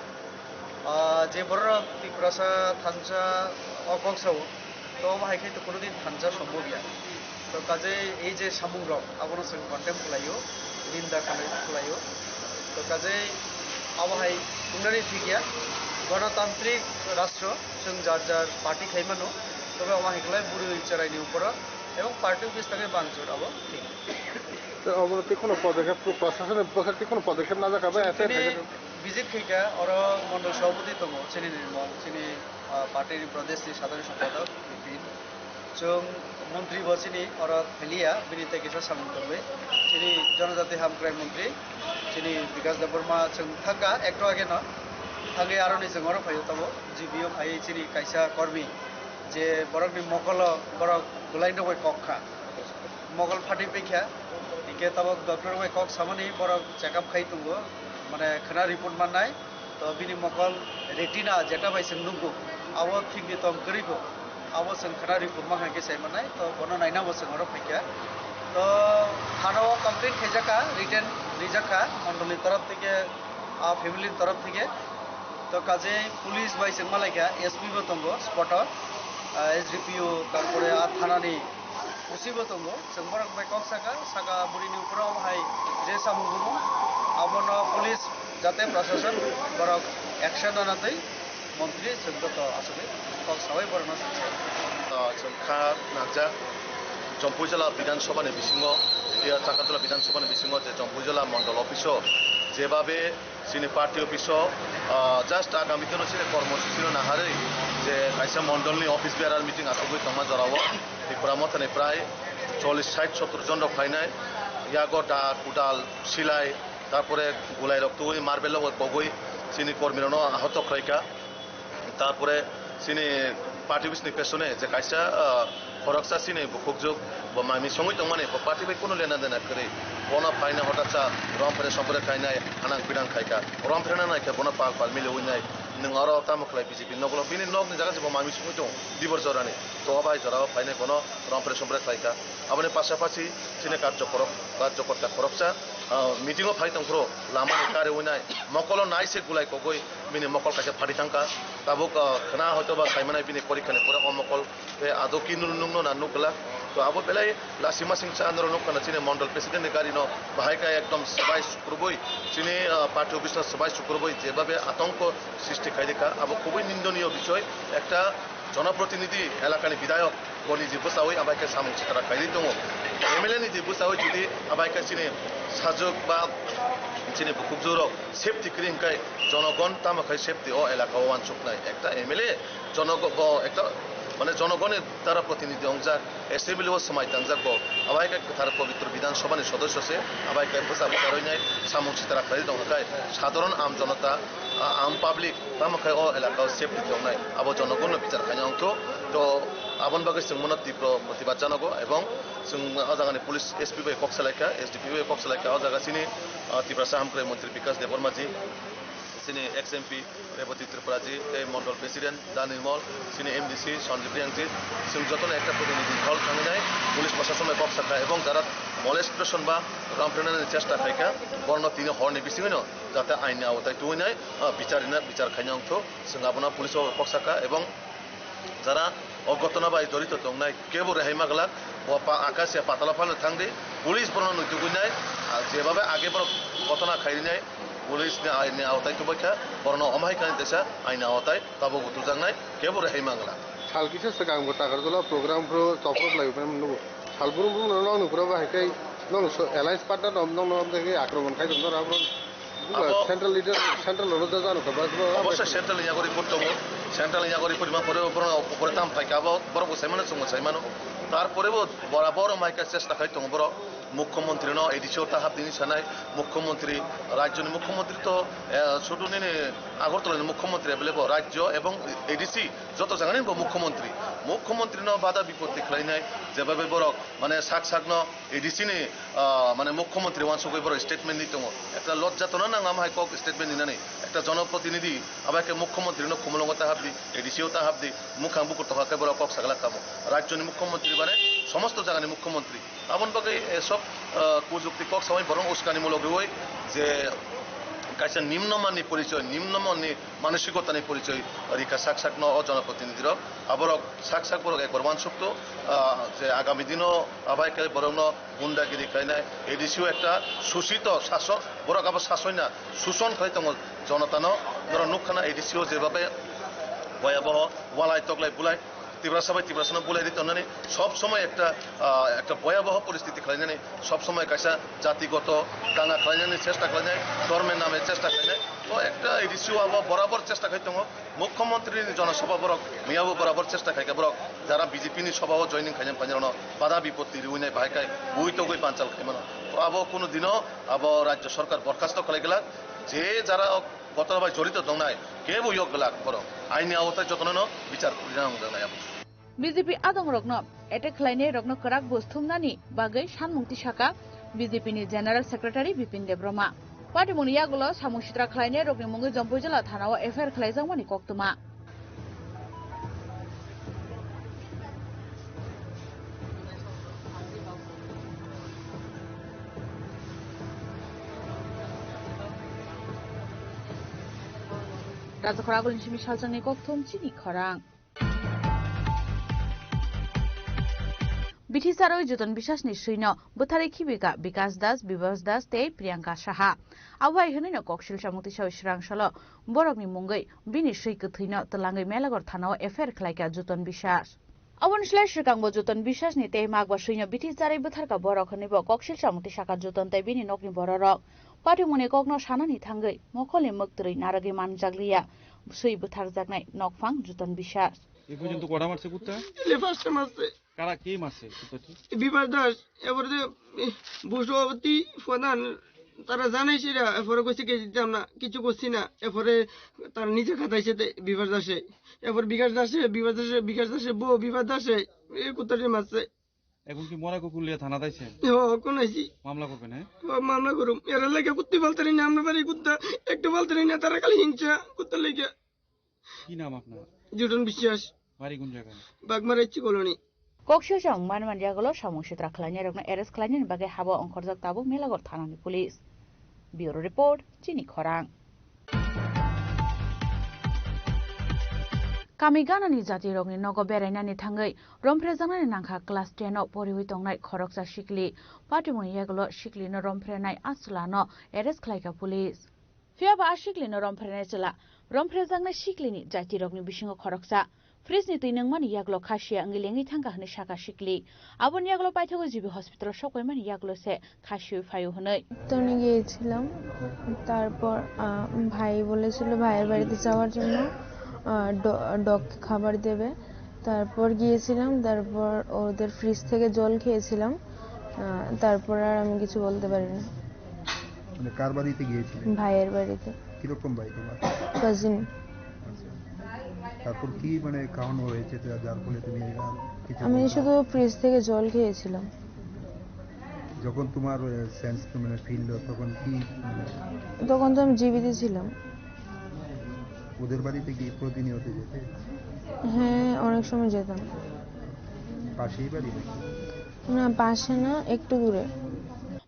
Ah, je borok Tiprasa thansa o kok sao, to omo hai khe to kono din thansa sombhob ya. To kajei ei je samung rok, abono chwng condemn khlaio, ninda khlai-, khlaio. To kajei abo hai wngnani thik ya, gonotantrik rastro, chwng jar jar party khai mano, tobe omo hai khlai bwrwi chwraini uporo ebong party office thangwi banjur abo thik. To obo tei kheno podokep, prasasoni bwkha tei kheno podokep najak kha bai, chwng atai chini khaijak. Visit khaikha, oro mondol sabhapati tongo, chini ni mo-, chini, ah, party ni pradesh ni sadhara sompadak, Bipin. Chwng montri bo chini oro phailiya, bini tei kisa samung tongwi. Chini Jonojati Hamkrai montri, chini Bikash Debbarma chwng thangkha, ekto age no. Thangwi aroni chwng oro phaio tongo, G B o phaiwi chini kaisa kormi, je borokni mokolo borok bwlaino bai kok kha. Mokol phatwi paikha, hinkhe tabok doctor bai kok samani borok check up khai tongo, mane khwna report mannai. To bini mokol retina jeta bai chwng nukgo, abo thik ni tong kwrwi kho, abo chwng khwna report mankha khe sai mannai. To bono naina bo chwng oro phaikha. To thana o complaint khaijakha, written rijakha mondol ni torof theke, ah, family ni torof theke. To kajei police bai chwng malaikha, S P bo tongo spot o, ah, S D P O, tarpore ah thana ni O C bo tongo, chwng borok bai kok saka, saka bwrwini uporo omo hai je samung bumung, abono police jate prashason borok action rwna twi montri chwng joto asugwi kok sawi borokno swijak. Ah, chwng kha nangjak, Jampui jila Bidhan Sabha ni bisingo, iya Chakarjala Bidhan Sabha ni bisingo je Jampui jila mondol office o jebabe chini party office o, ah, just agami dino chini kormosuchi no naharwi je kaisa mondol ni office bearer meeting asugwi tongma jorao Tipra Motha ni prai chollish, sait, sottor jon rok phainai, yago da, kudal, silai, tarpore gulai rok tubui, marble rok kogwi chini kormi rok no ahoto khlaikha. Tarpore chini party office ni pesone je kaisa, ah, khoroksa chini bukhukjwk bo mami songwi tongmani, bo party bai kunu lena dena kwrwi. Bono phaina hotaksa romphere somphere khainai, hanang pinang khaikha. Romphere na naikhe bono pal pal miliwi nai. Nwng oro tamo khlai B J P noklo, bini nokni jaga se bo mami songwi tongo, dibor jorani. To o bai jorao phainai bono romphere somphere khlaikha. Aboni pasapasi chini karjokorok, karjokorta khoroksa, ah, meeting o phai tongphuru lamani kare winai, mokolo naise gulai kogwi bini mokol kaisa phari thangkha. Tabuk, ah, khna hoito ba saimanai bini porikha ni pore o mokol tei ado ki nung nung no na nuk glak. To abo belai lasima singcha norok nuk khana chini mondol president ni gari no bahai kha ekdom swbai sukrubui chini, ah, party office no swbai sukrubui jebabe atongko srishti khai rikha abo khubui nindoniyo bisoy ekta jonoprotinidhi elakani bidhayok. Bo niji bwchawi abai khe samung sitra khairwi tongo. M L A niji bwchawi jodi abai khe chini sajwk ba chini bukhukjwk rok safety kwrwi hwnkhe jonogon tamo khai safety o elaka o uansuknai. Ekta M L A jonogo-, bo ekta mane jonogoni dara protinidhi wngjak, assembly o swmai tangjak bo. Abai khe kwthar pobitro Bidhan Sabha ni sodosyo se abai khe bwcha bwcha roinai samung sitra khairwi tongkha khai sadharon am jonota, a-, am public tamo khai o elaka o safety tongnai, abo jonogonno bichar khaina wngthok. To aboni bagwi chwng bono tipro protibad janago, ebong chwng o jagani police S P bai kok salaikha, S D P O bai kok salaikha, o jaga chini, ah, Tiprasa Hamkrai Montri Bikash Debbarma ji, chini ex M P Rebati Tripura ji, tei Mondol President Da Nirmol, chini M D C Sanjib Reang ji, chwng jotono ekta protinidhi hol thangwi nai police prashason bai kok sakha, ebong jara molestation ba ram phrenani chesta khaikha, borokno tini horni bisingwino jate aini aotai tubui nai, ah, bichar rina bichar khaina wngthok. Chwng abono police o kok sakha ebong jara o gotona bai jorito tongnai kebo rehai ma glak, bo pa-, Akasia Patala phano thangdi, police borokno nwi tugui nai, ah, jebabe age borok gotona khai rinai, police ni aini aotai tubai kha, borokno omo hai khe teisa aini aotai tabuk bo tujaknai, kebo rehai ma glak. Sal kisa swkang bo Takarjala program phuru choprok lai phano nugo. Salbrum brum no nong nukura ba hai kai nong so alliance partner no nong nong de akromon khai dong dora bro. Buga Abo- central leader, central lo da jano ka ba bro. Obossoi central ni yago report tongo, central ni yago report ma pore boro pore tam phai ka bo boro bo saimano chungo saimano. Tar pore bo bora boro mai ka chesta khai tongo boro. Mukhyamantri no A D C o ta hapdini sanai, mukhyamantri, rajyo ni mukhyamantri to, eh, sudu nini Agartala ni mukhyamantri available, rajyo ebong A D C joto jaga ni bo mukhyamantri. Mukhyamantri no bada bipotti khlainai, jebabe borok mane sak sak no A D C ni, ah, mane mukhyamantri wansugwi borok statement ni tongo. Ekta lojja tona nang am hai kok statement ni nani. Ekta jonoprotinidhi, abo hai khe mukhyamantri no khumulwngo ta hapdi, A D C o ta hapdi, mukhang bukur tokha khe borok kok sagala kamo. Rajyo ni mukhyamantri bane somosto jaga ni mukhyamantri. Aboni bagwi, eh, sob, eh, kujukti kok samai borok uskani mulok rwi je kaisa nimno manni porichoi, nimno manni manosikotani porichoi rikha sak sakno o jonoprotinidhirok. Aborok sak sak borok ekbar wansukto, ah, je agami dino abai khe borokno gundagiri khlainai. A D C o ekta susito sasok, borok abo sasoi na suson khlai tongo jonotano. Norok nukha na A D C o jebabe boyaboho walai toklai bulai Tiprasa bai Tiprasano bulai ri tongnani sob somoi ekta, ah, ekta boyaboho poristiti khlainani, sob somoi kaisa jatigoto danga khlainani chesta khlainai, dorme name chesta khlainai. O ekta A D C o abo borabor chesta khai tongo. Mukhyamantri ni jonosabha borok miyabo borabor chesta khai kha borok jara B J P ni sabha o joining khainai khainai rokno bada bipotti riwi nai bahai khai bui togwi banchal khai mano. To abo kunu dino abo rajyo sarkar borkhasto khlai glak je jara o ghotona bai jorito tongnai kebo yok glak borok aini aotai jotono no bichar khulina nang jaknai abo. B J P adongrokno attack khlainairokno kwrak bus thumnani bagwi sanmung tisaka B J P ni General Secretary Bipin Debbarma. Patimungni yagulo samung sitra khlainairokni mungwi Jampuijala thanao F I R khlaijakmani koktwma. Rajakhor agulni simi salchangni kokthum chini khorang. Bithi charwi Juton Bisasni swino bwtharwi khibika Bikas Das, Bibas Das tei Priyanka Saha. Abo hai hwnwino koksil samung tisawi swrang salo borokni mungwi bini swi kwthwino twlangwi Melagor thanao F I R khlaikha Juton Bisas. Aboni slai swkangbo Juton Bisasni tei magba swino bithi charwi bwtharkha borok hwnwibo koksil samung tisakha Juton tei bini nokni bororok. Patimungni kokno sanani thangwi mokholni mwktwrwi narwgwi manjakliya swi bwtharjaknai nokphang Juton Bisas. এ পর্যন্ত কটা মারছে কুত্তা? এলে পাঁচটা মারছে। কারা, কে মারছে কুত্তাটি? বিভাস দাস, এরপরে যে, এ, ভূসভাপতি প্রধান, তারা জানাইছে এরা, এরপরে কইছে কি দিতাম না, কিছু করছি না। এরপরে তার নিজে খাতাইছে তে বিভাস দাসে। এরপর বিকাশ দাসে, বিভাস দাসে, বিকাশ দাসে বউ, বিভাস দাসে, এ কুত্তাটি মারছে। এখন কি মরা কুকুর লিয়ে থানা দাইছে? ও, কোন আইছি? মামলা করবেন, হ্যাঁ? ও, মামলা করুম। এরা লাগে কুত্তি বলতে না, আমরা বাড়ি কুত্তা, একটু বলতে না, তারা খালি হিংসা, কুত্তা লেগে। কি নাম আপনার? জুটন বিশ্বাস। বাড়ি কোন জায়গায়? বাগমারা ইচ্ছি colony. Koksijang manman yagulo samung sitra khlainairokno arrest khlainani bagwi habo ongkhorjak tabuk Melagor thanani police. Bureau report, Chini Khorang. Kami ganani jatirokni nogo berainani thangwi romphrejaknani nangkha class ten o poriwi tongnai khoroksa sikli. Patimungni yagulo siklino romphrennai a chwlano arrest khlaikha police. Phiya ba a siklino romphrenai chwla, romphrejaknai siklini jaitirokni bisingo khoroksa fridge ni twi nungmani yagulo khasiya wngwi lengwi thangkha hwnwi sakha sikli. Aboni yagulo paithago G B hospital o sokpaimani yagulo se khasiwi phaio hwnwi. Toni giyechellam, tarpor, ah, bhai bolechelo bhaiyer barite jawar jonno, ah, do-, dog khabar debe, tarpor giyechellam, tarpor oder fridge theke jol kheyechellam, ah, tarpor ar ami kichu bolte pari na. মানে কার বাড়িতে গিয়েছিলে? ভাইয়ের বাড়িতে। কিরকম ভাই তোমার? কাজিন। আচ্ছা। তারপর কি মানে খাওয়ানো হয়েছে যা-, যার ফলে তুমি আর কিছু আমি বলতে শুধু পারছো না? ফ্রিজ থেকে জল খেয়েছিলাম। যখন তোমার, আহ, সেন্স মানে ফিরলো তখন কি মানে তখন তো আমি জীবিত ছিলাম। ওদের বাড়িতে কি প্রতিনিয়ত যেতে? হ্যাঁ, অনেক সময় যেতাম। পাশেই বাড়ি নাকি? না, পাশে না, একটু দূরে।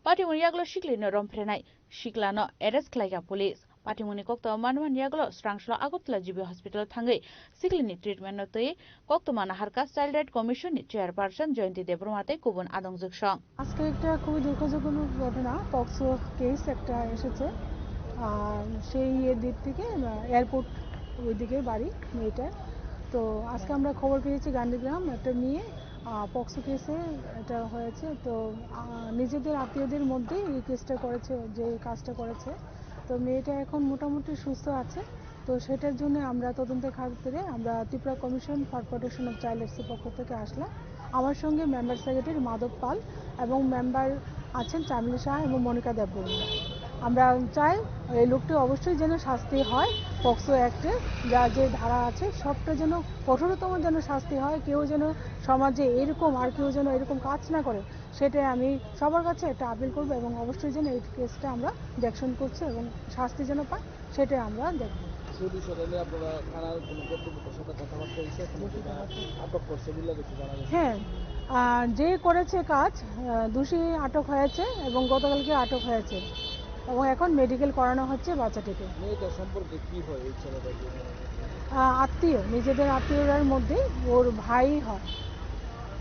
Patimungni yagulo siklino romphrenai siklano arrest khlaikha police. Patimungni koktwma manmani yagulo swrang salo Agartala G B hospital thangwi siklini treatment no twi koktwma naharkha Child Right Commission ni chairperson Jayanti Debbarma tei kubun adongjwksong. আজকে একটা খুবই দুঃখজনক ঘটনা, POCSO case একটা এসেছে। আর সেই ইয়ের দিক থেকে, আহ, এয়ারপোর্ট ওইদিকে বাড়ি মেয়েটার। তো আজকে আমরা খবর পেয়েছি গান্ধীগ্রাম একটা মেয়ে আহ, পক্সো কেসে এটা হয়েছে। তো আহ, নিজেদের আত্মীয়দের মধ্যে এই কেসটা করেছে, যে কাজটা করেছে। তো মেয়েটা এখন মোটামুটি সুস্থ আছে। তো সেটার জন্য আমরা তদন্তের খাতিরে আমরা Tripura commission for protection of child রাইটসের পক্ষ থেকে আসলাম। আমার সঙ্গে মেম্বার সেক্রেটারি মাধব পাল এবং মেম্বার আছেন চামেলি শাহ এবং মনিকা দেববর্মা। আমরা চাই এই লোকটি অবশ্যই যেন শাস্তি হয়, পক্সো অ্যাক্টে যা যে ধারা আছে সবটা যেন কঠোরতম যেন শাস্তি হয়। কেউ যেন সমাজে এরকম আর কেউ যেন এরকম কাজ না করে, সেটাই আমি সবার কাছে একটা আপিল করবো এবং অবশ্যই যেন এই কেসটা আমরা দেখশন করছি এবং শাস্তি যেন পায়, সেটাই আমরা দেখব। সুদী সদনে আপনারা থানার কোনো কর্তৃপক্ষের সাথে কথাবার্তা হয়েছে? এখন যেটা আটক করছে বলে কিছু জানা গেছে? হ্যাঁ, আহ, যে করেছে কাজ, আহ, দোষী আটক হয়েছে এবং গতকালকে আটক হয়েছে এবং এখন মেডিকেল করানো হচ্ছে বাচ্চাটিকে। মেয়েটা সম্পর্কে কি হয় এই ছেলেটার জন্য? আহ, আত্মীয়, নিজেদের আত্মীয়রার মধ্যে ওর ভাই হয়।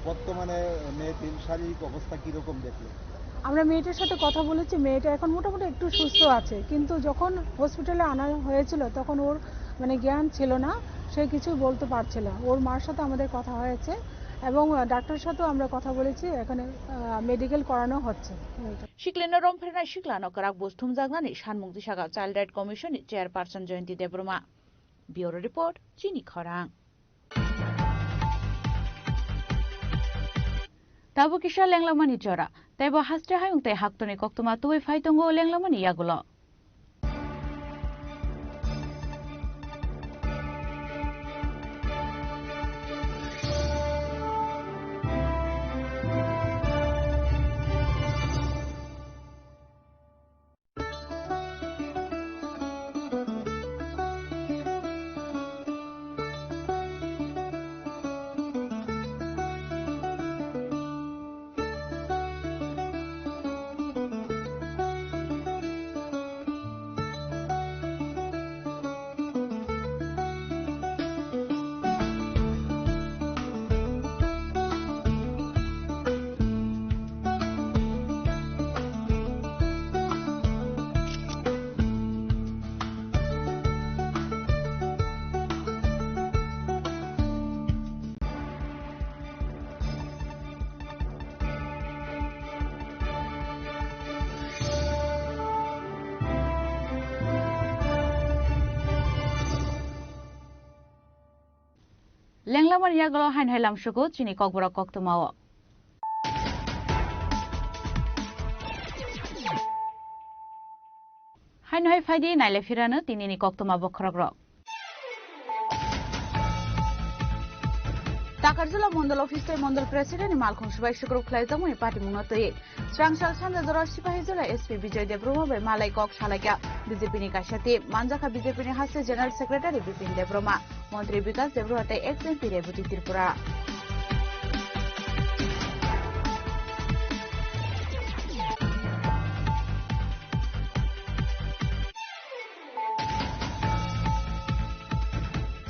বর্তমানে মেয়েটির শারীরিক অবস্থা কিরকম দেখলেন? আমরা মেয়েটার সাথে কথা বলেছি, মেয়েটা এখন মোটামুটি একটু সুস্থ আছে, কিন্তু যখন হসপিটালে আনা হয়েছিল তখন ওর মানে জ্ঞান ছিল না, সে কিছুই বলতে পারছে না। ওর মার সাথে আমাদের কথা হয়েছে এবং আহ, ডাক্তারের সাথেও আমরা কথা বলেছি, এখানে আহ, মেডিকেল করানো হচ্ছে। Siklino romphernai siklano kwrak buj thumjaknani sanmung tisaka Child Right Commission ni Chairperson Jayanti Debbarma. Bureau Report, Chini Khorang. Tabuk kisa lenglamani jora, teibo haste hayung tei haktoni koktwma tubui phai tongo lenglamani yagulo. Lenglamani yagulo haino hai lamsugo chini kokborok koktwmao. Haino hai phaidi naile phirano tinini koktwma bokhorokrok. Takarjala Mondol Office tei Mondol President ni malkhung subai sukrub khlaijakmani patimungno twi. Srangsal Sanjajora Sipahi Jala S P Bijoy Debbarma bai malai kok salaikha B J P ni kaisa team. Manjakha B J P ni haste General Secretary Bipin Debbarma, Montri Bikas Debbarma tei ex M P Rebati Tripura.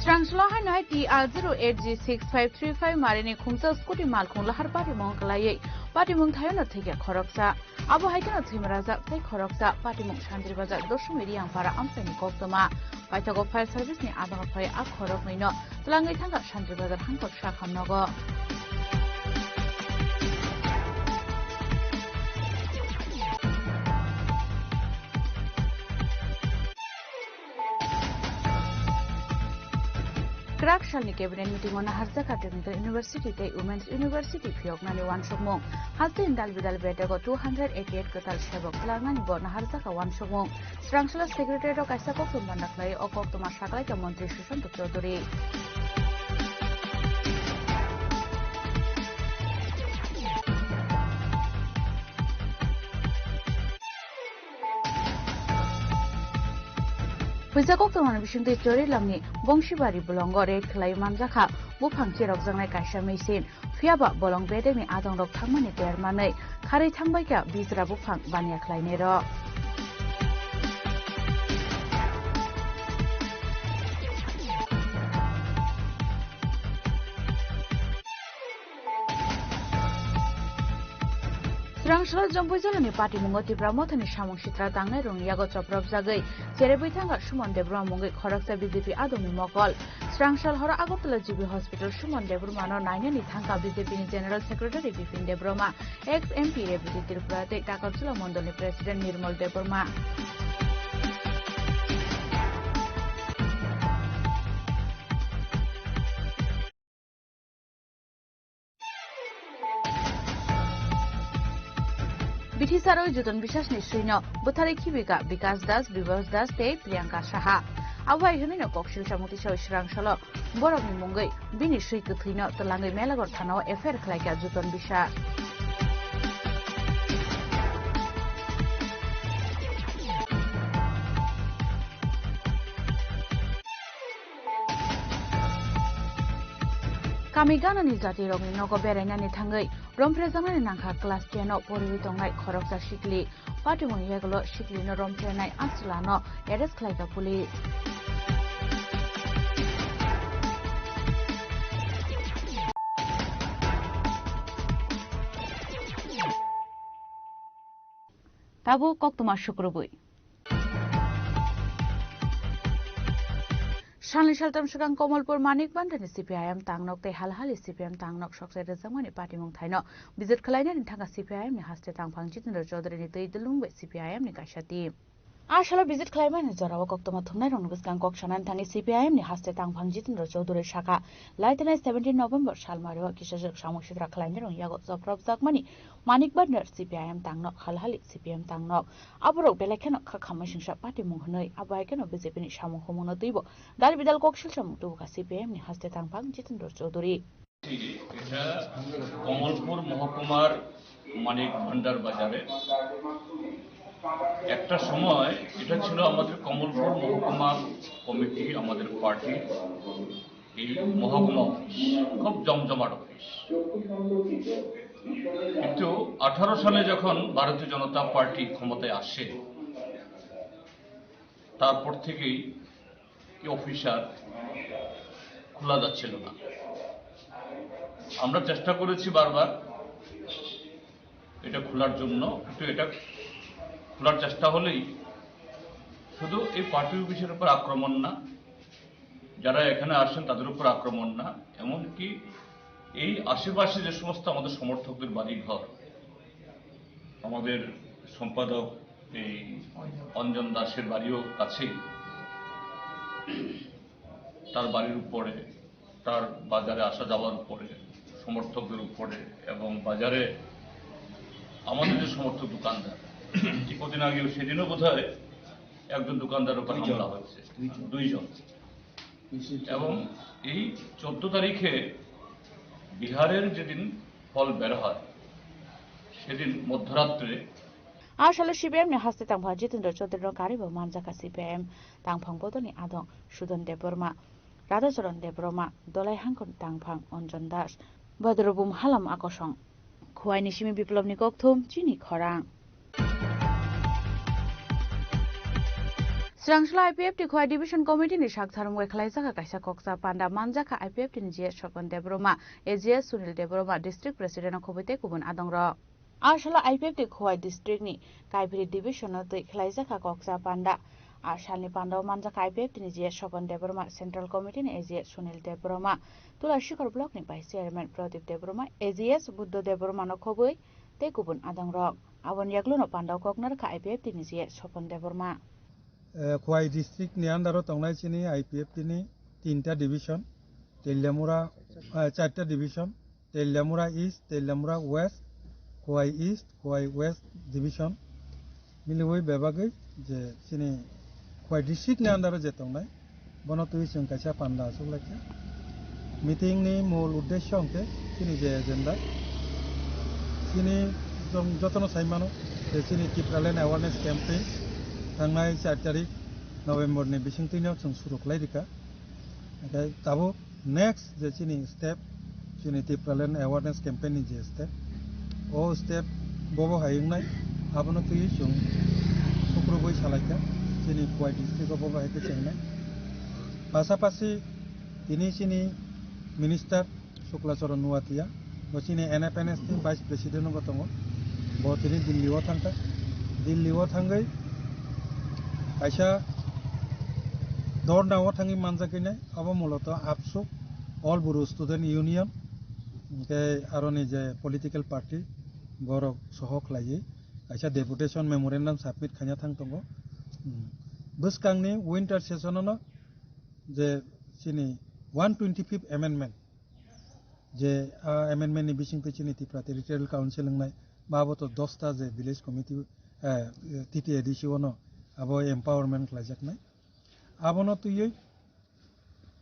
Srangsalo haino hai T R zero eight G six five three five marini khungsa scooty malkhung lahar patimung kwlaiwi patimung thaiono thwikha khoroksa. Abo hai kheno thwimrajak tei khoroksa patimung Sandri Bazar Dosumi Riyangpara amchaini koktwma. Paithago fire service ni adongo phai a khoroknwino twlangwi thangkha Sandri Bazar hangkor sakhamnogo. Kwrak salni cabinet meeting-o naharjak kha Technical University tei Women's University phiyoknani uansukmung. Hasteni dal bidal bedego two hundred eighty eight kwtal sebok twlangnani bo naharjak kha uansukmung. Srangsalo Secretariat-o kaisa koktwma banda khlai o koktwma saklaikha Montri Sushanta Chowdhury. Phuisa koktwmani bisingtwi Chorilamni Bongsibari bolongo raid khlai manjakha buphang cherokjaknai kaisa machine. Phiyaba bolong bedekni adongrok thangmani ter manwi kharwi thangbaikha bijra buphang baniya khlainairok. Srangsalo Jompuijala ni patimungo Tipra Mothani samung sitra tangnai rokni yago chopropjagwi cherebwi thangkha Suman Debbarma mungwi khoroksa B J P adongni mokol. Srangsal horo Agartala G B Hospital Suman Debbarmano nainani thangkha B J P ni General Secretary Bipin Debbarma, ex M P Rebati Tripura tei Takarjula Mondolni President Nirmal Debbarma. Bithisarwi Juton Bisasni swino bwtharwi khibika Bikas Das, Bibas Das tei Priyanka Saha. Abo hai hwnwino koksil samung tisao Srangsalo borokni mungwi bini swi kwthwino twlangwi Melagon thanao F I R khlaikha Juton Bisa. Kami ganani jatirokni nogo berainani thangwi romphrejaknani nangkha class ten o poriwi tongnai khoroksa sikli. Patimung yagulo siklino romphrenai Asrulano arrest khlaikha police. Tabuk koktwma sukrubwi. Salni saltam swkang Komolpur Manik Bhandarni C P I M tangnok tei Halhali C P M tangnok sokchai rwjakmani patimung thaino visit khlainani thangkha C P I M ni haste tangphang Jitendra Chaudhary ni twi dulung bai C P I M ni kaisa team. A salo visit khlaimani jorao koktwma thumnairokni bwskang kok sanani thangwi C P I M ni haste tangphang Jitendra Chaudhary sakha, laitanai seventeen November salmario kisajwk samung sitra khlainairokni yago chopropjakmani Manik Bhandar C P I M tangnok, Halhali C P M tangnok. Aborok belai kheno kha khamai singsa patimung hwnwi, abo hai kheno B J P ni samung humungno twibo dal bidal kok silsamung tubuka C P I M ni haste tangphang Jitendra Chaudhary. এটা কমলপুর মহকুমার মানিক ভান্ডার বাজারে একটা সময় এটা ছিল আমাদের কমলপুর মহকুমার কমিটি, আমাদের পার্টি, এই মহকুমা অফিস, খুব জমজমাট অফিস। কিন্তু আঠারো সালে যখন ভারতীয় জনতা পার্টি ক্ষমতায় আসে, তারপর থেকেই এই অফিস আর খোলা যাচ্ছিল না। আমরা চেষ্টা করেছি বারবার এটা খোলার জন্য, কিন্তু এটা খোলার চেষ্টা হলেই শুধু এই পার্টি অফিসের উপর আক্রমণ না, যারা এখানে আসেন তাদের উপর আক্রমণ না, এমনকি এই আশেপাশে যে সমস্ত আমাদের সমর্থকদের বাড়িঘর, আমাদের সম্পাদক এই অঞ্জন দাসের বাড়িও কাছেই, তার বাড়ির উপরে, তার বাজারে আসা যাওয়ার উপরে, সমর্থকদের উপরে এবং বাজারে আমাদের যে সমর্থক দোকানদার, এই কদিন আগেও, সেদিনও বোধহয় একজন দোকানদারের উপর দুইজন। হামলা হয়েছে। দুইজন। দুইজন। এবং এই চোদ্দ তারিখে বিহারের যেদিন ফল বের হয়, সেদিন মধ্যরাত্রে A salo C P I M ni haste tangphang Jitendra Chaudhary no karwi bo manjakha C P I M tangphang bodolni adong Sudan Debbarma, Radhacharan Debbarma, Dolai Hangkon tangphang Anjan Das, Badrobum Halam Akosong. Khowai ni simi Biplobni kokthum chini khorang. Srangsla I P F T Khowai Division Committee ni sak tharmung bai khlaijak kaisa koksa panda manjakha I P F T ni G S Sopon Debbarma, A G S Sunil Debbarma, District President no khobwi tei kubun adongrok. A salo I P F T Khowai District ni Kaiphiri Division no twi khlaijakha koksa panda. A salni panda o manjakha I P F T ni G S Sopon Debbarma, Central Committee ni A G S Sunil Debbarma, Tulasikhor Block ni Vice Chairman Pradip Debbarma, A G S Buddha Debbarma no khobwi tei kubun adongrok. Aboni yakluno panda o kok narwkha I P F T ni G S Sopon Debbarma. Eh, Khowai district ni under o tongnai chini I P F T ni tinta division, Teliamura, eh, charta division, Teliamura East, Teliamura West, Khowai East, Khowai West division, miliwi bebagwi je chini Khowai district ni under o je tongnai, bono twi chwng kaisa panda achuk laikha. Meeting ni mul uddesyo hwnkhe chini je agenda, chini jong-, jotono sai mano, je chini Tipraland Awareness Campaign thangnai char tarik November ni bisingtwino chwng suru khlai rikha. Hwnkhe tabuk next je chini step, chini Tipraland Awareness Campaign ni je step, o step bobo hai wngnai, abono twi chwng sukrubwi salaikha, chini Khowai district o bobo hai khe chengnai. Pasapasi tini chini minister Sukla Charan Nuatia, bo chini N F N S ni Vice President bo tongo, bo tini Delhi o thangkha, Delhi o thangwi kaisa Dhorna o thangwi manjak nai, abo muloto ABSU, All Bodo Student Union, hwnkhe aroni je political party, borok soho khlaiwi kaisa deputation memorandum submit khaina thang tongo. Hmm. Bwskangni winter session-o no je chini one twenty-fifth amendment, je, ah, amendment ni bisingtwi chini Tripura Territorial Council wngnai, ba abo to dosta je village committee, eh, T T A D C o no abo empowerment khlaijaknai. Abono twiwi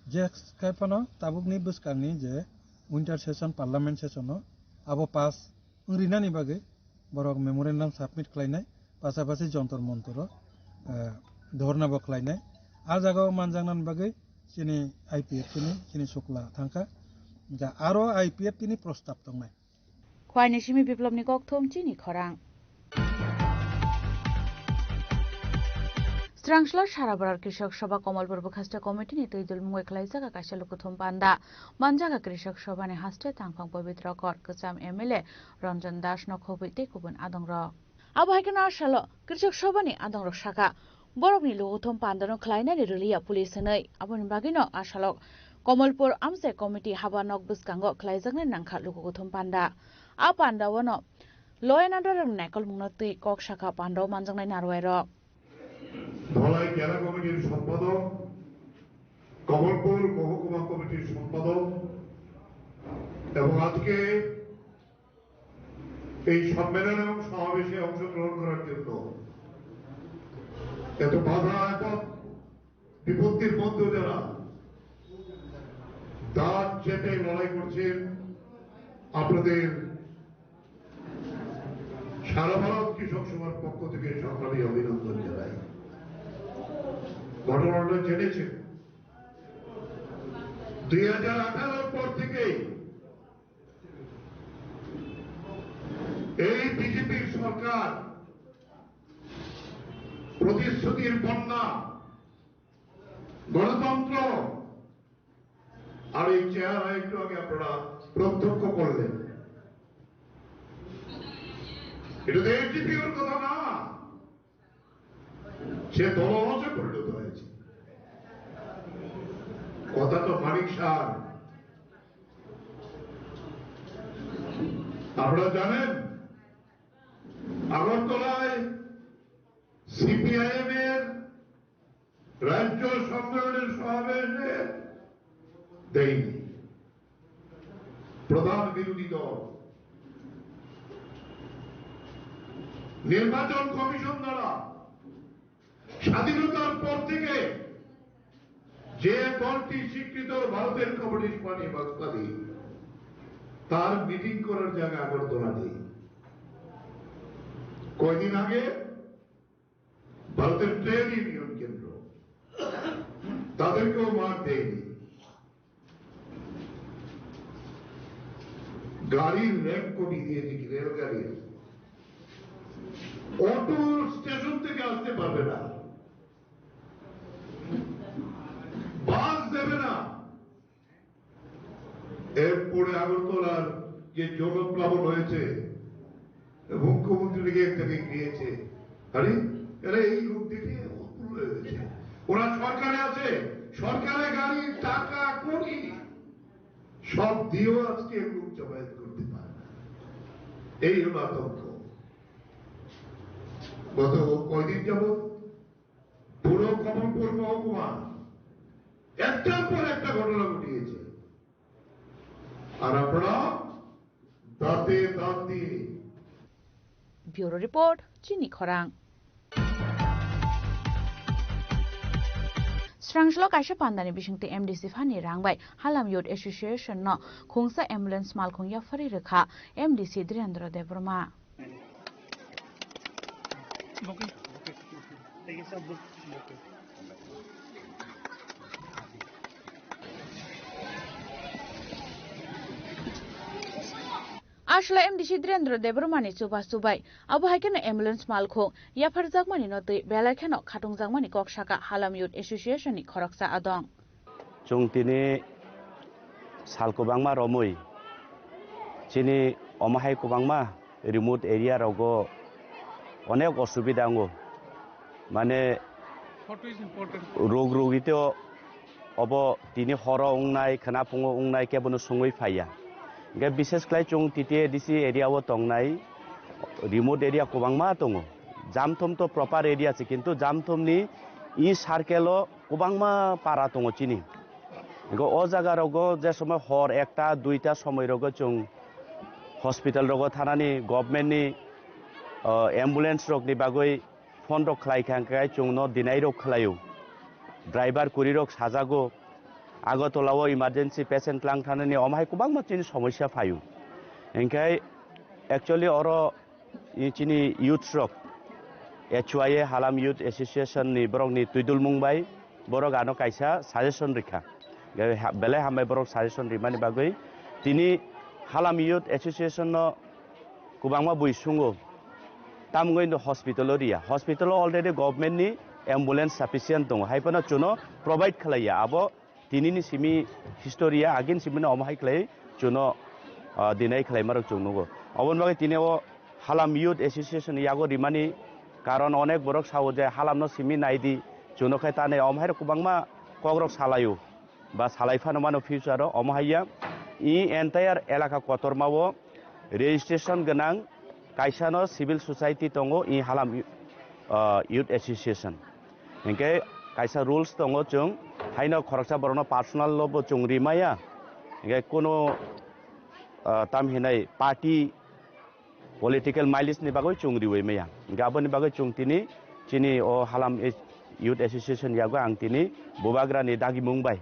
je khai phano tabukni bwskangni je winter session, parliament session o abo pass wngrinani bagwi borok memorandum submit khlainai, pasapasi Jontor Montoro, eh, dhorna bo khlainai. A jagao manjaknani bagwi chini I P F T ni chini sukla thangkha. Hwnkhe aro I P F T ni prostab tongnai. Khwaini simi Biplobni kokthum chini khorang. Srangslo Sarabarar Krishok Sabha Komolpur Bwkhaste Committee ni twi dulmungwi khlaijak kaisa lukuthum panda. Manjak Krishok Sabha ni haste tangphang Pabitra Kor, kwcham M L A Ranjan Das no khobwi tei kubun adongrok. Abo hai kheno a salo Krishok Sabha ni adongrok sakha, borokni lukuthum pandano khlainani rwliya police hwnwi. Aboni bagwino a salo Komolpur Amchai Committee haba nok bwskango khlaijaknai nangkha lukuthum panda. A pandao no Law and Order rokni naikolmungno twi kok sakha pandao manjaknai narwai rok. Dholai Jela Committee-r সম্পাদক, কমলপুর মহকুমা কমিটির সম্পাদক এবং আজকে এই সম্মেলন এবং সমাবেশে অংশগ্রহণ করার জন্য এত বাধা এবং বিপত্তির মধ্যে যারা দাঁত চেপে লড়াই করছেন, আপনাদের সারা ভারত কৃষক সভার পক্ষ থেকে সংগ্রামী অভিনন্দন জানাই। ঘটনাটা জেনেছেন, দুই হাজার আঠারোর পর থেকেই এই বিজেপির সরকার প্রতিশ্রুতির বন্যা, গণতন্ত্র আর এই চেহারা একটু আগে আপনারা প্রত্যক্ষ করলেন। এটা তো এসডিপিওর কথা না, সে দলহজে পরিণত হয়েছে। কথা তো মানিক সার, আপনারা জানেন, আগরতলায় সিপিআইএম এর রাজ্য সম্মেলনের সমাবেশে দেয়নি প্রধান বিরোধী দল। নির্বাচন কমিশন দ্বারা স্বাধীনতার পর থেকে যে দলটি স্বীকৃত ভারতের কমিউনিস্ট পার্টি মার্ক্সবাদী, তার মিটিং করার জায়গা আগরতলা নেই। কয়দিন আগে ভারতের ট্রেড ইউনিয়ন কেন্দ্র, তাদেরকেও মাঠ দেয়নি। গাড়ির র্যাম্প কমিয়ে দিয়েছে কি রেলগাড়ির, অটো স্টেশন থেকে আসতে পারবে না, বাস দেবে না। এরপরে আগরতলার যে জলপ্লাবন হয়েছে, মুখ্যমন্ত্রীকে একটা দিন দিয়েছে। আরে, এরা এই লোক দেখে অতুল হয়ে গেছে। ওরা সরকারে আছে, সরকারে গাড়ি, টাকা, কোটি, সব দিয়েও আজকে লোক জমায়েত করতে পারে না। এই হলো আতঙ্ক। গত কয়দিন যাবত পুরো কমলপুর মহকুমা একটার পর একটা ঘটনা ঘটিয়েছে, আর আপনারা দাঁতে দাঁত দিয়ে Bureau Report, Chini Khorang. Srangslo kaisa pandani bisingtwi M D C phani rang bai Halam Youth Association no khungsa ambulance malkhung yapharwi rwkha M D C Dhirendra Debbarma. Aswla M D C Dhirendra Debbarmani chuba chubai abo hai kheno ambulance malkhung yapharjakmani no twi belai kheno khatungjakmani kok saka Halam Youth Association ni khoroksa adong. Chwng tini sal kwbangma romwi chini omo hai kwbangma remote area rogo onek osubida wngo, mane Rog rogito obo tini horo wngnai, khwnaphungo wngnai, kebono sungwi phaiya. Hingke bises khlai chwng T T A D C area o tongnai, remote area kwbangma tongo. Jamthum to proper area se, kintu Jamthum ni e circle o kwbangma para tongo chini. Hingke o jaga rogo je somoi hor ekta, duita somoi rogo chwng hospital rogo thanani, government ni, o, ambulance rok ni bagwi phone rok khlai kha, hingke chwngno dinai rok khlaio. Driver kwrwi rok sajago. Agartala o emergency patient lang thanani omo hai kwbangma chini somosya phaio. Hingke actually oro i chini youths rok H Y A Halam Youth Association ni borok ni twidulmung bai borok ano kaisa suggestion rikha. Hingke ha-, belai hambai borok suggestion rimani bagwi tini Halam Youth Association no kwbangma bui sungo, tamgwi no hospital o riya. Hospital o already government ni ambulance sufficient tongo, hai phano chuno provide khlaiya. Abo tini ni simi history ya, agin simi no omo hai khlai chuno, ah, dinai khlai marok chung nugo. Oboni bagwi tini o Halam Youth Association yago rimani karon onek borok sao je Halam no simi naidi, chuno khai tanai omo hai rok kwbangma kok rok salaio. Ba salai phano mano future o, omo hai ya. I entire elaka kotorma o registration gwnang kaisa no civil society tongo, i Halam, ah, Youth Association. Hingke kaisa rules tongo, chwng haino khoroksa borok no personal lo bo chwng ri maya. Hingke kuno, ah, tam hinai party political mileage ni bagwi chwng riwi maya. Hingke aboni bagwi chwng tini chini o Halam Youth Association yago ang tini bubagra ni dagimung bai,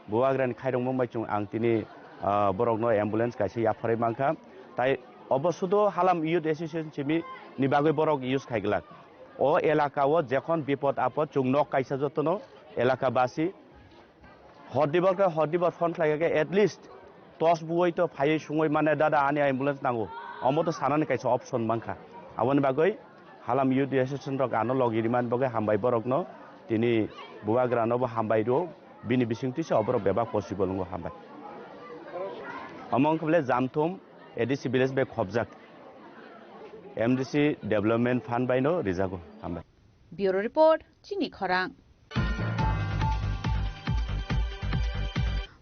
bubagra ni khairokmung bai chwng ang tini, ah, borok no ambulance kaisa yapharwi mankha. Tai obo sudo Halam Youth Association simi ni bagwi borok use khaiglak. O elaka o jekhon bipod apod chwng nok kaisa jotono elaka basi Hor dibar khe hor dibar phone khlai khe at least tos buwai to phaiwi sungwi mane, "Dada, ani ambulance nango." Omo to sanani kaisa option mankha. Aboni bagwi Halam Youth Association rok ano logi rimani bagwi hambai borokno, tini bubagra no bo hambai rwo, bini bisingtwi se oborok bebak possible wngo, hambai. Omo wngkha bole Jamthum A D C village bai khobjak, M D C development fund bai no rijago, hambai. Bureau Report, Chini Khorang.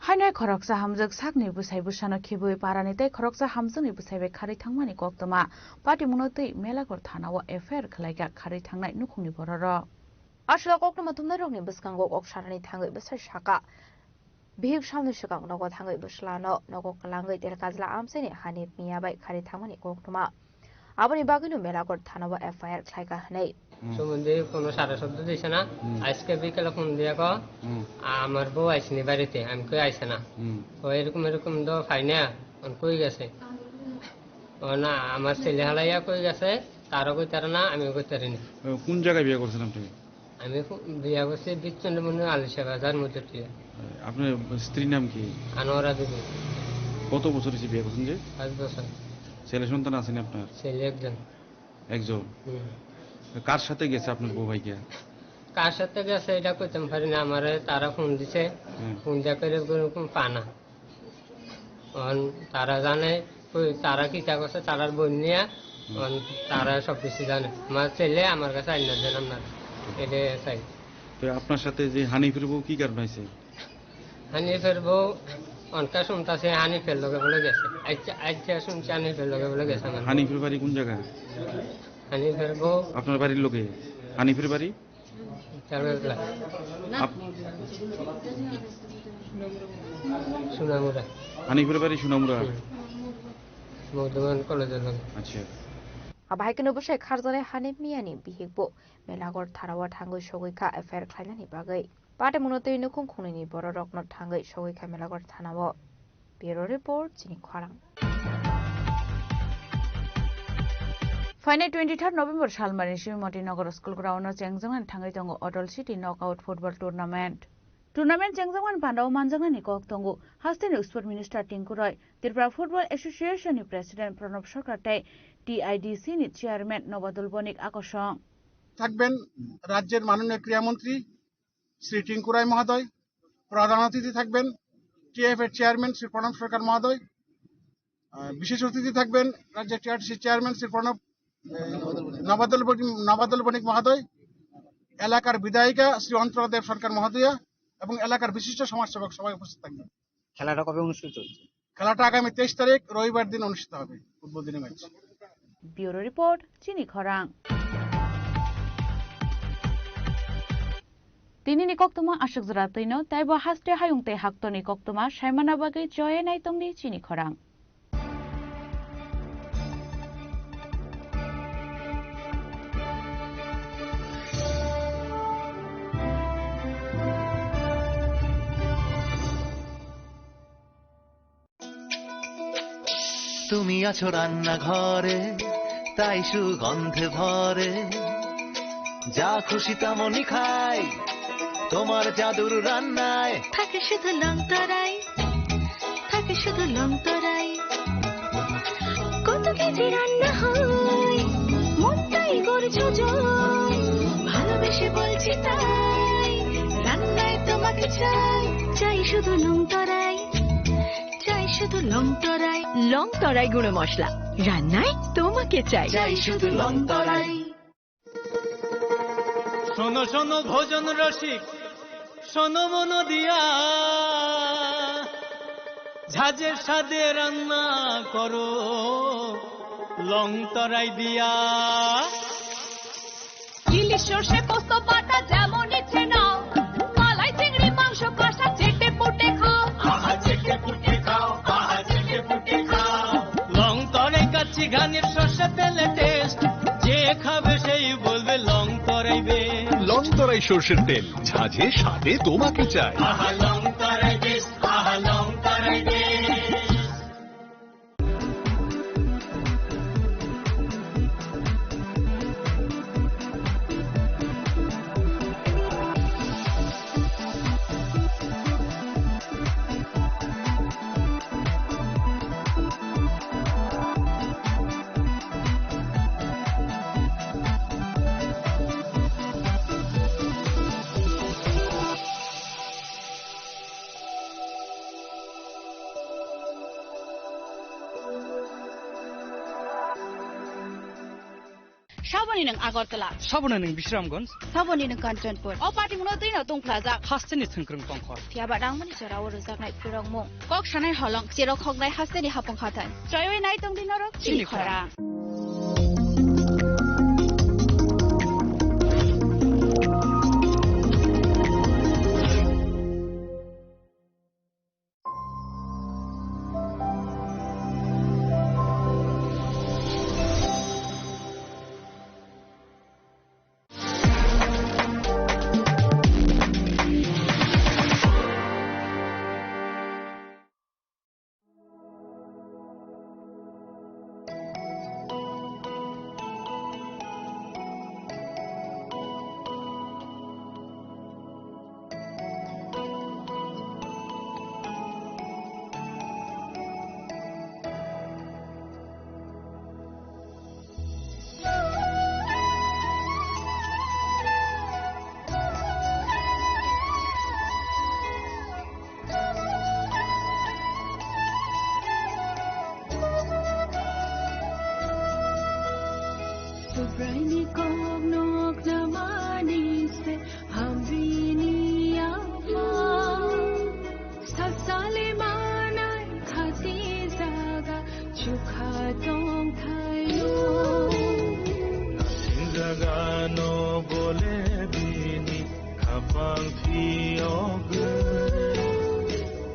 Haino hai khoroksa hamjwk sakni bwsai bwsano khibwi parani tei khoroksa hamjwkni bwsai bai kharwi thangmani koktwma. Patimungno twi Melaghor thana-o F I R khlaikha kharwi thangnai nukhungni bororok. Aswk koktwma thumnairokni bwskango kok sanani thangwi bwsai saka. Bihik salni swkang nogo thangwi bwslano nogo kwlangwi Telkajla amchaini Hanif Miya bai kharwi thangmani koktwma. Aboni bagwino Melaghor thana-o F I R khlaikha hwnwi. Hmm. Sumon de kono sare soddo dise na, hmm, aijke bikele phone diya ko, hmm, "Amar bou aisini barite, ami koi aise na." Hmm. O erokom erokom do phai na, on koi gese. O na, amar sele halaiya koi gese, taro koi taro na, ami koi tari na. এ, কোন জায়গায় বিয়ে করছেন আপনি? আমি খু-, বিয়া করছি বিচ্ছন্নমণি আলিশা বাজার মধ্যে। আপনার স্ত্রীর নাম কি? আনোয়ারা বিবি। কত বছর হয়েছে বিয়ে করছেন যে? পাঁচ বছর। ছেলে সন্তান আছেন আপনার? ছেলে একজন। একজন? হুম। কার সাথে গেছে আপনার বউ ভাইকে? কার সাথে গেছে এটা কইতাম পারি না, আমারে তারা ফোন দিছে, হুম। ফোন দিয়া করে কোনো রকম পানা। অন তারা জানে, কই তারা কিতা করছে, তারার বোন নিয়া, হুম। অন তারা সব কিছু জানে। আমার ছেলে আমার কাছে আইনা দেন আপনারা, এটা চাই। তো আপনার সাথে যে হানিফের বউ কি কারণে আইছে? হানিফের বউ অনকা শুনতাছে হানিফের লগে বলে গেছে। আচ্ছা, আচ্ছা শুনছি হানিফের লগে বলে গেছে আমার। হানিফের বাড়ি কোন জায়গা? হানিফের বউ আপনার বাড়ির লগে? হানিফের বাড়ি? আপ-, সোনামুড়া। হানিফের বাড়ি সোনামুড়া? হুম। বর্ধমান কলেজের লগে। আচ্ছা। Abo hai kheno bwsai kharjaknai Hanif Miyani bihikbo Melaghor thana-o thangwi sogwi kha F I R khlainani bagwi. Patimungno twi nukhung khungnwini bororokno thangwi sogwi kha Melaghor thana-o. Bureau Report, Chini Khorang. Phainai twenty third November salmani simi Motinagar school ground-o chengjaknani thangwi tongo Atal City Knockout Football Tournament. Tournament chengjakmani pandao manjaknani kok tongo hasteni Sport Minister Tinku Roy, Tripura Football Association-ni President Pranab Sarkar tei T I D C-ni Chairman Nobadul Bonik Akosong. থাকবেন রাজ্যের মাননীয় ক্রীড়ামন্ত্রী শ্রী টিঙ্কু রায় মহোদয়, প্রধান অতিথি থাকবেন টিএএফ এর চেয়ারম্যান শ্রী প্রণব সরকার মহোদয়, আহ, বিশেষ অতিথি থাকবেন রাজ্যের টিআরটিসি চেয়ারম্যান শ্রী প্রণব, আহ, নবাদল বণিক, নবাদল বণিক মহোদয়, এলাকার বিধায়িকা শ্রী অন্তরা দেব সরকার মহোদয়া এবং এলাকার বিশিষ্ট সমাজসেবক সবাই উপস্থিত থাকবেন। খেলাটা কবে অনুষ্ঠিত হচ্ছে? খেলাটা আগামী তেইশ তারিখ রবিবার দিন অনুষ্ঠিত হবে, উদ্বোধনী match. Bureau report, Chini Khorang. Tini ni koktwma aswk jora twino, tei bo haste hayung tei haktorni koktwma saimana bagwi joye nai tongdi Chini Khorang. তুমি আছো রান্নাঘরে, তাই সুগন্ধে ভরে। যা খুশি তেমনই খাই, তোমার জাদুর রান্নায়। থাকে শুধু লং তরাই, থাকে শুধু লং তরাই। কত কেজি রান্না হয়, মনটাই গড়ে ছজন। ভালোবেসে বলছি তাই, রান্নায় তোমাকে চাই। চাই শুধু লং তরাই, চাই শুধু লং তরাই। লং তরাই গুঁড়ো মশলা, রান্নায় তোমাকে চাই। চাই শুধু লং তরাই। শোনো শোনো ভোজন রসিক, শোনো মন দিয়া, ঝাঁঝের স্বাদে রান্না করো লং তরাই দিয়া। ইলিশ সর্ষে পোস্ত বাটা যেমন ইচ্ছে নাও, মালাই চিংড়ি মাংস কষা চেটে পুটে খাও। আহা চেটে পুটে খাও, আহা চেটে পুটে খাও। লং তরাই কাচ্চি ঘানির সর্ষে তেলে টেস্ট, যে খাবে সেই বলবে লং তরাই বেশ। লং তরাই সর্ষের তেল, ঝাঁঝে স্বাদে তোমাকে চাই। আহা লং তরাই বেশ, আহা লং তরাই বেশ। Saboni nwng Agartala. Saboni nwng Bisramganj. Saboni nwng Kanchanpur. O party muno twi no tongphlajak. Hasteni thwngkwrwng tongkhor. Phiya ba rangmani jora o rwjaknai phwrwngmung. Kok sanai holong, cherok khoknai hasteni hapung hathai. Choiwi nai tongdi norok Chini Khorang. Subraini kok nok namani se hambini yafa. Sasali manai khati jaga chukha tong thaio. Nasin jaga no bole bini khapang phiyogwi.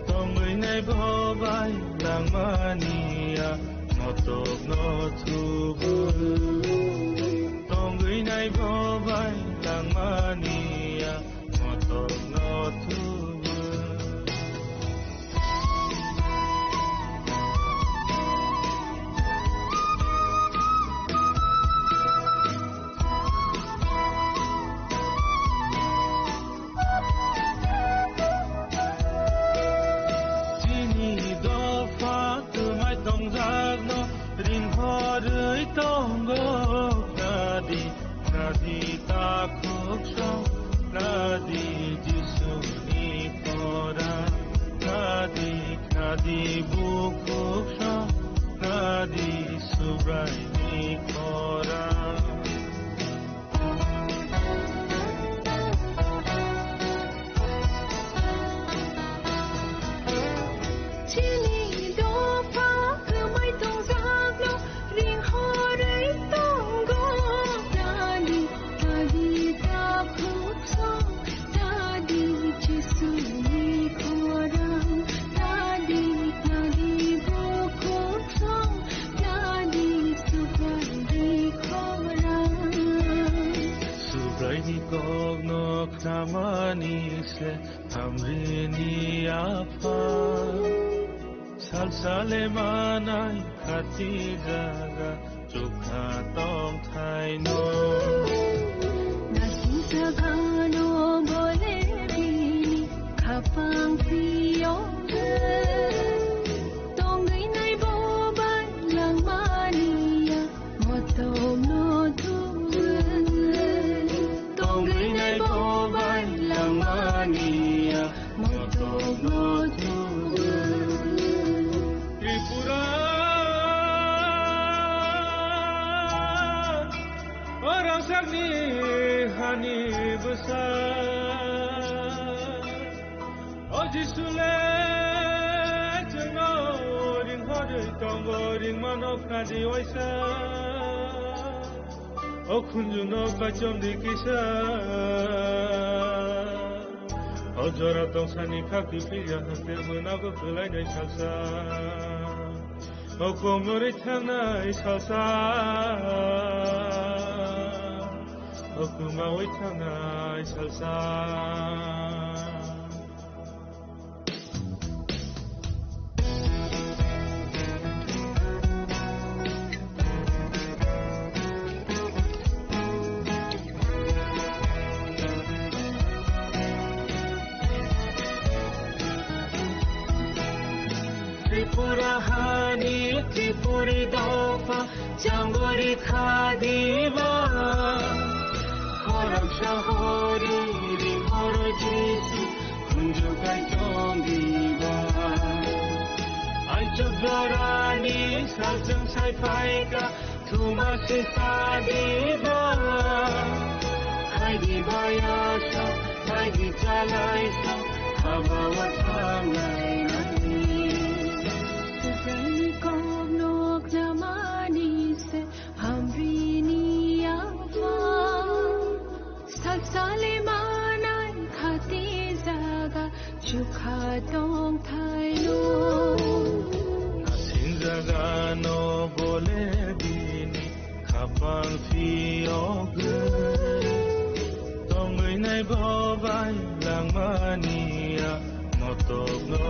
Tongwi nai bo bai langmani ya motok no thubwi. Tongwi nai bo bai langmani ya motok no thubwi. Chini dopha twmai tongjakno ringhorwi tongo. Khadi, khadi takhuk song, khadi Jisuni khorang, khadi, khadi bukhuk song, khadi Subraini khorang. Ani se hamrini apha, salsale manai khati jaga chukha tong thaino. Nasing jaga no bole bini khapang piyong. Tongwi nai bo bai langmani ya. Motom no tuwe. Tongwi nai bo bai langmani ya. Motom no tuwe. Tripura, o rangchakni hani bwsa. O Jisu le chwngno ringhorwi tongo, ringmano khnadi waisa. O khunjuno kaichomdi kisa. O jora tongsani khakti philya hwnkhe mwnago kwlainai salsa. O komorwi thangnai salsa. O kwmawi thangnai salsa. Tripura hani Tripuri dopha chambori khadiba. Khorang sahori ri horo Jisu khunju kai chongiba. Aichuk jorani sajang sai phaika thuma se sadiba. Khaidi bayasa, khaidi chalaisa, habawa thangnai nani. Sujani kok nok jamani se hamrini apa. Salsale manai khati jaga chukha tong thaino. Asing jaga no bole bini khapang phiyogwi. Tongwi nai bo bai langmani ya motok no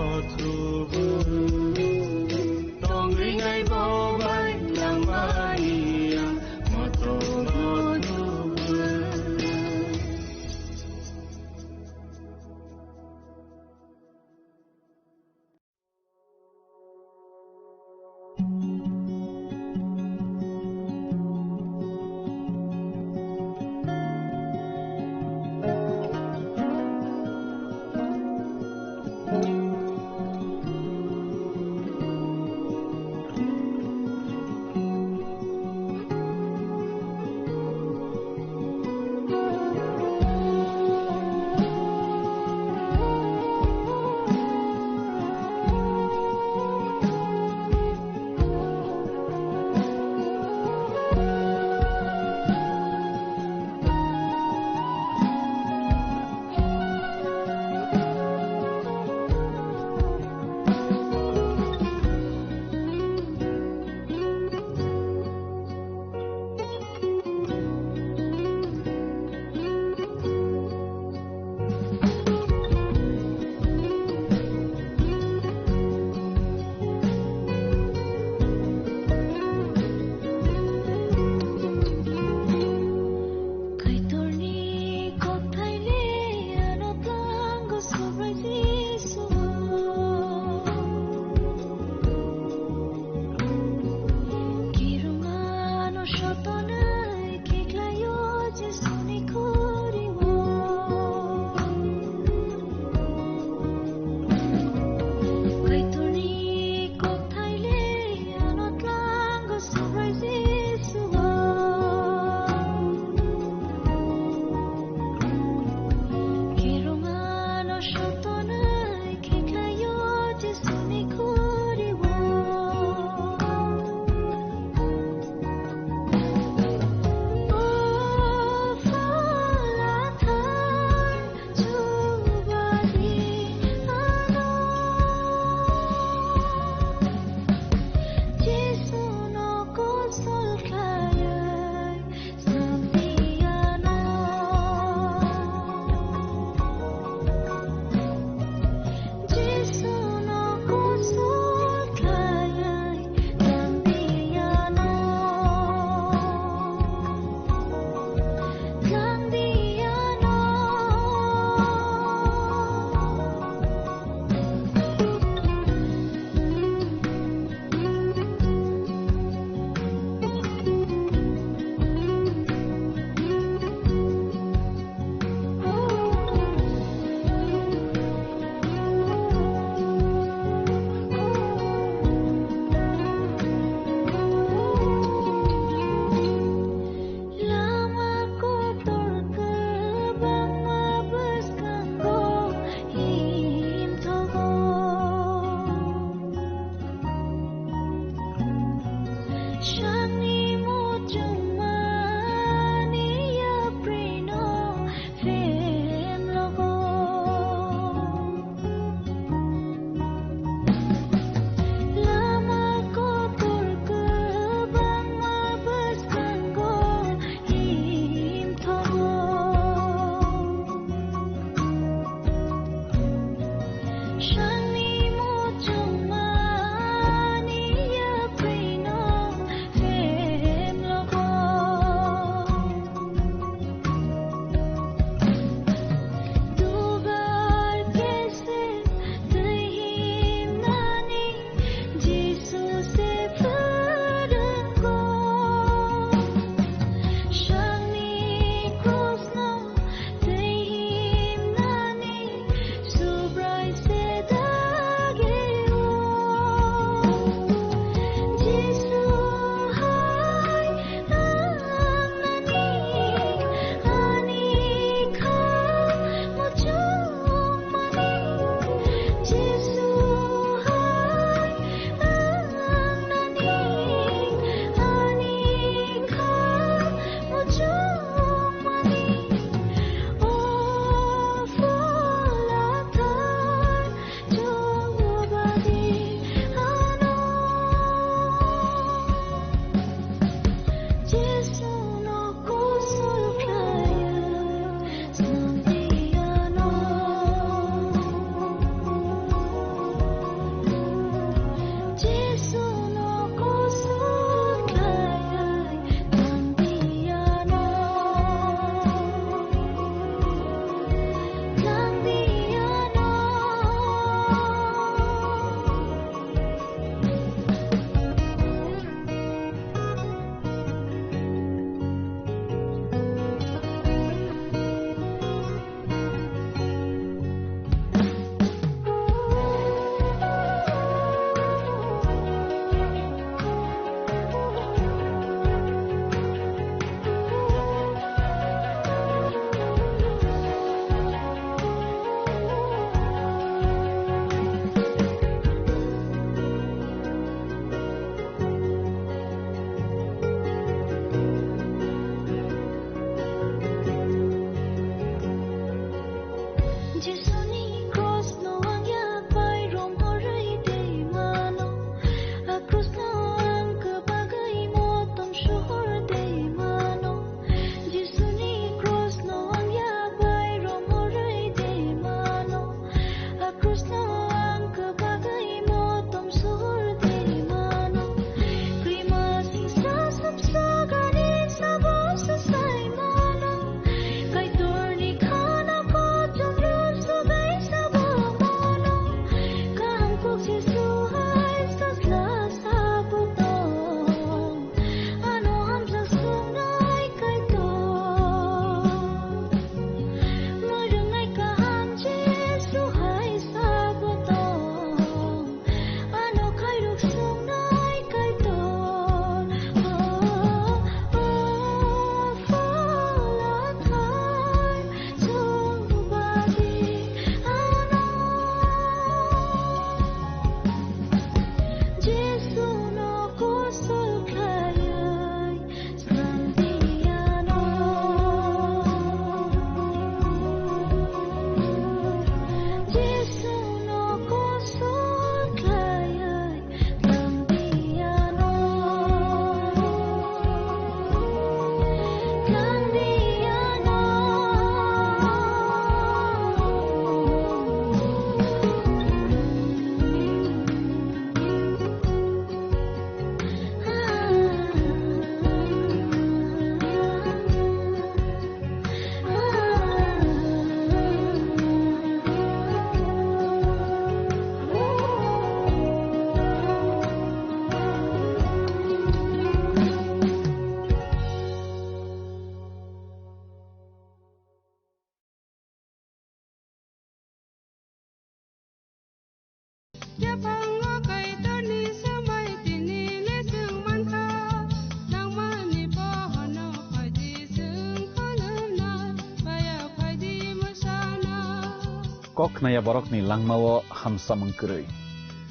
Kok khnaya borokni langmao hamsamung kwrwi.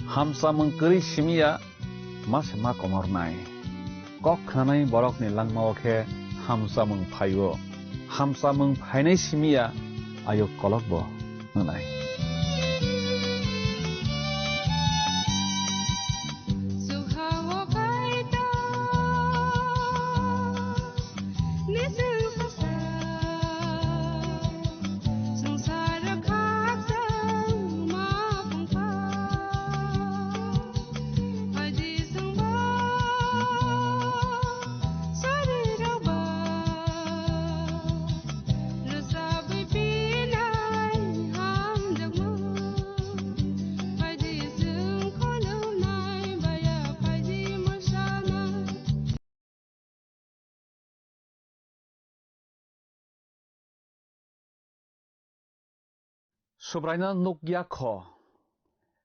Hamsamung kwrwi simiya ma se ma komornai. Kok khnanai borokni langmao khe hamsamung phaio. Hamsamung phainai simiya ayuk kolokbo wngnai. Subraino nukya kho,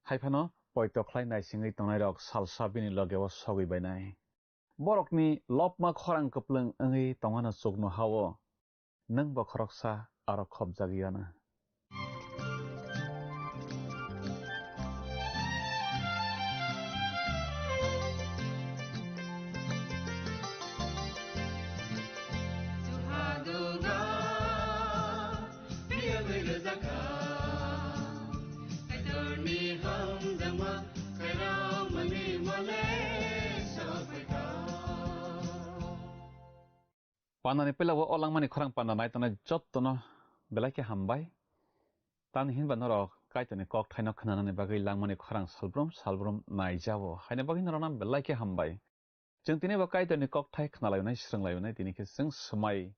hai phano poito khlai naisingwi tongnairok salsa bini logeo sogwi bainai. Borokni lopma khorang kwplwng wngwi tongmano chuknoha-o, nwng bo khoroksa aro khopjagwi ano. Pandani puila o langmani khorang panda nai tongnai jottono belai khe hambai. Tamni hinba norok Kaitorni kokthaino khnanani bagwi langmani khorang salbrum salbrum naijao. Haini bagwi norokno belai khe hambai. Chwng tini bo Kaitorni kokthai khnalainai, swrwnglainai, tini khe chwng swmai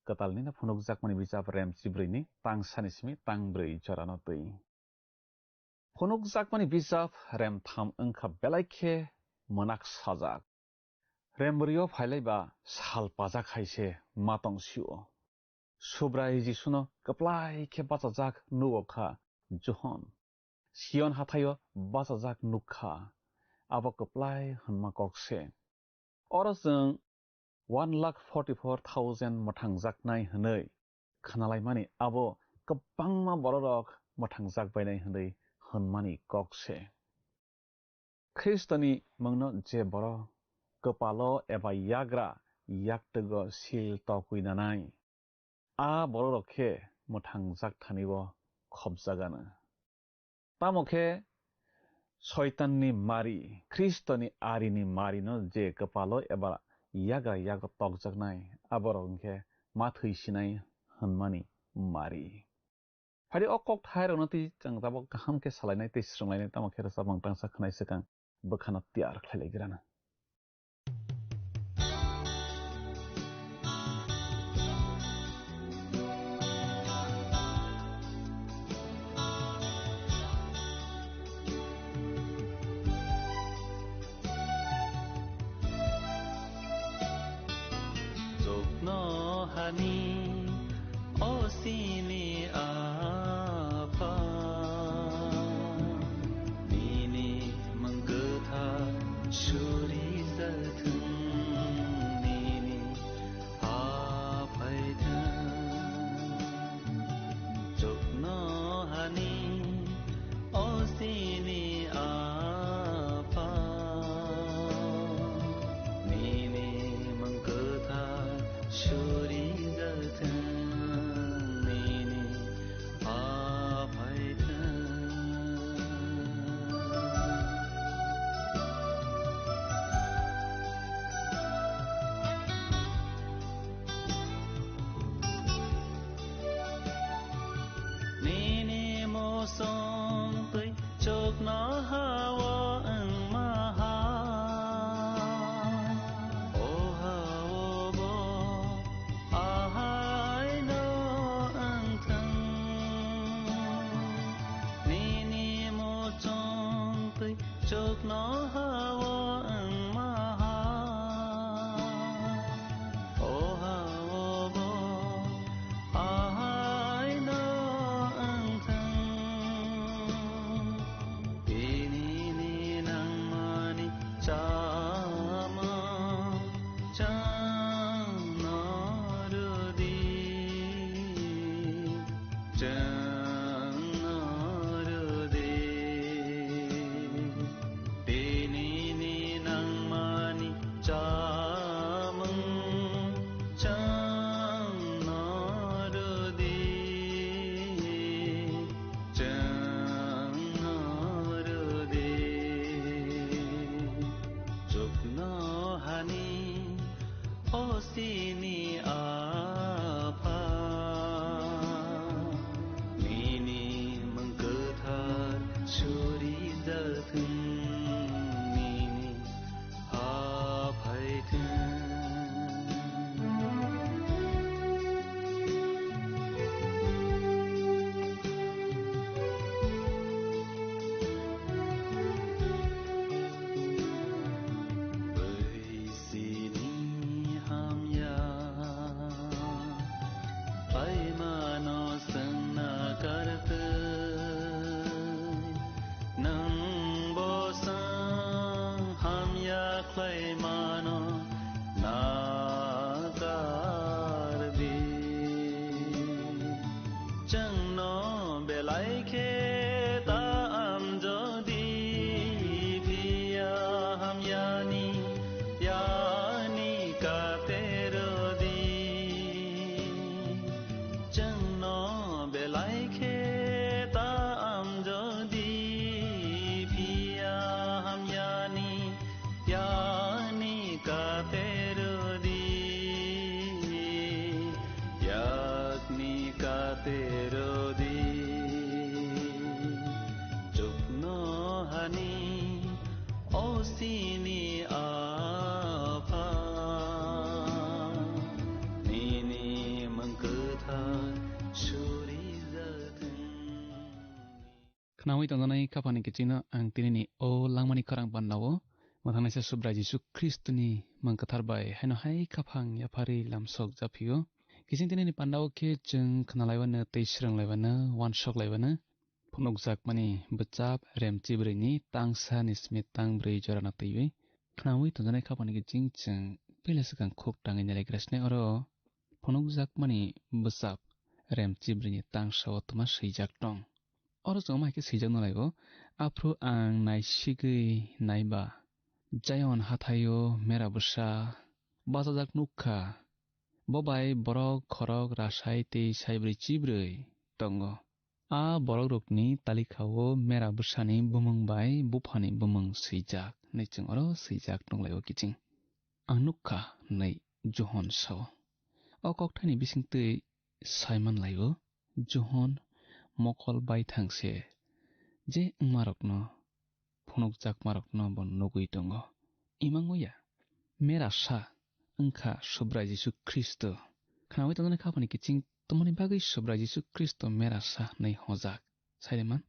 kwtalnino phunukjakmani bijap rem chibrwini tang sani simi tang brwi jorano twi. Phunukjakmani bijap rem tham wngkha belai khe mwnak sajak. Rem brwi-o phailaiba sal pajak hai se ma tong sio. Subrai Jisuno kwplai khe bachajak nugo kha Johon. Sion hathaio bachajak nuk kha, abo kwplai hwnma kok se. Oro chwng one lakh forty four thousand mwthangjaknai hwnwi khnalaimani abo kwbangma bororok mwthangjak bainai hwnwi hwnmani kok se. Khristoni mungno je borok kwpalo eba yagra yaktwgo sil tokwi nanai, a bororok khe mwthangjak thani-o khopjagano. Tamo khe Soitanni mari, Khristoni arini marino je kwpalo eba yagra yago tokjaknai, aborok hwnkhe ma thwi sinai hwnmani mari. Phai di, o kokthairokno twi chwng tabuk kaham khe salainai tei swrwnglainai, tamo khe rwchapmung tangsa khwnai swkang bwkhano tiyar khlai lai grana. Chokno hani o sini Apha, nini mung kwthar suri jathwng, nini ha phaithwng. Chokno hani o sini Apha, nini mung kwthar suri jathwng, nini ha phaithwng. Nini muchung twi chokno ha-o wngma hai, o ha-o bo ahaino wngthwng. Nini muchung twi chokno ha-o wngma hai, o ha-o bo ahaino wngthwng. Tini ni nangmani chamung chwngno rw di, chwng Sini Apha, nini mung kwthar suri jathwng. Khnawi tongjanai khaphangni kichingno ang tinini o langmani khorang pandao mwthangnaisa Subrai Jisu Khristoni mung kwthar bai haino hai khaphang yapharwi lamsok japhio. Kiching tinini pandao khe chwng khnalaiwano tei swrwnglaibano, wansok laibano. Phunukjakmani bwchap Remchibrwini tangsa ni simi tangbrwi jorano twiwi khnawi tongjanai khaphangni kiching chwng puila swkang khuk tangwi nailaikra sinai oro phunukjakmani bwchap Remchibrwini tangsa o twma swijak tong. Oro chwng ma hai khe swijak nalaigo, aphuru ang naisigwi naiba Zion hathaio mera bwsa bachajak nukha, bo bai borok khorok rasai tei saibrwi chibrwi tongo. A borokrokni talikha-o mera bwsani bumung bai buphani bumung swijak, hinwi chwng oro swijak nukhlaio kiching. Ang nukha, hinwi Johon sao. O kokthaini bisingtwi saimanlaio, Johon mokol baithang se, je wngmarokno phunukjakmarokno bo nugwi tongo. Imang ya, mera sa wngkha Subrai Jisu Khristo. Khnawi tongjaknai khaphani kiching, tomoni bagwi Subrai Jisu Khristo mera sa hwnwi hojak? Saileman,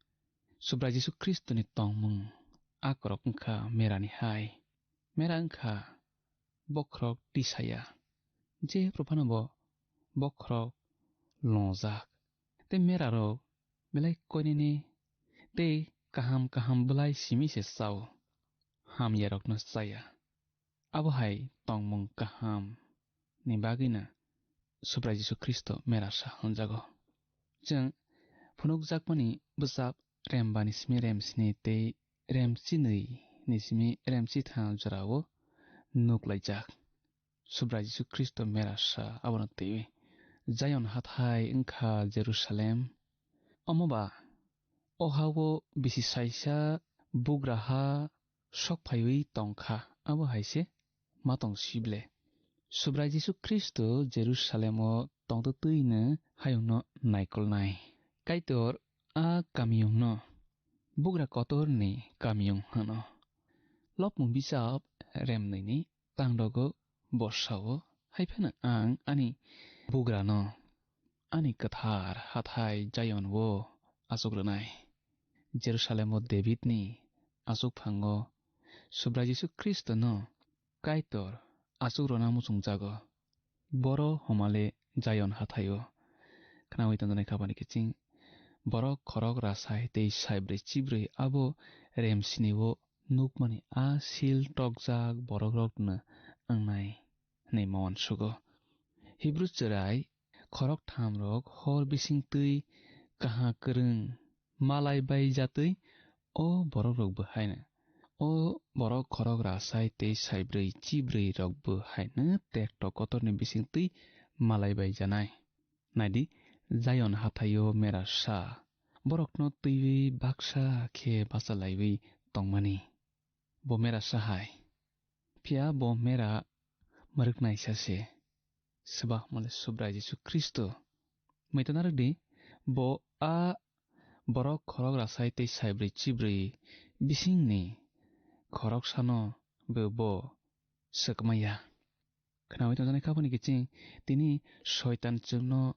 Subrai Jisu Khristoni tongmung a korok wngkha merani hai. Mera wngkha bokhorok tisaya, je phuru phano bo bokhorok lojak. Tei merarok belai koinene tei kaham kaham bwlai simi se chao, hamyarokno chaya. Abo hai tongmung kaham ni bagwino Subrai Jisu Khristo mera sa hwnjago. Chwng phunukjakmani bwchap Rembani simi Remsni tei Remchinwi ni simi Remchithang jorao nuklaijak. Subrai Jisu Khristo mera sa abono twiwi, Zion hathai wngkha Jerusalem. Omo ba o ha-o bisi saisa bugraha sok phaiwi tongkha, abo hai se ma tong sible. Subrai Jisu Khristo Jerusalem-o tongtwtwino hayungno naikolnai. Kaitor a kamiyungno bugra kotorni kamiyung hwno. Lopmung bichap Remnwini tangdogo bosao, hai phano ang ani bugrano ani kwthar hathai Zion-o achuk rwnai. Jerusalem-o Davidni achukphango Subrai Jisu Khristono Kaitor achuk rwna muchungjago. Boro homale Zion hathaio. Khnawi tongjaknai khaphani kiching, borok khorok rasai tei saibrwi chibrwi abo Remsni-o nukmani a sil tokjak borokrokno wngnai hwnwi ma uansugo. Hibru chwrai khoroktham rok hor bisingtwi kaha kwrwng malai bai jatwi o borok rok bo haino, o borok khorok rasai tei saibrwi chibrwi rok bo haino tekto kotorni bisingtwi malai bai janai. Naidi, Zion hathaio mera sa borokno twiwi baksa khe bachalaiwi tongmani. Bo mera sa hai, phiya bo mera mwrwknaisa se. Swbahmale Subrai Jisu Khristo. Mwitana rwdi, bo a borok khorok rasai tei saibrwi chibrwi bisingni khoroksano bo, bo swkmaya. Khnawi tongjaknai khaphani kiching tini Soitan chwngno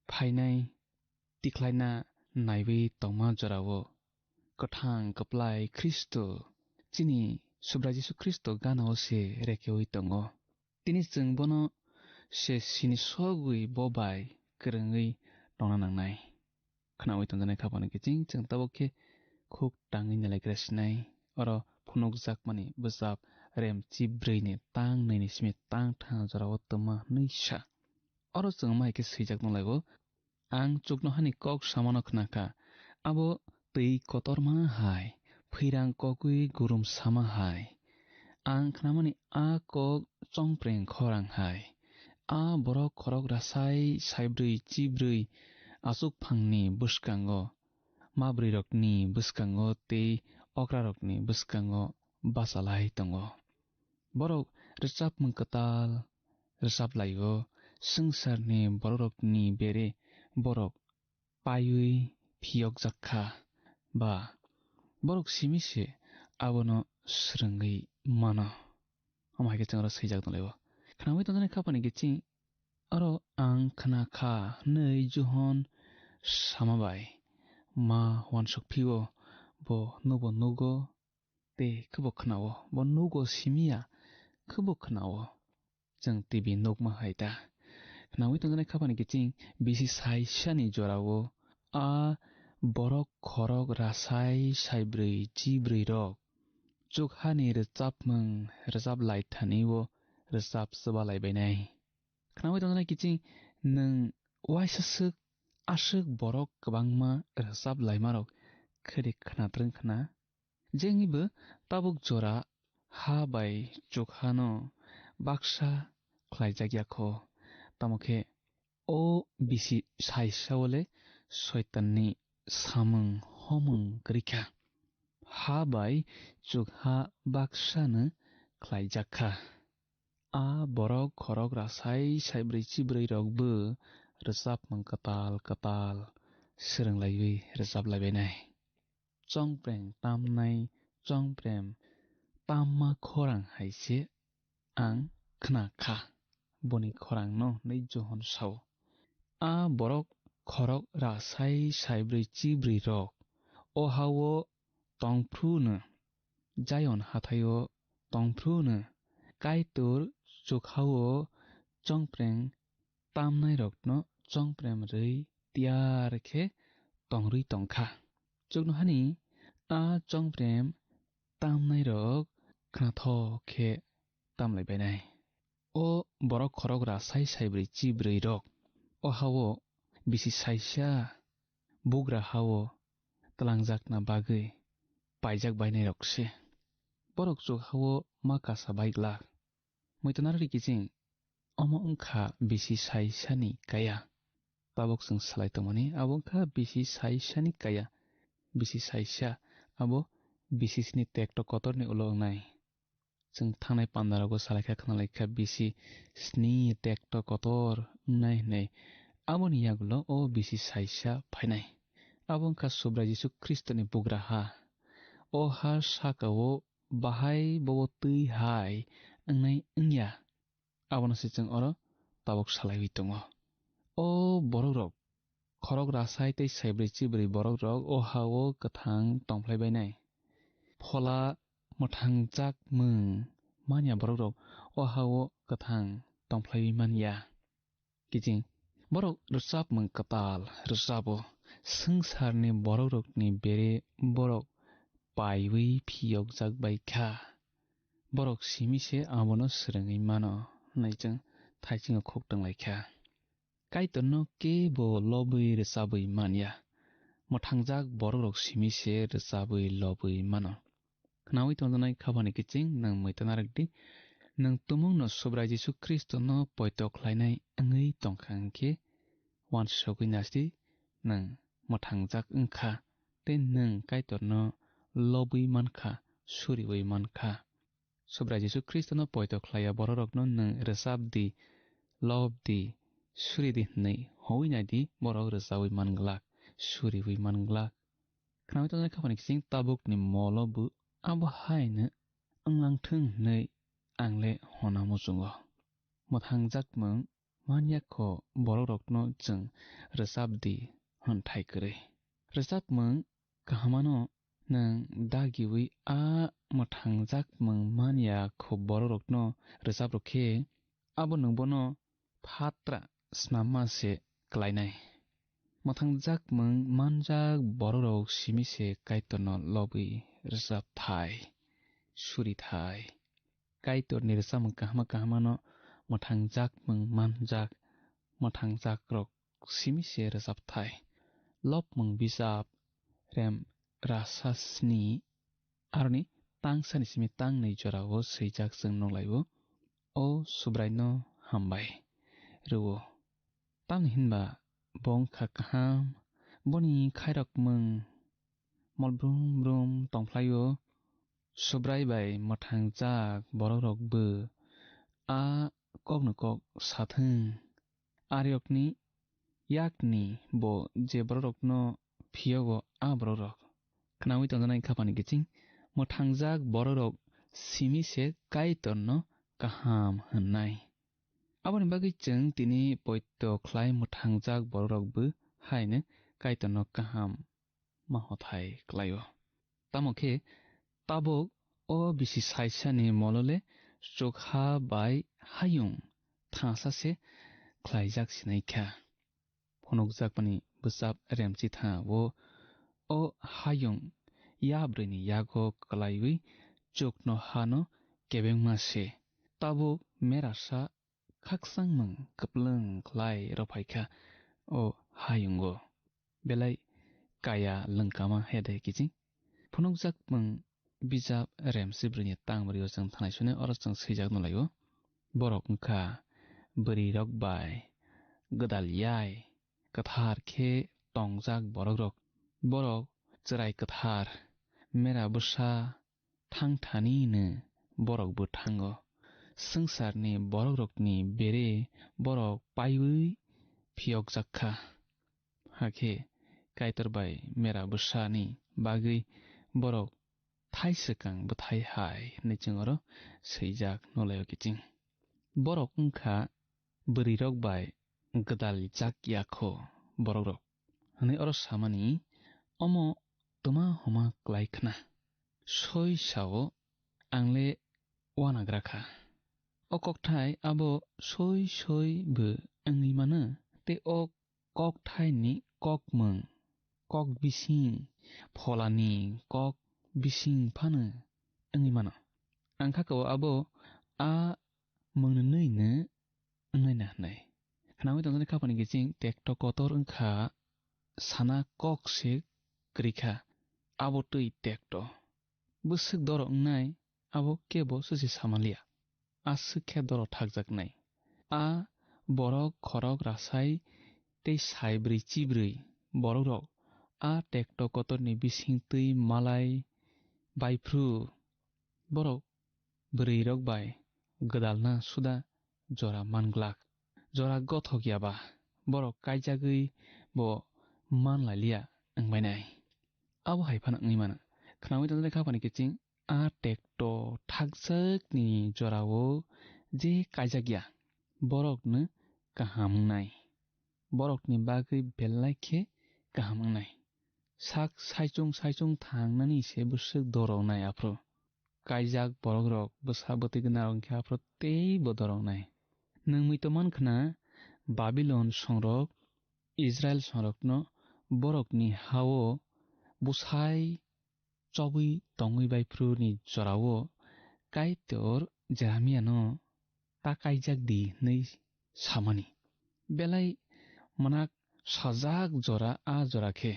phainai tikhlaina naiwi tongma jorao kwthang kwplai Khristo chini Subrai Jisu Khristo gana-o se rekeui tongo. Tini chwng bono se sini sogwi bo bai kwrwngwi tongna nangnai. Khnaui tongjaknai khaphani kiching chwng tabuk khe khuk tangwi nalaigra sinai. Oro phunukjakmani bwchap rem chibrwini tang nwini simi tang thang jorao twma hwnwi sa. Oro chwng ma hai khe swijak nang laibo, "Ang chuknohani kok samano khna kha, abo twi kotorma hai, phwirang kokwi gurum sama hai. Ang khnamani a kok chongpreng khorang hai. A borok khorok rasai saibrwi chibrwi achukphangni bwskango, mabrwirokni bwskango tei okrarokni bwskango bachalai tongo. Borok rwchapmung kwtal rwchap lai-o, swngcharni borokrokni bere borok paiwi phiyokjak kha, ba borok simi se abono swrwngwi mano. Omo hai khe chwng oro swijak tonglaio. Khnaui tongjaknai khapani kiching oro ang khna kha hwnwi Johon sama bai ma uansuk phio, bo nubo nugo tei khe bo khnao, bo nugo simi ya khe bo khnao. Chwng T V nukma hai ta. Khnaui tongjaknai khapani kiching bisi saisani jorao a borok khorok rasai saibrwi chibrwi rok chukhani rwchapmung rwchap lai thani o rwchap chuba lai bainai. Khnaui tongjaknai kiching nwng waisa swk aswk borok kwbangma rwchap laimarok khede khna twrwng khna. Jengnibo tabuk jora ha bai chukhano baksa khlaijak ya kho, tamo khe o bisi saisa o le Soitanni samung homung kwrwi kha. Ha bai chukha baksano khlaijak kha. A borok khorok rasai saibrwi chibrwi rok bo rwchapmung kwtal kwtal swrwng laiwi rwchap lai bainai. Chongpreng tamnai chongprem tamma khorang hai se ang khna kha, boni khorang no hwnwi Johon sao. A borok khorok rasai saibrwi chibrwi rok o ha o tong phru no, Zion hathai o tong phru no, Kaitor chukha o chongpreng tamnai rok no chongprem rwi tiyar khe tong rwi tong kha. Chuknohani a chongprem tamnai rok khnathok khe tam lai bainai. O borok khorok rasai saibrwi chibrwi rok o ha o bisi saisa bugra ha o twlangjakna bagwi paijak bainai rok se. Borok chukha o ma kasa bai glak. Muitonarari kiching, omo wngkha bisi saisani kaya. Tabuk chwng salai tongmani, abo wngkha bisi saisani kaya. Bisi saisa, abo bisi sini tekto kotorni ulo wngnai. Chwng thangnai pandarogo salaikha, khnalaikha bisi sini tekto kotor wngnai hwnwi. Aboni yagulo o bisi saisa phainai. Abo wngkha Subrai Jisu Khristoni bugra ha. O ha saka-o bahai bobo twi hai wngnai wngya, abono se chwng oro tabuk salaiwi tongo. O borokrok khorok rasai tei saibrwi chibrwi borokrok o ha-o kwthang tongphlai bainai. Phola mwthangjak mwng manya borokrok o ha-o kwthang tongphlaiwi manya. Kiching, borok rwchapmung kwtal rwchabo, swngcharni borokrokni bere borok paiwi phiyokjak bai kha. Borok simi se abono swrwngwi mano hwnwi chwng thaisingo khuk twng lai kha. Kaitorno kebo lobwi rwchabwi man ya, mwthangjak borokrok simi se rwchabwi lobwi mano. Khnaui tongjaknai khaphani kiching nwng muitanarwk di, nwng tumungno Subrai Jisu Khristono poito khlainai wngwi tongkha hwnkhe, uansugwi nasi di, nwng mwthangjak wngkha tei nwng Kaitorno lobwi mankha, suriwi mankha. Subrai Jisu Khristono poito khlaiya borokrokno nwng rwchap di, lob di, suri di hwnwi hoi nai di, borok rwchaui man glak, suriui man glak. Khnaui tongnai khaphani kiching tabukni molo bo abo haino wnglang thung hwnwi ang le hona muchungo. Mwthangjakmung man ya kho borokrokno chwng rwchap di hwn thai kwrwi. Rwchapmung kahamano nwng dagiui a mwthangjakmung man ya kho borokrokno rwchap rw khe, abo nwng bono phatra snamma se klainai. Mwthangjakmung manjak borokrok simi se Kaitorno lobwi rwchap thai, suri thai. Kaitorni rwchapmung kahama kahamano mwthangjakmung manjak mwthangjakrok simi se rwchap thai. Lobmung bijap rem rasa sni aroni tangsani simi tangnwi jorao swijak chwng nukhlaio, O Subraino hambai rwo. Tamni hinba bo wngkha kaham, boni khairokmung mol brum brum tongphlaio. Subrai bai mwthangjak borokrok bo a kokno kok sathwng. Ariokni yakni bo je borokrokno phiyogo a borokrok. Khnaui tongjaknai khaphani kiching mwthangjak bororok simi se Kaitorno kaham hwnnai. Aboni bagwi chwng tini poito khlai mwthangjak bororokbo haino Kaitorno kaham ma hothai klaio. Tamo khe tabuk o bisi saisani molole chukha bai hayung thangsa se khlaijak sinai kha. Phunukjakmani bwchap remchi tha o, o hayung yabrwini yago kwlaiwi chukno hano kebengma se. Tabuk merasa khakchangmung kwplwng khlai rwphaikha o hayungo. Belai kaya lwngkama hede kiching. Phunukjakmung bijap remsi bwrwini tang bwrwio chwng thanai sune oro chwng swijak nulaio. Borok wngkha bwrwirok bai gwdal yai kwthar khe tongjak borokrok. Borok chwrai kwthar mera bwsa thang thani hwnwi borokbo thango. Swngcharni borokrokni bere borok paiwi phiyokjak kha. Hakhe Kaitor bai mera bwsani bagwi borok thai swkang bwthai hai hwnwi chwng oro swijak nulaio kiching. Borok wngkha bwrwirok bai gwdaljak ya kho borokrok hwnwi oro samani omo twma homa klai khna. Soi sao ang le uanagra kha. O kokthai abo soi soi bo wngwi mano tei o kokthaini kokmung, kok bising, pholani kok bising phano wngwi mano. Ang kha kao abo a mwngnwino wngnaina hwnwi. Khnaui tongjaknai khapani kiching tekto kotor wngkha sana kok se kwrwi kha, abo twi tekto. Bwswk doro wngnai abo kebo swse samanliya. Aswk khe doro thakjaknai. A borok khorok rasai tei saibrwi chibrwi borokrok a tekto kotorni bising twi malai baiphru borok bwrwirok bai gwdalna suda jora man glak. Jora gothok yaba borok kaijagwi bo man lailiya wngbainai. Abo hai phano wngwi mano. Khnaui tongjaknai khapani kiching a tekto thakjakni jorao je kaijak ya, borokno kaham wngnai. Borokni bagwi belai khe kaham wngnai. Sak saichung saichung thangnani se bwswk doroknai aphuru. Kaijak borokrok bwsa bwtwi gwnarok wngkhe aphuru teibo doroknai. Nwng muitu man khna Babilon songrok Israil songrokno borokni hao bwsai chobwi tongwi bai phuruni jorao Kaitor Jeremiano ta kaijak di hwnwi samani. Belai mwnak sajak jora a jora khe.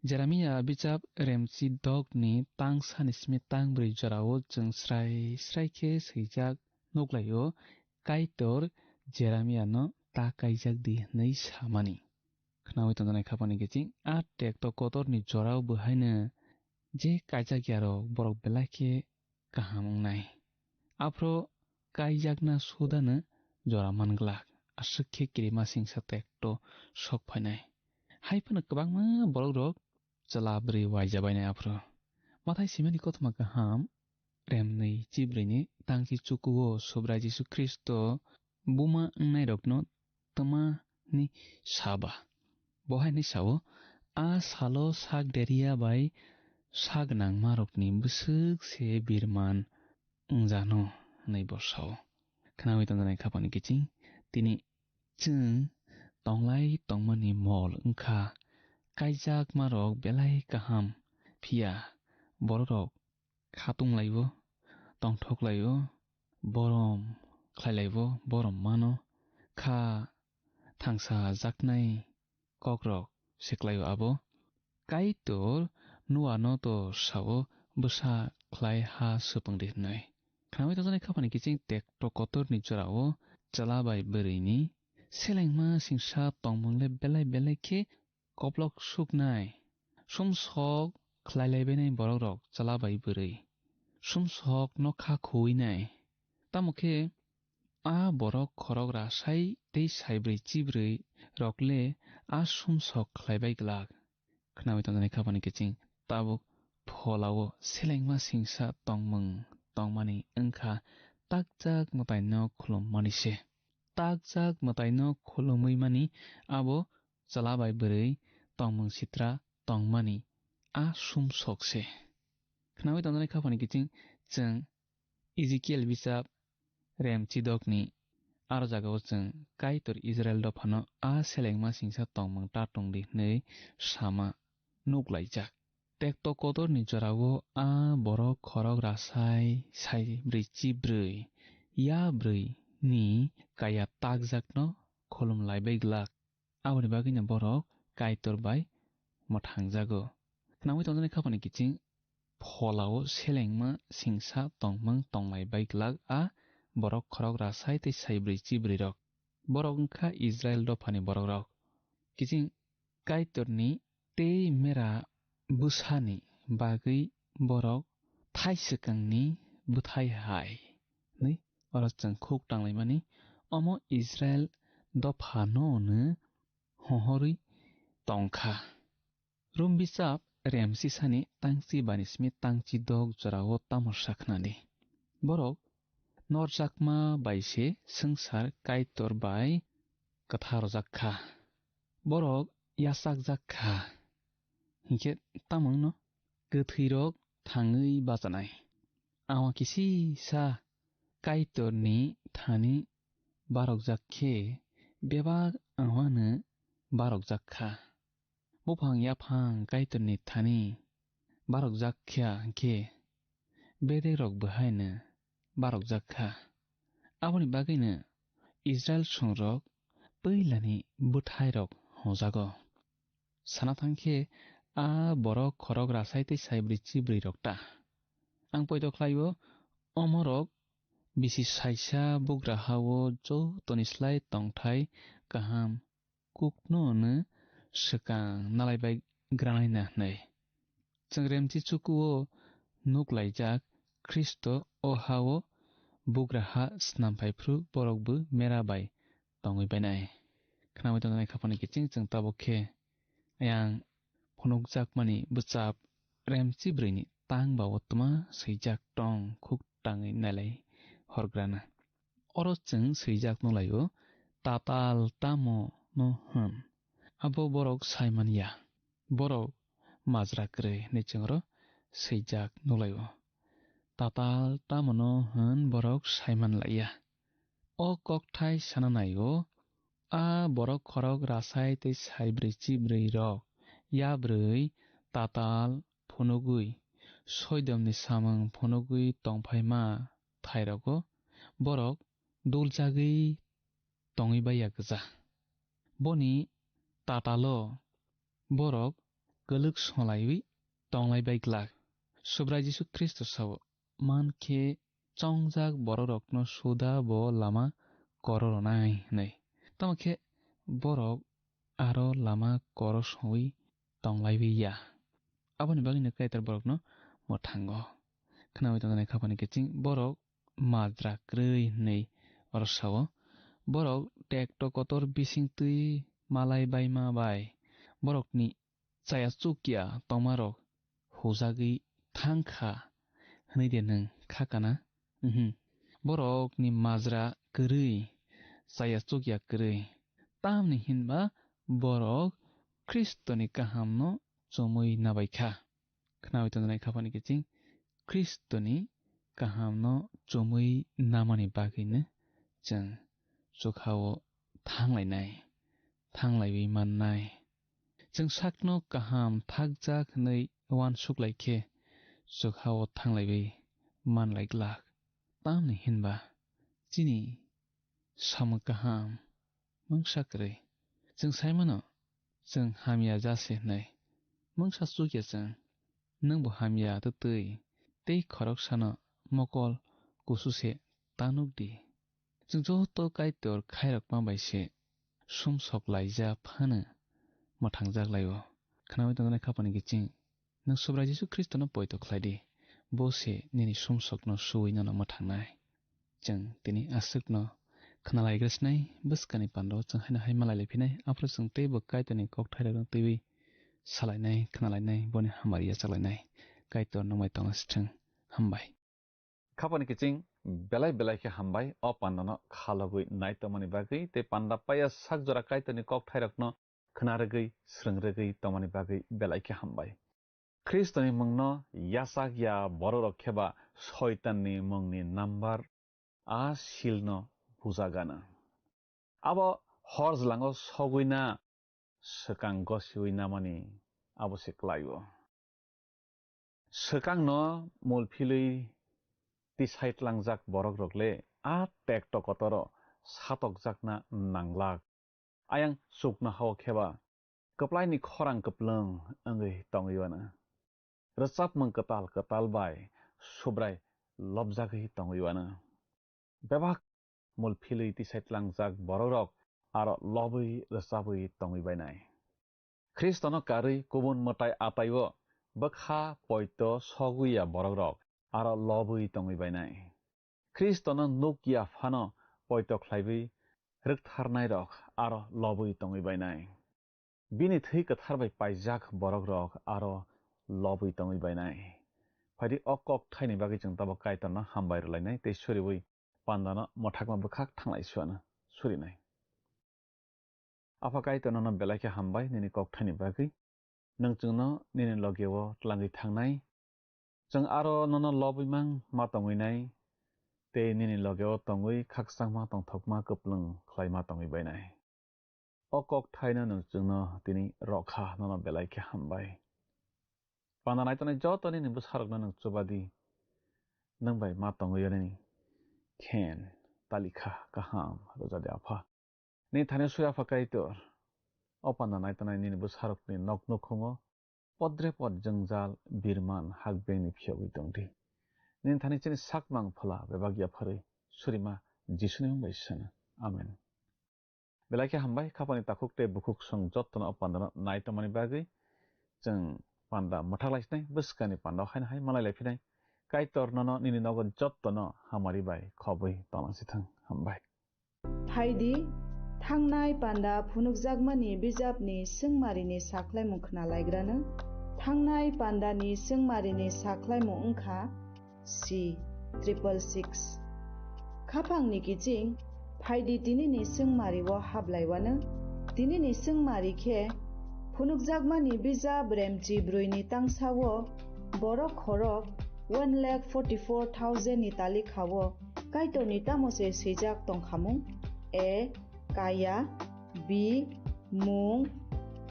Jeremia bijap remchi dokni tang sani simi tang bwrwi jorao chwng srai srai khe swijak nuklaio, Kaitor Jeremiano ta kaijak di hwnwi samani. Khnaui tongjaknai khapani kiching a tekto kotorni jorao bo haino je kaijak yarok borok belai khe kaham wngnai. Aphuru kaijakna sudano jora man glak, aswk khe kirimasingsa tekto sok phainai. Hai phano kwbangma borokrok chwla bwrwi uaija bainai aphuru. Mathai simani kothoma kaham remnwi chibrwini tangchi chukuo Subrai Jisu Khristo buma wngnairokno twmani saba. Bo hai hwnwi sao, "A salo sak deriya bai sak nangmarokni bwswk se birman wngjano," hwnwi bo sao. Khnaui tongjaknai khapani kiching, tini chwng tonglai tongmani mol wngkha, kaijakmarok belai kaham, phiya borokrok khatung laibo, tongthok laibo, borom khlai laibo, borom mano, kha thangsa jaknai kokrok se khlaio abo. Kaitor Noano to sao bwsa khlai ha swpwng di hwnwi. Khnaui tongjaknai khapani kiching tekto kotorni jorao chwla bai bwrwini selengma singsa tongmung le belai belai khe koplok suknai, sumsok khlai laibainai borokrok chwla bai bwrwi, sumsok nokha khuinai. Tamo khe a borok khorok rasai tei saibrwi chibrwi rok le a sumsok khlai bai glak. Khnaui tongjaknai khapani kiching tabuk pholao selengma singsa tongmung tongmani wngkha takjak mwtaino khulummani se. Takjak mwtaino khulumwi mani abo chwla bai bwrwi tongmung sitra tongmani a sumsok se. Khnaui tongnai khaphani kiching chwng Ezekiel bijap rem chidokni aro jagao chwng Kaitor Israel dophano a selengma singsa tongmung ta tongdi hwnwi sama nuklaijak. Tekto kotorni jorao a borok khorok rasai sai brwi chibrwi ya brwi ni kaya takjakno khulum laibai glak. Aboni bagwino borok Kaitor bai mwthangjago. Khnaui tonjaknai khaphani kiching pholao selengma singsa tongmung tonglai bai glak a borok khorok rasai tei saibrwi chibrwi rok. Borok wngkha Israel dophani borok rok. Kiching Kaitorni tei mera bwsani bagwi borok thai swkangni bwthai hai hwnwi oro chwng khuk tanglaimani omo Israel dophano hwnwi hohorwi tongkha. Rom bijap rem sisani tangchi banismi tangchi dok jorao tamo sakhnani. Borok norjakma bai se swngchar Kaitor bai kwtharojak kha. Borok yachakjak kha. Hinkhe tamo wngno kwthwirok thangwi bachanai. Awa kisisa Kaitorni thani barokjak khe bebak awano barokjak kha. Buphang yaphang Kaitorni thani barokjak kha hinkhe bedekrok bo haino barokjak kha. Aboni bagwino Israel songrok puilani bwthairok hwnjago. Sana thang khe a borok khorok rasai tei saibrwi chibrwi rok ta. Ang poito khlaio, omorok bisi saisa bugra hao jotoni slai tongthai kaham kukno hwnwi swkang nalai bai granai na hwnwi. Chwng remchi chukuo nuk laijak Khristo o hao bugra ha snam phai phru borok bo mera bai tongwi bainai. Khnaui tongnai khaphani kiching chwng tabuk khe ayang phunukjakmani bwchap remchi brwini tang ba o twma swijak tong khuk tangwi nailai horgrana. Oro chwng swijak nulaio, tatal tamo no hwn, abo borok sai man ya. Borok majra kwrwi hinwi chwng oro swijak nulaio. Tatal tamo no hwn borok sai man lai ya. O kokthai sana naio, a borok khorok rasai tei saibrwi chibrwi rok yabrwi tatal phunugwi soidomni samung phunugwi tongphaima thairogo borok duljagwi tongwi baiya gwja. Boni tatalo borok kwlwk solaiwi tonglai bai glak. Subrai Jisu Khristo sao, man khe chongjak bororok no suda bo lama koro ronai hwnwi. Tamo khe borok aro lama koro songwi tonglaiwi ya. Aboni bagwino Kaitor borokno mwthango. Khnaui tongnai khaphani kiching borok majra kwrwi hwnwi oro sao. Borok tekto kotor bising twi malai baima bai borokni chaya chukya tongmarok hujagwi thang kha hwnwi de nwng kha kana? Uhmm. Borokni majra kwrwi, chaya chukya kwrwi. Tamni hinba borok Khristoni kahamno chumui nabai kha. Khnaui tongnai khaphani kiching Khristoni kahamno chumui namani bagwino chwng chukhao thanglainai, thanglaiwi mannai. Chwng sakno kaham thakjak hwnwi uansuk lai khe, chukhao thanglaiwi man lai glak. Tamni hinba chini samung kaham mungsa kwrwi. Chwng sai mano, chwng hamya ja se hwnwi. Mungsa chukya chwng, nwng bo hamya twtwi tei khoroksano mokol kusu se ta nuk di. Chwng joto Kaitor khairokma bai se sumsok laija phano mwthangjak lai-o. Khnaui tongjaknai khaphani kiching, nwng Subrai Jisu Khristono poito khlai di, bo se nini sumsokno suui nono mwthangnai. Chwng tini aswkno khna lai gra sinai, bwskani pandao chwng haino hai malai lai phinai, aphuru chwng teibo Kaitorni kokthairokno twiwi salainai, khnalainai, boni hamari yachaklainai. Kaitor nungbai tongna sithwng. Hambai. Khapani kiching belai belai khe hambai o pandano khalogwi nai tongmani bagwi tei panda paiya sak jora Kaitorni kokthairokno khna rwgwi, srwng rwgwi tongmani bagwi belai khe hambai. Khristoni mungno yachak ya bororok khe ba Soitanni mungni number a silno bujagana. Abo hor jlango sogwi na swkang gosiwi namani abo se klaio. Swkangno mul philwi tisai tlangjak borokrok le a tekto kotoro satokjakna nanglak. Ayang chuknohao khe ba kwplaini khorang kwplwng wngwi tongwi uanw. Rwchapmung kwtal kwtal bai Subrai lobjagwi tongwi uanw. Bebak mul philwi tisai tlangjak borokrok aro lobwi rwchabwi tongwi bainai. Khristono karwi kubun mwtai ataibo bwkha poito sogwi ya borokrok aro lobwi tongwi bainai. Khristono nuk ya phano poito khlaiwi rwktharnairok aro lobwi tongwi bainai. Bini thwi kwthar bai paijak borokrok aro lobwi tongwi bainai. Phaidi o kok thaini bagwi chwng tabok Kaitorno hambai rwlainai tei suriwi pandano mwthakma bwkhak thanglai suanw surinai. Apha Kaitor nono belai khe hambai nini kok thaini bagwi. Nwng chwngno nini logeo tlangwi thangnai. Chwng aro nono lobwi mang ma tongwi nai, tei nini logeo tongwi khakchangma tongthokma kwplwng khlaima tongwi bainai. O kok thaino nwng chwngno tini rokha nono belai khe hambai. Panda naitongnai joto nini bwsarokno nwng chubadi, nwng bai ma tongwi nini khen talikha kaham rwjadi Apha. Nini thani sui Apha Kaitor, o panda naitongnai nini bwsarokni nok nukhungo podre pod jwngjal birman hakbengni phiyogwi tongdi. Nini thani chini sakmang phola bebak yapharwi surima Jisuni mung bai sana. Amen. Belai khe hambai, khapani takhuk tei bukhuk song jottono o pandano nai tongmani bagwi chwng panda mwthak lai sinai, bwskani panda o haino hai malai lai phinai. Kaitor nono nini nogo jottono hamari bai khobwi tonglang sithang. Hambai. Phaidi, thangnai panda phunukjakmani bijapni swngmarini sakhlaimung khna laigrano. Thangnai pandani swngmarini sakhlaimung wngkha C triple six. Khaphangni kiching, phaidi tinini swngmario hablaiwano. Tinini swngmari khe phunukjakmani bijap Remchi brwini tangsao borok khorok one lakh forty-four thousand ni talikhao Kaitorni tamo se swijak tongkhamung? A. Kaya. B. Mung.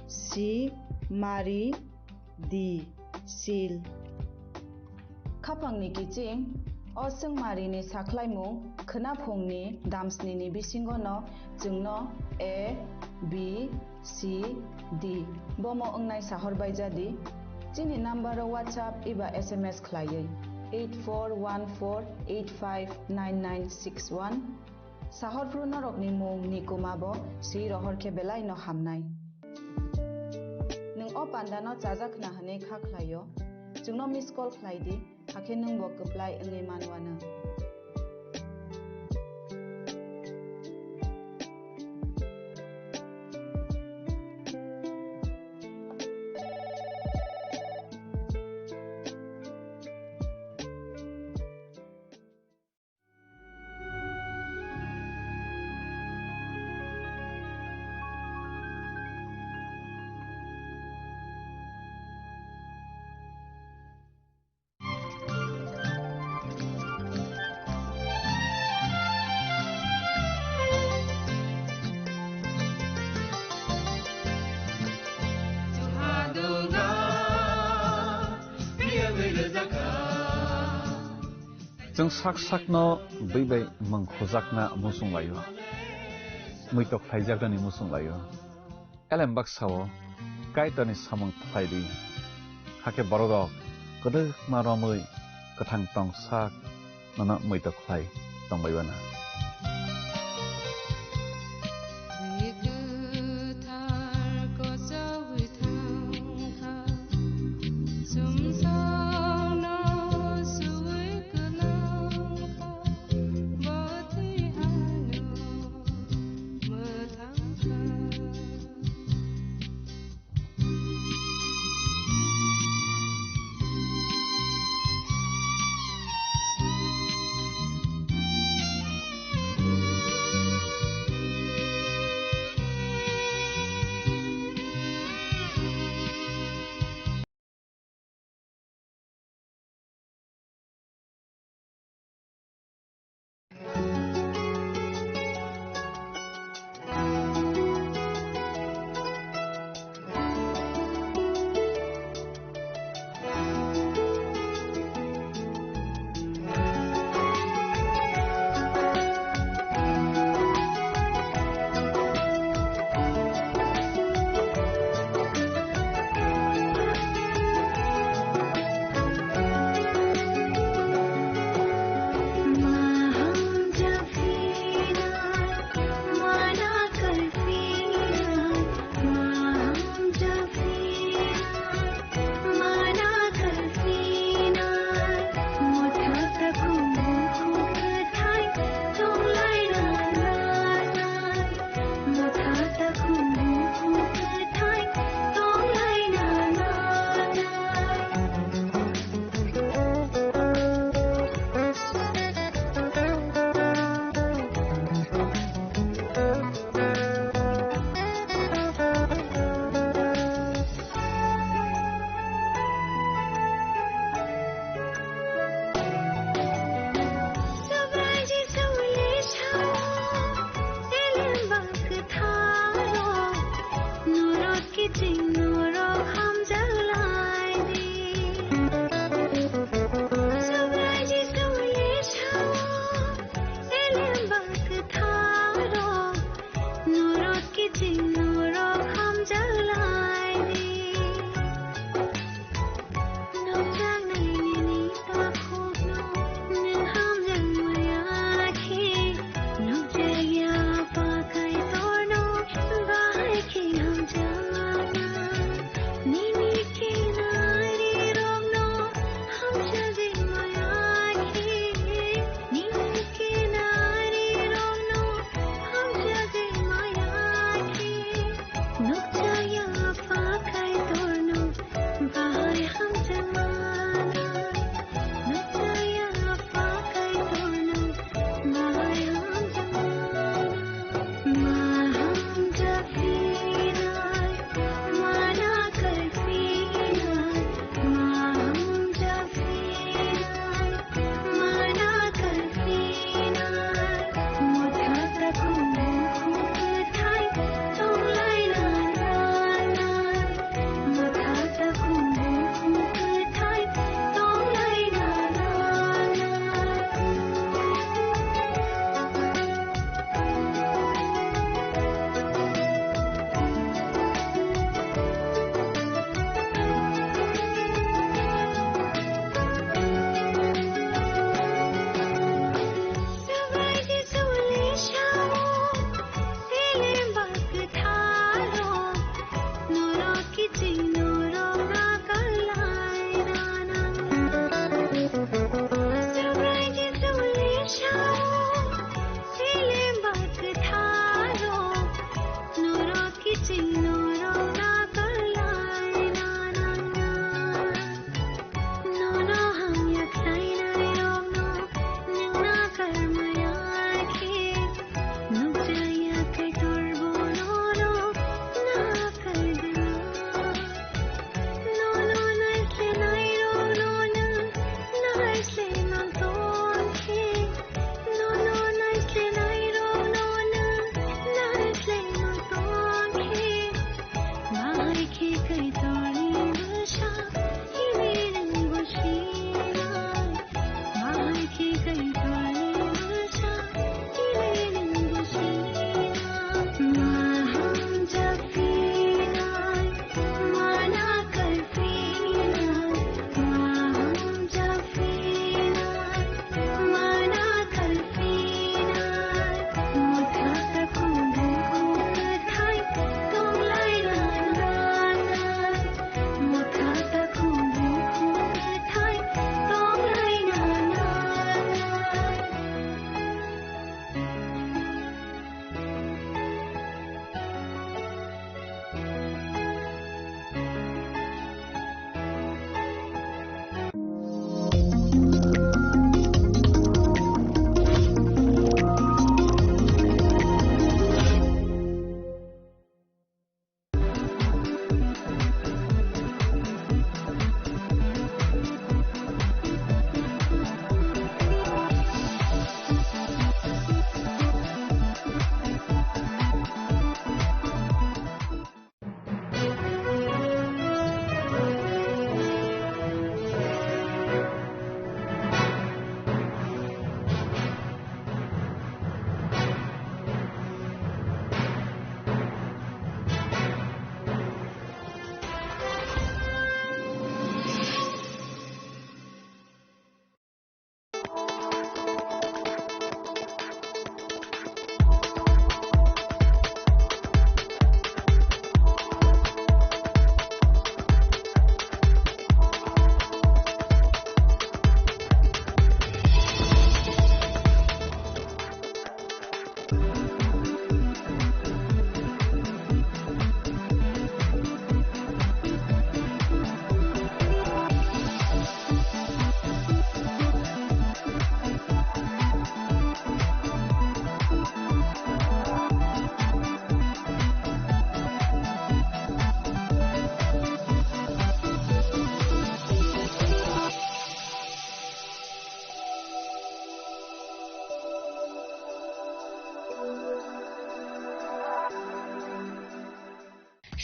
C. Mari. D. Sil. Khaphangni kiching, o swngmarini sakhlaimung khwnaphungni damsnini bisingono chwngno A, B, C, D bomo wngnai sahor baijadi. Chini number o WhatsApp eba S M S khlaiwi eight four one four eight five nine nine six one. Sahorphru norokni mung ni kuma bo swi rohor khe belai no hamnai. Nwng o panda no chajak khna hwnwi kha khlaio, chwngno miss call khlai di, hakhe nwng bo kwplai wngwi manwano. Chwng sak sakno bui bai mung khujakna muchung laio, muitok khlaijaknani muchung laio. Elem baksa-o Kaitorni samung khlai di, hakhe bororok kwdwkma romwi kwthang tong sak nono muitok khlai tongbai uana.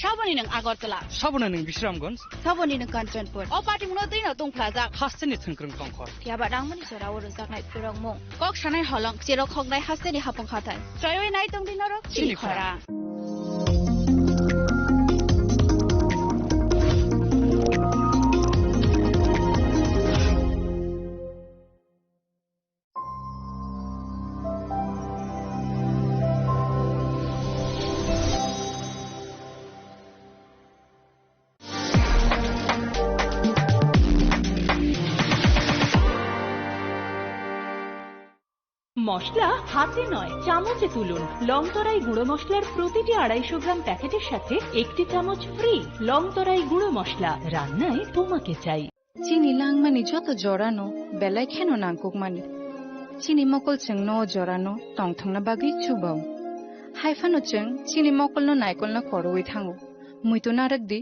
Saboni nwng Agartala. Saboni nwng Bisramganj. Saboni nwng Kanchanpur. O patimungno twino tungphlajak. Hasteni thwngkwrwng tongkhor. Phiya ba rangmani jora o rwjaknai phwrwngmung. Kok sanai holong, cherok hoknai hasteni hapung hathai. Chaywi nai tongdi norok chini khorang. মশলা হাতে নয়, চামচে তুলুন। লং তরাই গুঁড়ো মশলার প্রতিটি আড়াইশো গ্রাম প্যাকেটের সাথে একটি চামচ ফ্রি। লং তরাই গুঁড়ো মশলা, রান্নায় তোমাকে চাই। Chini langmani joto jorano belai kheno nangkukmani. Chini mokol chwngno o jorano tongthokna bagwi chubao. Haiphano chwng chini mokolno naikolna korwi thango. Muitu narwkdi.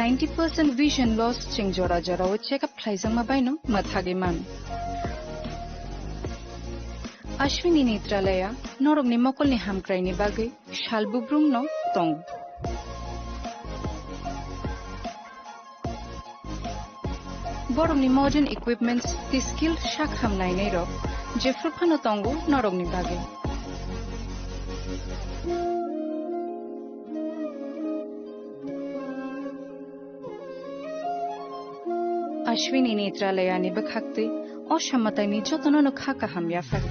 Ninety percent vision loss chwng jora jorao check up khlaijakma baino mwthagwi mano. Ashwini Netralaya norokni mokolni hamkraini bagwi sal bubrumno tongo. Borokni modern equipments tei skill sak ham nainairok jephru phano tongo norokni bagwi. Ashwini Netralayani bwkhaktwi o samataini jotono no kha kaham yaphar.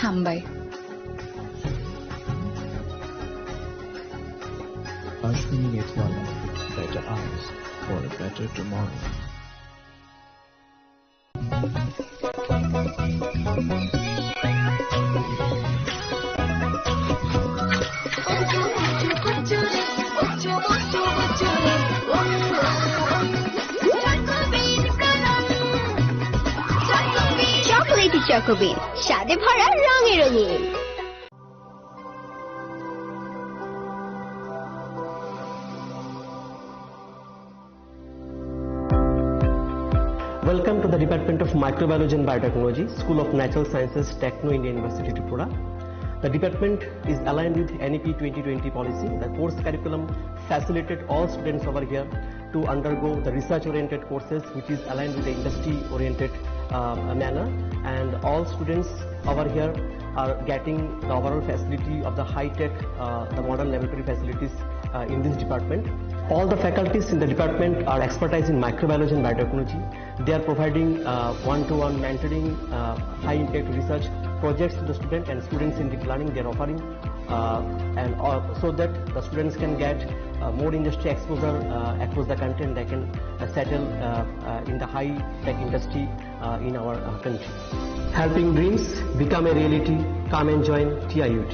Hambai. Ashwini Netralaya, better eyes for a better tomorrow. Chocolatey Choco Bean, স্বাদে ভরা, রঙে রঙিন। Welcome to the Department of Microbiology and Biotechnology, School of Natural Sciences, Techno India University, Tripura. The department is aligned with N E P twenty twenty policy. The course curriculum facilitated all students over here to undergo the research-oriented courses, which is aligned with the industry-oriented, uh, manner. And all students over here are getting the overall facility of the high-tech, uh, the modern laboratory facilities, uh, in this department. All the faculties in the department are expertise in microbiology and biotechnology. They are providing, uh, one-to-one mentoring, uh, high-impact research projects to the student and students in deep learning. They are offering, uh, and, uh, so that the students can get, uh, more industry exposure, uh, across the country, and they can, uh, settle, uh, uh, in the high-tech industry, uh, in our, uh, country. Helping dreams become a reality. Come and join T I U T.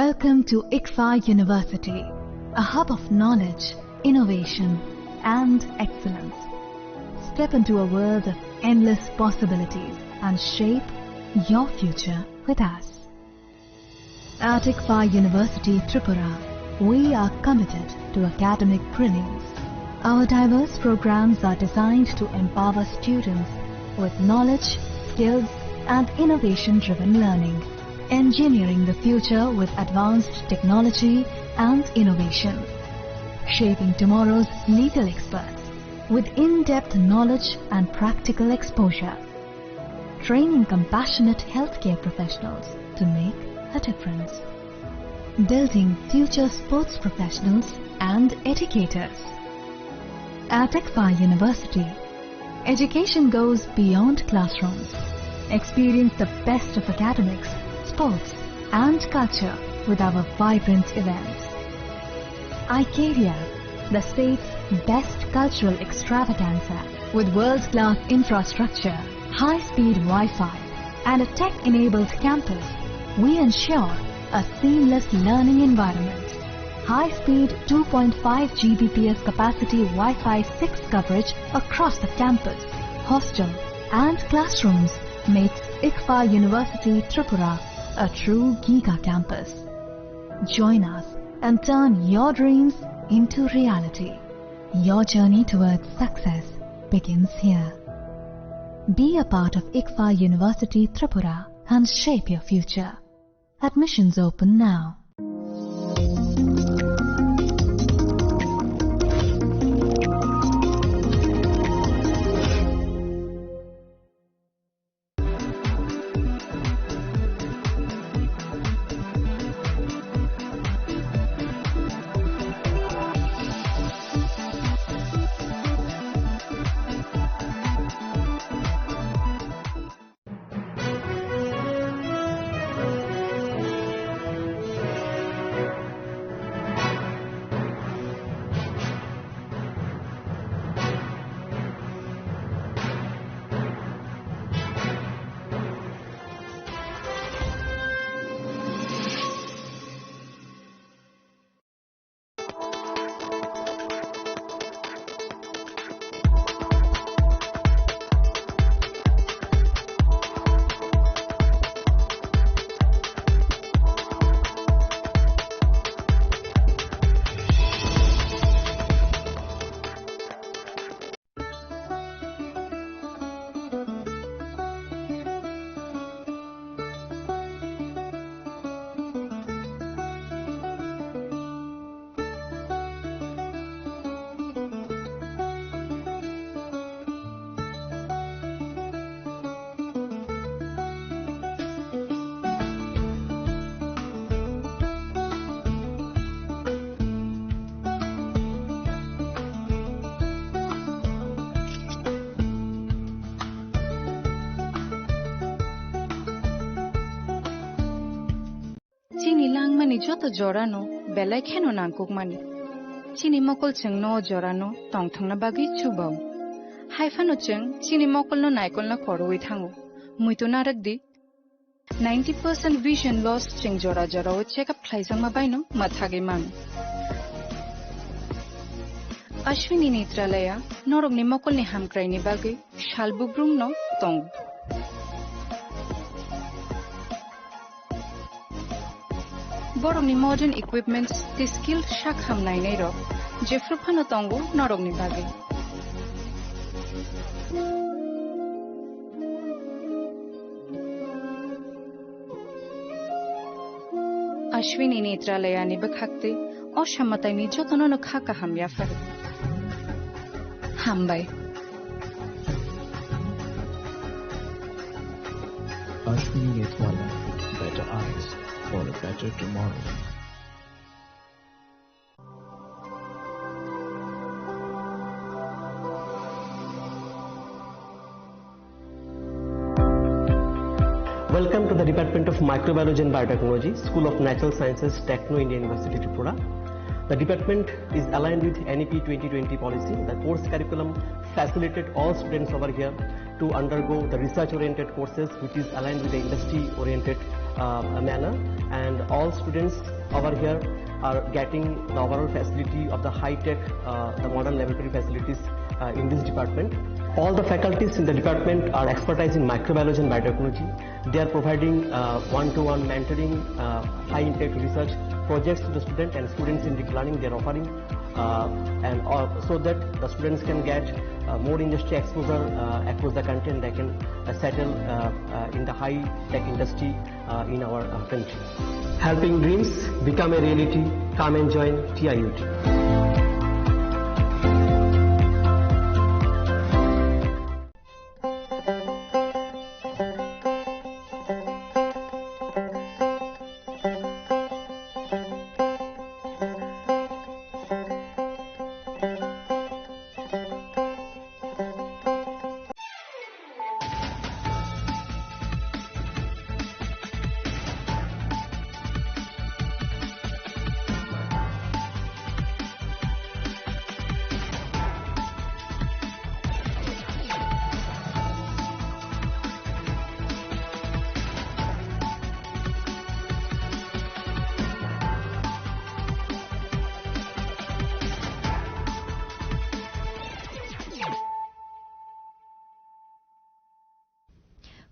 Welcome to ICFAR University, a hub of knowledge, innovation, and excellence. Step into a world of endless possibilities and shape your future with us. At ICFAR University Tripura, we are committed to academic brilliance. Our diverse programs are designed to empower students with knowledge, skills, and innovation-driven learning, engineering the future with advanced technology and innovation, shaping tomorrow's legal experts with in-depth knowledge and practical exposure, training compassionate healthcare professionals to make a difference, building future sports professionals and educators. At ICFAR University, education goes beyond classrooms. Experience the best of academics, sports, and culture with our vibrant events. Icaria, the state's best cultural extravaganza, with world-class infrastructure, high-speed Wi-Fi, and a tech-enabled campus, we ensure a seamless learning environment. High-speed two point five G B P S capacity Wi-Fi six coverage across the campus, hostel, and classrooms makes ICFAR University Tripura a true giga campus. Join us and turn your dreams into reality. Your journey towards success begins here. Be a part of ICFAR University Tripura. and shape your future. Admissions open now. Chini langmani joto jorano belai kheno nangkukmani. Chini mokol chwngno o jorano tongthokna bagwi chubao. Haiphano chwng chini mokolno naikolna khorwi thango. Muitu narwkdi, ninety percent vision loss chwng jora jorao check up khlaijakma baino mwthagwi mano. Ashwini Netralaya norokni mokolni hamkraini bagwi sal bugrumno tongo. Borokni modern equipments tei skilled sak ham nainairok jephru phano tongo norokni bagwi. Ashwini Netralayani bwkhak tei o samataini jotono no kha kaham yaphar. Hambai. Ashwini Netralaya, better eyes for a better tomorrow. Welcome to the Department of Microbiology and Biotechnology, School of Natural Sciences, Techno India University, Tripura. The department is aligned with N E P twenty twenty policy. The course curriculum facilitated all students over here to undergo the research-oriented courses, which is aligned with the industry-oriented, uh, manner. And all students over here are getting the overall facility of the high-tech, uh, the modern laboratory facilities, uh, in this department. All the faculties in the department are expertise in microbiology and biotechnology. They are providing, uh, one-to-one mentoring, uh, high-impact research projects to the student, and students in deep learning, they are offering, uh, and, uh, so that the students can get, uh, more industry exposure, uh, across the country, and they can, uh, settle, uh, uh, in the high-tech industry, uh, in our, uh, country. Helping dreams become a reality. Come and join T I U T.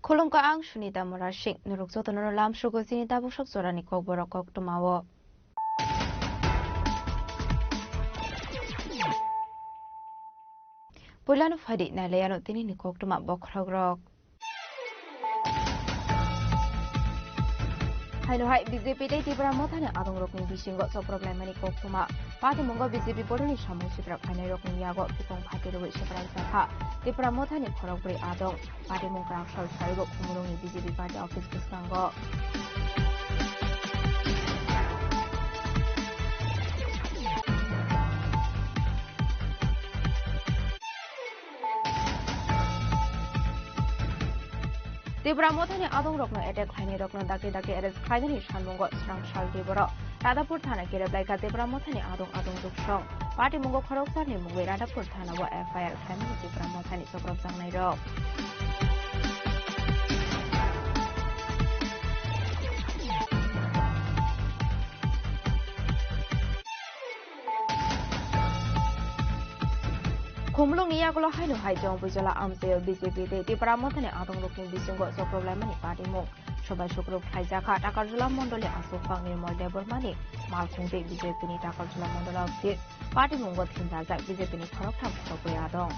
Khulumkha, ang Sunita Murasing. Norok jotono lamsrogo chini tabuk sok jorani kokborok koktwmao. Puilano phaidi nailaiano tinini koktwma bokhorokrok. Haino hai B J P tei Tipra Mothani adongrokni bisingo choprok laimani koktwma. Patimungo B J P bodolni samung sitra khlainairokni yago phikung phati rwui swprak jakha Tipra Mothani khorokbrwi adong. Patimung kwrak sal sarigo Khumulwngni B J P party office bwskango. Tipra Mothani adongrokno attack khlainairokno dakti dakti arrest khlainani sanmungo swrang sal tei borok Radhapur thana kerep laikha Tipra Mothani adong adong duksong. Patimungo khoroksa ni mungwi Radhapur thana o F I R khlaimani Tipra Mothani choprokjaknairok. Khumulwngni yagulo haino hai Jompuijola amchaio B J P tei Tipra Mothani adongrokni bisingo choprok laimani patimung. Sobai sukruk khlaijakha Takarjala mondoli aswkphang Nirmal Debbarmani malkhung tei B J P ni Takarjala mondol office. Patimungo thim rajak B J P ni khoroktham khorokbrwi adong.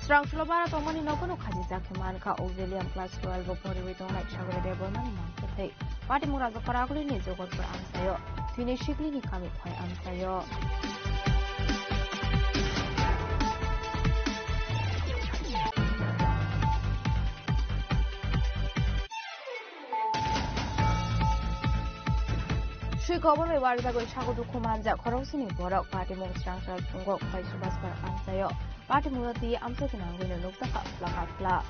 Srangsulo bara tongmani nogono khajijak khe mankha Auxilium class twelve o poriwi tongnai Sagori Debbarmani mangkwthwi. Patimung Rajapara agulini Jogotpur amchaio, thwini siklini kami Khwai amchaio. Swi kobor bai warjagwi sago dukhu manjak khoroksini borok. Patimung Srangsa phungo Khwai Subhaskar amchaio. Patimungno twi amchai gwnangwino nukjakha phlaka phla.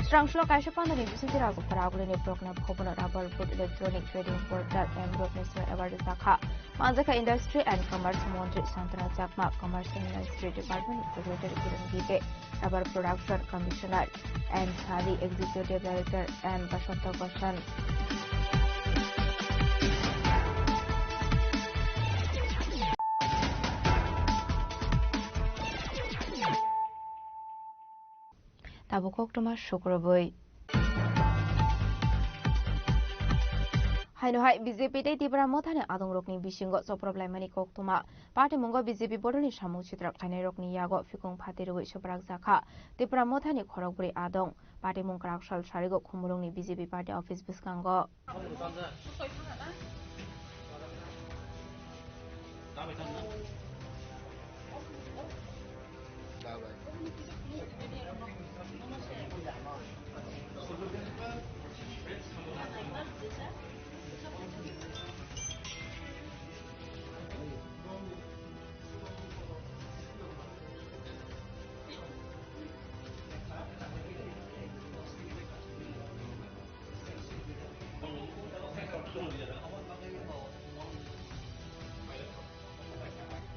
Srangsulo kaisa pandani bisingtwi Rajapara agulini Prokna Bhavan o Rubber Board Electronic Trading Portal M Road National Award rwjakha. Manjakha Industry and Commerce Montri Santana Chakma, Commerce and Industry Department Secretary Kiran Gite, Rubber Production Commissioner and Sari Executive Director M Basanta Goshan. Tabuk koktwma sukrubwi. Haino hai B J P tei Tipra Mothani adongrokni bisingo choprok laimani koktwma. Patimungo B J P bodolni samung sitra khlainairokni yago phikung phati rwui swprak jakha Tipra Mothani khorokbrwi adong. Patimung kwrak sal sarigo Khumulwngni B J P party office bwskango.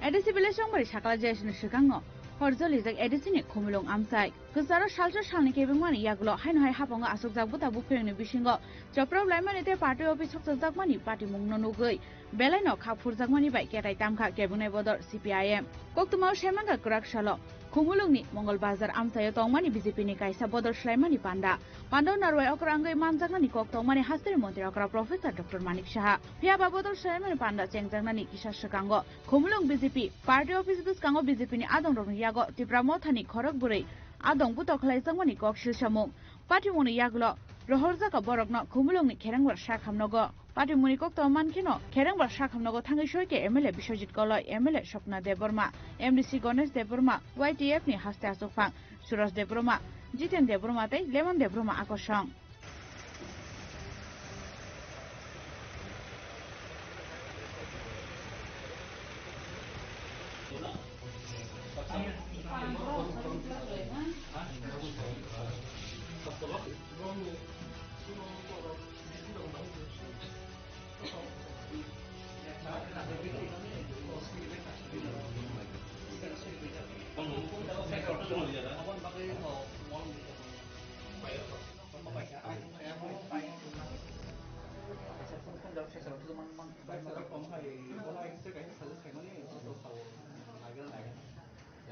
A D C village Chongbari sakla J S ni swkango hor jolijak A D C ni Khumulwng amchai. Kwcharo salsa salni kebengmani yagulo haino hai hapango aswkjak buta buphuyungni bisingo choprok laimani tei party office sokchakjakmani patimungno nugwi belaino kha phurjakmani bai ketai tamkha kebengnai bodol C P I M. Koktwmao semangkha kwrak salo Khumulwngni Mongol Bazar amchaio tongmani B J P ni kaisa bodol swlaimani panda. Pandao narwai okra wngwi manjaknani kok tongmani hasteni montri okra Professor Doctor Manik Saha. Phiya ba bodol swlaimani panda chengjaknani kisa swkango Khumulwng B J P party office bwskango B J P ni adongrokni yago Tipra Mothani khorok bwrwi adong butok khlaijakmani kok silsamung. Patimungni yagulo rohorjak borokno Khumulwngni Kherengbar sakhamnogo. Patimungni koktwma mankheno Kherengbar sakhamnogo thangwi soike M L A Biswajit Koloi, M L A Swapna Debbarma, M D C Ganesh Debbarma, Y T F ni haste achukphang Suraj Debbarma, Jiten Debbarma tei Lemon Debbarma akosong.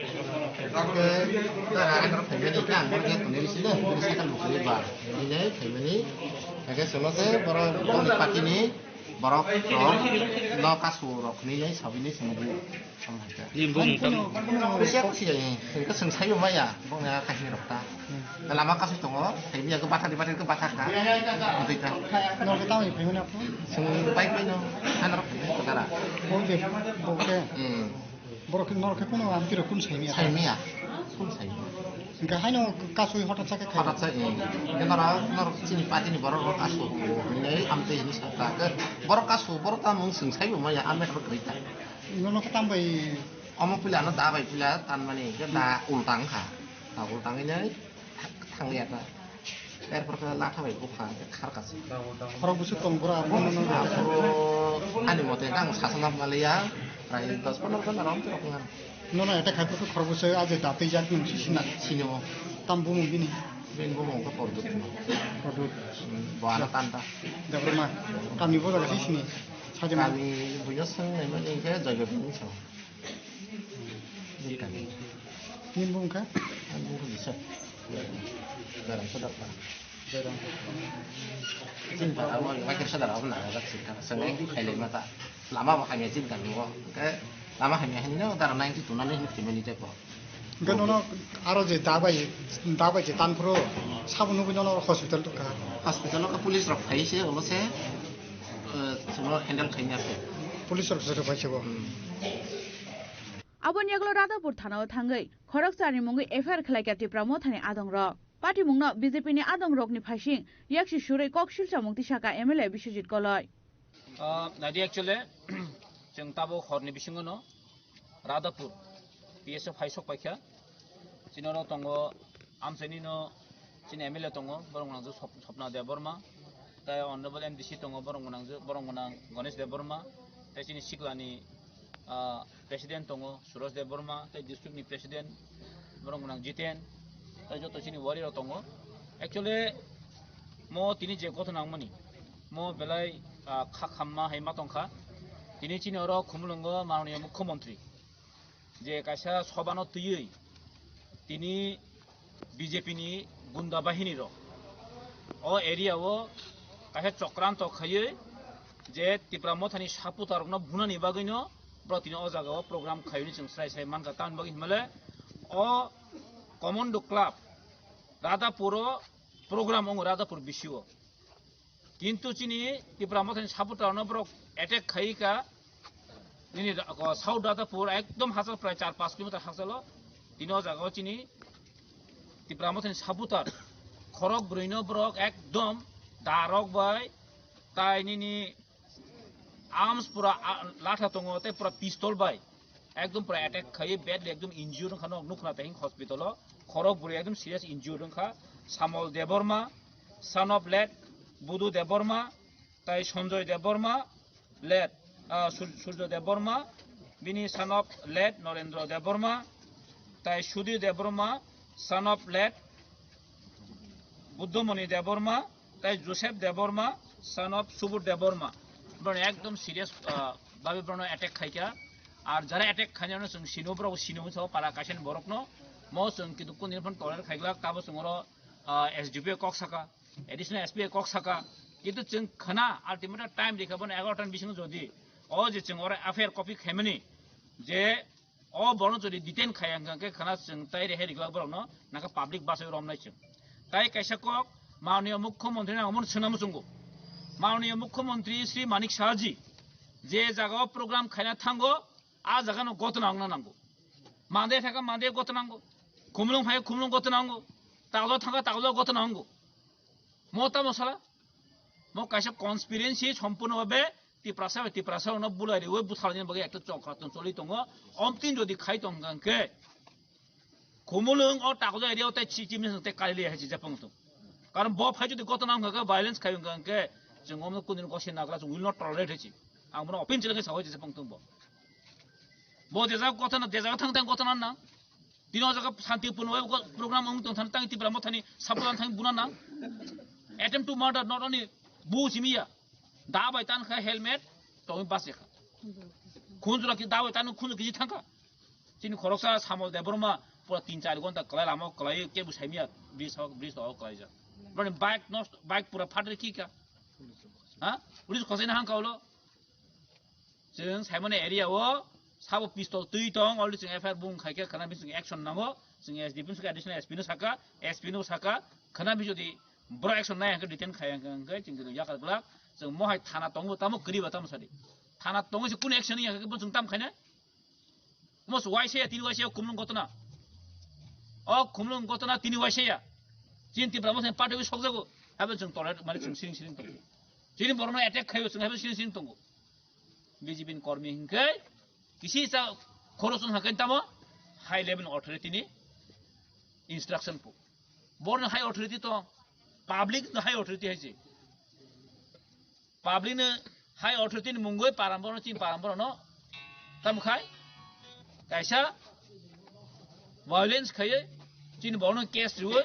Hwnkhe tara ang oro phaimani khe ang oro khe tonwi risi le, bini sakal bo kwrwi ba. Bini phaimani, hwnkhe chwngno se borok boni party ni borok rok no kasu rok hinwi sabini swngo. Limbo mungkam. Kusia kusia, eh, hwnkhe chwng saibo maya, bongni a kahini rok ta. Lama kasui tongo, hai biya khe bathari bathari khe bathar kha. Amtwi ta. Norok tamni phaimani aphuru? Chwng bike bai no, hai norok phaimani kotara. Bo je, bo khe? Hmm. Borok khe, norok khe kuno amtwi rok kun saimya? Saimya. Kun saimya. Hwnkhe haino kasui hothat sa khe khai? Hothat sa, eh. Hwnkhe norok, norok chini party ni borok rok kasui. Hwnkhe amtwi hini sakha. Borok kasui, borok tamung chwng saibo maya, a matter kwrwi ta. Nono khe tambai? Omo puila ano da bai puila tanmani, hwnkhe da ulta wngkha. Da ulta wngwi nai thanglia ta. Erpor khe latha bai bukha, kharkha se. Khorok bwswk tong bwra, abono nono. Aphuru ani mote khe ang sasana maliya, prai dos pondro jon aro wngtwi rok wngkha. Nono attack khai phuru khorok bwswk a je da twijak nwng sisina. Sini o. Tam bumung bini? Bini bumung khe Pordut. Pordut. Hmm, bo ano tan ta. Debbarma. Kami bo jaga sisini. Sajama. Kami buino swng naimani khe Joydev ni sao. Bini kami. Nini bumung kha? Ani bumung khe Biswak. Garam Sodar para. Garam. Chini para abo Maikir Sodar abo nang jak sing kha. Swng khailai ma ta. Lama bo hamya chini kami o. Khe lama hamya hinwi no dara ninety two na hinwi thwimani tei bo. Hwnkhe nono aro je dabai, dabai je tanphuru sabo nugwi nono hospital tongkha. Hospital o khe police rok phai se ulo se, eh, chwngno handle khaina se. Police rok se phai se bo. Hmm. Aboni yagulo Radhapur thana o thangwi khoroksa ni mungwi F I R khlaikha Tipra Mothani adongrok. Patimungno B J P ni adongrokni phaising yaksi surwi kok silsamung tisaka M L A Biswajit Koloi. Ah, nadi actually, chwng tabuk horni bisingono Radhapur P S O phai sok paikha. Chini oro tongo, amchaini no chini M L A tongo, borok nang Sop-, Sopna Debbarma, tei Honorable M D C tongo, borok nang, borok nang Ganesh Debbarma, tei chini siklani, ah, President tongo, Suraj Debbarma, tei district ni President, borok nang Jiten, tei joto chini warrior rok tongo. Actually, mo tini je gothona wngmani, mo belai, ah, kha khamma hai ma tongkha. Tini chini oro Khumulwngo Mananiya Mukhyamantri je kaisa sobano twiwi tini B J P ni gunda bahini rok o area o kaisa chokranto khaiwi je Tipra Mothani supporter rokno bunani bagwino bro tini o jaga o program khaiwi chwng srai srai mankha. Tamni bagwi hinmale o Commando Club Radhapur o program wngo Radhapur bisi o. Kintu chini Tipra Mothani supporter no borok attack khai ka. Nini ra-, ko South Radhapur ekdom hachal prai char panch kilometer hachalo. Tini o jaga o chini Tipra Mothani supporter khorok brwi no borok ekdom darok bai tai nini arms pura, a, latha tongo tei pura pistol bai ekdom pura attack khai badly ekdom injured wngkha nok nukna tei hospital o khorok brwi ekdom serious injured wngkha. Samol Debbarma, son of late Budu Debbarma, tai Sanjoy Debbarma, late, ah, Sur-, Surjo Debbarma, bini son of late Norendra Debbarma, tai Sudhir Debbarma, son of late Buddhamani Debbarma, tai Joseph Debbarma, son of Subodh Debbarma. Borok ekdom serious, ah, babe borok attack khaikha. Ar jara attack khainai no chwng sino, borok sino hinwi sao para kaisa ni borok no. Mo chwng kintu kuni phone toler khaiglak, tabo chwng oro, ah, S D P O kok saka. Additional S P kok saka, kintu chwng khna ultimatum time rikha bono egarota ni bisingo jodi o je chwng oro F I R copy khaimani je o borokno jodi detain khaiya hwnkha khe khna chwng tai rehai riklak borokno nangkha public bachai romnai chwng. Tai kaisa kok Mananiya Mukhyamantri nang omono swnam chwngo. Mananiya Mukhyamantri Shri Manik Saha ji je jaga o program khaina thango, a jaga no gotna wngna nango. Mande thaka mande gotna nango. Khumulwng phai khumulwng gotna nango. Taglo thaka taglo gotna nango. Mo tamo sala? Mo kaisa conspiracy sompurno bhabe Tiprasa bai Tiprasa rokno bulai riwi butharnani bagwi ekta chokra tong choli tongo. Omtwini jodi khai tong hwnkha khe Khumulwng o Takjak area o tei chi chimni tei kali liya hai si japang tong. Karon bo phai jodi gotona wngkha khe violence khai wngkha khe chwng omno kunu gose nagla chwng will not tolerate hai si. Ang bono open chili khe sawi japang tong bo. Bo je jaga gotona, je jaga thang thang gotona nang. Tini o jaga shanti purno program wng tong thani tang Tipra Mothani sapulan thang buna nang. Attempt to murder not only bu simiya. Da bai tan kha helmet tong bas kha. Khunjura ki da bai tan khunju kiji thangkha. Chini khoroksa Samol Debbarma pura tin char gonta kwlai lama kwlai ke bu saimiya bridge hok bridge hok kwlai ja. Bani bike nosto bike pura phatri ki ka. Ha? Police khosai na hang kaulo. Chwng Saimoni area o sabo pistol twi tong, already chwng F I R bung khai khe khana bising action nango. Chwng S D P no saka, additional S P no saka, S P no saka, khana bi jodi bro action nai hangkhe detain khai hangkhe chwng khe yakar glak. Chwng mohai thana tongo tamo kwriba tamo sadi. Thana tongo se kun action ya khe bo chwng tam khaina. Mos waisaya tini waisaya kumlung gotona. O kumlung gotona tini waisaya. Chin Tipra mos party wi sokjago. Habe chwng tolerate mari chwng siring siring tongo. Chini borno attack khayo chwng habe siring siring tongo. B J P ni kormi hinkhe kisi sa khorosong hakai tamo high level authority ni instruction po. Borno high authority to public no high authority haise. Public no high authority ni mungoi paramboro chini paramboro no tam khai kaisa violence khaiye chini borno case riwe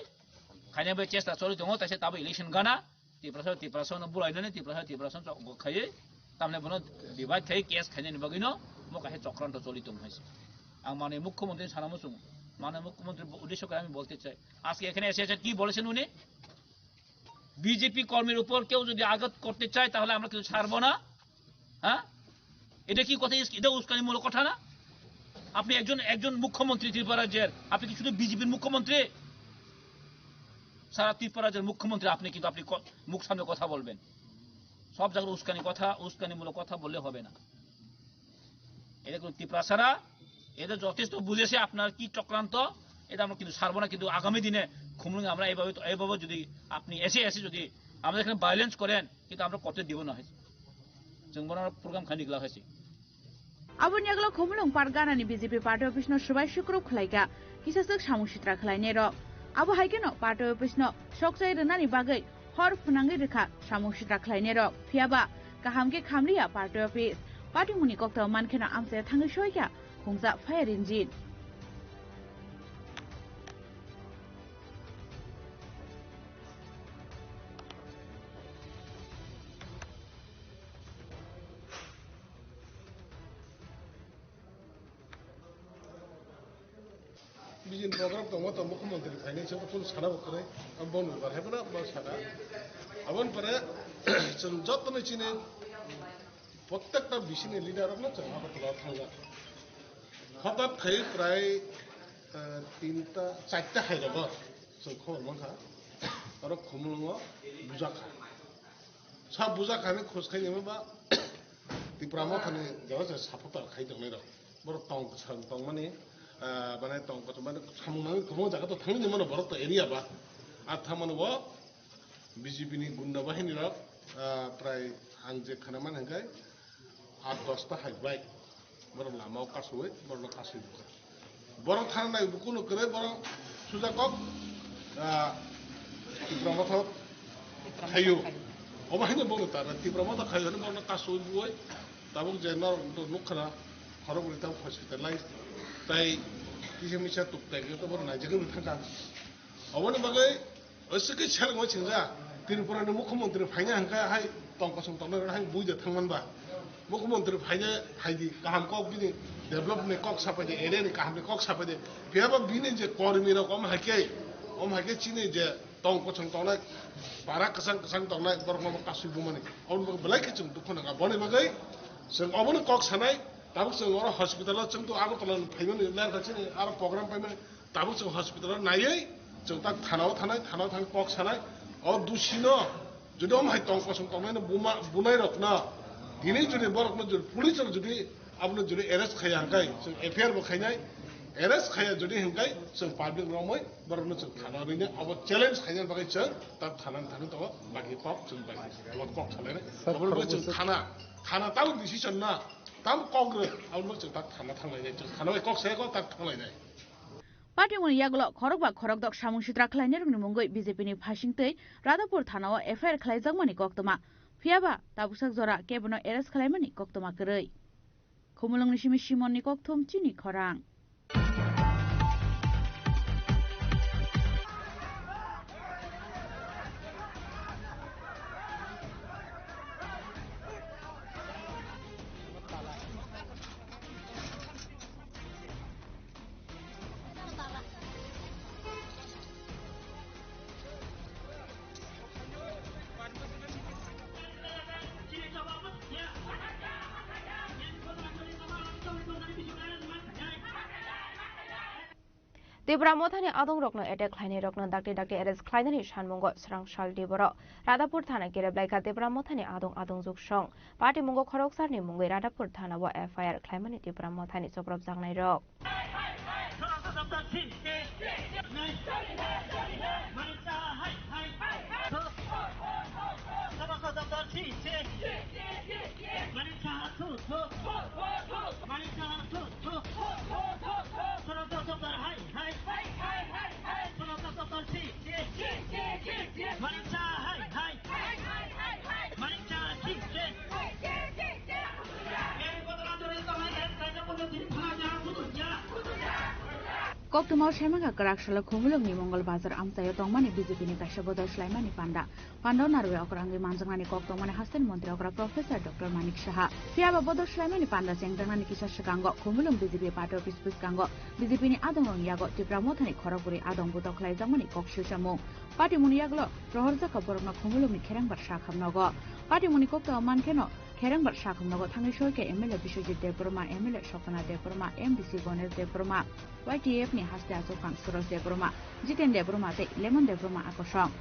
khaina bai chesta choli tongo taisa tabo election gana. Tiprasa, Tiprasa no bulai nani, Tiprasa, Tiprasa no chok khaiye, tamne bono divide khai case khainani bagwi no, mo kahe chokranto choli tong hai se. Ang mane mukhyamantri sana muchung, mane mukhyamantri bo-, uddesho kore ami bolte chai. Ajke ekhane ese ese ki bolechen uni? B J P kormir upor keu jodi agat korte chai, tahole amra kichu chharbo na. Ha? Eta ki kotha, eta uskanimulok kotha na? Apni ekjon, ekjon mukhyamantri Tripura rajyer, apni ki shudhu B J P r mukhyamantri? সারা ত্রিপুরা রাজ্যের মুখ্যমন্ত্রী আপনি, কিন্তু আপনি ক-, মুখ সামনে কথা বলবেন। সব জায়গায় উস্কানি কথা, উস্কানিমূলক কথা বললে হবে না। এটা কোনো ত্রিপুরা ছাড়া, এটা যথেষ্ট বুঝেছে আপনার কি চক্রান্ত, এটা আমরা কিন্তু ছাড়বো না। কিন্তু আগামী দিনে খুমলুঙে আমরা এইভাবে, এইভাবে যদি আপনি এসে এসে যদি আমাদের এখানে ভায়োলেন্স করেন, কিন্তু আমরা করতে দিব না। হয়েছে, जों bono program khaini glak hai se. Aboni yagulo Khumulwng Parganani B J P party office no swbai sukrup khlaikha, kisaswk samung sitra khlainai rok. Abo hai kheno party office no sokchai rwnani bagwi hor phwnangwi rwkha samung sitra khlainai rok. Phiyaba kaham khe khamliya party office. Party muni koktwma mankheno amchai thangwi soikha khungsa fire engine. Bijin program tongma tong mukhyamantri phainai chwng phone sana bo kwrwi, abo bono bar hai phano bo sana. Aboni pore chwng jotono chini prottekta bisini leader rokno chwng Agartala thangjak. Hothat khai prai, eh, tinta, charta hai rogo chwng khobor mankha. Oro Khumulwngo bujakha. Sa bujakha hinwi khoj khainima ba Tipra Mothani jora se supporter khai tongnai rok. Borok tong kwchang tongmani, ah, mane tong kwchang mane samung nangwi kwbangma jaga to thangwi mano borok to area ba. A thangmani bo B J P ni gunda bahini rok, ah, prai ang je khana man hwnkhe aat dosta hai bike. Borok lama o kasui, borok no kasui bukha. Borok thang nai bukuno kwrwi borok suja kok, ah, Tipra Motha khayo. Omo haino bono tara Tipra Motha khayo hwnwi borok no kasui buoi. Tabuk je norok nukha na khorok bwrwi tabuk hospitalize. Tai kisa misa tuk tai khe to borok naijagwi thangkha. Oboni bagwi Oisike selengwi singja, Tripura ni mukhyamantri phaina hwnkhe hai tong kosong tongnai rok hai buida thangman ba. Mukhyamantri phaina phaidi kaham kok bini develop ni kok sapaidi, area ni kaham ni kok sapaidi. Phiyaba bini je kormi rok om haikhe, om haikhe chini je tong kosong tongnai, bara kwchang kwchang tongnai borok no kasui bumani. Oboni bagwi belai khe chwng dukhu nangkha. Boni bagwi chwng obono kok sanai, tabuk chwng oro hospital o chwng to Agartala ni phaimani lerkha chini aro program paimani. Tabuk chwng hospital o naiwi chwng tak thana o thanai, thana o thang kok sanai. O dusi no jodi omo hai tong kosong tongnai no buma, bunai rok no tini jodi borok no jodi police rok jodi abono jodi arrest khaiya hwnkhe chwng F I R bo khainai, arrest khaiya jodi hwnkhe chwng public romwi borok no chwng thana o rinai abo challenge khaina bagwi chwng tak thana thangwi tongo bagi kok chwng bai abo kok sanai. Sir, abo bai chwng khoroksa thana, thana tamo decision na tam kok rw abo chwng tak thana thanglainai chwng thana bai kok sai kok tak thanglainai. Party moni yagulo khorokba khorokdok samung sitra khlainairokni mungwi B J P ni phaisingtwi Radhapur thana o F I R khlaijakmani koktwma. Phiyaba tabuksak jora kebono arrest khlaimani koktwma kwrwi. Khumulwngni simi Simonni kokthum chini khorang. Tipra Mothani adongrokno attack khlainairokno dakti dakti arrest khlainani sanmungo Srangsal Diboro Radhapur thana kerep laikha Tipra Mothani adong adong juksong. Patimungo khoroksarni mungwi Radhapur thanao F I R khlaimani Tipra Mothani chopropjaknairok. Koktwma o saimankha kwrak salo Khumulwngni Mongol Bazar amchaio tongmani B J P ni kaisa bodol swlaimani panda. Pandao narwi okra wngwi manjaknani kok tongmani hasteni montri okra Professor Doctor Manik Saha. Phiyaba bodol swlaimani panda chengjaknani kisa swkango Khumulwng B J P party office bwskango B J P ni adongrokni yago Tipra Mothani khorokbwrwi adong butok khlaijakmani kok swisamung. Patimungni yagulo rohorjakha borokno Khumulwngni Kherengbar Sakham nogo. Patimungni koktwma mankheno Kherengbar Sakham nogo thangwi soikha M L A Biswajit Debbarma, M L A Sopna Debbarma, M D C Ganesh Debbarma, Y T F ni haste achukphang Suraj Debbarma, Jiten Debbarma tei Lemon Debbarma akosong.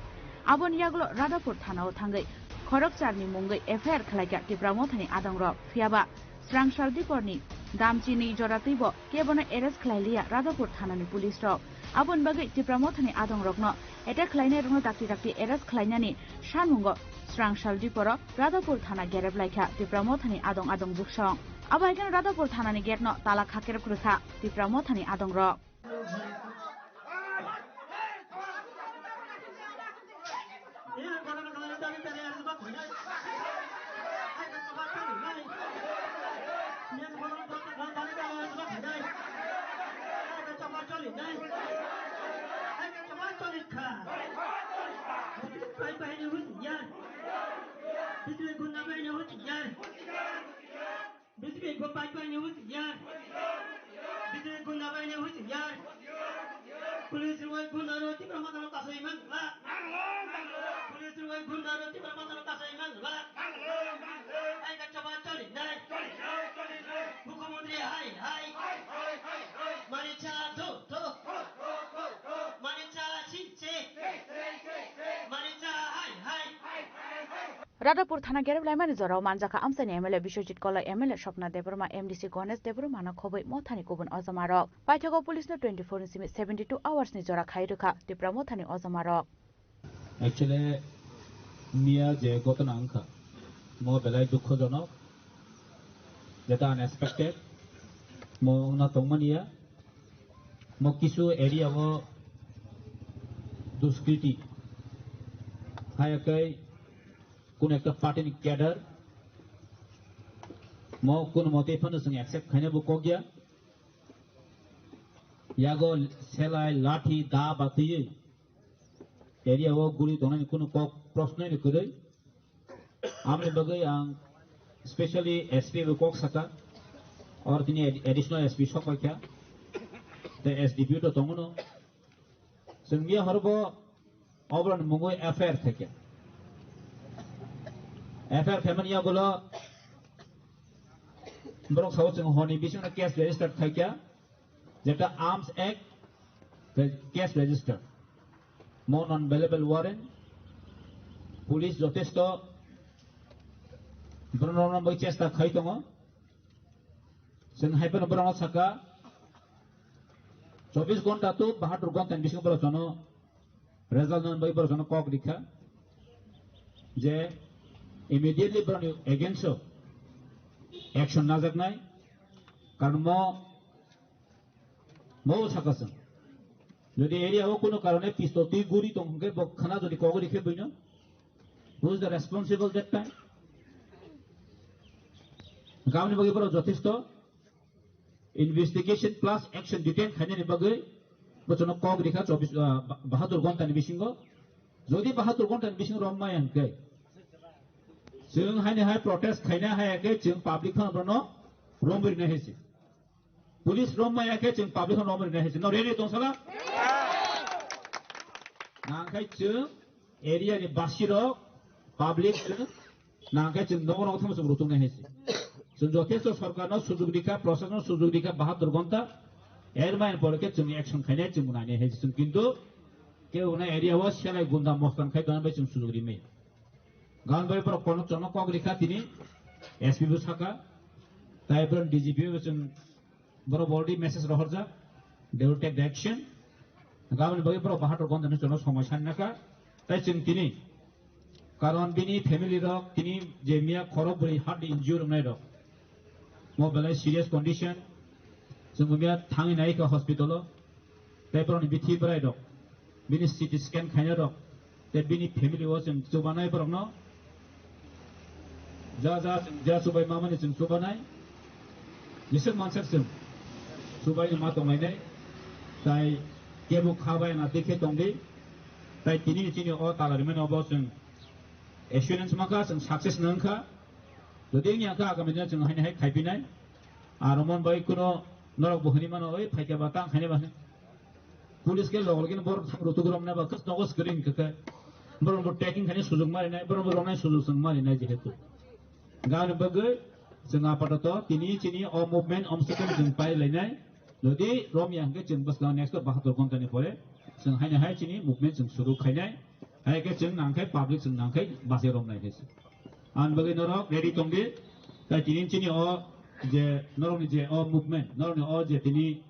Aboni yagulo Radhapur thanao thangwi khorokcharni mungwi F I R khlaikha Tipra Mothani adongrok. Phiyaba Srangsal Diporni damchini joratwibo kebono arrest khlailiya Radhapur thanani police rok. Aboni bagwi Tipra Mothani adongrokno attack khlainairokno dakti dakti arrest khlainani sanmungo Srangsal Diporo Radhapur thana gerep laikha Tipra Mothani adong adong juksong. Abo hai kheno Radhapur thanani gate no tala khakerep rwkha Tipra Mothani adongrok. B J P gunda bai ni husiar. B J P gunda bai ni husiar. Police rwai gunda ro Tipra Motha no kasai man la. Police rwai gunda ro Tipra Motha no kasai man la. Ai ka chaba choli nai. Mukhyamantri hai hai. Mani cha tho tho. Mani cha si si. Mani cha hai hai. Radhapur thana gerep laimani jorao manjakha amchaini M L A Biswajit Koloi, M L A Sopna Debbarma, M D C Ganesh Debbarma no khobwi Mothani kubun ojamarok. Paithago police no twenty-four ni simi seventy-two hours ni jora khai rwkha Tipra Mothani ojamarok. Actually, miya je ghotona wngkha, mo belai dukhojonok, jeta unexpected, mo wngna tongmaniya, mo kisu area o duskriti, hayakai, Kun ekta party ni cadre, mo kun mote phano chwng accept khaina bo kok ya. Yago selai, lathi, da batwi area o guri tongnani kunu kok proshno ni kwrwi. Amni bagwi ang specially S P bo kok saka, or tini ad-, additional S P sok paikha, the S D P O to tongo no. Chwng miya horo bo oboroni mungwi F I R khaikha. F I R khaimani yagulo borok sao chwng honi bisingno case register khaikha, jeta Arms Act tei case register. Mo non bailable warrant, police jotesto borokno bai chesta khai tongo. Chwng hai phano borokno saka, chobbish ghonta to bahatur ghonta ni bisingo borok jono result nani bagwi borok jono kok rikha je immediately borokni against o action najaknai, karon mo, mo saka chwng. Jodi area o kunu karone pistol twi guri tong hwnkhe bo khna jodi kok rikhe buino, who is the responsible that time? Hwnkhe aboni bagwi borok jothesto investigation plus action detail khainani bagwi bochano kok rikha chobbish, ah, ba-, bahatur ghonta ni bisingo. Jodi bahatur ghonta ni bisingo rom maya hwnkhe, chwng haini hai protest khaina hai khe chwng public phano bono rom rina hai se. Police rom maya khe chwng public phano rom rina hai se. No ready tong sala? Nangkhai chwng area ni basi rok, public chwng nangkhe chwng nogo nogo thangma chwng rutung nai hai se. Chwng jothesto sorkar no sujug rikha, proshashan no sujug rikha, bahatur ghonta. Er main pore khe chwng action khainai chwng nainai hai chwng kintu kebo na area o selai gunda mostan khai tongna bai chwng sujuk rimai. Gan bai borok kono chwngno kok rikha tini S P bo saka. Tai borok D G P bo chwng borok already message rohorjak. They will take the action. Gaboni bagwi borok bahator gonthani chwngno somoi sanna kha. Tai chwng tini Karon bini family rok tini je miya khorok bwrwi heart injury wngnai rok. Mo belai serious condition. Chwng miya thangwi nai kha hospital o. Tei borokni bithi bwrai rok. Bini C T scan khaina rok. Tei bini family o chwng chubanai borokno. Ja ja chwng ja chubai mamani chwng chubanai. Jisuk mansak chwng. Chubai ma tonglainai. Tai kebo kha bai na dikhe tongdi. Tai tini chini o tala rimani obo chwng assurance mankha, chwng success nangkha. Jodi wngya kha, agami dino chwng haini hai khaipinai. Aro mon bai kuno norok bo hwnwi mano, "Oi, phaikha ba, tang khainai ba." Police khe logo logi borok thang rutuk romnai ba, khe nogo screen khe khe. Borok bo taking khainai sujuk marinai, borok bo romnai sujuk chwng marinai jehetu. Gani bagwi chwng apatoto tini chini o movement omsokhe chwng pai lainai. Jodi romya hwnkhe chwng bwskang next bahator ghontani pore chwng haini hai chini movement chwng suru khainai. Hai khe chwng nangkhai public chwng nangkhai bachai romnai khe se. Ani bagwi norok ready tongdi. Tai tini chini o je norokni je o movement, norokni o je tini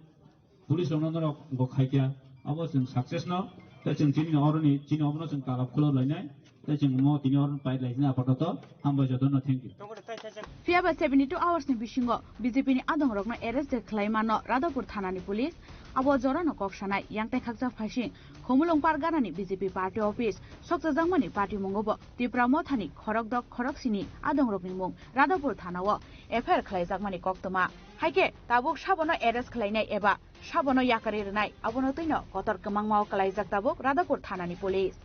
police rokno norok go khaikya, abo chwng success no. Tai chwng chini oroni chini obono chwng talab khulok lainai. Tai chwng mo tini oro pai lai sini apatoto. Hambai jotono, thank you. Phiya ba seventy two hours ni bisingo B J P ni adongrokno arrest de khlai mano Radhapur thana ni police. Abo jora no kok sanai yang tai khaksa phaising Khumulwng Pargana ni B J P party office sokchajakmani party mungo bo Tipra Motha ni khorok dok khorok sini adongrok ni mung Radhapur thana o F I R khlai jakmani koktwma. Haikhe tabuk sabono arrest khlainai eba sabono yakarwi rwnai, abono twino kotor kwmangma o kwlaijak tabuk Radhapur thana ni police.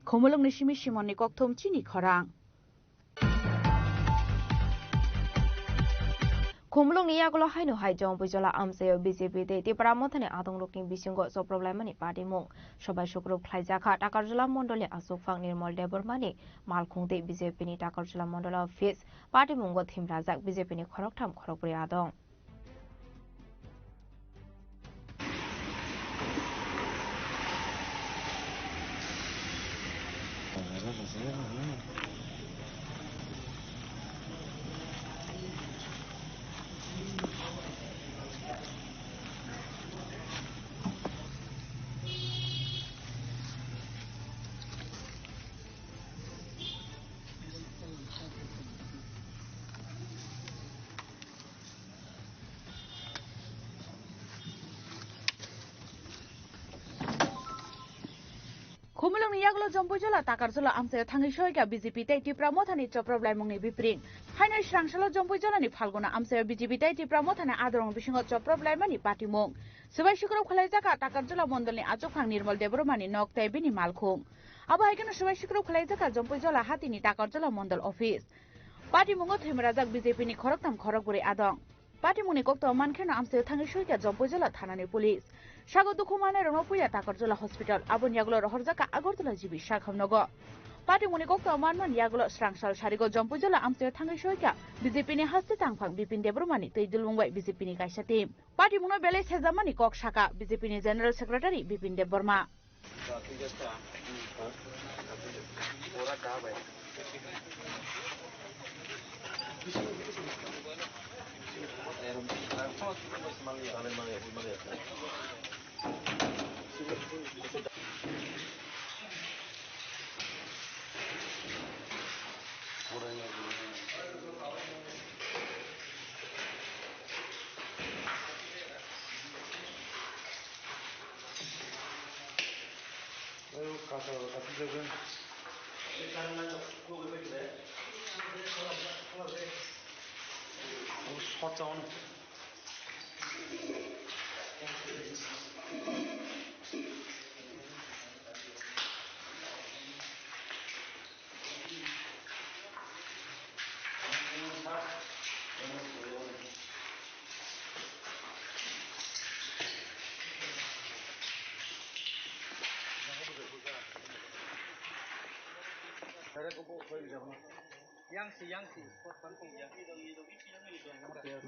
Khumulwng ni simi Simon ni kokthum chini khorang. Khumulwng ni yagulo haino hai Jompuijola amchaio B J P tei Tipra Mothani adongrokni bisingo choprok laimani patimung. Sobai sukrup khlaijakha Takarjala mondolni achukphang Nirmol Debbarmani malkhung tei B J P ni Takarjala mondol office. Patimungo thimrajak B J P ni khoroktham khorokbrwi adong. Khumulwng ni yagulo Jompuijola Takarjala amchaio thangwi soika B J P tei Tipra Mothani choprok laimungni bipring. Haino swrangsalo Jompuijola ni Phalguna amchaio B J P tei Tipra Mothani adorong bisingo choprok laimani patimung. Swbai sukrup khwlaijak kha Takarjala mondolni achukphang Nirmol Debbarmani nok tei bini malkhung. Abo hai kheno swbai sukrup khwlaijak kha Jompuijola hatini Takarjala mondol office. Patimungo thwimrajak B J P ni khoroktham khorokbrwi adong. Patimungni koktwma mankheno amchaio thangwi soika Jompuijola thanani police. Sago dukhu manai rokno puila Takarjala Hospital, aboni yagulo rohorjak kha Agartala G B sakhamnogo. Party muni kokto manmani yagulo srangsal sarigo Jampuijala amchaio thangwi soikha B J P ni haste tangphang Bipin Debbarmani twi dulbung bai B J P ni kaisa team. Party mungno belai sejamani kok sakha B J P ni General Secretary Bipin Debbarma.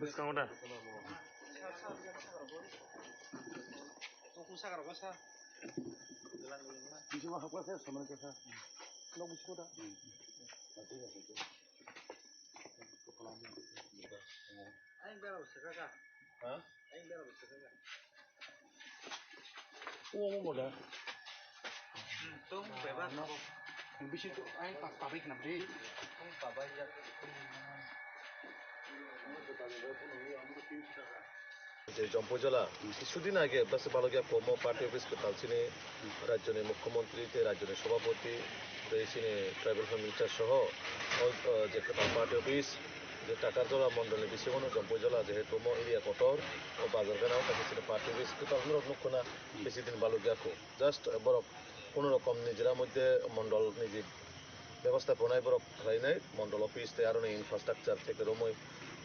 Bwskango da? Ayang bera bo swkaka. Ha? Ayang bera bo swkaka. O, omo bo da. Hmm, tong beba no. Bisi to ayang pas pabai khnam de. Tong pabai ya. Je Jampuijala, kisudin age basi balokya komo party office kwtal chini rajyoni mukhyamantri tei rajyoni sabhapati tei chini tribal minister soho o, o, je kwtal party office je Takarjala mondolni bisingo no Jampuijala jehetu omo area kotor o bazar gana o kaisa chini party office kwtal norok nukho na bisi din balokya kho. Just borok kono rokom nijera moddhe mondol niji bebosthaponai borok khlainai, mondol office tei aroni infrastructure theke romwi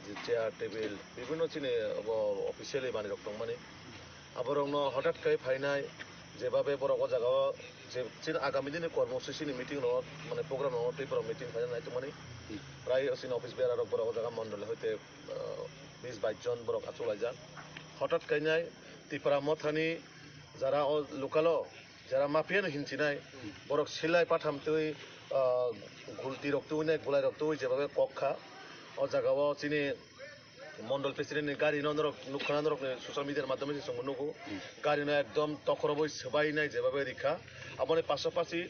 je chair, table, bibhinno chini obo officially manwi rok tongmani. Aborokno hothat khe phainai, jebabe borok o jagao je chini agami dini kormosuchini meeting rok, mane program rok tei borok meeting khaina nai tongmani. Prai chini office bearer rok borok o jaga mondol hoite, ah, bis bais jon borok achuk laijak. Hothat khainai Tipra Mothani jara o local o jara mafia no hinchinai, borok silai patham twi, ah, gulti rok twi nai, gulai rok twi jebabe kok kha. O jaga o chini mondol president ni gari no norok nukha, norok ni social media ni madhyome se chwng nugo. Gari no ekdom tokhorobwi swbai nai jebabe rikha. Aboni pasapasi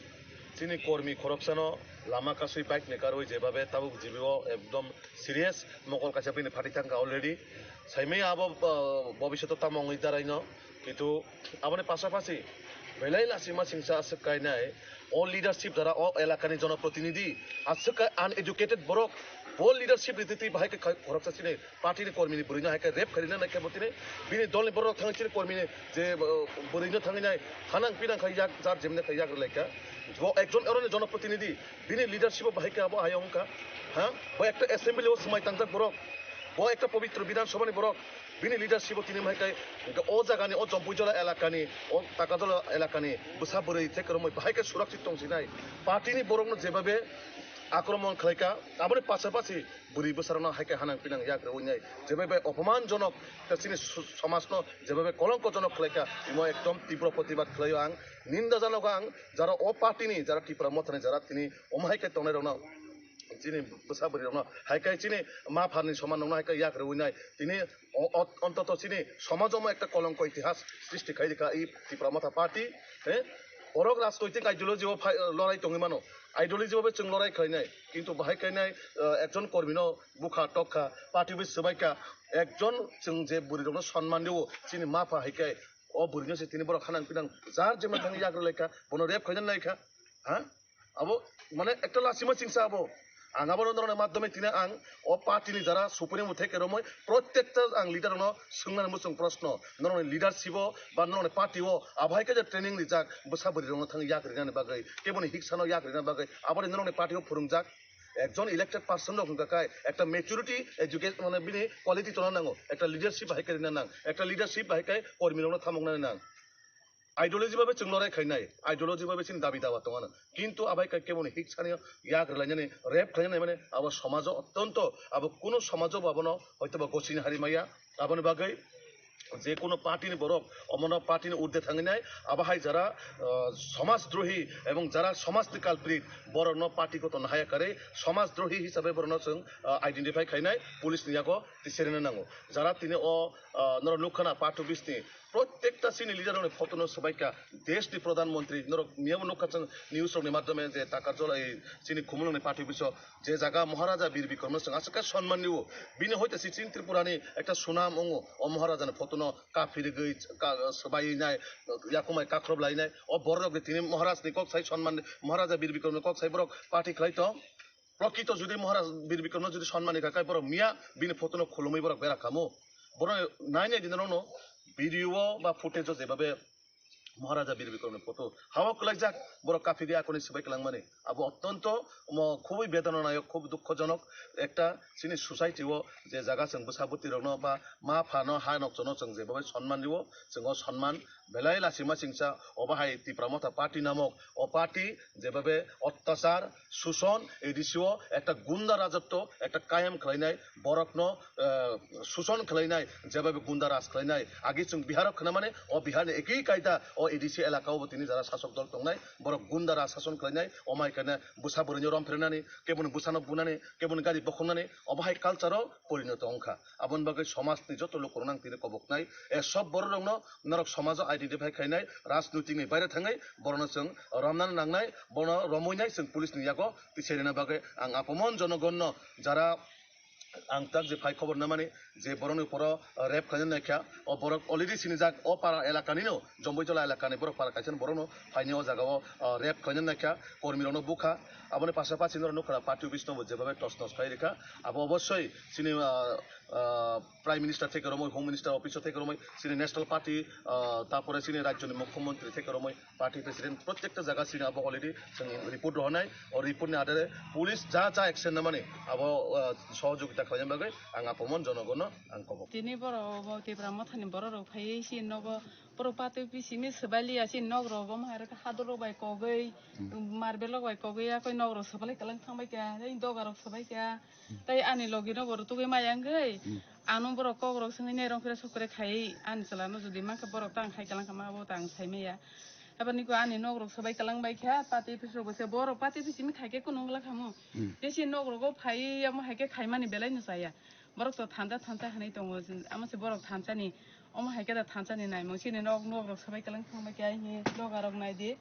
chini kormi khoroksano lama kasui bike ni karwi jebabe tabuk G B o ekdom serious mokol kaisa bini phatwi thangkha already. Saimaya abo, ah, bobishoto tamo wngwi daraino. Kintu aboni pasapasi belai lasima singsa aswk kainai o leadership jara o elakani jonoprotinidhi aswk kai uneducated borok bo leadership riti twi bahai khe khai-, khoroksa chini party ni kormi ni bwrwi no hai khe rape khairina nai khe bo tini bini dol ni borok thang chini kormi ni je, uh, bwrwi no thangwi nai hanang pinang khai yak jar jemne khai yak rwlai kha bo ekjon oro ni jonoprotinidhi bini leadership o bahai khe abo hai wngkha ha bo ekta assembly o swmai tangjak borok bo ekta pobitro bidhan sabha ni borok. Bini leadership o tini hai khe, hingke o jaga ni, o Jampuijala elaka ni, o Takarjala elaka ni bwsa bwrwi tei kwrwngwi bahai khe surakshit tong sinai. Party ni borok no jebabe akromon khlai kha, aboni pasapasi bwrwi bwsa rok no hai khe hanang pinang yak rwui nai, jebabe opoman jonok tei chini su-, somaj no jebabe kolongko jonok khlai kha, imo ekdom tibro protibad khlai o ang, ninda janogo ang, jara o party ni, jara Tipra Motha ni, jara tini omo hai khe tongnai rok no. Chini bwsa bwrwi rokno hai khe chini ma pharni soman rokno hai khe yak rwui nai. Tini o-, o-, ontoto chini somajomo ekta kolongko itihas srishti khai rikha i Tipra Motha Party, he? Borok rajnoitik ideology o phai, lorai tongwi mano. Ideology o bai chwng lorai khlai nai. Kintu bahai khe nai, eh, ekjon kormi no bukha tokha, party bai swbai kha, ekjon chwng je bwrwi rokno sonman rwo, chini ma pha hai khe o bwrwi no se tini borok hanang pinang jar jemna thangwi yak rwlai kha, bono rape khaina nai kha. Ha? Abo, mane, ekta lasima chingsa abo. Ang abo norokni madhyome tini ang o party ni jara supremo theke romoi protekta ang leader no swngnani muchung proshno. Norokni leadership o ba norokni party o abo hai khe je training rijak bwsa bwrwi rokno thang yak rinani bagwi, keboni hiksa no yak rinani bagwi, aboni norokni party o phwrwngjak. Ekjon elected person rok hwnkha khe ekta maturity, education, mane bini quality tongna nango, ekta leadership bahai khe rina nang, ekta leadership bahai khe kormi rokno thamokna nang. Ideology babe chwng lorai khainai, ideology babe chini dabi dawa tongano. Kintu abai khe keboni hik sani yak rwlainani, rep khlainani mane abo somajo ottonto, abo kuno somajo bo abono hoytoba gosini hari maya. Aboni bagwi je kuno party ni borok omono party ni urde thanginai, abo hai jara, ah, somaj drohi ebong jara somaj ni culprit borokno party koto nahaya kare somaj drohi hisabe borokno chwng, ah, identify khainai police ni yago tiserina nango. Jara tini o, ah, norok nukha na party office ni Protekta chini leader rokni photo no swbaikha, desh ni pradhan mantri, norok miyabo nukha chwng news rokni madhyome je Takarjala ei chini Khumulwng ni party office o je jaga Maharaja Bir Bikram no chwng aswk khe sonman rio, bini hoite si chini Tripura ni ekta sunam wngo, o Maharaja ni photo no kaphirigwi ka-, swbaiwi nai, yakumai kakhrob lai nai, o borok rok tini Maharaj ni kok sai sonman, Maharaja Bir Bikram ni kok sai borok party khlai tong. Prokrito jodi Maharaj Bir Bikramno jodi sonmani kha, kai borok miya bini photo no khulumwi borok bera kamo. Borok nai nai dinarokno video o ba footage o jebabe Maharaja Bir Bikramni photo hawa kwlaijak, borok kaphigwi akoni swbai kwlangmani. Abo ottonto omo khubui bedananayok, khub dukhojonok ekta chini society o je jaga chwng bwsa bwtwi rokno ba ma phano ha nokchono chwng jebabe sonman rio, chwng o sonman belai lachima chingsa obo hai Tipra Motha party namok o party jebabe ottachar, suson, A D C o ekta gunda rajotwo ekta kayam khlainai, borokno, eh, suson khlainai, jebabe gunda raj khlainai. Agi chwng Bihar o khwnamani, o Bihar ni ekhi kaida o A D C elaka o bo tini jara sasok dol tongnai, borok gunda raj sason khlainai, omai kane bwsa bwrwino romphrenani, keboni bwsano bunani, keboni gari bokhoknani, obo hai culture o porinoto wngkha. Aboni bagwi somajni joto lukurokno ang tini koboknai. E sob bororokno norok somajo identify khainai, rajnitikni baire thangwi borokno chwng romnani nangnai, bono romwinai chwng police ni yago tisai rina bagwi ang apomon jonogonno jara ang tak je phai khobor namani je borokni poro rape khainani naikha, o borok already sinijak o para elakanino, Jomboijola elakani borok para kaisa borokno phaini o jagao, o, rape khainani naikha, kormirokno bukha. Aboni pasapasi norok nukha party office no bo jebabe tos nos khai rikha. Abo obossoi chini, ah, ah, Prime Minister theke romwi, Home Minister office o theke romwi, chini National Party, ah, tapore chini rajyoni Mukhyamantri theke romwi, party president, protekta jaga chini abo already chwng report rohornai. O report ni adare police ja ja action namani abo, ah, sohojogita khlaina bagwi ang apomon jonogono ang kobok. Tini borok bo Tipra Mothani borok rok phaiwi chini nogo borok patwi bisini swbai liya chini nok rok omo hai rok hador rok bai kogwi, hmm, marbel rok bai kogwi yakoi nok rok swbalai kwlwng thangbai kha, tei doga rok swbai kha, hmm, tei ani logi no borok tugui maya wngwi, hmm, ano borok kok rok swngwi nai rong phre sok phre khai ani chwla no jodi mankha borok tang khai kwlwng kha ma bo tang sai maya. Aboni ko ani nok rok swbai kwlwng bai kha, pati pis rok bo se borok pati pis mi khai khe kunu wngla khamu. Hmm. Tei si nok rogo phai omo hai khe khaimani belai no chaya. Borok to thansa thansa hinui tongo, amo se borok thansani, omo hai khe da thansani naimung chini nok, nok rok swbai kwlwng thangbai khe ai hi doga rok nai di.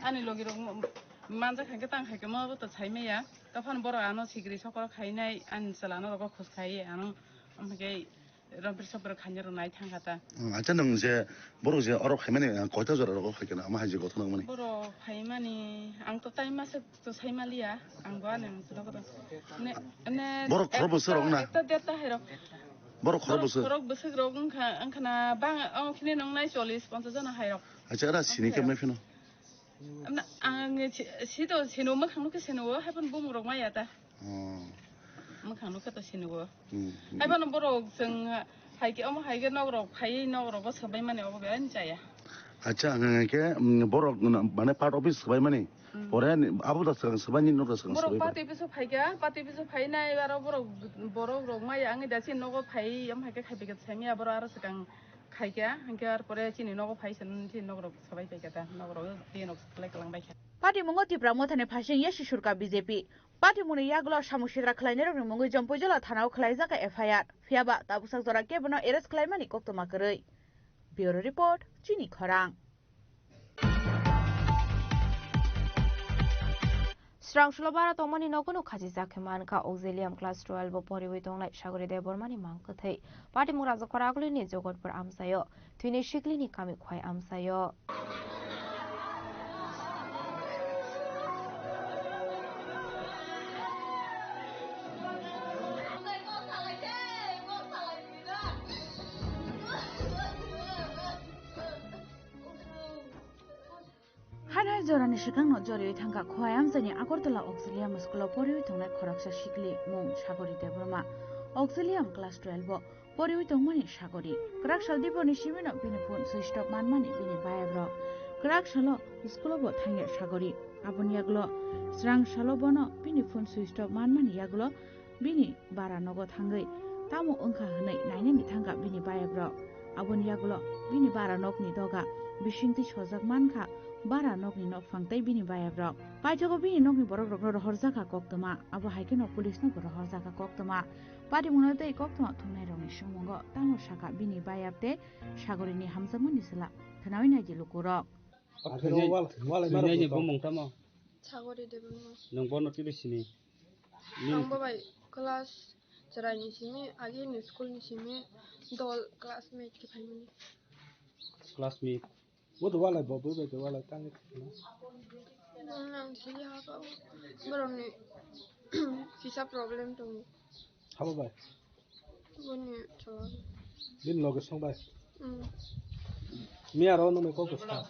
Ani logi rok manjak hai khe tang hai khe mo bo to sai maya. Tophano borok ano sikri sokro khainai ani chwla no rogo khus khai ano, omo hai khe Rompir sopir khaina rw nai thang kha ta. Hmm, acha nwng je borok je oro phaimani, ah, koita jora rogo phai khe na, ama hai je gothona wngmani? Borok phaimani ang to tai masa to sai maliya, ang bo ani ang to ne, ne borok khorok bwswk rok na? Ekta derta hai rok. Borok khorok bwswk? Khorok bwswk rok wngkha, wngkha na bang ang khini nong nai chollish ponchash jona hai rok. Acha, era sini khe mai phino? Amna, ang si, si to sino mwkhang nukhe sino o, hai phano bumung rok maya ta. Oh. Mwkhang nukhe to sino o. Hmm, hmm. Hai phano borok chwng hai khe omo hai khe nok rok phai nok rok bo swbai mani obo belai chaya. Acha, ang ang khe, mm, borok na, mane part office swbai mani. Hmm. Pore ni abo da swkang swbai ni nok da swkang borok swbai. Party bisu phai kha, party bisu phai nai aro borok, borok rok maya ang da si nogo phai, omo hai khe khai bai khe sai maya borok aro swkang. Khaikha, hinkhe ar pore chini nogo phai se, chini nok rok swbai paikha ta, nok rok tei nok swlai kwlang baikha. Patimungo Tipra Mothani phasing yasi surka B J P. Patimungni yagulo samung sitra khlainairokni mungwi Jompuijala thanao khlaijak F I R. Phiyaba tabuksak jora kebo no arrest khlaimani koktwma kwrwi. Bureau Report, Chini Khorang. Srangsulo bara tongmani nogono khachijak khe mankha Auxilium class twelve o poriwi tongnai Sagori Debbarmani mang kwthwi. Patimung Rajakhor Agulini Jogotpur amchaio, twini siklini kami Khwai amchaio. Hai hai Jorani swkangno joriwi thangkha Khowai amchaini Agartala Auxilium School-o poriwi tongnai khoroksa sikli mung Sagori Debbarma. Auxilium class twelve-o poriwi tongmani Sagori. Kwrak sal diporni simino bini phone switch off manmani bini bayabrok. Kwrak salo school-o bo thangya Sagori. Aboni yagulo srang salo bono bini phone switch off manmani yagulo bini bara nogo thangwi tamo wngkha hwnwi nainani thangkha bini bayabrok. Aboni yagulo bini bara nokni doga bisingtwi sojak mankha bara nokni nokphang tei bini bayabrok. Paithago bini nokni borokrokno rohorjakha koktwma, abo hai kheno police-no bo rohorjakha koktwma. Patimungno tei koktwma thumnairokni songmungo tamo sakha bini bayap tei Sagorini hamjakmani chwla. Khwnawi naidi lukurok. Akhirno wal-, walai maro Thwinaini tong. Bumung tamo? Sagori Debbarma. Nwng bono twibo sini? Ang bo bai class chwraini simi, agini school ni simi dol classmate khe phaimani. Classmate. Bo do walai bo, bo bai do walai tangwi thangna. Nang sili haba borokni kisa problem tongo. Habo bai? Boni chwla. Bini loge song bai? Mm. Miya ro nungni kok bwsa?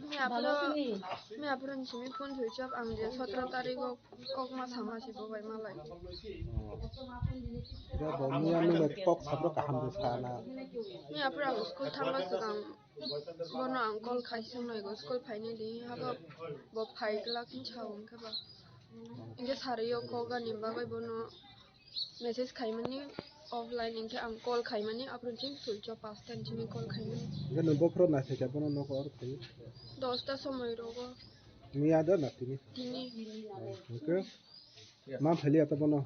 Miya aphuru, miya aphuru ni simi phone thwi chap ang je sotro tarikh o kok ma sama si bo bai malai. Oh. Ya bo miya nungni kok sabro kaham bwsa na? Miya aphuru ang school thangma swkang bono ang call khai song nai go school phaini di habo bo phai glak hin sa hwn khe ba. Hingke sari o kok ani bagwi bono message khaimani offline, hingke ang call khaimani, aphuru chini sulcho pasta ni chini call khaimani. Hingke nwng bophoro naisai khe bono nogo oro phaiyo? Dosta somoi rogo. Miya da na tini? Tini. Hingke ma phailiya ta bono?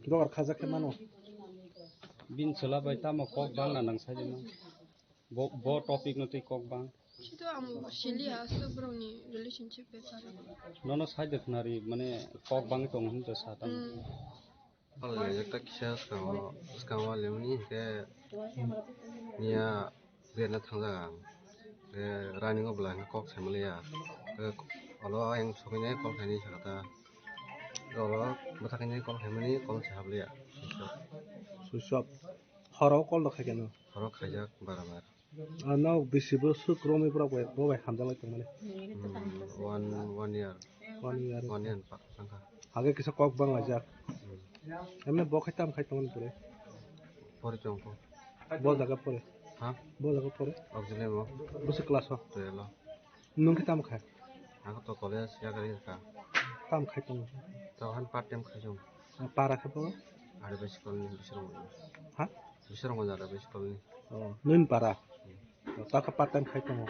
Dogar khajak khe mano? Bini chwla bai tamo kok bangna nang sai de ma? Bo, bo topic no tei kok bang. Sito ang sili ha, so borok ni relationship bepar. Nono side khwnari, mane kok bang tong hwn to sa tang. Hmm. Wala ekta kisa skango, skango lemni ke niya berna thangjaga. Ke running o bwla kok sai maliya. Ke olo ayang sokini kok khaini sakata. Olo bwthakni kok khaimani kok sai habliya. Switch off. Horo kol rok khaikhe no? Horo khaijak bara bar. Ano bisi bo swk romwi borok bai, bo bai hamjaklai tongmani. Hmm, one, one year. One year. One year pa-, tangkha. Age kisa kok bang laijak. Hmm. Emne bo khai tam khai tongmani pore? Pore chongkho. Bo jaga pore? Ha? Bo jaga pore? Auxilium o. Bwswk class o? Twelve o. Nwng khe tamo kha? Ang to college yakarwi kha. Tamo khai tongo? To han part time khai tongo. Ah, para khe bo? Ari bai school ni bisrong. Ha? Bisrong jar bai school ni. Oh, nwng para? Hmm. Oh, ta khe part time khai tongo.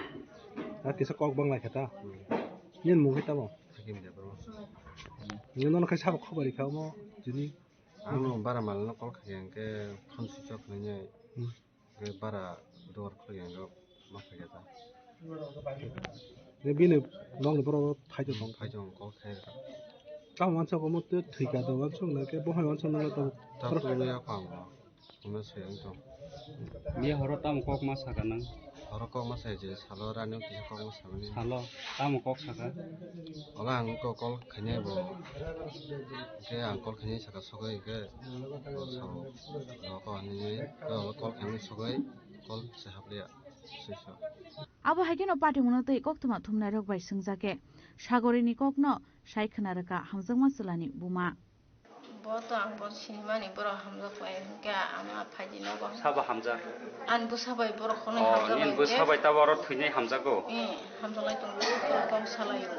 Ah, kisa kok bang lai khe ta? Hmm. Nini mung khe tamo? Hakim de bro. Nini nono khai sabo khobor kha omo jini? Ang no bara mal no call khai hwnkhe phone switch off nai. Hmm. Ke bara door khulya no ma phai ta. Ne bini nokni borok phai tong. Phai tong, kok khai ta. Tamo wansok omo twi thwika do wansok na ke bo hai wansok na ta. Ta twi ya pang. Omo se ang tong. Miya horo tamo kok ma saka nang? Horo kok ma sai je salo rani kisa kok ma samani. Salo tamo kok saka? Ola ang ko call khainai bo. Ke ang call khainai saka sogwi ke. Salo. Ko ani ko call khainai sogwi. Call se habliya. Swiso. Abo hai kheno patimungno tei koktwma thumnairok bai swngjak khe, Sagorini kokno sai khna rwkha hamjakma chwlani buma. Bo to ang bo sinimani borok hamjak bai hwnkhe ama phaidi nogo. Sabo hamjak? Ani bwsa bai borok khonwi hamjak bai hwnkhe. Oh, nini bwsa bai tabo oro thwinai hamjago? Eh, hamjaklai tongo. Kok salaio.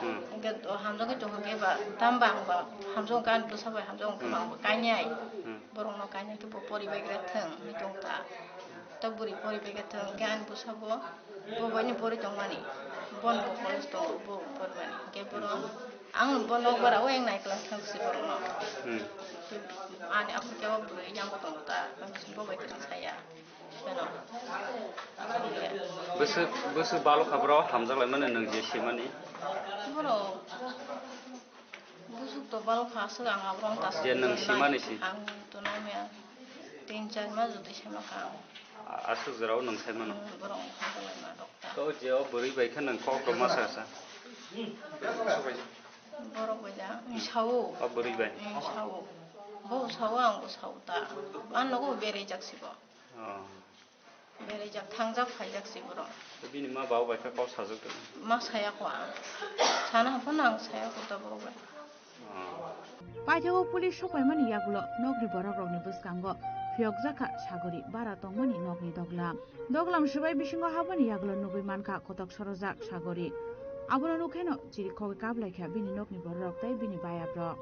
Hmm. Hwnkhe hamjagwi tongo hwnkhe ba tamo ba ang ba hamjak hwnkhe ani bwsa bai hamjak hwnkhe ba ang bo kainai. Hmm. Borokno kainai khe bo poribai gra thwng hwnwi tong ta. Ta bwrwi poribai khe thwng khe ani bwsa bo, bo bai ni pori tongmani. Bono bo college tongo, bo porimani. Hwnkhe borok ang bo nok bara o eng nai kwlak thang si borokno. Hmm. Ani aswk khe o bwrwi yang bo tongo ta, ang bo bai kwlak saya. Bwswk, bwswk balokha borok hamjak lai mani nwng je simani? Borok bwswk to balokha aswk ang aborok ta. Je nwng simani si? Ang to nai maya tin char mas jotoi sama kha ang. A-, aswk jora o nwng sai mano? Hmm, borok hamjak lai ma rok ta. To je o bwrwi bai khe nwng kok rok ma sa sa? Borok bai da, hmm, sao. O bwrwi bai? Hmm, sao. Bo sao, ang bo sao ta. Ang nogo berai jak si bo. Oh. Beraijak, thangjak, phaijak se borok. Bini ma babu bai khe kok sajak tong. Ma saya kho ang. Sana haphano ang saya kho ta borok bai. Ah. Paithakgo police sok paimani yagulo nokni borok rokni bwskango phiyokjak kha Sagori bara tongmani nokni doglam. Doglam swbai bisingo habani yagulo nugwi mankha kotok sorojak Sagori. Abono nukheno chirikhogwi kaplaikha bini nokni bororok tei bini bayabrok.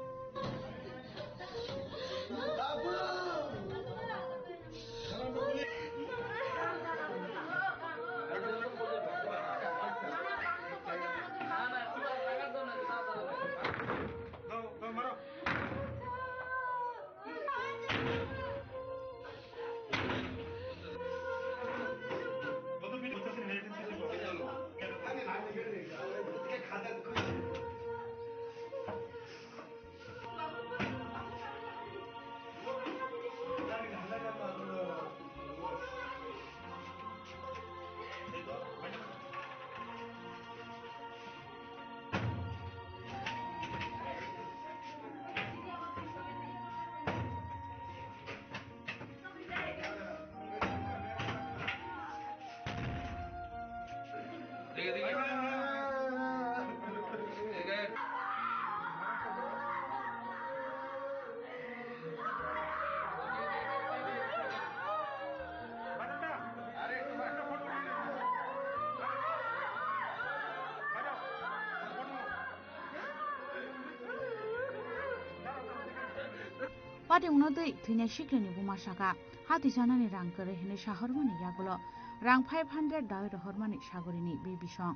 Patimungno twi thwinai siklini buma saka, ha twisanani rang kwrwi hwnwi sahormani yagulo rang five hundred dawi rohormani Sagorini bibisong.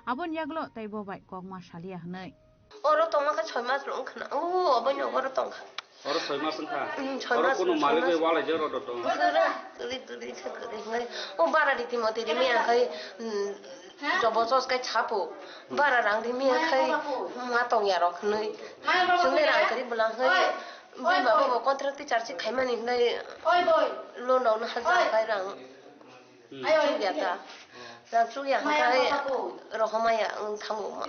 Aboni yagulo tei bo bai kokma saliya hwnwi. Oro tongma khe soi mas rok wngkha na. O, obo ni oro tongkha. Oro soi mas wngkha? Mm, soi mas, oro kuno soi malik mas bai walai jero do tong. Kwrwi, kwrwi, kwrwi khe kwrwi hwnwi. O bara riti moti rimi akhai, mm, jobo sos kai chapo. Bara rang rimi akhai, ma tong ya rok hwnwi. Chwngni rang kwrwi bwla hwnwi. Bini baba bo contract teacher se khaimani hwnwi. Loan rok no hajar khai rang. Hmm. Chukya ta. Rang chukya hwnkhe rohormaya wng thango.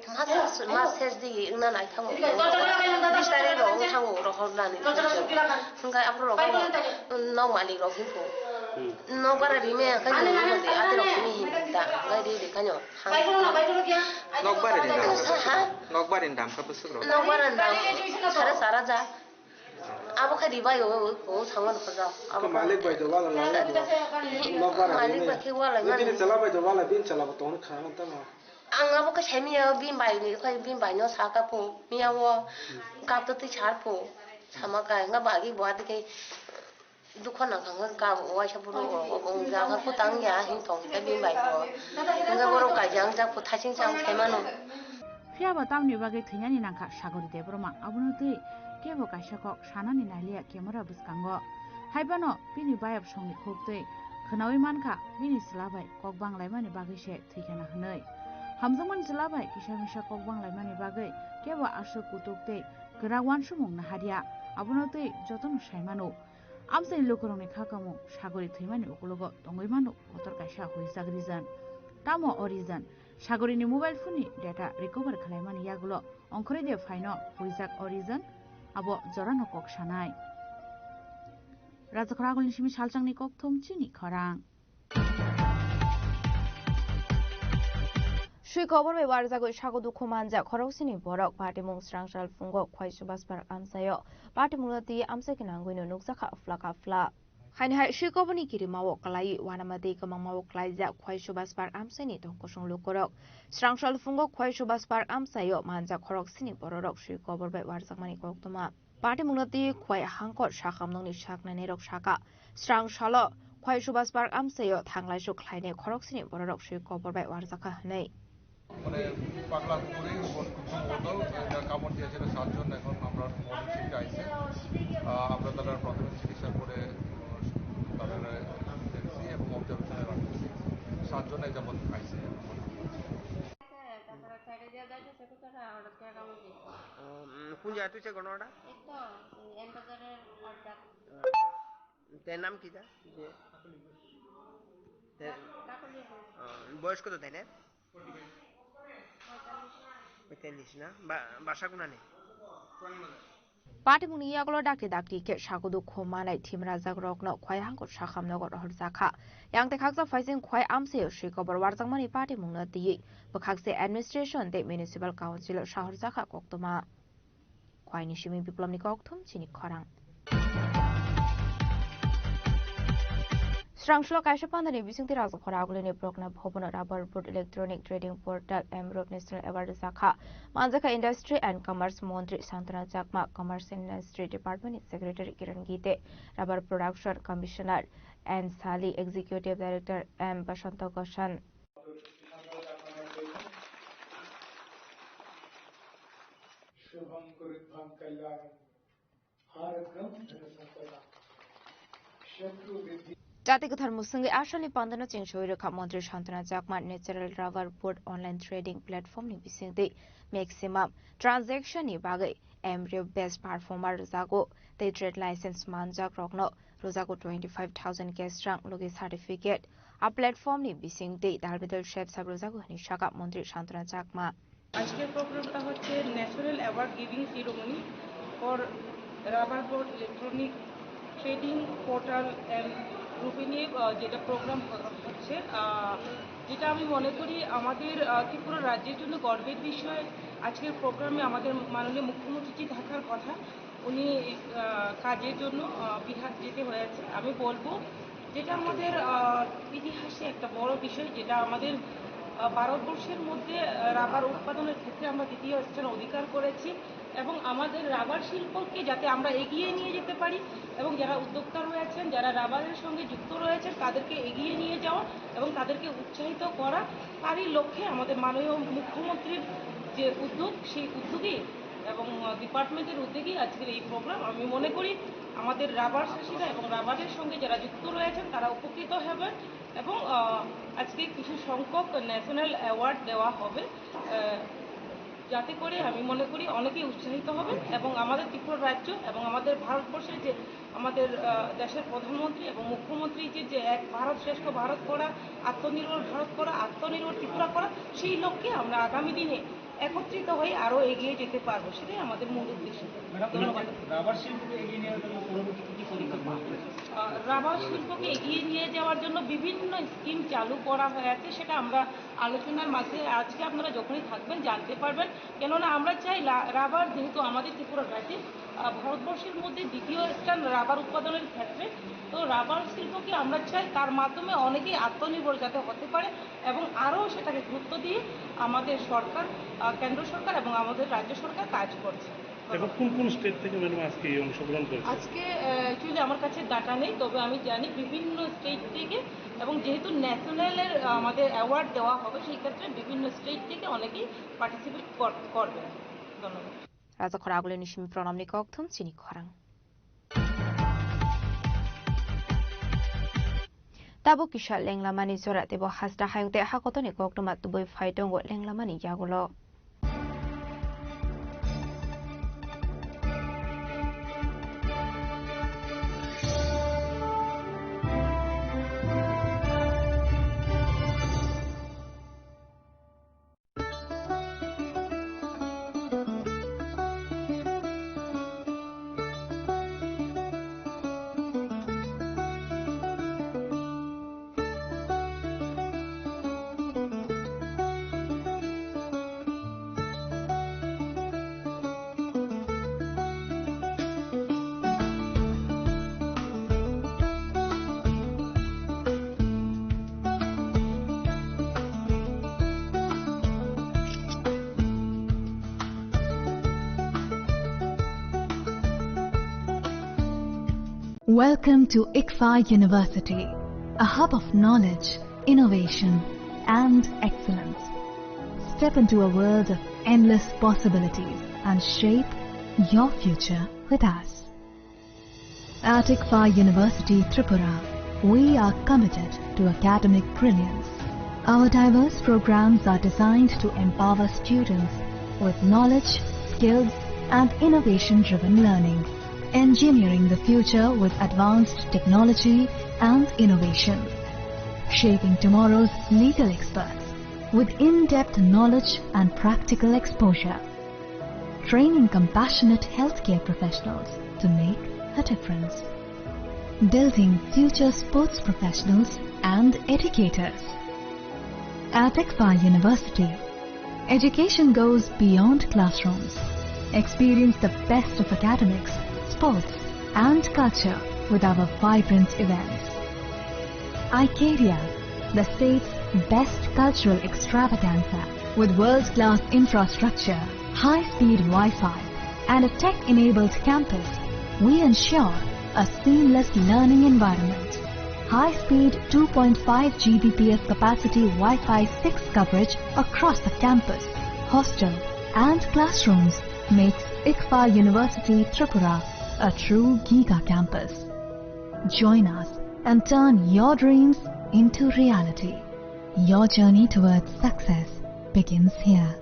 Mas, mas ses di wngna nai thango. Bis tarik rok wng thango rohornani. Hwnkhe aphuru rok nok malik rok hinko. Hmm. Nok bara rime hwnkhe nini mati ati rok simi hin ta. Hwnkhe ri ri khanyo. Nok bara ni dam. Sa ha? Nok bara ni dam kha bwswk rok. Nok bara ni dam sare sara ja. Abo khe ribai o, o, o, sango no khoja. Abo khe malik bai do wala lai do. Nok bara malik bai khe wala mani. Bini chwla bai do wala, bini chwla bo tong kha tamo. Ang abo khe sai miya o, bini bai ni khai, bini bai no sa ka pho, miya o, kap to twi sar pho, sama ka, nga bagi bo ati khe dukho nang kha, nga ka waisa buru o, o, o, ja kha kutang ya, hin tong khe bini bai bo. Nga borok kaijang jak pho, thasing chang sai mano. Phiya ba tamni bagwi thwinani nangkha Sagori Debbarma, abono twi kebo kaisa kok sanani nailiya camera bwskango. Haibano bini bayap songni khuk twi khwnawi mankha bini chwla bai kok banglaimani bagwi se thwikhana hwnwi. Hamjakmani chwla bai kisa misa kok banglaimani bagwi kebo aswk kutuk tei kwrak uansukmung naharya, abono twi jotono sai mano. Amchaini lukurokni kha kamung Sagori thwimani ukologo tongwi mano kotor kaisa huijak reason. Tamo o reason? Sagorini mobile phone ni data recover khwlaimani yagulo ongkhorwi de phaino huijak o reason, abo jorano kok sanai. Rajakhor agulni simi salchangni kokthum chini khorang. Swi kobor bai warjagwi sago dukhu manjak khoroksini borok patimung srang sal phungo Khwai Subas Park amchaio patimungno twi amchai khe nangwino nukjakha phlaka phlak. Haini hai swi koborni kirimao kwlaiwi uanama tei kwmangmao kwlaijak Khwai Subas Park amchaini tongkosong lukurok. Srang sal phungo Khwai Subas Park amchaio manjak khoroksini bororok swi kobor bai warjakmani koktwma. Patimungno twi Khwai hangkor sakhamnokni saknainairok sakha, srang salo Khwai Subas Park amchaio thanglaisuk khlainai khoroksini bororok swi kobor bai warjakha hwnwi. মানে পাগলা কুকুরে ওর প্রথম হতো, এটা কামড় দিয়েছিল সাতজন, এখন আমরা মর্নিং শিফটে আইছে। আহ, আমরা তারা প্রাথমিক চিকিৎসার পরে, আহ, তারা দেখছি এবং অবজারভেশনে রাখতেছি। সাতজন এই যাবত আইছে। তারপরে ছেড়ে দিয়ে যাইতেছে, কোথায় ওরা কে কামড় দিয়েছে? ও, উম, কোন জায়গায় তুই সে ঘটনাটা? এই তো, এই এমবাজারের অর্ধেক। তে নাম কি তা? যে তে, কাকলি। আহ, বয়স কত তাই না? পঁয়তাল্লিশ। পঁয়তাল্লিশ না? বা-, বাসা কোনানে? Patimungni yagulo dakti dakti khe sakudu khum manai thim rajakrokno Khwai Hangkor Sakham nogo rohorjakha. Yang tei khaksa phaising Khwai amchaio swi kobor warjakmani patimungno twiwi bwkhakse administration tei municipal council-o sahorjakha koktwma. Khwaini simi Biplomni kokthum chini khorang. Srangsulo kaisa pandani bisingtwi Rajakhora Agulini Prokna Bhobono Rubber Board Electronic Trading Portal M Road National Award rwjakha. Manjakha Industry and Commerce Montri Santana Chakma, Commerce and Industry Department ni Secretary Kiran Gite, Rubber Production Commissioner N Sali, Executive Director M Basanta Goshan. शुभं कुरुध्वं कल्याणं आरोग्यं धनसम्पदाम्। शत्रु विद्धि Jati kwthar musungwi asalni pandano chengsowi rwkha Montri Santana Chakma Natural Rubber Board online trading platform ni bisingtwi maximum transaction ni bagwi M R F best performer rwjago tei trade license manjak rokno rwjago twenty five thousand cash rang logi certificate. A platform ni bisingtwi dalbidal sep sap rwjago hwnwi sakha Montri Santana Chakma. আজকের প্রোগ্রামটা হচ্ছে national award giving ceremony for rubber board electronic trading portal and রুবিনি, আহ, যেটা প্রোগ্রাম হ-, হচ্ছে, আহ, যেটা আমি মনে করি আমাদের, আহ, ত্রিপুরা রাজ্যের জন্য গর্বের বিষয়। আজকের প্রোগ্রামে আমাদের মাননীয় মুখ্যমন্ত্রীজি থাকার কথা, উনি, আহ, কাজের জন্য, আহ, বিহার যেতে হয়েছে। আমি বলবো যেটা আমাদের, আহ, ইতিহাসে একটা বড় বিষয়, যেটা আমাদের, আহ, ভারতবর্ষের মধ্যে, আহ, রাবার উৎপাদনের ক্ষেত্রে আমরা দ্বিতীয় স্থান অধিকার করেছি এবং আমাদের রাবার শিল্পকে যাতে আমরা এগিয়ে নিয়ে যেতে পারি এবং যারা উদ্যোক্তা রয়েছেন, যারা রাবারের সঙ্গে যুক্ত রয়েছেন, তাদেরকে এগিয়ে নিয়ে যাওয়া এবং তাদেরকে উৎসাহিত করা, তারই লক্ষ্যে আমাদের মাননীয় মুখ্যমন্ত্রীর যে উদ্যোগ, সেই উদ্যোগেই এবং, আহ, ডিপার্টমেন্টের উদ্যোগেই আজকের এই প্রোগ্রাম। আমি মনে করি আমাদের রাবার চাষিরা এবং রাবারের সঙ্গে যারা যুক্ত রয়েছেন তারা উপকৃত হবেন এবং, আহ, আজকে কিছু সংখ্যক ন্যাশনাল অ্যাওয়ার্ড দেওয়া হবে, আহ, যাতে করে আমি মনে করি অনেকেই উৎসাহিত হবেন এবং আমাদের ত্রিপুরা রাজ্য এবং আমাদের ভারতবর্ষের যে আমাদের, আহ, দেশের প্রধানমন্ত্রী এবং মুখ্যমন্ত্রী যে, যে এক ভারত শ্রেষ্ঠ ভারত করা, আত্মনির্ভর ভারত করা, আত্মনির্ভর ত্রিপুরা করা, সেই লক্ষ্যে আমরা আগামী দিনে একত্রিত হয়ে আরো এগিয়ে যেতে পারবো, সেটাই আমাদের মূল উদ্দেশ্য। ম্যাডাম, ধন্যবাদ। রাবার শিল্পকে এগিয়ে নেওয়ার জন্য পরবর্তীতে কি পরিকল্পনা রয়েছে? আহ, রাবার শিল্পকে এগিয়ে নিয়ে যাওয়ার জন্য বিভিন্ন স্কিম চালু করা হয়ে আছে, সেটা আমরা আলোচনার মাঝে আজকে আপনারা যখনই থাকবেন জানতে পারবেন। কেননা আমরা চাই লা-, রাবার যেহেতু আমাদের ত্রিপুরা রাজ্যে, আহ, ভারতবর্ষের মধ্যে দ্বিতীয় স্থান রাবার উৎপাদনের ক্ষেত্রে, তো রাবার শিল্পকে আমরা চাই তার মাধ্যমে অনেকেই আত্মনির্ভর যাতে হতে পারে এবং আরও সেটাকে গুরুত্ব দিয়ে আমাদের সরকার, আহ, কেন্দ্র সরকার এবং আমাদের রাজ্য সরকার কাজ করছে। এখন কোন কোন স্টেট থেকে ম্যাডাম আজকে এই অংশগ্রহণ করেছে? আজকে, আহ, actually আমার কাছে ডাটা নেই, তবে আমি জানি বিভিন্ন স্টেট থেকে, এবং যেহেতু ন্যাশনালের, আহ, আমাদের অ্যাওয়ার্ড দেওয়া হবে, সেই ক্ষেত্রে বিভিন্ন স্টেট থেকে অনেকেই পার্টিসিপেট করবেন। ধন্যবাদ। Rajakhora Agulini simi Pranamni kokthum chini khorang. Tabuk kisa lenglamani jora teibo hasta hayung tei hakotoni koktwma tubui phai tongo lenglamani yagulo. Welcome to ICFAI University, a hub of knowledge, innovation, and excellence. Step into a world of endless possibilities and shape your future with us. At ICFAI University Tripura, we are committed to academic brilliance. Our diverse programs are designed to empower students with knowledge, skills, and innovation-driven learning. Engineering the future with advanced technology and innovation. Shaping tomorrow's legal experts with in-depth knowledge and practical exposure. Training compassionate healthcare professionals to make a difference. Building future sports professionals and educators. At ICFAR University, education goes beyond classrooms. Experience the best of academics, sports, and culture with our vibrant events. Icaria, the state's best cultural extravaganza, with world-class infrastructure, high-speed Wi-Fi, and a tech-enabled campus, we ensure a seamless learning environment. High-speed two point five G B P S capacity Wi-Fi six coverage across the campus, hostel, and classrooms makes ICFAR University Tripura a true giga campus. Join us and turn your dreams into reality. Your journey towards success begins here.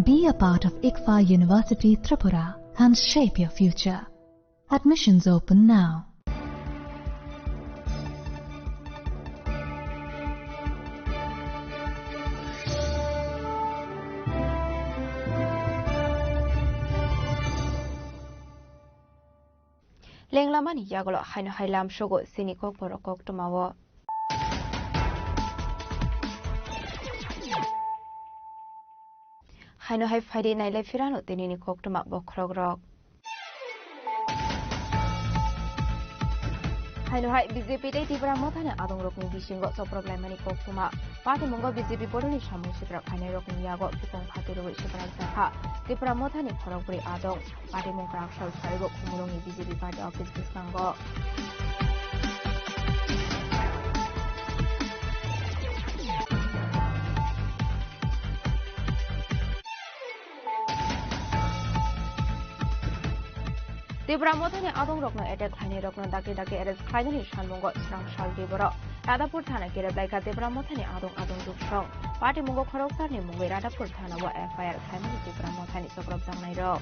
Be a part of ICFAR University Tripura and shape your future. Admissions open now. Lenglamani yagulo haino hai lamsogo chini kokborok koktwmao. Haino hai phaidi nailai phirano tinini koktwma bokhorokrok. Haino hai B J P tei Tipra Mothani adongrokni bisingo choprok laimani koktwma. Patimungo B J P bodolni samung siprak phainairokni yago bikong phatirwi siprak jakha Tipra Mothani khorokbrwi adong. Patimung kwrak sal sarigo Khumulwngni B J P party office bwskango. Tipra Mothani adongrokno attack khlainairokno dakti dakti arrest khlainani salmungo srang saldi borok. Radhapur thana kerep laikha Tipra Mothani adong adong duksong. Patimungo khoroksarni mungwi Radhapur thanao F I R khlaimani Tipra Mothani choprok jaknairok.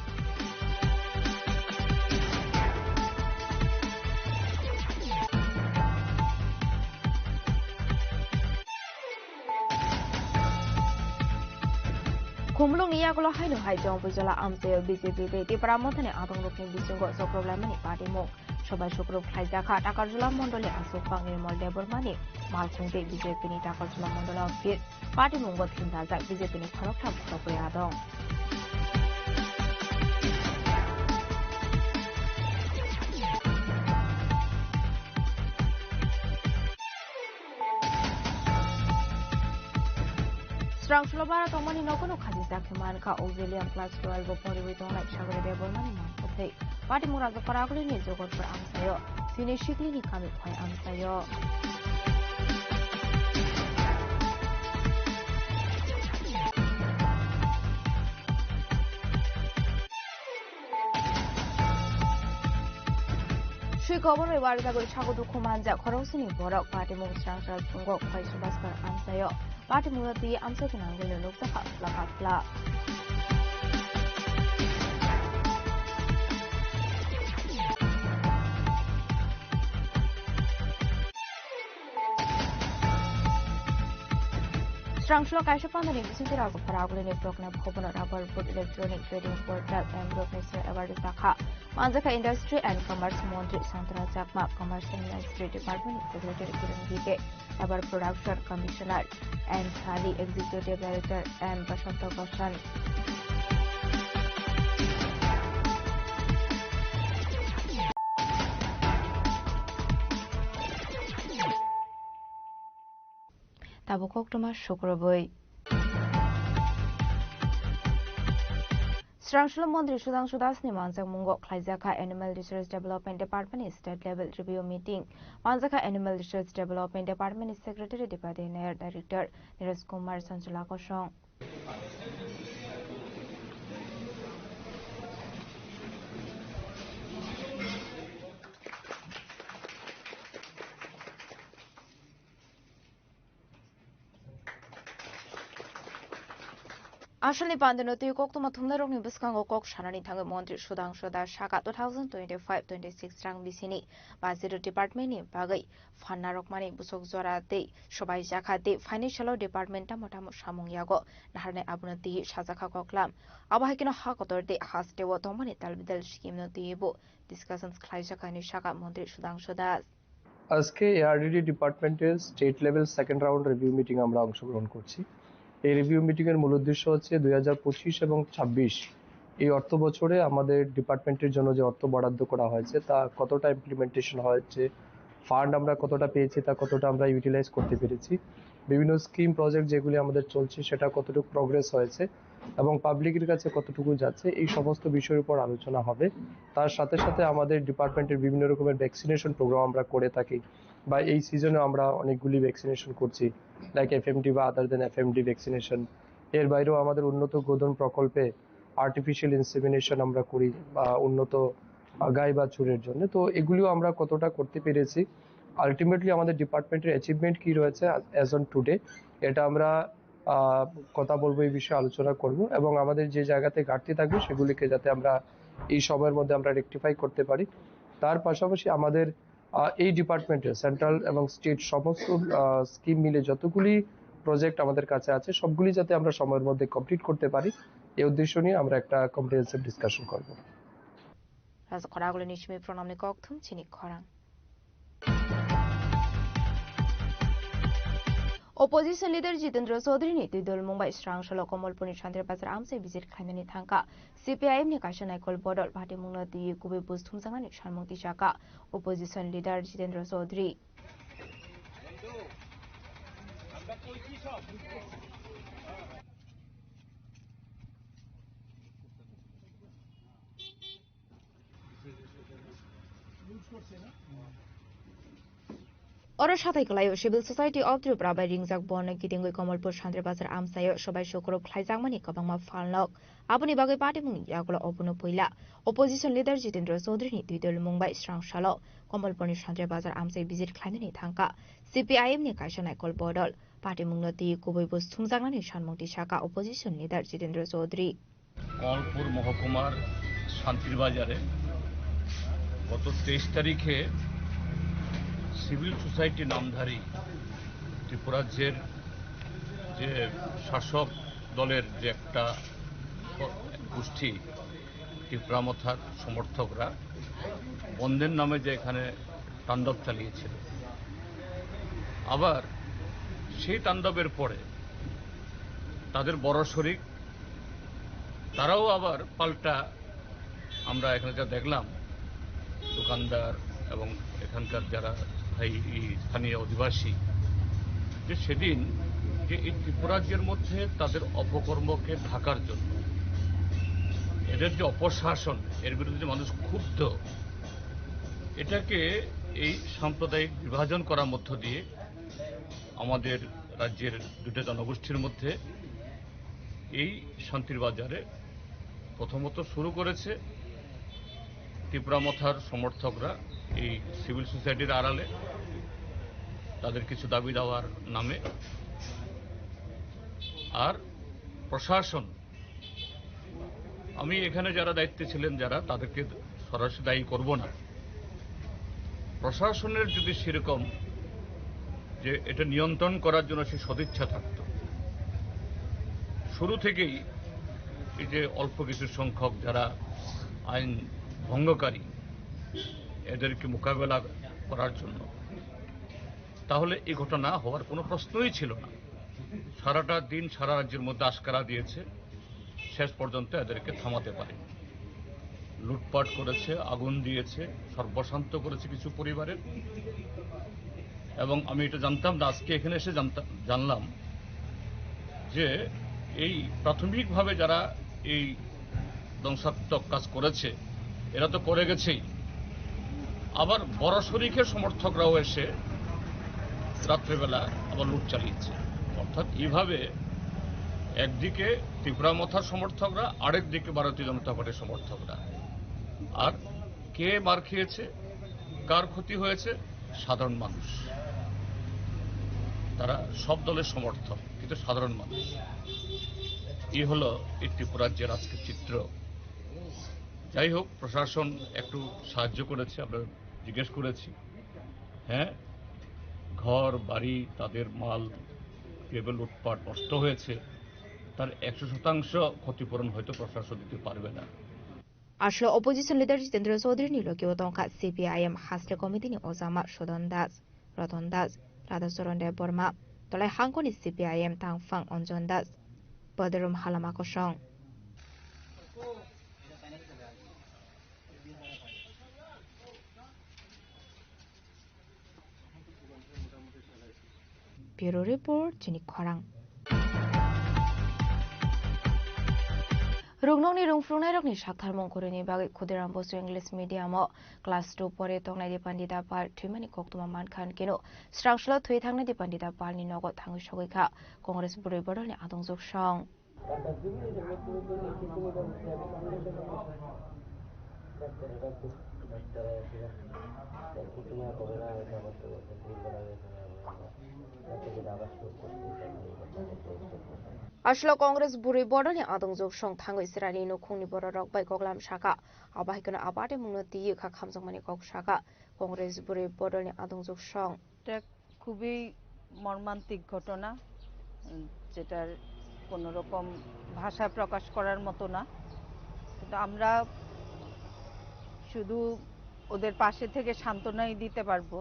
Khumulwngni yagulo haino hai Jompuijala amchaio B J P tei Tipra Mothani adongrokni bisingo choprok laimani patimung. Sobai sukruk khlaijakha Takarjala mondolni aswk pang Nirmal Debbarmani malkhung tei B J P ni Takarjala mondol office. Patimungo thindajak B J P ni khoroktham khorokbrwi adong. Srangsulo bara tongmani nogono khajijak khe mankha Auxilium class twelve o poriwi tongnai Sagori Debbarmani mankha thwi. Patimung Rajapara agulini Jogotpur amchaio, sini Siklini kami khwai amchaio. Swi koborwi warjagwi sago dukhu manjak khoroknwsini borok. Patimung Srangsa Chungo Khwai Subhaskar amchaio. Patimungno twi amchai gwnangwi nukjakha phla phla. Srangsulo kaisa pandani bisingtwi Rajapara agulini Progna Bhavan o Rubber Board Electronic Trading Portal M Road ni sir award rijak kha. Manjakha Industry and Commerce Montri Santana Chakma, Commerce and Industry Department ni Secretary Kiran Gite, Rubber Production Commissioner N Sali, Executive Director M Basanta Goshan. Tabuk koktwma sukrubwi. Srangsulo Montri Sudhangshu Das ni manjakmungo khlaijakha Animal Resource Development Department ni State Level Review Meeting. Manjakha Animal Resource Development Department ni Secretary Dipati Nair, Director Niraj Kumar Sanchula kosong. Asalni pandino twi koktwma thumnairokni bwskango kok sanani thangwi Montri Sudhangshu Das saka two thousand twenty-five twenty-six rang bisini budget department ni bagwi phanna rokmani bwswk jora tei sobai jakha tei financial department tamo tamo samung yago naharnai abono twi sajakha koklam. Abo hai kheno ha kotor tei hasteo tongmani talbidal scheme no twibo discussions khlaijakha hinwi saka Montri Sudhangshu Das. আজকে এআরডিডি ডিপার্টমেন্টের state level second round review meeting আমরা অংশগ্রহণ করছি। এই review meeting এর মূল উদ্দেশ্য হচ্ছে দুই হাজার পঁচিশ এবং ছাব্বিশ এই অর্থ বছরে আমাদের ডিপার্টমেন্টের জন্য যে অর্থ বরাদ্দ করা হয়েছে তা কতটা ইমপ্লিমেন্টেশন হয়েছে, ফান্ড আমরা কতটা পেয়েছি, তা কতটা আমরা ইউটিলাইজ করতে পেরেছি, বিভিন্ন স্কিম প্রজেক্ট যেগুলি আমাদের চলছে সেটা কতটুকু প্রোগ্রেস হয়েছে এবং পাবলিকের কাছে কতটুকু যাচ্ছে, এই সমস্ত বিষয়ের উপর আলোচনা হবে। তার সাথে সাথে আমাদের ডিপার্টমেন্টের বিভিন্ন রকমের ভ্যাকসিনেশন প্রোগ্রাম আমরা করে থাকি, বা এই সিজনে আমরা অনেকগুলি ভ্যাকসিনেশন করছি, লাইক এফএমডি বা আদার দেন এফএমডি ভ্যাকসিনেশন। এর বাইরেও আমাদের উন্নত গোধন প্রকল্পে আর্টিফিশিয়াল ইনসেমিনেশন আমরা করি, বা উন্নত, আহ, গাই বাছুরের জন্য। তো এগুলিও আমরা কতটা করতে পেরেছি, আলটিমেটলি আমাদের ডিপার্টমেন্টের অ্যাচিভমেন্ট কি রয়েছে অ্যাজ অন টুডে, এটা আমরা, আহ, কথা বলবো, এই বিষয়ে আলোচনা করব এবং আমাদের যে জায়গাতে ঘাটতি থাকবে সেগুলিকে যাতে আমরা এই সময়ের মধ্যে আমরা রেকটিফাই করতে পারি। তার পাশাপাশি আমাদের, আহ, এই ডিপার্টমেন্টের সেন্ট্রাল এবং স্টেট সমস্ত, আহ, স্কিম মিলে যতগুলি প্রজেক্ট আমাদের কাছে আছে সবগুলি যাতে আমরা সময়ের মধ্যে কমপ্লিট করতে পারি, এই উদ্দেশ্য নিয়ে আমরা একটা কম্প্রিহেন্সিভ ডিসকাশন করব। Raja Khoragulini simi pranamni kokthum chini khorang. Opposition leader Jitendra Chaudhary ni twi dol mung bai srang salo Kamalpur ni Santri Bazar amchai visit khlainani thangkha. C P I M ni kaisa naikol bodol party mungno twi kubui buj thumjaknani sanmung tisaka opposition leader Jitendra Chaudhary. Oro sathai kwlaio Civil Society of Tripura bai ringjak borno kitingwi Kamalpur Santri Bazar amchaio sobai sukurub khlaijakmani kwbangma phalnok. Aboni bagwi patimungni yagulo obono puila opposition leader Jitendra Chaudhary ni twi dol mung bai srang salo Kamalpurni Santri Bazar amchai visit khlainani thangkha C P I M ni kaisa naikol bodol. Patimungno twi kubui buj thumjaknani sanmung tisaka opposition leader Jitendra Chaudhary. Kamalpur মহকুমার শান্তির বাজারে গত তেইশ তারিখে civil society নামধারী ত্রিপুরাজ্যের যে শাসক দলের যে একটা গোষ্ঠী, ত্রিপুরা মথার সমর্থকরা বন্ধের নামে যে এখানে তাণ্ডব চালিয়েছিল, আবার সেই তাণ্ডবের পরে তাদের বড় শরিক তারাও আবার পাল্টা, আমরা এখানে যা দেখলাম, দোকানদার এবং এখানকার যারা স্থায়ী, এই স্থানীয় অধিবাসী, যে সেদিন যে এই ত্রিপুরাজ্যের মধ্যে তাদের অপকর্মকে ঢাকার জন্য, এদের যে অপশাসন, এর বিরুদ্ধে যে মানুষ ক্ষুব্ধ, এটাকে এই সাম্প্রদায়িক বিভাজন করার মধ্য দিয়ে আমাদের রাজ্যের দুটো জনগোষ্ঠীর মধ্যে এই শান্তির বাজারে প্রথমত শুরু করেছে ত্রিপুরা মথার সমর্থকরা, এই সিভিল সোসাইটির আড়ালে তাদের কিছু দাবি দাওয়ার নামে। আর প্রশাসন, আমি এখানে যারা দায়িত্বে ছিলেন, যারা, তাদেরকে সরাসরি দায়ী করব না। প্রশাসনের যদি সেরকম যে এটা নিয়ন্ত্রণ করার জন্য সে সদিচ্ছা থাকত, শুরু থেকেই এই যে অল্প কিছু সংখ্যক যারা আইন ভঙ্গকারী, এদেরকে মোকাবেলা করার জন্য, তাহলে এই ঘটনা হওয়ার কোনো প্রশ্নই ছিল না। সারাটা দিন সারা রাজ্যের মধ্যে আশকারা দিয়েছে, শেষ পর্যন্ত এদেরকে থামাতে পারেনি। লুটপাট করেছে, আগুন দিয়েছে, সর্বশান্ত করেছে কিছু পরিবারের। এবং আমি এটা জানতাম না, আজকে এখানে এসে জানতাম, জানলাম যে এই প্রাথমিকভাবে যারা এই ধ্বংসাত্মক কাজ করেছে, এরা তো করে গেছেই, আবার বড় শরিকের সমর্থকরাও এসে রাত্রেবেলা আবার লুট চালিয়েছে। অর্থাৎ এইভাবে একদিকে ত্রিপুরা মথার সমর্থকরা, আরেক দিকে ভারতীয় জনতা পার্টির সমর্থকরা। আর কে মার খেয়েছে, কার ক্ষতি হয়েছে? সাধারণ মানুষ। তারা সব দলের সমর্থক, কিন্তু সাধারণ মানুষ। এই হলো এই ত্রিপুরার যে রাজকীয় চিত্র। যাই হোক, প্রশাসন একটু সাহায্য করেছে, আমরা জিজ্ঞেস করেছি। হ্যাঁ, ঘর বাড়ি, তাদের মাল, কেবল লুটপাট, নষ্ট হয়েছে, তার একশো শতাংশ ক্ষতিপূরণ হয়তো প্রশাসন দিতে পারবে না। Aswk opposition leader Jitendra Chaudhary ni logi o tongkha C P I M Hasle Committee ni ojama Sodon Das, Roton Das, Radhacharan Debbarma, Tolai Hangkoni C P I M tangphang Anjan Das, Badarum Halama Kosong. Bureau Report, Chini Khorang. Ruknokni rungphrunairokni saktharmung kwrwini bagwi Khudiram Basu English Medium o class two pore tongnai Dipandita Pal thwimani koktwma mankha hinkhe no srangsola thwi thangnai Dipandita Palni nogo thangwi sogwi kha Congress bwrwi bodolni adongjwk song. Aswk Congress bwrwi bodolni adongjwk song thangwi chwraini nukhungni bororok bai koklam sakha. Abo hai kheno a party mungno twiwi kha khamjakmani kok sakha Congress bwrwi bodolni adongjwk song. এটা খুবই মর্মান্তিক ঘটনা, উম, যেটার কোনো রকম ভাষায় প্রকাশ করার মতো না। কিন্তু আমরা শুধু ওদের পাশে থেকে সান্ত্বনাই দিতে পারবো।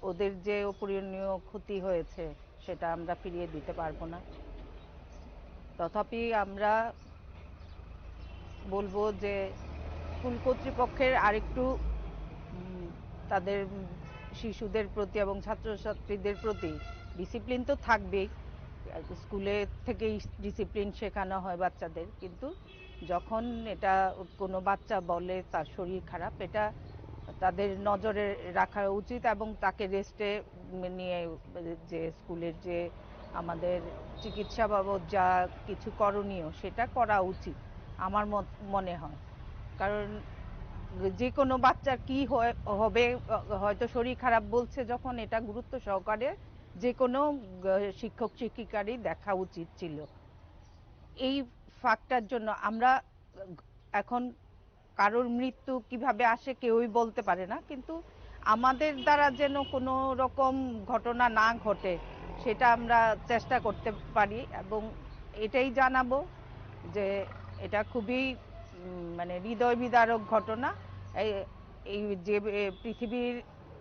ওদের যে অপূরণীয় ক্ষতি হয়েছে, সেটা আমরা ফিরিয়ে দিতে পারবো না। তথাপি আমরা বলবো যে স্কুল কর্তৃপক্ষের আরেকটু, উম, তাদের, উম, শিশুদের প্রতি এবং ছাত্রছাত্রীদের প্রতি ডিসিপ্লিন তো থাকবেই, স্কুলে থেকেই ডিসিপ্লিন শেখানো হয় বাচ্চাদের, কিন্তু যখন এটা কোনো বাচ্চা বলে তার শরীর খারাপ, এটা তাদের নজরে রাখা উচিত এবং তাকে রেস্টে নিয়ে যে স্কুলের যে আমাদের চিকিৎসা বাবদ যা কিছু করণীয়, সেটা করা উচিত আমার মত-, মনে হয়। কারণ যে কোনো বাচ্চার কি হয়, হবে, হয়তো শরীর খারাপ বলছে যখন, এটা গুরুত্ব সহকারে যে কোনো, আহ, শিক্ষক শিক্ষিকারই দেখা উচিত ছিল। এই ফাঁকটার জন্য আমরা এখন কারোর মৃত্যু কিভাবে আসে কেউই বলতে পারে না, কিন্তু আমাদের দ্বারা যেন কোনো রকম ঘটনা না ঘটে, সেটা আমরা চেষ্টা করতে পারি। এবং এটাই জানাবো যে এটা খুবই, উম, মানে, হৃদয় বিদারক ঘটনা। এই, এই যে, এ, পৃথিবীর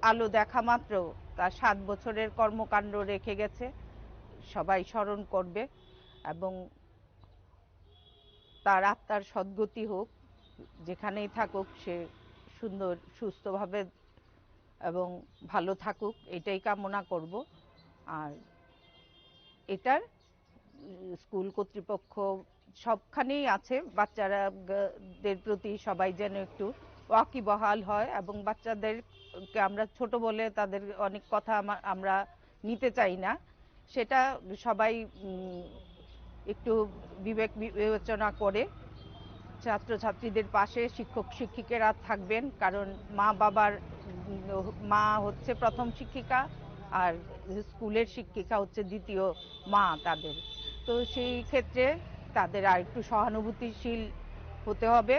আলো দেখা মাত্র তার সাত বছরের কর্মকাণ্ড রেখে গেছে, সবাই স্মরণ করবে। এবং তার আত্মার সদ্গতি হোক, যেখানেই থাকুক সে সুন্দর সুস্থভাবে এবং ভালো থাকুক, এটাই কামনা করব। আর এটার, উম, স্কুল কর্তৃপক্ষ সবখানেই আছে, বাচ্চারা গ-, দের প্রতি সবাই যেন একটু ওয়াকিবহাল হয় এবং বাচ্চাদেরকে আমরা ছোট বলে তাদের অনেক কথা আমা-, আমরা নিতে চাই না, সেটা সবাই, উম, একটু বিবেক বিবেচনা করে ছাত্রছাত্রীদের পাশে শিক্ষক শিক্ষিকারা থাকবেন, কারণ মা বাবার, উম, মা হচ্ছে প্রথম শিক্ষিকা, আর স্কুলের শিক্ষিকা হচ্ছে দ্বিতীয় মা তাদের। তো সেই ক্ষেত্রে তাদের আর একটু সহানুভূতিশীল হতে হবে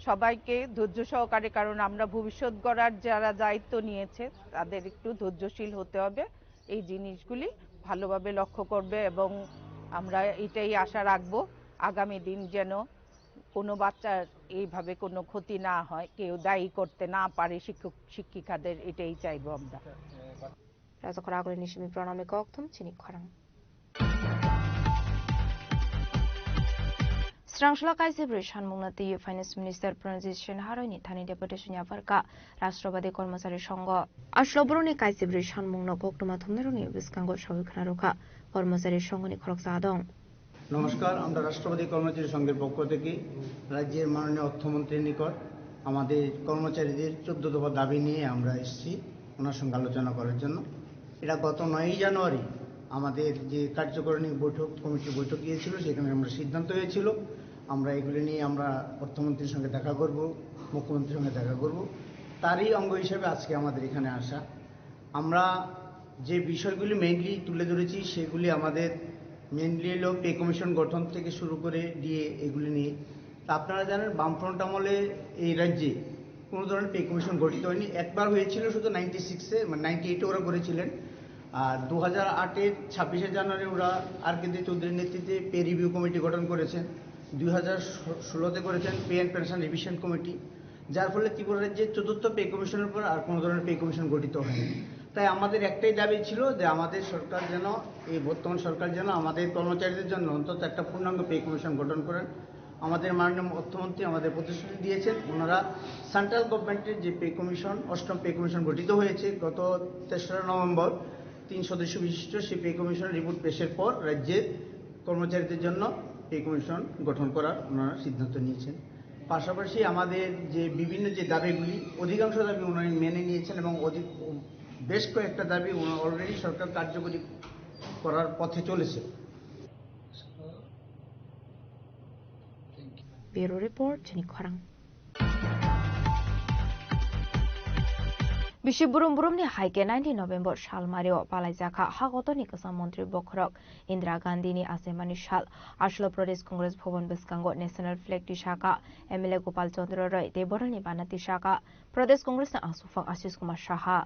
সবাইকে, ধৈর্য সহকারে, কারণ আমরা ভবিষ্যৎ গড়ার যারা দায়িত্ব নিয়েছে তাদের একটু ধৈর্যশীল হতে হবে। এই জিনিসগুলি ভালোভাবে লক্ষ্য করবে এবং আমরা এটাই আশা রাখবো আগামী দিন যেন কোনো বাচ্চার এইভাবে কোনো ক্ষতি না হয়, কেউ দায়ী করতে না পারে শিক্ষক শিক্ষিকাদের, এটাই চাইবো আমরা। Rajakhor agulini simi pranami kokthum chini khorang. Srangsola kaisa bwrwi sanmungno twiwi Finance Minister Pranjit Singh Haroi ni thani deputation ni apharkha Rashtrabadi Kormochari Songho. Aswk borokni kaisa bwrwi sanmungno koktwma thumnairokni bwskango sawi khna rwkha Kormochari Songhoni khoroksa adong. নমস্কার, আমরা রাষ্ট্রপতি কর্মচারী সংঘের পক্ষ থেকে রাজ্যের মাননীয় অর্থমন্ত্রীর নিকট আমাদের কর্মচারীদের চোদ্দ দফা দাবি নিয়ে আমরা এসেছি ওনার সঙ্গে আলোচনা করার জন্য। এটা গত নয়ই জানুয়ারি আমাদের যে কার্যকরণী বৈঠক, কমিটির বৈঠক গিয়েছিল, সেখানে আমরা সিদ্ধান্ত হয়েছিল, আমরা এগুলি নিয়ে আমরা অর্থমন্ত্রীর সঙ্গে দেখা করব, মুখ্যমন্ত্রীর সঙ্গে দেখা করব। তারই অঙ্গ হিসেবে আজকে আমাদের এখানে আসা। আমরা যে বিষয়গুলি মেইনলি তুলে ধরেছি, সেগুলি আমাদের মেনলি হলো পে কমিশন গঠন থেকে শুরু করে ডিএ এগুলি নিয়ে। তা আপনারা জানেন, বামফ্রন্ট আমলে এই রাজ্যে কোনো ধরনের পে কমিশন গঠিত হয়নি। একবার হয়েছিল শুধু নাইনটি সিক্সে, মানে নাইনটি এইটে ওরা করেছিলেন। আর দু হাজার আটের ছাব্বিশে জানুয়ারি ওরা আর কে দে চৌধুরীর নেতৃত্বে পে রিভিউ কমিটি গঠন করেছেন। দুই হাজার ষোলোতে করেছেন pay and pension revision committee, যার ফলে ত্রিপুরা রাজ্যে চতুর্থ পে কমিশনের পর আর কোনো ধরনের পে কমিশন গঠিত হয়নি। তাই আমাদের একটাই দাবি ছিল যে আমাদের সরকার যেন, এই বর্তমান সরকার যেন আমাদের কর্মচারীদের জন্য অন্তত একটা পূর্ণাঙ্গ পে কমিশন গঠন করেন। আমাদের মাননীয় অর্থমন্ত্রী আমাদের প্রতিশ্রুতি দিয়েছেন, ওনারা সেন্ট্রাল গভর্নমেন্টের যে পে কমিশন, অষ্টম পে কমিশন গঠিত হয়েছে গত তেসরা নভেম্বর, তিন সদস্য বিশিষ্ট সেই পে কমিশনের রিপোর্ট পেশের পর রাজ্যের কর্মচারীদের জন্য পে কমিশন গঠন করার ওনারা সিদ্ধান্ত নিয়েছেন। পাশাপাশি আমাদের যে বিভিন্ন যে দাবিগুলি, অধিকাংশ দাবি ওনারা মেনে নিয়েছেন এবং অধিক, বেশ কয়েকটা দাবি ওনারা অলরেডি সরকার কার্যকরী করার পথে চলেছে। Bureau Report, Chini Khorang. Bisi burum burumni hai khe nineteen November salmario palaijakha Hakotorni kwcham montri bokhorok Indira Gandhini achaimani sal. Aswlo Pradesh Congress Bhavan bwskango National Flag tisaka, M L A Gopal Chandra Roy tei borokni bana tisaka Pradesh Congressni aswkphang Ashish Kumar Saha.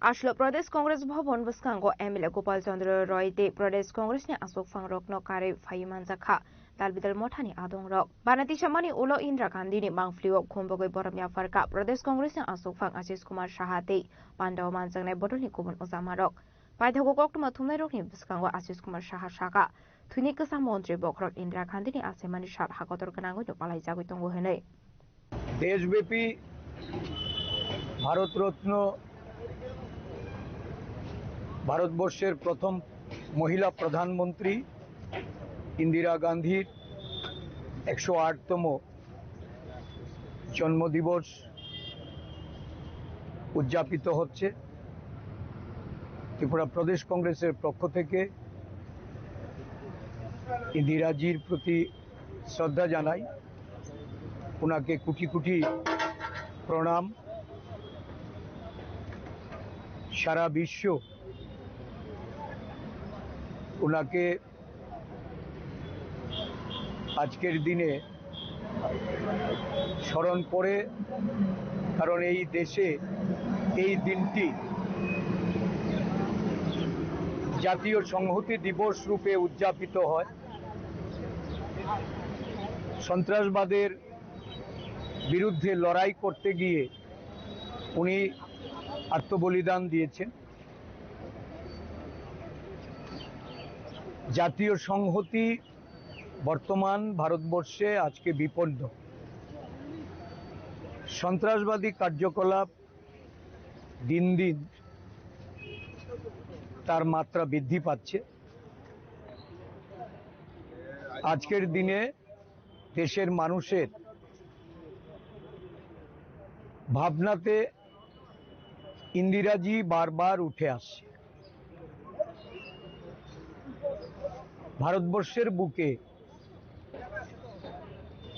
Aswlo Pradesh Congress Bhavan bwskango M L A Gopal Chandra Roy tei Pradesh Congressni aswkphangrokno karwi phaiwi manjakha dal bidal mothani adongrok. Bana tisamani ulo Indira Gandhini mangphlio khumbogwi borom yapharkha Pradesh Congressni aswkphang Ashish Kumar Saha tei pandao manjaknai bodolni kubun ojamarok. Paithago koktwma thumnairokni bwskango Ashish Kumar Saha sakha, thwini kwcham montri bokhorok Indira Gandhini achaimani sal hakotor gwnangwi no palaijagwi tongo hwnwi. দেশব্যাপী ভারতরত্ন, ভারতবর্ষের প্রথম মহিলা প্রধানমন্ত্রী ইন্দিরা গান্ধীর একশো আটতম জন্মদিবস উদযাপিত হচ্ছে। ত্রিপুরা প্রদেশ কংগ্রেসের পক্ষ থেকে ইন্দিরাজির প্রতি শ্রদ্ধা জানাই, ওনাকে কোটি কোটি প্রণাম। সারা বিশ্ব ওনাকে আজকের দিনে স্মরণ করে, কারণ এই দেশে এই দিনটি জাতীয় সংহতি দিবস রূপে উদযাপিত হয়। সন্ত্রাসবাদের বিরুদ্ধে লড়াই করতে গিয়ে উনি আত্মবলিদান দিয়েছেন। জাতীয় সংহতি বর্তমান ভারতবর্ষে আজকে বিপন্ন। সন্ত্রাসবাদী কার্যকলাপ দিন দিন তার মাত্রা বৃদ্ধি পাচ্ছে। আজকের দিনে দেশের মানুষের ভাবনাতে ইন্দিরাজি বারবার উঠে আসছে। ভারতবর্ষের বুকে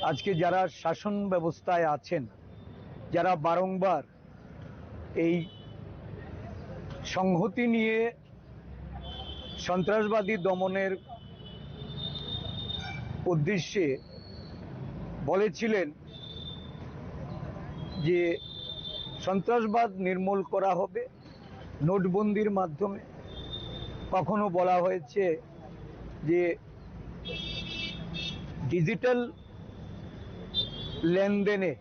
আজকে যারা শাসন ব্যবস্থায় আছেন, যারা বারংবার এই সংহতি নিয়ে সন্ত্রাসবাদী দমনের উদ্দেশ্যে বলেছিলেন যে সন্ত্রাসবাদ নির্মূল করা হবে নোটবন্দির মাধ্যমে। কখনো বলা হয়েছে যে ডিজিটাল লেনদেনে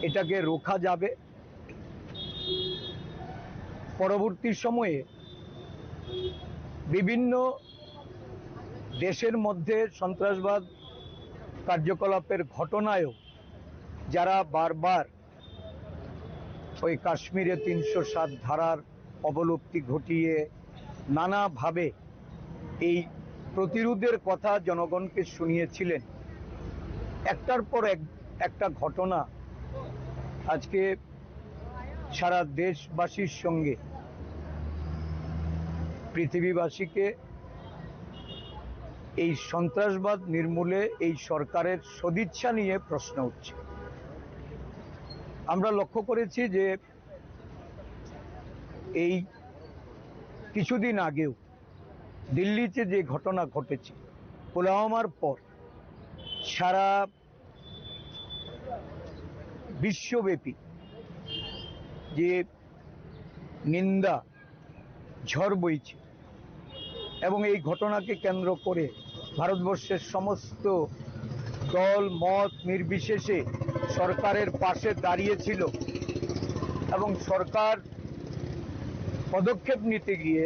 এটাকে রোখা যাবে। পরবর্তী সময়ে বিভিন্ন দেশের মধ্যে সন্ত্রাসবাদ কার্যকলাপের ঘটনায়ও যারা বারবার ওই কাশ্মীরে তিনশো সাত ধারার অবলুপ্তি ঘটিয়ে নানাভাবে এই প্রতিরোধের কথা জনগণকে শুনিয়েছিলেন, একটার পর এক, একটা ঘটনা আজকে সারা দেশবাসীর সঙ্গে পৃথিবীবাসীকে এই সন্ত্রাসবাদ নির্মূলে এই সরকারের সদিচ্ছা নিয়ে প্রশ্ন উঠছে। আমরা লক্ষ্য করেছি যে এই কিছুদিন আগেও দিল্লিতে যে ঘটনা ঘটেছে, পুলওয়ামার পর সারা বিশ্বব্যাপী যে নিন্দা ঝড় বইছে এবং এই ঘটনাকে কেন্দ্র করে ভারতবর্ষের সমস্ত দল মত নির্বিশেষে সরকারের পাশে দাঁড়িয়েছিল এবং সরকার পদক্ষেপ নিতে গিয়ে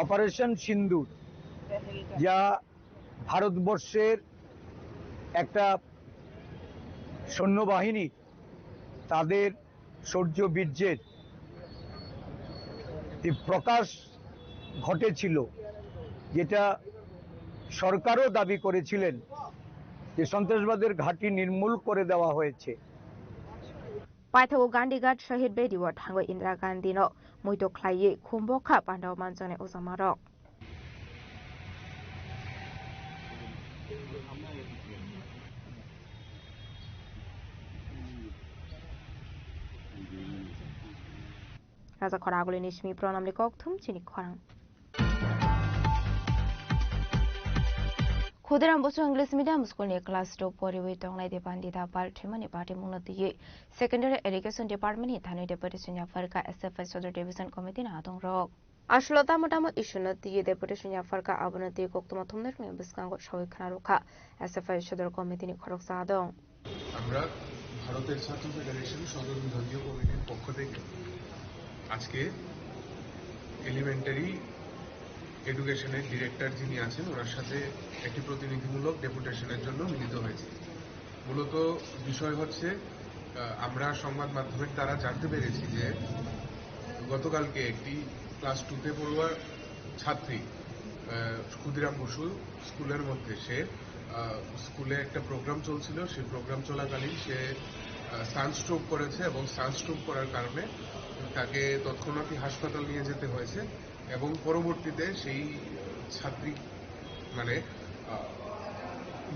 অপারেশন সিন্দুর, যা ভারতবর্ষের একটা সৈন্যবাহিনী, তাদের শৌর্য বীর্যের যে প্রকাশ ঘটেছিল, যেটা সরকারও দাবি করেছিলেন যে সন্ত্রাসবাদের ঘাঁটি নির্মূল করে দেওয়া হয়েছে। Paithago Gandhi Ghat Shahid Bedi o thangwi Indira Gandhi no muitu khlaiwi khum bokha pandao manjaknai ujamarok. Raja Khoraguli ni simi pranamni kokthum chini khorang. Khudiram Busu English Medium School ni class two poriwi tongnai Debandita Pal thwimani patimungno twiwi Secondary Education Department ni thani deputation yapharkha S F I Sodor Division Committee ni adongrok. Aswkno tamo tamo issue no twiwi deputation yapharkha, abono twiwi koktwma thumnairokni bwskango sawi khwnarwkha S F I Sodor Committee ni khoroksa adong. আমরা ভারতের ছাত্র ফেডারেশন সদর বিভাগীয় কমিটির পক্ষ থেকে আজকে এলিমেন্টারি এডুকেশনের ডিরেক্টর যিনি আছেন, ওনার সাথে একটি প্রতিনিধিমূলক ডেপুটেশনের জন্য মিলিত হয়েছি। মূলত বিষয় হচ্ছে, আহ, আমরা সংবাদ মাধ্যমের দ্বারা জানতে পেরেছি যে গতকালকে একটি ক্লাস টুতে পড়ুয়া ছাত্রী, আহ, ক্ষুদিরাম বসু স্কুলের মধ্যে সে, আহ, স্কুলে একটা প্রোগ্রাম চলছিল, সেই প্রোগ্রাম চলাকালীন সে, আহ, সানস্ট্রোক করেছে এবং সানস্ট্রোক করার কারণে তাকে তৎক্ষণাৎই হাসপাতাল নিয়ে যেতে হয়েছে এবং পরবর্তীতে সেই ছাত্রী মানে, আহ,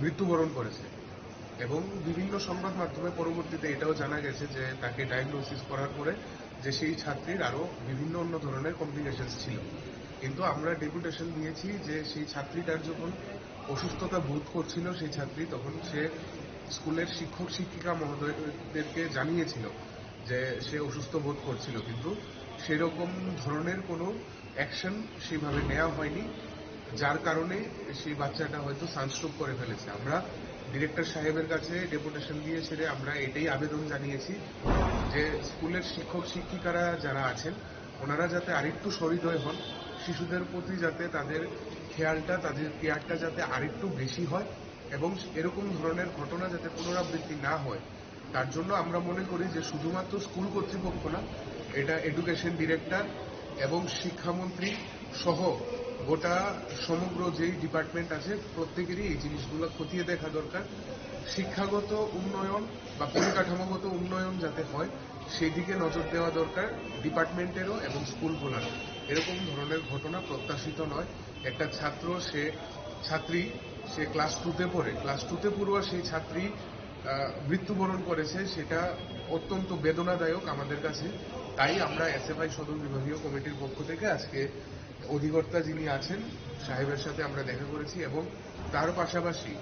মৃত্যুবরণ করেছে। এবং বিভিন্ন সংবাদ মাধ্যমে পরবর্তীতে এটাও জানা গেছে যে তাকে ডায়াগনোসিস করার পরে যে সেই ছাত্রীর আরও বিভিন্ন অন্য ধরনের কমপ্লিকেশনস ছিল। কিন্তু আমরা ডেপুটেশন দিয়েছি যে সেই ছাত্রীটার যখন অসুস্থতা বোধ করছিল সেই ছাত্রী, তখন সে স্কুলের শিক্ষক শিক্ষিকা মহোদয়দেরকে জানিয়েছিল যে সে অসুস্থ বোধ করছিল, কিন্তু সেরকম ধরনের কোনো অ্যাকশন সেইভাবে নেওয়া হয়নি, যার কারণে সেই বাচ্চাটা হয়তো সানস্ট্রোক করে ফেলেছে। আমরা ডিরেক্টর সাহেবের কাছে ডেপুটেশন দিয়ে সেরে আমরা এটাই আবেদন জানিয়েছি যে স্কুলের শিক্ষক শিক্ষিকারা যারা আছেন, ওনারা যাতে আরেকটু সহৃদয় হন, শিশুদের প্রতি যাতে তাদের খেয়ালটা, তাদের কেয়ারটা যাতে আরেকটু বেশি হয় এবং এরকম ধরনের ঘটনা যাতে পুনরাবৃত্তি না হয়, তার জন্য আমরা মনে করি যে শুধুমাত্র স্কুল কর্তৃপক্ষ না, এটা এডুকেশন ডিরেক্টর এবং শিক্ষামন্ত্রী সহ গোটা সমগ্র যেই ডিপার্টমেন্ট আছে, প্রত্যেকেরই এই জিনিসগুলো খতিয়ে দেখা দরকার। শিক্ষাগত উন্নয়ন বা পরিকাঠামোগত উন্নয়ন যাতে হয়, সেই দিকে নজর দেওয়া দরকার ডিপার্টমেন্টেরও এবং স্কুলগুলোরও। এরকম ধরনের ঘটনা প্রত্যাশিত নয়। একটা ছাত্র, সে ছাত্রী, সে ক্লাস টুতে পড়ে, ক্লাস টুতে পড়ুয়া সেই ছাত্রী, আহ, মৃত্যুবরণ করেছে, সেটা অত্যন্ত বেদনাদায়ক আমাদের কাছে। তাই আমরা এসএফআই সদর বিভাগীয় কমিটির পক্ষ থেকে আজকে অধিকর্তা যিনি আছেন, সাহেবের সাথে আমরা দেখা করেছি এবং তার পাশাপাশি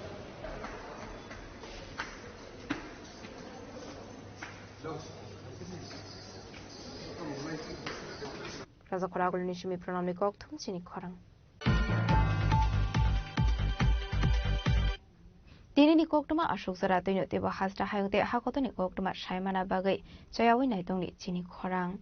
Raja Khoraguli ni simi pranamni kokthum chini khorang. Tinini koktwma aswk jora twino teibo hasta hayung tei hakotoni koktwma saimana bagwi chayawi naitongni chini khorang.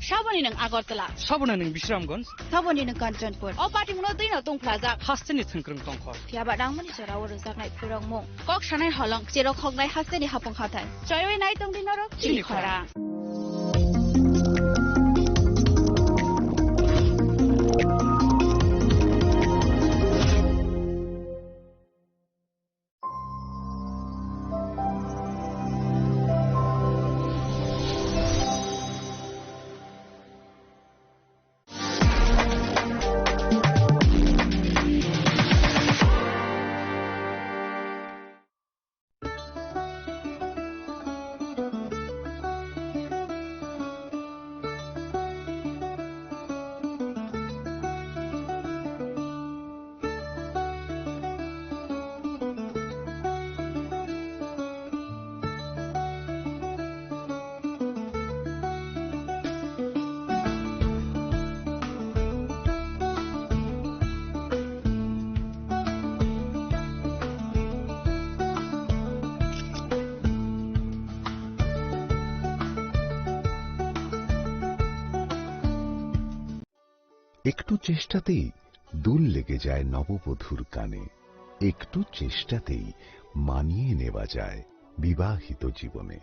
Saboni nwng Agartala. Saboni nwng Bisramganj. Saboni nwng Kanchanpur. O patimungno twino tungphlajak. Hasteni thwngkwrwng tongkha. Phiyaba nangmani jorao rwjaknai phirokmung. Kok sanai holong, cherok hoknai hasteni hapung hathai. Choiwi nai tongdi norok chini khorang. একটু চেষ্টাতেই দুল লেগে যায় নববধূর কানে। একটু চেষ্টাতেই মানিয়ে নেওয়া যায় বিবাহিত জীবনে।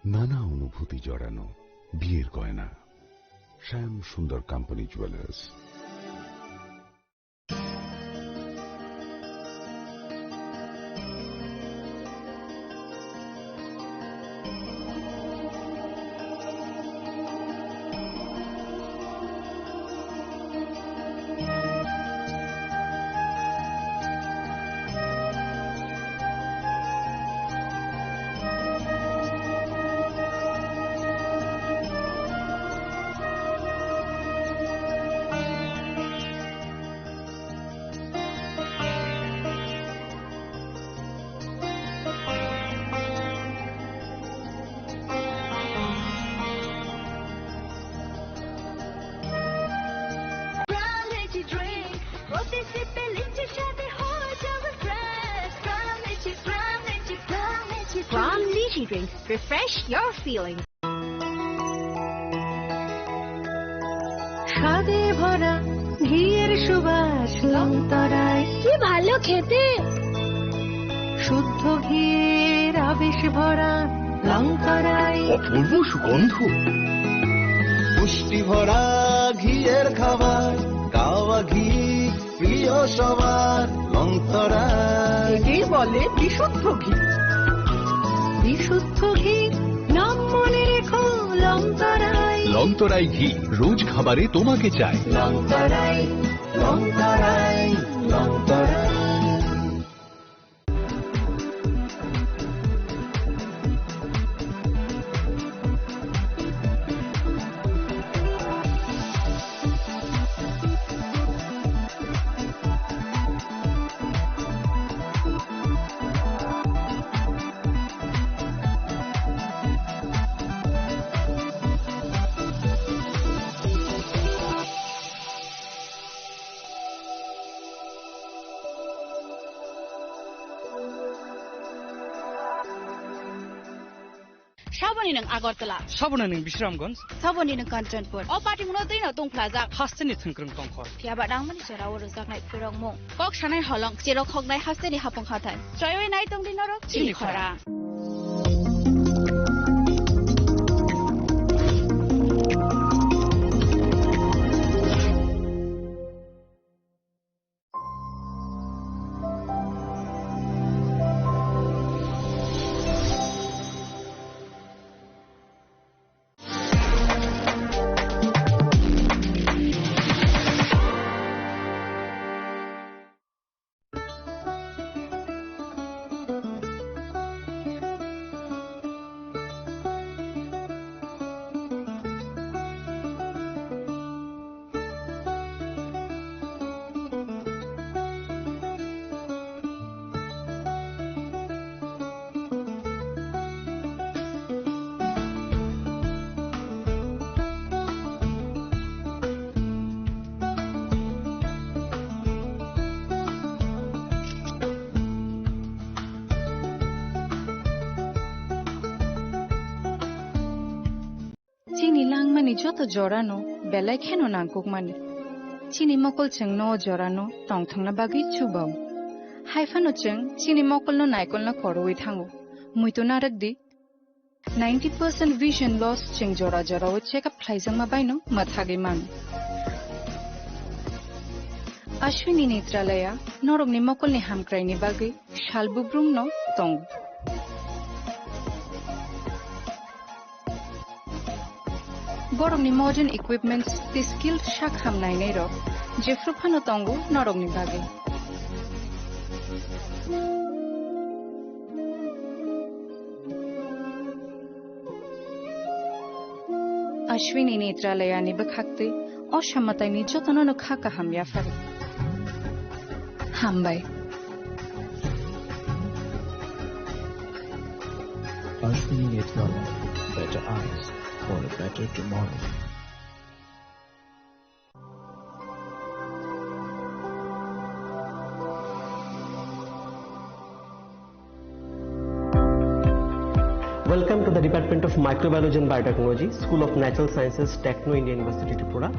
নানা অনুভূতি জড়ানো বিয়ের গয়না। শ্যাম সুন্দর company jewellers. From Lychee Drink, প্রতি সিপে লিচি স্বাদে হয়ে যাবে fresh। From Lychee, from Lychee, from Lychee Drink। From Lychee Drink, refresh your feelings। স্বাদে ভরা ঘিয়ের সুবাস লংতরায়। কি ভালো খেতে। শুদ্ধ ঘিয়ের আবেশ ভরা লংতরায়। অপূর্ব সুগন্ধ। পুষ্টি ভরা ঘিয়ের খাবার, কাওয়া ঘি প্রিয় সবার, লংতরায়। একেই বলে বিশুদ্ধ ঘি। বিশুদ্ধ ঘি, নাম মনে রেখো, লংতরায়। লংতরায় ঘি, রোজ খাবারে তোমাকে চাই। লংতরায়, লংতরায়, Longtharai. Saboni nwng Agartala. Saboni nwng Bisramganj. Saboni nwng Kanchanpur. O patimungno twino tungphlajak. Hasteni thwngkwrwng tongkha. Phiyaba nangmani jorao rwjaknai phirokmung. Kok sanai holong, cherok hoknai hasteni hapung hathai. Choiwi nai tongdi norok chini khorang. Ni joto jorano belai kheno nangkukmani. Chini mokol chwngno o jorano tongthokna bagwi chubao. Haiphano chwng chini mokolno naikolna koroi thango. Muitu narwk di. Ninety percent vision loss chwng jora jorao check up khlaijakma baino mwthagwi mano. Ashwini Netralaya norokni mokolni hamkraini bagwi sal bubrumno tongo. Borokni modern equipments tei skilled sak ham nainairok jephru phano tongo norokni bagwi. Ashwini Netralayani bwkhaktwi o samataini jotono no kha kaham yaphari. Hambai. Ashwini Netralaya, better eyes for a better tomorrow. Welcome to the Department of Microbiology and Biotechnology, School of Natural Sciences, Techno India University, Tripura.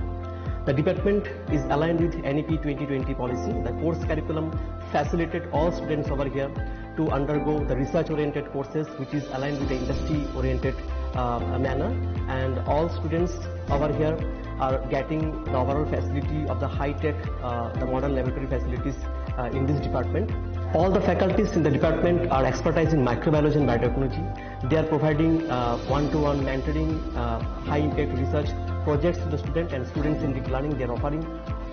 The department is aligned with N E P twenty twenty policy. The course curriculum facilitated all students over here to undergo the research-oriented courses, which is aligned with the industry-oriented, uh, manner, and all students over here are getting the overall facility of the high-tech, uh, the modern laboratory facilities, uh, in this department. All the faculties in the department are expertise in microbiology and biotechnology. They are providing, uh, one-to-one mentoring, uh, high-impact research projects to the student and students in deep learning. They are offering,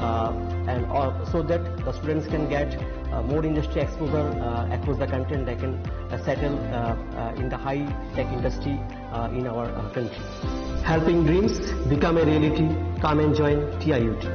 uh, and, uh, so that the students can get, uh, more industry exposure, uh, across the country, and they can, uh, settle, uh, uh, in the high-tech industry, uh, in our, uh, country. Helping dreams become a reality. Come and join T I U T.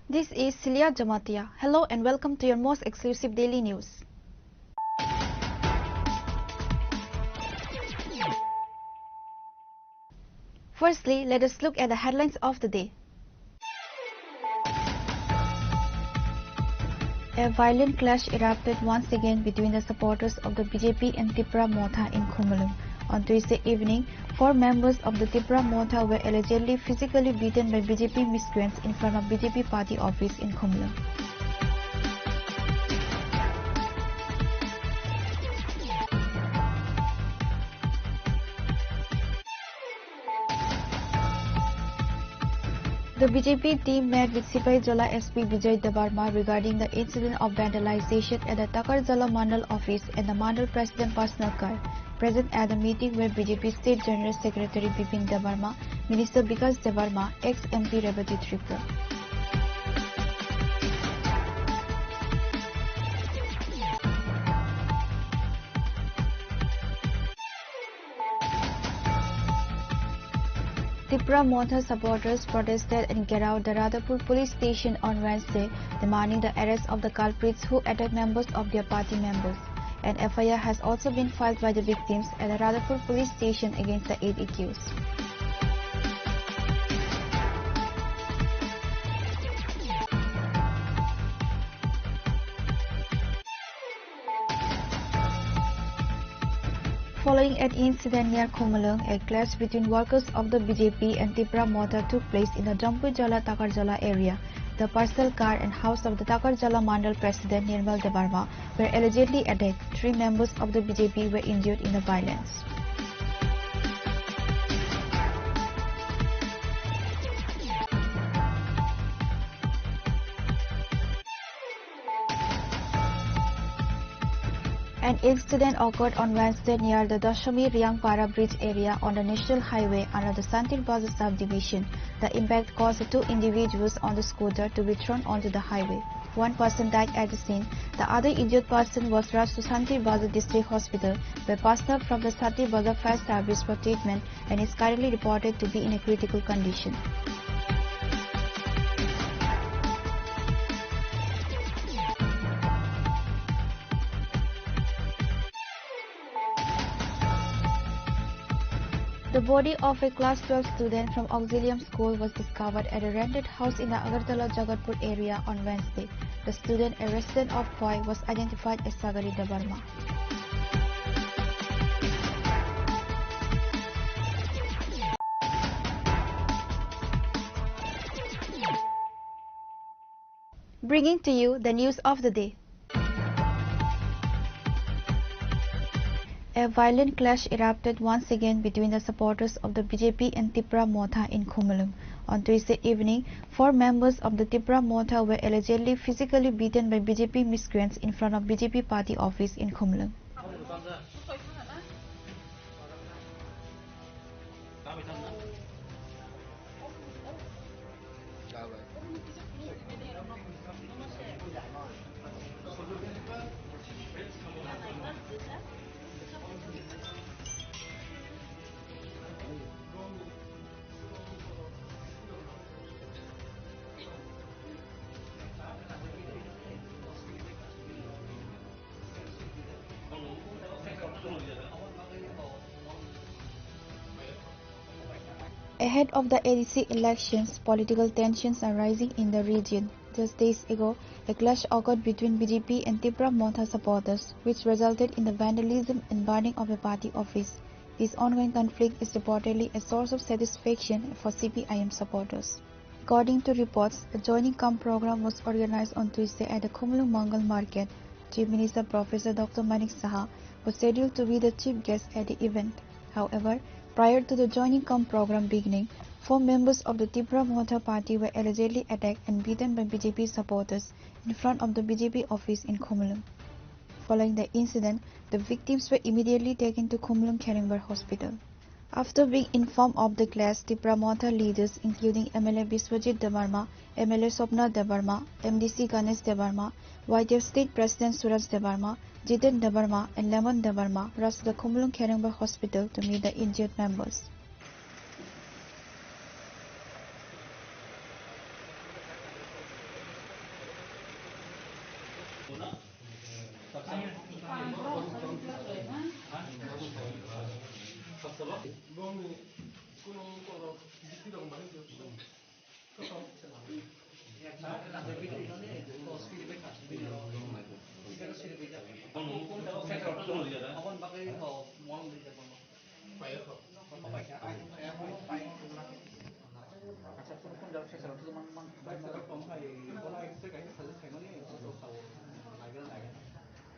This is Celia Jamatia. Hello and welcome to your most exclusive daily news. Firstly, let us look at the headlines of the day. A violent clash erupted once again between the supporters of the B J P and Tipra Motha in Khumulwng. On Tuesday evening, four members of the Tipra Motha were allegedly physically beaten by B J P miscreants in front of B J P party office in Khumulwng. The B J P team met with Sipahijola S P Bijoy Debbarma regarding the incident of vandalization at the Takarjala Mandal office and the Mandal President personal car. Present at the meeting were B J P State General Secretary Bipin Debbarma, Minister Bikash Debbarma, ex M P Rebati Tripura. Tipra Motha supporters protested and gherao the Radhapur police station on Wednesday, demanding the arrest of the culprits who attacked members of their party members. An F I R has also been filed by the victims at the Radhapur police station against the eight accused. Following an incident near Khumulwng, a clash between workers of the B J P and Tipra Motha took place in the Jampuijala Takarjala area. The personal car and house of the Takarjala Mandal President Nirmal Debbarma were allegedly attacked. Three members of the B J P were injured in the violence. An incident occurred on Wednesday near the Dashami Riangpara bridge area on the National Highway under the Santir Bazar subdivision. The impact caused the two individuals on the scooter to be thrown onto the highway. One person died at the scene. The other injured person was rushed to Santir Bazar District Hospital, where personnel from the Santir Bazar Fire Service for treatment and is currently reported to be in a critical condition. The body of a class twelve student from Auxilium School was discovered at a rented house in the Agartala Jagatpur area on Wednesday. The student, a resident of Khwai, was identified as Sagari Debbarma. Bringing to you the news of the day. A violent clash erupted once again between the supporters of the B J P and Tipra Motha in Khumulwng. On Tuesday evening, four members of the Tipra Motha were allegedly physically beaten by B J P miscreants in front of B J P party office in Khumulwng. Ahead of the A D C elections, political tensions are rising in the region. Just days ago, a clash occurred between B J P and Tipra Motha supporters, which resulted in the vandalism and burning of a party office. This ongoing conflict is reportedly a source of satisfaction for C P I M supporters. According to reports, a joining cum program was organized on Tuesday at the Khumulwng Mangal Market. Chief Minister Professor Doctor Manik Saha was scheduled to be the chief guest at the event. However, prior to the joining cum program beginning, four members of the Tipra Motha party were allegedly attacked and beaten by B J P supporters in front of the B J P office in Khumulwng. Following the incident, the victims were immediately taken to Khumulwng Kherengbar Hospital. After being informed of the clash, Tipra Motha leaders including M L A Biswajit Debbarma, M L A Swapna Debbarma, M D C Ganesh Debbarma, Y T F State President Suraj Debbarma, Jiten Debbarma and Lemon Debbarma rushed to the Khumulwng Kherengbar Hospital to meet the injured members.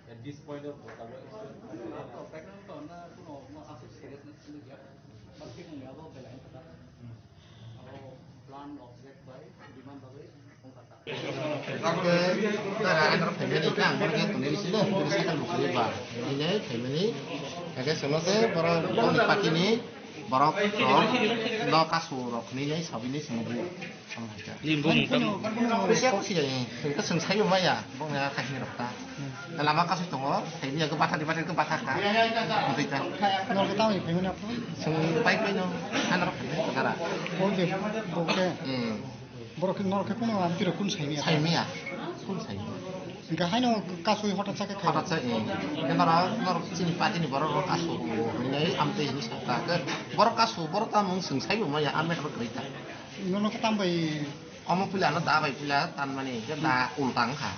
At this point of the Tara ang rok phaimani khe ang bono khe tonwi risi le, bini sakal bo kwrwi ba. Bini phaimani, khe sono se borok boni party ni borok rok no kasu rok hwnwi nai sabini swngo. Bini bumung tamo? Bisi ako siya ni, hwnkhe chwng sayo maya, bong ya kahini rok ta. Lama kasu tongo, saini ya batha di batha khe batha kha. Mutwi ta. Nol khe tamo phaimani apo? Chwng pai pai no, ang rok phaimani tara. Bol de, bol khe. Hmm. Borok khe norok khe kunu ampirok kunu saimaya. Saimaya. Kunu saimaya. Hingke haino kasui hotat sa khe khai. Hotat sa, eh. Hingke norok, norok chini party ni borok rok kasu hwnwi amtwi hwnwi sakha. Hingke borok kasu, borok tamo wng chwng saibo maya, a matter kwrwi kha. Nono khe tambai. Omo puila ano da bai puila tanmani, hingke da ultang kha.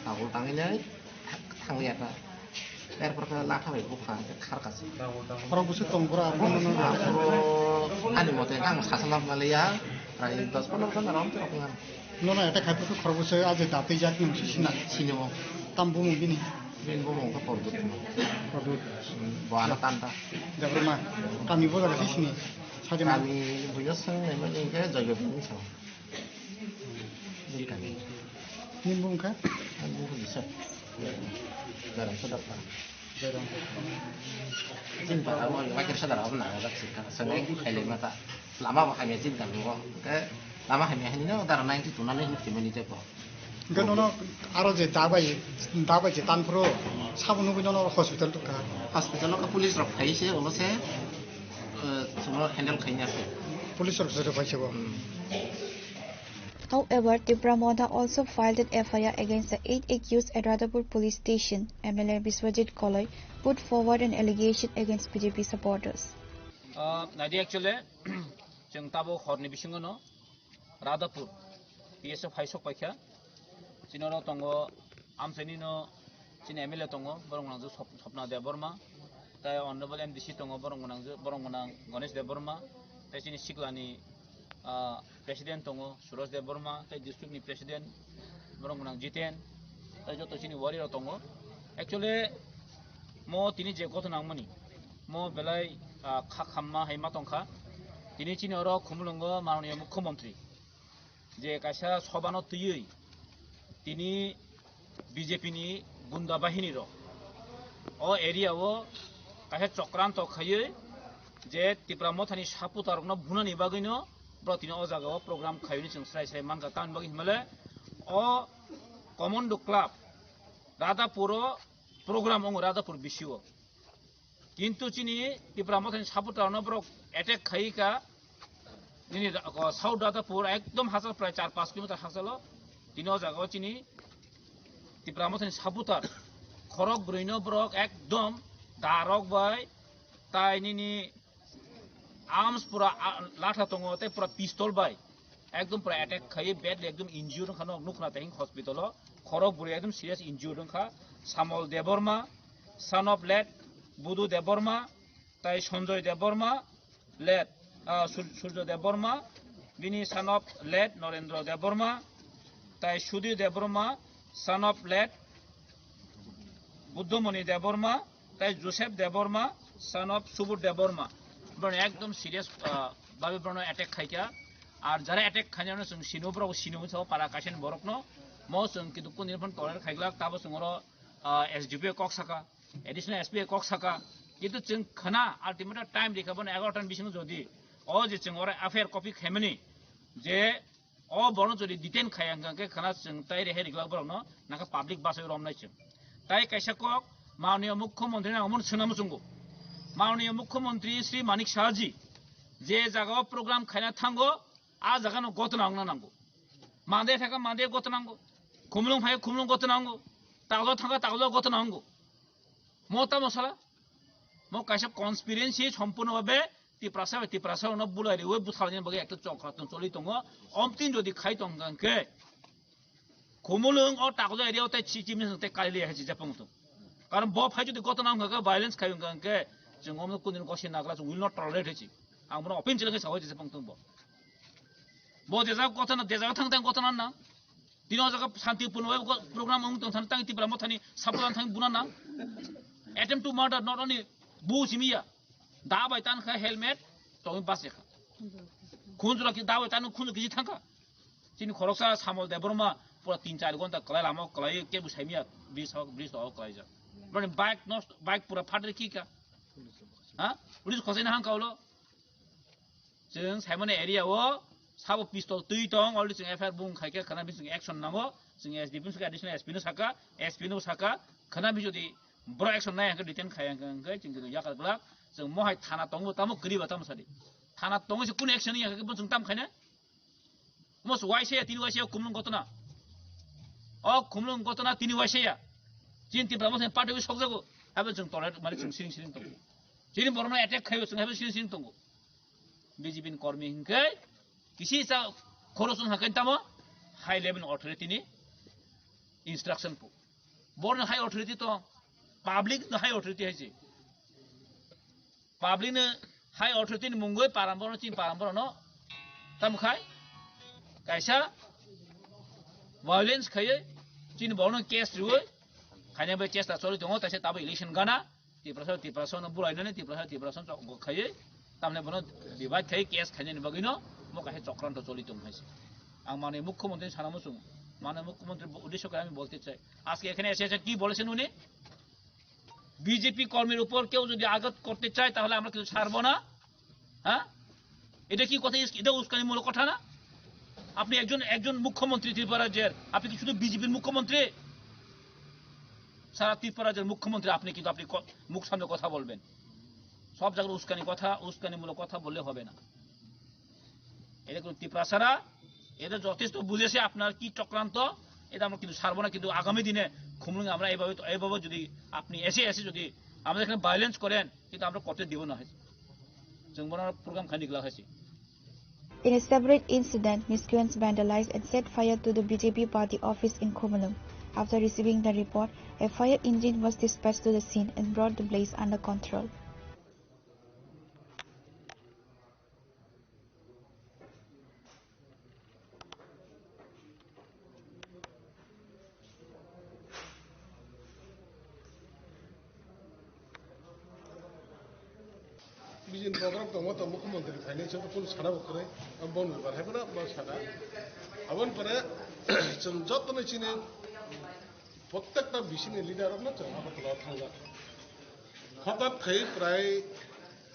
Da ultang hwnwi. Thang-, thangya ta. Erpor khe latha bai bukha, khe kharkha se. Khorok bwswk tong bwrwi, abo no, no, no. Aphuru ani mote ang sasa lab maliya, prai dos pondro jon rom te rok ngan. Nono eta khai phuru khorok bwswk a je datwi jak nung si sina. Sini o. Tam bumung bini. Bini bumung khe Pordut. Pordut. Hmm, bo ano tan ta. Debbarma. Kami bo jaga si sini. Sajama. Kami buya sang nai mani khe Joydev ni sa. Bini kami. Nini bumung kha? Ang bumung bisa. Garam sedap lah. Chini para o wakil sadar abo nang jak sika sangai khailai mata. Lama bo hamya chini tang go. Ke lama hamya hani no dara ninety two na le hin kimani te ko. Hingke nono aro je dabai, dabai je tanphuru sabo nugui nono hospital tukha. Hospital o police rok phai se, ulo se, eh, chwngno handle khaina se. Police rok se phai se bo. Hmm. However, Tipra Motha also filed an F I R against the eight accused at Radhapur Police Station. M L A Biswajit Koloi put forward an allegation against B J P supporters. Ah, nadi actually, chwng tabuk horni bisingo no Radhapur P S F hai sok paikha. Chini oro tongo amchaini no chini M L A tongo, borok nangju Sop-, Sopna Debbarma, tai Honorable M D C tongo, borok nangju, borok nang Ganesh Debbarma, tai chini siklani, ah, President tongo Suresh Debbarma, tai district ni President borok nang Jiten, tai joto chini warrior tongo. Actually, mo tini je gotho nangmani, mo belai, ah, kha khamma hai ma tongkha. Tini chini oro Khumulwngo Mananiya Mukhyamantri je kaisa sobano twiwi tini B J P ni gunda bahini rok o area o kaisa chokranto khaiwi je Tipra Mothani supporter rokno bunani bagwino bro tini o jaga o program khaiwi chwng srai srai mankha. Tamni bagwi hinmale o Commando Club Radhapur o program wngo Radhapur B C o. Kintu chini Tipra Mothani supporter no borok attack khai ka. Nini ra-, ko South Radhapur ekdom hachal prai char panch kilometer hachalo. Tini o jaga o chini Tipra Mothani supporter khorok brwi no borok ekdom darok bai tai nini arms pura, a, latha tongo tei pura pistol bai ekdom pura attack khai badly ekdom injured wngkha nok nukna tei hospital o. Khorok brwi ekdom serious injured wngkha. Samol Debbarma, son of late Budu Debbarma, tai Sanjoy Debbarma, late, ah, Sur-, Surjo Debbarma, bini son of late Norendra Debbarma, tai Sudhir Debbarma, son of late Buddhamoni Debbarma, tai Joseph Debbarma, son of Subodh Debbarma. Borok ekdom serious, ah, babe borokno attack khaikha. Ar jara attack khainano chwng sino, borok sino wngsa para kaisa ni borokno. Mo chwng kintu kuni phone tolerate khaiglak, tabo chwng oro, ah, S D P O kok saka. Additional S P kok saka, kintu chwng khna ultimatum time rikha bono egarota ni bisingo jodi o je chwng oro F I R copy khaimani je o borno jodi detain khaya hwnkha khe khna chwng tai rehai riklak borokno nangkha public bachai romnai chwng. Tai kaisa kok Mananiya Mukhyamantri nang omono swnam chwngo. Mananiya Mukhyamantri Shri Manik Saha ji je jaga o program khaina thango, a jaga no gotna wngna nango. Mande thaka mande gotna nango. Khumlung phai khumlung gotna nango. Taglo thaka taglo gotna nango. Mo tamo sala? Mo kaisa conspiracy sompurno bhabe Tiprasa bai Tiprasa no bulai riwi buthalni bagwi ekta chokra tong choli tongo. Omtin jodi khai tong khe Khumulwng o Takjak area o tei chichi misa tei kali liya hai chijak pang tung. Karon bo phai jodi gotna wngkha khe violence khai wngkha khe chwng omno kundin gosi nagla chwng will not tolerate hai chi. Ang bono open chile khe sawi chijak pang tung bo. Bo jesa gotna, jesa thang thang gotna na. Tini o jaga shanti purno program wng tong thang tang Tipra Mothani sapulan thang buna na. Attempt to murder not only bu simiya. Da bai tan kha helmet tongwi bas kha. Khunjura ki da bai tan khunju kiji thang kha. Chini khoroksa Samol Debbarma pura tin char gonta kwlai lama o kwlai kebo saimya bridge hok bridge to kwlai jak. Bani bike nosto bike pura phatri ki ka. Ha? Police khosai na hang kaulo. Chwng saimani area o sabo pistol twi tong already chwng F I R bung khai khe khana bising action nango. Chwng S D P saka additional S P no saka S P no saka khana bi jodi bro action nai hangkhe detain khai hangkhe chwng yakar glak. Chwng mohai thana tongo tamo kwriba tamo sadi. Thana tongo se kun action ya khe chwng tam khaina. Mos waisa ya, tini waisa ya, Khumlwng gotna. O Khumlwng gotna tini waisa ya. Chini Tipra Motha ni party wi sokjago. Habe chwng tolerate mani chwng siring siring tongo. Chini borokno attack khayo chwng habe siring siring tongo. B J P ni kormi hinkhe kisi sa khorosong hakai tamo high level authority ni instruction po. Borno high authority to public no high authority hai se. Public no high authority ni mungoi paramboro chini paramboro no tamo khai kaisa violence khaiye chini borno case riwe khaina bai case ta choli tongo taisa tabo election gana Tiprasa Tiprasa no bulai nani Tiprasa Tiprasa chok khaiye tamne bono divide khai case khaina ni bagwi no mo kaisa chokranto choli tong hai se. Ang mane mukhyamantri sana muchung mane mukhyamantri uddesho kai ami bolte chai ajke ekhane ese ese ki bolechen uni BJP কর্মীর উপর কেউ যদি আঘাত করতে চায়, তাহলে আমরা কিন্তু ছাড়বো না। হ্যাঁ, এটা কি কথা? এটা উস্কানিমূলক কথা না? আপনি একজন, একজন মুখ্যমন্ত্রী ত্রিপুরা রাজ্যের, আপনি কি শুধু বিজেপির মুখ্যমন্ত্রী? সারা ত্রিপুরা রাজ্যের মুখ্যমন্ত্রী আপনি, কিন্তু আপনি ক-, মুখ সামনে কথা বলবেন। সব জায়গায় উস্কানি কথা, উস্কানিমূলক কথা বললে হবে না। এটা কোনো তিপ্রাসারা, এটা যথেষ্ট বুঝেছে আপনার কি চক্রান্ত, এটা আমরা কিন্তু ছাড়বো না। কিন্তু আগামী দিনে খুমলুঙে আমরা এইভাবে, এইভাবে যদি আপনি এসে এসে যদি আমাদের এখানে ভায়োলেন্স করেন, কিন্তু আমরা করতে দিব না। হয়েছে, जों बोनो program khaini glak hai se. In a separate incident, miscreants vandalized and set fire to the B J P party office in Khumulwng. After receiving the report, a fire engine was dispatched to the scene and brought the blaze under control. Bijin program tongma tong mukhyamantri phainai chwng kunu sana bo kwrwi, abo boni bar hai phano bo sana. Aboni pore chwng jotono chini prottekta bisini leader rokno chwng Agartala thangjak. Hothat khai prai,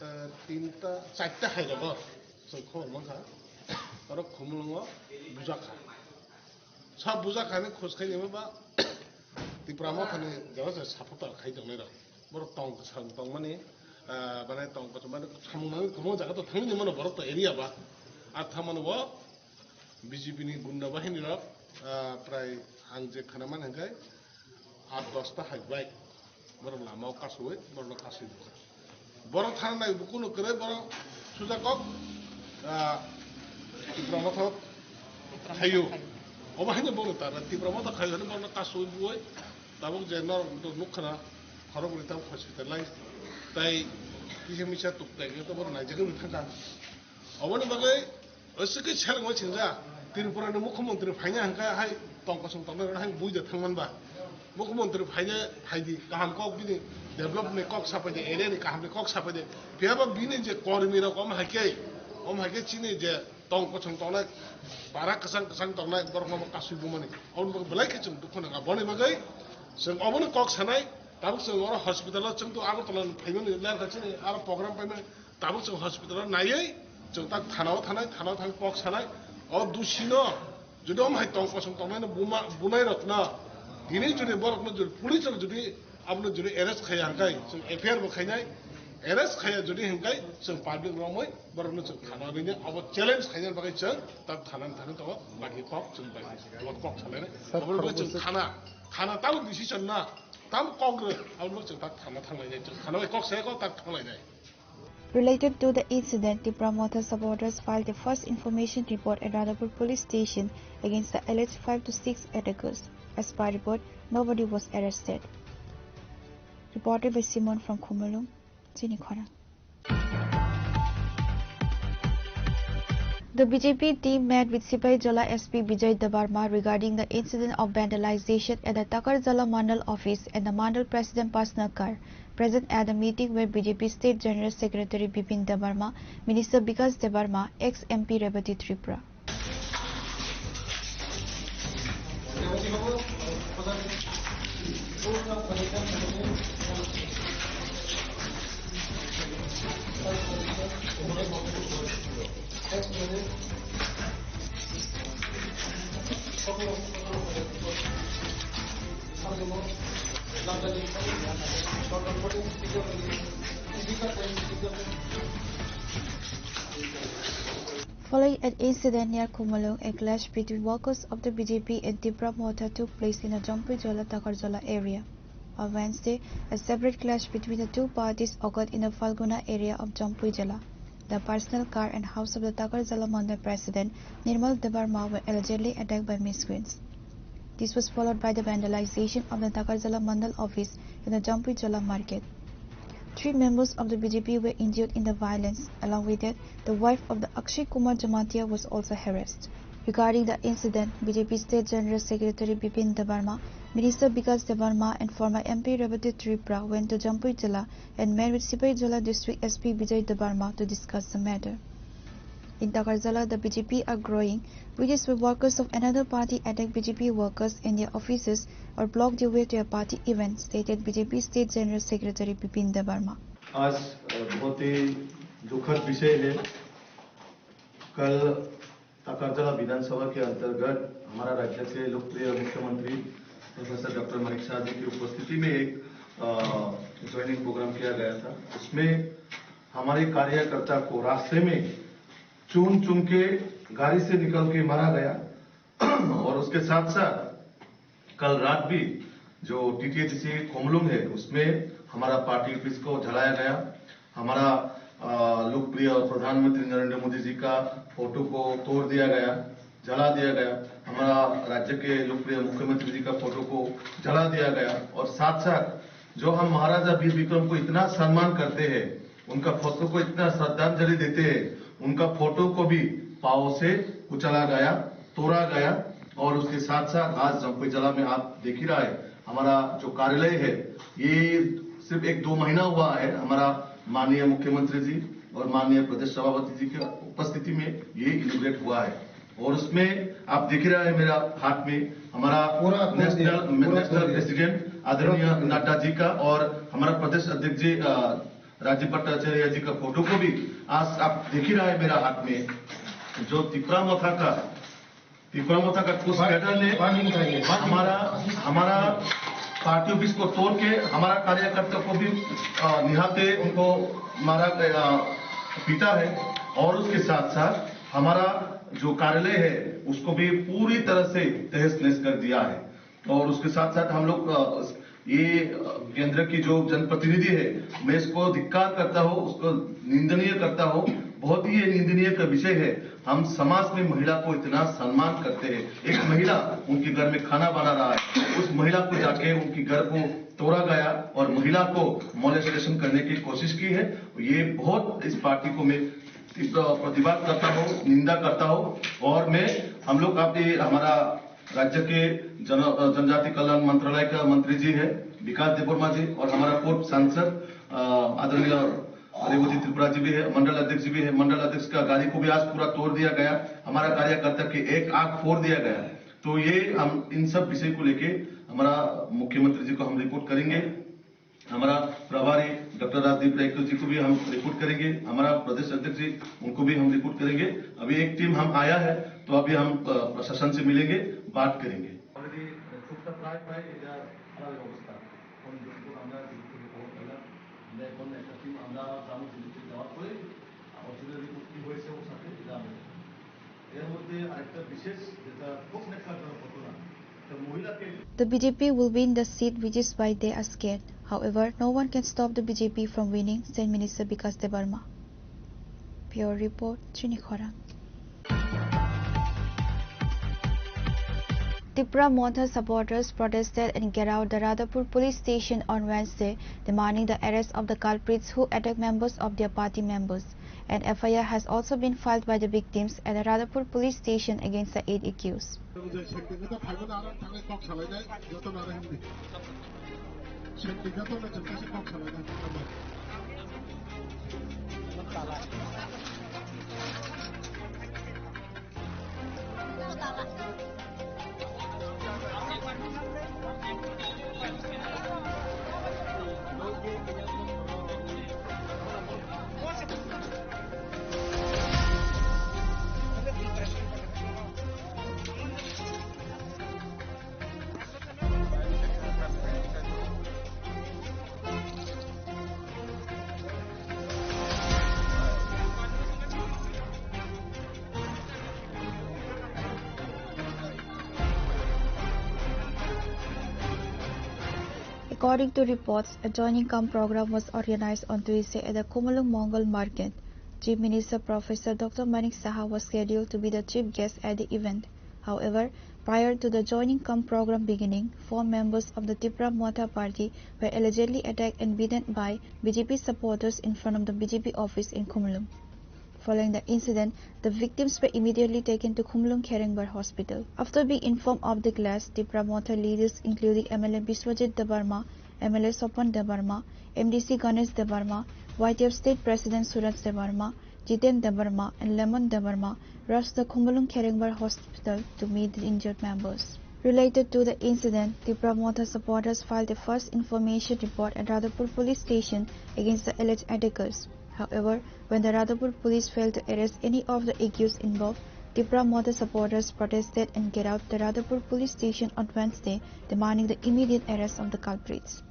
eh, tinta, charta hai rogo chwng khobor mankha. Oro Khumulwngo bujak kha. Sa bujak hani khoj khai nima ba Tipra Mothani jora se supporter khai tongnai rok. Borok tong kwchang tongmani, ah, bana tong kwchang mani samung nangwi kwbangma jaga to thangwi mano borok to area ba. Ar thamano bo B J P ni gunda bahini rok, ah, prai ang je khana man hwnkhe aat dosta hai bai. Borok lama o kasui, borok no kasui bujak. Borok thana nai bo kunu kwrwi, borok suja kok, ah, Tipra Motha khayu. Obo haino borok tara Tipra Motha khayu hwnwi borok no kasui bui. Tabuk je norok nukha na, khorok bwrwi tabuk hospital lai. Tai kisa misa tuk tai to borok naijagwi thangkha. Oboni bagwi Osi khe serwngwi singja, Tripura ni mukhyamantri phaina hwnkhe hai tong kosong tongnai rok hai buida thangman ba. Mukhyamantri phaina phaidi kaham kok bini develop ni kok sapai de, area ni kaham ni kok sapai de. Phiya ba bini je kormi rok om hai khe, om hai khe chini je tong kosong tongnai, para kwchang kwchang tongnai borok no kasui bumani. Oboni bagwi belai khe chwng dukhu nangkha. Boni bagwi chwng obono kok sanai, tabuk chwng oro hospital o chwng to Agartala ni phaimani ler kha chini aro program paimani. Tabuk chwng hospital o naiwi chwng tak thana o thanai, thana o thang kok sanai. O dusi no jodi om hai tong kosong tongnai no buma, bunai rok no tini jodi borok no jodi police rok jodi abono jodi arrest khaiya hwnkhe chwng F I R bo khainai. Arrest khaiya jodi hwnkhe chwng public romwi borok no chwng thana o rinai. Abo challenge khaina bagwi chwng tak thana ni thani tongo. Baki kok chwng baki kok sanai. Sir, abo chwng khoroksa thana, thana tabuk decision na tam kok rw abo chwng tak thana thanglainai, chwng thana bai kok sai kok tak thanglainai. Related to the incident, Tipra Motha supporters filed a first information report at Radhapur Police Station against the alleged five to six attackers. As per report, nobody was arrested. Reported by Simon from Khumulwng, Chini Khorang. The B J P team met with Sipahijola S P Bijoy Debbarma regarding the incident of vandalization at the Takarjala Mandal office and the Mandal President personal car. Present at the meeting were B J P State General Secretary Bipin Debbarma, Minister Bikas Debbarma, ex M P Rebati Tripura. Following an incident near Khumulwng, a clash between workers of the B J P and Tipra Motha took place in the Jampuijala Takarjala area. On Wednesday, a separate clash between the two parties occurred in the Falguna area of Jampuijala. The personal car and house of the Takarjala Mandal President Nirmal Debbarma were allegedly attacked by miscreants. This was followed by the vandalization of the Takarjala Mandal office in the Jampuijala market. Three members of the B J P were injured in the violence. Along with that, the wife of the Akshay Kumar Jamatia was also harassed. Regarding the incident, B J P State General Secretary Bipin Debbarma, Minister Bikas Debbarma and former M P Rebati Tripura went to Jampuijala and met with Sipahijola District S P Bijoy Debbarma to discuss the matter. In Takarjala, the B J P are growing, which is why workers of another party attack B J P workers in their offices or block their way to a party event, stated B J P State General Secretary Bipin Debbarma. आज, अ, बहुत ही दुखद विषय है। कल तकरजला विधानसभा के अंतर्गत हमारा राज्य के लोकप्रिय मुख्यमंत्री प्रोफेसर डॉक्टर मानिक साहा जी की उपस्थिति में एक, अ, ज्वाइनिंग प्रोग्राम किया गया था। उसमें हमारे कार्यकर्ता को रास्ते में चुन चुन के गाड़ी से निकल के मारा गया। और उसके साथ साथ कल रात भी जो टीटीएडीसी खुमलुंग है, उसमें हमारा पार्टी ऑफिस को जलाया गया। हमारा, अ, लोकप्रिय प्रधानमंत्री नरेंद्र मोदी जी का फोटो को तोड़ दिया गया, जला दिया गया। हमारा राज्य के लोकप्रिय मुख्यमंत्री जी का फोटो को जला दिया गया। और साथ साथ जो हम महाराजा वीर विक्रम को इतना सम्मान करते हैं, उनका फोटो को इतना श्रद्धांजलि देते हैं, उनका फोटो को भी पाँव से कुचला गया, तोड़ा गया। और उसके साथ साथ आज जम्पई जला में आप देख ही रहा है, हमारा जो कार्यालय है, ये सिर्फ एक दो महीना हुआ है, हमारा माननीय मुख्यमंत्री जी और माननीय प्रदेश सभापति जी की उपस्थिति में ये इनॉग्रेट हुआ है। और उसमें आप देख ही रहा है मेरा हाथ में हमारा पूरा खोल दिया, नेशनल, पूरा नेशनल खोल दिया। प्रेसिडेंट आदरणीय पूरा खोल दिया। नड्डा जी का और हमारा प्रदेश अध्यक्ष जी, अ, राजीव भट्टाचार्य जी का फोटो को भी आज आप देख ही रहा है मेरा हाथ में, जो तिपरा मोथा का, तिपरा मोथा का कुछ कैडर ने पानी उठाइए। हमारा, हमारा पार्टी ऑफिस को तोड़ के हमारा कार्यकर्ता को भी, अ, निहालते उनको मारा, अ, पीटा है और उसके साथ साथ हमारा जो कार्यालय है उसको भी पूरी तरह से तहस नहस कर दिया है। और उसके साथ साथ हम लोग, अ, ये, अ, केंद्र की जो जनप्रतिनिधि है, मैं इसको धिक्कार करता हूँ, उसको निंदनीय करता हूँ। बहुत ही ये निंदनीय का विषय है। हम समाज में महिला को इतना सम्मान करते हैं। एक महिला उनके घर में खाना बना रहा है, उस महिला को जाके उनके घर को तोड़ा गया और महिला को मोलेस्टेशन करने की कोशिश की है। ये बहुत, इस पार्टी को मैं तीव्र प्रतिवाद करता हूँ, निंदा करता हूँ। और मैं, हम लोग, आप ये हमारा राज्य के जन-, अ, जनजाति कल्याण मंत्रालय का मंत्री जी है विकास देबबर्मा जी, और हमारा पूर्व सांसद, अ, आदरणीय रेवती त्रिपुरा जी भी है, मंडल अध्यक्ष जी भी है। मंडल अध्यक्ष का गाड़ी को भी आज पूरा तोड़ दिया गया, हमारा कार्यकर्ता के एक आंख फोड़ दिया गया। तो ये हम इन सब विषय को लेके हमारा मुख्यमंत्री जी को हम रिपोर्ट करेंगे। हमारा प्रभारी डॉक्टर राजदीप रायकर जी को भी हम रिपोर्ट करेंगे, हमारा प्रदेश अध्यक्ष जी, उनको भी हम रिपोर्ट करेंगे। अभी एक टीम हम आया है, तो अभी हम, अ, प्रशासन से मिलेंगे, बात करेंगे। Already, uh, খুবটা প্রায় প্রায় এটা খারাপের অবস্থা। কোন যতটুকু আমরা যেদিক থেকে খবর পেলাম, আমরা এখন একটা টিম আমরা জামু যেদিক থেকে যাওয়ার পরে, আহ, অরিজিনাল রিপোর্ট কি হয়েছে ওর সাথে এটা আমরা দেখব। এর মধ্যে আরেকটা বিশেষ যেটা খুব ন্যাক্কারজনক ঘটনা, একটা মহিলাকে The B J P will win the seat, which is why they are scared. However, no one can stop the B J P from winning, said Minister Bikash Debbarma. Bureau report, Chini Khorang. Tipra Motha supporters protested and gherao the Radhapur police station on Wednesday, demanding the arrest of the culprits who attacked members of their party members. An F I R has also been filed by the victims at the Radhapur police station against the eight accused. According to reports, a joining cum program was organized on Tuesday at the Khumulwng Mongol Market. Chief Minister Professor Doctor Manik Saha was scheduled to be the chief guest at the event. However, prior to the joining cum program beginning, four members of the Tipra Motha party were allegedly attacked and beaten by B J P supporters in front of the B J P office in Khumulwng. Following the incident, the victims were immediately taken to Khumulwng Kherengbar Hospital. After being informed of the clash, Tipra Motha leaders including M L A Biswajit Debbarma, M L A Swapan Debbarma, M D C Ganesh Debbarma, Y T F State President Suraj Debbarma, Jiten Debbarma and Lemon Debbarma rushed the Khumulwng Kherengbar Hospital to meet the injured members. Related to the incident, Tipra Motha supporters filed a first information report at Radhapur Police Station against the alleged attackers. However, when the Radhapur police failed to arrest any of the accused involved, Tipra Motha supporters protested and get out the Radhapur police station on Wednesday, demanding the immediate arrest of the culprits.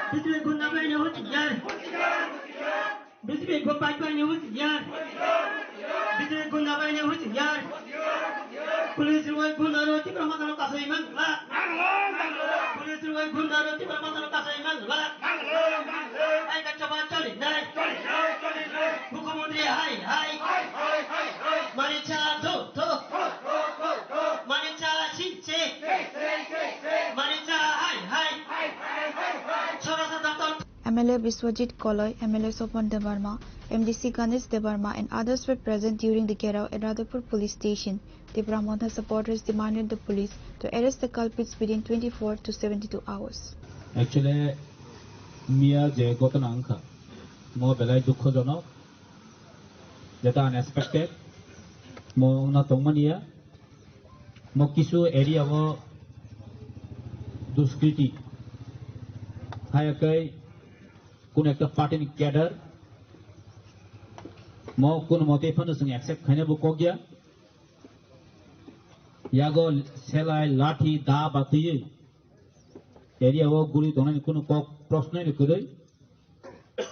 B J P gunda bai ni husi yar. B J P go pai pai ni husi yar. B J P gunda bai ni husi yar. Police rwai gunda ro Tipra Motha no kasai man la. Police rwai gunda ro Tipra Motha no kasai man la. Hai ka chaba choli nai. Mukhyamantri hai hai. Mani cha do do. Mani cha si si. Mani cha hai hai. Chhara sa daptar. M L A Biswajit Koloi, M L A Sopon Debbarma, M D C Ganesh Debbarma and others were present during the gherao at Radhapur police station. Tipra Motha supporters demanded the police to arrest the culprits within twenty-four to seventy-two hours. Actually, miya je ghotona wngkha, mo belai dukhojonok, jeta unexpected, mo wngna tongmaniya. Mo kisu area o duskriti haya kai kun ekta party ni cadre mo kun mote phano chwng accept khaina bo kok ya. Yago selai lathi da batwi area o guri tongnani kunu kok prosno ni kwrwi.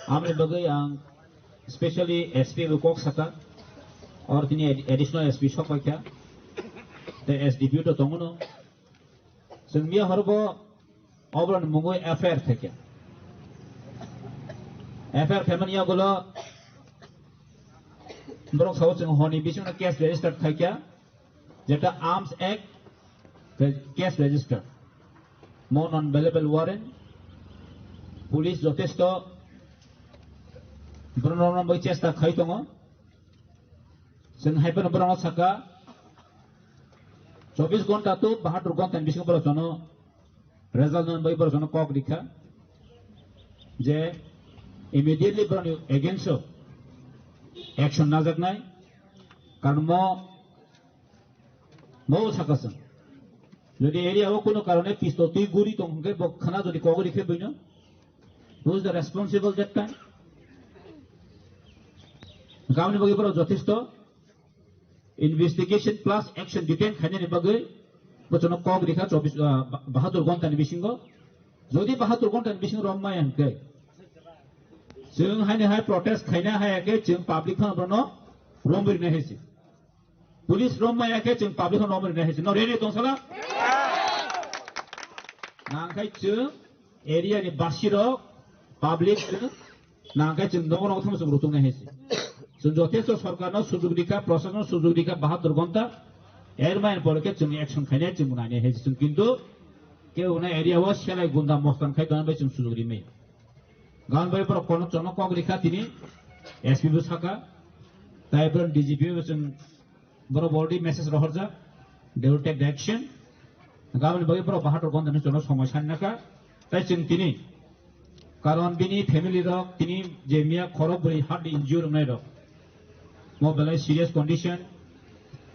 Aboni bagwi ang specially S P bo kok saka, or tini ad-, additional S P sok paikha, tei S D P O to tongo no. Chwng miya horo bo oboroni mungwi F I R khaikha. F I R khaimani yagulo borok sao chwng honi bisingno case register khaikha. Jeta Arms Act, re-, case register. Mo non bailable warrant, police jotesto borok rok bai chesta khai tongo. Chwng hai phano borok no saka, chobbish ghonta to bahatur ghonta ni bisingo borok jono result nani bai borok jono kok rikha je immediately borok ni against o action najaknai, karon mo Bo sakaswng. Jodi area o kuno karone pistol twi guri tong hwnkhe bo khana jodi kogori khe buino. Who is the responsible that time? Gamni bagwi borok jothesto investigation plus action detail khainani bagwi bochono kok rikha chobbish, ah, ba-, bahatur ghonta ni bisingo. Jodi bahatur ghonta ni bisingo romma hwnkhe chwng haini hai protest khaina hai khe chwng public phano bono romri nai hai se. Police rom maya khe chwng public no rom rinai hai se. No ready tong sala? Nangkhai chwng area ni basi rok public chwng nangkhai chwng nogo nogo thangma chwng rutung nai hai se. Chwng jothesto sorkar no sujug rikha, proshashan no sujug rikha bahatur ghonta. Er main pore khe chwng action khainai chwng nai nai hai se. Chwng kintu ke una area o selai gunda mostan khai tong bai chwng sujug rimai. Gan bai borok kono chono kok rikha tini S P bo saka. Tai borok D G P bo chwng Borok already message rohorjak, they will take the action. Gaboni bagwi borok bahator gonthani chwngno somoi sanna kha. Tai chwng tini, karon bini family rok tini je miya khorok bwrwi heart injury wngnai rok, mo belai serious condition,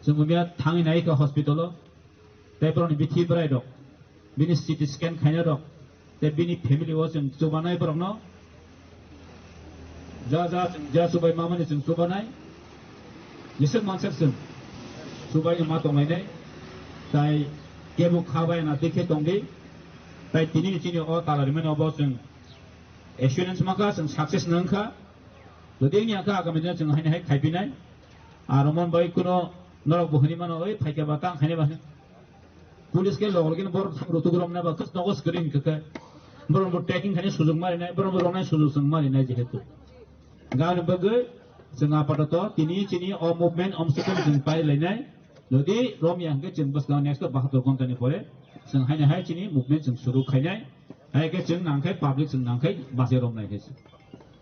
chwng miya thangwi nai kha hospital o. Tei borokni bithi bwrai rok, bini C T scan khaina rok, tei bini family o chwng chubanai borokno ja ja chwng ja chubai mamani chwng chubanai, jeswk mansak chwng chubai ma tonglainai, tai kebo kha bai na tikhe tongdi, tai tini chini o tala rimani obo chwng assurance mankha, chwng success nangkha, jodi wngya kha agami dino chwng haini hai khaipinai, aro mon bai kuno norok bo hwnwi mano, oi phaikha ba tang khaina ba. Police ke logor gini borok thang rutuk romna ba khas nogo screen kaka. Borok bo taking khani sujung mari nai, borok bo romnai sujung sung mari nai jehetu. Gani bagwi chwng apatoto tini chini o movement om sukun chwng pai lai nai. Jodi romya hwnkhe chwng bwskang next bahator ghontani pore chwng haino hai chini movement chwng suru khainai. Hai khe chwng nangkhai public chwng nangkhai bachai romnai khe se.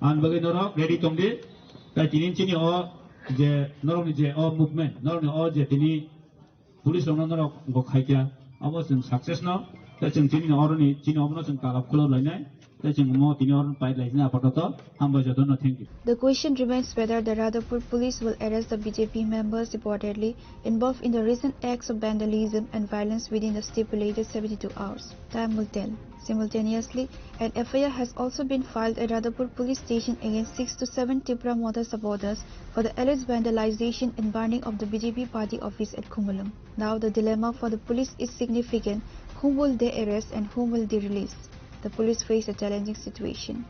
Ang bagwi norok ready tongdi. Tai tini chini o je norokni je o movement, norokni o je tini police rokno norok bo khaikha, abo chwng success no. Tai chwng chini oroni chini obono chwng talab khulok lainai. Tai chwng omo tini oroni pai laisina apatot. Hambai jotono, thank you. The question remains whether the Radhapur police will arrest the B J P members reportedly involved in the recent acts of vandalism and violence within the stipulated seventy-two hours. Time will tell. Simultaneously, an F I R has also been filed at Radhapur police station against six to seven Tipra Motha supporters for the alleged vandalization and burning of the B J P party office at Khumulwng. Now the dilemma for the police is significant. Whom will they arrest and whom will they release? The police face a challenging situation.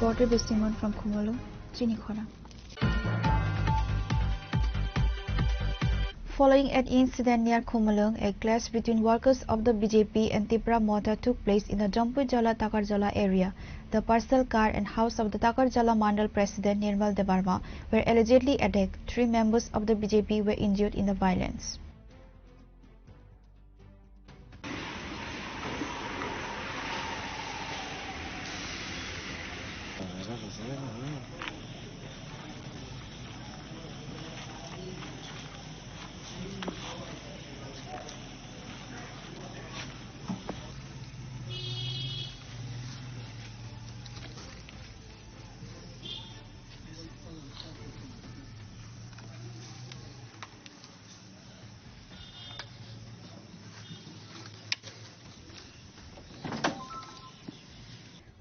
Reporter Bisimon from Khumulwng, Chini Khorang. Following an incident near Khumulwng, a clash between workers of the B J P and Tipra Motha took place in the Jampuijala Takarjala area. The personal car and house of the Takarjala Mandal President Nirmal Debbarma were allegedly attacked. Three members of the B J P were injured in the violence.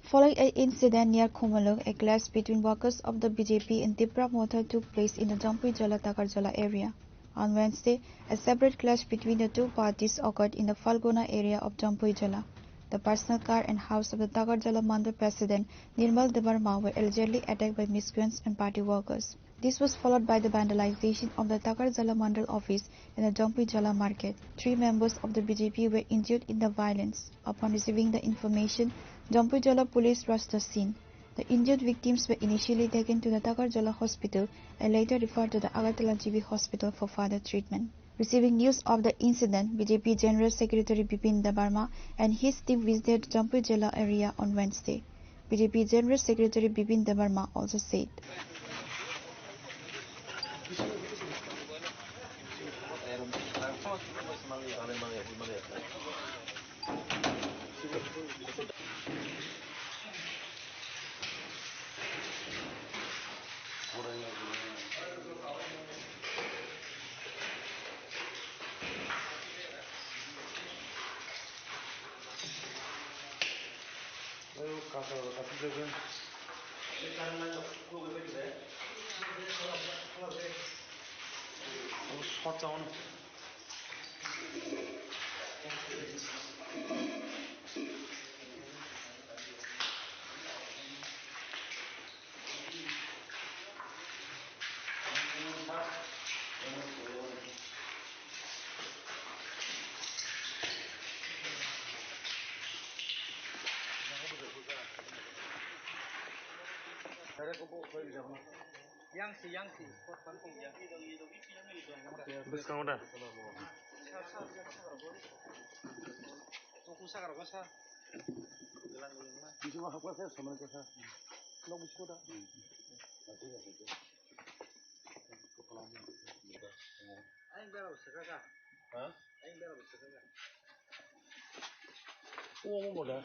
Following an incident near Khumulwng, a clash between workers of the B J P and Tipra Motha took place in the Jampuijala Takarjala area. On Wednesday, a separate clash between the two parties occurred in the Falguna area of Jampuijala. The personal car and house of the Takarjala Mandal President Nirmal Debbarma were allegedly attacked by miscreants and party workers. This was followed by the vandalization of the Takarjala Mandal office in the Jampuijala market. Three members of the B J P were injured in the violence. Upon receiving the information, Jampuijala police rushed the scene. The injured victims were initially taken to the Takarjala hospital and later referred to the Agartala G B hospital for further treatment. Receiving news of the incident, B J P General Secretary Bipin Debbarma and his team visited Jampuijala area on Wednesday. B J P General Secretary Bipin Debbarma also said. Bwskango da? Bisingo hapkha khe samani khe kha. Nok bisingo da. Ayang bera bo swkha kha. Ha? Ayang bera bo swkha kha. Omo bo da.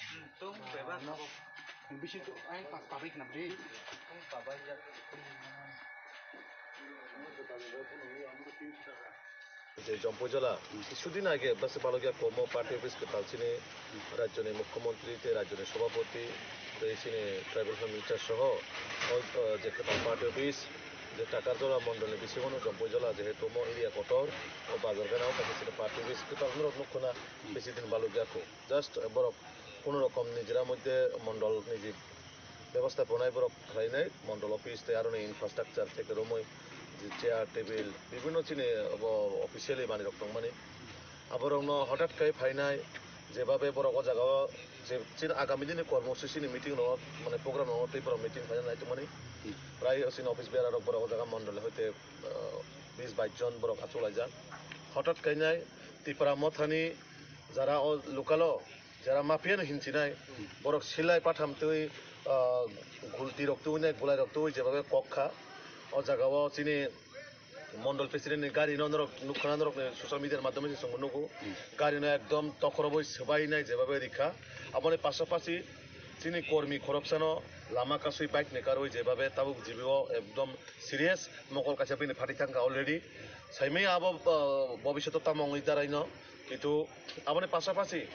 Hmm, tong beba. Bisi to ayang pas pabai khna bri. Tong pabai jak. Je Jampuijala, কিছুদিন আগে bwswk balokya komo party office kwtal chini rajyoni mukhyamantri tei rajyoni sabhapati Tei chini tribal affairs minister soho o, o, je kwtal party office, je Takarjala mondolni bisingo no Jampuijala, jehetu omo area kotor, o bazar gana o kaisa chini party office kwtal norok nukho na bisi din baluk ya kho. Just borok kuno rokom nijera moddhe mondol niji bebostha ponai borok khlainai, mondol office tei aroni infrastructure theke romwi je chair, table, bibhinno chini obo officially manwi rok tongmani. Aborokno hotat khe phainai, jebabe borok o jagao je chini agami dini kormosuchini meeting rok, mane program rok tei borok meeting phaina naitongmani. Prai chini office bearer rok borok o jaga mondoli hoite, ah, bis bais jon borok achuk laijak. Hotat khe nai Tipra Mothani jara o local o jara mafia no hinchinai, borok silai patham twi, ah, gulti rok twi nai, gulai rok twi jebabe kok kha. O jagao chini Mondol president ni gari no norok nukha na, norok ni social media ni madhyome se chwngbo nugo. Hmm. Gari no ekdom tokhoroboi swbai nai jebabe rikha. Aboni pasapasi chini kormi khoroksa no lama kasui bike ni karwi jebabe tabuk G B o ekdom serious mokol kaisa bini phatwi thangkha already. Saimai abo, ah, bobishoto tamo wngwi darai no. Kintu aboni pasapasi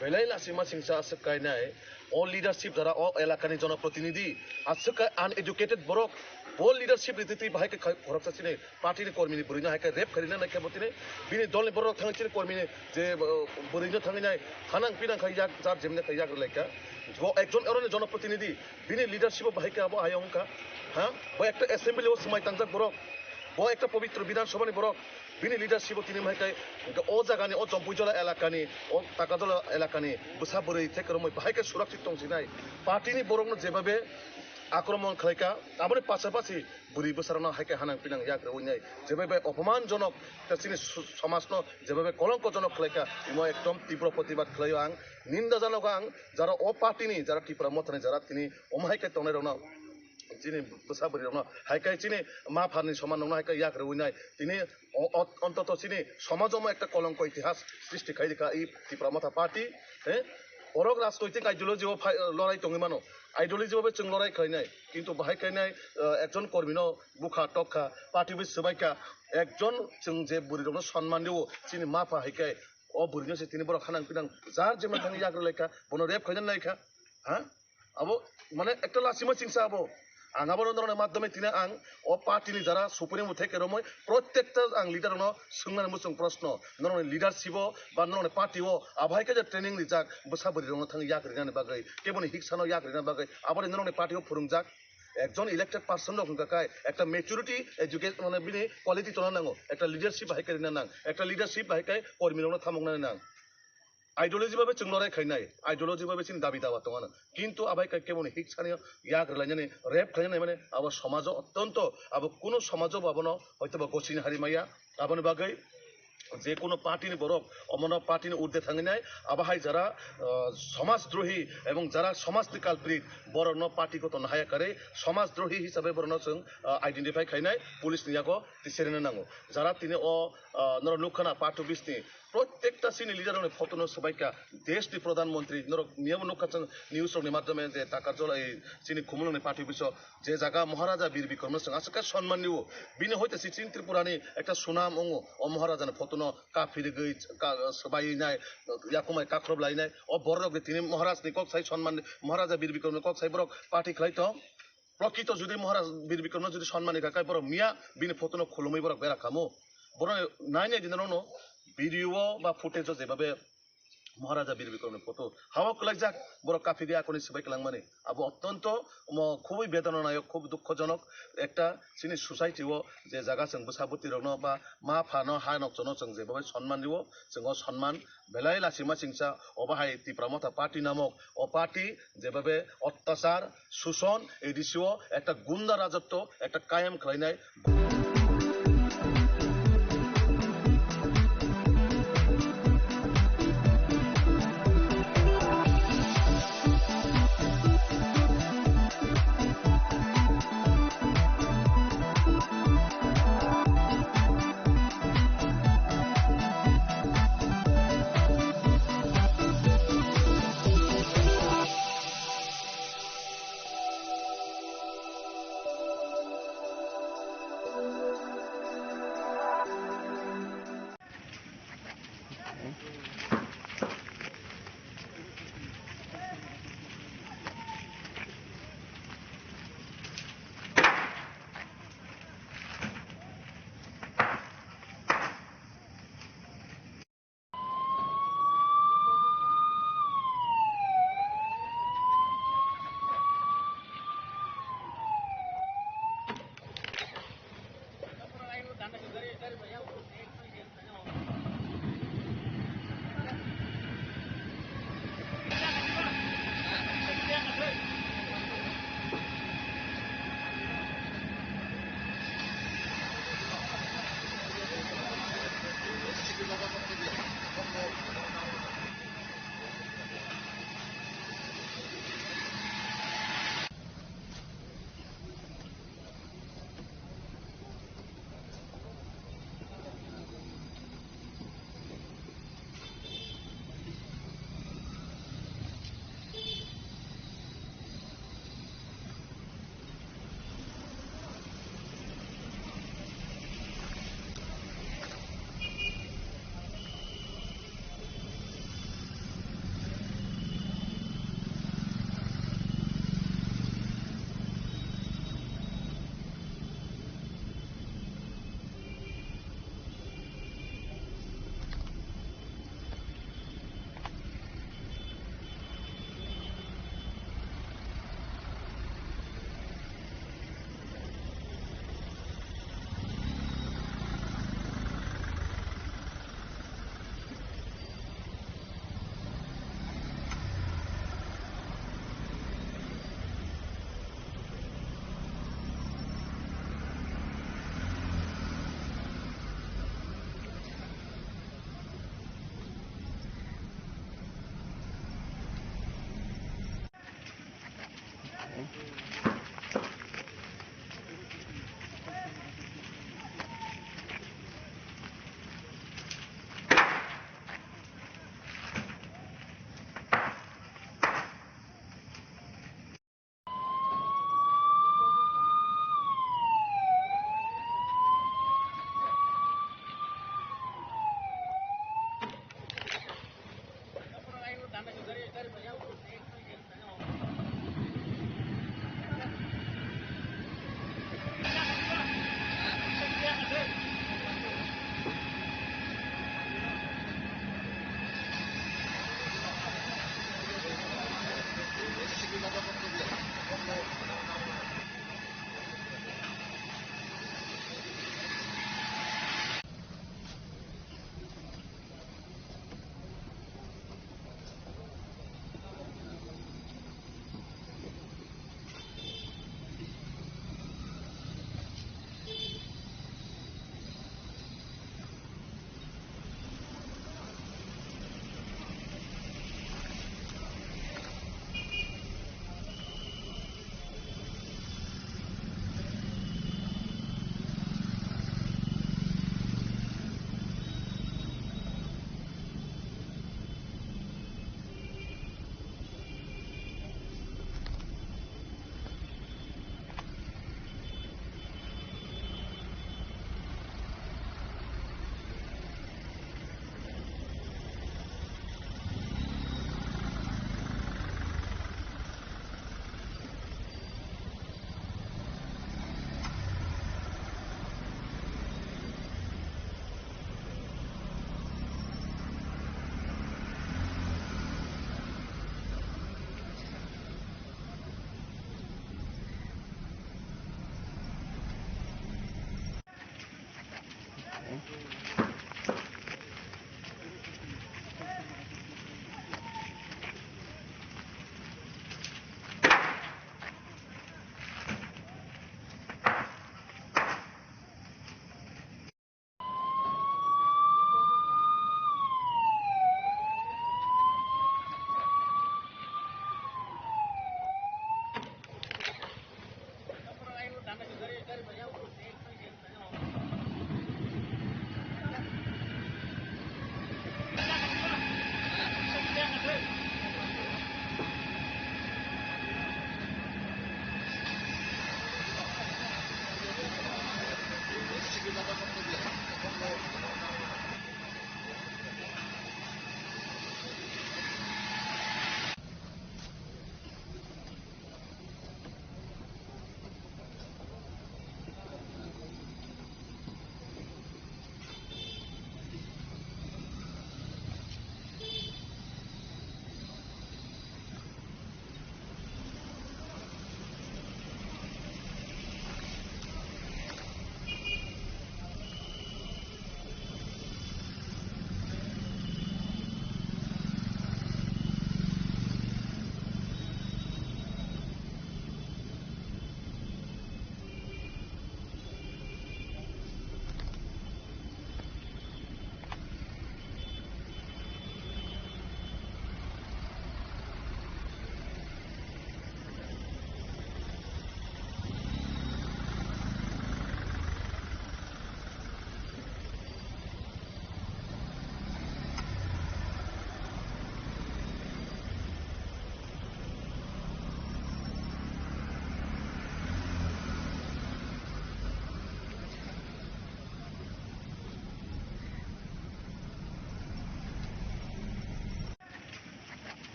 belai lasima singsa aswk kainai o leadership jara o elakani jonoprotinidhi aswk kai uneducated borok bo leadership ritwi twi bahai khe khai-, khoroksa chini party ni kormi ni bwrwi no hai khe rape khairina nai khe bo tini bini dol ni borok thangwi chini kormi ni je, uh, bwrwi no thangwi nai hanang pinang khai yak jar jemne khai yak rwlai kha. Bo ekjon aro ni jonoprotinidhi bini leadership o bahai khe abo ayang wngkha. Ha? Bo ekta assembly o swmai tangjak borok. Bo ekta pobitro Bidhan Sabha ni borok. Bini leadership o tini hai khe, hingke o jaga ni, o Jampuijala elaka ni, o Takarjala elaka ni bwsa bwrwi theke romwi bahai khe surakshit tong sinai. Party ni borok no jebabe akromon khlai kha, aboni pasapasi bwrwi bwsa rok no hai khe hanang pinang yak rwui nai, jebabe opoman jonok, ta chini su-, somaj no jebabe kolongko jonok khlai kha, imo ekdom tibro protibad khlai o ang, ninda janogo ang, jara o party ni, jara Tipra Motha ni, jara tini omo hai khe tongnai rok no. Chini bwsa bwrwi rokno hai khe chini ma pharni soman rokno hai khe yak rwui nai. Tini o-, o-, ontoto chini somajo mo ekta kolongko itihas srishti khai rikha i Tipra Motha Party, he? Borok rajnoitik ideology o phai, lorai tongwi mano. Ideology o bai chwng lorai khlai nai. Kintu bahai khlai nai, eh, ekjon kormi no bukha tokkha, party bai swbai kha. Ekjon chwng je bwrwi rokno sonman rwo, chini ma pha hai khe o bwrwi no se tini borok hanang pinang jar jemon thangwi yak rwlai kha, bono rape khlai nai kha. Ha? Abo, mane, ekta lasima chingsa abo. Ang abo norokni madhyome tini ang o party ni jara supremo theke romoi prottekta ang leader no swngnani muchung proshno. Norokni leadership o ba norokni party o abo hai khe je training rijak bwsa bwrwi rokno thang yak rinani bagwi, keboni hiksa no yak rinani bagwi, abo ni norokni party o phwrwngjak. Ekjon elected person rok hwnkha khe ekta maturity, education, mane, bini quality tongna nango, ekta leadership bahai khe rina nang, ekta leadership bahai khe kormi rokno thamoknani nang. Ideology babe chwng lorai khainai, ideology babe chini dabi dawa tongano. Kintu abai khe keboni hik sanio yak rwlainani, rape khlainani mane abo somajo ottonto, abo kuno somajo bo abono hoytoba gosini hari maya. Aboni bagwi je kuno party ni borok omono party ni urde thanginai, abo hai jara, ah, somaj drohi ebong jara somaj ni culprit borokno party koto nahaya kare somaj drohi hisabe borokno chwng, ah, identify khainai police ni yago tisirina nango. Jara tini o, ah, norok nukha na party office ni Prottekta chini leader rokni photo no swbaikha, desh ni pradhan mantri, norok miyabo nukha chwng news rokni madhyome je Takarjala, ei chini Khumulwng ni party office o je jaga Maharaja Bir Bikram no chwng aswk khe sonman rwo, bini hoite si chini Tripura ni ekta sunam wngo, o Maharaja ni photo no kaphi rwgwi ka-, swbai nai, yakumai kakhrob lai nai, o borok rok tini Maharaj ni kok sai sonman, Maharaja Bir Bikram ni kok sai borok party khlai tong. Prokrito jodi Maharaj Bir Bikramno jodi sonmani kha, kai borok miya bini photo no khulumwi borok bera kamo. Borok nai nai dinano no video o ba footage o jebabe Maharaja Bir Bikramni photo hawa kwlaijak, borok kaphigwi akoni swbai kwlangmani. Abo ottonto omo khubui bedonanayok, khub dukhojonok ekta chini society o je jaga chwng bwsa bwtwi rokno ba ma phano ha nokchono chwng jebabe sonman rwo, chwng o sonman belai lachima chingsa, obo hai Tipra Motha Party namok, o party jebabe ottachar, suson, A D C o ekta gunda rajotto, ekta kayam khlainai.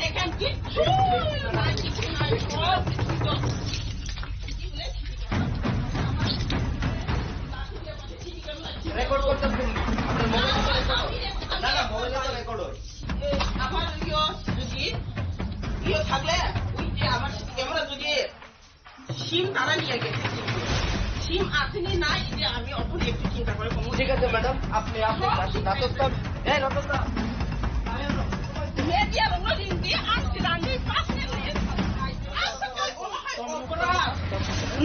দেখেন, কিচ্ছু নাই, কিচ্ছু নাই, সব কিছু তো। রেকর্ড করতেছেন? আপনার মোবাইলে তো রেকর্ড হয়। না, না, মোবাইলে তো রেকর্ড হয়। আমার ইয়ে যদি, ইয়ে থাকলে, ওই যে আমার ক্যামেরা যদি সিম তারা নিয়ে গেছে। সিম আসেনি, নাই, যে আমি অখন একটু চিন্তা করে কমু। ঠিক আছে, ম্যাডাম, আপনি, আপনি নাটকটা, এই নাটকটা। Media rokno ring di, ang chwrangwi personally. Ang sakha omo hai opora.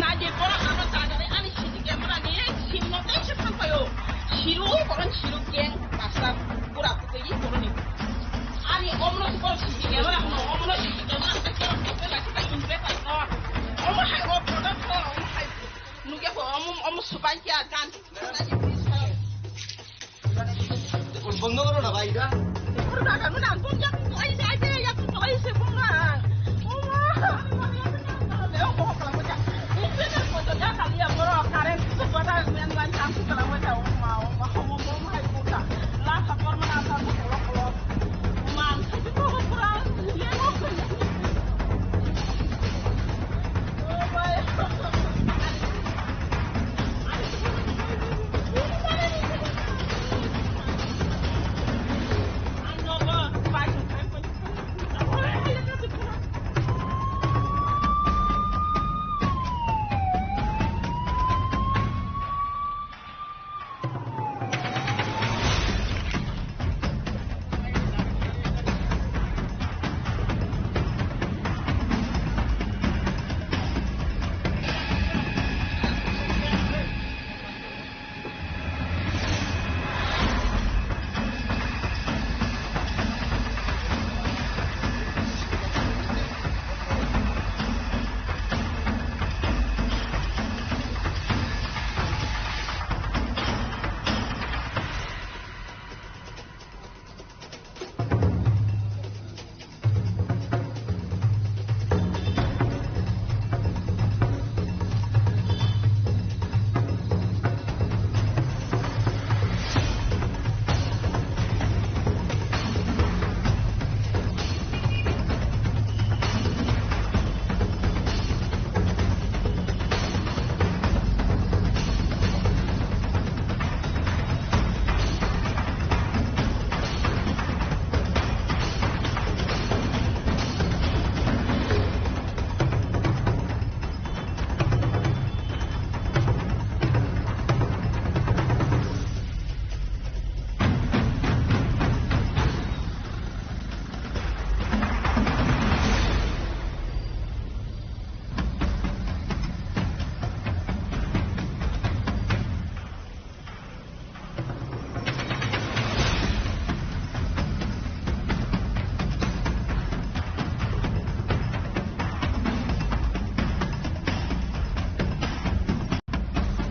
Na je pora ano chajare ani sidi camera ni sim no tei se thang payo. Siru, boron siru keng pasar pura putui boroni. Ani omno pora sidi camera no, omno sidi camera se pora putui la kita imbe pa no. Omo hai o product ko, omo hai nuge ko, omo, omo subai kya kan. বন্ধ করো না ভাই, এটা।